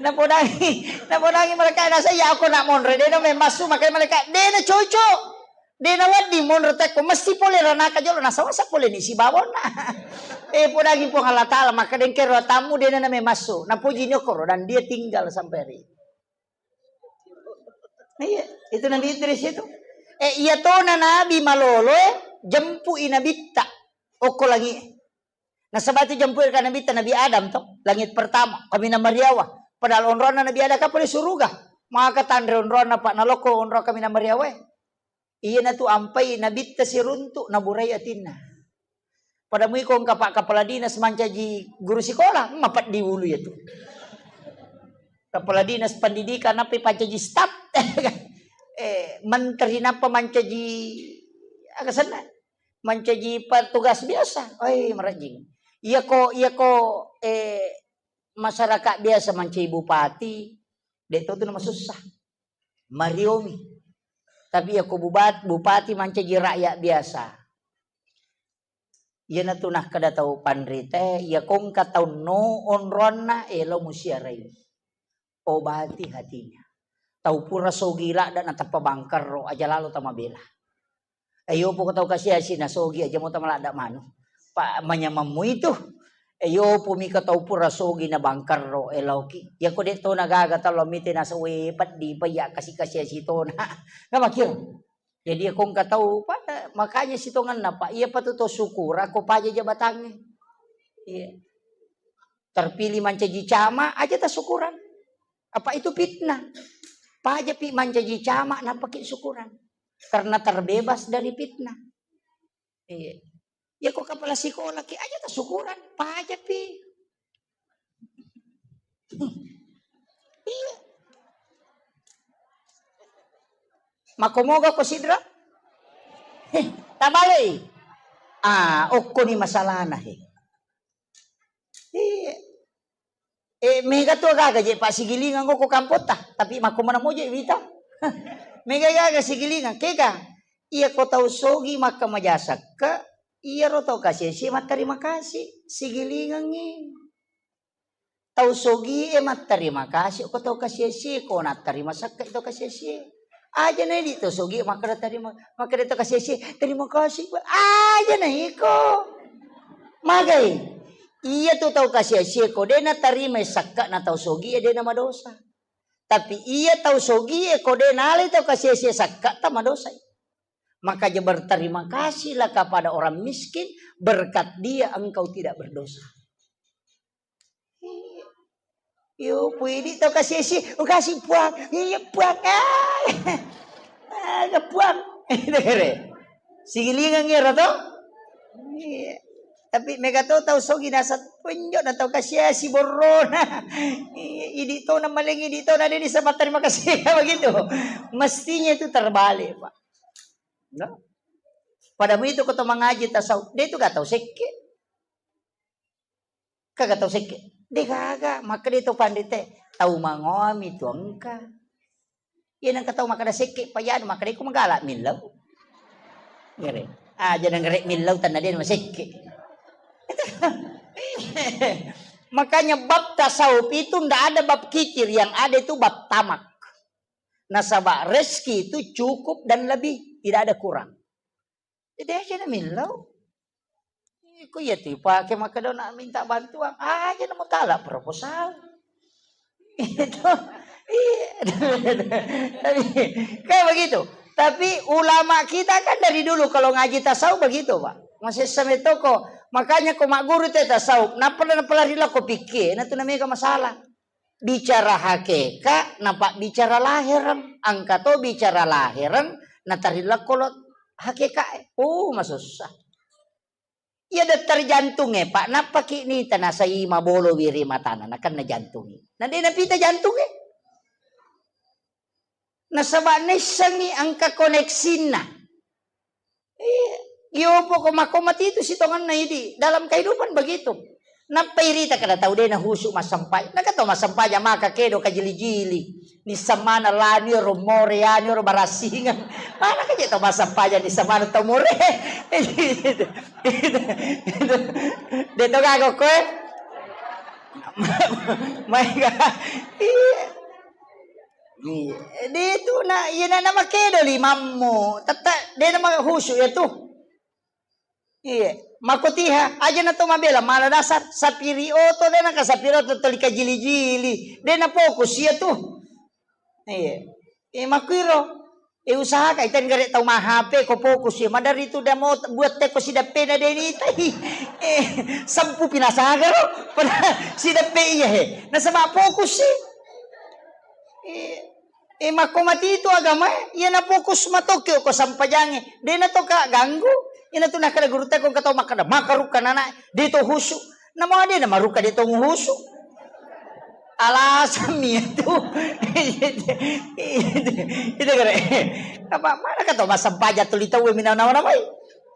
Napodangi, napodangi mereka, nasa iya aku nak monre, de na memmasu, makanya mereka, de na cocok. De na wedding monro tekko, mesti pole ranaka jolo, nasawasa pole ni sibawonna. Eh, podangi Puang Allah Ta'ala, maka dengkero tamu de na memmasu. Napuji ni okoro dan dia tinggal sampai hari. Iya, itu Nabi Idris itu. Eh, iya tona Nabi malolo, eh, jempui Nabitta. Okko langi. Nasaba tu jempui ka Nabitta Nabi Adam to, langit pertama, kaminang mariawa. Padahal onronna Nabi Adam kan pole suruga. Maka tanre onronna, Pak, naloko onro kaminang mariawa, eh. Iyanatu ampai nabitta siruntu, naburai atinna. Pada mui ko engka pak kepala dinas mancaji guru sikola, mapeddi ulu iyatu. Kepala dinas pendidikan nappa pancaji staf. Eh, menteri nappa mancaji aga senna? Mancaji petugas biasa. Oi, marajing. Iyako, iyako, eh, masyarakat biasa mancaji bupati, de to tu namasussa. Mariomi. Tapi iyako bubat-, bupati mancaji rakyat biasa. Iyanatu nakkeda tau panrita, iyako engka tau no onronna, elo musiarai. Obati hatinya. Tau pura sogi ladda natappa bangkerro, aja lalo tamabela. Eyopo ko tau kasiasi nasogi, aja mo tamaladda manu. Pa manyamammu itu. Eyopo mi ko tau pura sogi na bangkerro, eloki. Iyako de tona gaga talo mite nasawe peddi pa iya kasi-kasiasi tona. Namakiro. Jadi iyako engka tau pa, makanya sitongenna, Pak, iyapa tu to syukur, ako paja jabatangnge. Iya. Terpilih mancaji camat, aja tasyukuran. Apa itu fitnah? Pajapi mancaji camat, nappaki syukuran. Karena terbebas dari fitnah. Iya. Iyako kepala sekolah ki, aja tasyukuran, pajapi. Iya. Makomoga ko sidra? Heh, tabalei. Ah, okkoni masalahna he. Iya. Eh, mega tu gaga je pak sigilingang ko kampotta, tapi makko mana moje wita. Mega gaga sigilingang, kega. Iya ko tau sogi makka majasakka, iya ro tau kasih-kasih matterima kasih, sigilingangi. Tau sogie matterima kasih ko tau kasiesie, ko natterima sakka tau kasiesie. Aja na idi tau sogie makkeda terima, makkeda tau kasiesie, "Terima kasih, Pak." Aja na iko. Magai. Iya tu tau kasiesie ko de natarima sakka na tau sogie de na madosa. Tapi iya tau sogie ko de nalai tau kasiesie sakka ta madosai. Makanya berterima kasihlah kepada orang miskin, berkat dia engkau tidak berdosa. Iyo, puidi tau kasih-kasih, oh, kasih puang, iya puang, ah, ah, puang. Sigilingang iyaro to? Iya. Tapi mega to tau sogi nasa penjo na tau kasih-kasih borrona. Iya, idi to na maling, idi to na deni sama terima kasih begitu. Mestinya itu terbalik, Pak. No? Pada itu ko to mangaji tasawuf, de tu ga tau sekke. Kaga tau sekke. De gaga, makkeda to pandite, tau mangoami tu engka. Iya nengka tau makkeda sekke, payanu makkeda ko magala millau. Ngere. Ah, aja nengere millau tanna de masekke. Makanya bab tasawuf itu ndak ada bab kikir, yang ada itu bab tamak. Nasaba rezeki itu cukup dan lebih, tidak ada kurang. Jadi aja na millau. Iko iya tu pake makkeda na minta bantuan, aja na mutala proposal. Itu, iya. Tapi, kayak begitu. Tapi ulama kita kan dari dulu kalau ngaji tasawuf begitu, Pak. Masih sampai toko. Makanya ko magguru te tasawuf, napala napala rila ko pikir, na tu namanya masalah. Bicara hakeka, napabbicara lahereng. Engka to bicara lahereng, natarilla ko lo hakeka. Oh, masussa. Iya, dokter jantung e, Pak, nappaki nita nasai mabolo wiri matana, nakenna jantung e. Na de napita jantung e. Nasaba naissengi engka koneksinna. Iya, iopo ko makko mati itu sitongenna idi. Dalam kehidupan begitu. Nappa irita kada tau de nahusu massempajang. Naka tau massempajang maka kedo kajili-jili. Nissamana lani ro more yani ro barassingan. Mana kaje tau massempajang nissamana tau more. De to gaga koe. Maega. Iya. Iya. De tu na, iya na, na makedo limammu. Tetta de na mahusu ya tu. Iya. Makotiha, aja na to mabela, mala dasar, sapiri oto de na ka sapiri oto toli kajili-jili. De na fokus iya tu. Iya. Eh, makuiro. Eh, usahakan, ita nggare tau ma H P ko fokus ya. Madari tu da mau buat teko sidappena de ni tai. Eh, sempu pinasagaro. Pada sidappe iya he. Nasaba fokus sih. Eh, eh, makko mati itu agama, eh. Iya na fokus matoki ko sampajange. De na to ka ganggu. Ina tu nakada guru teko kata makada makarukka nana. De to husu. Namo ade na maruka de tong husu. Alasan mi itu. Itu kare. Apa mana kata massempajang tuli tau minang nama namai.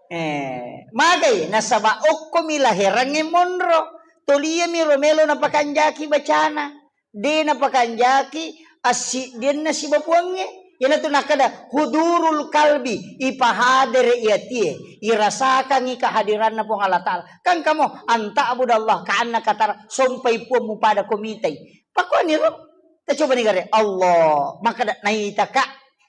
Eh, magai nasaba okko mi laherangnge monro. Toliya mi romelo napakanjaki bacana. De napakanjaki assiddianna sibawa Puangnge. Iyanatu nakkeda, hudurul kalbi, ipahadere i atie, irasakangngi kehadiranna Puang Allah Ta'ala. Kan kamo, anta'budallah ka'annaka tara, sompai Puang mupada ko mitai. Pakkuaniro, tacobani gare, Allah, makkeda, naitaka.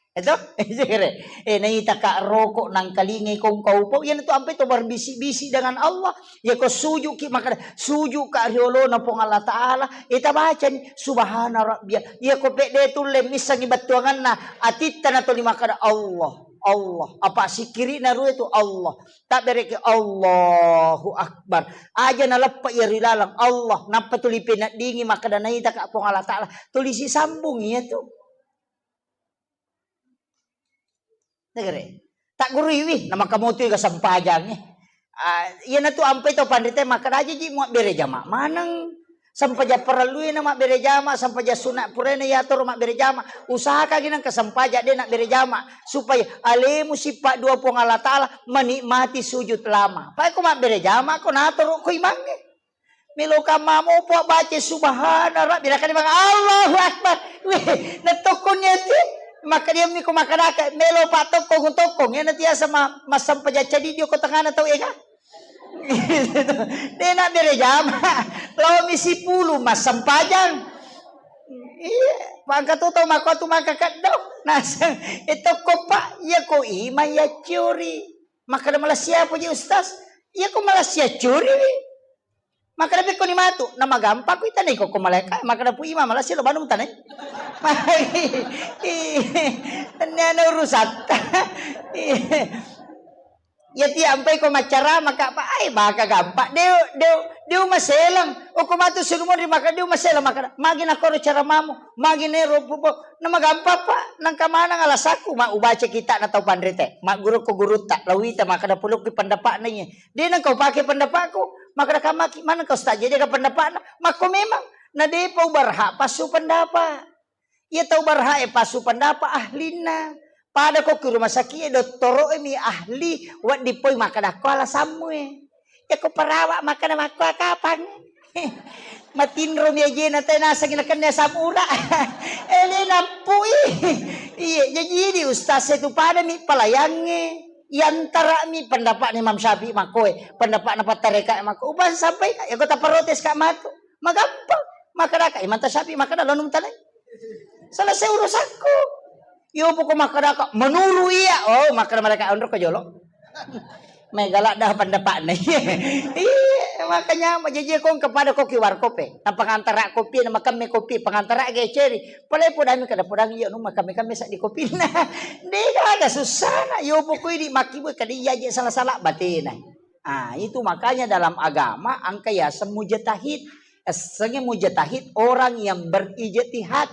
Eto? Eh, naitaka roko nangkalingai kongkau po, iyanatu ampai to berbisik-bisik dengan Allah. Yako sujuki, makkeda, sujuka riolona Puang Allah Ta'ala. Ita bacani, subhana rabbiyal. Yako pedde tulle missengi bettuanganna, atitta natoli makkeda, Allah, Allah. Apa sikkirina rue tu Allah. Tabbereki Allahu Akbar. Aja naleppa iya ri laleng Allah. Nappa tuli peneddingi makkeda naitaka Puang Allah Ta'ala. Tuli sisambung iya tu. Negere. Tagguruiwi, namakamotu ga sempajangnge. Ah, iyanatu ampai to panrite makkeda aja ji muabbere jama maneng. Sempajang parellui na mabbere jama, sempajang sunat purana yatoro mabbere jama. Usahakangngi nengka sempajang de nabbere jama supaya alemu sippa dua Puang Allah Ta'ala menikmati sujud lama. Pai ko mabbere jama ko natoro ko imangnge. Melo kamma mopo baca subhana rabbi, nakani bang Allahu Akbar. Weh, netokkonni ati. Maka dia miko makanaka melo pa tokkong tokkong. Yana tiasa ma massempajang cadi dio ko tengana tau ega. Dena bere jama. Lao mi sipulu massempajang. Iya, pangka tu tau mako tu maka kaddo. Nasang e tokko pa iya ko ima iya ciori. Maka malah siapa ji ustaz? Iya ko malah sia ciori. Makkeda pekkoni matu, namagampakko itanai kokko malaeka, makkeda pu imam malasi lo banu mutanai. Tenniana urusatta. Iya ti ampai ko maccarama ka pa ai maka gampang. Deu deu deu maselang. Okko matu surumonri maka deu maselang maka magi nakoro caramamu, magi nero pupo. Namagampang pa, nangka manang alasakku ma ubaca kita na tau panrite. Magguru ko gurutta, lawita makkeda pulukki pendapatna iye. De nengka upake pendapatku, makkeda kammaki, manengka ustaz, jadi aga pendapatna? Makko memang, na depa uberhak passu pendapat. Iya tau berhak e passu pendapat ahlinna. Pada ko ki rumah sakit e dottoro e mi ahli, wedding poi makkeda ko alasammu e. Iya ko perawat makkeda makko kapang. Matinro mi ajena te nasengi nakenna asam urat. Ele nappui. Iya, jadi di ustaz e tu pada mi pelayangnge. Yantara'mi pendapatna Imam Syafi'i makkoe, pendapatna pattareka makko. Upa sampai ka, ya kota protes ka matu. Magampang. Makkadaka Imam Syafi'i makkada lo num tanai. Selesai urusanku. Yo poko makkadaka menuru iya. Oh, makkada mereka onro ke jolo. Mega ladda pendapatna. Iya, makanya majeje kong kepada koki warkope. Na pengantara kopi, na makemme kopi, pengantara geceri. Pale podami kada podang iya nu makemme kemme sa di kopina. Dega ada susana. Yo pokoi di makibu kada iya je salah-salah batena. Ah, itu makanya dalam agama angka yaseng mujtahid. Essengnge mujtahid orang yang berijtihad.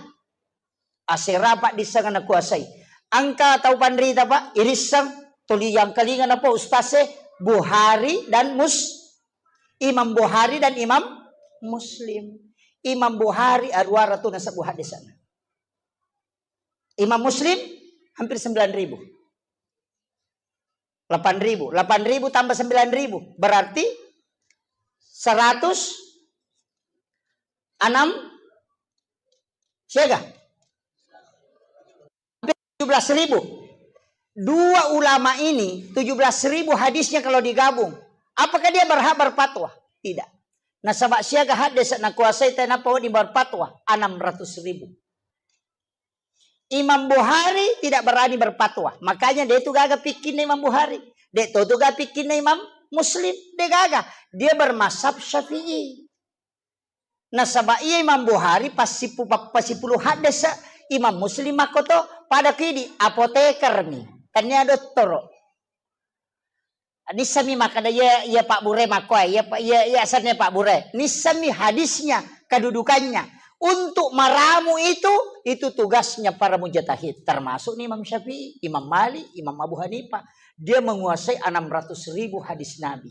Asera paddisseng nakuasai. Engka tau panrita, Pak, irisseng tuli yang kalinga napa ustase Bukhari dan Mus-, Imam Bukhari dan Imam Muslim. Imam Bukhari aruara tu nasebbu hadisana. Imam Muslim hampir sembilan ribu. Delapan ribu. Delapan ribu tambah sembilan ribu. Berarti seratus enam siaga? Hampir tujuh belas ribu. Dua ulama ini, tujuh belas ribu hadisnya kalau digabung. Apakah dia berhak berfatwa? Tidak. Nasaba siaga hadis nakuasai tenapa wedding berfatwa? Enam ratus ribu. Imam Bukhari tidak berani berfatwa. Makanya dia itu gaga pikirnya Imam Bukhari. Dia itu gaga pikirnya Imam Muslim. Dia gaga. Dia bermazhab Syafi'i. Nasaba iya Imam Bukhari pas sipu-, pas sipuluh hadis, Imam Muslim makkoto pada kidi apoteker mi. Tania dottoro. Nissami makkada iya, iya Pak Bure makkoe, iya, iya, iya asenna Pak Bure. Nissami hadisnya, kedudukannya. Untuk meramu itu, itu tugasnya para mujtahid. Termasuk nih Imam Syafi'i, Imam Malik, Imam Abu Hanifah. Dia menguasai enam ratus ribu hadis Nabi.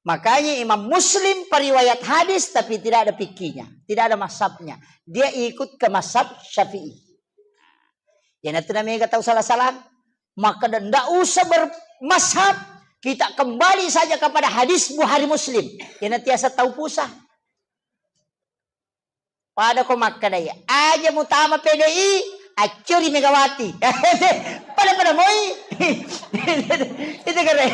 Makanya Imam Muslim periwayat hadis tapi tidak ada fikihnya, tidak ada mazhabnya. Dia ikut ke mazhab Syafi'i. Iyanatu namega tau salah-salah. Maka ndak usah bermazhab, kita kembali saja kepada hadis Bukhari Muslim. Iyanatu tiasa tau pusat. Pada ko makkada iya, aja mutama P D I, accuri Megawati. Pada-pada moi. Itu keren.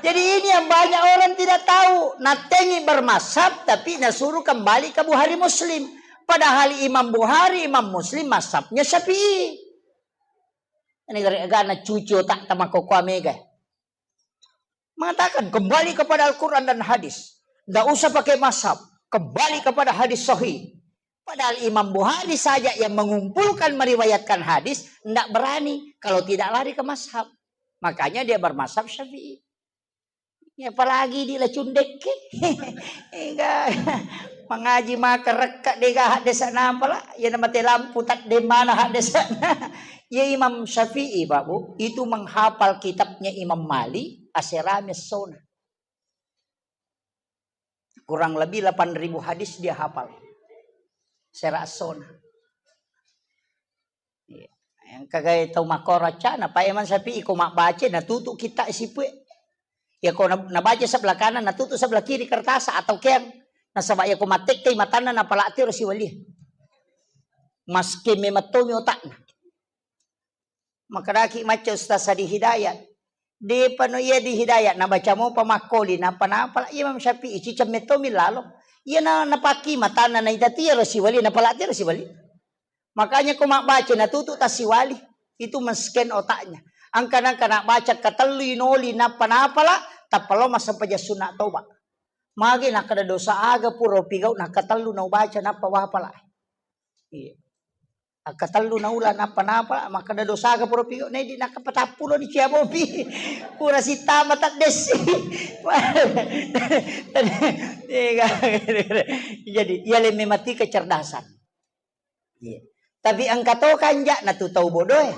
Jadi ini yang banyak orang tidak tahu. Natengi bermazhab tapi nasuruh kembali ke Bukhari Muslim. Padahal Imam Bukhari, Imam Muslim mazhabnya Syafi'i. Ini gara-gara cuci otak tama koko mega. Mengatakan kembali kepada Al-Quran dan hadis. Ndak usah pakai mazhab. Kembali kepada hadis sahih. Padahal Imam Bukhari saja yang mengumpulkan meriwayatkan hadis, ndak berani kalau tidak lari ke mazhab. Makanya dia bermazhab Syafi'i. Ya, apalagi di la cundekke. Enggak. Mengaji maka rekka dega hadis sana pala. Ya nama te lampu tak de mana hadis sana. Ya Imam Syafi'i, Pak Bu, itu menghafal kitabnya Imam Malik, aserame sona. Kurang lebih delapan ribu hadis dia hafal. Sera sona. Iya. Yang kagai tau makkoro accana, Pak Imam Syafi'i ko mabbaca natutu kitta sipue. Ya ko na-, nabaca sebelah kanan, natutu sebelah kiri kertas atau keang. Nasaba ya ko mattekkai matanna napalati ro siwali. Maske memettomi otakna. Makadaki macca Ustaz Sadi Hidayat. Depa no iya di Hidayat, nabaca mopa makkoli, napa napa la Imam Syafi'i, ciceng mettomi lalo. Iya na, napakki matanna naita tiaro siwali, napalati ro siwali. Makanya ko mabbaca natutu tasiwali, itu men-scan otaknya. Angka nangka nabaca katellu inoli, napa napa la, tappa lo massempajang sunna toba. Magi nakkada dosa aga pura upigau nakkatellu naubaca nappa wapala. Iya. Akkatellu naula nappa napa makkeda dosaga pura pigo, nedi nakka patappulo ni cia bopi. Pura sitama taddessi. Jadi iya lemme mati kecerdasan. Iya. Tapi engka to kanja'na tu tau bodoe.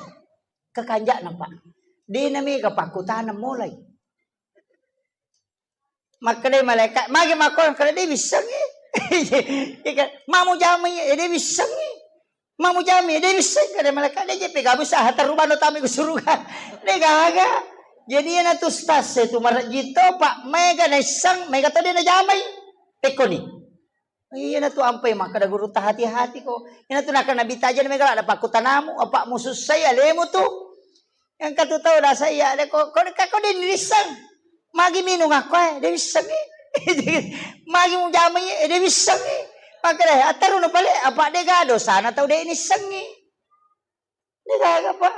Kekanja'na, Pak. Dena mega pakkutaneng mulai. Makkedai malaikat, magi makko, kada de wissengngi. Iya kan? Mamu jamai, eh, de wissengngi. Mamu jamai, de wisseng, kada malaikat, de jeppe gabu saha terubano tami ke surga. De gaga. Jadi iyana tu stas itu marajito, Pak, mega naisseng, mega to de najamai. Tekkoni. Iyana tu ampai makkeda guru ta hati-hati ko. Iyana tu nakkeda Nabi tajeng mega ada pakkutanamu, apa musussai alemu tu. Engka tu tau dasa iya, de ko, ko, ko de nisseng. Magi minung akko e, de wissengngi. Magi mujama iya, de wissengngi. Makkeda, "Attaru na pale, apa de gaga dosana tau de nissengngi." De gaga, Pak.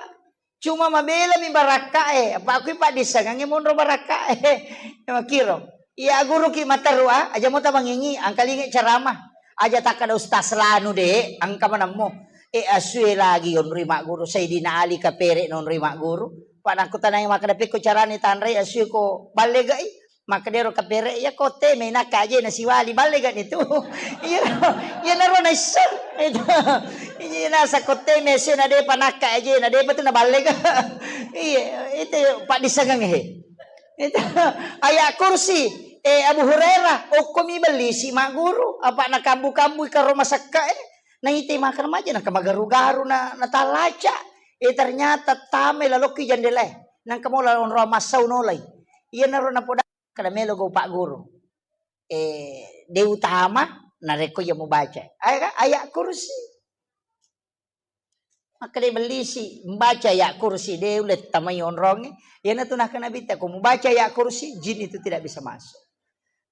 Cuma mabela mi barakka e, apa akui paddissengengngi monro barakka e. Makkiro. Iya guruki materru a, aja mo tamangingi, angkalingi ceramah. Aja takkada Ustaz Lanu de, engka manemmo. E asue lagi onroi magguru, Sayyidina Ali kapere nonroi magguru. Pak nakkutanai makkeda pekko carani tanrai asue ko ballegai. Makkedaro kapere, iya ko teme nakka aje na siwali, ballega ni tu. Iya, iya naro naisseng. Itu. Iya nasa ko teme asue na depa nakka aje na depa tu na ballega. Iya, itu paddissengengngi he. Itu ayat kursi, eh, Abu Hurairah, okkomi bellisi magguru, apa nakambu-kambu karo masakka e. Naite makan maja, naka magaru-garu na, natalaca. Eh, ternyata tame lalokki jandela e. Nangka mola onro massau nolai. Iya naro napoda kada melo go pagguru. Eh, de utama, narekko iya mubaca. Ayat, ayat kursi. Makkeda bellisi, mbaca ayat kursi, de ulle tamai onrongnge. Iyanatu nakkeda Nabitta, ko mubaca ayat kursi, jin itu tidak bisa masuk.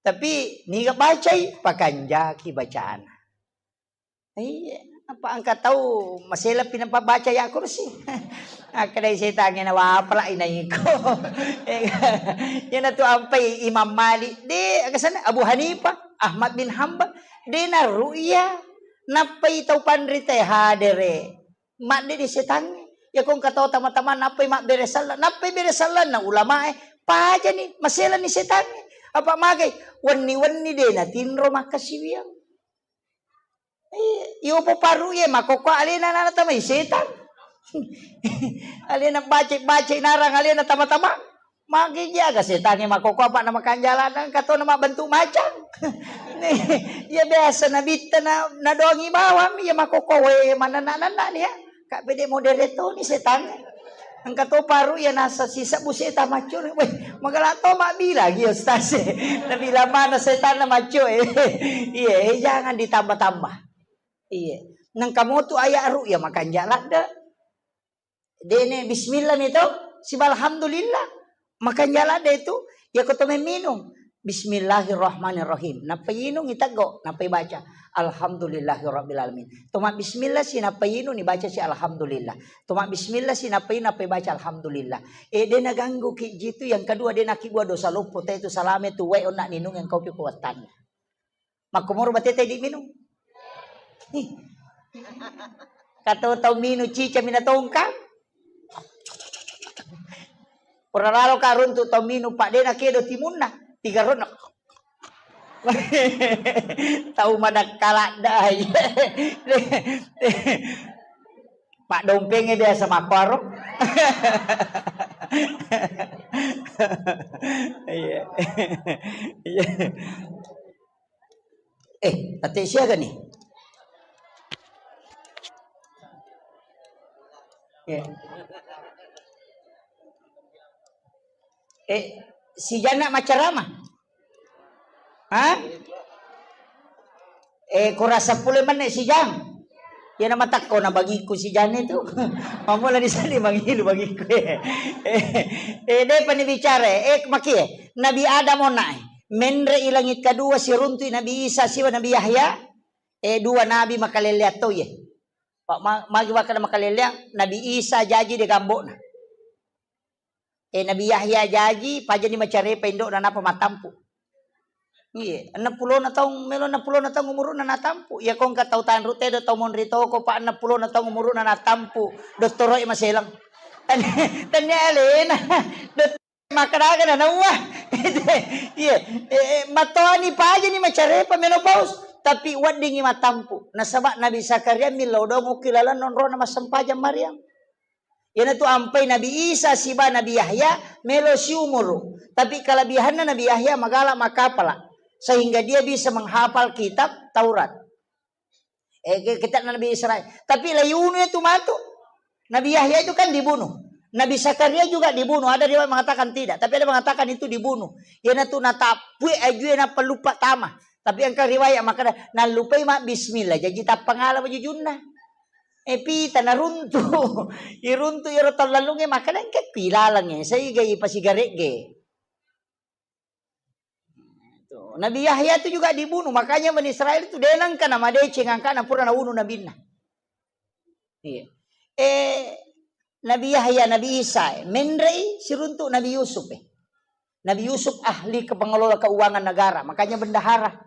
Tapi niga bacai, pakanjaki bacana. Iya, apa engka tau maselapi napabbaca ayat kursi? Akkedai setangnge, nawapala inaiko. Iyanatu ampai Imam Malik, de, aga senna, Abu Hanifah, Ahmad bin Hambal, de naru'ya. Nappai tau panrita hadere. Madde di setangnge. Iya ko engka tau tama-tama nappai mabbere selleng, nappai bere sellenna ulamae, pajani, maselani setangnge. Apa magai? Wenni-wenni de natinro makkasiwiang. Iya, iya, upoparu iya, makkokko alena nana tamai setang. Alena baca-baca narang alena tama-tama. Magi jaga setangnge makkokko apa na makanjala, engka to na mabbentuk macang. Iya biasa nabitta na, nadongi bawang, iya makkokko we manenna-nenna ni ya. Kak pede modere to ni setangnge. Engka to paru iya nasa sisebbu seta macuri. Weh, magala to mabbilang iya ustaz. Nabilang mana setanna macco e. Iya, eh, jangan ditambah-tambah. Iya. Nengka motu ayat ru'ya makanja ladde. Dene bismillah mi to, siba alhamdulillah. Makanja ladde itu, iya ko to memminung. Bismillahirrahmanirrahim. Nappa inung iteggo, nappa ibaca. Alhamdulillahirabbil alamin. To mabbismillah si nappa inung ibaca si alhamdulillah. To mabbismillah si nappa inung nappa ibaca alhamdulillah. Eh, de naganggu ki jitu, yang kedua de nakibua dosa loppo, te tu salame tu wae onna ninung yang kau pi kuattanna. Makkomoro bateta idi minung. Ih. Kato tau minung cica mina tongkang. Pura lalo ka runtu tau minung, Pak, de nakedo timunna. Tiga ronna. Tau madakka ladda. Pak, dompengnya biasa makkoro. Iya. Iya. Eh, ate siaga nih? Ya. Eh, si Jana macarama? Hah? Eh, kurasa pule menne si Jang. Iya na matakko na bagiku si Jang itu. Mamula di sini mangilu bagiku. Eh, eh, de pani bicara. Eh, makie. Nabi Adam onae. Menre i langit kedua, siruntui Nabi Isa siba Nabi Yahya, eh, dua nabi makalelleang to iye. Pa-, ma-, magi wakkeda makalelleang, Nabi Isa jaji de gambokna. Eh, Nabi Yahya jaji, pajani macarepa indokna napa matampu. Iye, enneng pulona taung, melo enneng pulona taung umuruna natampu. Iya ko engka tau tanru tedo, tau monri toko, pa enneng pulona taung umuruna natampu. Dottoroe maselang. Tan-, tannia alena. Dot-, Makkadaga na nauwa. Iya, eh, eh, matoani pajani macarepa menopause, tapi weddingngi matampu. Nasaba Nabi Zakaria millau dongokki lalenna onrona massempajang Maryam. Iyanatu ampai Nabi Isa siba Nabi Yahya melo siumuru. Tapi kelebihanna Nabi Yahya magala makapala sehingga dia bisa menghafal kitab Taurat. Eh, ke-, kitab Nabi Israel. Tapi layunu itu matu. Nabi Yahya itu kan dibunuh. Nabi Zakaria juga dibunuh. Ada riwayat mengatakan tidak, tapi ada mengatakan itu dibunuh. Iyanatu natappui ajue nappa luppa tama. Tapi engka riwayat makkeda nallupai ma bismillah. Jaji tappangala majujunna. Eh, pita naruntu. Iruntu iyaro tau lallungnge, makkeda engka ku ilalengnge, saiga ipasigaregge. Tuh, Nabi Yahya itu juga dibunuh, makanya Bani Israel itu de nengka namadeceng angkana pura naunu nabinna. Iya. Eh, Nabi Yahya, Nabi Isa, eh, menrei siruntu Nabi Yusuf, eh. Nabi Yusuf ahli kepengelola keuangan negara, makanya bendahara.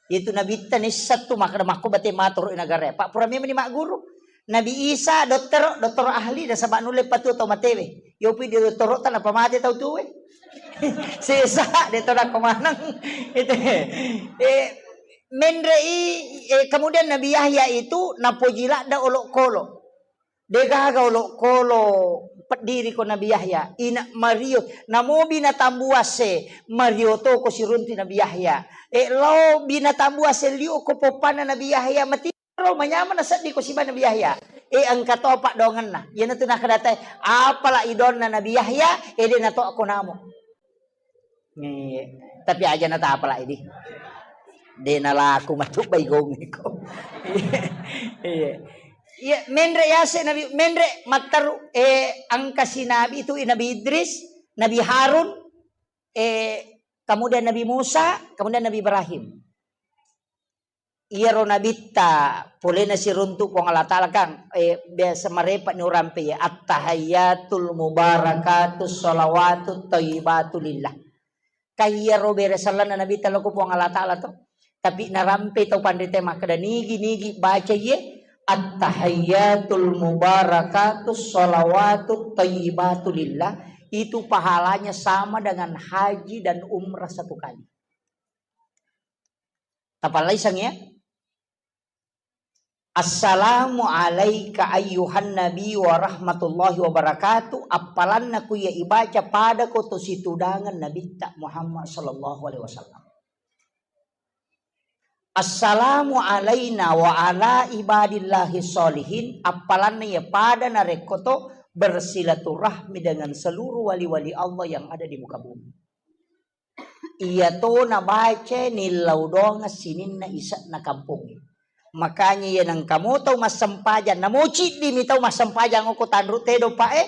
Itu nabitta nisseng tu makkeda makko bate matoro i negara. Pak pura memang ni magguru. Nabi Isa dottoro, dottoro ahli nasaba nulle patu tau matewe. Yopi di dottoro tanapa mate tau tuwe. Sesa de to nakko maneng. Itu. Eh, menrei, eh, kemudian Nabi Yahya itu napoji ladda olokolo. Degaga olokolo peddiri ko Nabi Yahya, ina Mario, namo binatang buasse, Mario to ko sirunti Nabi Yahya. E lao binatang buasse liu ko poppanna Nabi Yahya, matiro manyameng nasedding ko siba Nabi Yahya. E engka to paddoangenna. Iyanatu nakkeda tae, apala idonna Nabi Yahya, e de nato ko namo. Iya. Tapi aja natapala idi. De nalaku matu baigong iko. Iya. Iya, menre yase Nabi, menre matteru, eh, engka si Nabi itu Nabi Idris, Nabi Harun, eh, kemudian Nabi Musa, kemudian Nabi Ibrahim. Iyaro nabitta polena siruntu Puang Allah Ta'ala kan, eh, biasa marepa ni urampe ya, "At-tahayyatul mubarakatus shalawatut thayyibatu lillah." Kan iyaro bere sellenna nabitta loko Puang Allah Ta'ala to. Tapi narampe tau panrita makkeda, "Nigi-nigi baca iye, at-tahayyatul mubarakatus shalawatut thayyibatu lillah, itu pahalanya sama dengan haji dan umrah satu kali." Tapallaisangngi ya. Assalamu alaika ayyuhan nabi wa rahmatullahi wa barakatuh. Appalanna ku iya ibaca pada ko to situdangan nabitta Muhammad sallallahu alaihi wasallam. Assalamu alaina wa ala ibadillahi sholihin. Appalanna iya pada narekko to bersilaturahmi dengan seluruh wali-wali Allah yang ada di muka bumi. Iya to nabaca nillau doang sininna ise'na kampongnge. Makanya iya nengka mo tau massempajang, namo ciddi mi tau massempajang okko tanru tedo pa e,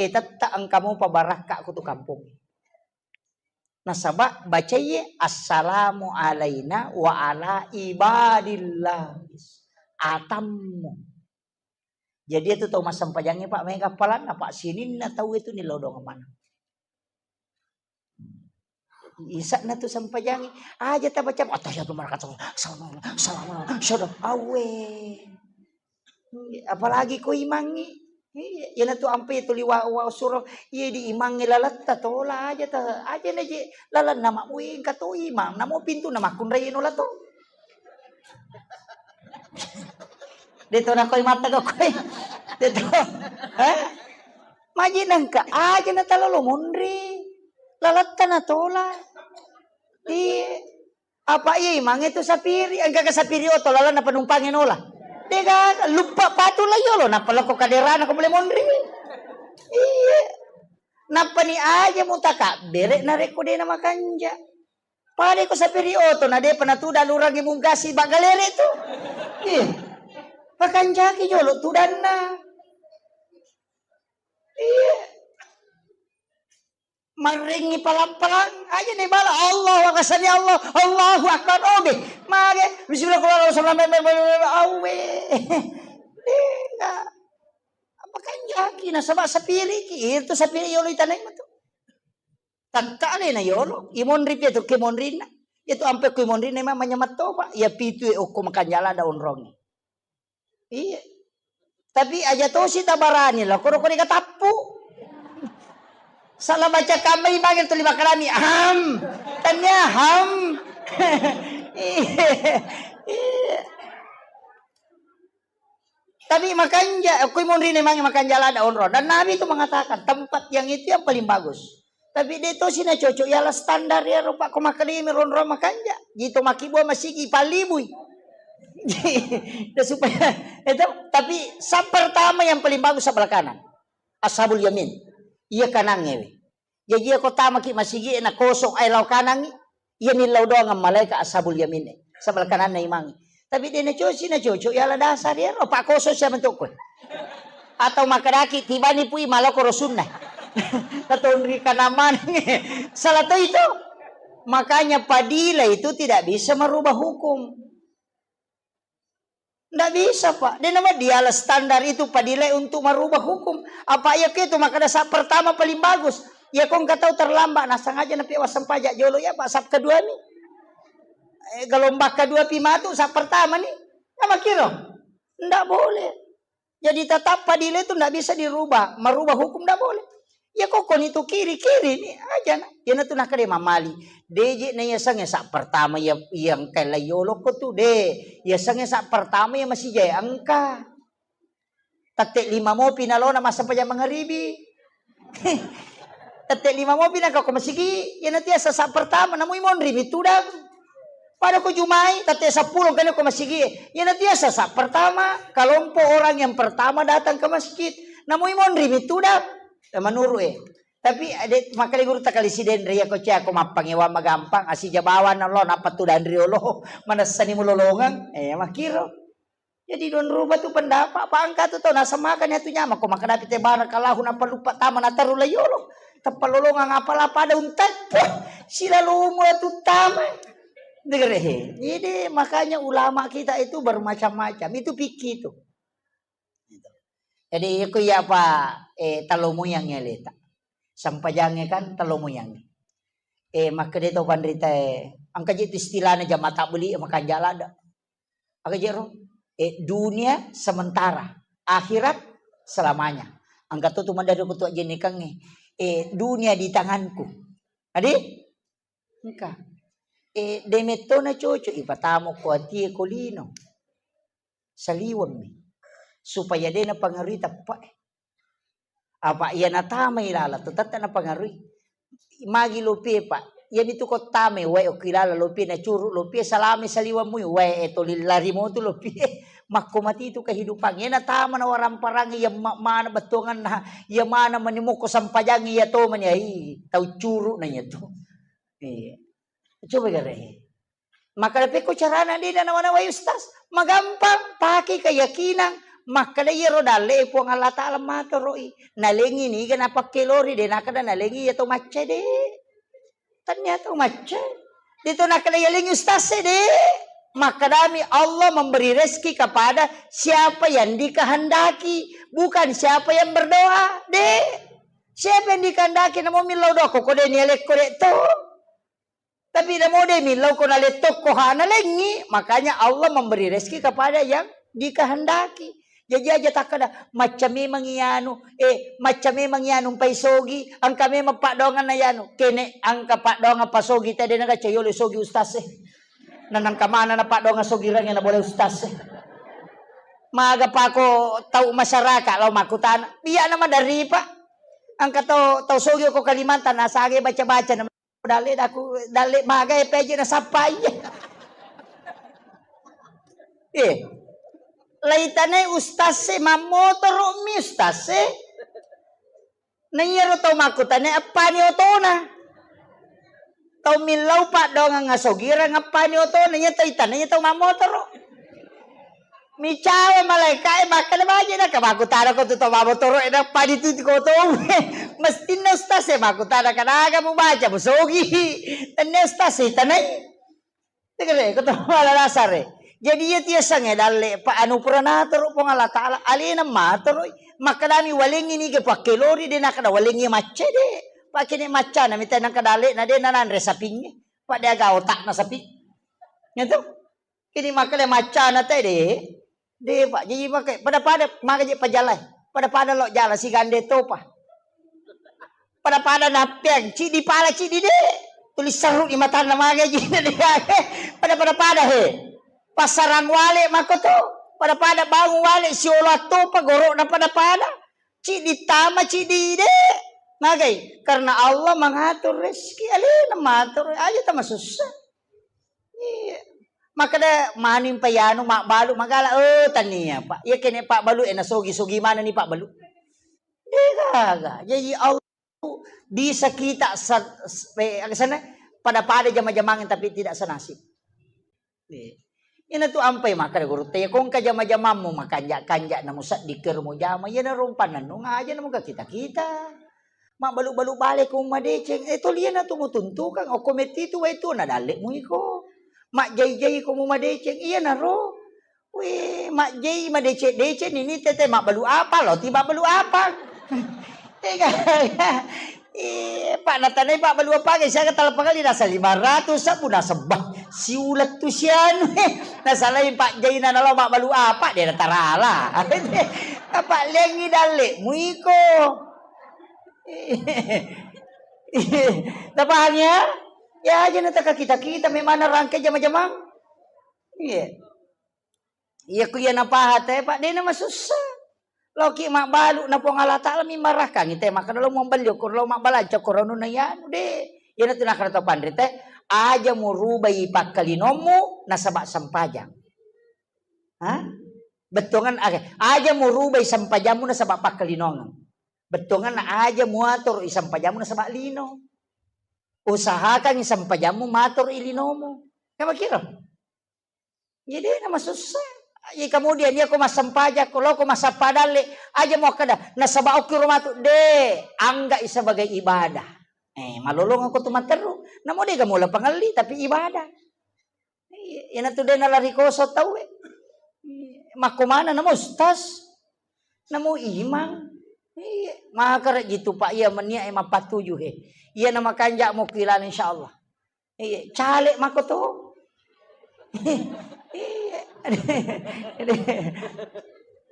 e tetta engka mopa barakka ko tu kampongnge. Nasaba bacaiye assalamu alaina wa ala ibadillah atammu. Jadi itu tau massempajangnge, Pak, mega appalanna, Pak, sininna tau itu nillau doang maneng. Ise'na tu sempajangnge, aja tabaca, "Attahiyatu malaikat, salam, salam, salam, salam." Awe. Apalagi ko imangngi. Iya, iyana tu ampe tuli wa, wa suro, iya di imangnge laletta tola aja ta, aja na je lalenna ma, wih, engka to imang, namo pintu na makkunrai nola to. De to nakoi mata kau koi. De to. Hah? Maji nengka aja na talolo monri. Laletta na tola. Iya. Apa iya imangnge tu sapiri? Engka ke sapiri oto lalenna penumpangnge nola. De gaga, luppa patu la yolo, nappa lako kaderana ko mule monri. Iya. Nappani aja mutakabbere narekko de na makanja. Pada ko sapiri oto na depa natuda lurangi mungkasi baggalere tu. Iya. Pakanjaki jolo tudanna. Iya. Marrengi palang-palang aja nih bala Allahu Akbar, sami Allah, Allahu Akbar, obe. Mage, bismillah, qul huwallahu ahad, awe. Denga. Apa kanjaki nasaba sapiriki? Itu sapiri yolo itanai matu. Takka alena yolo, imonri pi itu kemonrinna. Itu ampe ku imonrinna memang manyamat toba. Ya pitu e okko makanjala da onrongi. Iya. Tapi aja tosi tabarani lo, koro kori katappu. Salah baca kamai bagi tuli makalami. Ham. Tanya ham. Iya. Iya. Tapi makanja, kui monri memang makanja lada onro. Dan Nabi itu mengatakan tempat yang itu yang paling bagus. Tapi de tosi na cocok, ialah standar ya rupa ko makalimi ronro makanja. Jito makibua masigi palibui. Dan supaya itu, tapi saf pertama yang paling bagus sebelah kanan. Ashabul yamin. Iya kanangnge we. Jaji iya ko tamaki masigi na kosong ai lao kanangi. Iya nillau doang malaika ashabul yamin e. Sebelah kananna imangi. Tapi de na coci na cocok, ialah dasar ya ro. Pak kosong siapa untuk kowe? Atau makkedaki tibani pui maloko rosunna. Tatonri kanamane. Salah to itu. Makanya padila itu tidak bisa merubah hukum. Ndak bisa, Pak. Dia nama diala standar itu padilai untuk merubah hukum. Apa iya ke itu makkeda saat pertama paling bagus. Ya kong kau tahu terlambat, nah sengaja napi wasempajak jolo ya, Pak, saat kedua ni. Eh, gelombang kedua pi matu, saat pertama ni. Nama kiro? Ndak boleh. Jadi tetap padilai itu ndak bisa dirubah. Merubah hukum ndak boleh. Ya kok koni tu kiri, kiri ni aja na. Iyana tu nakkeda mamali. Deje na yasengnge saat pertama ya, ya engka lai yolo ko tu de. Yasengnge saat pertama ya masih jaya engka. Tette lima mopi nalona massempajang mangaribi. Tette lima mopi naka ko masigi. Iyana tiasa saat pertama namui monri mi tudang. Pada ko jumai tette seppulo kene ko masigi. Iyana tiasa saat pertama. Kelompok orang yang pertama datang ke masjid. Namui monri mi tudang. Ya, menurut eh. Tapi ade makkeda guru takali sidenre, iya ko cia ko mappangewa magampang, asija bawang lo nappa tudang riolo, manessani mulolongang, eh, makkiro. Jadi don ruba tu pendapat, apa engka tu tau nasemaka ni atu nyama, ko makkeda pi te barakallahu nappa luppa tama nateru la yolo. Tappa lolongang apa la pada unteppa, silalomu atu tama. Dengar, eh. Jadi makanya ulama kita itu bermacam-macam, itu fikih itu. Gitu. Jadi, iko iya apa, eh, talomoyang aleta. Sampajangnge kan talomoyang. Eh, makkeda to panrita, eh, engka je tu istilahna jama tabbeli, eh, makanja ladde. Aga je ro? Eh, dunia sementara, akhirat selamanya. Engka to tu madda ri kutu ajjennikangnge. Eh, dunia di tanganku. Adi? Engka. Eh, de metto na cocok, ipatamo ko atie ko lino. Saliweng mi. Supaya de napangarui teppa e. Apa iya natamai lala tu tette napangarui. Magi lopie, Pak. Iya mitu ko tamai wae okki lala lopie, nacuru lopie, salame saliweng mui wae e, toli lari motu lopie. Makko mati tu kehidupan. Iya natama na waramparang iya ma-, mana bettuanganna, iya mana mani mokko sampajang iya to mani ai tau curu na iya tu. Iya. Coba gare. Makkeda pekko carana de na nawa-nawai ustaz? Magampang, pake keyakinan. Makkeda iyaro dalle Puang Allah Taala matoroi. Nalengi niga napakkelori, de nakkeda nalengi iya to macca de. Tania to macca. De to nakkeda yalengi ustaz e de. Makkedami Allah memberi rezeki kepada siapa yang dikehendaki, bukan siapa yang berdoa. De. Siapa yang dikehendaki namo millau doa ko de nialekko de to. Tapi namo de millau ko nalettokko ha nalengi, makanya Allah memberi rezeki kepada yang dikehendaki. Jaji aja takkeda, macca memang iyanu, eh, macca memang iyanu mpai sogi, engka memang paddoanganna iyanu. Kene engka paddoangan pasogi tede nagaca yolo sogi ustaz e. Nanangka mana na paddoangan sogi range na boleh ustaz e. Maga pako tau masyarakat lao makkutana, biak na maderri, Pak. Engka tau, tau sogi ko Kalimantan, nasage baca-baca na dalle daku, dalle maga e peje nasappai. Eh. Laitanai ustaz e mammotoro mi ustaz e. Na iyaro tau makkutana eppani otona. Tau millau paddoangang asogirang eppani otona, iya tau itana iya tau mammotoro. Micawa malaika e makkeda baje na ka makkutana ko tu to mabotoro e nappa ditutu ko to. Mestinna ustaz e makkutana kanaga mubaca musogi. Tennia ustaz e tanai. Tegere ko to mala dasar e. Jadi iya tiasangnge dalle pa anu pura natoro Puang Allah Taala alena matoroi. Makkedami walengngi niga pakkelori de nakkeda walengngi macca de. Pakkene maccana mita nangka dalle na de nananre sapingnge. Pak de aga otakna sapi. Nyetu. Kini makkeda maccana te de. De, Pak, jaji makke pada-pada maga je pajalai. Pada-pada lo jala sigande topa. Pada-pada nappeang, cidi pala, cidi de. Tulis seru di matanna maga je. Pada-pada pada he. Pasarang wale mako to. Pada-pada bangun wale siolo topa gorokna pada-pada. Cidi tama, cidi de. Magai? Karena Allah mengatur rezeki. Alena matur aja tama susah. Iya. Makkeda maning payanu mabbalu magala, oh tania, Pak. Iya kene pabbalu e nasogi-sogi manani pabbalu. Degaga. Jadi Allah bisa kita sa-, s-, eh, aga sana pada-pada jama-jamang tapi tidak senasib. Eh. Iyana tu ampai makkeda gurutta, iya ko engka jama-jamammu makanja-kanja na musedding kero mujama, iyana ro pannennung aja na muka kita-kita. Mabbalu-balu bale ko madeceng, eh, toli iyana tu mutuntukang, okko metti tu wai tu na dalle mu iko. Majjai-jai ko mu madeceng, iyana ro. Weh, majjai madeceng-deceng nini tete mabbalu apa, lo ti mabbalu apa. Tega. Eh, Pak, natanai Pak balu apa, guys? Saya kata lepas kali nasa lima ratus, sabu nasebba. Siulet tu sianu. Nasalai Pak Jaina nalo Pak balu apa, dia tarala. Apa lengi dalle, muiko. Tapaham ya? Ya aja na taka kita-kita memang rangkai jama-jamang. Iya. Iya ku iya napaha te, Pak, dena masussa. Loki mabbalu na Puang Allah Taala mimmarahkangi te, makkeda lo mabballi okko lo mabbalanca okko ronunna iyanu de. Iyana tu nakkeda to panrite, aja murubai pakkalinommu nasaba sempajang. Ha? Bettuangan, oke. Aja murubai sempajammu nasaba pakkalinongeng. Bettuangan aja muatur i sempajammu nasaba lino. Usahakan i sempajammu matur i linomu. Kamu kira? Jadi na masussa. Iya, kemudian iya ko massempajang, ko loko massappa dalle, aja muakkeda nasaba okki ro matu de, anggap sebagai ibadah. Eh, malolong aku tu matteru. Namo de gamola pangelli tapi ibadah. Iya, iyana tu de nalari koso tau e. Iya, makko mana namo ustaz? Namo imang? Iya, maka rek gitu Pak, iya menia e mappatuju he. Iya nama kanja mo kilana insyaallah. Iya, caleg mako to. Iya.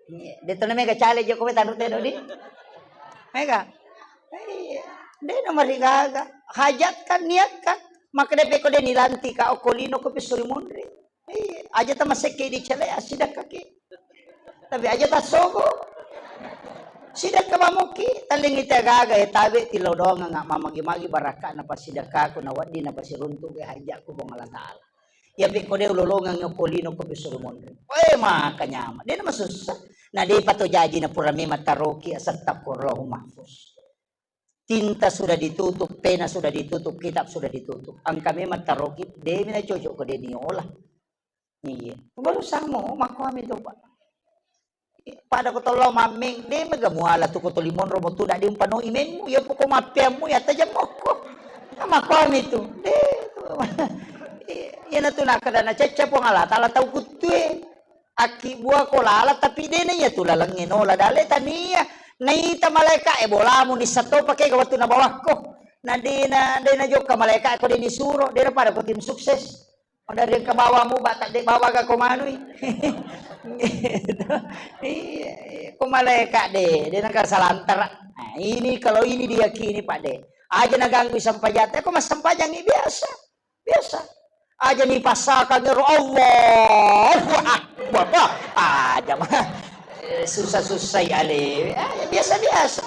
Iya. Deto na mega caleg Jokowi tanru teno di. Mega. Iya. De na marigaga. Hajatkan, niatkan. Maka de peko de nilantika okko lino ko pisuri monri. Iya, aja tamasekke di cele asidakka ki. Tapi aja tassogo. Sidakka mamuki, talingi te gaga e tabe tilodongang mamagi-magi barakka na pasidakkaku na wedding na pasiruntu ke hajakku Puang Allah Taala. Iya pe ko de ulolongang okko lino ko pisuru monri. Weh, maka nyama. De na masussa. Na de pato jaji na pura memang taroki asattaqu Allahul Mahfuz. Tinta sudah ditutup, pena sudah ditutup, kitab sudah ditutup. Engka memang taroki, de mi na cocok ko de niola. Iya. Baru samo makkuami tu, Pak. Pada ko tollo mammeng, de mega muala tu ko toli monro mo tu dadi umpanoi memmu, iya poko mappeammu, iya tajam mokko. Makkuami tu. De. Iya na tu nakkeda na cecca Puang Allah Taala tau kuttue. Akki bua ko lala tapi de na iya tu lalengnge nola dale tania. Naita malaika e bolamu nissatto pake ga wettu nabawakko. Na de na, de na jokka malaika ko de nisuro, de na pada ko tim sukses. Pada de ka bawamu ba tadde bawa ga ko manui. Iya, iya. Ko malaika de, de na ka salantara. Nah, ini kalau ini diyakini Pak de. Aja na ganggu sampajatta, ko massampajangi biasa. Biasa. Aja ni passakan ero Allahu Akbar. Wah, aja mah. Eh, susah-susah ya le. Ah, ya biasa-biasa.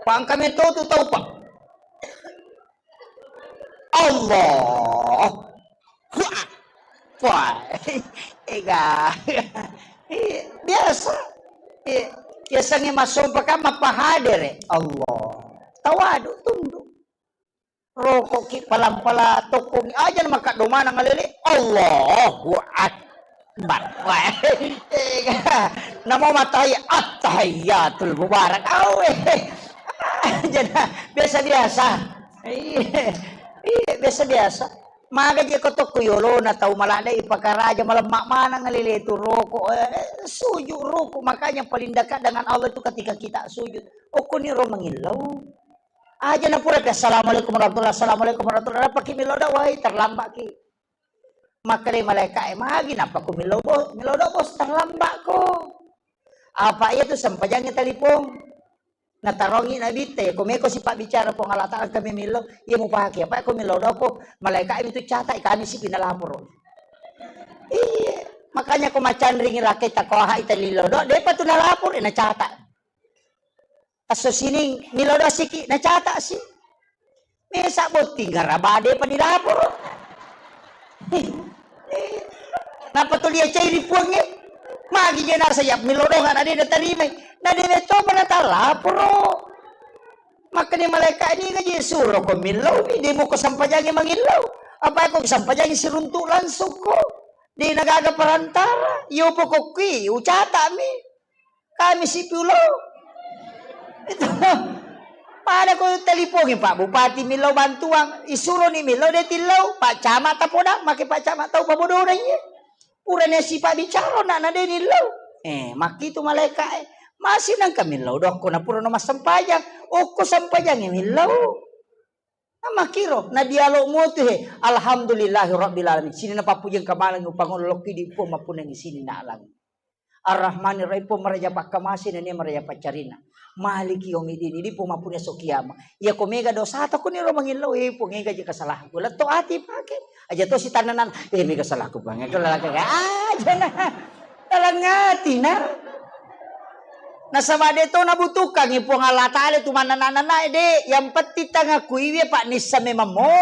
Pangkame to tu tau Pak. Allahu Akbar. Ega. Eh, biasa. Eh, biasanya masompa kan mapahadere. Allah. Tawadu tunduk. Rokoki palang-palang tokkongi aja na makkaddo maneng alele. Allahu Akbar. Wah. Namo matai attahiyatul mubarak. Awe. Aja na biasa-biasa. Iya. Iya, biasa-biasa. Maga je ko tokko yolona tau maladde ipakaraja malemma maneng alele tu roko. Eh, sujud ruku. Makanya paling dekat dengan Allah itu ketika kita sujud. Okkoni ro mangillau. Aja na pura pe, "Assalamualaikum warahmatullah, assalamualaikum warahmatullah." Nappa ki millau doa, wai, terlambat ki. Makkeda malaika e, "Magi nappa ko millau, Bos? Millau doa, Bos, terlambat ko." Apa iya tu sempajangi telepon. Natarongi Nabitta, iya ko meko sipabbicara Puang Allah Taala kami millau, iya mupake. Apa ko millau doa ko, malaika e itu catat, kami sipi nalaporo. Iya, makanya ko macanringi rakketta ko aha ita lillau doa, depa tu nalaporo, nacatat. Esso sining, millau doa siki, nacatasi. Mesa botting garaba depa nilaporo. Napa tuli acai ri puangnge? Magi je nasa ya millau doa na de natarimai. Na de coba natalaporo. Makkeda malaika ni gaji suro ko millau mi, de muko sampajangi mangillau. Apa ko sampajangi siruntu langsung ko. De' nagaga perantara, yo pokokki ucata'mi. Kami sipi ulao. Itu. Pada ko telipongi Pak Bupati millau bantuang, isuroni millau de' tillau, Pak Camat tapodang, make Pak Camat tau pabodona iye. Purani sipa bicara na, na de' nillau. Eh, makkitu malaika e. Masi nangka millau dokko na purano massempajang. Okko sempajang e millau. Namakkiro, na dialog mutu he. Alhamdulillahi rabbil alamin. Sini na pappuji engka malang upangolo lokki di Puang mappunangi sini na alang. Ar-Rahmanir Rahim, Puang maraja pakkamase nennia maraja paccarina. Maliki yaumiddin, di Puang mappunai esso kiama. Iya ko mega dosa to kuniro mangillau, eh Puang, mega je kesalahanku. Letto ati pake. Aja to sitannanan, eh mega salahku Puang. Itu lalaka aja na. Dalam hati na. Nasaba de' to nabutuhkangngi Puang Allah Ta'ala tu mannana-nana de'. Yang penting tangakui we Pak nissa memang mo.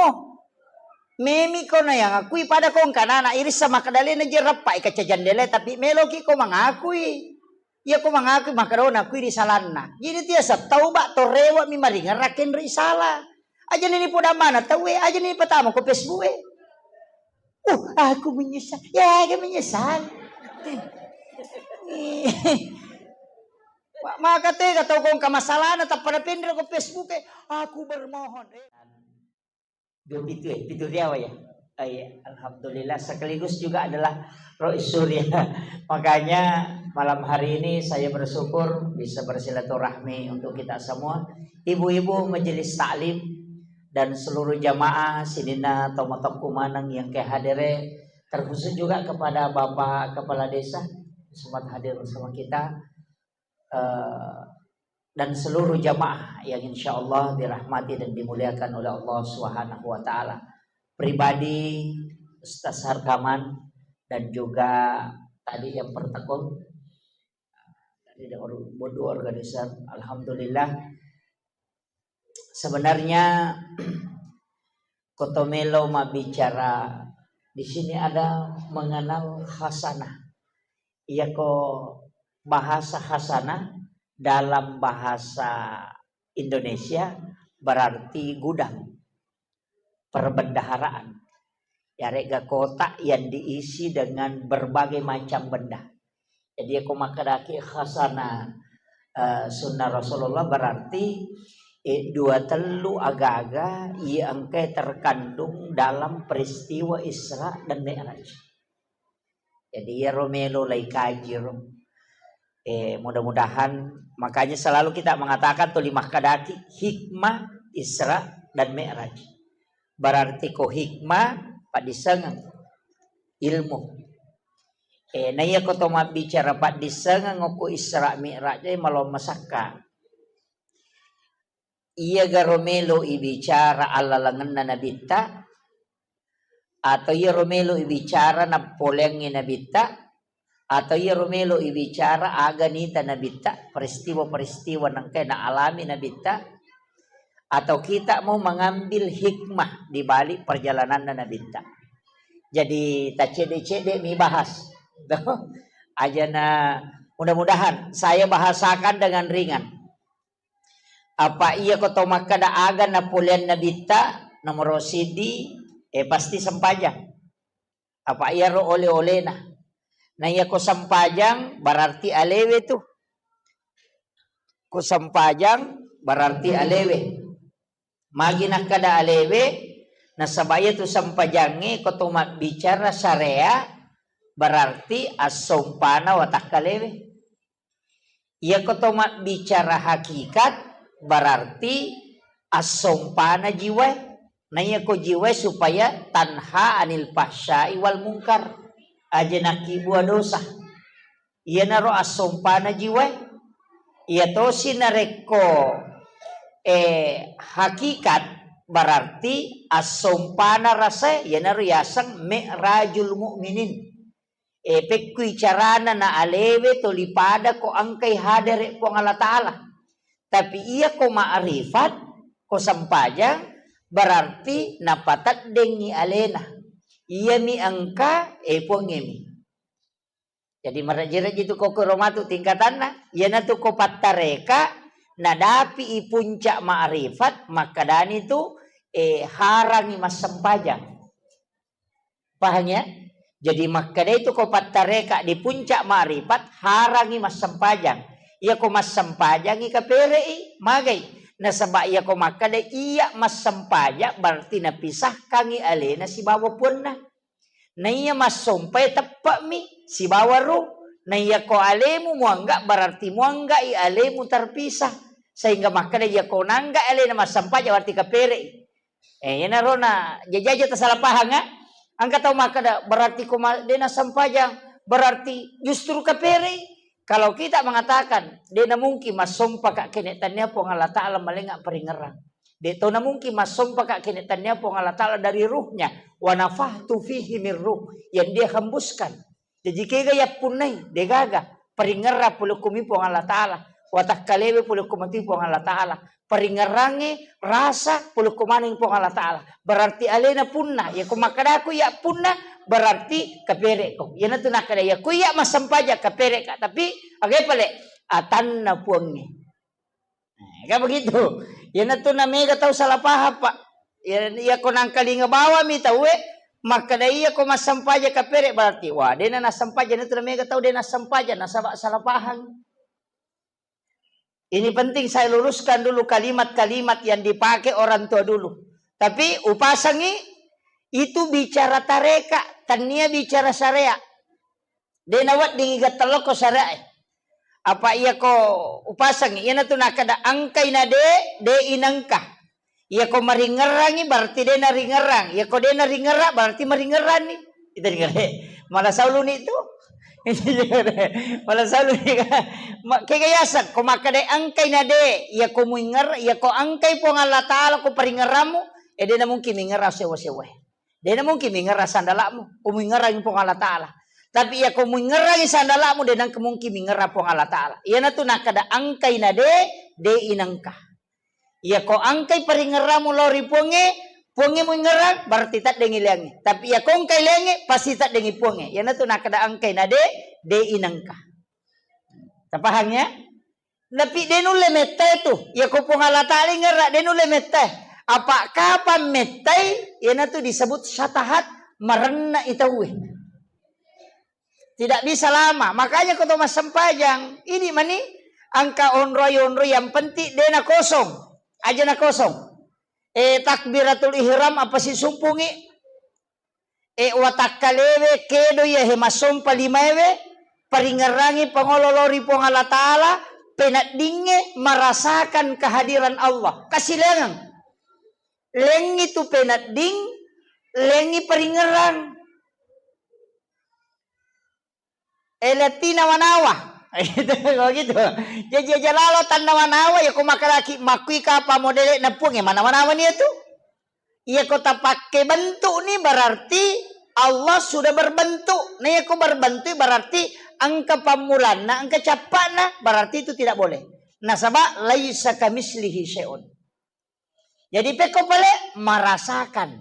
Memi ko na yang akui pada ko engka nana irissa makadalena je rappa ika cajandele tapi meloki ko mangakui. Iya ko mangakui makadona akui di salanna. Jadi tiasa tauba to rewa mi maringerra kenri sala. Aja ni poda mana tau e, aja ni patama ko Facebook e. Uh, aku menyesal. Ya, aku menyesal. Maka tega tau ko engka masalahna tappa napendra ko Facebook e. Aku bermohon. Eh. Dua pitu ya, pitu riawa ya. Oh, iya. Alhamdulillah, sekaligus juga adalah Rois Surya. Makanya malam hari ini saya bersyukur bisa bersilaturahmi untuk kita semua. Ibu-ibu majelis taklim dan seluruh jamaah sininna tomatoku maneng yang ke hadere, terkhusus juga kepada Bapak Kepala Desa sempat hadir bersama kita. Eh, dan seluruh jamaah yang insya Allah dirahmati dan dimuliakan oleh Allah Subhanahu wa Taala. Pribadi Ustaz Harkaman dan juga tadi yang pertekun dari bodu organisar, alhamdulillah. Sebenarnya kotomelo mabbicara di sini ada mengenal hasanah. Iyako bahasa hasanah dalam bahasa Indonesia berarti gudang, perbendaharaan. Yarega kotak yang diisi dengan berbagai macam benda. Jadi, iyako makkedaki hasanah, eh, sunnah Rasulullah berarti, eh, dua tellu agaga iya engkae terkandung dalam peristiwa Isra dan Mi'raj. Jadi, iyaro melo lai kaji ro. Eh, mudah-mudahan, makanya selalu kita mengatakan tuli makkedaki hikmah Isra dan Mi'raj. Berarti ko hikmah, paddissengeng ilmu. Eh, na iyako to mabbicara paddissengeng okko Isra Mi'raj, eh, malong masakka. Iyagaro melo ibicara allalengenna nabitta, atau iyaro melo ibicara nappoleangngi nabitta, atau iyaro melo ibicara aga nita nabitta, peristiwa-peristiwa nengkae naalami nabitta, atau kita mau mengambil hikmah di balik perjalananna nabitta. Jadi, taccedde-cedde mi bahas. Ajana, mudah-mudahan saya bahasakan dengan ringan. Apa iyako to makkeda aga napoleang nabitta, nomoro siddi, eh, pasti sempajang. Apa iyaro ole-olena. Na iyako sempajang berarti alewe tu. Ko sempajang berarti alewe. Magi nakkeda alewe, nasaba iyatu sempajangnge ko to mabbicara syariat berarti assompana watakkalewe. Iyako to mabbicara hakikat, berarti assompana jiwae. Na iyako jiwae supaya tanha anil fahsyai wal mungkar. Aja nakkibua dosa. Iyanaro assompana jiwae. Iyatosi narekko, eh, hakikat, berarti assompana rasae, iyanaro yaseng mi'rajul mu'minin. Eh, pekkui carana na alewe toli pada ko engkai hadere Puang Allah Ta'ala. Tapi iya ko ma'rifat, ko sempajang, berarti napateddengngi alena. Iyami engka, eh, Puangngemi. Jadi, marejji-rejji tu ko kuro matu tingkatanna. Iyanatu ko pattareka, nadapi i puncak ma'rifat, makkedani tu, eh, harangi massempajang. Pahang ya? Jadi makkedai tu ko pattareka di puncak ma'rifat, harangi massempajang. Iyako massempajangi kapere'i, magai. Nasaba iyako makkeda iya massempajang, berarti napisahkangi alena sibawa puanna. Naiya massompai teppe'mi sibawa ruh. Naiyako alemu muangga, berarti muanggai alemu terpisah. Sehingga makkeda iyako nangga alena massempajang, berarti kapere'i. Eh, iyanaro na jaji aja tasalah pahang, eh. Engka tau makkeda, berarti ko ma-, de nassempajang, berarti justru kapere'i. Kalau kita mengatakan, de namungkin massompaka kene tannia Puang Allah Ta'ala malenga paringerang. De to namungkin massompaka kene tannia Puang Allah Ta'ala dari ruhnya. Wa nafakhtu fihi min ruh. Yang dia hembuskan. Jaji kega yappunnai, degaga. Paringerra pole ko mi Puang Allah Ta'ala. Watakkalewe pole ko mati Puang Allah Ta'ala. Paringerrangnge rasa pole ko maneng Puang Allah Ta'ala. Berarti alena punna. Iyako makkadaku iya punna, berarti kaperekko. Iyanatu nakkeda, iyako iya massempajang kaperekka. Tapi, aga pale? Atanna Puangnge. Eh, kan begitu. Iyanatu na mega tau salah paham, Pak. Iya, iyako nangkalinga bawami tauwe, makkeda iyako massempajang kapere, berarti, wah, dena nassempajang, iyanatu na mega tau dena nassempajang, nasaba salah paham. Ini penting saya luruskan dulu kalimat-kalimat yang dipakai orang tua dulu. Tapi upasangi itu bicara tareka, tania bicara syariat. De naweddingi gattallokko syariae. Apa iyako upasangi, iyanatu nakkeda engkai na de, de inengka. Iyako maringerrangi berarti de naringerrang. Iyako de naringerrang berarti maringerranni. Itu ringere. Malah sauluni tu. Malah sauluni. Ma-, kega yaseng, ko makkeda engkai na de, iyako muinger-, iyako engkai Puang Allah Ta'ala ko paringerrammu, eh, de namungkin mingerra sewa-sewa. De namungkin mingerra sandalakmu, ko muingerrangi Puang Allah Ta'ala. Tapi iyako muingerrangi sandalakmu, de nangka mungkin mingerra Puang Allah Ta'ala. Iyanatu nakkeda engkai na de, de inengka. Iyako engkai paringerrammu lao ri Puangnge, Puangnge muingerrang, berarti teddengi leangnge. Tapi iyako engkai leangnge, pasti teddengi Puangnge. Iyanatu nakkeda engkai na de, de inengka. Tapahang ya? Tapi de nulle mettai tu. Iyako Puang Allah Ta'ala ingerra, de nulle mettai. Apa kapang mettai, iyanatu disebut syatahat, marenna i tauwe. Tidak bisa lama. Makanya ko to massempajang, ini mani engka onroi-onroi yang penting de na kosong. Aja na kosong. Eh, takbiratul ihram apa sisumpungi? Eh, watakkalewe kedo iya he massompa limaewe, paringerrangi pangolo lao ri Puang Allah Ta'ala, peneddingnge merasakan kehadiran Allah. Kasilengang. Lengngi tu penedding, lengngi paringerrang. Eh, lettina manawa. Gitu, kalau gitu. Jaji aja lalo tannawa-nawa, ya, ko makalaki makkui kapa modele na Puang, ya, manawa-nawa ni itu. Iya, ko tapakke bentuk ni berarti Allah sudah berbentuk. Nah, iya, ko berbentuk berarti engka pammulanna, engka cappa'na, berarti itu tidak boleh. Nasaba laisa kamislihi syai'un. Jadi, pekko pale merasakan.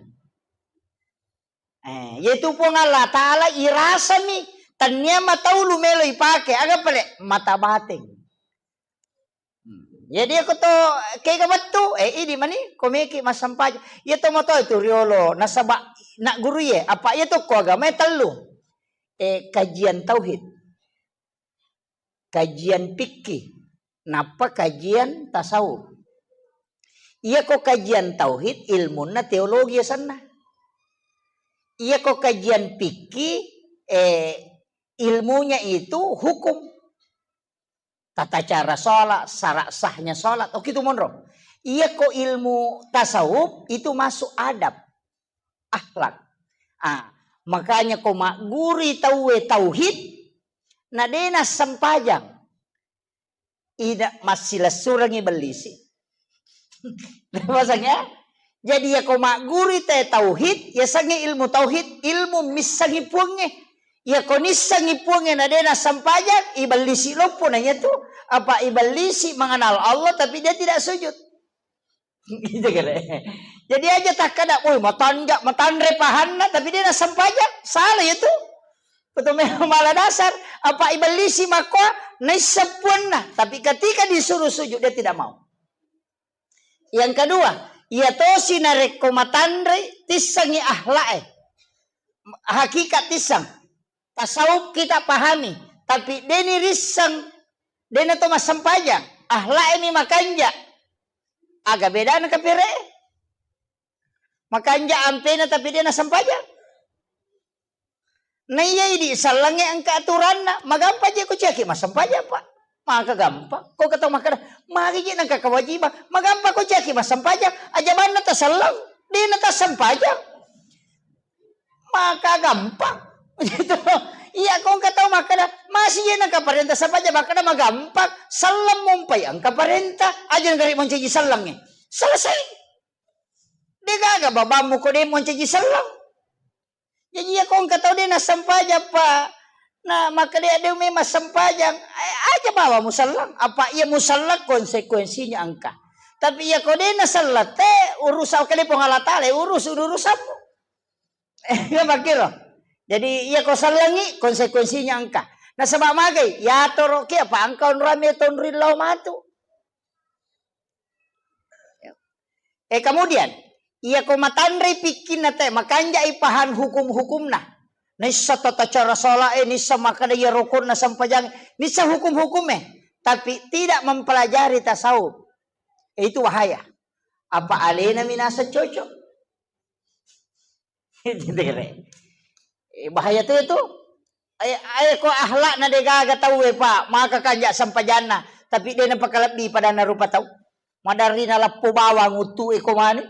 Eh, yaitu Puang Allah Ta'ala irasami, tannia mataulu melo ipake, aga pale mata bateng. Hmm. Jadi, aku to kega wettu, eh, idi mani, ko meki massempajang. Iya to moto itu riolo, nasaba nak guru ye, apa iya to ko agama tellu. Eh, kajian tauhid. Kajian fikih, nappa kajian tasawuf. Iyako kajian tauhid, ilmunna teologi asenna. Iyako kajian fikih, eh, ilmunya itu hukum. Tata cara sholat, syarat sahnya sholat, oke itu monro. Iyako ilmu tasawuf, itu masuk adab. Akhlak. Ah, makanya ko magguri tauwe tauhid, na de nassempajang. Ida massilessurengi bellisi. Pasang ya? Jadi ya ko magguri te tauhid, ya sangi ilmu tauhid, ilmu missangi puangnge. Ya ko nissangi puangnge na de nassempajang, ibellisi loppo na iya tu. Apa ibellisi mengenal Allah tapi dia tidak sujud. Gitu kan. Jadi aja takkada, "Woi, matanja-, matanre pahanna, tapi dia nassempajang." Salah ya tu. Betul memang malah dasar. Apa ibellisi makkoa naisseng puanna, tapi ketika disuruh sujud dia tidak mau. Yang kedua, iya tosi narekko matanre tissangi akhlak e. Hakikat tisseng. Tasawuf kita pahami, tapi deni risseng, dena to massempajang, akhlak mi makanja. Aga bedana kapere? Makanja ampena tapi dena sempajang. Na iya idi sellengnge engka aturanna, magampa je ko ciaki massempajang, Pak. Maka gampang. Ko ketau makkeda, magi je nengka kewajiban, magampa ko ciaki massempajang, aja banna taselleng, dena tassempajang. Maka gampang. Gitu. Iya, ko engka tau makkeda, masih je nengka parenta sempajang, makkeda magampang, selleng mumpai engka parenta, aja nengka ri mancaji sellengnge. Selesai. De gaga babammu ko de mancaji selleng. Jaji iya ko engka tau de nassempajang, Pak. Na makkeda de memang sempajang, eh, aja bawa muselleng. Apa iya muselleng konsekuensinya engka. Tapi iya ko de naselleng te urusan kali Puang Allah Taala, urus urusanmu. Iya makkiro. Jadi iya ko sellengi konsekuensinya engka. Nasaba magai, yatoro ki apa engka onrame tonri lao matu. Eh, kemudian, iya ko matanrei pikkinna te, makanjai paham hukum-hukumna. Nissa tata cara salat e, nissa makkeda iya rukunna sempajang, nissa hukum-hukum e, tapi tidak mempelajari tasawuf. Eh, itu bahaya. Apa alena minasa cocok? Tere. Eh, bahaya tu itu. Ae, ae ko akhlakna de gaga tau e, Pak, maka kanja sempajanna, tapi de napakalebbi padanna rupa tau. Madarri naleppo bawang uttu e ko mani.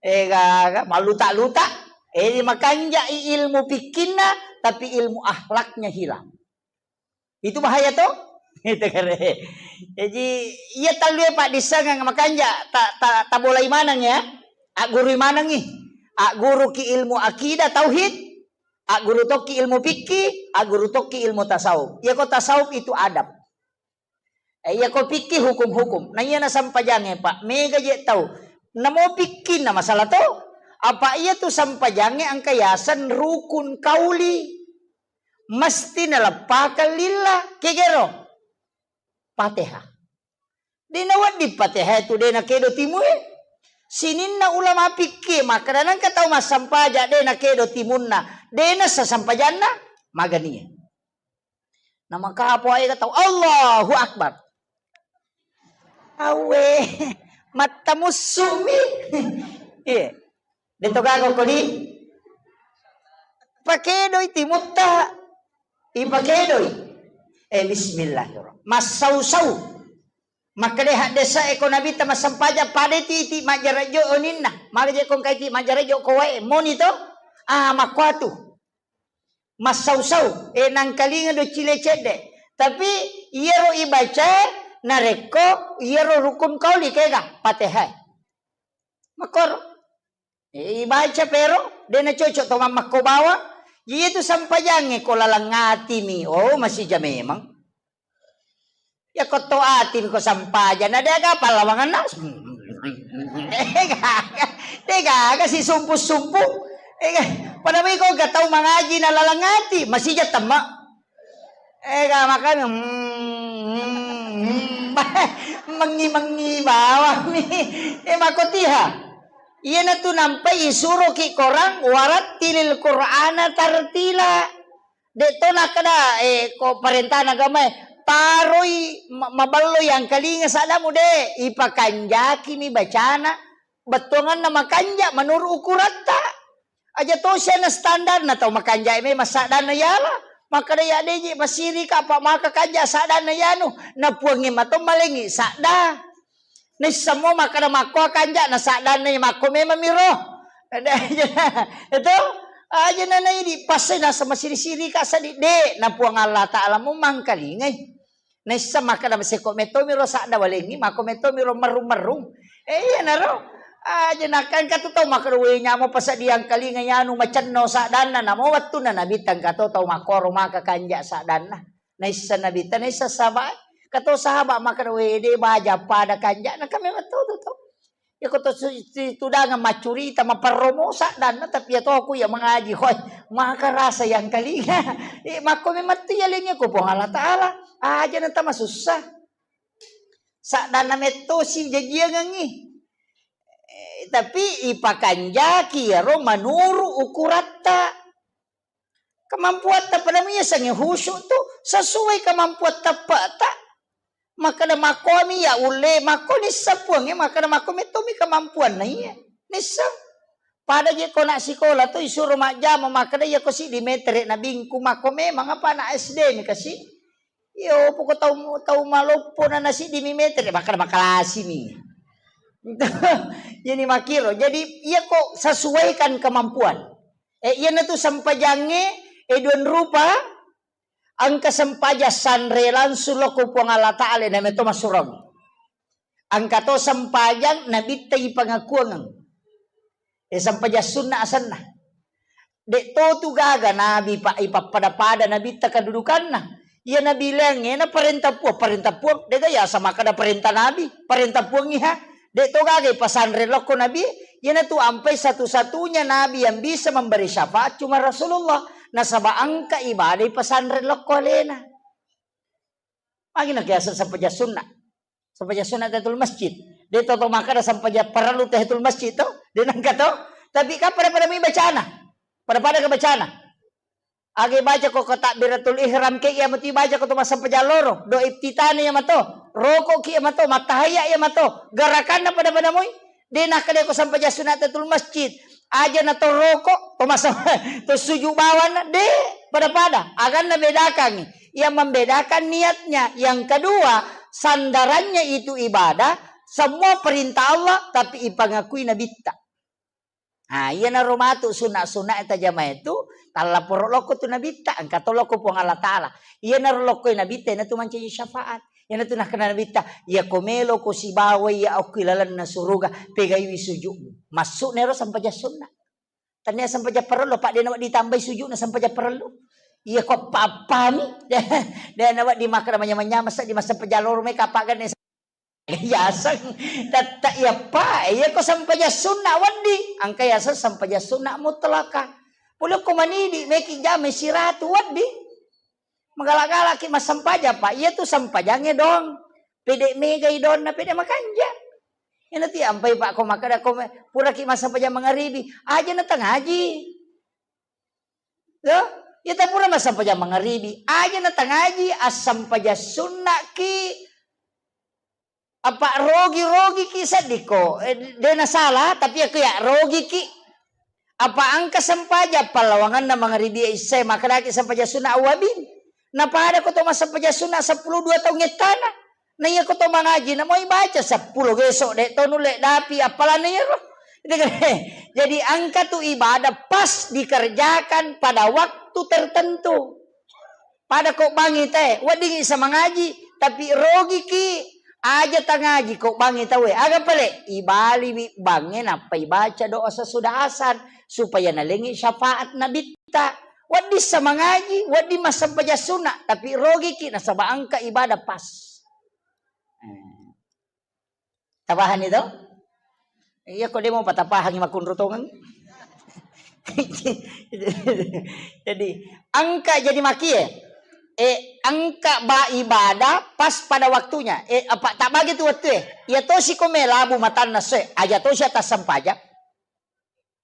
Eh, gaga, maluta-luta. Eh, makanjai ilmu pikkinna, tapi ilmu akhlaknya hilang. Itu bahaya to? Itu kare. Jadi, iya tallue paddissengeng makanja ta, ta, tabolai maneng ya. Aggurui manengi. Agguruki ilmu akidah tauhid, agguru tokki ilmu fikih, agguru tokki ilmu tasawuf. Iya ko tasawuf itu adab. Eh, iya ko fikih hukum-hukum. Nah, iya nasempajangnge, Pak. Mega je tau. Namo fikihna masalah to. Apa iya tu sempajangnge engka yaseng rukun kauli. Mesti naleppakang lillah. Kegero? Fatihah. De nawedding Fatihah tu de nakedo timue. Sininna ulama fikih makkeda nengka tau massempaja de nakedo timunna, de nassa sempajanna, maganie. Namakapo aega tau, Allahu Akbar. Awe, mattamussumi. Iya. Deto gaga kodi. Pakedoi timutta. Ipakedoi. Eh, bismillahirrahmanirrahim. Massau-sau. Makkeda haddesa e ko Nabitta massempajang pada titi majjarajo oninna. Maka je ko engkai ti majjarajo ko wae moni to. Ah, makkuatu. Massau-sau, eh, nangkalinga do cile cedde. Tapi iyaro ibaca narekko iyaro rukun kauli kega, Fatihah. Makkoro. Eh, ibaca pero, de nacocok to mammakko bawang. Iya tu sempajangnge ko laleng atimi. Oh, masija memang. Iya ko to atimi ko sempaja, na de gaga pallawangenna. De gaga, de gaga si sumpu-sumpu. Eh, pada mi ko ga tau mangaji na laleng ati, masija temma. Eh, ga makanya, hmm, hmm, hmm. Mengi-mengi bawang mi. Eh, makotiha. Iyanatu nampai isuroki korang, "Warattilil Qur'ana tartila." De to nakkeda, eh, ko parentana agamae, taroi ma-, mabello yangkalinga saddamu de, ipakanjakimi bacana, bettuanganna makanja menurut ukuratta. Aja to siana standarna tau makanja memang saddanna yala, makkeda ya deji masirika apa maka kanja saddanna yanu, na puangnge mato malengi sadda. Naisseng mo makkeda makko kanja'na saddanna iya makko memang miro. Itu aja na naidi passai nasa masiri-siri ka sadi de na Puang Allah Ta'ala mo mangkalingai. Naisseng makkeda masekko metto miro sadda walengngi, makko metto miro merrung-merrung. Eh, iyanaro. Aja nakangka tu tau makkeda, "We, nyamo pasadiang kalinga yanu macenno saddanna," namo wettunna Nabitta engka to tau makkoro maka kanja saddanna. Naisseng Nabitta, naisseng sahabat. Kato sahabat makkeda, "We, de baja pada kanja'na," kan memang to, to, to. Iya ko to su-, si-, tudangeng maccurita, maperromo saddanna, tapi iya toku iya mangaji, hoi, maka rasa yang kalinga. Eh, makko memang tu iya lengnge ko Puang Allah Ta'ala. Aja na tama susah. Saddanna mettosi jajiangengngi. Eh, tapi ipakanjaki iyaro manuru ukuratta. Kemampuatta pada mu yasengnge khusyuk tu sesuai kemampuatta pe'ta. Makkeda makkomi ya ulle, makko nisseng Puangnge, makkeda makko mettomi kemampuanna iya. Nisseng. Pada je ko nak sikola tu isuro majjama, makkeda iya ko siddi metere na bingku, makko memang apa anak S D mi kasi. Iyo, poko tau, tau maloppo na nasiddi mi metere, makkeda makalasi mi. Jadi makkiro. Jadi iya ko sesuaikan kemampuan. Eh, iyana tu sempajangnge, eh, dua rupa, engka sempajang sanre langsung lokko Puang Allah Ta'ala, na meto massurong. Engka to sempajang nabitta ipangakuangeng. Eh, sempajang sunna asenna. Dek to tu gaga nabi pa ipappada-pada nabitta kedudukanna. Iya nabi laingnge na parenta Puang, parenta Puang, dega yasa makkeda parenta nabi, parenta Puang iha. Dek to gaga ipasanre lokko nabi, iyana tu ampai satu-satunya nabi yang bisa memberi syafaat cuma Rasulullah. Nasaba engka ibadah ipasanre lokko alena. Magi na kiaseng sempajang sunna. Sempajang sunna tahiyatul masjid. De to, to makkeda sempajang parellu tahiyatul masjid to? De nengka to? Tapi kan pada-pada mi bacana. Pada-pada ke bacana. Age baca ko, ko takbiratul ihram ke, iya mati baca ko to massempajang loro. Do iftitani iya mato. Roko ki iya mato, mattahayya iya mato. Gerakanna pada-pada moi. De nakkeda ko sempajang sunat tahiyatul masjid. Aja na to roko, to masa-, to sujud bawanna. De, pada-pada. Aganna bedakangi. Yang membedakan niatnya. Yang kedua, sandarannya itu ibadah, semua perintah Allah, tapi ipangakui nabitta. Nah, iyanaro matu sunna-sunna tajamae tu, tallaporo lokko tu nabitta, engka to lokko Puang Allah Ta'ala. Iyanaro lokko nabitta, iyanatu mancaji syafaat. Iyanatu nakkeda nabitta, iya ko melo ko sibawa iya okki lalenna suruga, pegaiwi sujudmu. Massu'na ero sempajang sunna. Tania sempajang parellu, apa de nawedding ditambai sujudna sempajang parellu. Iya ko apa-apami, de nawedding makkeda manyameng-nyameng seddi massempajang loro mai kapagenne yaseng. Tetta iyappa, iya ko sempajang sunna wedding, engka yaseng sempajang sunna mutlaka. Pole ko manidi meki jame siratu wedding. Magala-galaki massempajang, Pak. Iya tu sempajangnge dong. Pede megai donna, pede makanja. Ina ti ampai, Pak, ko makkeda ko me-, puraki massempajang mangaribi, aja na tangaji. Lo, iya ta pura massempajang mangaribi, aja na tangaji, assempajang sunnaki. Apa rogi-rogi ki seddi ko, eh, de na salah, tapi aku ya rogi ki. Apa engka sempajang pallawanganna mangaribi isya, makkedaki sempajang sunna awabin. Na pada ko to massempajang sunna seppulo dua taung ettana. Na iya ko to mangaji, na moi baca seppulo geso, de to nulle dapi appalana iyaro. Jadi engka tu ibadah pas dikerjakan pada waktu tertentu. Pada ko bangi te, weddingi sa mangaji, tapi rogi ki, aja tangaji ko bangi tauwe. Aga pale, ibaliwi bangnge nappa ibaca doa sesudah asar, supaya nalengi syafaat nabitta. Wedding sa mangaji, wedding massempajang sunna, tapi rogi ki nasaba engka ibadah pas. Eh. Tapahani to? Iya, ko de mo patapahangi makkunro tongeng. Jadi, engka jadi makie. Eh, engka ba ibadah pas pada waktunya. Eh, apa tabagi tu wettu e. Iya tosi ko melabu matanna soe, aja tosi atas sempajang.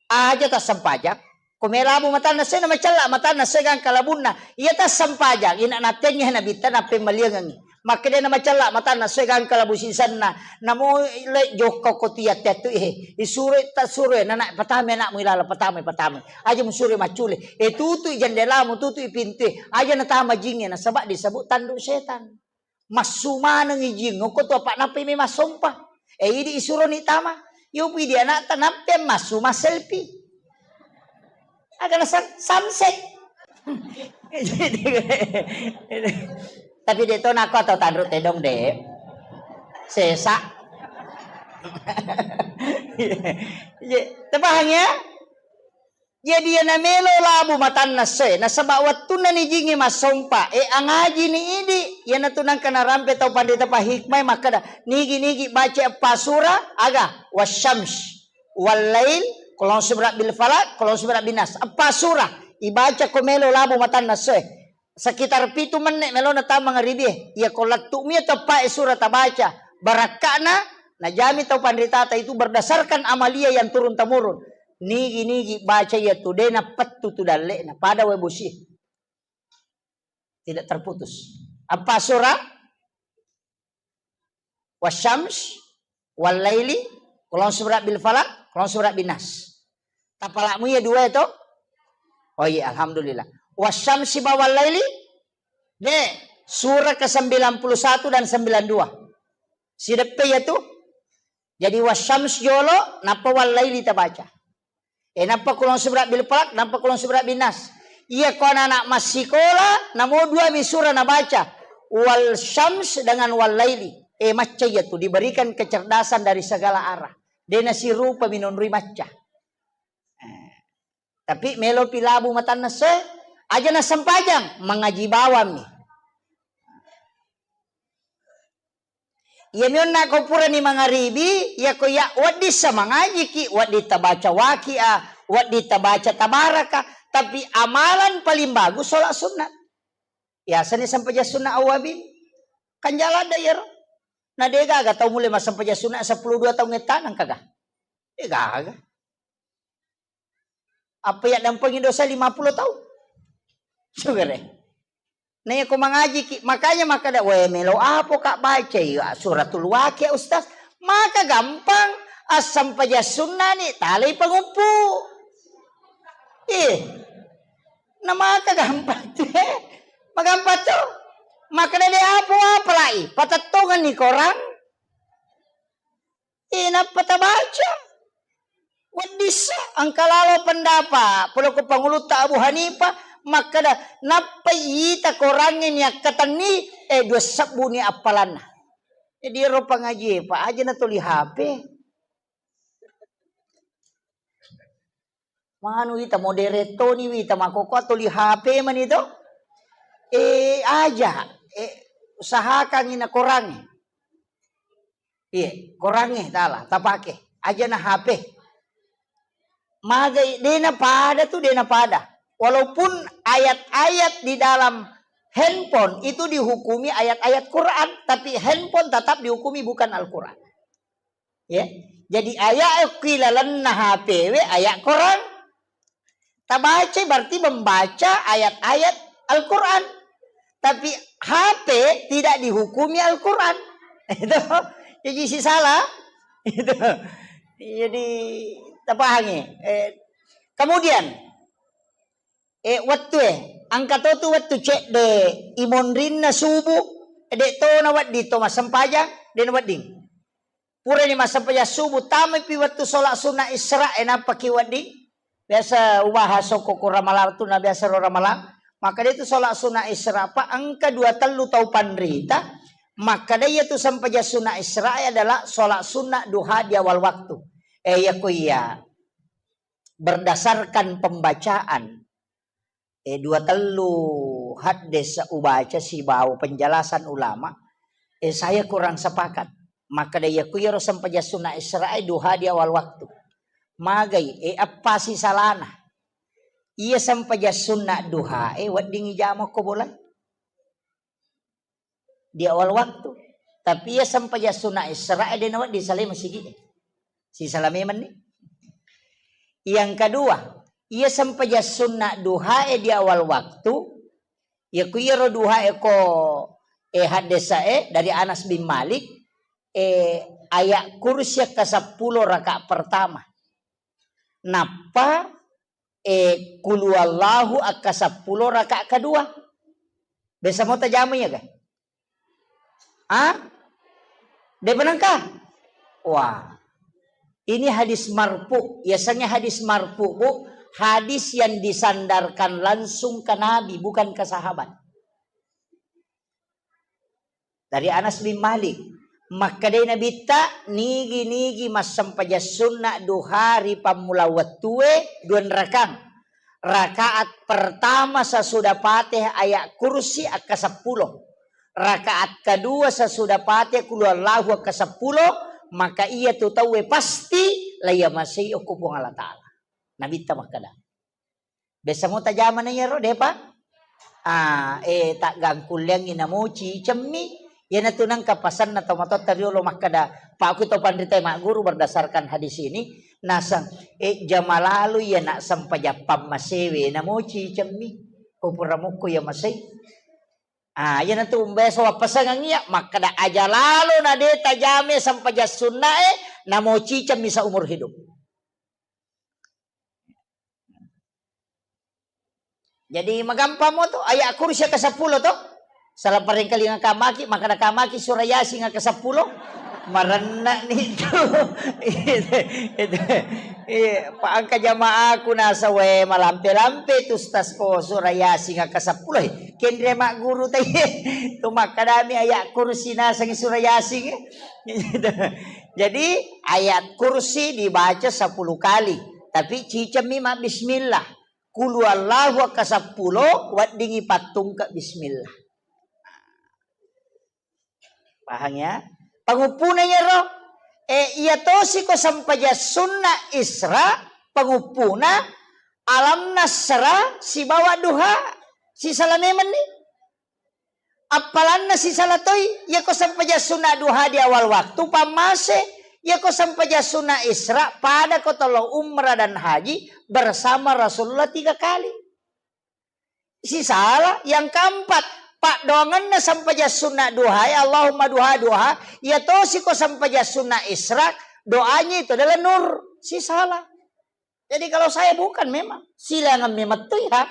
Aja tassempajang. Ko melabu matanna soe na macella, matanna soe gangka labunna. Iya tassempajang, ina nattengngi nabitta nappemmaliangengngi. Makkedana macella matanna soe gangka labu sisenna. Namo le jokka ko tu yatte-attu, eh, isuro ta suro, eh, nana patama anakmu ilala, patama, patama. Aja musuro maccule. Eh, tutui jendelamu, tutui pintu, eh. Aja natama jingnge, nasaba disebut tanduk setan. Massu maneng ijing, okko tu apa nappai mai massompa. Eh, idi isuroni tama. Yopi idi anakta nappai massu masselfie. Agana sam-, samsek. Tapi de to nako atau tanru tedong de. Sesa. Ye, tepahang ya? Jadi, iya namelo labu matanna soe, nasaba wettunna nijingngi massompa, e, angajini idi, iyanatu nangka narampe tau panrita pahikmai makkeda, nigi-nigi baca eppa sura, aga, wasyams, wallail, qul a'udzu birabbil falaq, qul a'udzu birabbin nas. Eppa sura, ibaca ko melo labu matanna soe. Sekitar pitu menne melona tama mangaribie. Iya ko lettu mia teppae sura tabaca. Barakka'na, najami tau panritata itu berdasarkan amalia yang turun temurun. Nigi-nigi baca iya tu dena pettu tu dalle'na. Pada wae bosi. Tidak terputus. Apa surah? Wasyams, wal laili, qul a'udzu birabbil falaq, qul a'udzu birabbin nas. Tapalakmu iya dua itu? Oh iya, alhamdulillah. Wasyamsi ba wal laili? De, surah ke sembilan puluh satu dan sembilan dua. Sideppe ya tu? Jadi wasyams jolo, nappa wal laili tabaca. Eh, nappa qul a'udzu birabbil falaq, nappa qul a'udzu birabbin nas. Iya ko anak-anak massikola, namo dua mi surah nabaca. Wal syams dengan wal laili. Eh, macca iya tu, diberikan kecerdasan dari segala arah. De nasirupa minonroi macca. Eh, tapi melo pi labu matanna se, aja nassempajang, mangaji bawang mi. Iyami onna ko purani mangaribi, iya ko iya wedding sa mangajiki, wedding tabaca waqiah, wedding tabaca tabaraka, tapi amalan paling bagus sholat sunat. Biasani sempajang sunat awwabin. Kan jalan da iyaro. Na de gaga tau mulai massempajang sunat sepuluh dua taung ettanang kaga. De gaga. Apa iya dampengi dosa lima puluh taung? Sugere. Na iya ko mangajiki, makanya makkeda, "Weh, melo apo ka bacai, ah, suratul waqiah, Ustaz?" Maka gampang, assempajang sunnani, talai panguppu. Ih, na maka gampang tu, eh. Magampang tu. Makkeda de apo apalai, patettongenni korang. Eh, nappa tabaca. Weddissa, engka lalo pendapat, pole ko pangulutta Abu Hanifah, makkeda, nappa ita korangnge ni akkatenni, eh, dua sebbu ni appalanna. Jadi ero pangaji, Pak, aja na tuli H P. Manu wita modere toni wita makkokkoe tuli H P mani to. Eh, aja, eh, usahakan ina korangnge. Iya, korangnge tala tapake. Aja na H P. Magai, dena pada tu, dena pada. Walaupun ayat-ayat di dalam handphone itu dihukumi ayat-ayat Quran, tapi handphone tetap dihukumi bukan Al-Quran. Ya. Jadi ayat ki lalenna H P we ayat Quran. Tabaca berarti membaca ayat-ayat Al-Quran. Tapi H P tidak dihukumi Al-Quran. Itu. Jadi si salah. Itu. Jadi tapahangi. Eh, kemudian, eh, wettu, eh, engka to tu wettu cedde imonrinna subuh, de to na wedding to massempajang, de na wedding. Purani massempajang subuh, tamaipi wettu sholat sunnah Isra, eh, nappaki wedding. Biasa ubahas okko ko Ramalang tu, na biasa ro Ramalang. Maka de tu sholat sunnah Isra, pa engka dua tellu tau panrita, makkeda iya tu sempajang sunnah Isra adalah sholat sunnah duha di awal waktu. Eh, iya ko iya, berdasarkan pembacaan, eh, dua tellu haddes ubaca sibawa penjelasan ulama, eh, saya kurang sepakat. Makkeda iya ku iyaro sempajang sunnah Isra e duha di awal waktu. Magai, eh, eppa si salana. Iya sempajang sunnah duha e wedding ijama ko bola di awal waktu. Tapi iya sempajang sunnah Isra e de nawedding salai masigi e. Sisala memang ni. Yang kedua, iya sempajang sunnah duha e di awal waktu, iya ku iyaro duha e ko, eh, haddesa e dari Anas bin Malik, eh, ayat kursi akka seppulo rakaat pertama. Nappa, eh, kulu Allahu akka seppulo rakaat kedua. Biasa mau tajama iya ga? Ah? De benengka? Wah. Ini hadis marfu. Biasanya hadis marfu, Bu, hadis yang disandarkan langsung ke Nabi, bukan ke sahabat. Dari Anas bin Malik, makkedai Nabitta, nigi-nigi massempajang sunna duha ri pammula wettue, dua rakang. Rakaat pertama sesudah Fatihah ayat kursi akka seppulo. Rakaat kedua sesudah Fatihah kulu Allahu akka seppulo, maka iya tu tauwe pasti la yamasei okko Puang Allah Ta'ala. Nabitta makkeda. Biasa mo tajamana iyaro, depa? Ah, eh, taggangkulleangngi namoci cemmi. Iyanatu nengka pasanna tomatoatta riolo makkeda, Pak, aku to panrita magguru berdasarkan hadis ini, naseng, eh, jama lalo iya nak sempajang pammasewe namoci cemmi. Ko pura mukko iya masei. Ah, iyanatu umbeso wappasengang iya, makkeda aja lalo na de tajame sempajang sunnae, namo cicemmi seumur hidup. Jadi magampang mo to, ayat kursi ke sepuluh to. Salah parengkalinga kamaki, makkeda kamaki surah Yasin ke sepuluh. Marenna ni tu. Itu, itu. Iya, pa engka jamaaku nasawe malampe-lampe tu ustaz ko surah Yasin ke sepuluh. Kenre magguru tadi. Tu makkadami ayat kursi naseng surah Yasin. Jadi ayat kursi dibaca sepuluh kali, tapi cicemmi ma bismillah. Kulu Allahu akka seppulo, weddingi pattungke bismillah. Pahang ya? Panguppuna iyaro, eh, iya tosi ko sempajang sunna Isra, panguppuna Alam Nasra sibawa Duha, sisala memenni. Appalanna sisala toi, iyako sempajang sunna duha di awal waktu, pammase, iyako sempajang sunna Isra, pada ko tolo umrah dan haji bersama Rasulullah tiga kali. Sisala, yang keempat, paddoangenna sempajang sunna duha, ya Allahumma duha, duha, iya tosi ko sempajang sunna Isra, doanya itu adalah nur, sisala. Jadi kalau saya bukan memang, silangan memang tu ya.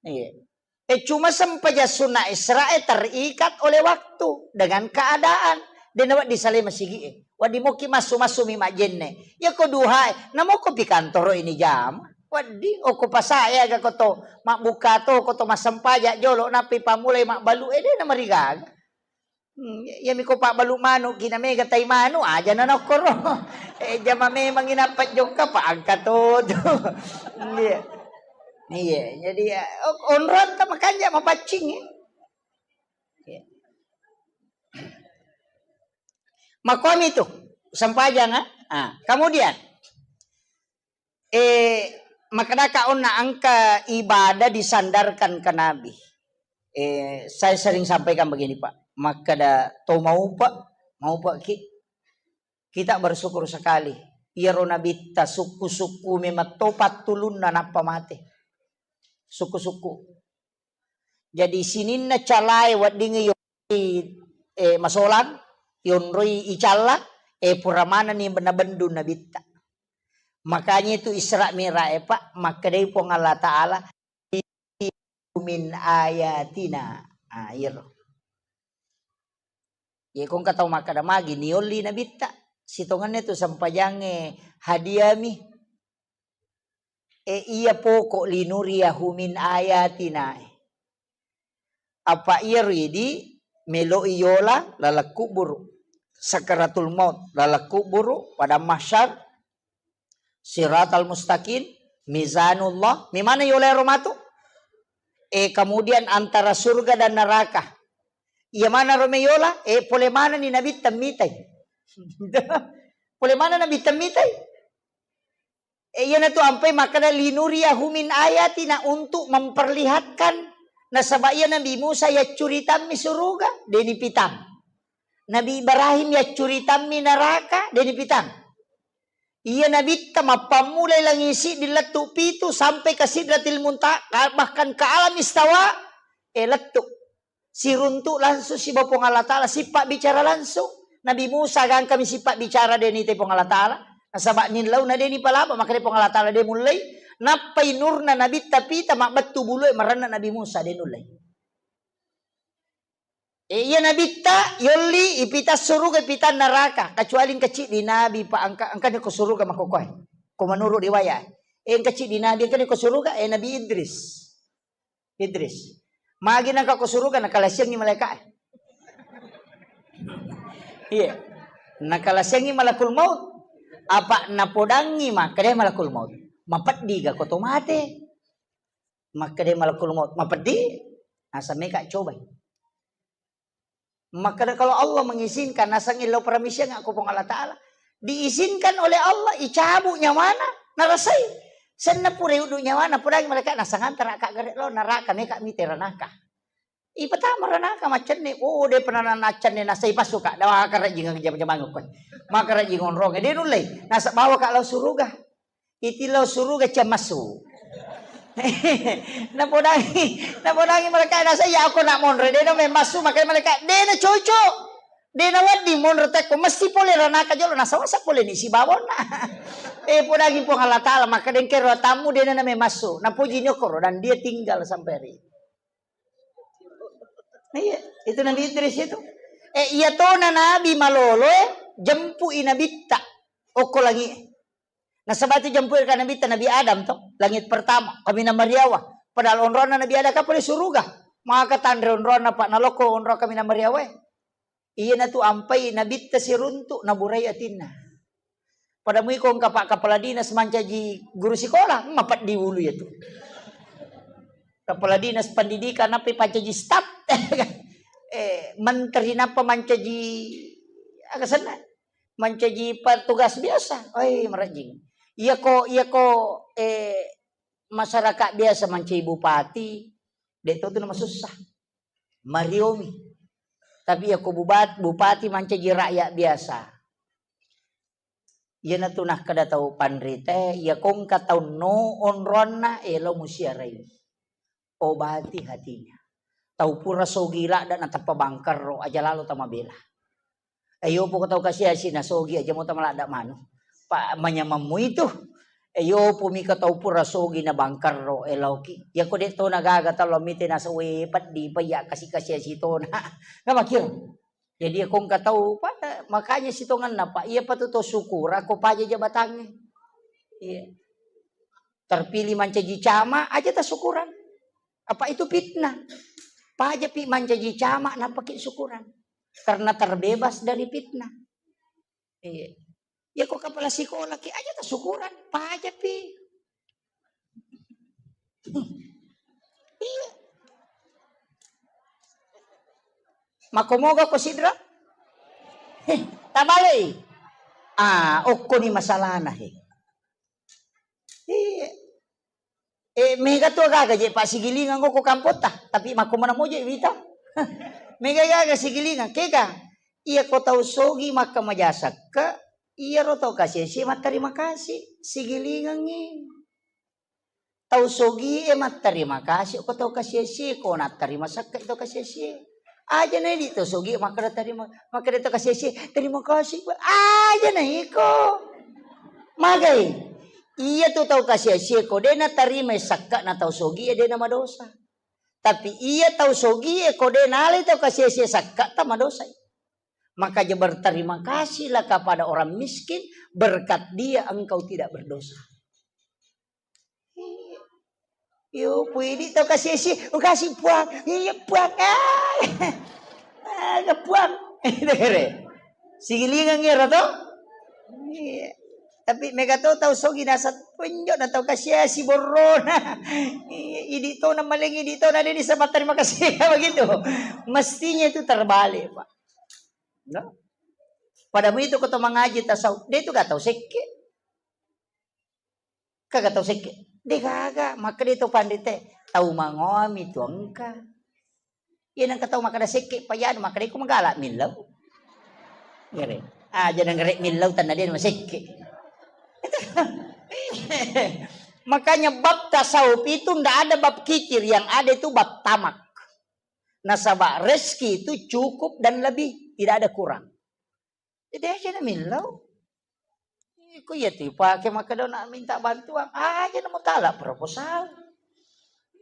Iya. Eh, cuma sempajang sunna Isra'e terikat oleh waktu dengan keadaan. Dena wedding salai masigi e. Wedding moki massu-massu mi majenne. Ya ko duha e, namo ko pi kantoro ini jam. Wedding, oko pasae aga ko to mabbuka to, ko to massempajang jolo, nappi pammulai mabbalu e, dena marigaga. Hmm, iya miko pabbalu manu, kina mega tai manu, aja na nokkoro. Eh, jama memang ina pajjokka pa angka to tu. Iya. Iya, jadi, eh, onrong ta makanja mapaccing, ya. Iya. Makomi tu, sempajang, ah. Ah, kemudian, eh, makkedaka onna engka ibadah disandarkan ke Nabi. Eh, saya sering sampaikan begini, Pak. Makkeda to maupa, maupa ki, kita bersyukur sekali. Iyaro nabitta sukku-sukku memang to pattulunna nappa mate. Sukku-sukku. Jadi sininna calae weddingngi yonroi, eh, masolang, yonroi icalla, eh, pura manenni nabendu nabitta. Makanya itu Isra Mi'raj e, Pak, makkedai Puang Allah Ta'ala, "Min ayatina." Ah, iyaro. Ye ko engka tau makkeda magi niolli nabitta, sitongenna tu sempajangnge hadiami. E iya poko linuriyahu min ayatina. Apa iya ridi meloi yola laleng kuburu. Sakaratul maut, laleng kuburu, padang mahsyar, siratal mustaqim, mizanullah. Memana yola ero matu? E, kemudian antara surga dan neraka. Iya mana ro meyola? E, pole mana ni nabitta mitai? Pole mana nabitta mitai? E, iyanatu ampai makkeda, "Linuriyahu min ayatina," untuk memperlihatkan. Nasaba iya Nabi Musa yaccuritammi suruga, deni pitang. Nabi Ibrahim yaccuritammi neraka, deni pitang. Iya nabitta mappammulai langi siddi lettu pitu sampai ke Sidratil Muntaha, bahkan ke alam istawa, e, lettu. Siruntu langsung sibawa Puang Allah Ta'ala, sippa bicara langsung. Nabi Musa gangkami sippa bicara, deni te Puang Allah Ta'ala. Nasaba nillauna deni palaba, makkeda Puang Allah Ta'ala de mullei. Nappai nurna nabitta pita mabbettu bulue marenna Nabi Musa de nullei. E, iya nabitta yolli ipita suruga, ipita neraka, kecuali engka ciddi nabi pa engka, engkani ko suruga makkokoe. Ko menurut riwayat. E, engka ciddi nabi engkani ko suruga, e, Nabi Idris. Idris. Magi nangka ko suruga, nakalasiangi malaika. Iya. Nakalasiangi malakul maut. Apa napodangi makkeda malakul maut, "Mapeddi ga ko to mate?" Makkeda malakul maut, "Mapeddi." Asa meka cobai. Makkeda, "Kalau Allah mengizinkan, nasengngi lao paramisiang aku Puang Allah Ta'ala." Diizinkan oleh Allah, icabu nyawana, narasai. Senna pura uddu nyawana, purang mereka nasanganta raka gare lo neraka, meka mite ranaka. Ipatama ranaka maccenne, oh, de pernah naccenne, nasai pasuka, dawa karajing jam-jamang ko. Makarajing onrong, de nullei, nasa bawa ka lao suruga. Iti lao suruga ciammasu. Napodangi, napodangi malaikat, nasa iya ko nak monro, de na memmassu, makai malaikat, de na cocok. De na wedding monro tekko, mesti pole ranaka jolo, nasawasa pole ni sibawonna. Eh, podangi Puang Allah Ta'ala, maka dengkero tammu, de na memmassu. Napoji ni okoro, dan dia tinggal sampai hari ini. Iya, itu Nabi Idris itu. Eh, iya tona Nabi malolo, eh, jempui Nabitta. Okko langi. Nasaba itu jempui ka Nabitta, Nabi Adam to, langit pertama, kaminang mariawa. Padahal onronna Nabi Adam kan pole suruga. Maka tanre onronna, Pak, nalokko onro kaminang mariawa, eh. Iyanatu ampai Nabitta siruntu, naburai atinna. Pada muiko engka Pak Kepala Dinas mancaji guru sikola, mapeddi ulu ya tu. Kepala Dinas Pendidikan, nappi pancaji staf. Eh, menteri nappa mancaji, aga senna? Mancaji petugas biasa. Oi, merajing. Iya ko, iya ko, eh, masyarakat biasa mancaji bupati, de to tu nama susah. Mariomi. Tapi iya ko bubat-, bupati mancaji rakyat biasa. Iyanatu nakkeda tau panrita, iya ko engka tau no onronna, elo musiarai. Obati hatinya. Tau pura sogi ladda natappa bangkarro, aja lalo tamabela. Eyo poko tau kasiasi na sogi aja mo tamaladda manu. Pa manyamammu itu. Eyo pumi ka tau pura sogi na bangkarro, eloki. Iya ko de tona gaga talo mite nasawe peddi pa iya kasi-kasiasi tona. Namakiro. Jadi, iya ko engka tau, pa, makanya sitongenna, Pak, iya patu to syukur, ako paja jabatangnge. Iya. Terpilih mancaji camat, aja tasukuran. Apa itu fitnah? Paja pi mancaji camat, napaki syukuran. Karena terbebas dari fitnah. Iya. Ya, ko kepala sekolah ki aja tasukuran, paja pi. Iya. Makomoga ko sidra? Heh, tabalei. Ah, okko ni masalahna, he. Iya. Eh, mega tu gaga je Pak Sigilingang ko kampotta, tapi makko mana moje wita. Mega gaga Sigilingang, kega? Iya ko tau sogi makka majasakka, iya ro tau kasih-kasih matterima kasih, Sigilingangi. Tau sogie matterima kasih ko tau kasiesie, ko natterima sakka tau kasiesie. Aja na idi tau sogie makkeda terima, makkeda tau kasiesie, "Terima kasih, Pak." Aja na iko. Magai? Iya tu tau kasiesie ko de naterima sakka na tau sogie de na madosa. Tapi iya tau sogie ko de nalai tau kasiesie sakka ta madosai. Makanya berterima kasihlah kepada orang miskin, berkat dia engkau tidak berdosa. Iya. Yo, puidi tau kasih-kasih, oh, kasih Puang. Iya, Puang. Ah, ah, Puang. Dengar. Sigilingang ero to? Iya. Tapi mega to tau sogi nasat penjo na tau kasih-kasih borrona. Iya, idi to na maling, idi to na deni sama terima kasih begitu. Mestinya itu terbalik, Pak. No? Pada mu itu ko to mangaji tasawuf, de tu ga tau sekke. Kaga tau sekke. De gaga, makkeda to pandite, tau mangomi tu engka. Iya nengka tau makkeda sekke, payanu makkeda iko magala millau. Ngere. Aja nengere millau tanna de masekke. Makanya bab tasawuf itu ndak ada bab kikir, yang ada itu bab tamak. Nasaba rezeki itu cukup dan lebih, tidak ada kurang. Jadi aja na millau. Iko iya tu pake makkeda na minta bantuan, aja na mutala proposal.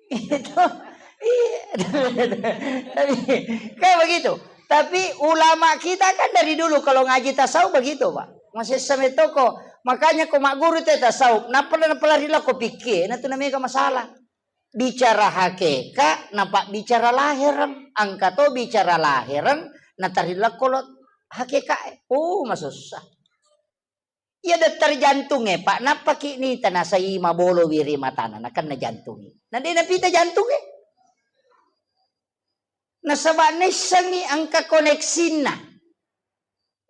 Itu, iya. Tapi, kayak begitu. Tapi ulama kita kan dari dulu kalau ngaji tasawuf begitu, Pak. Masih sama toko. Makanya ko magguru te tasawuf, napa na pelari lako pikir, na tu namanya masalah. Bicara hakikat, napa bicara lahireng. Engka to bicara lahireng, natarillakko lo hakikat. Oh, masussa. Iya, dokter jantung e, Pak, nappaki ni tanasai mabolo wiri matana, nakenna jantung e. Na de napita jantung e. Nasaba naissengi engka koneksinna.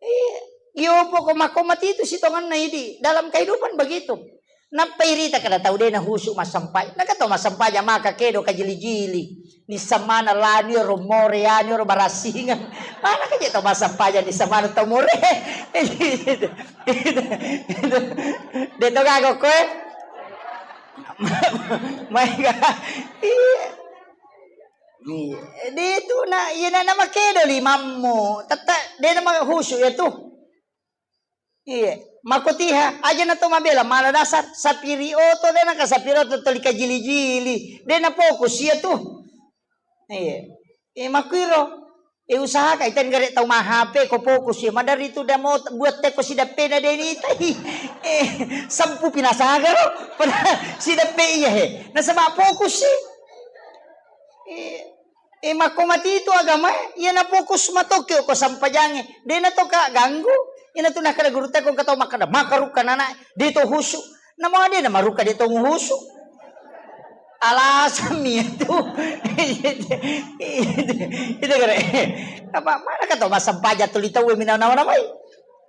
Iya, iyo poko makko mati itu sitongenna idi. Dalam kehidupan begitu. Nappa irita kada tau de nahusu massempajang. Naga tau massempajang maka kedo kajili-jili. Nissamana lani ro more yani ro barasingan. Mana kaje tau massempajang nissamana tau more. De to gaga koe. Maega. Iya. Iya. De tu na, iya na, na makedo limammu. Tetta de na ma-, khusyuk ya tu. Iya. Makotiha, aja na to mabela, mala dasar, sapiri oto de na ka sapiri oto toli kajili-jili. De na fokus iya tu. Iya. Eh, makuiro. Eh, usahakan, itan gare tau ma H P ko fokus ya. Madari tu da mau buat teko sidappena de ni tai. Eh, sempu pinasaga ro. Pada sidappe iya he. Nasaba fokus sih. Eh, eh, makko mati itu agama, eh. Iya na fokus matoki ko sampajange. De na to ka ganggu. Ina tu nakkada guru teko katau makkada, makarukka nana, de to khusyuk. Namo ade na maruka de to muhusu. Alasan mi itu. Itu kare. Apa mana kata massempajang tuli tau mi nawa-nawa mai.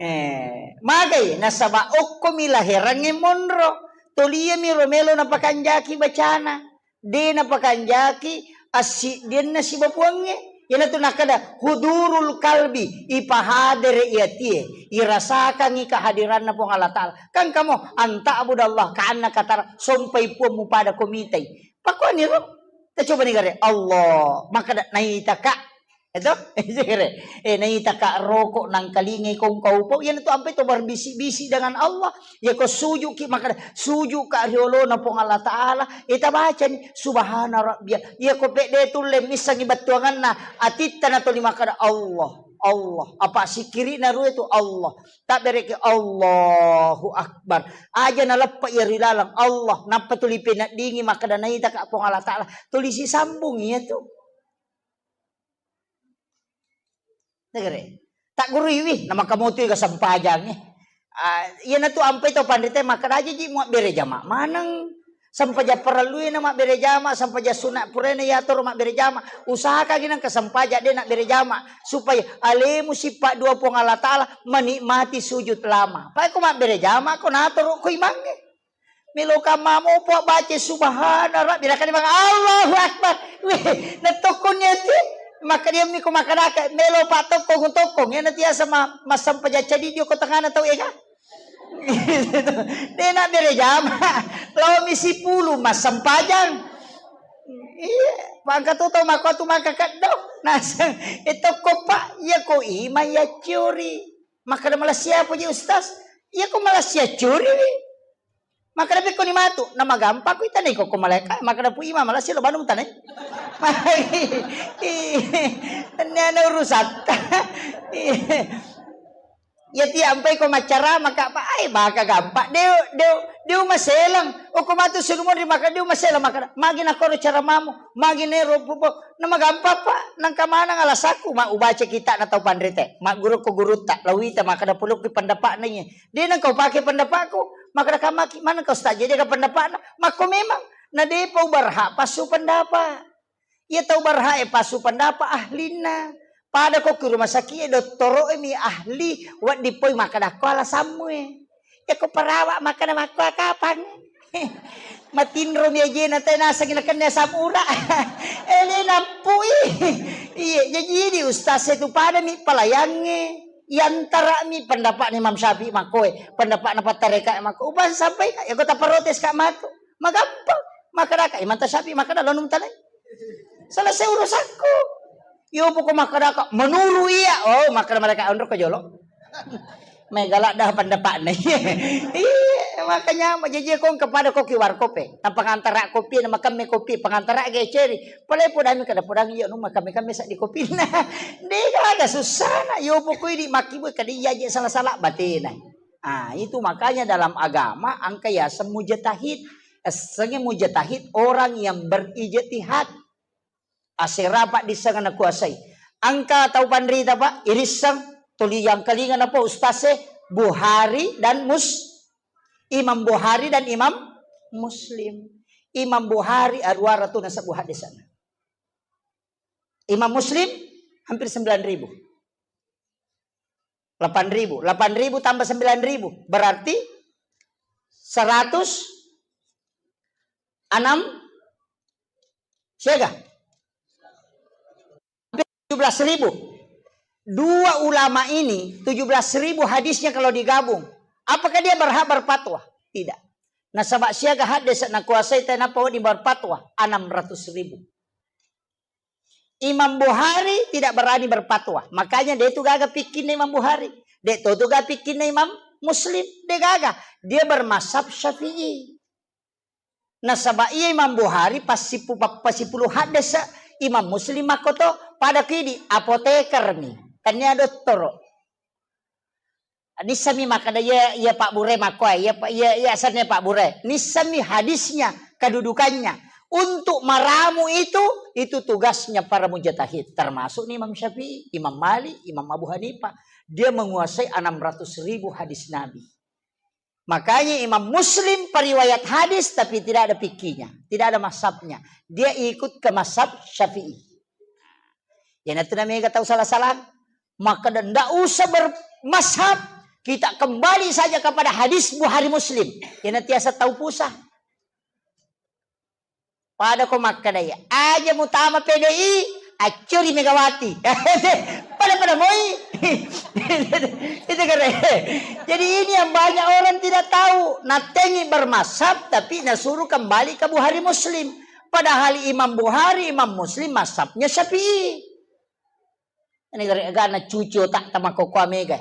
Eh, magai nasaba okko mi laherangnge monro. Tuli iya mi romelo napakanjaki bacana. De napakanjaki assiddianna sibabuangnge. Iyanatu nakkada hudurul kalbi, ipahadere i atie, irasakangngi kehadiranna Puang Allah Ta'ala. Kan kamu, "Anta abudallah, ka annaka tara," sompai puammu pada ko mitai. Pakkuaniro, tacobani gare, Allah, makkada, "Naitaka." Eto? Eh, naitaka roko nangkalingai kongkau pau. Iyanatu ampai to berbisik-bisik dengan Allah. Yako sujuki, makkada, sujuka riolona Puang Allah Ta'ala. Ita bacani, "Subhana Rabbiyal." Yako pede tulle missangi battuanganna, atitta natoli makkada, "Allah, Allah." Apa sikkirina rue tu, "Allah." Tabbereki, "Allahu Akbar." Aja naleppa iya ri laleng, Allah. Nappa tuli peneddingi makkada, "Naitaka Puang Allah Ta'ala." Tuli sisambung iya tu. Negere. Tagguruiwi, namakamotu ga sempajangnge. Ah, iyanatu ampai tau panrita makkada, "Aja ji muabbere jama maneng." Sempajang parellui na mabbere jama, sempajang sunat puraina yatoro mabbere jama. Usahakangi nengka sempajang de nabbere jama, supaya alemu sippa dua Puang Allah Ta'ala menikmati sujud lama. Pai ko mabbere jama ko natoro ko imangnge. Melo kamma mopo baca subhana rabbi, nakani bang Allahu Akbar. Weh, netokkong niati. Maka dia miko makanaka, melo pa tokkong, tokkong. Yana tiasa ma, massempajang cadi dio ko tengana tau ega. De nabbere jama. Lao mi sipulu massempajang. Iya, pangka tu tau mako tu maka kaddo. Naseng, e tokko pa, iya ko ima iya ciori. Maka da Malaysia puji ustaz. Iya ko Malaysia ciori. Makkada pekkoni matu, namagampakku itanai kokko malaeka, makkada pu ima malasi lo banu mutanai. Tenniana urusatta. Iya ti ampai ko maccara maka apa, ai baka gampang. Deu, deu, deu maselang. Okko matu sunu monri maka deu maselang maka magi nakoro cara mamu, magi nero pupo. Namagampang pa, nangka manang alasakku, ma ubaca kita na tau panrite. Magguru ko gurutta, lawita makkada pulukki pendapatna iye. De nengka upake pendapatku, makkada kamaki, maneng kau ustaz, jadi aga pendapatna? Makko memang, na depa ubarha passu pendapat. Iya tau barha e passu pendapat ahlinna. Pada ko ki rumah sakit e, dottoro e mi ahli, wedding poi makkada ko alasammu e. Iya ko perawa makkada makko kapang. Matinro mi ajena te nasengi nakenna asam ura. Ele nappui. Iya, jaji di ustaz e tu pada mi palayangnge. Iyantara'mi pendapatna Imam Syafi'i makkoe, pendapatna Pattareka makko. Upa sampai ka, ya kota protes ka matu. Magampang. Makkadaka Imam Syafi'i makkada lanu mutanai. Selesai urusanku. Yo poko makkadaka menuru iya. Oh, makkada mereka onro ko jolo. Megala dah pendapatna. Iya, makanya majaji kong kepada koki warkope. Nah, pengantara kopi, nama kami kopi, pengantara geceri. Pale podami kada podang iya nu makame-kame sa di kopinna. De gaga susana. Yo pokoi di makibu kada iya je sala-sala batena. Ah, itu makanya dalam agama angka yaseng mujtahid. Essengnge mujtahid orang yang berijtihad. Asera pa dissengnge nakuasai. Angka tau panrita pa irisseng tuli yang kalinga napa ustase Buhari dan Mus Imam Buhari dan Imam Muslim. Imam Buhari aruara tu nasabbu hadisana. Imam Muslim hampir sembilan ribu. Delapan ribu. Delapan ribu tambah sembilan ribu. Berarti seratus enam siaga? Tujuh belas ribu. Dua ulama ini, tujuh belas ribu hadisnya kalau digabung. Apakah dia berhak berfatwa? Tidak. Nasaba siaga haddese nakuasai tenapa wedding berfatwa, enam ratus ribu. Imam Bukhari tidak berani berfatwa. Makanya de' tu gaga pikkinna Imam Bukhari. De' to tu gaga pikkinna Imam Muslim. De' gaga. Dia bermazhab Syafi'i. Nasaba iya Imam Bukhari passipu-, pappasipulu haddese, Imam Muslim makkoto, pada kidi apoteker mi. Tania dottoro. Nissami makkeda, iya, iya Pak Bure makkoe, iya, iya, iya asenna Pak Bure. Nissami hadisnya, kedudukannya. Untuk meramu itu, itu tugasnya para mujtahid. Termasuk nih Imam Syafi'i, Imam Malik, Imam Abu Hanifah. Dia menguasai enam ratus ribu hadis Nabi. Makanya Imam Muslim periwayat hadis, tapi tidak ada fikihnya, tidak ada mazhabnya. Dia ikut ke mazhab Syafi'i. Iyanatu namega tau sala-sala. Maka ndak usah bermazhab, kita kembali saja kepada hadis Bukhari Muslim. Iyanatu tiasa tau pusat. Pada ko makkedai, aja mutama P D I, accuri Megawati. Pada-pada moi. Itu keren. Jadi ini yang banyak orang tidak tahu. Natengi bermazhab, tapi nasuruh kembali ke Bukhari Muslim. Padahal Imam Bukhari, Imam Muslim mazhabnya Syafi'i. Ini gara-gara cuci otak sama koko Mega.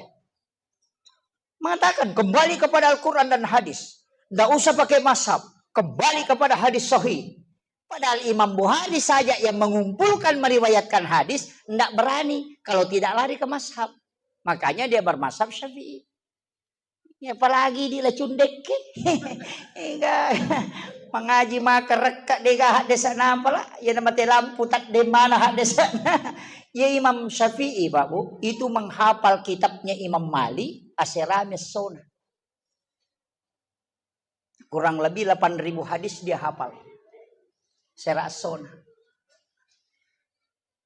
Mengatakan, kembali kepada Al-Quran dan hadis. Ndak usah pakai mazhab. Kembali kepada hadis sahih. Padahal Imam Bukhari saja yang mengumpulkan, meriwayatkan hadis, ndak berani kalau tidak lari ke mazhab. Makanya dia bermazhab Syafi'i. Ya, apalagi di lacundekke. Enggak. Mengaji maka rekka dega haddesa napala. Ya, nama te lampu tak de mana haddesa. Ya, Imam Syafi'i, Pak Bu, itu menghafal kitabnya Imam Malik, aserami essona. Kurang lebih delapan ribu hadis dia hafal. Sera essona.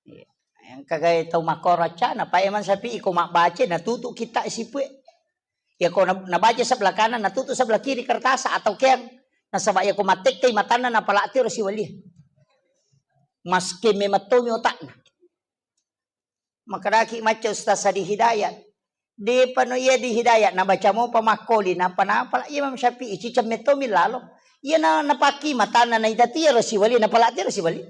Iya. Yang kagai tau makkoro accana, Pak Imam Syafi'i ko mabbaca, natutu kitta sipue. Ya ko na-, nabaca sebelah kanan, natutu sebelah kiri kertas atau keang. Nasaba ya ko mattekkai matanna, napalati ro siwali. Maske memettomi otakna. Makkedaki macca Ustaz Sadi Hidayat. Depa no iya di Hidayat, nabaca mopa makkoli, napa-napa la Imam Syafi'i, ciceng mettomi lalo. Iya na, napakki matanna, naita tiaro siwali, napalati ro siwali.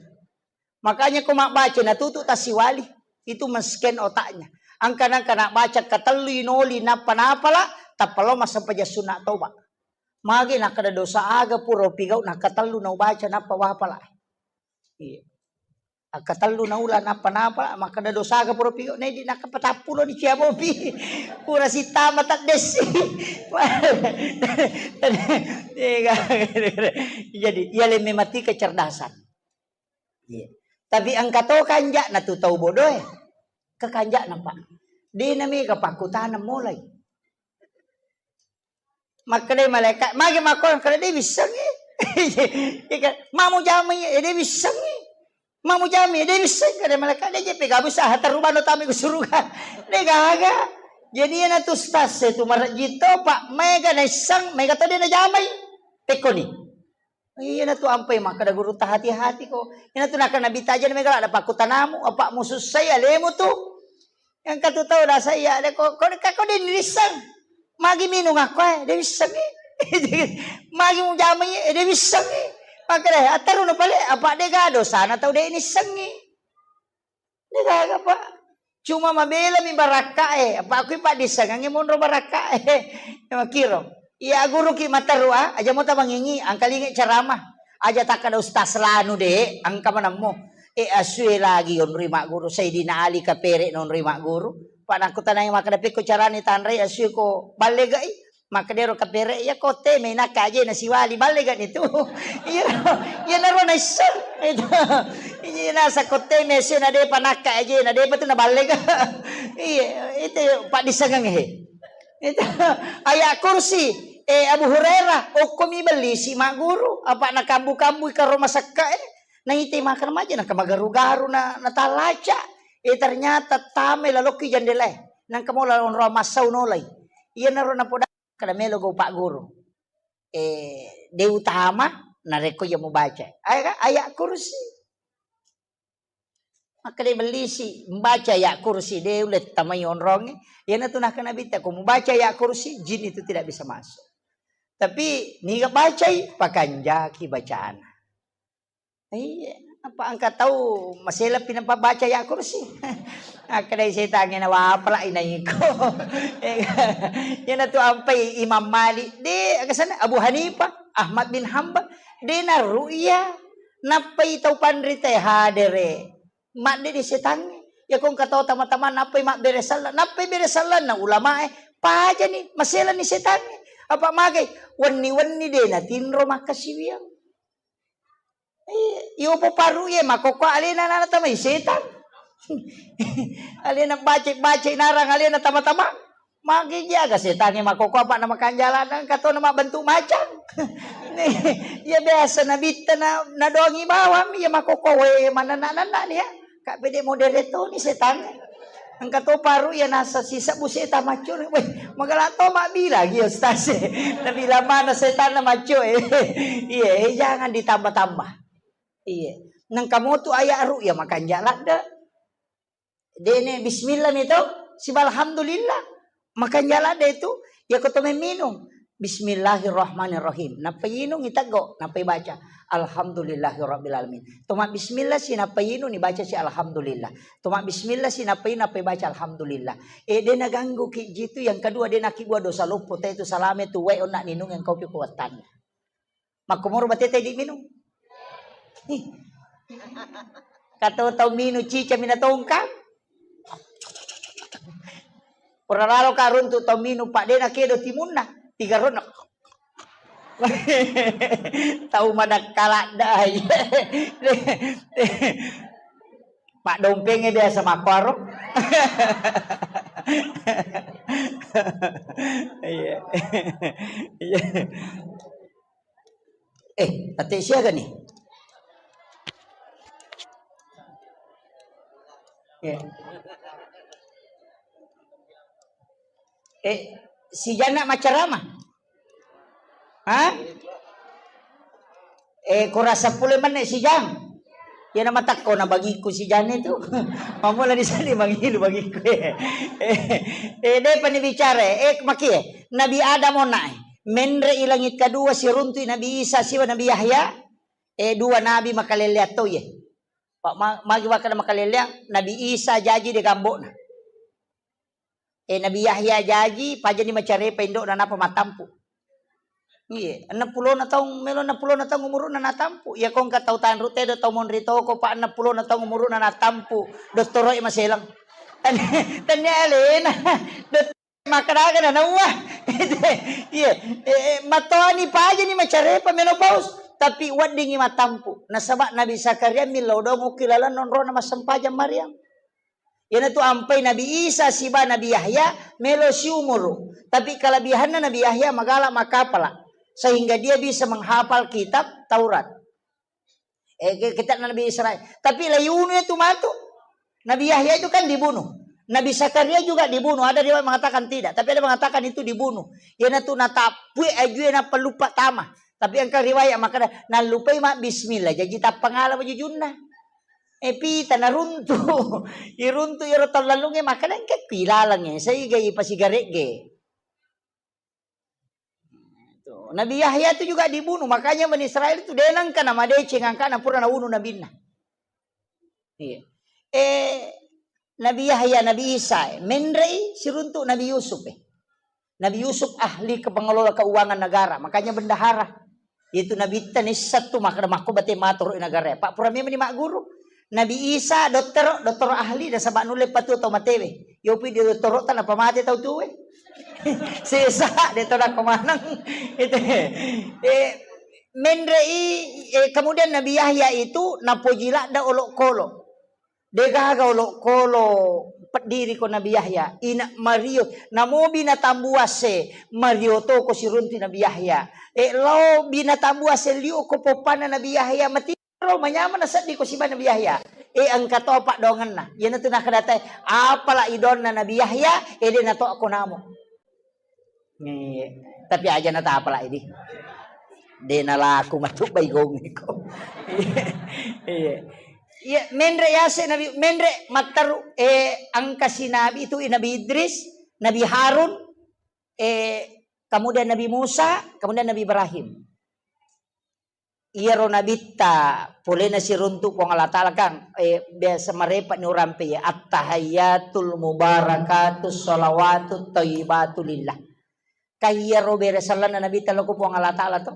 Makanya ko mabbaca, natutu ta siwali. Itu men-scan otaknya. Angka-angka nabaca katellu inoli, napa-napa la, tappa lo massempajang sunna toba. Magi nakkeda dosa aga pura upigau, nakkatellu naubaca, nappa wapala. Iya. Akkatellu naula nappa-napa, makkeda dosaga pura pigo, nedi nakka patappulo ni cia bopi. Pura sittama taddessi. Jadi, iya lemme mati kecerdasan. Iya. Tapi engka to kanja'na tu tau bodoe. Kekanja'na, Pak. Dena mega pakkutana mulai. Makkedai malaika, magi makkoro, kada de wissengngi. Ika, mamu jamai, eh, de wissengngi. Mamu jamai, eh, de wissengngi, kada malaika, de jeppe gabu saha terubah no tami ke suruga. De gaga. Jadi iyana tu stas itu marajito, Pak, mega naisseng, mega to de najamai. Pekkoni. Iyana tu ampai makkeda guru ta hati-hati ko. Iyana tu nakkeda Nabi tajeng mega ada pakkutanamu, apa musussai alemu tu. Engka tu tau nasai iya, de ko, ko, ka ko de nisseng. Magi minung akko, eh, de wissengngi. Magi mujamai, eh, de wissengngi. Makkeda, attaruno pale, apa de ga dosana tau de nissengngi. De gaga, Pak. Cuma mabela mi barakka e, apa akui paddissengengngi monro barakka e. Makkiro. Iya guruki matteru a, aja mo tamangingi, angkalinge ceramah. Aja takkeda Ustaz Lanu de, angka manammo. E asue lagi onroi magguru, Sayyidina Ali kapere na onroi magguru. Pa nakkutanai makkeda pekko carani tanrei asue ko ballegai. Makkedaro kapere, iya ko teme nakka aje na siwali, ballega ni tu. Iya, iya naro naisseng. Itu. Iya nasa ko teme asue na depa nakka aje na depa tu na ballega. Iya, itu paddissengeng he. Itu ayat kursi, eh, Abu Hurairah, okkomi bellisi magguru, apa nakambu-kambui karo masakka, eh. Naitai makkeda maja, nangka magaru-garu na, natalaca. Eh, ternyata tame lalokki jendela, eh. Nangka mo lalong roa massau nolai. Iyanaro napoda kada melo go pagguru. Eh, de utama, narekko iya mubaca. Ayat, ayat kursi. Makkeda bellisi, mbaca ayat kursi, de ulle tamai onrongnge. Iyanatu nakkeda Nabitta, ko mubaca ayat kursi, jin itu tidak bisa masuk. Tapi niga bacai, pakanjaki bacana. Iya, apa engka tau masela pi napabbaca ayat kursi. Akkedai setangnge, "Nawapala inaiko." Iyanatu ampai Imam Malik, de, aga sana, Abu Hanifah, Ahmad bin Hambal, de naru'ya. Nappai tau panrita hadere. Madde di setangnge. Iya ko engka tau tama-tama nappai mabbere sella, nappai bere sellanna ulamae, pajani, maselani setangnge. Apa magai? Wenni-wenni de natinro makkasiwiang. Iya, iyo poparu iye makokko alena nana tamai setan. Alena bace-bace narang alena tama-tama. Magi jaga setangnge makokko apa na makanjala dan kato na mabbentuk macang. Iya biasa nabitta na, nadongi bawang iya makokko we manana-nana nih ya. Kak pede modere toni setangnge. Engka to paru iya nasa sisebbu seta macuri. Weh, magala to mabbila gi ustaz. Nabila mana setanna macuri. Iya, eh, jangan ditambah-tambah. Iya. Nengka motu ayat ru'ya makanja ladde. Dene bismillah mi to, siba alhamdulillah. Makanja ladde tu, iya ko to memminung. Bismillahirrahmanirrahim. Nappa inung iteggo, nappa ibaca. Alhamdulillahirabbil alamin. Toma bismillah si nappa inung ibaca si alhamdulillah. Toma bismillah si nappa inung nappa ibaca alhamdulillah. Eh, de naganggu ki jitu, yang kedua de nakibua dosa loppo te tu salame tu wae onna ninung yang kopi ko wattanna. Makkomoro bateta idi minung. Ih. Kato tau minung cica mina tongkang. Pura lalo ka runtu tau minung, pak dena kedo timunna. Tiga ronna. Tau madakkaladda. Pak dompengnya biasa makkoro. Iya. Iya. Eh, ate siaga nih? Ya. Eh, si Jana macarama? Hah? Eh, kurasa pule menne si Jang. Ya nama takko na bagiku si Jana itu. Mamula di sini mangilu bagiku. Eh, eh, depa ni bicara. Eh, makie. Nabi Adam onae. Menre i langit kedua, siruntui Nabi Isa siba Nabi Yahya, eh, dua nabi makalelleang to ye. Pak ma-, magi wakkeda makalelleang, Nabi Isa jaji de gambokna. Eh, Nabi Yahya jaji, pajani macarepa indokna napa matampu. Iya, enneng pulona taung, melo enneng pulona taung umuruna natampu. Iya, ko engka tau tanru tedo, tau monri toko, Pak, enneng pulona taung umuruna natampu. Dottoro e maselang. Tania alena. Makkeda aga na nauwa. Iya, eh, eh, matoani pajani macarepa menopause, tapi weddingngi matampu. Nasaba Nabi Zakaria millau doang okki laleng nonrona massempajang Maryam. Iyanatu ampai Nabi Isa siba Nabi Yahya melo siumuru. Tapi kelebihanna Nabi Yahya magala makapala sehingga dia bisa menghafal kitab Taurat. Eh, ke-, kitab Nabi Israel. Tapi la yunu itu matu. Nabi Yahya itu kan dibunuh. Nabi Zakaria juga dibunuh. Ada riwayat mengatakan tidak, tapi ada mengatakan itu dibunuh. Iyanatu natappui ajue nappa lupa tama. Tapi engka riwayat makkeda nallupai ma bismillah. Jaji tappangala wajujunna. Eh, pita naruntu. Iruntu iyaro tallallunge makkeda engka kuilalengnge. Saiga ipasigaregge. Tuh, Nabi Yahya itu juga dibunuh, makanya Bani Israel itu denangka namadeceng angkana pura naunu nabinna. Iya. Eh, Nabi Yahya, Nabi Isa, eh, menrei siruntuk Nabi Yusuf, eh. Nabi Yusuf ahli kepengelola keuangan negara, makanya bendahara. Itu Nabitta nissattu makkeda makko bate matoro i negara. Pak pura memang ni magguru. Nabi Isa dottoro, dottoro ahli nasaba nulle patu tau matewe. Yopi di dottoro tanapa mate tau tuwe. Sesa de to nako maneng. Itu. Eh, menrei, eh, kemudian Nabi Yahya itu napoji ladda olokolo. Degaga olokolo peddiri ko Nabi Yahya. Ina mario. Namobi natambuasse mario to ko sirunti Nabi Yahya. Eh, lao binatambuasse liu ko poppanna Nabi Yahya mati. Ro manyameng nasedding ko siba Nabi Yahya. Eh, engka to paddoangenna. Iyanatu nakkedatae, apala idonna Nabi Yahya, eh, de nato ko namo. Nih, tapi aja na tapala idi. De nalaku matu baigong iko. Iya. Iya, menre yase Nabi, menre matteru, eh, engka si Nabi itu Nabi Idris, Nabi Harun, eh, kemudian Nabi Musa, kemudian Nabi Ibrahim. Iyaro nabitta polena siruntu Puang Allah Ta'ala kan, eh, biasa marepa ni orang pe ya, "At-tahayyatul mubarakatus shalawatut thayyibatu lillah." Ka iyaro bere sallanna nabitta lao ko Puang Allah Ta'ala to.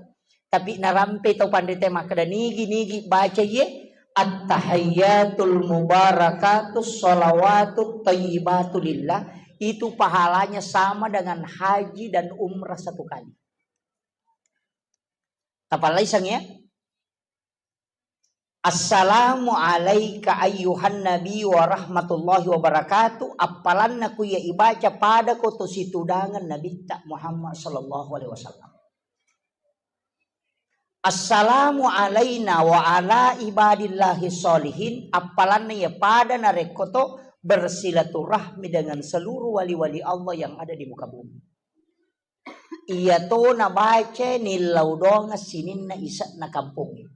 Tapi narampe tau panrita makkeda, "Nigi-nigi baca iye, at-tahayyatul mubarakatus shalawatut thayyibatu lillah, itu pahalanya sama dengan haji dan umrah satu kali." Tapallaisangngi ya. "Assalamu alaika ayyuhan nabi wa rahmatullahi wa barakatuh." Appalanna ku iya ibaca pada ko to situdangan nabitta Muhammad sallallahu alaihi wasallam. "Assalamu alaina wa ala ibadillahi sholihin." Appalanna iya pada narekko to bersilaturahmi dengan seluruh wali-wali Allah yang ada di muka bumi. Iya to nabaca nillau doang sininna ise'na kampongnge.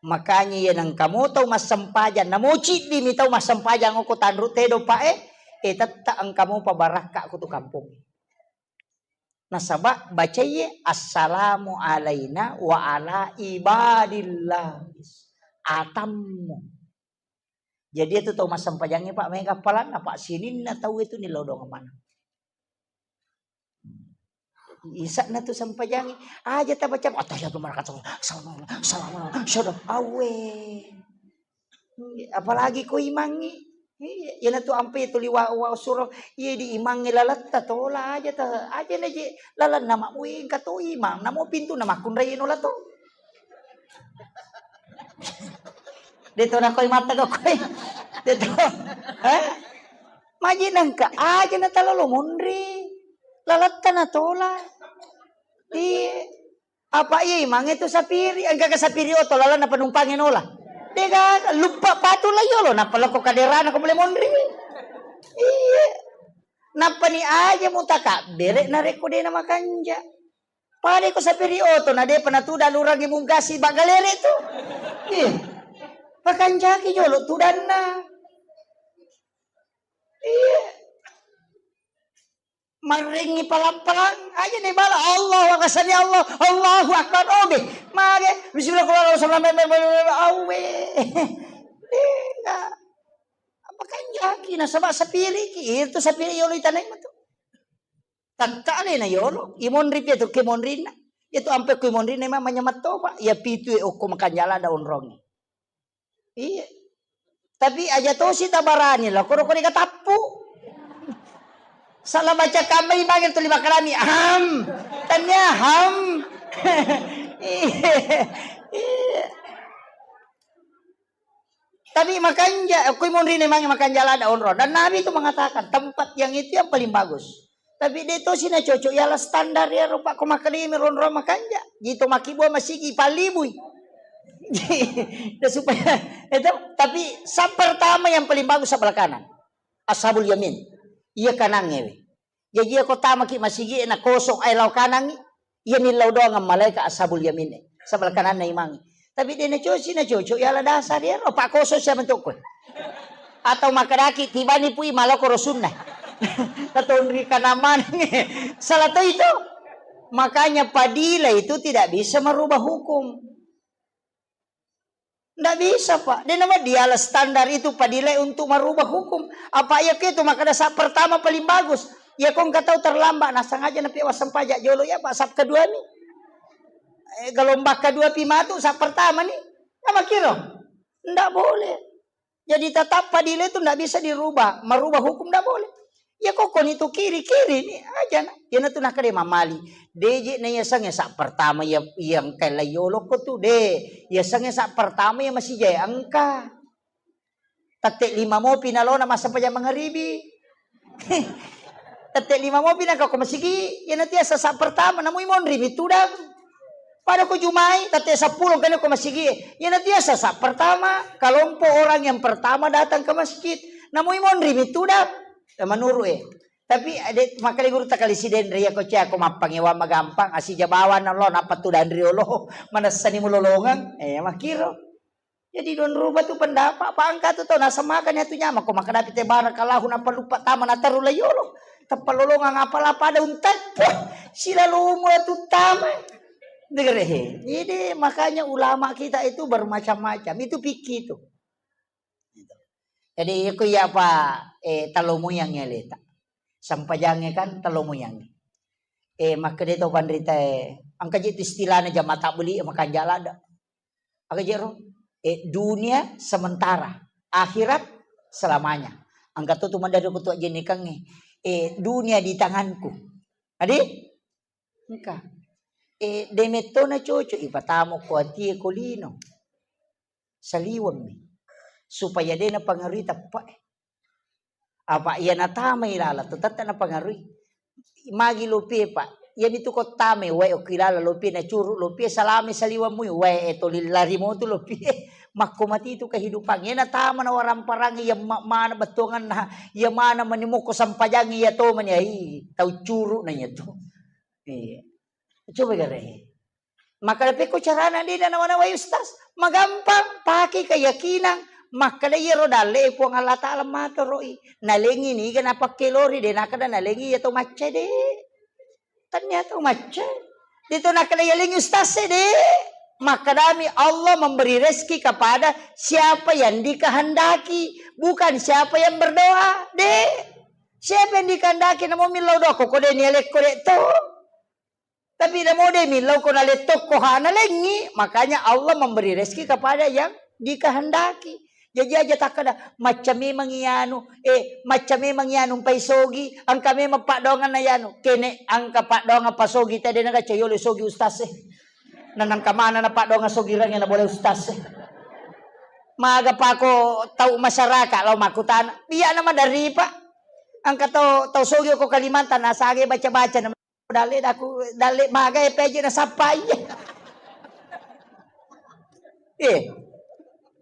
Makanya iya nengka mo tau massempajang, namo ciddi mi tau massempajang okko tanru tedo pa e, eh, tetta engka mopa barakka ko tu kampongnge. Nasaba bacaiye, "Assalamu alaina wa ala ibadillah." Atammu. Jadi itu tau massempajangnge, Pak, mega appalanna, Pak, sininna tau itu nillau doang mana. Isakna tu sempajangnge, aja tabaca, "Attahiyatu barakatuh, assalamualaikum, assalamualaikum, syada, awe." Apalagi ko imangngi. Iya, iyanatu ampe tuli wa, wa suro, iya di imangnge laletta tola aja ta, aja na je lalenna ma, wih, engka to imang, namo pintu na makkunrai nola to. De to nakoi mata kau koi. De to. Eh? Maji nengka aja na talolo monri. Laletta na tola. Iya. Apa iya imangnge tu sapiri, engka ke sapiri oto lalenna penumpangnge nola. De gaga, luppa patu la yolo, nappa lokko kaderana ko mule monri. Iya. Nappa ni aja mutakabbere narekko de na makanja. Pada ko sapiri oto na depa natuda lurangi mugasi baggalere tu. Iya. Pakanjaki jolo tudanna. Iya. Marrengi palang-palang, aja ni bala, Allahu Akbar, sami Allah, Allahu Akbar, obe. Mage, bismillah, qul huwallahu ahad, awe. Dega. Apa kanjaki, nasaba sapiriki, itu sapiri yolo itanai matu. Tatta alena yolo, imonri pi tu kemonrinna. Itu ampe ku imonrinna ma-, manyamatto, Pak. Ya pitu e okko makanjala da onrongi. Iya. Tapi aja tosi tabarani lo, koro kori katappu. Salah baca kambai bagi tuli makalami. Ham. Tania ham. Iya. Iya. Tapi makanja, kui monri memang makanja lada onro. Dan Nabi itu mengatakan tempat yang itu yang paling bagus. Tapi de tosi na cocok, ialah standar ya rupa ko makalimi ronro makanja. Jito makibua masigi palibui. Dan supaya itu, tapi sab pertama yang paling bagus sebelah kanan. Ashabul yamin. Iya kanan ngewe. Jaji iya ko tamaki masigi na kosong ai lao kanan, iya ni lao doang malaika ashabul yamin. Sebelah kanan na imangi. Tapi de na coci na cocok ialah dasar ya ro pak kosong siapa bentuk kue. Atau makadaki tibani pui maloko rosunna. Tatonri kanamana. Salah to itu. Makanya padila itu tidak bisa merubah hukum. Ndak bisa, Pak. De nama diala standar itu padila untuk merubah hukum. Apa iya ke itu makada saat pertama paling bagus. Ya kong katau terlambat, nah sengaja na piwa sempajak jolo ya, Pak, saat kedua ni. Eh, gelombang kedua pi matu saat pertama ni. Nama kiro? Ndak boleh. Jadi tetap padila itu ndak bisa dirubah, merubah hukum ndak boleh. Ya kok koni tu kiri, kiri ni aja na. Ya na tu nakade mamali. Deje na ya sange sa pertama ya yang kala yolo ko tu de. Ya sange sa pertama ya masih jaya engka. Tette lima mopi nalona masa paja mangaribi. Tette lima mopi na ko masigi, ya na tiasa sa pertama namu imonri mi tudang. Pada ko jumai, tette seppulo kene ko masigi. Ya na tiasa sa pertama, kelompok orang yang pertama datang ke masjid. Namu imonri mi tudang. Eh, menurut eh. Tapi ade makale guru takali sidenre ya ko cia ko mappangewa magampang asija bawa nallo napa tudang riolo. Manessani mulolongang. Eh, makiro. Jadi don rubah tu pendapat, apa engka tu tau nasemakan ya tu nyama ko makadapi te barakallahu napa lupa tama na taru la yolo. Palolongang apala pada unteppo. Silalomo tuttama. Dengar, he. Jadi makanya ulama kita itu bermacam-macam. Itu fikih itu. Jadi, iko iya apa, eh, talomoyangngi aleta. Sampajangnge kan talomoyangngi. Eh, makkeda to panrita, eh, engka je tu istilahna jama tabbeli, eh, makanja ladde. Aga je ro? Eh, dunia sementara, akhirat selamanya. Engka to tu madari ko tu ajjennikangnge. Eh, dunia di tanganku. Adi? Engka. Eh, demetto na cocok, ipatamo ko atie ko lino. Saliwemmi. Supaya de napangarui teppa. Apa iya natamai lala tu tette napangarui. Magi lopie, Pak. Iyami tu ko tamai wae okki lala lopie, nacuru lopie, salame saliwemmu wae, eh, toli lari mo tu lopie. Makko mati tu kehidupan. Iya natama na waramparang iya ma-, mana bettuanganna, iya mana mani mokko sampajang iya to mani ai tau curu na iya tu. Iya. Coba gare. Maka pekko carana de na nawa-nawai ustaz. Magampang, pake keyakinan. Makkeda iyaro dalle Puang Allah Ta'ala matoroi. Nalengi niga napakkelori, de nakkeda nalengi iya to macca de. Tania to macca. De to nakkeda yalengi ustaz e de. Makkedami Allah memberi rezeki kepada siapa yang dikehendaki, bukan siapa yang berdoa. De. Siapa yang dikehendaki namo millau doa ko de nialekko de to. Tapi namo de millau ko nalettokko hana lengi, makanya Allah memberi rezeki kepada yang dikehendaki. Jaji aja takkeda, macca memang iyanu, eh, macca memang iyanu mpai sogi, engka memang paddoanganna iyanu. Kene engka paddoangan pasogi tede naga cayolo sogi ustaz e. Nanangka mana na paddoangan sogi range na boleh ustaz e. Maga pako tau masyarakat lao makkutana, biak na madari, Pak. Engka tau, tau sogi ko Kalimantan, nasage baca-baca na dalle daku, dalle maga e peje nasappai. Eh.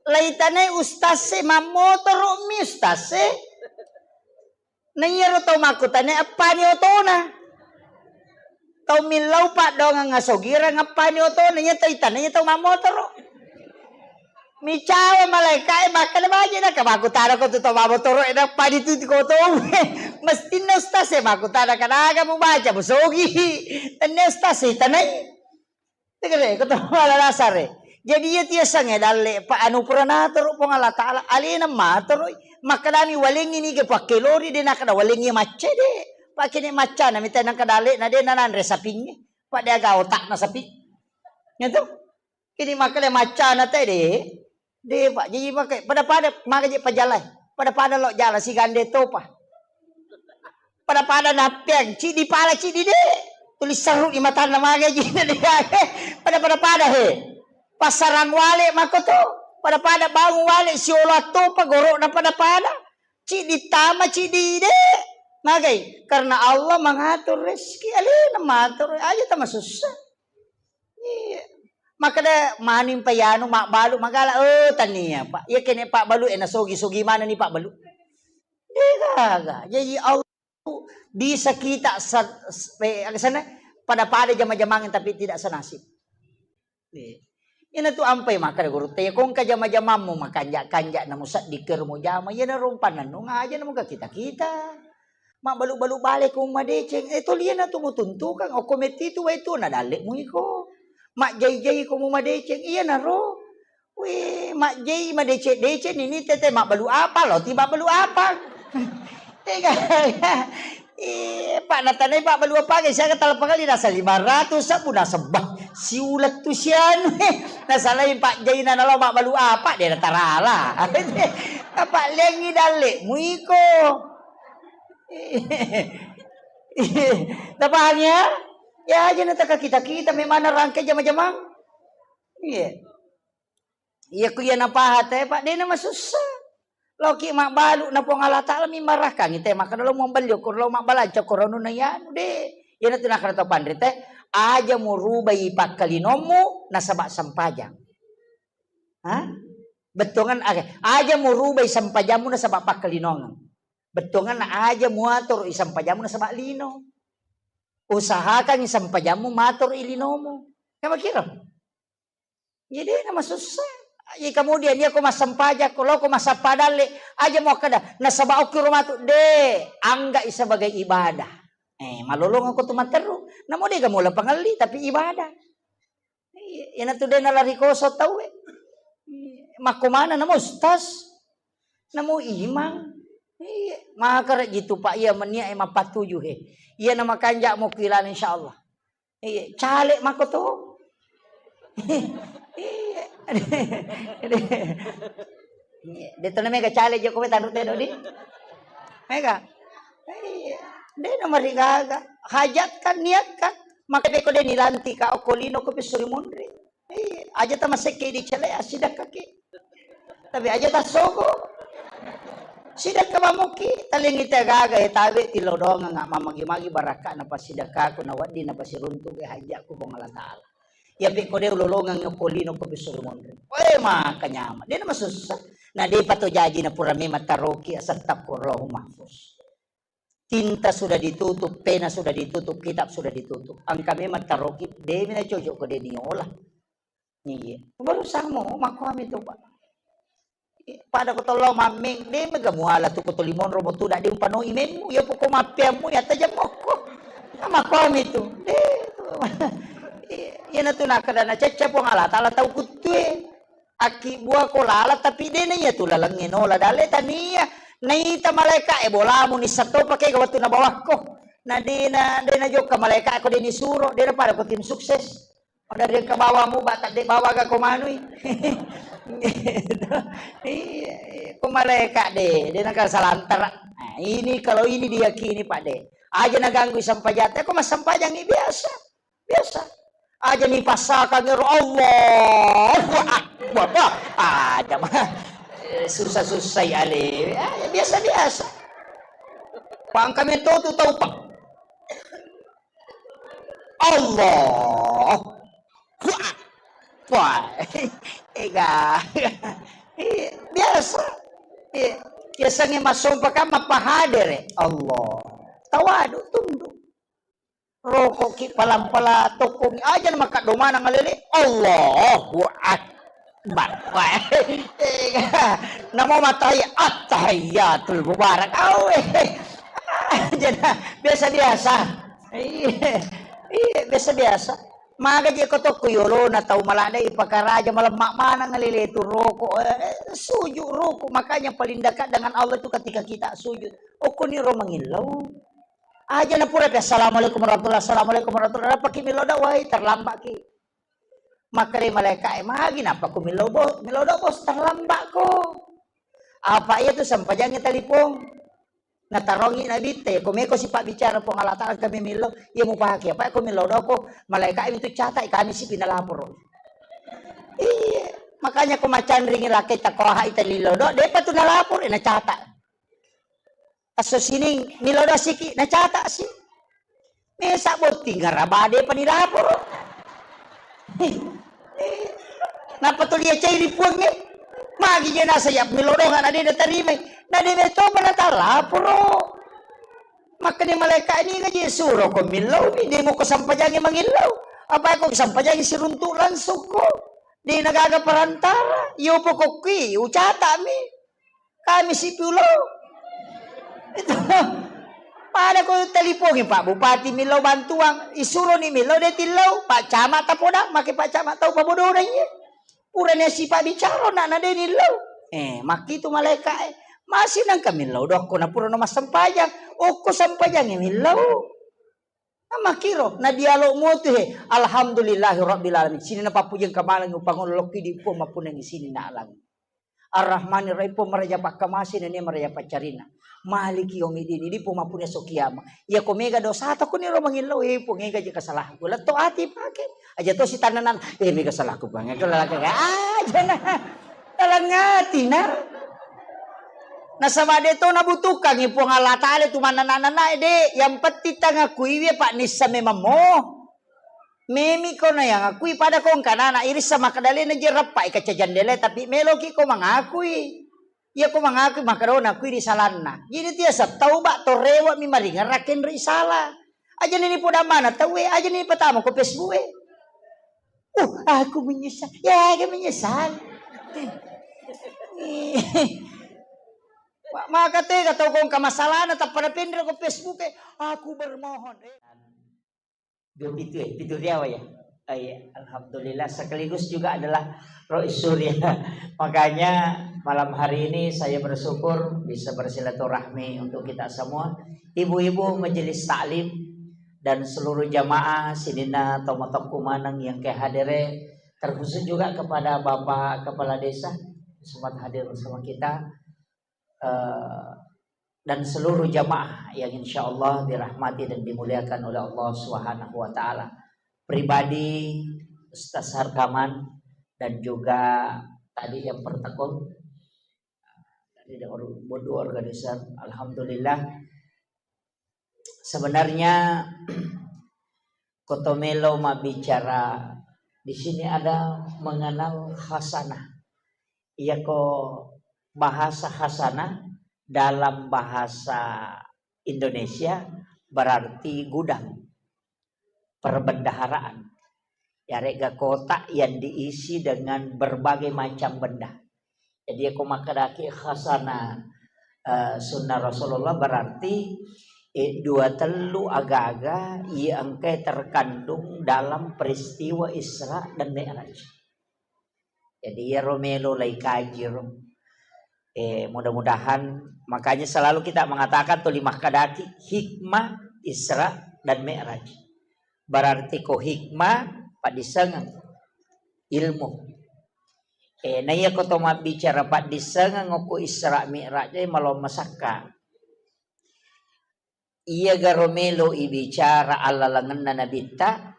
Laitanai ustaz e, mammotoro mi ustaz e. Na iyaro tau makkutana eppani otona. Tau millau paddoangang asogirang eppani otona, iya tau itana iya tau mammotoro. Micawa malaika e, makkeda baje na, ka makkutana ko tu tau mammotoro e, nappa dituti ko tau. Mestinna ustaz e makkutana, kanaga mubaca musogi. Tennia ustaz e tanai. Tegere ko to mala dasar e. Jadi iya tiasangnge dalle pa anu pura natoro Puang Allah Ta'ala, alena matoroi. Makkedami walengi niga pakkelori, de nakkeda walengi macca de. Pakene maccana mita nangka dalle na de nananre sapingnge. Pak de aga otakna sapi. Gitu. Kini makkeda maccana te de. De, Pak, jaji makke pada-pada maga je pajalai. Pada-pada lo jala sigande topa. Pada-pada nappeang, cidi pala cidi de. Tulis seru di matanna maga je de. Pada-pada pada he. Pasarang wale mako to. Pada-pada bangun wale siolo topa gorokna pada-pada. Cidi tama cidi de. Magai? Karena Allah mengatur rezeki. Alena matur, aja tama susah. Iya. Makkeda maning pa yanu mabbalu magala, oh tania, Pak. Iya kene pabbalu e nasogi-sogi manenni pabbalu. De gaga. Jadi Allah bisa kita sa-, s-, eh, aga sana pada-pada jama-jamang tapi tidak senasib. Iya. Ina tu ampai makkeda gurutta, iya kongka jama-jamammu makanja-kanja na musedding kero mujama, iya na rompanna nunga aja na muga kita-kita. Mabbalu-balu bale ko madeceng, eh, toliana tu mutuntukang, okko metti tu wae tu na dalle mu iko. Majjai-jai ko mu madeceng, iya naro. Wih, majjai madeceng-deceng ini tete mabbalu apa lo, ti mabbalu apa? Tega. Eh, Pak, natanai Pak balu apa ge, siaga talapang kali nasa lima ratus sabu nasebba. Siulet tu sianu. Nasalai Pak Jaina nalo mabbalu apa, de natarala. Apa lengi dalle muiko. Tapahang ya? Ya aja na taka kita-kita memang rangkai jama-jamang. Iya. Iya ku iya napaha te, Pak, de na masussa. Loki mabbalu na Puang Allah Ta'ala mi marakang te, maka lo mabbalu ko lo mabbalanca ko ronuna yanu de. Iya na tu nakara to panrite, aja murubai pakkalinommu nasaba sempajang. Ha? Bettuangan, oke. Aja murubai sempajammu nasaba pakkalinongeng. Bettuangan aja muatur i sempajammu nasaba lino. Usahakan i sempajammu matur i linomu. Kama kira? Jadi na masussa. Iya, kemudian iya ko massempajang, ko loko massappa dalle, aja mo kada nasaba okki rumatu de, angga sebagai ibadah. Eh, malolong aku tu matteru. Namo de gamola pangelli tapi ibadah. Iya, iyana tu de nalari koso tau e. Makko mana namo ustaz? Namo imang? Iya, maka rek gitu Pak, iya menia e mappatuju he. Iya nama kanja mo kilana insyaallah. Iya, caleg mako to. Iya. Iya. De to na mega caleg joko tanru te dodi. Mega. Iya. De nomor gaga. Hajatkan, niatkan. Maka de ko de nilantika okko lino ko pisuri munri. Iya, aja tamasekke di cele asidakka ki. Tapi aja tassogo. Sidakka mamuki, talengi te gaga e tabe tilodongang mamagi-magi barakka na pasidakkaku na wedding na pasiruntu e hajjakku Puang Allah Taala. Ya pe ko de ulolongang okko lino ko pisuru monri. Weh, maka nyama. De na masussa. Na de pato jaji na pura memang taroki asattaqurrahul mahfuz. Tinta sudah ditutup, pena sudah ditutup, kitab sudah ditutup. Angka memang taroki, de mina cocok ko de niola. Iya. Baru samo, makkuami tu, Pak. Pada ko tollo mammeng, de mega muala tu ko toli monro mo tu, dadi umpano imemmu, ya poko mappeammu, ya tajam mokko. Nah, makkuami tu. De, tu. Iya, iya na tu nakada na cecca Puang Allah Taala tau kuttue. Akki bua ko lala, tapi de na iya tu lalengnge nola dale tania. Naita malaika e bolamu nissa to pake ga wettu nabawakko. Na de na, de na jokka malaika ko de nisuro, de na pada ko tim sukses. Dari engka bawamu, ba tadde bawa ga ko manui. Iya, iya. Ko malaika de, de naka salantara. Nah, ini kalau ini diyakini, Pak de. Aja naganggu sampajatta, ko massampajangi biasa. Biasa. Aja ni passakan ero Allahu Akbar. Bah, aja mah. Eh, susah-susah ya le. Ya, ya, biasa-biasa. Pangkami to tu tau, Pak. Allah. Wah. Wah. Ega. Iya, biasa. Iya. Biasanya masompa kan mapahadere. Allah. Tawadu tunduk. Rokoki palang-palang tokkongi aja na makaddo manang alele. Allahu Akbar. Bar. Wah. Namo matai attahiyatul mubarak. Awe. Aja na biasa-biasa. Iya. Iya, biasa-biasa. Maga je ko tokko yolona tau maladde ipakaraja malemma manang lele tu roko. Eh, sujud ruku. Makanya paling dekat dengan Allah itu ketika kita sujud. Okkoni ro mangillau. Aja na pura pi assalamualaikum warahmatullah, assalamualaikum warahmatullah. Napaki millau da wai terlambat ki. Makkeda malaika e, "Magi nappa ku millau bos, millau do bos terlambat ko." Apa iya tu sempajangi telepon. Natarongi nabitta, ko meko sipa bicara Puang Allah Taala kami millau, iya mupake apa ko millau do ko malaika itu catat kami sipi nalaporo. Iya, makanya ko macanringi laki takoha ita lillau do, depa tu nalaporo, na catat. Esso sining millau do siki, nacatasi. Mesa botting ngaraba depa nilaporo. Nappa tuli acai ri puangnge. Magi je nasa ya millau do na de natarimai. Na de metopa natalaporo. Makkeda malaika ini ngaji suro ko millau mi, de moko sampajangi mangillau. Apa ko sampajangi siruntu langsung ko. De nagaga perantara. Yo pokokki ucata mi. Kami sipi ullau. Itu. Pada ko telipongi Pak Bupati millau bantuan, isuroni millau de tillau, Pak Camat tapodang, make Pak Camat tau pabodona iye. Purani sipa bicara na na de nillau. Eh, makkitu malaika e. Masih nangka millau dokko na purano massempajang. Okko sempajangi millau. Makkiro, na dialog mutu he. Alhamdulillahi rabbil alamin. Sini na pappuji engka maneng upangolo lokki di Puang mappunangi sini na alang. Ar-Rahmanir Rahim, Puang maraja pakkamase nennia maraja paccarina. Maliki yaumiddin, idi Puang mappunai esso kiama. Iya ko mega dosata kuni ro mangillau, eh Puang ega je kasalahku. Letto ati pake. Aja to sitannanan, eh mega salahku Puang. Ega lalaka aja na. Dalam ati na. Nasaba de to nabutuhkangi Puang Allah Taala tu manana-nana de. Yang penting tangakuiwi Pak nissa memang mo. Memi ko na yang akui pada ko engka nana irissa makadalena je rappa ika cajandele tapi meloki ko mangakui. Iya ko mangakui makadona akui di salanna. Jadi tiasa tauba to rewa mi maringerra kenri sala. Aja ni poda mana tau e, aja ni patama ko Facebook e. Uh, aku menyesal. Ya, aku menyesal. Maka tega tau kongka masalahna tappa napenre ko Facebook e, aku bermohon. Eh. Dua pitu ya, pitu riawa ya. Oh, iya. Alhamdulillah, sekaligus juga adalah Rois Surya. Makanya malam hari ini saya bersyukur bisa bersilaturahmi untuk kita semua. Ibu-ibu majelis taklim dan seluruh jamaah sininna tomatoakku maneng yang ke hadere, terkhusus juga kepada Bapak Kepala Desa sempat hadir bersama kita, eh, dan seluruh jamaah yang insya Allah dirahmati dan dimuliakan oleh Allah Subhanahu wa Ta'ala. Pribadi Ustaz Harkaman dan juga tadi yang pertekong, tadi ada or-, bodu organisar, alhamdulillah. Sebenarnya, koto melo mabbicara di sini ada mengenal khasanah. Iyako bahasa khasanah dalam bahasa Indonesia berarti gudang, perbendaharaan. Yarega kotak yang diisi dengan berbagai macam benda. Jadi, iyako makkedaki khasanah, eh, sunnah Rasulullah, berarti, eh, dua tellu agaga iya engkae terkandung dalam peristiwa Isra dan Mi'raj. Jadi, iyaro melo lai kaji ro. Eh, mudah-mudahan, makanya selalu kita mengatakan tuli makkedaki hikmah Isra dan Mi'raj. Berarti ko hikmah, paddissengeng, ilmu. Eh, na iyako to mabbicara paddissengeng okko Isra Mi'raj, eh, malong masakka. Iyagaro melo ibicara allalengenna nabitta,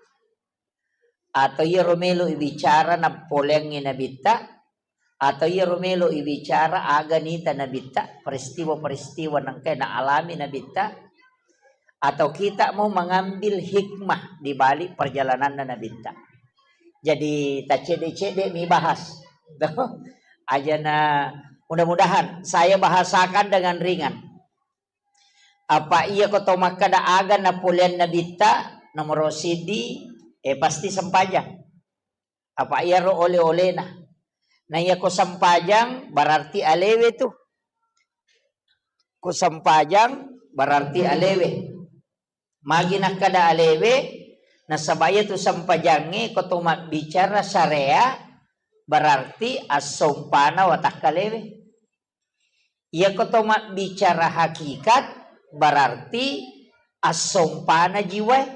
atau iyaro melo ibicara nappoleangngi nabitta, atau iyaro melo ibicara aga nita nabitta, peristiwa-peristiwa nengkae naalami nabitta, atau kita mau mengambil hikmah di balik perjalananna nabitta. Jadi, taccedde-cedde mi bahas. Ajana, mudah-mudahan saya bahasakan dengan ringan. Apa iyako to makkeda aga napoleang nabitta, nomoro siddi, eh, pasti sempajang. Apa iyaro ole-olena. Na iyako sempajang berarti alewe tu. Ko sempajang berarti alewe. Magi nakkeda alewe, nasaba iyatu sempajangnge ko to mabbicara syariat berarti assompana watakkalewe. Iyako to mabbicara hakikat, berarti assompana jiwae.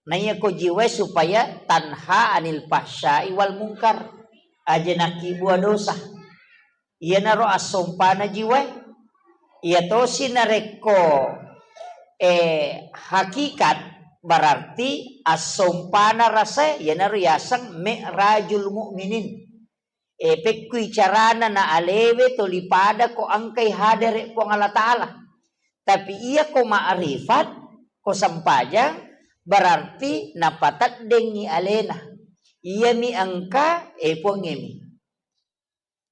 Na iyako jiwae supaya tanha anil fahsyai wal mungkar, aja nakkibua dosa. Iyanaro assompana jiwae. Iyatosi narekko, eh, hakikat, berarti assompana rasae, iyanaro yaseng mi'rajul mu'minin. Eh, pekkui carana na alewe toli pada ko engkai hadere Puang Allah Ta'ala. Tapi iya ko ma'rifat, ko sempajang, berarti napateddengngi alena. Iyami engka, eh, Puangngemi.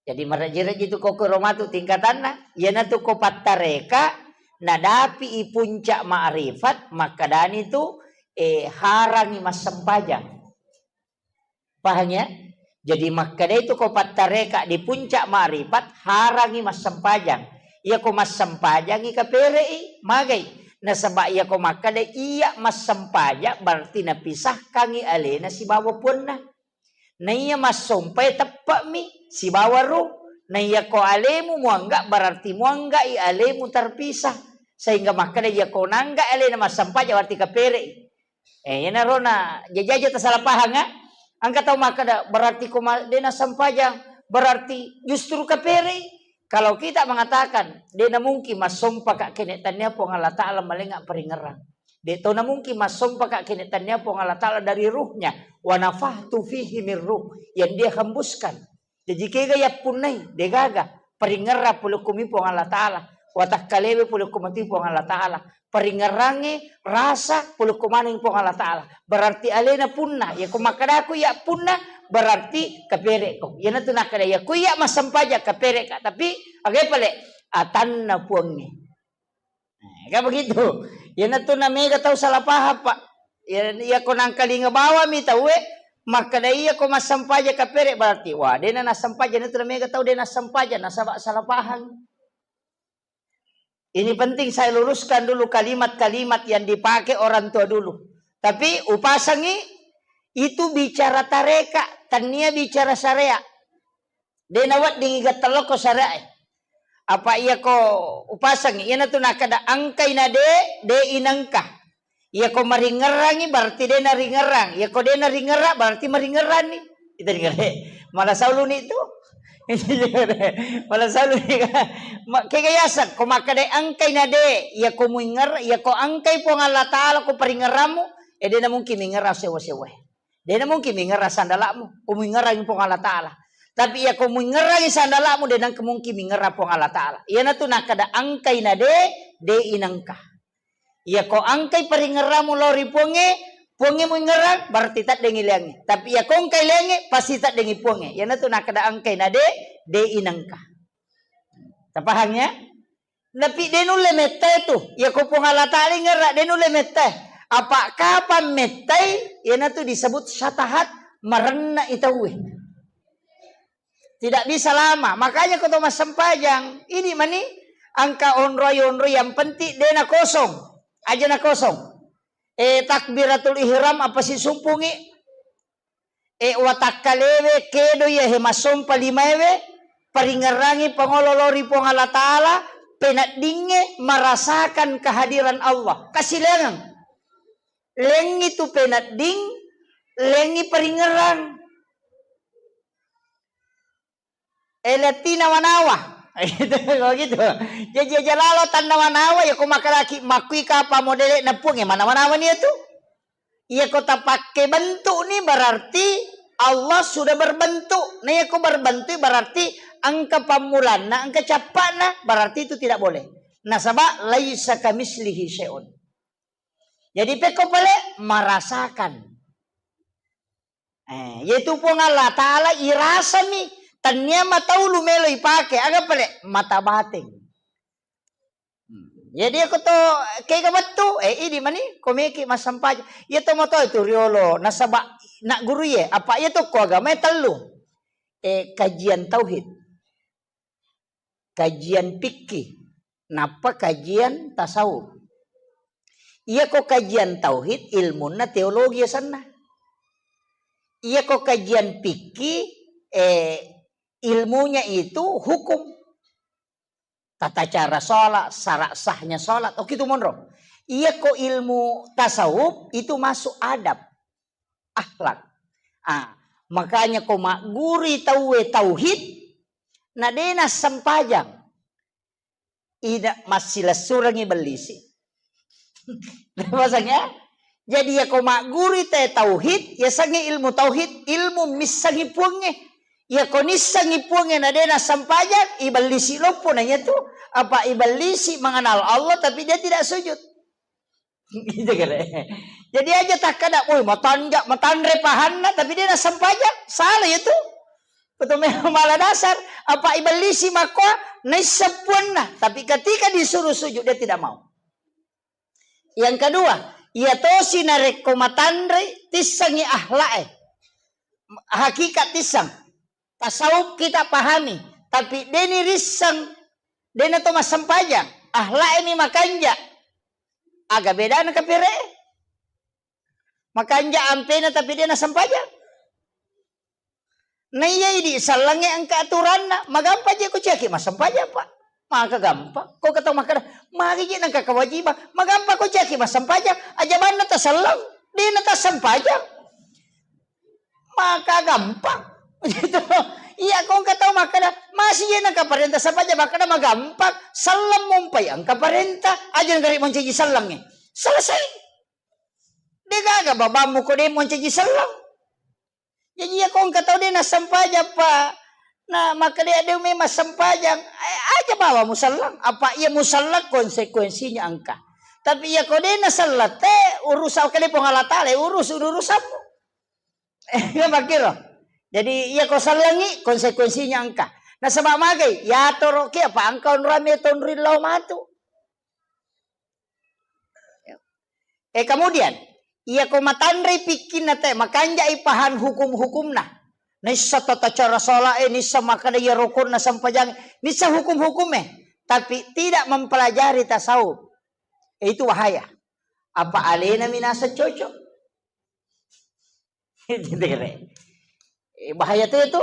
Jadi, maraji-raji tu ko kuro matu tingkatanna. Iyanatu ko pattareka, nadapi i puncak ma'rifat, makkedani tu, eh, harangi massempajang. Pahang ya? Jadi, makkedai tu ko pattareka di puncak ma'rifat, harangi massempajang. Iya ko massempajangi kapere'i, magai. Nasaba iya ko makkeda iya massempajang, berarti napisahkangi alena sibawa puanna. Naiya massompai teppe'mi sibawa ruh. Naiya ko alemu muangga, berarti muanggai alemu terpisah. Sehingga makkeda iya ko nangga alena massempajang, berarti kapere'i. Eh, iyanaro na jajaja tasala pahang, ah. Engka tau makkeda, berarti ko ma-, de nassempajang, berarti justru kapere'i. Kalau kita mengatakan, de namungkin massompaka kene tannia Puang Allah Ta'ala malenga paringerang. De to namungkin massompaka kene tannia Puang Allah Ta'ala dari ruhnya. Wa nafakhtu fihi min ruh. Yang dia hembuskan. Jaji kega yappunnai, degaga. Paringerrang pole okkomi Puang Allah Ta'ala. Watakkalewe pole okko matu Puang Allah Ta'ala. Paringerrangnge rasa pole okko maneng Puang Allah Ta'ala. Berarti alena punna. Iya ko makkadaku iya punna, berarti kapere'ko. Iyanatu nakkeda, iya ko iya massempajang kapere'ka. Tapi, aga pale? Atanna Puangnge. Nah, kan begitu. Iyanatu na mega tau salah paham, Pak. Iya, iya ko nangkalinga bawami tauwe, Makkeda iya ko massempajang kapere, berarti, wah, dena nassempajang, itu mega tau dena nassempajang, nasaba salah pahang. Ini penting saya luruskan dulu kalimat-kalimat yang dipakai orang tua dulu. Tapi upasangi itu bicara tareka, tania bicara syariat. De naweddingi gattallokko syariae. Apa iya ko upasangi, iyanatu nakkeda engkai na de, de inengka. Iya ko maringerrangi berarti de naringerrang. Iya ko de naringerra berarti maringerranni. Itu ringere. Malah sauluni tu. Malah sauluni. Ma-, kega yaseng, ko makkeda engkai na de, iya ko muinger-, iya ko engkai Puang Allah Taala ko paringerrammu, eh, de na mungkin mingerra sewa-sewa. De na mungkin mingerra sandala'mu, ko muingerrangi Puang Allah Taala. Tapi iya ko muingerrangi sandala'mu, de nengka mungkin mingerra Puang Allah Taala. Iyanatu nakkeda engkai na de, de inengka. Iya ko engkai paringerramu lao ri Puangnge, Puangnge muingerrang, berarti taddengi leangnge. Tapi iya ko engkai leangnge, pasti taddengi Puangnge. Iyanatu nakkeda engkai na de, de inengka. Tapahang ya? Tapi de nulle mettai tu. Iya ko Puang Allah Taala ingerra, de nulle mettai. Apa kapang mettai, iyanatu disebut syatahat, marenna itauwe. Tidak bisa lama. Makanya ko to massempajang, ini mani engka onroi-onroi yang penting de na kosong. Aja na kosong. Eh, takbiratul ihram apa sisumpungi? Eh, watakkalewe kedo iya he massompa limaewe, paringerrangi pangolo lao ri Puang Allah Taala, peneddingnge merasakan kehadiran Allah. Kasilengang. Lengi tu penedding, lengi paringerrang. Eh, lettina manawa. Gitu, kalau gitu. Jaji aja lalo tanna manawa, ya ko makalaki makkui kapa modele na Puang, ya manawa-nawa ni itu. Iya ko tapakke bentuk ni berarti Allah sudah berbentuk. Nah, iya ko berbentuk berarti engka pammulanna, engka cappa'na, berarti itu tidak boleh. Nasaba laisa kamislihi syai'un. Jadi pekko pale merasakan. Eh, yaitu Puang Allah Taala irasami, tania mataulu melo ipake, aga pale mata bateng. Hmm. Jadi aku to kega wettu, eh, idi mani, ko meki massempajang. Iya to moto itu riolo, nasaba nak guru ye, apa iya to ko agama tellu. Eh, kajian tauhid. Kajian fikih, nappa kajian tasawuf. Iya ko kajian tauhid, ilmunna teologi asenna. Iya ko kajian fikih, eh, ilmunya itu hukum. Tata cara sholat, syarat sahnya sholat, oke itu monro. Iya ko ilmu tasawuf, itu masuk adab, akhlak. Ah, makanya ko magguri tauwe tauhid, na de nassempajang, ida massilessurengi bellisi. Pasang ya? Jadi ya ko magguri te tauhid, ya sangi ilmu tauhid, ilmu missangi Puangnge. Ya ko nissangi Puangnge na de nassempajang, ibellisi loppo na iya tu. Apa ibellisi mengenal Allah tapi dia tidak sujud. Gitu kira. Jadi aja takkada, "Woi, matanja, matanre pahanna," tapi dia nassempajang, salah itu. Betul memang malah dasar. Apa ibellisi makkoa naisseng puanna, tapi ketika disuruh sujud dia tidak mau. Yang kedua, iya tosi narekko matanre tissangi akhlak e. Hakikat tissang. Tasawuf kita pahami, tapi deni risseng, dena to massempajang, akhlak e mi makanja. Aga bedana kapere? Makanja ampena tapi dena sempajang. Na iya idi sellengnge engka aturanna, magampa je ko ciaki massempajang, Pak. Maka gampang. Ko ketau makkeda, magi je nengka kewajiban, magampa ko ciaki massempajang, aja banna taselleng, dena tassempajang. Maka gampang. Gitu. Iya, ko engka tau makkeda, masih je nengka parenta sempajang, makkeda magampang, selleng mumpai engka parenta, aja nengka ri mancaji sellengnge. Selesai. De gaga babammu ko de mancaji selleng. Jaji iya ko engka tau de nassempajang, Pak. Na makkeda de memang sempajang, eh, aja bawa muselleng. Apa iya muselleng konsekuensinya engka. Tapi iya ko de naselleng te urusan kale Puang Allah Taala, urus urusanmu. Eh, iya makkiro. Jadi iya ko sellengi konsekuensinya engka. Nasaba magai, yatoro ki apa engka onrame tonri lao matu. Eh, kemudian, Iya ko matanrei pikkinna te, makanjai pahang hukum-hukumna. Nissa tata cara salat e, nissa makkeda iya rukunna sempajang, nissa hukum-hukum e, tapi tidak mempelajari tasawuf. E, itu bahaya. Apa alena minasa cocok? Gitu kira. Eh, bahaya tu itu.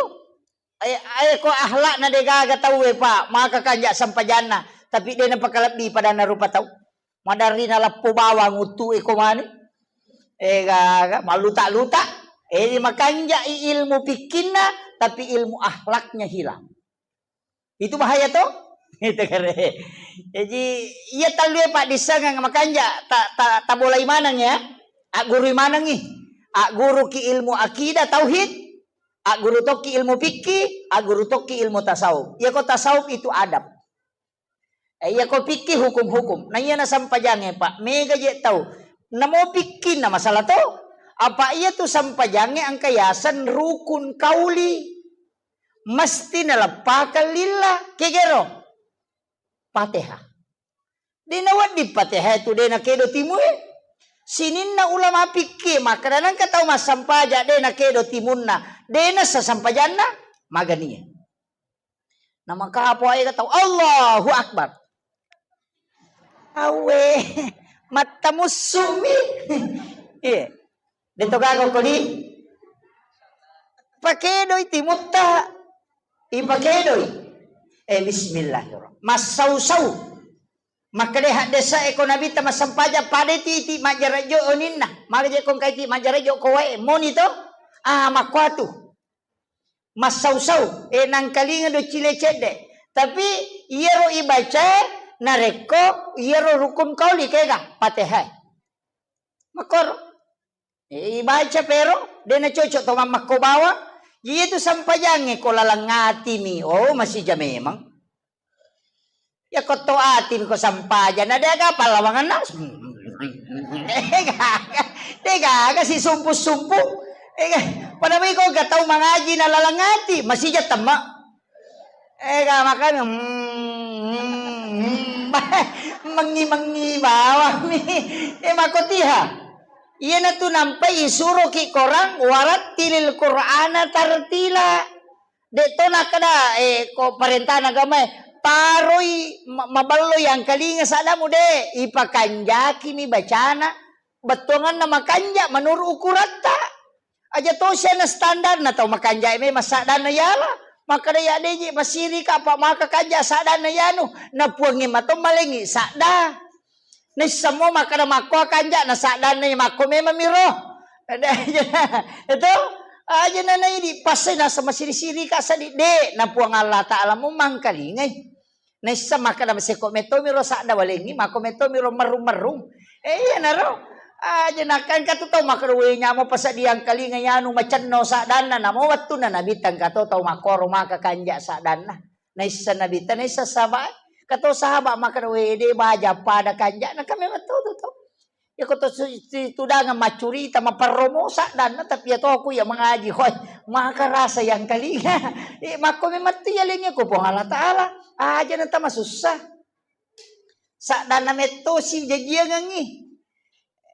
Eh, eh, ko akhlakna de gaga tau e, Pak, maka kanja sempajanna, tapi de napakalebbi padanna rupa tau. Madarri naleppo bawang uttu e ko mani. Eh, gaga, maluta-luta. Eh, makanjai ilmu fikkinna, tapi ilmu akhlaknya hilang. Itu bahaya to? Itu kare. Jadi, iya tallue paddissengeng makanja ta, ta, tabolai maneng ya. Aggurui manengi. Agguruki ilmu akidah tauhid, agguru tokki ilmu fikih, agguru tokki ilmu tasawuf. Iya ko tasawuf itu adab. Eh, iya ko fikih hukum-hukum. Nah, iya na sempajangnge, Pak. Mega je tau. Namo fikkinna masalah to. Apa iya tu sempajangnge engka yaseng rukun kauli. Mesti naleppakang lillah. Kegero? Fatihah. De nawedding Fatihah tu de nakedo timue. Sininna ulama fikih makkeda nengka tau massampaja de nakedo timunna, de nassa sampajanna, maganie. Namaka apa wae tau Allahu Akbar. Awe, mattamussumi. Iya. Deto gaga kodi. Pakedoi timutta. Ipakedoi. Eh, bismillahirrahmanirrahim. Massau-sau. Makkeda haddesa eko Nabitta massampaja pada titi majjarajo oninna. Maka je kongkai ti majjarajo ko wae moni to. Ah, makkuatu. Massau-sau, eh, nangkalinga do cile cedde. Tapi iyaro ibaca narekko iyaro rukun kauli kega, Fatihah. Makoro. Eh, ibaca pero, de nacocok to mammakko bawang. Iya tu sampajangnge ko laleng atimi. Oh, masija memang. Ya ko to atimi ko sampaja, na de gaga pallawanganna. Eh, gaga. De gaga si sumpu-sumpu. Eh, ga-, pada mi ko ga tau mangaji na laleng ati, masija temma. Eh, ga makanya, hmm, hmm, hmm. Mengi-mengi bawang mi. Eh, makotiha. Iyanatu nampai isuroki korang, "Warattilil Qur'ana tartila." De to nakkeda, eh, ko parentana agamae, paroi ma-, maballo yangkalinga saddamu, de, ipakanjakimi bacana, bettuanganna makanja menurut ukuratta. Aja to siana standarna tau makanja memang saddanna yala, makkeda ya deji masirika apa maka kanja saddanna yanu, na puangnge mato malengi sadda. Naisseng mo makkeda makko kanja na saddanna makko memang miro. Itu aja na naidi passai nasa masiri-siri ka sadi de na Puang Allah Taala mo mangkalingai. Naisseng makkeda maseko metto miro sadda walengi makko metto miro merrung-merrung. Eh, iya naro. Aja nakkan katu tau makkeda we nyamo pasadiang kalinga yanu macenno saddanna namo wettunna Nabi tengka to tau makkoro maka kanja saddanna. Naisseng Nabitta, naisseng sahabat. Kato sahabat makkeda, "We, de baja pada kanja'na." Kan memang to, to, to. Ya ko to su-, si-, tudangeng maccurita, maperromo saddanna, tapi ya to aku ya mengaji, hoi, maka rasa yang kalinga. Eh, makko memang tu ya lengi ko Puang Allah Taala. Aja na tama susah. Saddanna metto si jajiangengi.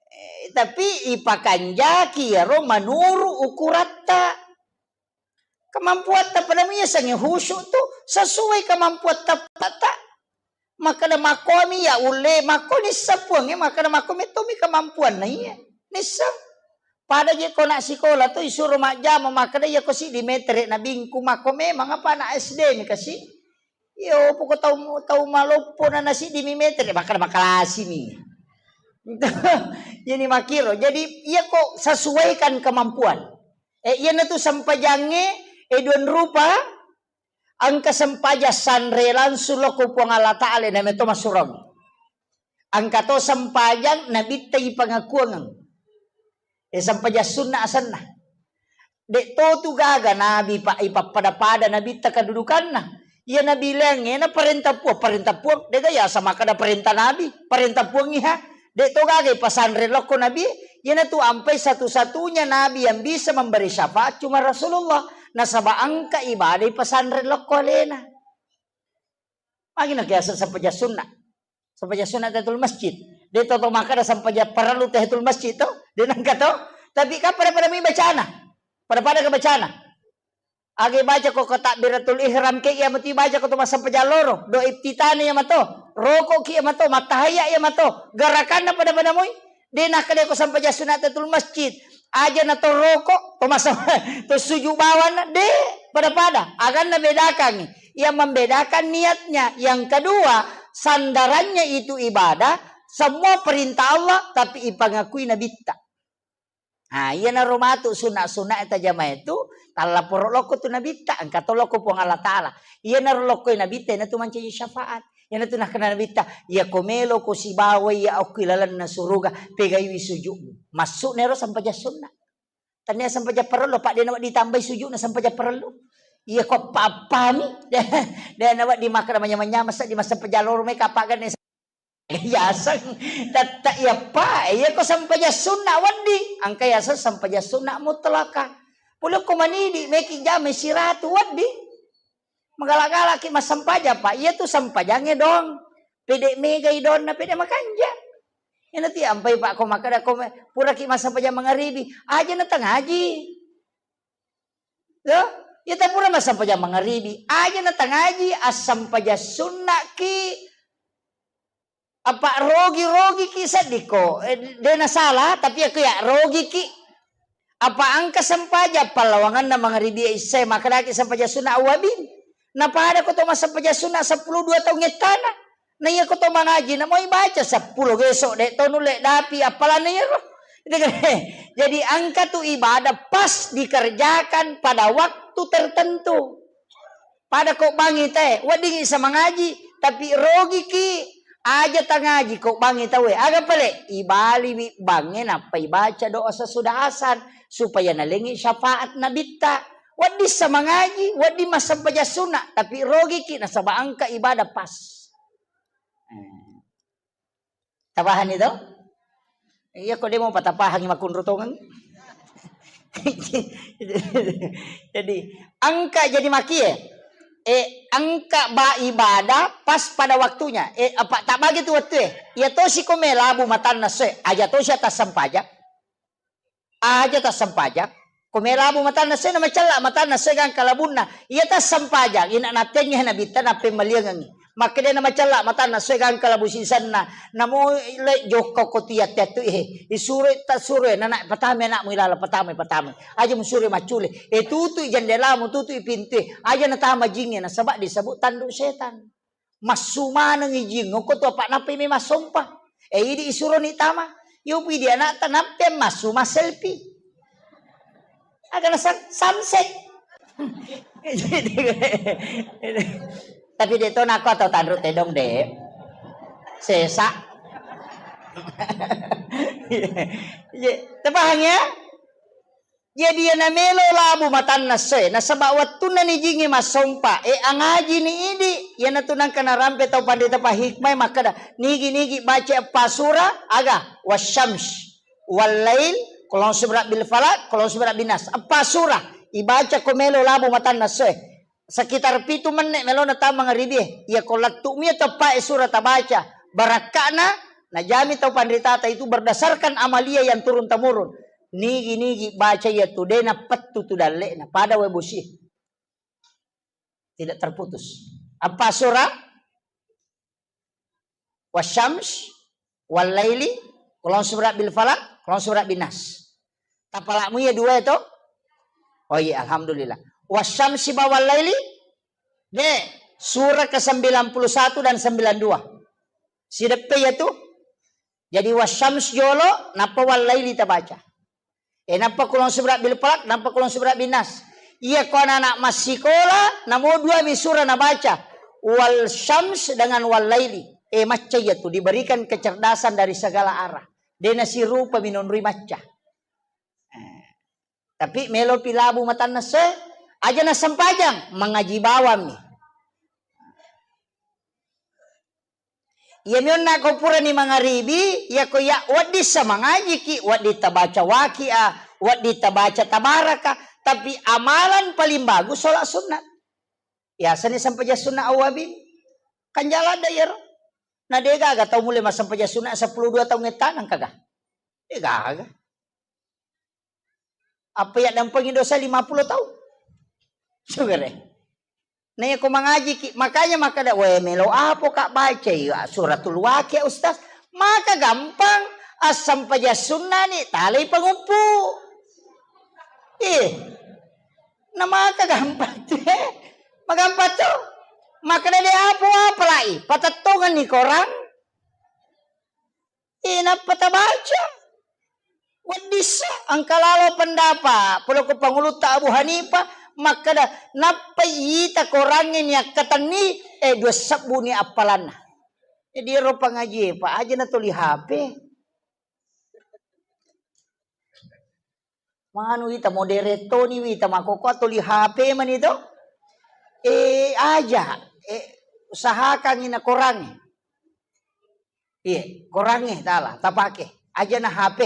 Eh, tapi ipakanjaki yaro manuru ukuratta. Kemampuatta pada mi yasengnge khusyuk tu sesuai kemampuatta pata. Makkeda makkomi ya ulle, makko nissa puangnge, makkeda makko mettomi kemampuanna iya. Nissa. Pada je ko nak sikola tu isuro majjama makkeda iya ko siddi metere na bingku makko memang apa anak S D mi kasi. Iyo, poko tau, tau maloppo na nasi di mi metere, makkeda makalasi mi. Jadi makkiro. Jadi iya ko sesuaikan kemampuan. Eh, iyanatu sempajangnge, eh, duan rupa, engka sempajang sanre langsung lokko Puang Allah Taala, na meto masurang. Engka to sempajang nabitta ipangakuangeng. Eh, sempajang sunna asenna. Dek to tu gaga nabi pa ipappada-pada nabitta kedudukanna. Iya nabi leangnge na parenta Puang, parenta Puang, dega yasa makkeda parenta nabi, parenta Puang iha. Dek to gaga ipasanre lokko nabi, iyanatu ampai satu-satunya nabi yang bisa memberi syafaat cuma Rasulullah. Nasaba engka ibadah ipasanre lokko alena. Magi nakiaseng sempajang sunna. Sempajang sunna tahiyatul masjid. De to, to makkeda sempajang parellu tahiyatul masjid to. De' nengka to? Tapi kan pada-pada mui bacana. Pada-pada ke bacana. Aga ibaca ko, ko takbiratul ihram ke, iya matu ibaca ko to massempajang loro. Doa iftitahna iya mato. Roko ki iya mato, mattahiyya iya mato. Garakanna pada-pada mui. De' nakkeda ko sempajang sunna tahiyatul masjid. Aja na to roko, to masa-, to sujud bawanna. De', pada-pada. Aganna bedakangngi. Yang membedakan niatnya. Yang kedua, sandarannya itu ibadah, semua perintah Allah, tapi ipangakui nabitta. Ha, iyanaro matu sunna-sunna tajamae tu, tallaporo lokko tu nabitta, engka to lokko Puang Allah Ta'ala. Iyanaro lokko nabitta, iyanatu mancaji syafaat. Iyanatu nakkeda nabitta, iya ko melo ko sibawa iya okki lalenna suruga, pegaiwi sujudmu. Massu'na ero sempajang sunna. Tania sempajang parellu, apa' de' nawedding ditambai sujudna sempajang parellu. Iya ko apa-apami, de' nawedding makkeda manyameng-nyameng seddi massempajang loro meka apa' ganne Yaseng, tette' iyappa, iya ko sempajang sunna wedding, engka yaseng sempajang sunna mutlaka. Pole ko manidi, meki jama siratu wedding. Magala-galaki massempajang, Pak. Iya tu sempajangnge dong. Pede' megai donna, pede' makanja. Iyana tu ampai, Pak, ko makkeda ko me-, puraki massempajang mangaribi, aja na tangaji. Yo, iya tapura massempajang mangaribi, aja na tangaji, assempajang sunnaki, apa rogi-rogi ki seddi ko, eh, de' na salah, tapi aku ya rogi ki. Apa engka sempajang pallawanganna mangaribi isya, makkedaki sempajang sunna awwabin. Na pada ko to massempajang sunna seppulo dua taung ettana. Na iya ko to mangaji, na moi baca seppulo geso, de' to nulle dapi appalanna iyaro. Jadi engka tu ibadah pas dikerjakan pada waktu tertentu. Pada ko bangi te, weddingi sa mangaji, tapi rogi ki, aja tangaji ko bangi tauwe. Aga pale, ibaliwi bangnge nappa ibaca doa sesudah asar, supaya nalengi syafaat nabitta. Wedding sa mangaji, wedding massempajang sunna, tapi rogi ki nasaba engka ibadah pas. Eh. Tapahani to? Iya, ko de' mo patapahangi makkunru tongeng. Jadi, engka jadi makie. Eh, engka ba ibadah pas pada waktunya. Eh, apa tabagi tu waktu eh. Iya tosi ko melabu matanna soe, aja tosi atas sempajang. Aja tassempajang. Ko melabu matanna soe, na macella matanna soe gangka labunna. Iya tassempajang, ina natengnge nabitta nappemmaliangengngi. Makkeda na macella matanna soe gangka labu sisenna. Namo le jokka ko tiat-tiat tu, eh, isuro tasuro, eh, nana patame anakmu ilala, patame, patame. Aja musuro maccule. Eh, tutui jendelamu, tutui pintu, eh. Aja natama jingnge, nasaba disebut tanduk setan. Massu maneng ijing, okko tu apa nappai memang sompa. Eh, idi isuroni tama. Yo pidi anakta nappai massu masselfie. Agana san-, sunset. Tapi de' to nako atau tanru tedong de'. Sesa. Iya, tapahang ya? Jadi, iya namelo labu matanna essoe, nasaba wettunna nijingngi massompa, e, angajini idi, iyanatu nengka narampe tau panrita pahikmae makkeda, nigi-nigi baca eppa sura, aga, wasyams, wallail, qul a'udzu birabbil falaq, qul a'udzu birabbin nas. Eppa sura ibaca ko melo labu matanna essoe. Sekitar pitu menne' melona tama mangaribie. Iya ko lettu'mi teppae sura tabaca, barakka'na najami tau panritata itu berdasarkan amalia yang turun temurun. Nigi-nigi baca iya tu de' napettu tu dalle'na pada wae bosi. Tidak terputus. Apa sura? Wasyams, wallaili, qul a'udzu birabbil falaq, qul a'udzu birabbin nas. Tapalakmu iya dua itu? Oh iya, alhamdulillah. Wasyamsi ba wallaili? De, surah ke sembilan puluh satu dan sembilan dua. Sideppe iya tu? Jadi wasyams jolo, nappa wallaili tabaca. E, nappa qul a'udzu birabbil falaq, nappa qul a'udzu birabbin nas. Iya ko anak-anak massikola, namo dua mi sura nabaca. Wal syams dengan wal laili. E, macca iya tu, diberikan kecerdasan dari segala arah. De' nasirupa minonroi macca. E, tapi melo pi labu matanna se, aja na sempajang, mangaji bawang mi. Iya mi onna ko purani mangaribi, iya ko ya wedding sa mangajiki, wedding tabaca waki'a, wedding tabaca tabaraka, tapi amalan paling bagus sholat sunat. Yasani sempajang sunat awwabin. Kan jalan da iyaro. Na de' gaga tau mulle massempajang sunat seppulo dua taung ettana engka ga? De' gaga. Apa yaddampengi dosa lima puluh taung? Sugare. Na iya ko mangajiki, makanya makkeda, "We, melo apo ka bacai?" "Ya, Suratul Waqiah, Ustaz." Maka gampang, assempajang sunnani, talai panguppu. Ih, na maka gampang tu, eh. Magampang tu. Makkeda de apo apalai, patettongenni korang. Eh, nappa tabaca. Weddissa, engka lalo pendapa, pole ko pangulutta Abu Hanifah, makkeda, nappa ita korangnge ni akkatenni, eh, dua sebbu ni appalanna. Jadi, ero pangaji, Pak, aja na tuli H P. Manu wita, modere toni wita, makkokkoe tuli H P mani to. Eh, aja, eh, usahakangi na korangnge. Iya, korangnge tala tapake. Aja na H P.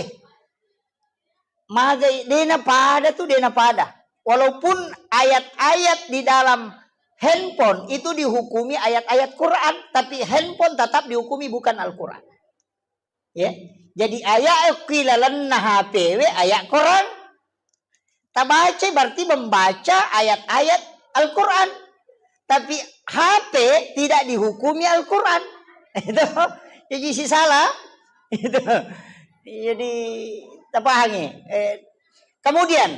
Magai, dena pada tu, dena pada. Walaupun ayat-ayat di dalam handphone itu dihukumi ayat-ayat Quran, tapi handphone tetap dihukumi bukan Al-Quran. Ya. Jadi ayat ku lalenna H P we ayat Quran. Tabaca berarti membaca ayat-ayat Al-Quran. Tapi H P tidak dihukumi Al-Quran. Itu. Jadi si salah. Itu. Jadi tapahangi. Eh, kemudian,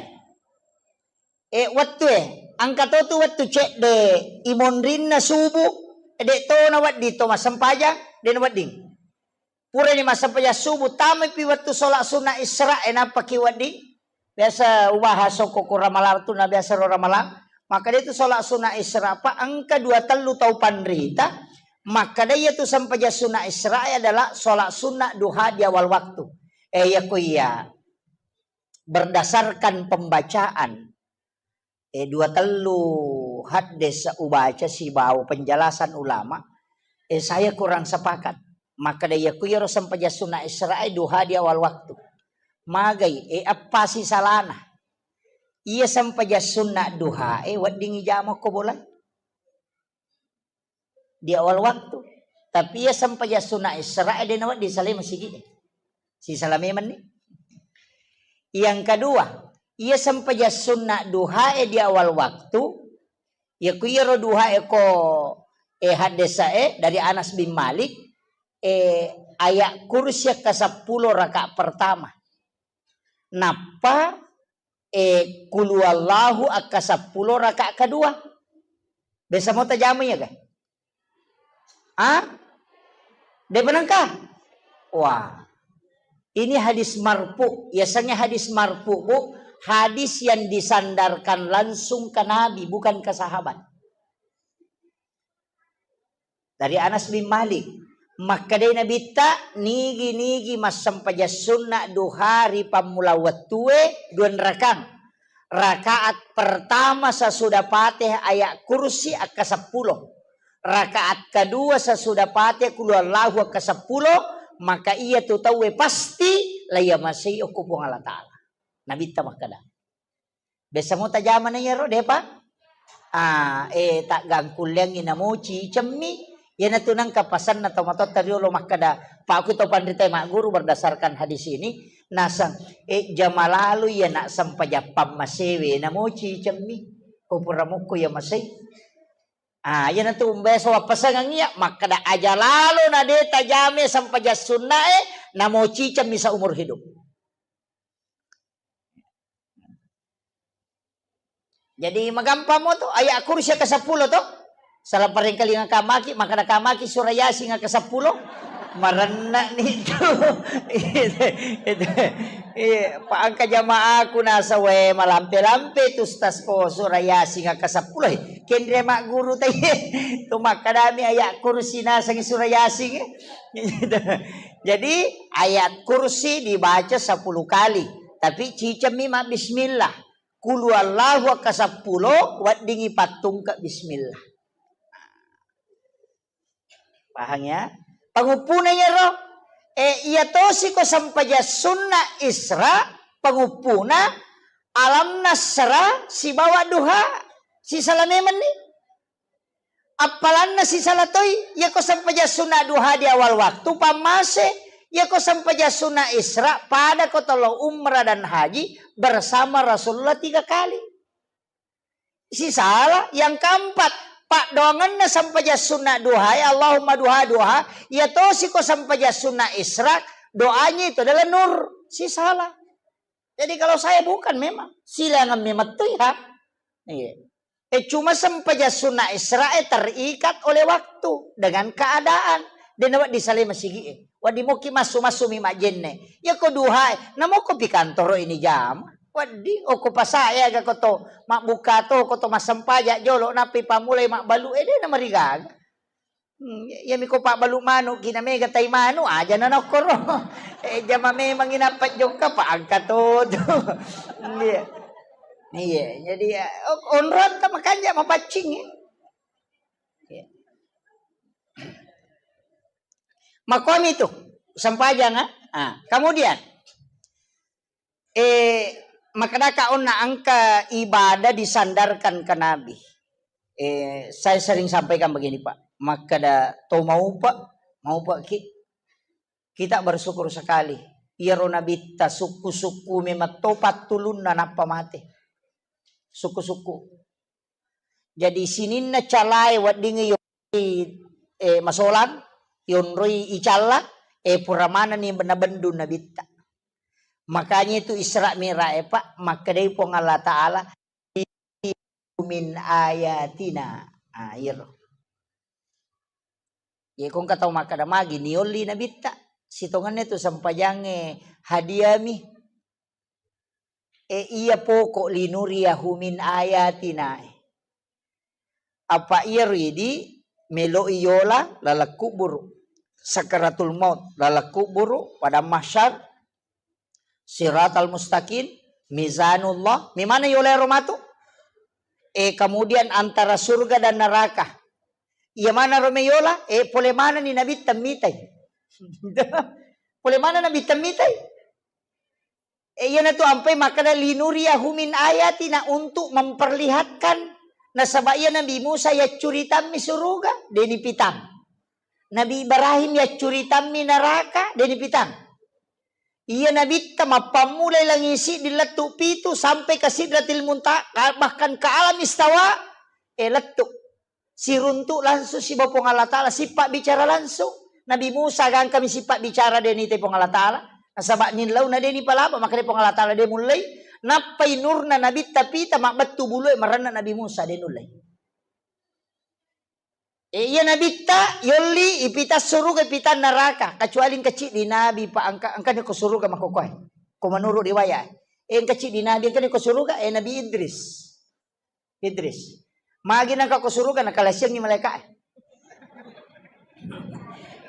eh, wettu, eh, engka to tu wettu cedde imonrinna subuh, eh, de to na wedding to massempajang, de na wedding. Purani massempajang subuh, tamaipi wettu sholat sunnah Isra, eh, nappaki wedding. Biasa ubahas okko ko Ramalang tu, na biasa ro Ramalang. Maka dia tu sholat sunnah Isra, Pak, engka dua tellu tau panrita, makkeda iya tu sempajang sunnah Isra adalah sholat sunnah duha di awal waktu. Eh, iya ko iya. Berdasarkan pembacaan, eh, dua tellu haddes ubaca sibawa penjelasan ulama, eh, saya kurang sepakat. Makkeda iya ku iyaro sempajang sunnah Isra e duha di awal waktu. Magai, eh, eppa si salana. Iya sempajang sunnah duha e weddingi jama ko bola di awal waktu. Tapi iya sempajang sunnah Isra e de nawedding salai masigi e. Sisala memenni. Yang kedua, iya sempajang sunnah duha e di awal waktu, iya ku iyaro duha e ko, eh, haddesa e dari Anas bin Malik, eh, ayat kursi ke sepuluh rakaat pertama. Nappa, eh, kulu Allahu akka seppulo rakaat kedua. Biasa mo tajama iya ga? Ah? De penengka? Wah. Ini hadis marfu. Yasengnge hadis marfu, Bu, hadis yang disandarkan langsung ke Nabi, bukan ke sahabat. Dari Anas bin Malik, makkedai Nabitta, nigi-nigi massempajang sunna duha ri pammula wettue, dua rakang. Rakaat pertama sesudah Fatihah ayat kursi akka seppulo. Rakaat kedua sesudah Fatihah kulu Allahu akka seppulo, maka iya tu tauwe pasti laiyamasei okko Puang Allah Ta'ala. Nabitta makkeda. Biasa mo tajama na iyaro, depa? Ah, eh, taggangkulleangngi namo cicemmi. Iyanatu nengka pasenna tomatoatta riolo makkeda, pakku to panritae magguru berdasarkan hadis ini, naseng, eh, jama lalo iya nak sempajang pammasewe namo cicemmi. Ko pura mukko iya masei. Ah, iyanatu umbeso wappasengang iya, makkeda aja lalo na de tajame sempajang sunnae, namo cicemmi seumur hidup. Jadi magampang mo to, ayat kursi ke seppulo to. Salah parengkalinga kamaki, makkeda kamaki sura Yasin ke seppulo. Marenna ni tu. Itu, itu. Iya, pa engka jamaaku nasa we malampe-lampe tu stas ko sura Yasin ke seppulo. Kenre magguru tai. Tu makkedami ayat kursi naseng sura Yasin. Jadi ayat kursi dibaca sepuluh kali. Tapi cicemmi ma bismillah. Kulu Allahu akka seppulo, weddingi pattungke bismillah. Pahang ya? Panguppuna iyaro, eh, iya tosi ko sempajang sunna Isra, panguppuna Alam Nasra sibawa Duha, sisala memenni. Appalanna sisala toi, iyako sempajang sunna duha di awal waktu, pammase, iyako sempajang sunna Isra, pada ko tolo umrah dan haji, bersama Rasulullah tiga kali. Sisala. Yang keempat, paddoangenna sempajang sunna duha, Allahumma duha duha, iya tosi ko sempajang sunna Isra, doanya itu adalah nur. Sisala. Jadi kalau saya bukan memang, silangan memang tu ya. Iya. Eh, cuma sempajang sunna Isra e terikat oleh waktu dengan keadaan. De' nawedding salai masigi e. Wedding mokki massu-massu mi majjenne. Ya ko duha e, namokko pi kantoro ini jam. Wedding, okko pasa e aga ko to mabbuka to, ko to massempajang jolo, nappi pammulai mabbalu e, de' namarigaga. Hmm, iya mi ko pabbalu manu ki na mega tai manu, aja na nokkoro. Eh, jama memang inappa jokka pa angka to tu. Iya. Iya, jadi ya, o-, onrong ta makanja mapaccing e. Iya. Makomi tu sempajang, ah. Ah, kemudian, eh, makkedaka onna engka ibadah disandarkan ke Nabi. Eh, saya sering sampaikan begini, Pak. Makkeda to maupa, maupa ki, kita bersyukur sekali. Iyaro Nabitta sukku-sukku memang to pattulunna nappa mate. Sukku-sukku. Jadi sininna calae weddingngi yonroi, eh, masolang, yonroi icalla, eh, pura manenni nabendung Nabitta. Makanya itu Isra Mi'raj e, Pak, makkedai Puang Allah Ta'ala, "Min ayatina." Ah, iyaro. Ye ko engka tau makkeda magi niolli Nabitta, sitongenna tu sempajangnge hadiami. E, iya poko linuriyahu min ayatina. Apa iyaro idi meloi yola laleng kuburu. Sakaratul maut, laleng kuburu, padang mahsyar, siratal mustaqim, mizanullah. Memana yola ero matu? E, kemudian antara surga dan neraka. Iya mana ro meyola? E, pole mana ni Nabitta mitai? Pole mana Nabitta mitai? E, iyanatu ampai makkeda, "Linuriyahu min ayatina," untuk memperlihatkan. Nasaba iya Nabi Musa yaccuritammi suruga, deni pitang. Nabi Ibrahim yaccuritammi neraka, deni pitang. Iya Nabitta mappammulai langi siddi lettu pitu sampai ke Sidratil Muntaha, bahkan ke alam istawa, e, lettu. Siruntu langsung sibawa Puang Allah Ta'ala, sippa bicara langsung. Nabi Musa gangkami sippa bicara, deni te Puang Allah Ta'ala. Nasaba nillauna deni palaba, makanya Puang Allah Ta'ala de mullei. Nappai nurna Nabitta pita mabbettu bulue maranna Nabi Musa, de nullei. E, iya Nabitta yolli ipita suruga, ipita neraka, kecuali engka ciddi Nabi, Pak, engka, engkani ko suruga makokoe. Ko menurut riwayat, e, engka ciddi Nabi engkani ko suruga, e, Nabi Idris. Idris. Magi nangka ko suruga, nakalasiangi malaika e.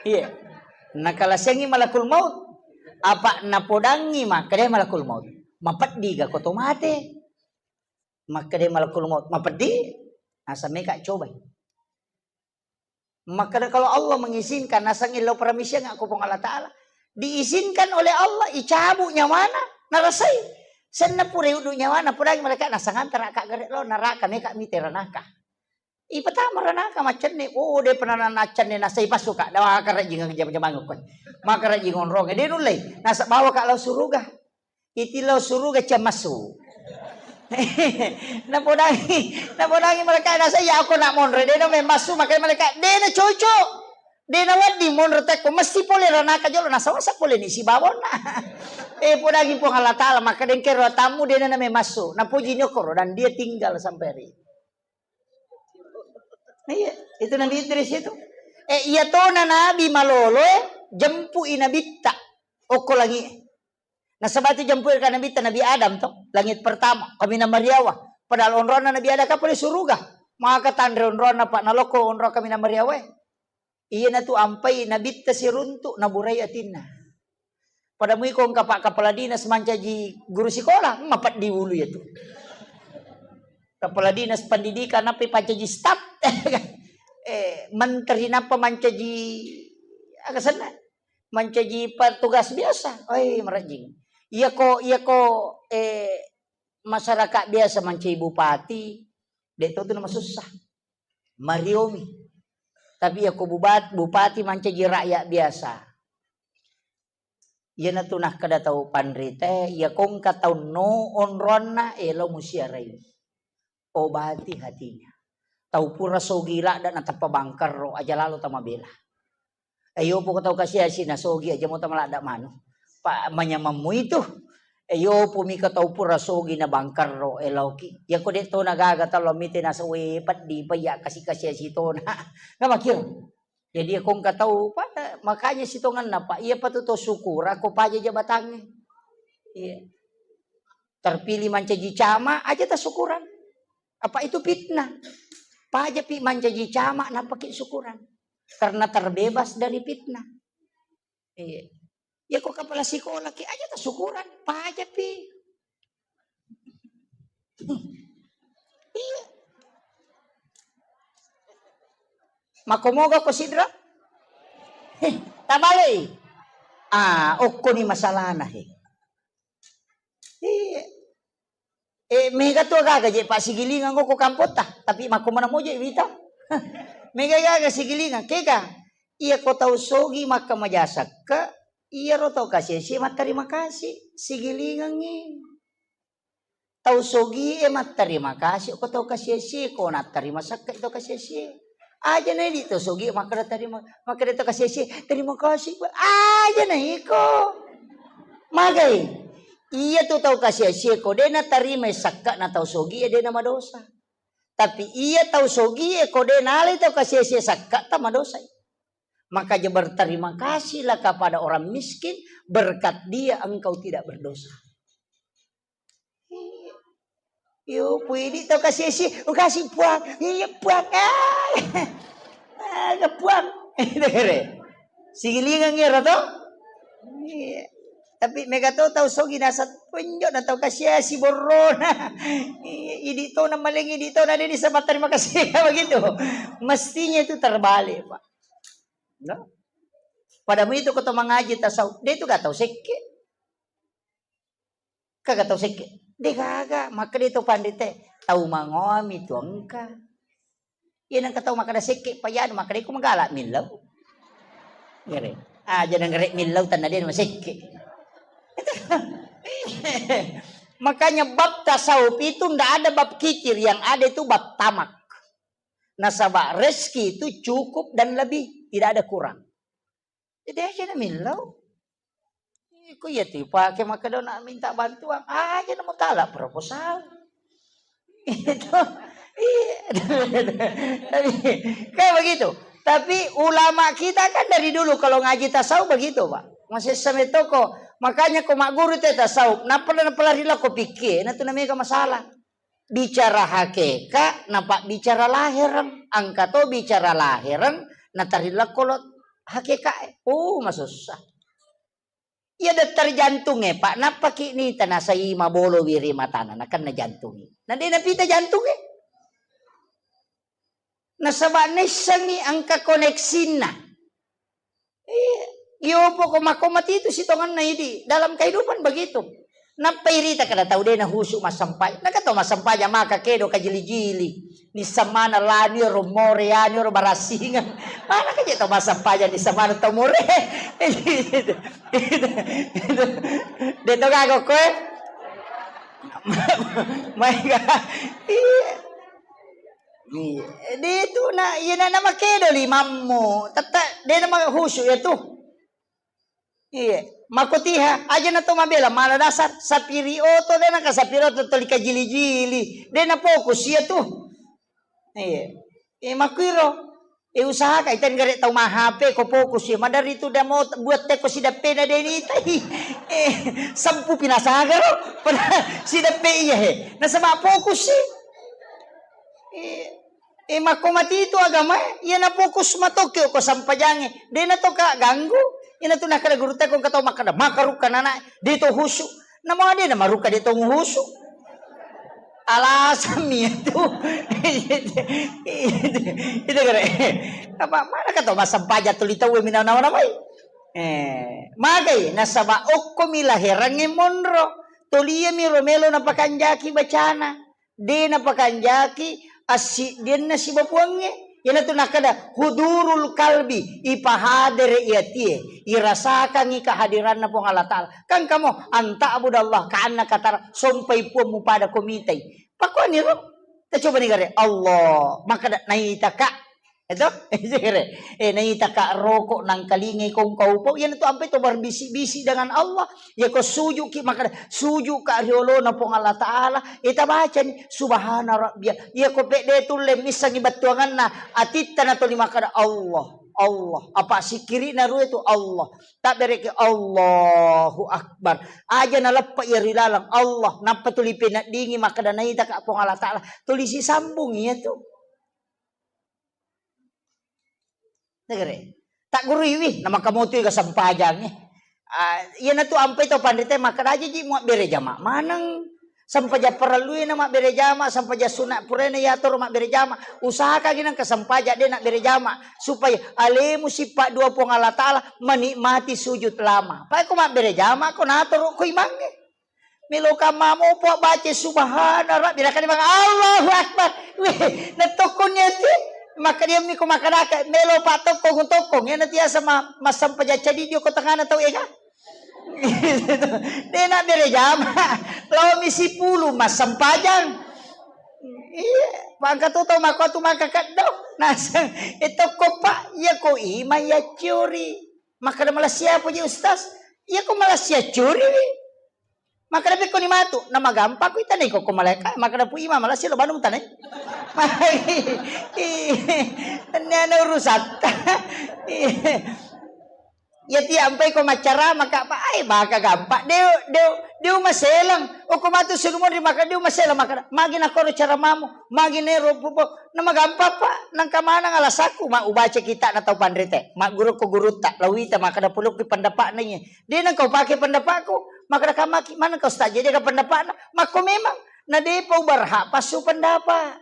Iya. Nakalasiangi malakul maut. Apa napodangi makkeda malakul maut, "Mapeddi ga ko to mate?" Makkeda malakul maut, "Mapeddi." Asa meka cobai. Makkeda, kalau Allah mengizinkan, nasengngi lao paramisiang ko Puang Allah Ta'ala. Diizinkan oleh Allah, icabu nyawana, narasai. Senna pura uddu nyawana, pudangi malaika, nasanganta raka gare lao neraka, meka mite ranaka. Ipatama ranaka, maccenne, oh, de pernah naccenne, nasai pasu ka, dawa karajing jama-jamang ko. Maka rajing onrong, de nullei, nasa bawa ka lao suruga. Iti lao suruga ciammassu. Napodangi, napodangi malaika, nasa iya ako nak monre, de na memmassu, makai malaika, de na cocok. De na wedding monre tekko, mesti pole ranaka jolo, nasa wasa pole ni sibawonna. Eh, podangi Puang Allah Ta'ala, maka dengkero tamu, de na memmassu. Napuji ni okoro, dan dia tinggal sampai hari ini. Iya, itu Nabi Idris itu. Eh, iya tona Nabi malolo, eh, jempui Nabitta. Okko langi. Nasaba tu jempui ka Nabitta Nabi Adam to, langit pertama, kaminang mariawa. Padahal onronna Nabi Adam ka pole suruga. Maka tanre onronna, Pak, nalokko onrong kaminang mariawa e. Iyanatu ampai Nabitta siruntu, naburai atinna. Pada mui ko engka Pak Kepala Dinas mancaji guru sikola, mapeddi ulu iyatu. Kepala Dinas Pendidikan nappa pancaji staf. Eh, menteri nappa mancaji, aga senna? Mancaji petugas biasa. Oi, marejjing. Iyako, iyako, eh, masyarakat biasa mancaji bupati, de to tu namasussa. Mariomi. Tapi iyako bubat-, bupati mancaji rakyat biasa. Iyanatu nakkeda tau panrita, iya kongka tau no onroanna, elo musiarai. Obati hatinya. Tau pura sogi ladda natappa bangkarro, aja lalo tamabela. Eyopo ko tau kasiasi na sogi aja mo tamaladda manu. Pa manyamammu itu. Eyopo mika tau pura sogi na bangkarro, eloki. Yako de tona gaga talo mite nasawe peddi pa iya kasi-kasiasi tona. Nggak makir. Jadi, iya kongka tau, pa, makanya sitongenna, Pak, iya patu to syukur, ako paja jabatangnge. Iya. Terpilih mancaji camat, aja tasukuran. Apa itu fitnah? Paja pi mancaji camat, napaki syukuran. Karena terbebas dari fitnah. Iya. Ya, ko kepala sekolah ki aja tasukuran, paja pi. Iya. Makomoga ko sidra? Heh, tabalei. Ah, okkoni masalahna, he. Iya. Eh, mega tu gaga je, Pak, sigilingang ko kampotta, tapi makko mana moje wita. Mega gaga sigilingang, kega? Iya ko tau sogi makka majasakka, iya ro tau kasih-kasih matterima kasih, sigilingangi. Tau sogi e matterima kasih ko tau kasih-kasih, ko natterima sakka tau kasih-kasih. Aja na idi to sogi makkeda terima, makkeda to kasih-kasih, "Terima kasih, Pak." Aja na iko. Magai. Iya tu tau kasih-kasih ko de natarima sakka na tau sogi e de na madosa. Tapi iya tau sogi e ko de nalai tau kasih-kasih sakka ta madosa. Makanya berterima kasihlah kepada orang miskin, berkat dia engkau tidak berdosa. Iya. Yo, puidi tau kasih-kasih, oh, kasih Puang. Iya, Puang. Ah, ah, Puang. Itu kere. Sigilingang ero to? Iya. Tapi mega to tau sogi nasat penjo na tau kasih-kasih borrona. Iya, idi to na maleng idi to na de disebut terima kasih begitu. Mestinya itu terbalik, Pak. No? Pada mu itu ko to mangaji tasawuf, de tu ga tau sekke. Kaga tau sekke. De gaga, makkeda to pandite, tau mangoami tu engka. Iya nengka tau makkeda sekke, payanu makkeda ko magala millau. Ngere. Aja nengere millau tanna de masekke. Makanya bab tasawuf itu ndak ada bab kikir, yang ada itu bab tamak. Nasaba rezeki itu cukup dan lebih, tidak ada kurang. Jadi aja na millau. Iko iya tu pake makkeda na minta bantuan, aja na mutala proposal. Itu, iya. Tapi, kayak begitu. Tapi ulama kita kan dari dulu kalau ngaji tasawuf begitu, Pak. Masih sampai toko. Makanya ko magguru te tasawuf, napala napala rila ko pikir, na tu namanya masalah. Bicara hakikat, napabbicara lahireng. Engka to bicara lahireng, natarillakko lo hakikat e. Oh, masussa. Iya dokter jantung e, Pak, nappaki nita nasai mabolo wiri matana, nakenna jantung e. Na de napita jantung e. Nasaba naissengi engka koneksinna. Iya, iya, pokok makko mati itu sitongenna idi. Dalam kehidupan begitu. Nappa irita kada tau de nahusu massempajang. Naga tau massempajang maka kedo kajili-jili. Nissamana lani ro more yani ro barasingan. Mana kaje tau massempajang nissamana tau more. De to gago koe. Maega. Iya. Iya. De tu na, iya na, na makedo limammu. Tette de na mahusu ya tu. Iya. Makotiha, aja na to mabela, mala dasar, sapiri oto de na ka sapiri oto toli kajili-jili. De na fokus ya tu. Iya. Eh, makuiro. Eh, usahakan, itan gare tau ma H P ko fokus ya. Madari tu damo buat teko sidappe na de ni tai. Eh, sempu pinasaga ro. Pada sidappe iya he. Nasaba fokus sih. Eh, eh, makko mati itu agama, eh. Iya na fokus matoke ko sampajange. De na to ka ganggu. Ina tu nakada guru teko kata makada makaruka nana de to husu. Namo ade na maruka de to husu. Alasan mi itu. Itu kare. Apa mana kata massempajang tuli tau minang nama namai. Eh, magai nasaba okko mi laherangnge monro. Toliami ro melo napakanjaki bacana. De napakanjaki assiddianna sibapuangnge. Iyanatu nakkeda hudurul kalbi, ipahadere i atie, irasakangngi kehadiranna Puang Allah Ta'ala. Kan kamo, "Anta'budallah ka'annaka tara," sompai Puangmu pada ko mitai. Pakuaniro, tacobani gare, Allah, makkeda, "Naitaka." Eto? Eh, naitaka roko nangkalingai kongkau pau, iyanatu ampai to berbisik-bisik dengan Allah. Iyako sujuki, makkeda, "Sujuka riolona Puang Allah Ta'ala." Eh, tabacani, "Subhana rabbiyal." Iyako pedde tulle missengi bettuanganna, atitta natoli makkeda, "Allah, Allah." Apa sikkiri'na rue tu, "Allah." Tabbereki, "Allahu Akbar." Aja naleppa iya ri laleng, "Allah." Nappa tuli peneddingi makkeda, "Naitaka Puang Allah Ta'ala." Tuli sisambung iyatu. Negere. Tagguruiwi, namaka motoi ga sempajangnge. Ah, iyanatu ampai to panrita makkeda aja ji muabbere jama maneng. Sempajang parellui na mabbere jama, sempajang sunat puraina yatoro mabbere jama. Usahakangngi nengka sempajang de nabbere jama supaya alemu sippa dua Puang Allah Ta'ala menikmati sujud lama. Pai ko mabbere jama ko natoro ko imangnge. Melo kamma mopo baca subhana rabbi, nakani bang Allahu Akbar. Weh, natokkong iyati. Maka dia miko makanaka melo pa tokkong tokkong. Iyana tiasa ma-, massempajang cadi dio ko tengana tau ega. De nabbere jama. Lao mi sipulu massempajang. Iya, pangka tu tau mako tu maka keddo. Naseng, e tokko pa, iya ko ima iya ciori. Maka malah siapa ji ustaz? Iya ko malah sia ciori. Makkeda, "Pekkoni matu?" "Namagampakko itanai kokko malaeka." Makkeda, "Pu ima malasi lo banu mutanai." Tenniana urusatta. Iya, tiya ampai ko maccarama ka, Pak. Ai, maka gampang. Deu, deu, deu maselang. Okko matu suruh monri maka deu maselang makkeda, "Magi nakoro caramamu? Magi nero pupo?" "Namagampang, Pak. Nangka maneng alasakku, ma ubaca kitta na tau panrite. Magguru ko gurutta, lawita makkeda pulukki pendapatna iye." De nengka upake pendapatku. Makkeda kammaki, maneng kau ustaz, jadi aga pendapatna? Makko memang. Na depa uberhak passu pendapat.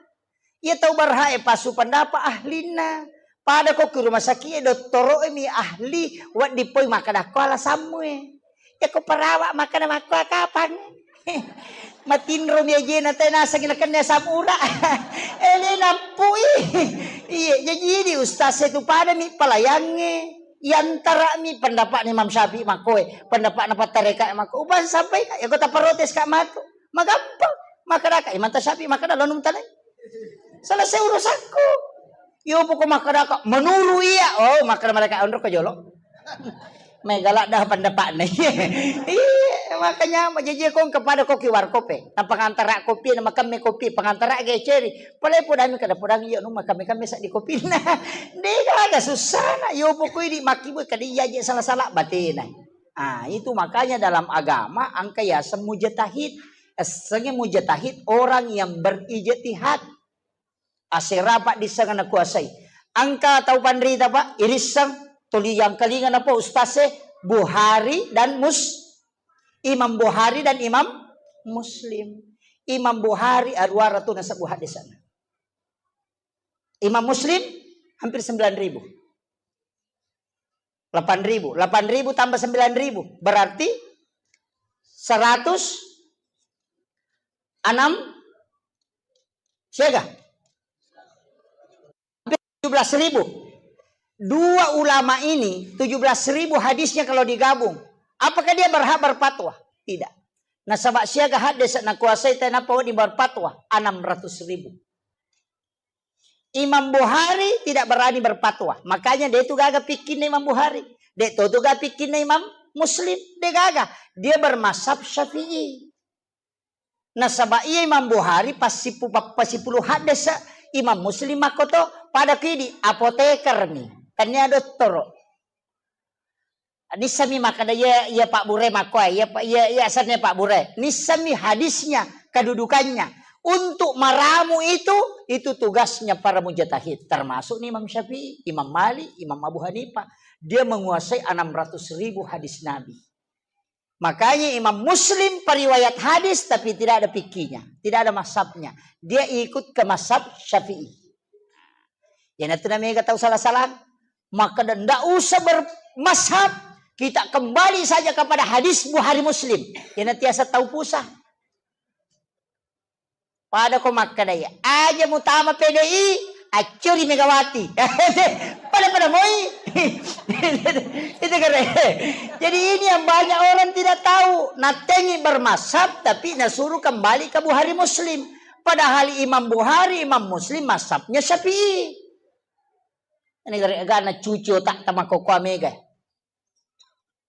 Iya tau berhak e passu pendapat ahlinna. Pada ko ki rumah sakit e, dottoro e mi ahli, wedding poi makkeda ko alasammu e. Iya ko perawat makkeda makko kapang. Matinro mi ajena te naseng nakenna asam urat. Ele nappui. Iya, jadi di ustaz e tu pada mi pelayangnge. Iyantara'mi pendapatna Imam Syafi'i makkoe, pendapatna pattareka makko. Upa sampai ka, ya kota protes ka matu. Magampang. Makkedaka, Imam Syafi'i makkeda, "Lanu mutanai. Selesai urusanku." Yo poko makkedaka, "Menuru iya." Oh, makkeda mereka, "Onro ke jolo." Mega ladda pendapatna. Iya, makanya majeje kong kepada koki warkope. Na pengantara kopi, na makemme kopi, pengantara geceri. Pale podami kada podang iya nu makemme-kemme sa di kopinna. Degaga susana, yo pokoi di makkibue kada iya je salah-salah batena. Ah, itu makanya dalam agama engka yaseng mujtahid. Essengnge mujtahid orang yang berijtihad. Asera paddisseng nakuasai. Engka tau panrita, Pak, irisseng tuli yangkalinga napa ustaz e, Bukhari dan Mus-, Imam Bukhari dan Imam Muslim. Imam Bukhari aruara tu nasebbu haddesanna. Imam Muslim hampir sembilan ribu. Delapan ribu. Delapan ribu tambah sembilan ribu. Berarti seratus enam, siaga? Hampir tujuh belas ribu. Dua ulama ini, tujuh belas ribu hadisnya kalau digabung. Apakah dia berhak berfatwa? Tidak. Nasaba siaga hadis nakuasai tenapa wedding berfatwa? Enam ratus ribu. Imam Bukhari tidak berani berfatwa. Makanya dia itu gaga fikihna Imam Bukhari. Dia itu gaga fikihna Imam Muslim. Dia gaga. Dia bermazhab Syafi'i. Nasaba iya Imam Bukhari passipu-, pa-, passipulu haddesa, Imam Muslim makkoto pada kidi apoteker mi. Tania dottoro. Nissami makkeda, iya, iya Pak Bure makkoe, iya, iya, iya asenna Pak Bure. Nissami hadisnya, kedudukannya. Untuk meramu itu, itu tugasnya para mujtahid, termasuk nih Imam Syafi'i, Imam Malik, Imam Abu Hanifah. Dia menguasai enam ratus ribu hadis Nabi. Makanya Imam Muslim periwayat hadis, tapi tidak ada fikihnya, tidak ada mazhabnya. Dia ikut ke mazhab Syafi'i. Iyanatu namega tau salah-salah. Maka ndak usah bermazhab. Kita kembali saja kepada hadis Bukhari Muslim. Iyana tiasa tau pusang. Pada ko makkeda iya, aja mutama P D I, Accuri Megawati. Pada-pada moi. Itu keren. Jadi ini yang banyak orang tidak tahu. Natengi bermazhab tapi nasuruh kembali ke Bukhari Muslim. Padahal Imam Bukhari, Imam Muslim mazhabnya Syafi'i. Ini gara-gara cuci otak sama kokoa mega.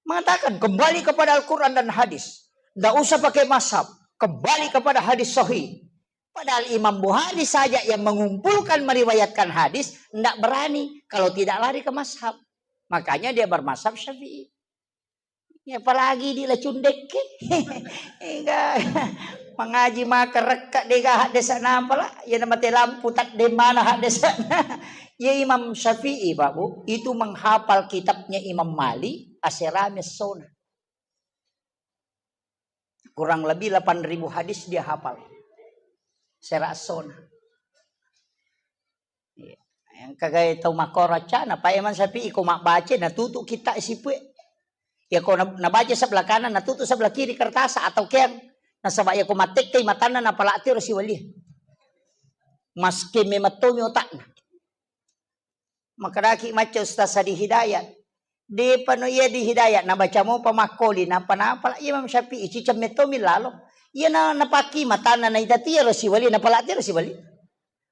Mengatakan kembali kepada Al-Quran dan hadis. Nggak usah pakai mazhab. Kembali kepada hadis sahih. Padahal Imam Bukhari saja yang mengumpulkan meriwayatkan hadis, ndak berani kalau tidak lari ke mazhab. Makanya dia bermazhab Syafi'i. Ya, apalagi di lacundekke. Enggak. Mengaji maka rekka dega haddesa nampala. Ya, nama te lampu tak demana haddesa. Ya, Imam Syafi'i, Pak Bu, itu menghafal kitabnya Imam Malik, aserame sona. Kurang lebih delapan ribu hadis dia hafal. Sera sona. Iya. Yang kagai tau makkoro accana, Pak Imam Syafi'i ko mabbaca, natutu kitta sipue. Ya ko na-, nabaca sebelah kanan, natutu sebelah kiri kertas atau keang. Nasaba ya ko mattekkai matanna napalati ro siwali. Maske memettomi otakna. Makkedaki macca Ustaz Hadi Hidayat, depa no iya di Hidayat, nabaca mopa makkoli, nappa napala Imam Syafi'i, ciceng mettomi lalo. Iya na, napakki matanna naita tiaro siwali, napala tiaro siwali.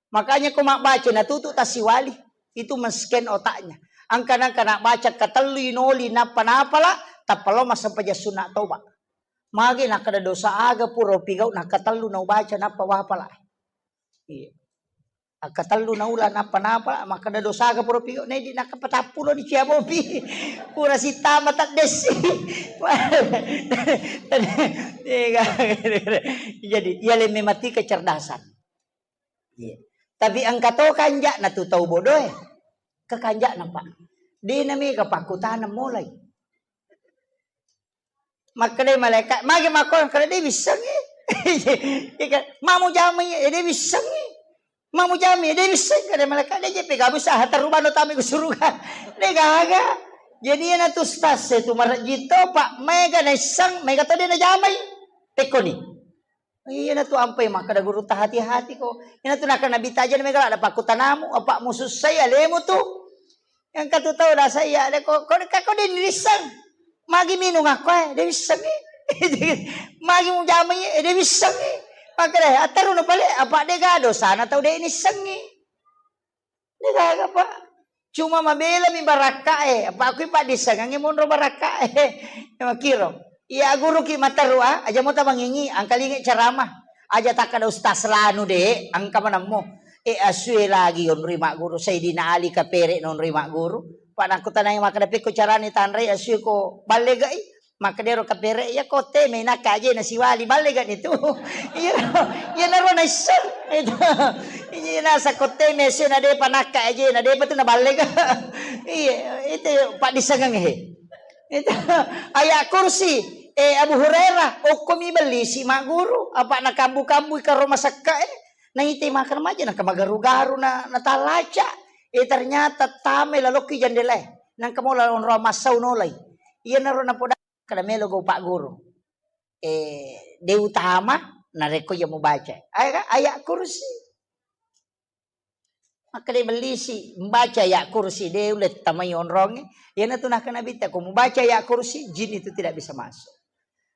Makanya ko mabbaca natutu tassiwali, itu men-scan otaknya. Angka-angka nabbaca katellu inoli nappa napala, tappa lo massempajang sunna toba. Magi nakkeda dosa aga pura upigau, nakkatellu naubaca nappa wapala. Iya. Akkatellu naula nappa napa makkeda dosaga pura pigo, nedi nakkapatappulo ni cia bopi. Pura sitama taddessi. Jadi, iya le memati kecerdasan. Iya. Tapi engka to kanja'na tu tau bodoe. Ke kanja'na, Pak. Dena mega pakkutaneng mulai. Makkedai malaika, magi makko, kada de wissengi. Iya kan? Mamu jamai, eh, de wissengi. Mamu jamai, de wisseng, kada malaika, de jepe gabu saha terubano tami ke suruga. De gaga. Jadi iyana tu stas tu marejito, Pak, mega naisseng, mega to de najamai. Tekkoni. Iyana tu ampai makkeda guru tahati-hati ko. Iyana tu nakkeda Nabitta aja mega ada pakkutanamu, apa musussai alemu tu. Engka tu tau dasa iya, de ko, ko, ka ko de nisseng. Magi minung akko, eh, de wissengi. Magi mujama iya, eh, de wissengi. Makkeda, attaruno pale, apa de ga dosana tau de nissengi. De gaga, Pak. Cuma mabela mi barakka e, apa akui paddissengangi monro barakka e. Makiro. Iya guruki materru, ah, aja mo tabangingi, angkalingi ceramah. Aja takkada ustaz lanu de, angka manammo. E asue lagi onroi magguru, Sayyidina Ali kapere na onroi magguru. Pa nakkutanai makkeda pekko carani tanrai asue ko ballegai. Makkedaro kapere, iya ko teme nakka ajena siwali, ballegani tu. Iya, iyanaro naisseng. Itu. Iya, nasa ko teme asue na depa nakka ajena, depa tu naballega. Iya, itu paddissengang he. Itu ayat kursi, eh, Abu Hurairah, okkomi bellisi magguru, apa nakambu-kambu karo masakka, eh. Naite makan maja, naka magaru-garu na, natalaca. Eh, ternyata tame lalokki jandela, eh. Nangka mola onro massau nolai. Iyanaro napoda kada melo go pagguru. Eh, de utama, narekko iya mubaca. Ayat, ayat kursi. Makkeda bellisi, mbaca ayat kursi, de ulle tamai onrongnge. Iyanatu nakkeda Nabitta, ko mubaca ayat kursi, jin itu tidak bisa masuk.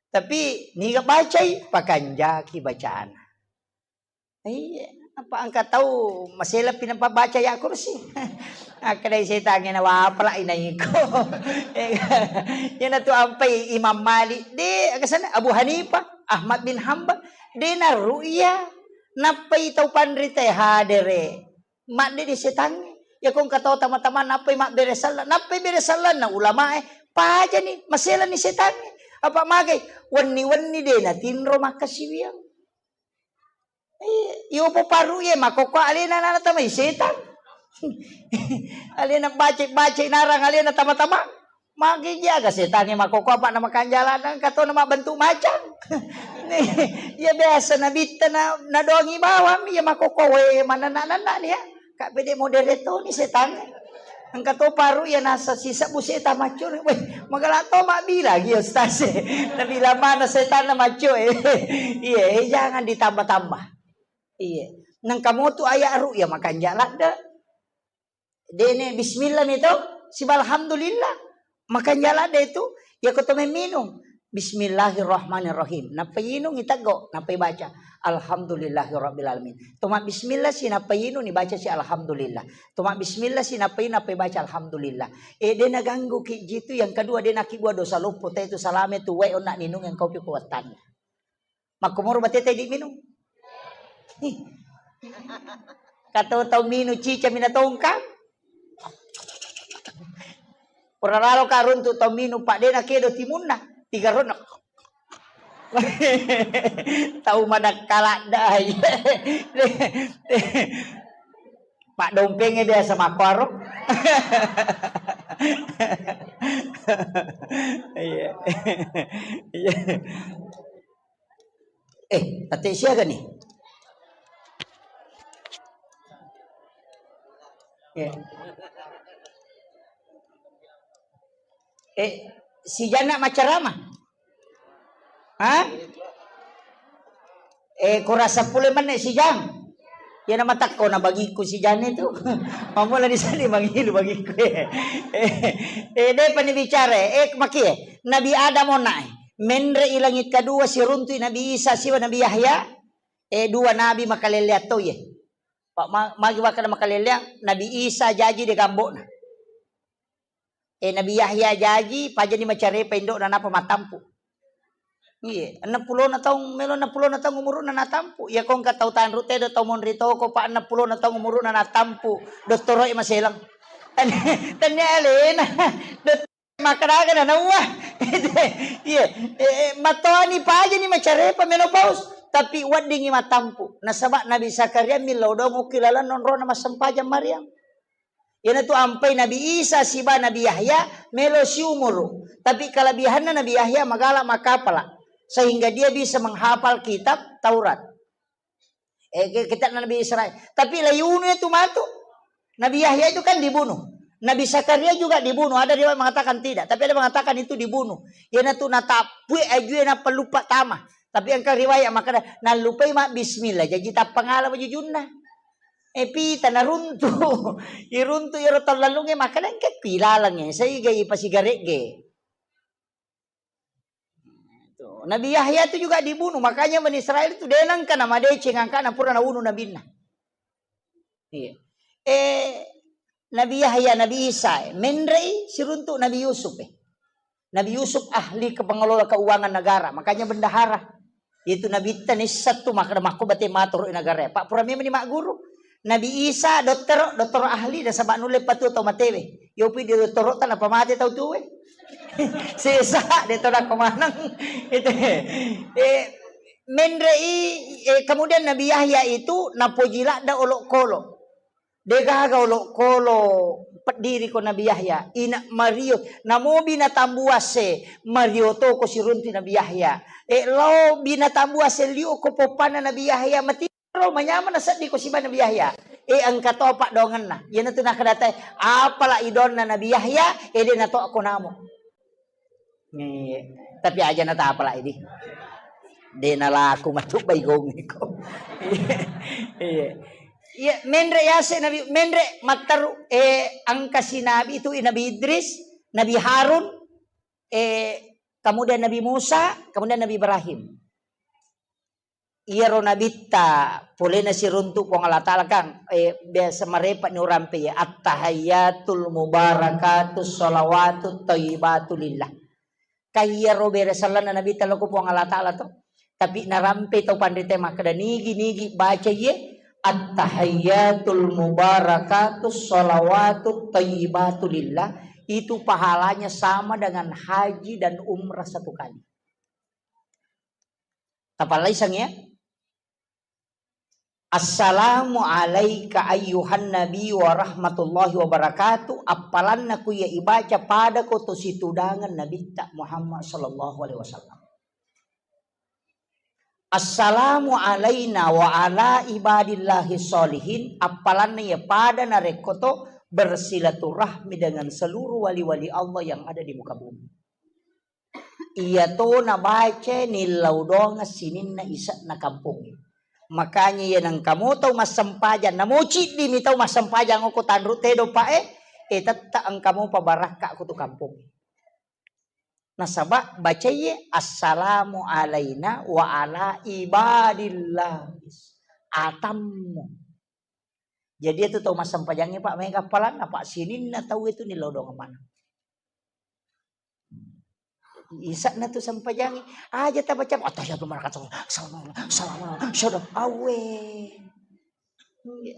Tapi niga bacai, pakanjaki bacana. Iya, apa engka tau maselapi nappa baca ayat kursi. Akkedai setangnge na wapala inaiko. Iyanatu ampai Imam Malik, de, aga sana Abu Hanifah, Ahmad bin Hambal, de naru'ya. Nappai tau panrita hadere. Madde di setangnge. Iya ko engka tau tama-tama nappai mabbere sallang, nappai bere sallanna ulamae, pajani, maselani setangnge. Apa magai? Wenni-wenni de natinro makkasiwiang. Iya, iyo poparu iya makkokkoe alena nana tamai setang. Alena bace-bace narang alena tama-tama. Magi jaga setangnge makkokkoe apa na makanjala, engka to na mabbentuk macang. Iya biasa Nabitta na, nadoangi bawang, iya makkokkoe we manenna-nenna ni ya. Ka pede modere toni setangnge. Engka to paru iya nasa sisebbu setang maccuri. Weh, magala to mabbilang iya ustaz e. Nabilang mana setanna maccoe. Iya, eh, jangan ditambah-tambah. Iya. Nengka motu ayat ru'ya makanja ladde. Dene bismillah mi to, siba alhamdulillah. Makanja ladde tu, ya ko to memminung. Bismillahirrahmanirrahim. Nappa inung iteggo, nappa ibaca alhamdulillahirabbil alamin. To mabbismillah si nappa inung ibaca si alhamdulillah. To mabbismillah si nappa inung nappa ibaca alhamdulillah. E de naganggu ki jitu, yang kedua de nakibua dosa loppo te tu salame tu wae onna ninung yang kopi kuwattanna. Makkomoro bateta idi minung. Ih. Kato tau minung cica mina tongkang. Pura lalo ka runtu tau minung, Pak, de nakedo timunna. Tiga ronna. Tau madakkaladda. Pak, dompengnya biasa makkoro. Iya. Iya. Eh, ate siaga nih? Eh. Eh, si Jana macarama? Hah? Eh, kurasa pule menne si Jang. Ya nama takko na bagiku si Jana itu. Mamula di sana mangilu bagiku. Eh, eh, de pani bicara. Eh, makie. Nabi Adam ona. Menre i langit kedua si runtu Nabi Isa siwa Nabi Yahya. Eh, dua nabi makalelleang to ye. Pak ma-, magi wakkada makalelleang, Nabi Isa jaji de gambokna. Eh, Nabi Yahya jaji, pajani macarepa indo'na napa matampu. Iya, enneng pulona taung, melo enneng pulona taung umuruna natampu. Iya, ko engka tau tanru tedo, tau monri toko, Pak, enneng pulona taung umuruna natampu. Dottoro'e maselang. Tania alena. Dot-, makkadaga na nauwa. Iya, eh, eh, mattoani pajani macarepa menopause, tapi weddingi matampu. Nasaba Nabi Zakaria millau dong okki laleng nonrona massempajang Maryam. Iyanatu ampai Nabi Isa siba Nabi Yahya melo siumuru. Tapi kelebihanna Nabi Yahya magala makapala sehingga dia bisa menghafal kitab Taurat. Eh, ke-, kitab Nabi Israel. Tapi layunu itu matu. Nabi Yahya itu kan dibunuh. Nabi Zakaria juga dibunuh. Ada riwayat mengatakan tidak, tapi ada mengatakan itu dibunuh. Iyanatu natapui ajue nappa luppa tama. Tapi engka riwayat makkada nallupai ma bismillah. Jaji tappangala wajujunna. Eh, pita naruntu. Iruntu iro tau lallungnge makkada engka kuilalengnge. Saiga ipasigaregge. Tuh, Nabi Yahya itu juga dibunuh. Makanya Bani Israel itu de nengka namadeceng angkana pura naunu nabinna. Iya. Eh, Nabi Yahya, Nabi Isa, eh, menrei siruntuk Nabi Yusuf, eh. Nabi Yusuf ahli kepengelola keuangan negara, makanya bendahara. Itu Nabitta nissattu makkeda makko bate matoro negara. Pak pura memang ni magguru. Nabi Isa dottoro, dottoro ahli nasaba nulle patu tau matewe. Yopi di dottoro tanapa mate tau tuwe. Sesa de to nakko maneng. Itu. Eh, menrei, eh, kemudian Nabi Yahya itu napoji ladda olokolo. Degaga olokolo peddiri ko Nabi Yahya, ina Mario, namo binatang buas e, Mario to ko siruntu Nabi Yahya. E, lao binatang buas e liu ko poppana Nabi Yahya, mati ro manyameng nasedding ko siba Nabi Yahya. E, engka to paddoangenna. Iyanatu nakadatai, apala idonna Nabi Yahya, e de nato ko namo. Iya. Tapi aja natapalai di. De nalaku matu baigong iko. Iya. Iya, menre yase Nabi, menre matteru, eh, angkasi Nabi itu Nabi Idris, Nabi Harun, eh, kemudian Nabi Musa, kemudian Nabi Ibrahim. Iyaro nabitta polena siruntu Puang Allah Ta'ala kan, eh, biasa marepa ni urampe ya, "At-tahayyatul mubarakatus shalawatut thayyibatu lillah." Ka iyaro bere sallanna nabitta loko Puang Allah Ta'ala to. Tapi narampe tau panrita makkeda, "Nigi-nigi baca iye, at-tahayyatul mubarakatus shalawatut thayyibatu lillah, itu pahalanya sama dengan haji dan umrah satu kali." Tapallaisangngi ya. "Assalamu alaika ayyuhan nabi wa rahmatullahi wa barakatuh." Appalanna ku iya ibaca pada ko to situdangan Nabitta Muhammad sallallahu alaihi wasallam. "Assalamu alaina wa ala ibadillahi sholihin." Appalanna iya pada narekko to bersilaturahmi dengan seluruh wali-wali Allah yang ada di muka bumi. Iyato nabaca nillau doang sininna ise'na kampongnge. Makanya iya nengka mo tau massempajang, namo ciddi mi tau massempajang okko tanru tedo pa e, e tetta engka mopa barakka ko tu kampong. Nasaba bacaiye, "Assalamu alaina wa ala ibadillah." Atammu. Jadi itu tau massempajangnge, Pak, mega appalanna, Pak, sininna tau itu nilodong mana. Isakna tu sempajangnge, aja tabaca, "Attahiyatu barakatuh, assalamualaikum, assalamualaikum, syahadu, awe."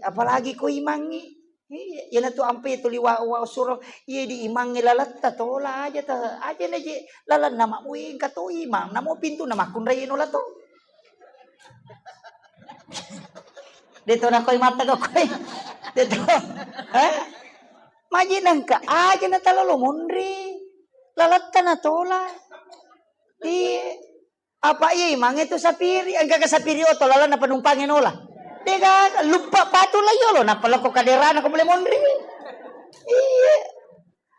Apalagi ko imangngi. Iya, iyanatu ampe tuli wa, wa suro, iya di imangngi laletta tola aja ta, aja na je lalenna ma, wih, engka to imang, namo pintu na makkunrai nola to. De to nakoi mata kau koi. De to. Eh? Maji nengka aja na talolo monri. Laletta na tola. Iya. Apa iya imangnge tu sapiri, engka ke sapiri oto lalenna penumpangnge nola. Dega luppa patu la yolo, nappa lako kaderana ko boleh monri. Iya.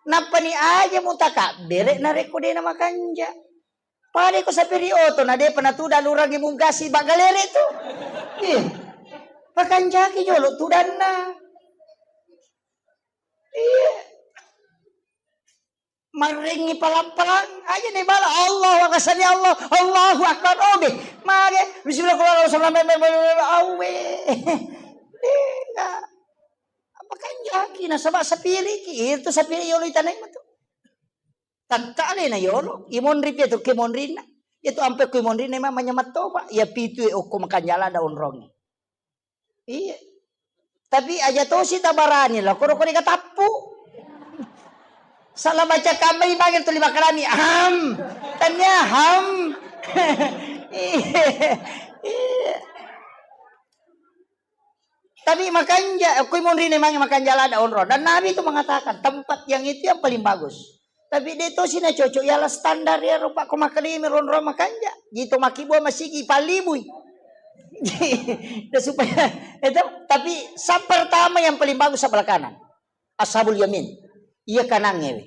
Nappani aja mutakabbere narekko dena makanja. Pada ko sapiri oto na depa natuda lurangi mungkasi bagalere tu. Iya. Pakanjaki jolo tudanna. Iya. Marrengi palang-palang aja nih bala, Allahu Akbar, sami Allah, Allahu Akbar, obe. Mage, bismillahirrahmanirrahim, awe. Dega. Apa kanjaki nasaba sapiriki, itu sapiri yolo itanai matu. Tatta alena yolo, imonri pi tu ke monrinna. Itu ampe ku imonrinna ma manyamatto, Pak. Ya pitu e okko makanjala da onrongi. Iya. Tapi aja tosi tabarani lah, koro koro katappu. Salah baca kambai bagi tuli makarani. Ham. Tanya ham. Iya. Iya. Tapi makanja, kui monri memang makanja lada onro. Dan Nabi itu mengatakan tempat yang itu yang paling bagus. Tapi de tosi na cocok, ialah standar ya rupa ko makalimi ronro makanja. Jito makibua masigi palibui. Dan supaya itu, tapi saf pertama yang paling bagus sebelah kanan. Ashabul yamin. Iya kanangnge we.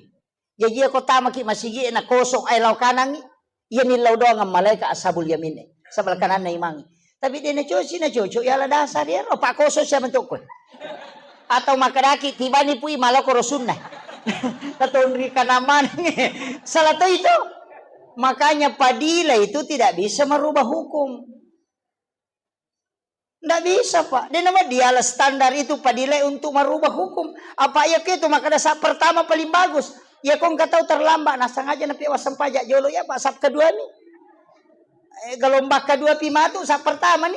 Jaji iya ko tamaki masigi na kosong ai lao kanangi. Iya millau doang malaika ashabul yamin. Sebelah kananna imangi. Tapi de na coci na cocok ya ala dasar ya. Apa kosong siapa tuh kue? Atau makadaki tibani pui maloko rosunna. Tatonri kanamane. Salah to itu. Makanya padila itu tidak bisa merubah hukum. Ndak bisa, Pak. De nama diala standar itu padila untuk merubah hukum. Apa iya ke itu maka dasar pertama paling bagus. Ya kong katau terlambat, nah sengaja na piwa sempajak jolo ya, Pak, saf kedua ni. Eh, gelombang kedua pi matu, saf pertama ni.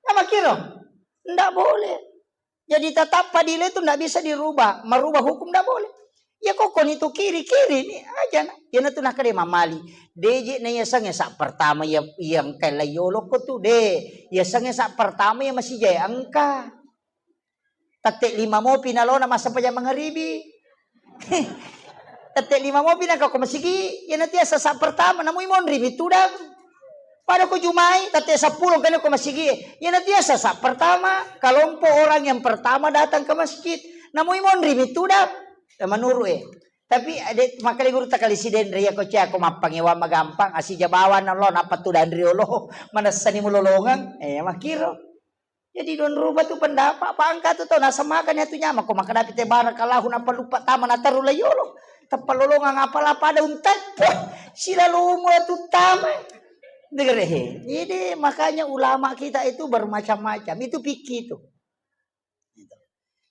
Nama kiro? Ndak boleh. Jadi tetap padila itu ndak bisa dirubah, merubah hukum ndak boleh. Ya kok koni tu kiri, kiri ni aja na. Ya na tu nakade mamali. Deje na ya sange saf pertama ya yang kelai yolo ko tu de. Ya sange saf pertama ya masih jaya engka. Tette lima mopi nalona masa paja mangaribi. Tette lima mopi na kau masigi, ya nanti asa saf pertama namui monri mi tudang. Pada ko jumai, tette seppulo kene ko masigi. Ya nanti asa saf pertama, kelompok orang yang pertama datang ke masjid. Namui monri mi tudang. Ya, menurut eh. Tapi ada makali guru takali siden ya ko cia ko mappangewa magampang, asi jabawan Allah napa tudang riolo. Manessani mulolongang. Eh, makiro. Jadi don ruba tu pendapat, apa engka tu tau nasemakan ya tu nyama ko makadapi te barakallahu napa lupa tama na taru la yolo. Teppa lolongang apala pada unteppo. Sila lomo tu tama. Dengar he. Jadi makanya ulama kita itu bermacam-macam. Itu fikih itu.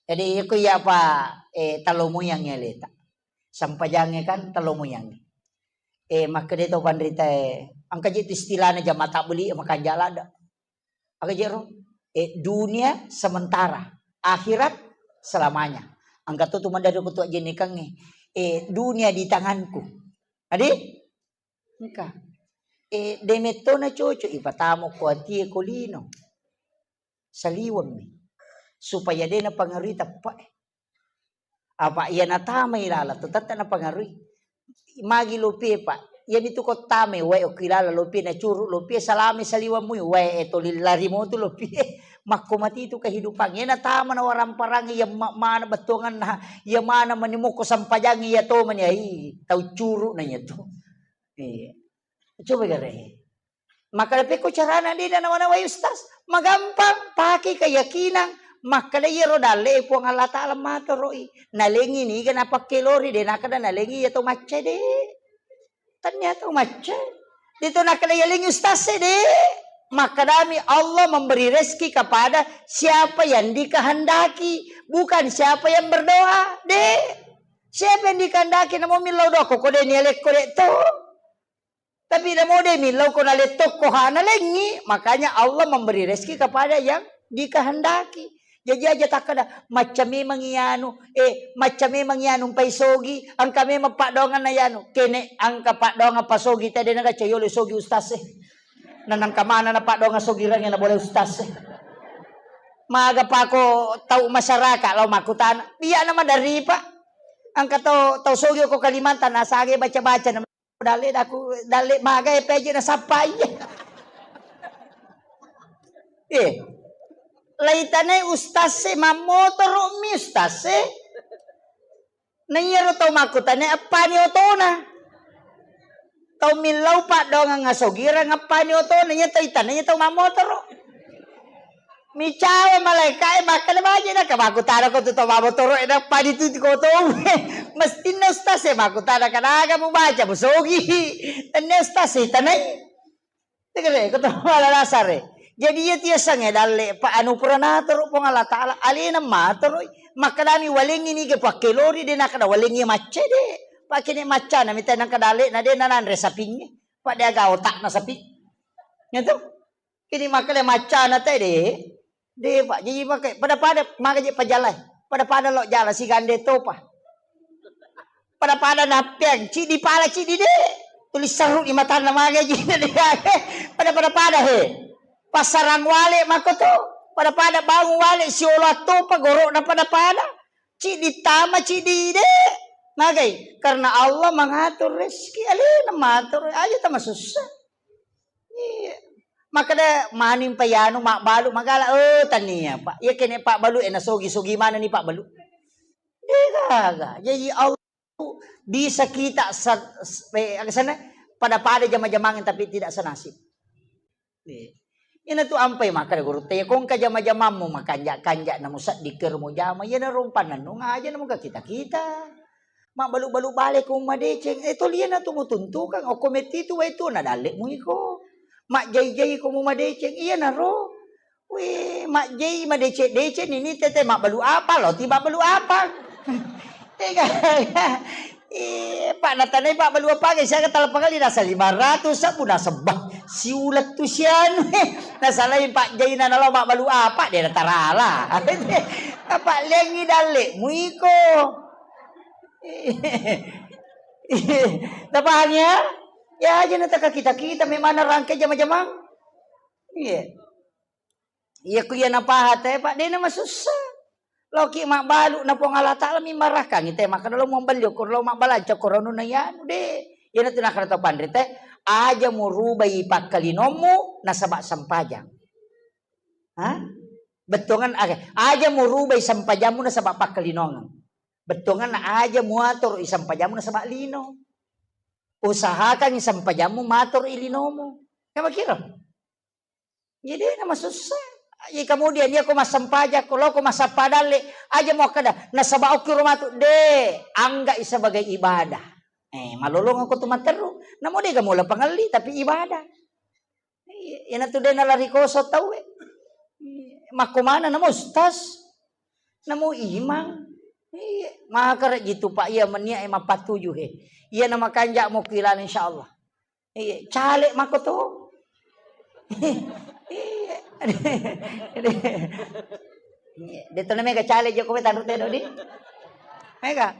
Jadi ko iya apa, eh, talomoyang ya leta. Sampajange kan talomoyang. Eh, makkeda to panrita, eh, engka je tu istilahna jama tabbeli makanjala da. Aga jero? Eh, dunia sementara, akhirat selamanya. Angka to tu madda ko tu ajjenne kangnge. Eh, dunia di tanganku. Adi? Engka. Eh, de metto na cocok ipatamo ko atie ko lino. Saliweng mi. Supaya de napangarui teppa. Apa iya natamai lala tu tette napangarui. Magi lopie, Pak. Iya mitu ko tamai wae okki lala lopie na curu lopie salame saliweng mui wae e toli lari motu lopie. Makko mati tu kehidupan. Iya natama na waramparang iya ma-, mana bettuanganna. Iya mana mani mokko sampajang iya to mani ai tau curu na iya tu. Iya. Coba gare. Makkeda, "Pekko carana de' nanawa-nawai ustaz?" Magampang, pake keyakinan. Makkeda, "Iyaro dalle' Puang Allah Ta'ala matoro'i." Nalengngi niga napakkelori, de' nakkeda nalengngi iya to macca de'. Tania to macca. De' to nakkeda yalengngi ustaz e de'. Makkedami, "Allah memberi rezeki kepada siapa yang dikehendaki, bukan siapa yang berdoa." De'. Siapa yang dikehendaki, namo millau doa ko, ko de' nialekko de' to. Tapi namo de' millau ko nalettokko ha nalengngi, makanya Allah memberi rezeki kepada yang dikehendaki. Jaji aja takkeda, "Macca memang ianu, eh, macca memang ianu mpai sogi, engka memang paddoanganna ianu." Kene engka paddoangan pasogi tede naga cayolo sogi ustaz e. Nanangka mana na paddoangan sogi range na boleh ustaz e. Maga pako tau masyarakat lao makkutana, "Biak na maderri, Pak?" Engka tau, tau sogi ko Kalimantan, nasage baca-baca na dalle' daku, dalle' maga e peje nasappai. Eh, laitanai ustaz e, mammotoro' mi ustaz e. Na iyaro tau makkutana eppani otona. Tau millau paddoangang asogirang eppani otona, iya tau itana iya tau mammotoro'. Micawa malaeka e, makkeda baje na, ka makkutana ko tu to mabotoro e, nappa ditutu ko to. Mestinna ustaz e makkutana, kanaga mubaca musogi. Tennia ustaz e tanai. Tegere ko to mala dasar e. Jadi iya tiasangnge dalle', pa anu pura natoro Puang Allah Ta'ala, alena matoroi. Makkedami, "Walengngi niga pakkelori?" De' nakkeda walengngi macca de'. Pakene maccana mita nangka dalle' na de' nananre sapingnge. Pa de' aga otakna sapi. Gitu. Kini makkeda maccana te de'. De', Pak. Jaji makke pada-pada maga je pajalai. Pada-pada lo jala sigande topa. Pada-pada nappeang, ciddi pala, ciddi de'. Tuli serru di matanna maga je. Pada-pada pada he. Passarang wale mako to. Pada-pada bangun wale siolo attopa goro'na pada-pada. Ciddi tama, ciddi de'. Magai? Karena Allah mengatur rezeki. Alena matur, aja tama susah. Iya. Makkeda maning pa yanu mabbalu magala, oh tania, Pak. Iya kene pabbalu e nasogi-sogi manenni pabbalu. De' gaga. Jadi Allah bisa kita sa-, s-, eh, aga sana, pada-pada jama-jamang tapi tidak senasib. Iya. Ina tu ampai makkeda guru te, ko engka jama-jamammu makanja-kanja na musedding kero mujama, iya na rompanna nunga aja na muka kita-kita. Mabbalu-balu bale ko madeceng, eh, toli iyana tu mutuntukang, okko metti tu wai tu na dalle' mu iko. Majjai-jai ko mu madeceng, iyanaro. Weh, majjai madeceng-deceng nini tete mabbalu apa, lo ti mabbalu apa. Ega, eh, Pak, natanai Pak balu apa, guys, siaga talapang kali nasa lima ratus sabu nasebba. Siuleng tu sianu, eh. Nasalai Pak Jaina nalo mabbalu apa, de' natarala. Apa lengi dalle' mu iko. Tapahang ya? Ya aja na taka kita-kita memang rangkai jama-jamang. Iya. Iya ku iya napaha te, Pak, de' na masussa. Loki mabbalu na Puang Allah Ta'ala mi marakkangi te, makkeda lo mabbalu ko lo mabbalanca ko ronunna yanu de'. Iyana tu nakkeda tau panrita, aja murubai pakkalinongmu nasaba sempajang. Ha? Bettuangan, oke. Aja murubai sempajammu nasaba pakkalinongeng. Bettuanganna aja muatur i sempajammu nasaba lino. Usahakan i sempajammu matur i linomu. Kan makiro? Jadi na masussa. Jadi kemudian iya ko massempajang, ko lo ko massappa dalle, aja muakkeda nasaba okki ro matu de, angga i sebagai ibadah. Eh, malolong ko tu matteru. Namo de gamu la pangelli tapi ibadah. Iya, iyana tu de nalari koso tauwe. Iya, makko mana namo ustaz? Namo imang. Iya, makara jitu Pak iya menia e mappatuju he. Iya na makanja mo kilana insyaallah. Iya, caleg mako to. Iya. Iya, de to na mega caleg joko we tanru tedo di. Mega.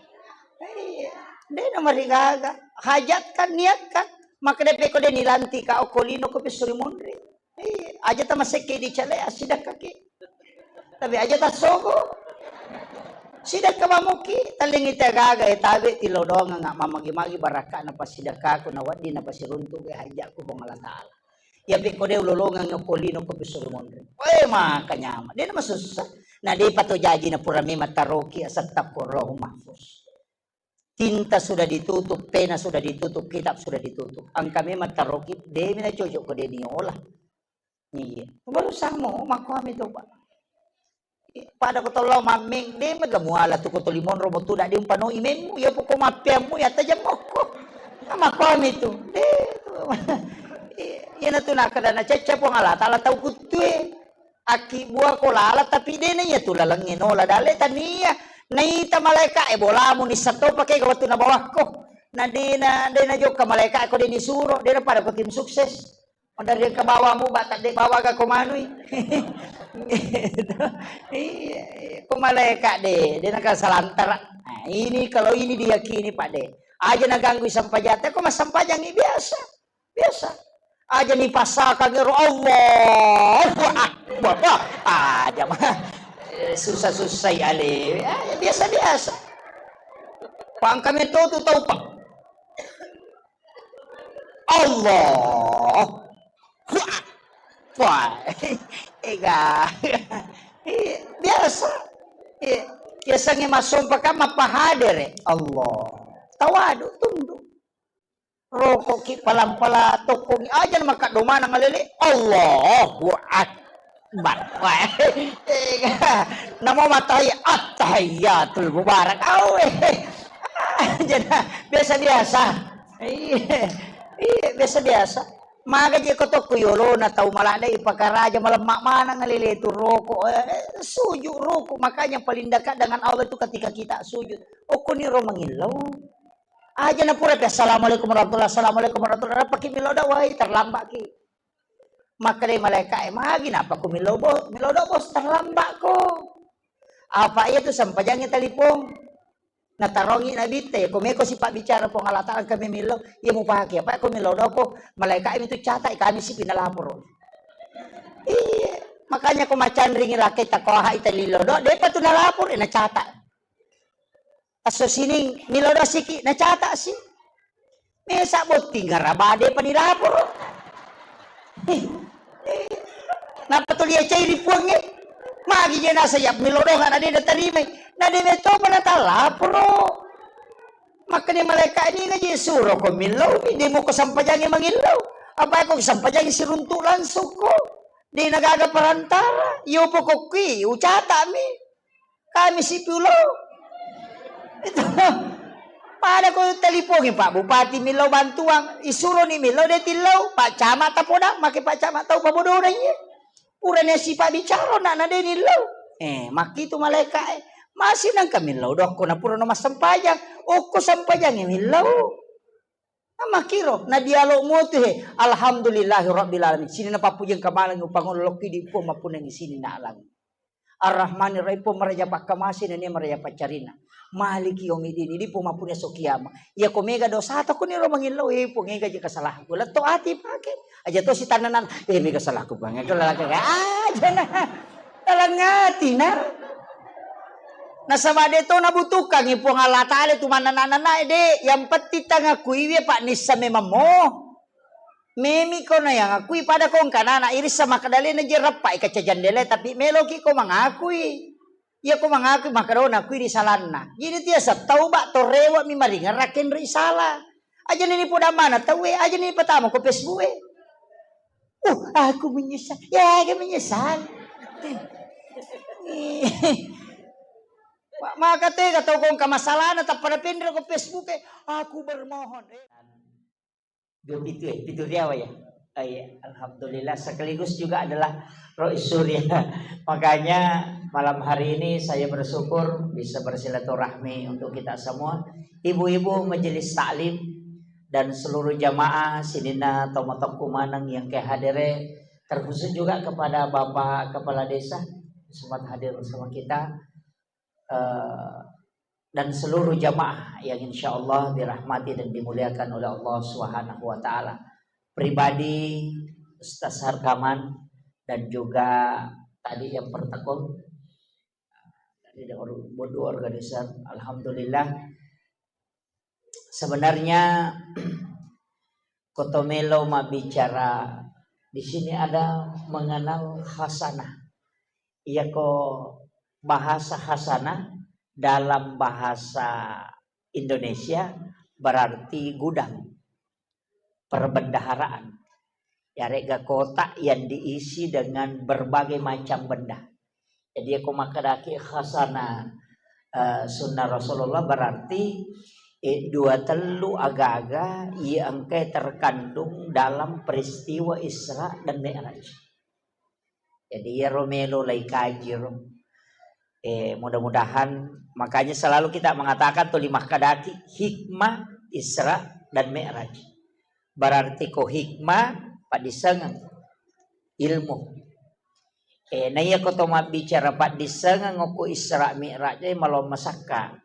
Iya. De na marigaga. Hajatkan, niatkan. Maka de peko de nilantika okko lino ko pesuri monri. Iya, aja tamasekke di caleg asidakka ki. Tapi aja tassogo. Sidakka mamuki, tallingi te gaga e tabe tilodongeng mamagi-magi barakka'na pasidakkaku na wedding na pasiruntu e hajjakku Puang Allah Ta'ala. Iya pekko de ulolongeng okko lino ko pesuru monri. Weh, maka nyama. De na masussa. Na de pato jaji na pura memang taroki asettakku Allahul Mahfuz. Tinta sudah ditutup, pena sudah ditutup, kitab sudah ditutup. Engka memang taroki, demi na cocok ko deni ola. Iya. Baru samo makkuami tu, Pak. Pada ko tollo mammeng, de mega muala tu ko toli monro mo tu, dadi umpanoi memmu, iya poko mappeammu, iya tajam mokko. Makkuami tu. De. Iya na tu nakkeda na cecca Puang Allah Taala tau kuttue. Akkibbua ko lala, tapi de na iya tu lalengnge nola dale tania. Naita malaika e bolamu nissa to pake ga wettu nabawakko. Na de na, de na jokka malaika ko de nisuro, de na pada ko tim sukses. Maderri engka bawamu, ba tadde bawa ga ko manui. Iya, iya. Ko malaika de, de na ka salantara. Nah, ini kalau ini diyakini, Pak, de. Aja na ganggu sampajatta, ko massampajangi biasa. Biasa. Aja ni pasakang ero, Allahu Akbar. Bah, aja mah. Eh, susah-susah ya, le. Ah, ya, biasa-biasa. Pangkami tu, tu tau, Pak. Allah. Wah. Wah. Ega. Eh, biasa. Eh, biasanya masompa kan mapahadere. Allah. Tawadu, tunduk. Rokoki palang-palang, tokkongi aja na makaddo maneng alele. Allahu Akbar. Wah. Namo matai, "Attahiyatul mubarak." Awe. Aja na, biasa-biasa. Iya. Iya, biasa-biasa. Maga je ko tokko yolona tau maladde ipakaraja malemma maneng alele tu roko. Eh, sujud roko. Makanya paling dekat dengan Allah itu ketika kita sujud. Okkoni ro mangillau. Aja na pura pe, "Assalamualaikum warahmatullahi, assalamualaikum warahmatullahi." Napaki millau doa, wai, terlambat ki. Makkeda malaika e, "Magi napa ku millau, Bo-, millau doa, Bos, terlambat ko?" Apa iya tu sampajangi telepon. Natarongi nabitta, iya ko meko sipabbicara Puang Allah Taala, engka memillau, iya mupake. Apa ko millau doa ko, malaika e mitu catat, kami sipi nalaporo. Iya, makanya ko macanringi lakkai takoha ita lillau doa, depa tu nalaporo, nacatat. Esso sining, millau doa siki, nacatasi. Mesa botting ngaraba depa nilaporo. Napa tuli acai ri puangnge? Magi je nasa ya millau doa na de natarimai. Na de metopa natalaporo. Makkeda malaika ni ngaji suro ko millau, de moko sampajangi mangillau. Apa ko sampajangi siruntu langsung ko. De nagaga perantara, yo pokok ki, ucatami. Kami sipi ullau. Itu. Pada ko telipongi Pak Bupati millau bantuan, isuroni millau de tillau, Pak Camat tapoda, make Pak Camat tau pabodona iye. Purani sipa bicara na, na de nillau. Eh, makkitu malaika e. Masih nangka millau dokko na purano massempajang. Okko sempajang e millau. Makkiro, na dialog motu he. Alhamdulillahi rabbil alamin. Sini na pappuji engka maneng upangolo lokki di Puang mappunangi sini na alang. Ar-Rahmanir Rahim, Puang maraja pakkamase nennia maraja paccarina. Maliki yaumiddin, idi Puang mappunna esso kiama. Iya ko mega dosata kuni ro mangillau, eh, Puang, ega je kasalahku. Letto ati pake. Aja to sitannanan, eh, mega salahku, Puang. Ega lalaka, aja na. Dalam ati na. Nasaba de to nabutuhkangi Puang Allah Taala tu manna-nanna, de. Yang penting tangakui we, Pak, nissa memang mo. Memi ko na yang akui pada ko engka nana irissa makkedalena je rappai kaca jandela, tapi meloki ko mangakui. Iya ko mangakui, makkeda nakui ri salanna. Jadi tiasa tauba to rewa mi maringerra kenre sala. Aja ni poda mana tauwe, aja ni patama ko Facebook e. Uh, aku menyesal. Ya, aku menyesal. Ma-, maka tega tau ko engka masalahna tappa napinreng ko Facebook e. Aku bermohon. Dua pitu ya, pitu riawa ya. Oh, iya. Alhamdulillah, sekaligus juga adalah Rois Surya. Makanya malam hari ini saya bersyukur bisa bersilaturahmi untuk kita semua. Ibu-ibu majelis taklim dan seluruh jamaah sininna tomatoku maneng yang kehadere, terkhusus juga kepada Bapak Kepala Desa sempat hadir bersama kita. Eh, dan seluruh jamaah yang insya Allah dirahmati dan dimuliakan oleh Allah Subhanahu wa Ta'ala. Pribadi Ustaz Harkaman dan juga tadi yang pertekong, tadi ada or-, bodu organisar, alhamdulillah. Sebenarnya, koto melo mabbicara di sini ada mengenal hasanah. Iyako bahasa hasanah dalam bahasa Indonesia berarti gudang perbendaharaan. Yarega kotak yang diisi dengan berbagai macam benda. Jadi, ko makkedaki khazanah, eh, sunnah Rasulullah, berarti, eh, dua tellu agaga iya engkae terkandung dalam peristiwa Isra dan Mi'raj. Jadi, iyaro melo lai kaji ro. Eh, mudah-mudahan, makanya selalu kita mengatakan tuli makkedaki hikmah Isra dan Mi'raj. Berarti ko hikmah, paddissengeng ilmu. Eh, na iya ko to mabbicara paddissengeng okko Isra Mi'raj, eh, malong masakka.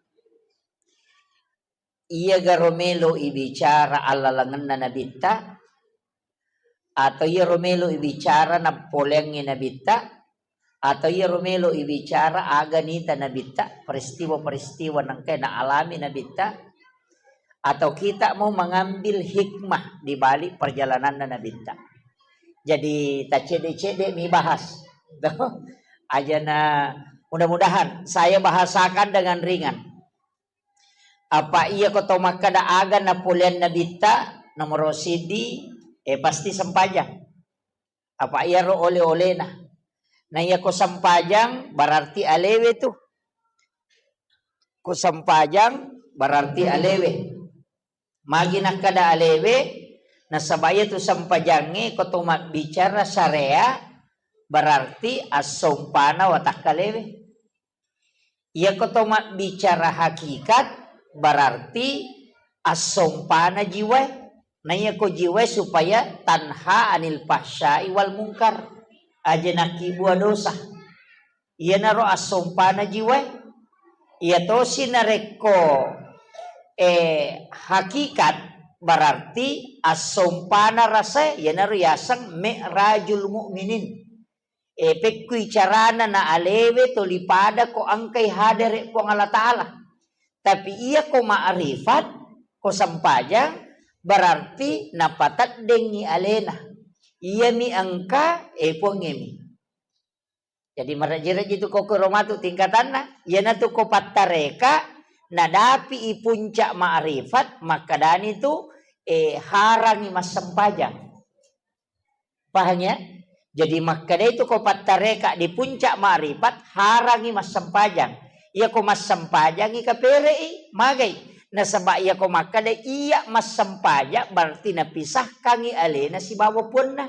Iya garo melo ibicara allalengenna nabitta, atau iyaro melo ibicara nappoleangngi nabitta, atau iyaro melo ibicara aga nita nabitta, peristiwa-peristiwa nengkae naalami nabitta, atau kita mau mengambil hikmah di balik perjalananna nabitta. Jadi, taccedde-cedde mi bahas. Ajana, mudah-mudahan saya bahasakan dengan ringan. Apa iya ko tau makkeda aga napoleang nabitta, nomoro siddi, eh, pasti sempajang. Apa iyaro ole-olena. Na iya ko sempajang, berarti alewe tu. Ko sempajang, berarti alewe. Magi nakkeda alewe, nasaba iya tu sempajangnge ko to mabbicara syariat, berarti assompana watakkalewe. Iyako to mabbicara hakikat, berarti assompana jiwae. Na iyako jiwae supaya tanha anil fahsyai wal mungkar. Aja nakkibua dosa. Iyanaro assompana jiwae. Iyatosi narekko, eh, hakikat, berarti assompana rasae, iyanaro yaseng mi'rajul mu'minin. Eh, pekkui carana na alewe toli pada ko engkai hadere Puang Allah Ta'ala. Tapi iya ko ma'rifat, ko sempajang, berarti napateddengngi alena. Iyami engka, eh, Puangngemi. Jadi, maraji-raji tu ko kuro matu tingkatanna. Iyanatu ko pattareka, nadapi i puncak ma'rifat, makkedani tu, eh, harangi massempajang. Pahang ya? Jadi, makkedai tu ko pattareka di puncak ma'rifat, harangi massempajang. Iya ko massempajangi kapere'i, magai. Nasaba iya ko makkeda iya massempajang, berarti napisahkangi alena sibawa puanna.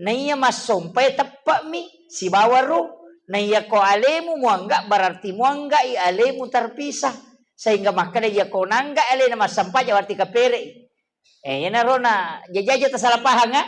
Naiya massompai teppe'mi sibawa ruh. Naiya ko alemu muangga, berarti muanggai alemu terpisah. Sehingga makkeda iya ko nangga alena massempajang, berarti kapere'i. Eh, iyanaro na jajaja tasala pahang, ah.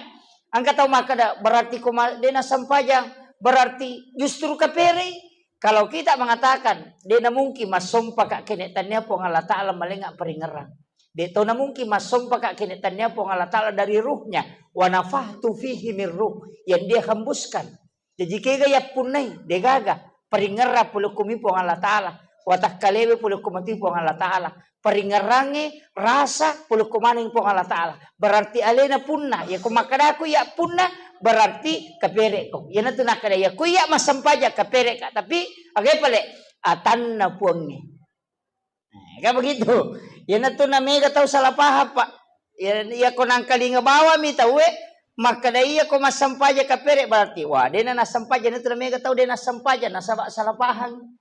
Engka tau makkeda, berarti ko ma-, de nassempajang, berarti justru kapere'i. Kalau kita mengatakan, de namungkin massompaka kene tannia Puang Allah Ta'ala malenga paringerang. De to namungkin massompaka kene tannia Puang Allah Ta'ala dari ruhnya. Wa nafakhtu fihi min ruh. Yang dia hembuskan. Jaji kega yappunnai, degaga. Paringerra pole ko mi Puang Allah Ta'ala. Watakkalewe pole ko mati Puang Allah Ta'ala. Paringerrangnge rasa pole ko maneng Puang Allah Ta'ala. Berarti alena punna. Iya ko makkadaku iya punna, berarti kapere'ko. Iyanatu nakkeda, iya ko iya massempajang kapere'ka. Tapi, aga pale? Atanna Puangnge. Eh, kan begitu. Iyanatu na mega tau salah paham, Pak. Iya, iya ko nangkalinga bawami tauwe, makkeda iya ko massempajang kapere, berarti, wah, dena nassempajang, itu na mega tau dena nassempajang, nasaba salah paham.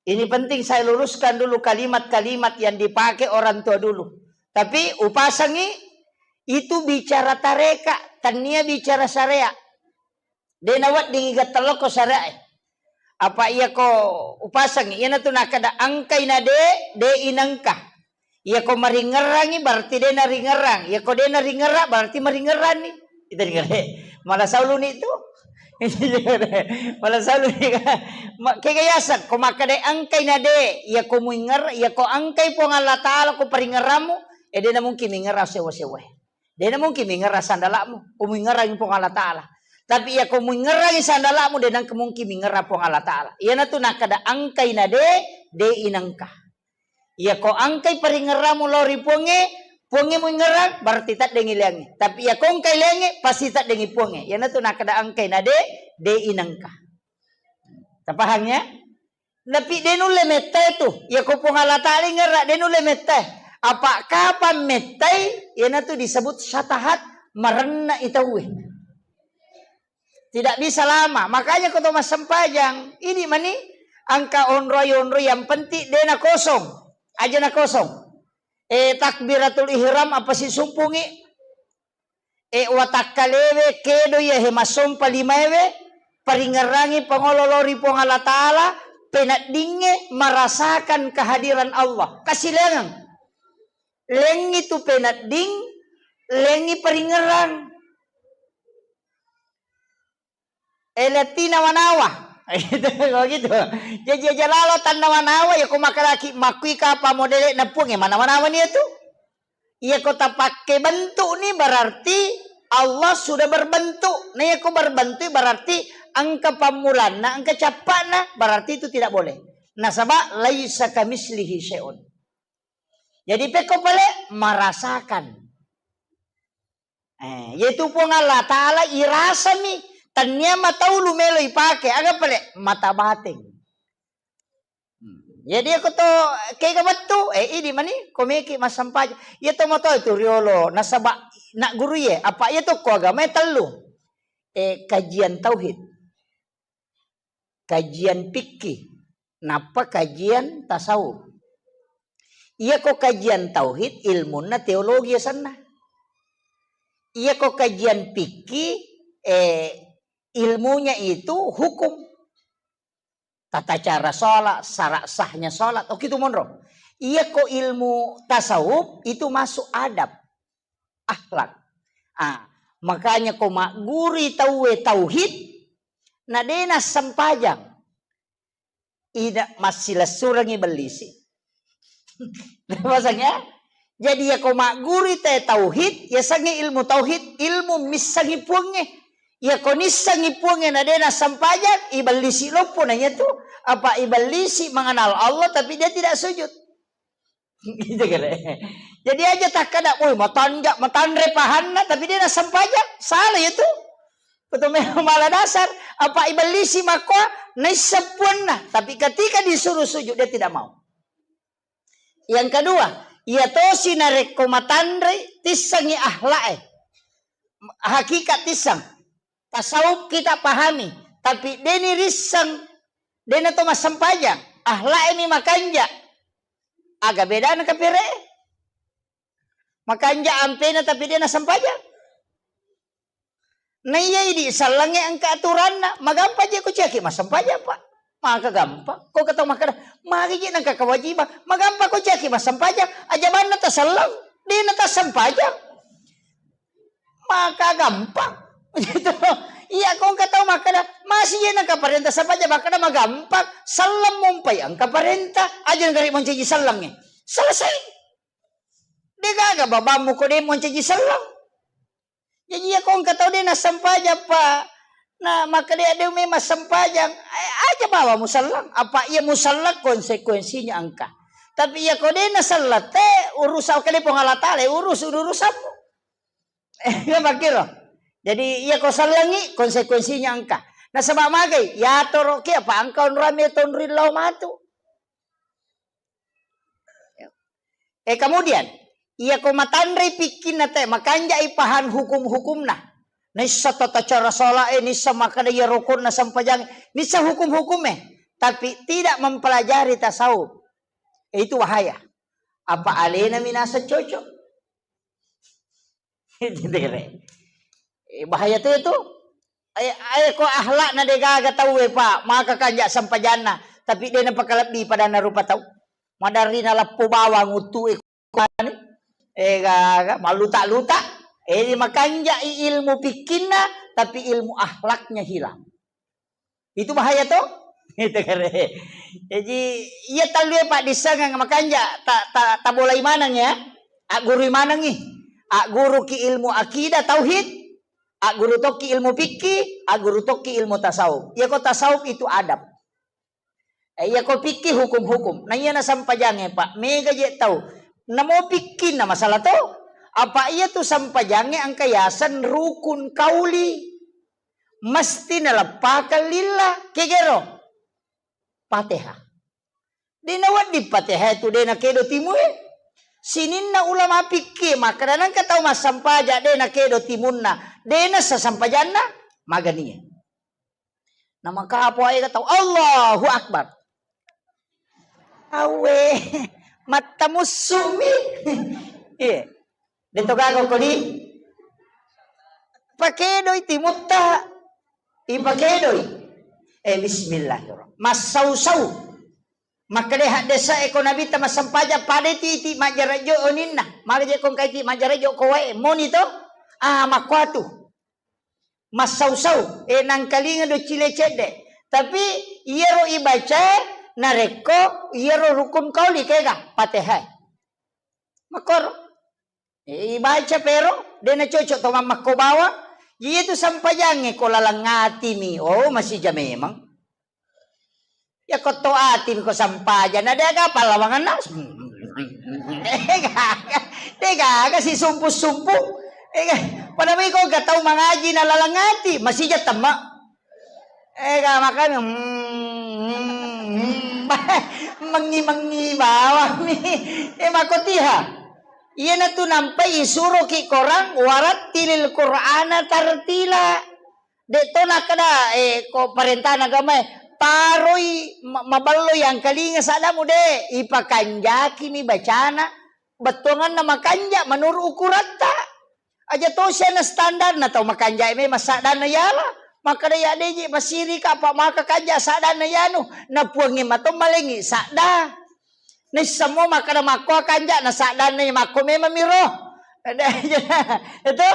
Ini penting saya luruskan dulu kalimat-kalimat yang dipakai orang tua dulu. Tapi upasangi itu bicara tareka, tania bicara syariat. De naweddingi gattallokko syariae. Apa iya ko upasangi, iyanatu nakkeda engkai na de, de inengka. Iya ko maringerrangi berarti de naringerrang. Iya ko de naringerrang berarti maringerranni. Itu ringere. Malah sauluni tu. Malah sauluni. Ma-, kega yaseng, ko makkeda engkai na de, iya ko muinger-, iya ko engkai Puang Allah Ta'ala ko paringerrammu, eh, de na mungkin mingerrang sewa-sewa. De na mungkin mingerrang sandala'mu, ko muingerrangi Puang Allah Ta'ala. Tapi iya ko muingerrangi sandala'mu, de nangka mungkin mingerrang Puang Allah Ta'ala. Iyanatu nakkeda engkai na de, de inengka. Iya ko engkai paringerrammu lao ri Puangnge, Puangnge muingerrang, berarti teddengi leangnge. Tapi iya ko engkai leangnge, pasti teddengi Puangnge. Iyanatu nakkeda engkai na de, de inengka. Tapahang ya? Tapi de nulle mettai tu. Iyako Puang Allah Ta'ala ingerra, de nulle mettai. Apa kapang mettai, iyanatu disebut syatahat, marenna i tauwe. Tidak bisa lama. Makanya ko to massempajang, ini mani engka onroi-onroi yang penting de na kosong. Aja na kosong. Eh, takbiratul ihram apa sisumpungi? Eh, watakkalewe kedo iya he massompa limaewe, paringerrangi pangolo lao ri Puang Allah Ta'ala, peneddingnge merasakan kehadiran Allah. Kasilengang. Lengi tu penedding, lengi paringerrang. Eh, lettina manawa. Gitu, kalau gitu. Jadi aja lalo tannawa-nawa, ya ko makalaki makkui kapa modele na Puang, eh, manawa-nawa ni itu. Iya ko tapakke bentuk ni berarti Allah sudah berbentuk. Nah, iya ko berbentuk berarti engka pammulanna, engka cappa'na, berarti itu tidak boleh. Nasaba laisa kamislihi syai'un. Jadi pekko pale merasakan. Eh, yaitu Puang Allah Ta'ala irasami, tannia matau lu melo ipake, aga pale mata bateng. Hmm. Jadi aku to kega wettu, eh, idi mani, ko meki massempajang. Iya to moto itu riolo, nasaba nak guru ye, apa iya to ko agama tellu. Eh, kajian tauhid. Kajian fikih, nappa kajian tasawuf. Iya ko kajian tauhid, ilmunna teologi asenna. Iya ko kajian fikih, eh, ilmunya itu hukum. Tata cara sholat, syarat sahnya sholat, oke itu monro. Iya ko ilmu tasawuf, itu masuk adab, akhlak. Ah, makanya ko magguri tauwe tauhid, na de nassempajang. Ida massilessurengngi bellisi. Pasang ya? Jadi ya ko magguri te tauhid, ya sangi ilmu tauhid, ilmu missangi puangnge. Ya ko nissangi puangnge na de nassempajang, ibellisi loppo na iya tu. Apa ibellisi mengenal Allah tapi dia tidak sujud. Gitu kira. Jadi aja takkada, "Woi, matanja, matanre pahanna, tapi dia nassempajang." Salah itu. Betul memang malah dasar. Apa ibellisi makkoa naisseng puanna, tapi ketika disuruh sujud dia tidak mau. Yang kedua, iya tosi narekko matanre tissangi akhlak e. Hakikat tissang. Tasawuf kita pahami, tapi deni risseng, dena to massempajang, akhlak e mi makanja. Aga bedana kapere? Makanja ampena tapi dena sempajang. Na iya idi sellengnge engka aturanna, magampa je ko ciaki massempajang, Pak. Maka gampang. Ko ketau makkeda, magi je nengka kewajiban, magampa ko ciaki massempajang, aja banna taselleng, dena tassempajang. Maka gampang. Gitu. Iya, ko engka tau makkeda, masih je nengka parenta sempajang, makkeda magampang, selleng mumpai engka parenta, aja nengka ri mancaji sellengnge. Selesai. De gaga babammu ko de mancaji selleng. Jadi iya ko engka tau de nassempajang, Pak. Na makkeda de memang sempajang, eh, aja bawa muselleng. Apa iya muselleng konsekuensinya engka. Tapi iya ko de naselleng te urusan kali Puang Allah Ta'ala, urus urusanmu. Eh, iya makkiro. Jadi iya ko sellengi konsekuensinya engka. Nasaba magai, yatoro ki apa engka onrame tonri lao matu. Eh, kemudian, iya ko matanrei pikkinna te, makanjai pahang hukum-hukumna. Nissa tata cara salat e, nissa makkeda iya rukunna sempajang, nissa hukum-hukum e, tapi tidak mempelajari tasawuf. Eh, itu bahaya. Apa alena minasa cocok? Gitu kira. Eh, bahaya tu itu. Eh, eh, ko akhlakna de gaga tau e, Pak, maka kanja sempajanna, tapi de napakalebbi padanna rupa tau. Madarri naleppo bawang uttu e, eh, gaga, maluta-luta. Eh, makanjai ilmu fikkinna, tapi ilmu akhlaknya hilang. Itu bahaya to? Itu kare. Jadi, iya tallue paddissengeng makanja ta, ta, tabolai maneng ya. Aggurui manengi. Agguruki ilmu akidah tauhid, agguru tokki ilmu fikih, agguru tokki ilmu tasawuf. Iya ko tasawuf itu adab. Eh, iya ko fikih hukum-hukum. Nah, iya na sempajange, Pak. Mega je tau. Namo fikih na masalah to. Apa iya tu sempajange engka yaseng rukun kauli. Mesti naleppakang lillah, kegero. Fatihah. De' nawedding Fatihah tu de' nakedo timue. Sininna ulama fikih makkeda nengka tau massampaja de' nakedo timunna, de' nassa sampajanna, maganie. Namaka apa ae tau Allahu Akbar. Awe, mattamussumi. Iya. De' to gaga ko di. Pakedoi timutta. Ipakedoi. Eh, bismillahirrahmanirrahim. Massau-sau. Makkeda haddesa eko Nabitta massampaja pada titi majjarajo oninna. Maka je kongkai ti majjarajo ko wae moni to. Ah, makkuatu. Massau-sau, eh, nangkalinga do cile cedde. Tapi iyaro ibaca narekko iyaro rukun kauli kega Fatihah. Makkoro. Eh, ibaca pero, de' nacocok to mammakko bawang. Iyatu sampajangnge ko laleng atimi. Oh, masija memang. Ya ko to atimi ko sampaja, na de' aga pallawanganna. De' gaga, de' gaga si sumpu-sumpu. Eh, pada mai ko ga tau mangaji na laleng ati, masija temma. Eh, ga makanya, hmm, hmm, hmm. Mengi-mengi bawang mi. Eh, makotiha. Iyanatu nampai isuroki korang, "Warattilil Qur'ana tartila." De' to nakkeda, eh, ko parentana agamae, paroi ma-, maballo yangkalinga saddamu de', ipakanjakimi bacana, bettuanganna makanja menurut ukuratta. Aja to siana standarna tau makanja memang saddanna yala. Makkeda ya deji masirika apa maka kanja saddanna yanu. Na puangnge mato malengi sadda. Naissamo makkeda makko kanja na saddanna makko memang miro. Itu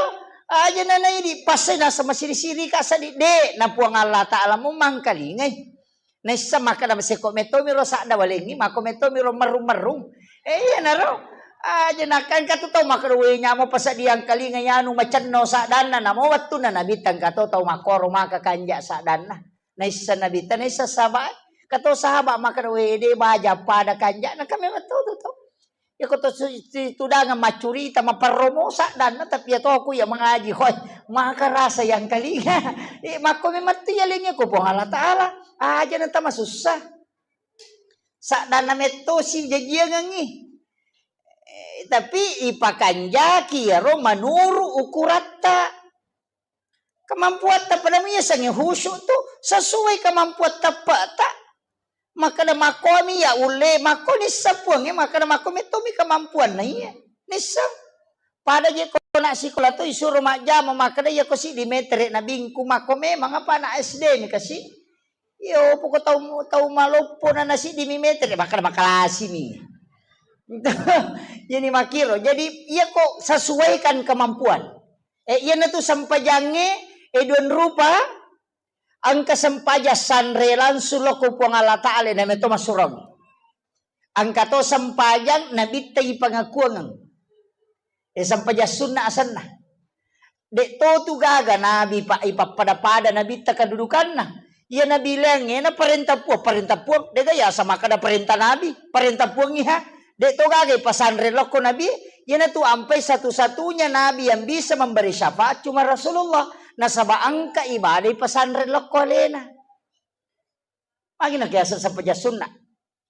aja na naidi pasai nasa masiri-sirika sadi de na Puang Allah Ta'ala mu mangkalingai. Naisseng makkeda, "Seko metto miro sadda walengngi, mako metto miro merrung-merrung." Eh, iyanaro. Aja nakka engka tu tau makkeda, "We, nyamo pasadiang kalinga yanu macenno saddanna." Namo wettunna Nabitta engka to tau makkoro maka kanja saddanna. Naisseng Nabitta, naisseng sahabat. Engka to sahabat makkeda, "We, de baja pada kanja." Nakka memang to tu tau. Iyako to su-, si-, tudangeng maccurita, maperromo saddanna, tapi iya toku iya mangaji, hoi, maka rasa yang kalinga. Eh, makko memang tu iya lengnge ko Puang Allah Ta'ala. Aja na tama sussa. Saddanna metto si jajiangengngi. Eh, tapi ipakanjaki iyaro manuru ukuratta. Kemampuatta pada miasangngi khusyuk tu sesuai kemampuatta peta. Makkeda makkomi ya ulle, makko nisseng Puangnge, makkeda makko mettomi kemampuanna iya. Nisseng. Pada je ko na sikola tu isuro majjama makkeda iya ko siddi metere na bingku, makko memang apa anak S D mi kasi. Iyo, poko tau, tau maloppo na, na siddi mi metere, makkeda makalasi mi. Jadi makkiro. Jadi iya ko sesuaikan kemampuan. Eh, iyanatu sempajangnge, eh, duang rupa, engka sempajang sanre langsung lokko Puang Allah Ta'ala, na meto masurang. Engka to sempajang nabitta ipangakuangeng. Eh, sempajang sunna asenna. De to tu gaga nabi pa-, ipappada-pada nabitta kedudukanna. Iya nabi laingnge na parenta Puang, parenta Puang, dega yasa makkeda parenta nabi, parenta Puang iha. De to gaga ipasanre lokko nabi, iyanatu ampai satu-satunya nabi yang bisa memberi syafaat cuma Rasulullah. Nasaba engka ibadah ipasanre lokko alena. Magi na kiaseng sempajang sunna.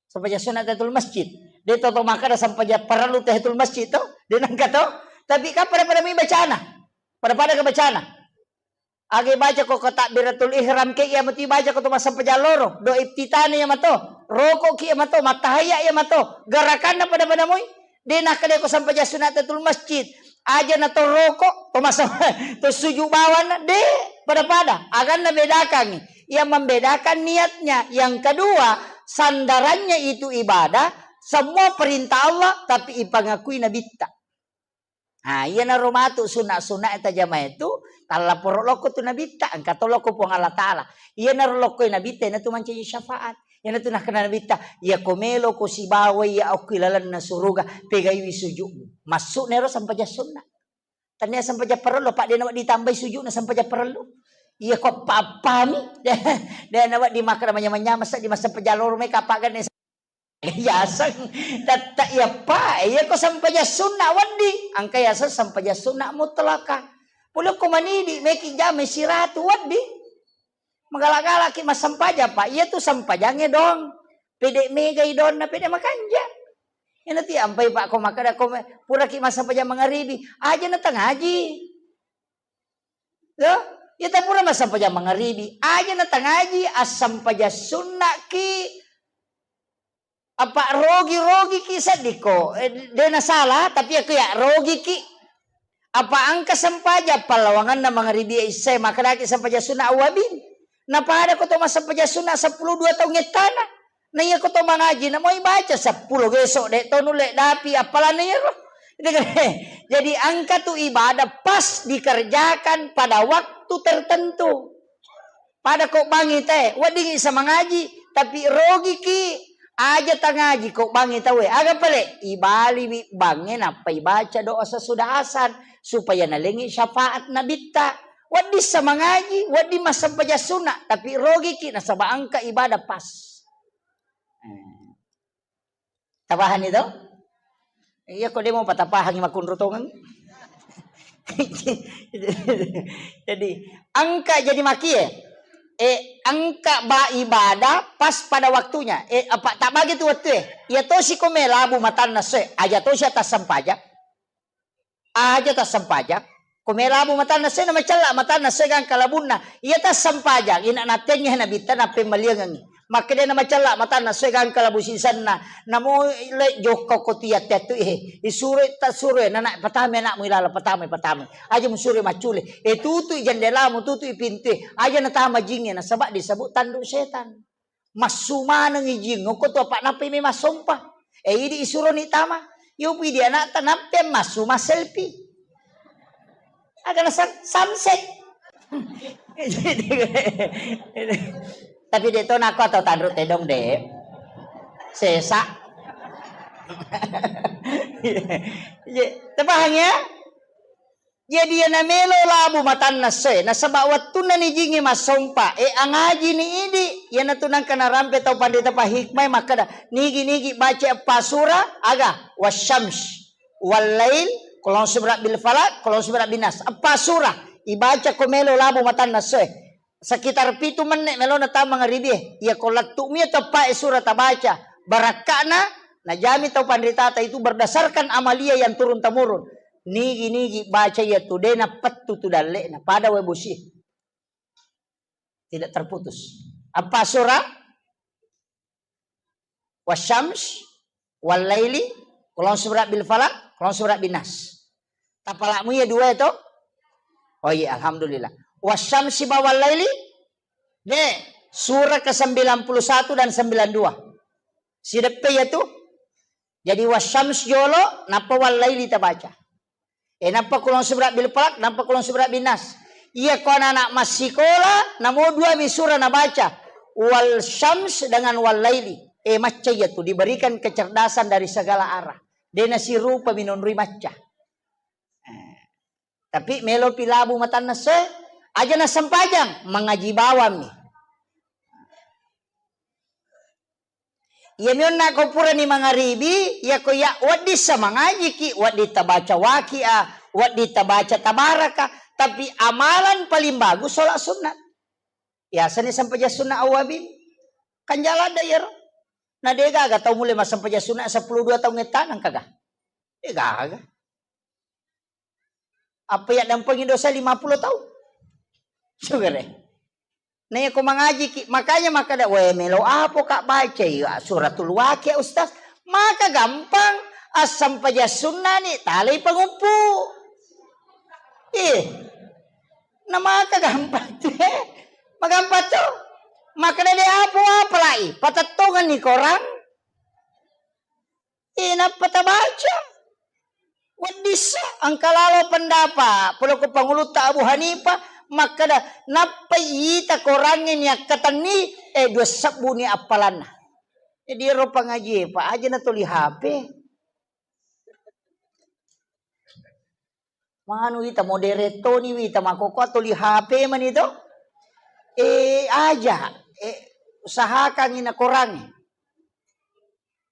Sempajang sunna tahiyatul masjid. De to, to makkeda sempajang parellu tahiyatul masjid to, de nengka to. Tapi kan pada-pada mi bacana. Pada-pada ke bacana. Age baca ko, ko takbiratul ihram ke, iya mati baca ko to massempajang loro. Do iftitani iya mato. Roko ki iya mato, mattahayya iya mato. Gerakanna pada-pada moi. De nakkeda ko sempajang sunat tahiyatul masjid. Aja na to roko, to masa-, to sujud bawanna. De, pada-pada. Aganna bedakangi. Yang membedakan niatnya. Yang kedua, sandarannya itu ibadah. Semua perintah Allah, tapi ipangakui nabitta. Ha, iyanaro matu sunna-sunna tajamae tu, tallaporo lokko tu nabitta, engka to lokko Puang Allah Ta'ala. Iyanaro lokko nabitta, iyanatu mancaji syafaat. Iyanatu nakkeda nabitta, iya ko melo ko sibawa iya okki lalenna suruga, pegaiwi sujudmu. Masuk nero sempajang sunna. Tania sempajang parellu, apa dena ditambahi sujudna sempajang parellu. Iya ko apa-apami. Dena wadi makkeda manya-manya masa di masa pejalo rumah kapagan Yaseng tette iyappa, iya ko sempajang sunna wedding, engka yaseng sempajang sunna mutlaka. Pole ko manidi meki jama siratu wedding. Magala-galaki massempajang, Pak. Iya tu sempajangnge dong. Pede mega idonna, pede makanja. Ina ti ampai pa ko makkeda ko me-, puraki massempajang mangaribi, aja na tangaji. Yo, iya ta pura massempajang mangaribi, aja na tangaji, assempajang sunna ki. Apa rogi-rogi ki seddiko, eh, de na salah, tapi aku ya rogi ki. Apa engka sempajang pallawanganna mangaribi isya, makkedaki sempajang sunna awwabin. Na pada ko to massempajang sunna seppulo dua taung ettana. Na iya ko to mangaji, na moi baca seppulo geso, de to nulle dapi appalanna iyaro. Jadi engka tu ibadah pas dikerjakan pada waktu tertentu. Pada ko bangi te, weddingi sa mangaji, tapi rogi ki, aja tangaji ko bangi tawe. Aga pale, ibaliwi bange nappa ibaca doa sesudah asan, supaya nalengi syafaat nabitta. Wedding sa mangaji, wedding massempajang sunna, tapi rogi ki nasaba engka ibadah pas. Eh. Tapahanni to? Iya, ko de mo patapahangi makunru tongeng. Jadi, engka jadi makie. Eh, engka ba ibadah pas pada waktunya. Eh, apa tak bagi tu waktu eh. Iya tosi ko melabu matanna soe, aja tosi atas sempajang. Aja tassempajang. Ko melabu matanna soe na macella matanna soe gangka labunna. Iya tassempajang, ina natengnge nabitta nappemmaliangengngi. Makkeda na macella matanna soe gangka labu sisenna. Namo le jokka ko tiat-tiat tu, eh, isuro tasuro, eh, nana patame anakmu ilala, patame, patame. Aja musuro maccule. Eh, tutui jendelamu, tutui pintu, eh. Aja natama jingnge, nasaba disebut tanduk setan. Massu maneng ijing, okko tu apa nappai memang sompa. Eh, idi isuroni tama. Yo pidi anakta nappe massu masselfie. Agana san-, sunset. Tapi de to nako atau tanru tedong de. Sesa. Iya, terpaham ya? Jadi, iya namelo labu matanna essoe, nasaba wettunna nijingngi massompa, e, angajini idi, iyanatu nangka narampe tau panrita pahikmae makkeda, nigi-nigi baca eppa sura, aga, wasyams, wallail, qul a'udzu birabbil falaq, qul a'udzu birabbin nas. Eppa sura, ibaca ko melo labu matanna essoe. Sekitar pitu menne' melona tama mangaribie. Iya ko lettu'mi teppae sura tabaca, barakka'na najami tau panritata itu berdasarkan amalia yang turun temurun. Nigi-nigi baca iya tu de' napettu tu dalle'na pada wae bosi. Tidak terputus. Apa sura? Wasyams, wallaili, qul a'udzu birabbil falaq, qul a'udzu birabbin nas. Tapalakmu iya dua itu? Oh iya, alhamdulillah. Wasyamsi ba wallaili? De, surah ke sembilan puluh satu dan sembilan dua. Sideppe iya tu? Jadi wasyams jolo, nappa wallaili tabaca. E, nappa qul a'udzu birabbil falaq, nappa qul a'udzu birabbin nas. Iya ko anak-anak massikola, namo dua mi sura nabaca. Wal syams dengan wal laili. E, macca iya tu, diberikan kecerdasan dari segala arah. De' nasirupa minonroi macca. E, tapi melo pi labu matanna essoe, aja nassempajang, mangaji bawang mi. Iyami onna ko purani mangaribi, iya ko iya wedding sa mangajiki, wedding tabaca waki'a, wedding tabaca tabaraka, tapi amalan paling bagus sholat sunat. Yasani sempajang sunat awwabin. Kan jalan da iyaro. Na de' gaga tau mulle massempajang sunat seppulo dua taung ettana engkaga? De' gaga. Apa yaddampengi dosa lima puluh taung? Sugere. Na iya ko mangajiki, makanya makkeda, "We, melo apo ka' bacai, ah, suratul Waqiah, Ustaz?" Maka gampang, assempajang sunnani, talai panguppu. Ih, na maka gampang tu, eh. Magampang tu. Makkeda de' apo apalai, patettongenni korang. Eh, nappa tabaca. Weddissa, engka lalo pendapa, pole ko pangulutta Abu Hanifah, makkeda, nappai ita korangnge niakkatenni, eh, dua sebbu ni appalanna. Jadi, ero pangaji, Pak, aja na tuli H P. Manu wita, modere toni wita, makkokkoe tuli H P mani to. Eh, aja, eh, usahakangi na korangnge.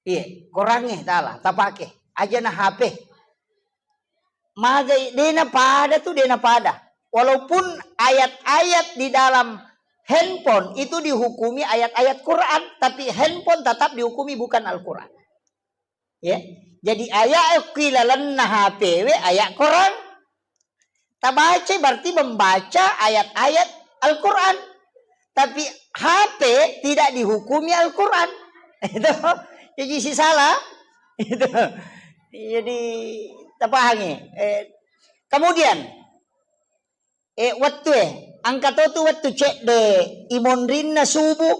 Iya, korangnge tala tapake. Aja na H P. Magai, de' na pada tu, de' na pada. Walaupun ayat-ayat di dalam Handphone itu dihukumi ayat-ayat Quran, tapi handphone tetap dihukumi bukan Al-Quran. Ya. Jadi ayat ku ilalenna H P we ayat Quran. Tabaca berarti membaca ayat-ayat Al-Quran. Tapi H P tidak dihukumi Al-Quran. Itu. Jadi si salah. Itu. Jadi tapahangi. Eh, kemudian, eh, wettu e, engka to tu wettu cedde imonrinna subuh,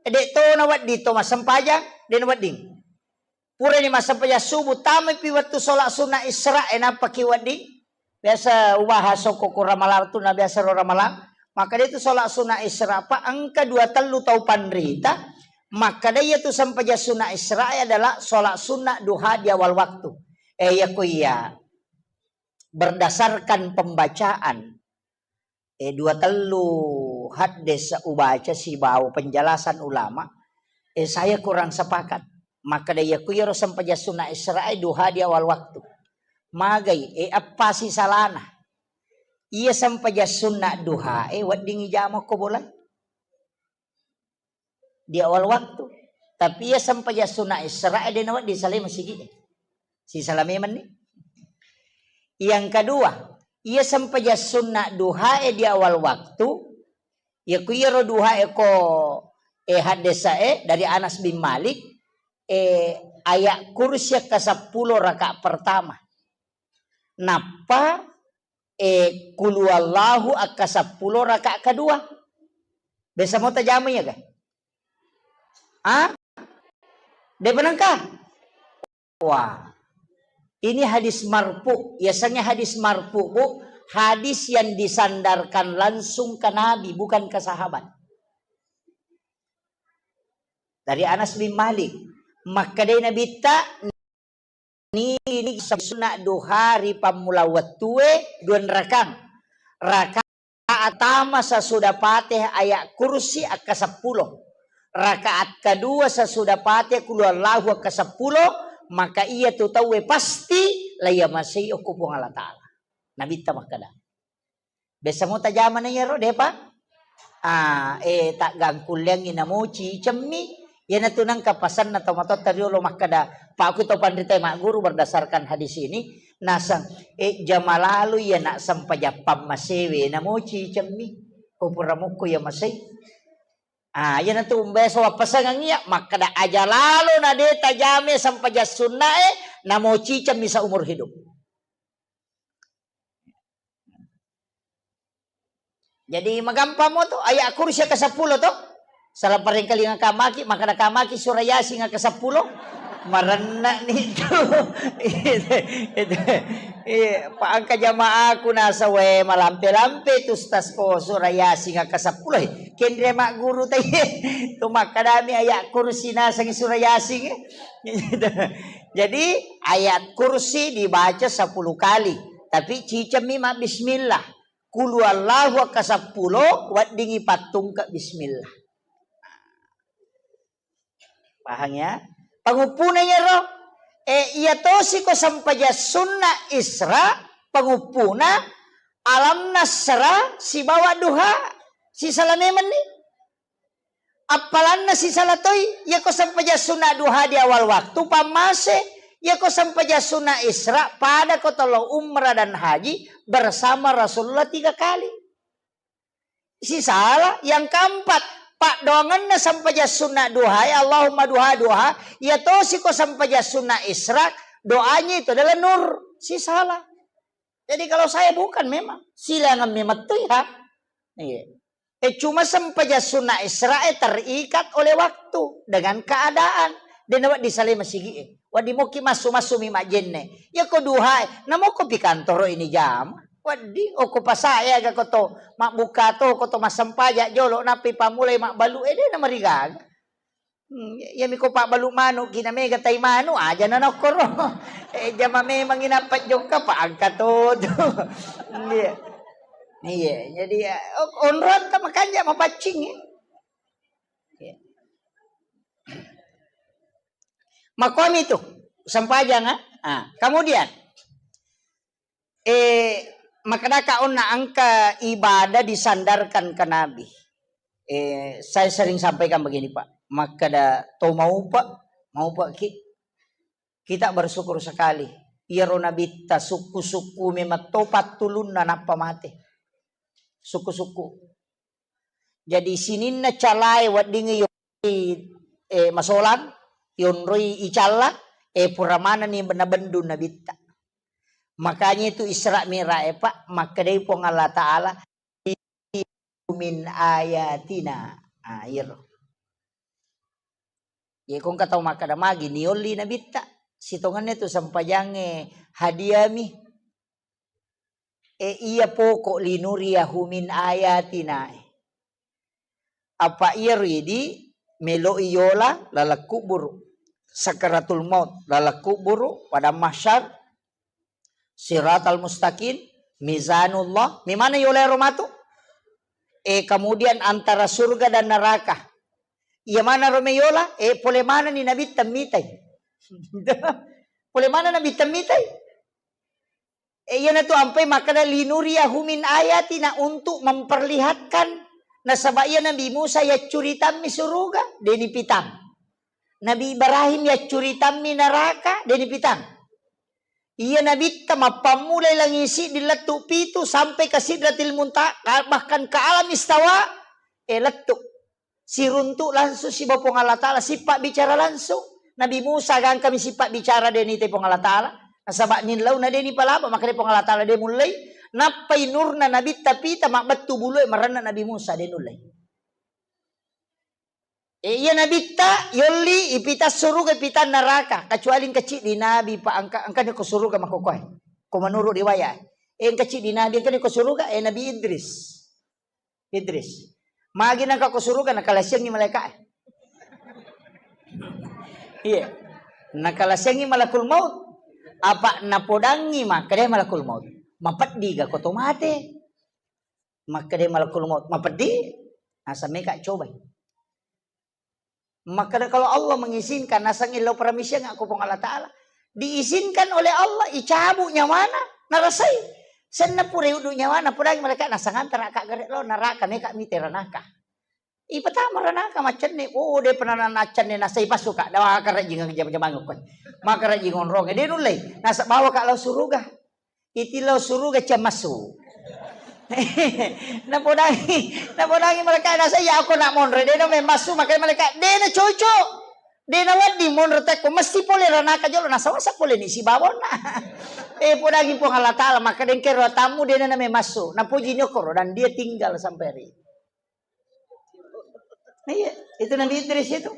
de to nawedding to massempajang, de nawedding. Purani massempajang subuh, tamaipi wettu sholat sunnah Isra, e, nappaki wedding. Biasa ubaha sokko ko ramalang tu, na biasa ro ramalang. Makkeda itu sholat sunnah Isra, pa engka dua tellu tau panrita. Makkeda iya tu sempajang sunnah Isra adalah sholat sunnah duha di awal waktu. Eh, iya ko iya. Berdasarkan pembacaan, eh, dua tellu haddes ubaca sibawa penjelasan ulama, eh, saya kurang sepakat. Makkeda iya ku iyaro sempajang sunnah Isra e duha di awal waktu. Magai, eh, appa si salana? Iya sempajang sunnah duha e wedding ijama ko bola di awal waktu. Tapi iya sempajang sunnah Isra e de nawedding salai masigi e. Si salai memang ni. Yang kedua, iya sempajang sunnah duha e di awal waktu, iya ku iyaro duha e ko, eh, haddesa e dari Anas bin Malik, eh, ayat kursi ke sepuluh rakaat pertama. Nappa, eh, kulu Allahu akka seppulo rakaat kedua. Biasa mau tajama iya ga? Ah? De penengka? Wah. Ini hadis marfu. Biasanya hadis marfu, Bu, hadis yang disandarkan langsung ke Nabi, bukan ke sahabat. Dari Anas bin Malik. Makkedai Nabitta, ni, ni sunna duha ri pammula wettue dua rakang. Rakaat pertama sesudah Fatihah ayat kursi akka seppulo. Rakaat kedua sesudah Fatihah kulu Allahu akka seppulo, maka iya tu tauwe pasti la yamasei okko Puang Allah Ta'ala. Nabitta makkeda. Biasa mo tajama na iyaro, depa? Ah, eh, taggangkulleangngi namo cicemmi. Iyanatu nengka pasanna tomatoatta riolo makkeda, pakku to panrita magguru berdasarkan hadis ini, naseng, eh, jama lalo iya nak sempajang pammasewe namo cicemmi. Ko pura mukko iya masei. Ah, iyanatu umbeso wappasangang iya, makkeda aja lalo na de tajame sempajang sunnae, namo cicemmi seumur hidup. Jadi magampang mo to, ayat kursi ke seppulo to. Salah parengkalinga kamaki, makkeda kamaki surah Yasin ke seppulo. Marenna ni tu. Itu, itu. Iya, pa engka jamaaku nasawe malampe-lampe tu ustaz ko surah Yasin ke seppulo. Kenre magguru tai. Tu makkedami ayat kursi naseng surah Yasin. Jadi ayat kursi dibaca sepuluh kali, tapi cicemmi mabbismillah. Kulu Allahu akka seppulo, weddingi pattungke bismillah. Pahang ya? Panguppuna iyaro, eh, iya tosi ko sempajang sunna Isra, panguppuna Alam Nasra sibawa Duha, sisala memenni. Appalanna sisala toi, iyako sempajang sunna duha di awal waktu, pammase, iyako sempajang sunna Isra, pada ko tollo umrah dan haji bersama Rasulullah tiga kali. Sisala, yang keempat, paddoangenna sempajang sunna duha, ya Allahumma duha, duha, iya tosi ko sempajang sunna Isra, doanya itu adalah nur, sisala. Jadi kalau saya bukan memang, silangan memang tu ya. Iya. Eh, cuma sempajang sunna Isra'e terikat oleh waktu dengan keadaan. De nawedding salai masigi'e. Wedding mokki massu-massu mi majjenne. Iya ko duhae, namoko pi kantoro ini jama. Wedding, oko pasae aga ko to, mabbuka to, ko to massempajang jolo, nappi pammulai mabbalu, eh, de namarigaga. Hmm, iyami ko pabbalu manu, ki na mega tai manu, aja na nokkoro. Eh, jama memangi nappa jokka, pa angka to tu. Iya. Iya, jadi, eh, o-, onroang ta makanja mapaccing, ya. Iya. Makomi tu, sempajang, ah. Ah, kemudian, eh, makkedaka onna engka ibadah disandarkan ke Nabi. Eh, saya sering sampaikan begini, Pak. Makkeda to maupa, maupa ki, kita bersyukur sekali. Iyaro nabitta sukku-sukku memang to pattulunna nappa mate. Sukku-sukku. Jadi sininna calae wedding yo, eh, masolang, yonroi icalla, eh, pura manenni nabendu nabitta. Makanya itu Isra Mi'raj, eh, Pak, makkedai Puang Allah Ta'ala, "Min ayatina." Ah, iyaro. Iya, ko engka tau makkeda magi niolli nabitta, sitongenna tu sempajangnge hadiami. E, iya poko linuriyahu min ayatina. Apa iyaro idi meloi yola laleng kuburu. Sakaratul maut laleng kuburu, padang mahsyar, siratal mustaqim, mizanullah. Memana yola ero matu? E, kemudian antara surga dan neraka. Iya mana ro meyola? E, pole mana ni nabitta mitai? Pole mana nabitta mitai? Eh, iyanatu ampai makkeda, "Linuriyahu min ayatina," untuk memperlihatkan. Nasaba iya Nabi Musa yaccuritammi suruga, deni pitang. Nabi Ibrahim yaccuritammi neraka, deni pitang. Iya nabitta mappammulai langi siddi lettu pitu sampai ke Sidratil Muntaha, bahkan ke alam istawa, eh, lettu. Siruntu langsung siba Puang Allah Ta'ala, sippa bicara langsung. Nabi Musa gangkami sippa bicara deni te Puang Allah Ta'ala. Nasaba nillauna deni palaba, makanya Puang Allah Ta'ala de mullei. Nappai nurna nabitta pita mabbettu bulue marenna Nabi Musa de nullei. E, iya nabitta yolli ipita suruga, ipita neraka, kecuali engka ciddi nabi pa engka, engka ko suruga makkokoe. Ko menurut riwayat. E, engka ciddi nabi engka ko suruga, e, Nabi Idris. Idris. Magi nangka ko suruga, nakalasiangngi malaika. Iya. Nakalasiangngi malakul maut. Apa napodangngi makkeda malakul maut, "Mapeddi ga ko to mate?" Makkeda malakul maut, "Mapeddi." Asa meka cobai. Makkeda, kalau Allah mengizinkan, nasengngi lao paramisiang aku Puang Allah Ta'ala. Diizinkan oleh Allah, icabu nyawana, narasai. Senna pura uddu nyawana, pudangi malaikat, nasanganta raka gare lao neraka, meka mite ranaka. Ipatama ranaka, maccenne, oh, de pernah naccenne, nasai pasuka, dawa karajing jam-jamang ko. Maka rajing onrong, de nullei, nasa bawa ka lao suruga. Iti lao suruga cia massu. Napodangi, napodangi malaikat, nasa iya ako nak monre, de na memmassu, makanya malaikat, de na cocok. De na wedding monre tekko, mesti pole ranaka jolo, nasa wasa pole ni sibawonna. Eh, podangi Puang Allah Ta'ala, maka dengke ro tamu, de na memmassu. Napuji nyokoro, dan dia tinggal sampai hari ini. Nah, iya, itu Nabi Idris itu.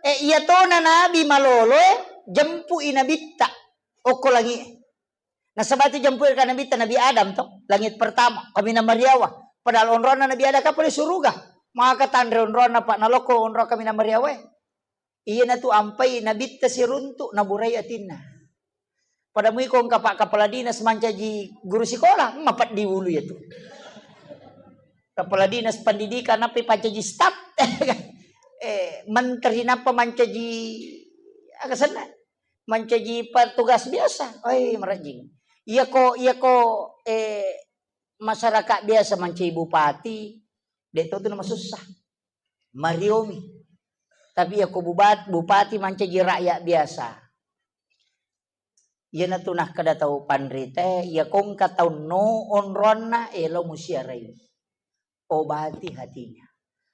Eh, iya tona Nabi malolo, eh, jempui Nabitta. Okko langi. Nasaba tu jempui ka Nabitta, Nabi Adam to, langit pertama, kaminang mariawa. Padahal onronna Nabi Adam kapale suruga. Maka tanre onronna, Pak, naloko onro kaminang mariawa, eh. Iyanatu ampai nabitta siruntu, naburai atinna. Pada mui ko engka pak kepala dinas mancaji guru sikola, mapeddi ulu iyatu. Kepala dinas pendidikan, nappi pancaji staf. Eh, menteri nappa mancaji, aga senna? Mancaji petugas biasa. Oi, marajing. Iyako, iyako, eh, masyarakat biasa mancaji bupati, de to tu namasussa. Mariomi. Tapi iyako bubat-, bupati mancaji rakyat biasa. Iyanatu nakkeda tau panrita, iyako engka tau no onronna, elo musiarai. Obati hatinya.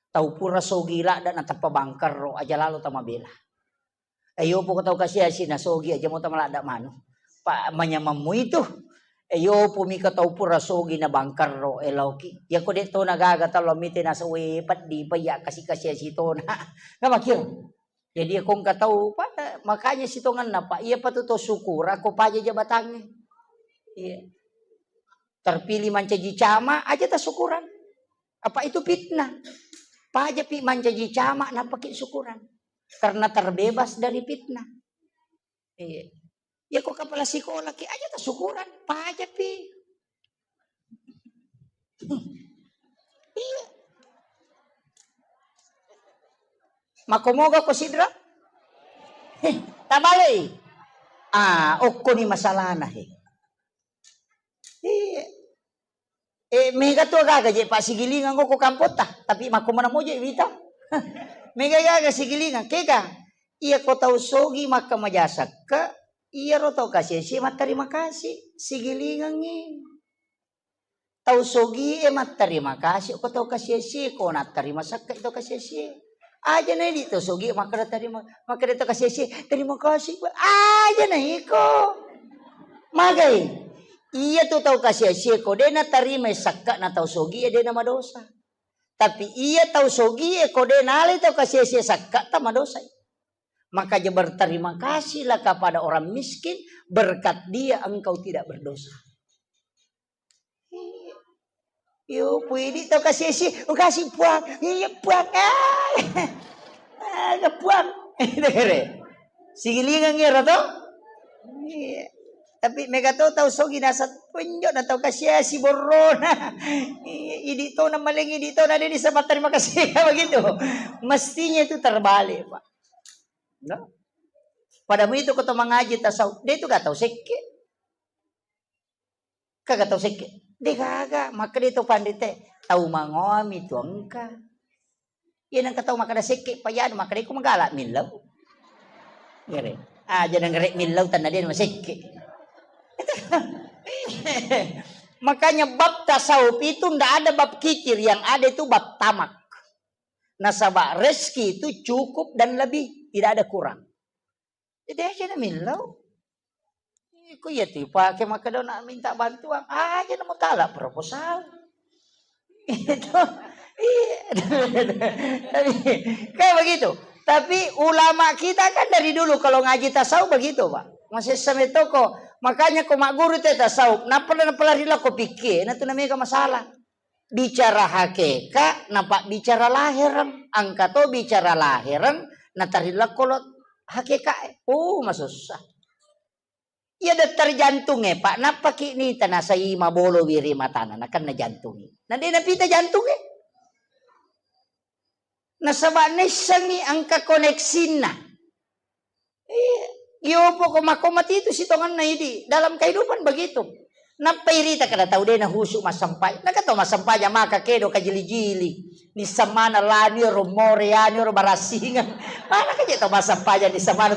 Tau pura sogi ladda natappa bangkerro, aja lalo tamabela. Eyopo ko tau kasiasi nasogi aja mo tamaladda manu. Pa manyamammu itu. Eyopo mika tau pura sogi na bangkerro eloki. Iyako de tona gaga talo mite nasawe peddi payya kasi-kasiasi tona. Namakiro. Jadi iyako engka tau pa, makanya sitongenna, Pak, iya patu to syukur ako paja jabatangnge. Iya. Terpilih mancaji camat aja tasukuran. Apa itu fitnah? Paja pi mancaji camat napaki syukuran. Karena terbebas dari fitnah. Iya. Ya ko kepala sekolah ki aja tasukuran, paja pi. Iya. Mako moga ko sidra? Heh, tabalei. Ah, okko ni masalahna he. Iya. Eh, mega tu gaga je, Pak, sigilingang ko kampotta, tapi makko mana moje wita. Mega gaga sigilingang, kega? Iya ko tau sogi makka maja sekke, iya ro tau kasih-kasih matterima kasih, sigilingangi. Tau sogi e matterima kasih ko tau kasih-kasih, ko natterima sekke tau kasih-kasih. Aja na idi tau sogi makkeda terima, makkeda tau kasih-kasih, "Terima kasih, Pak." Aja na iko. Magai. Iya tu tau kasih-kasih ko de natarima sekke na tau sogi e de na madosa. Tapi iya tau sogi e ko de nalai tau kasih-kasih sekke ta madosa. Makanya berterima kasihlah kepada orang miskin, berkat dia engkau tidak berdosa. Iya. Yo, puidi tau kasih-kasih, oh, kasih Puang, iya Puang, ah, ah, Puang. Sigilingang ero to? Iya. Tapi mega to tau sogi nasa tunjuk na tau kasih-kasih borrona. Iya, idi to na maling, idi to na de disebut terima kasih begitu. Mestinya itu terbalik, Pak. No? Pada itu ko to mangaji tasawuf, de tu gak tau sekke. Kaga tau sekke. De gaga, makkeda to pandita, tau mangoami tu engka. Iya nengka tau makkeda sekke, payanu makkeda ko magala millau. Ngere. Aja nengere millau tanna de masekke. Makanya bab tasawuf itu ndak ada bab kikir, yang ada itu bab tamak. Nasaba rezeki itu cukup dan lebih, tidak ada kurang. Jadi aja na millau. Iko iya tu pake makkeda na minta bantuan. Aja na mutala proposal. Itu. Iya. Tapi, kayak begitu. Tapi ulama kita kan dari dulu kalau ngaji tasawuf begitu, Pak. Masih sampai toko. Makanya ko magguru te tasawuf, napala napala rila ko pikir, na tu namanya masalah. Bicara hakeka, napabbicara lahereng. Engka to bicara lahereng, natarillakko lo hakeka e. Oh, masussa. Iya, dokter jantung e, Pak, nappaki nita nasai mabolo wiri matana, nakenna jantung e. Na de napita jantung e. Nasaba naissengi engka koneksinna. Iya. Iyo, poko makko mati itu sitonganna idi. Dalam kehidupan begitu. Nappa irita kada tau de nahusu massempajang. Naka tau massempajang maka kedo kajili-jili. Nissamana lani ro more yani ro barassingan. Mana kaje tau massempajang nissamana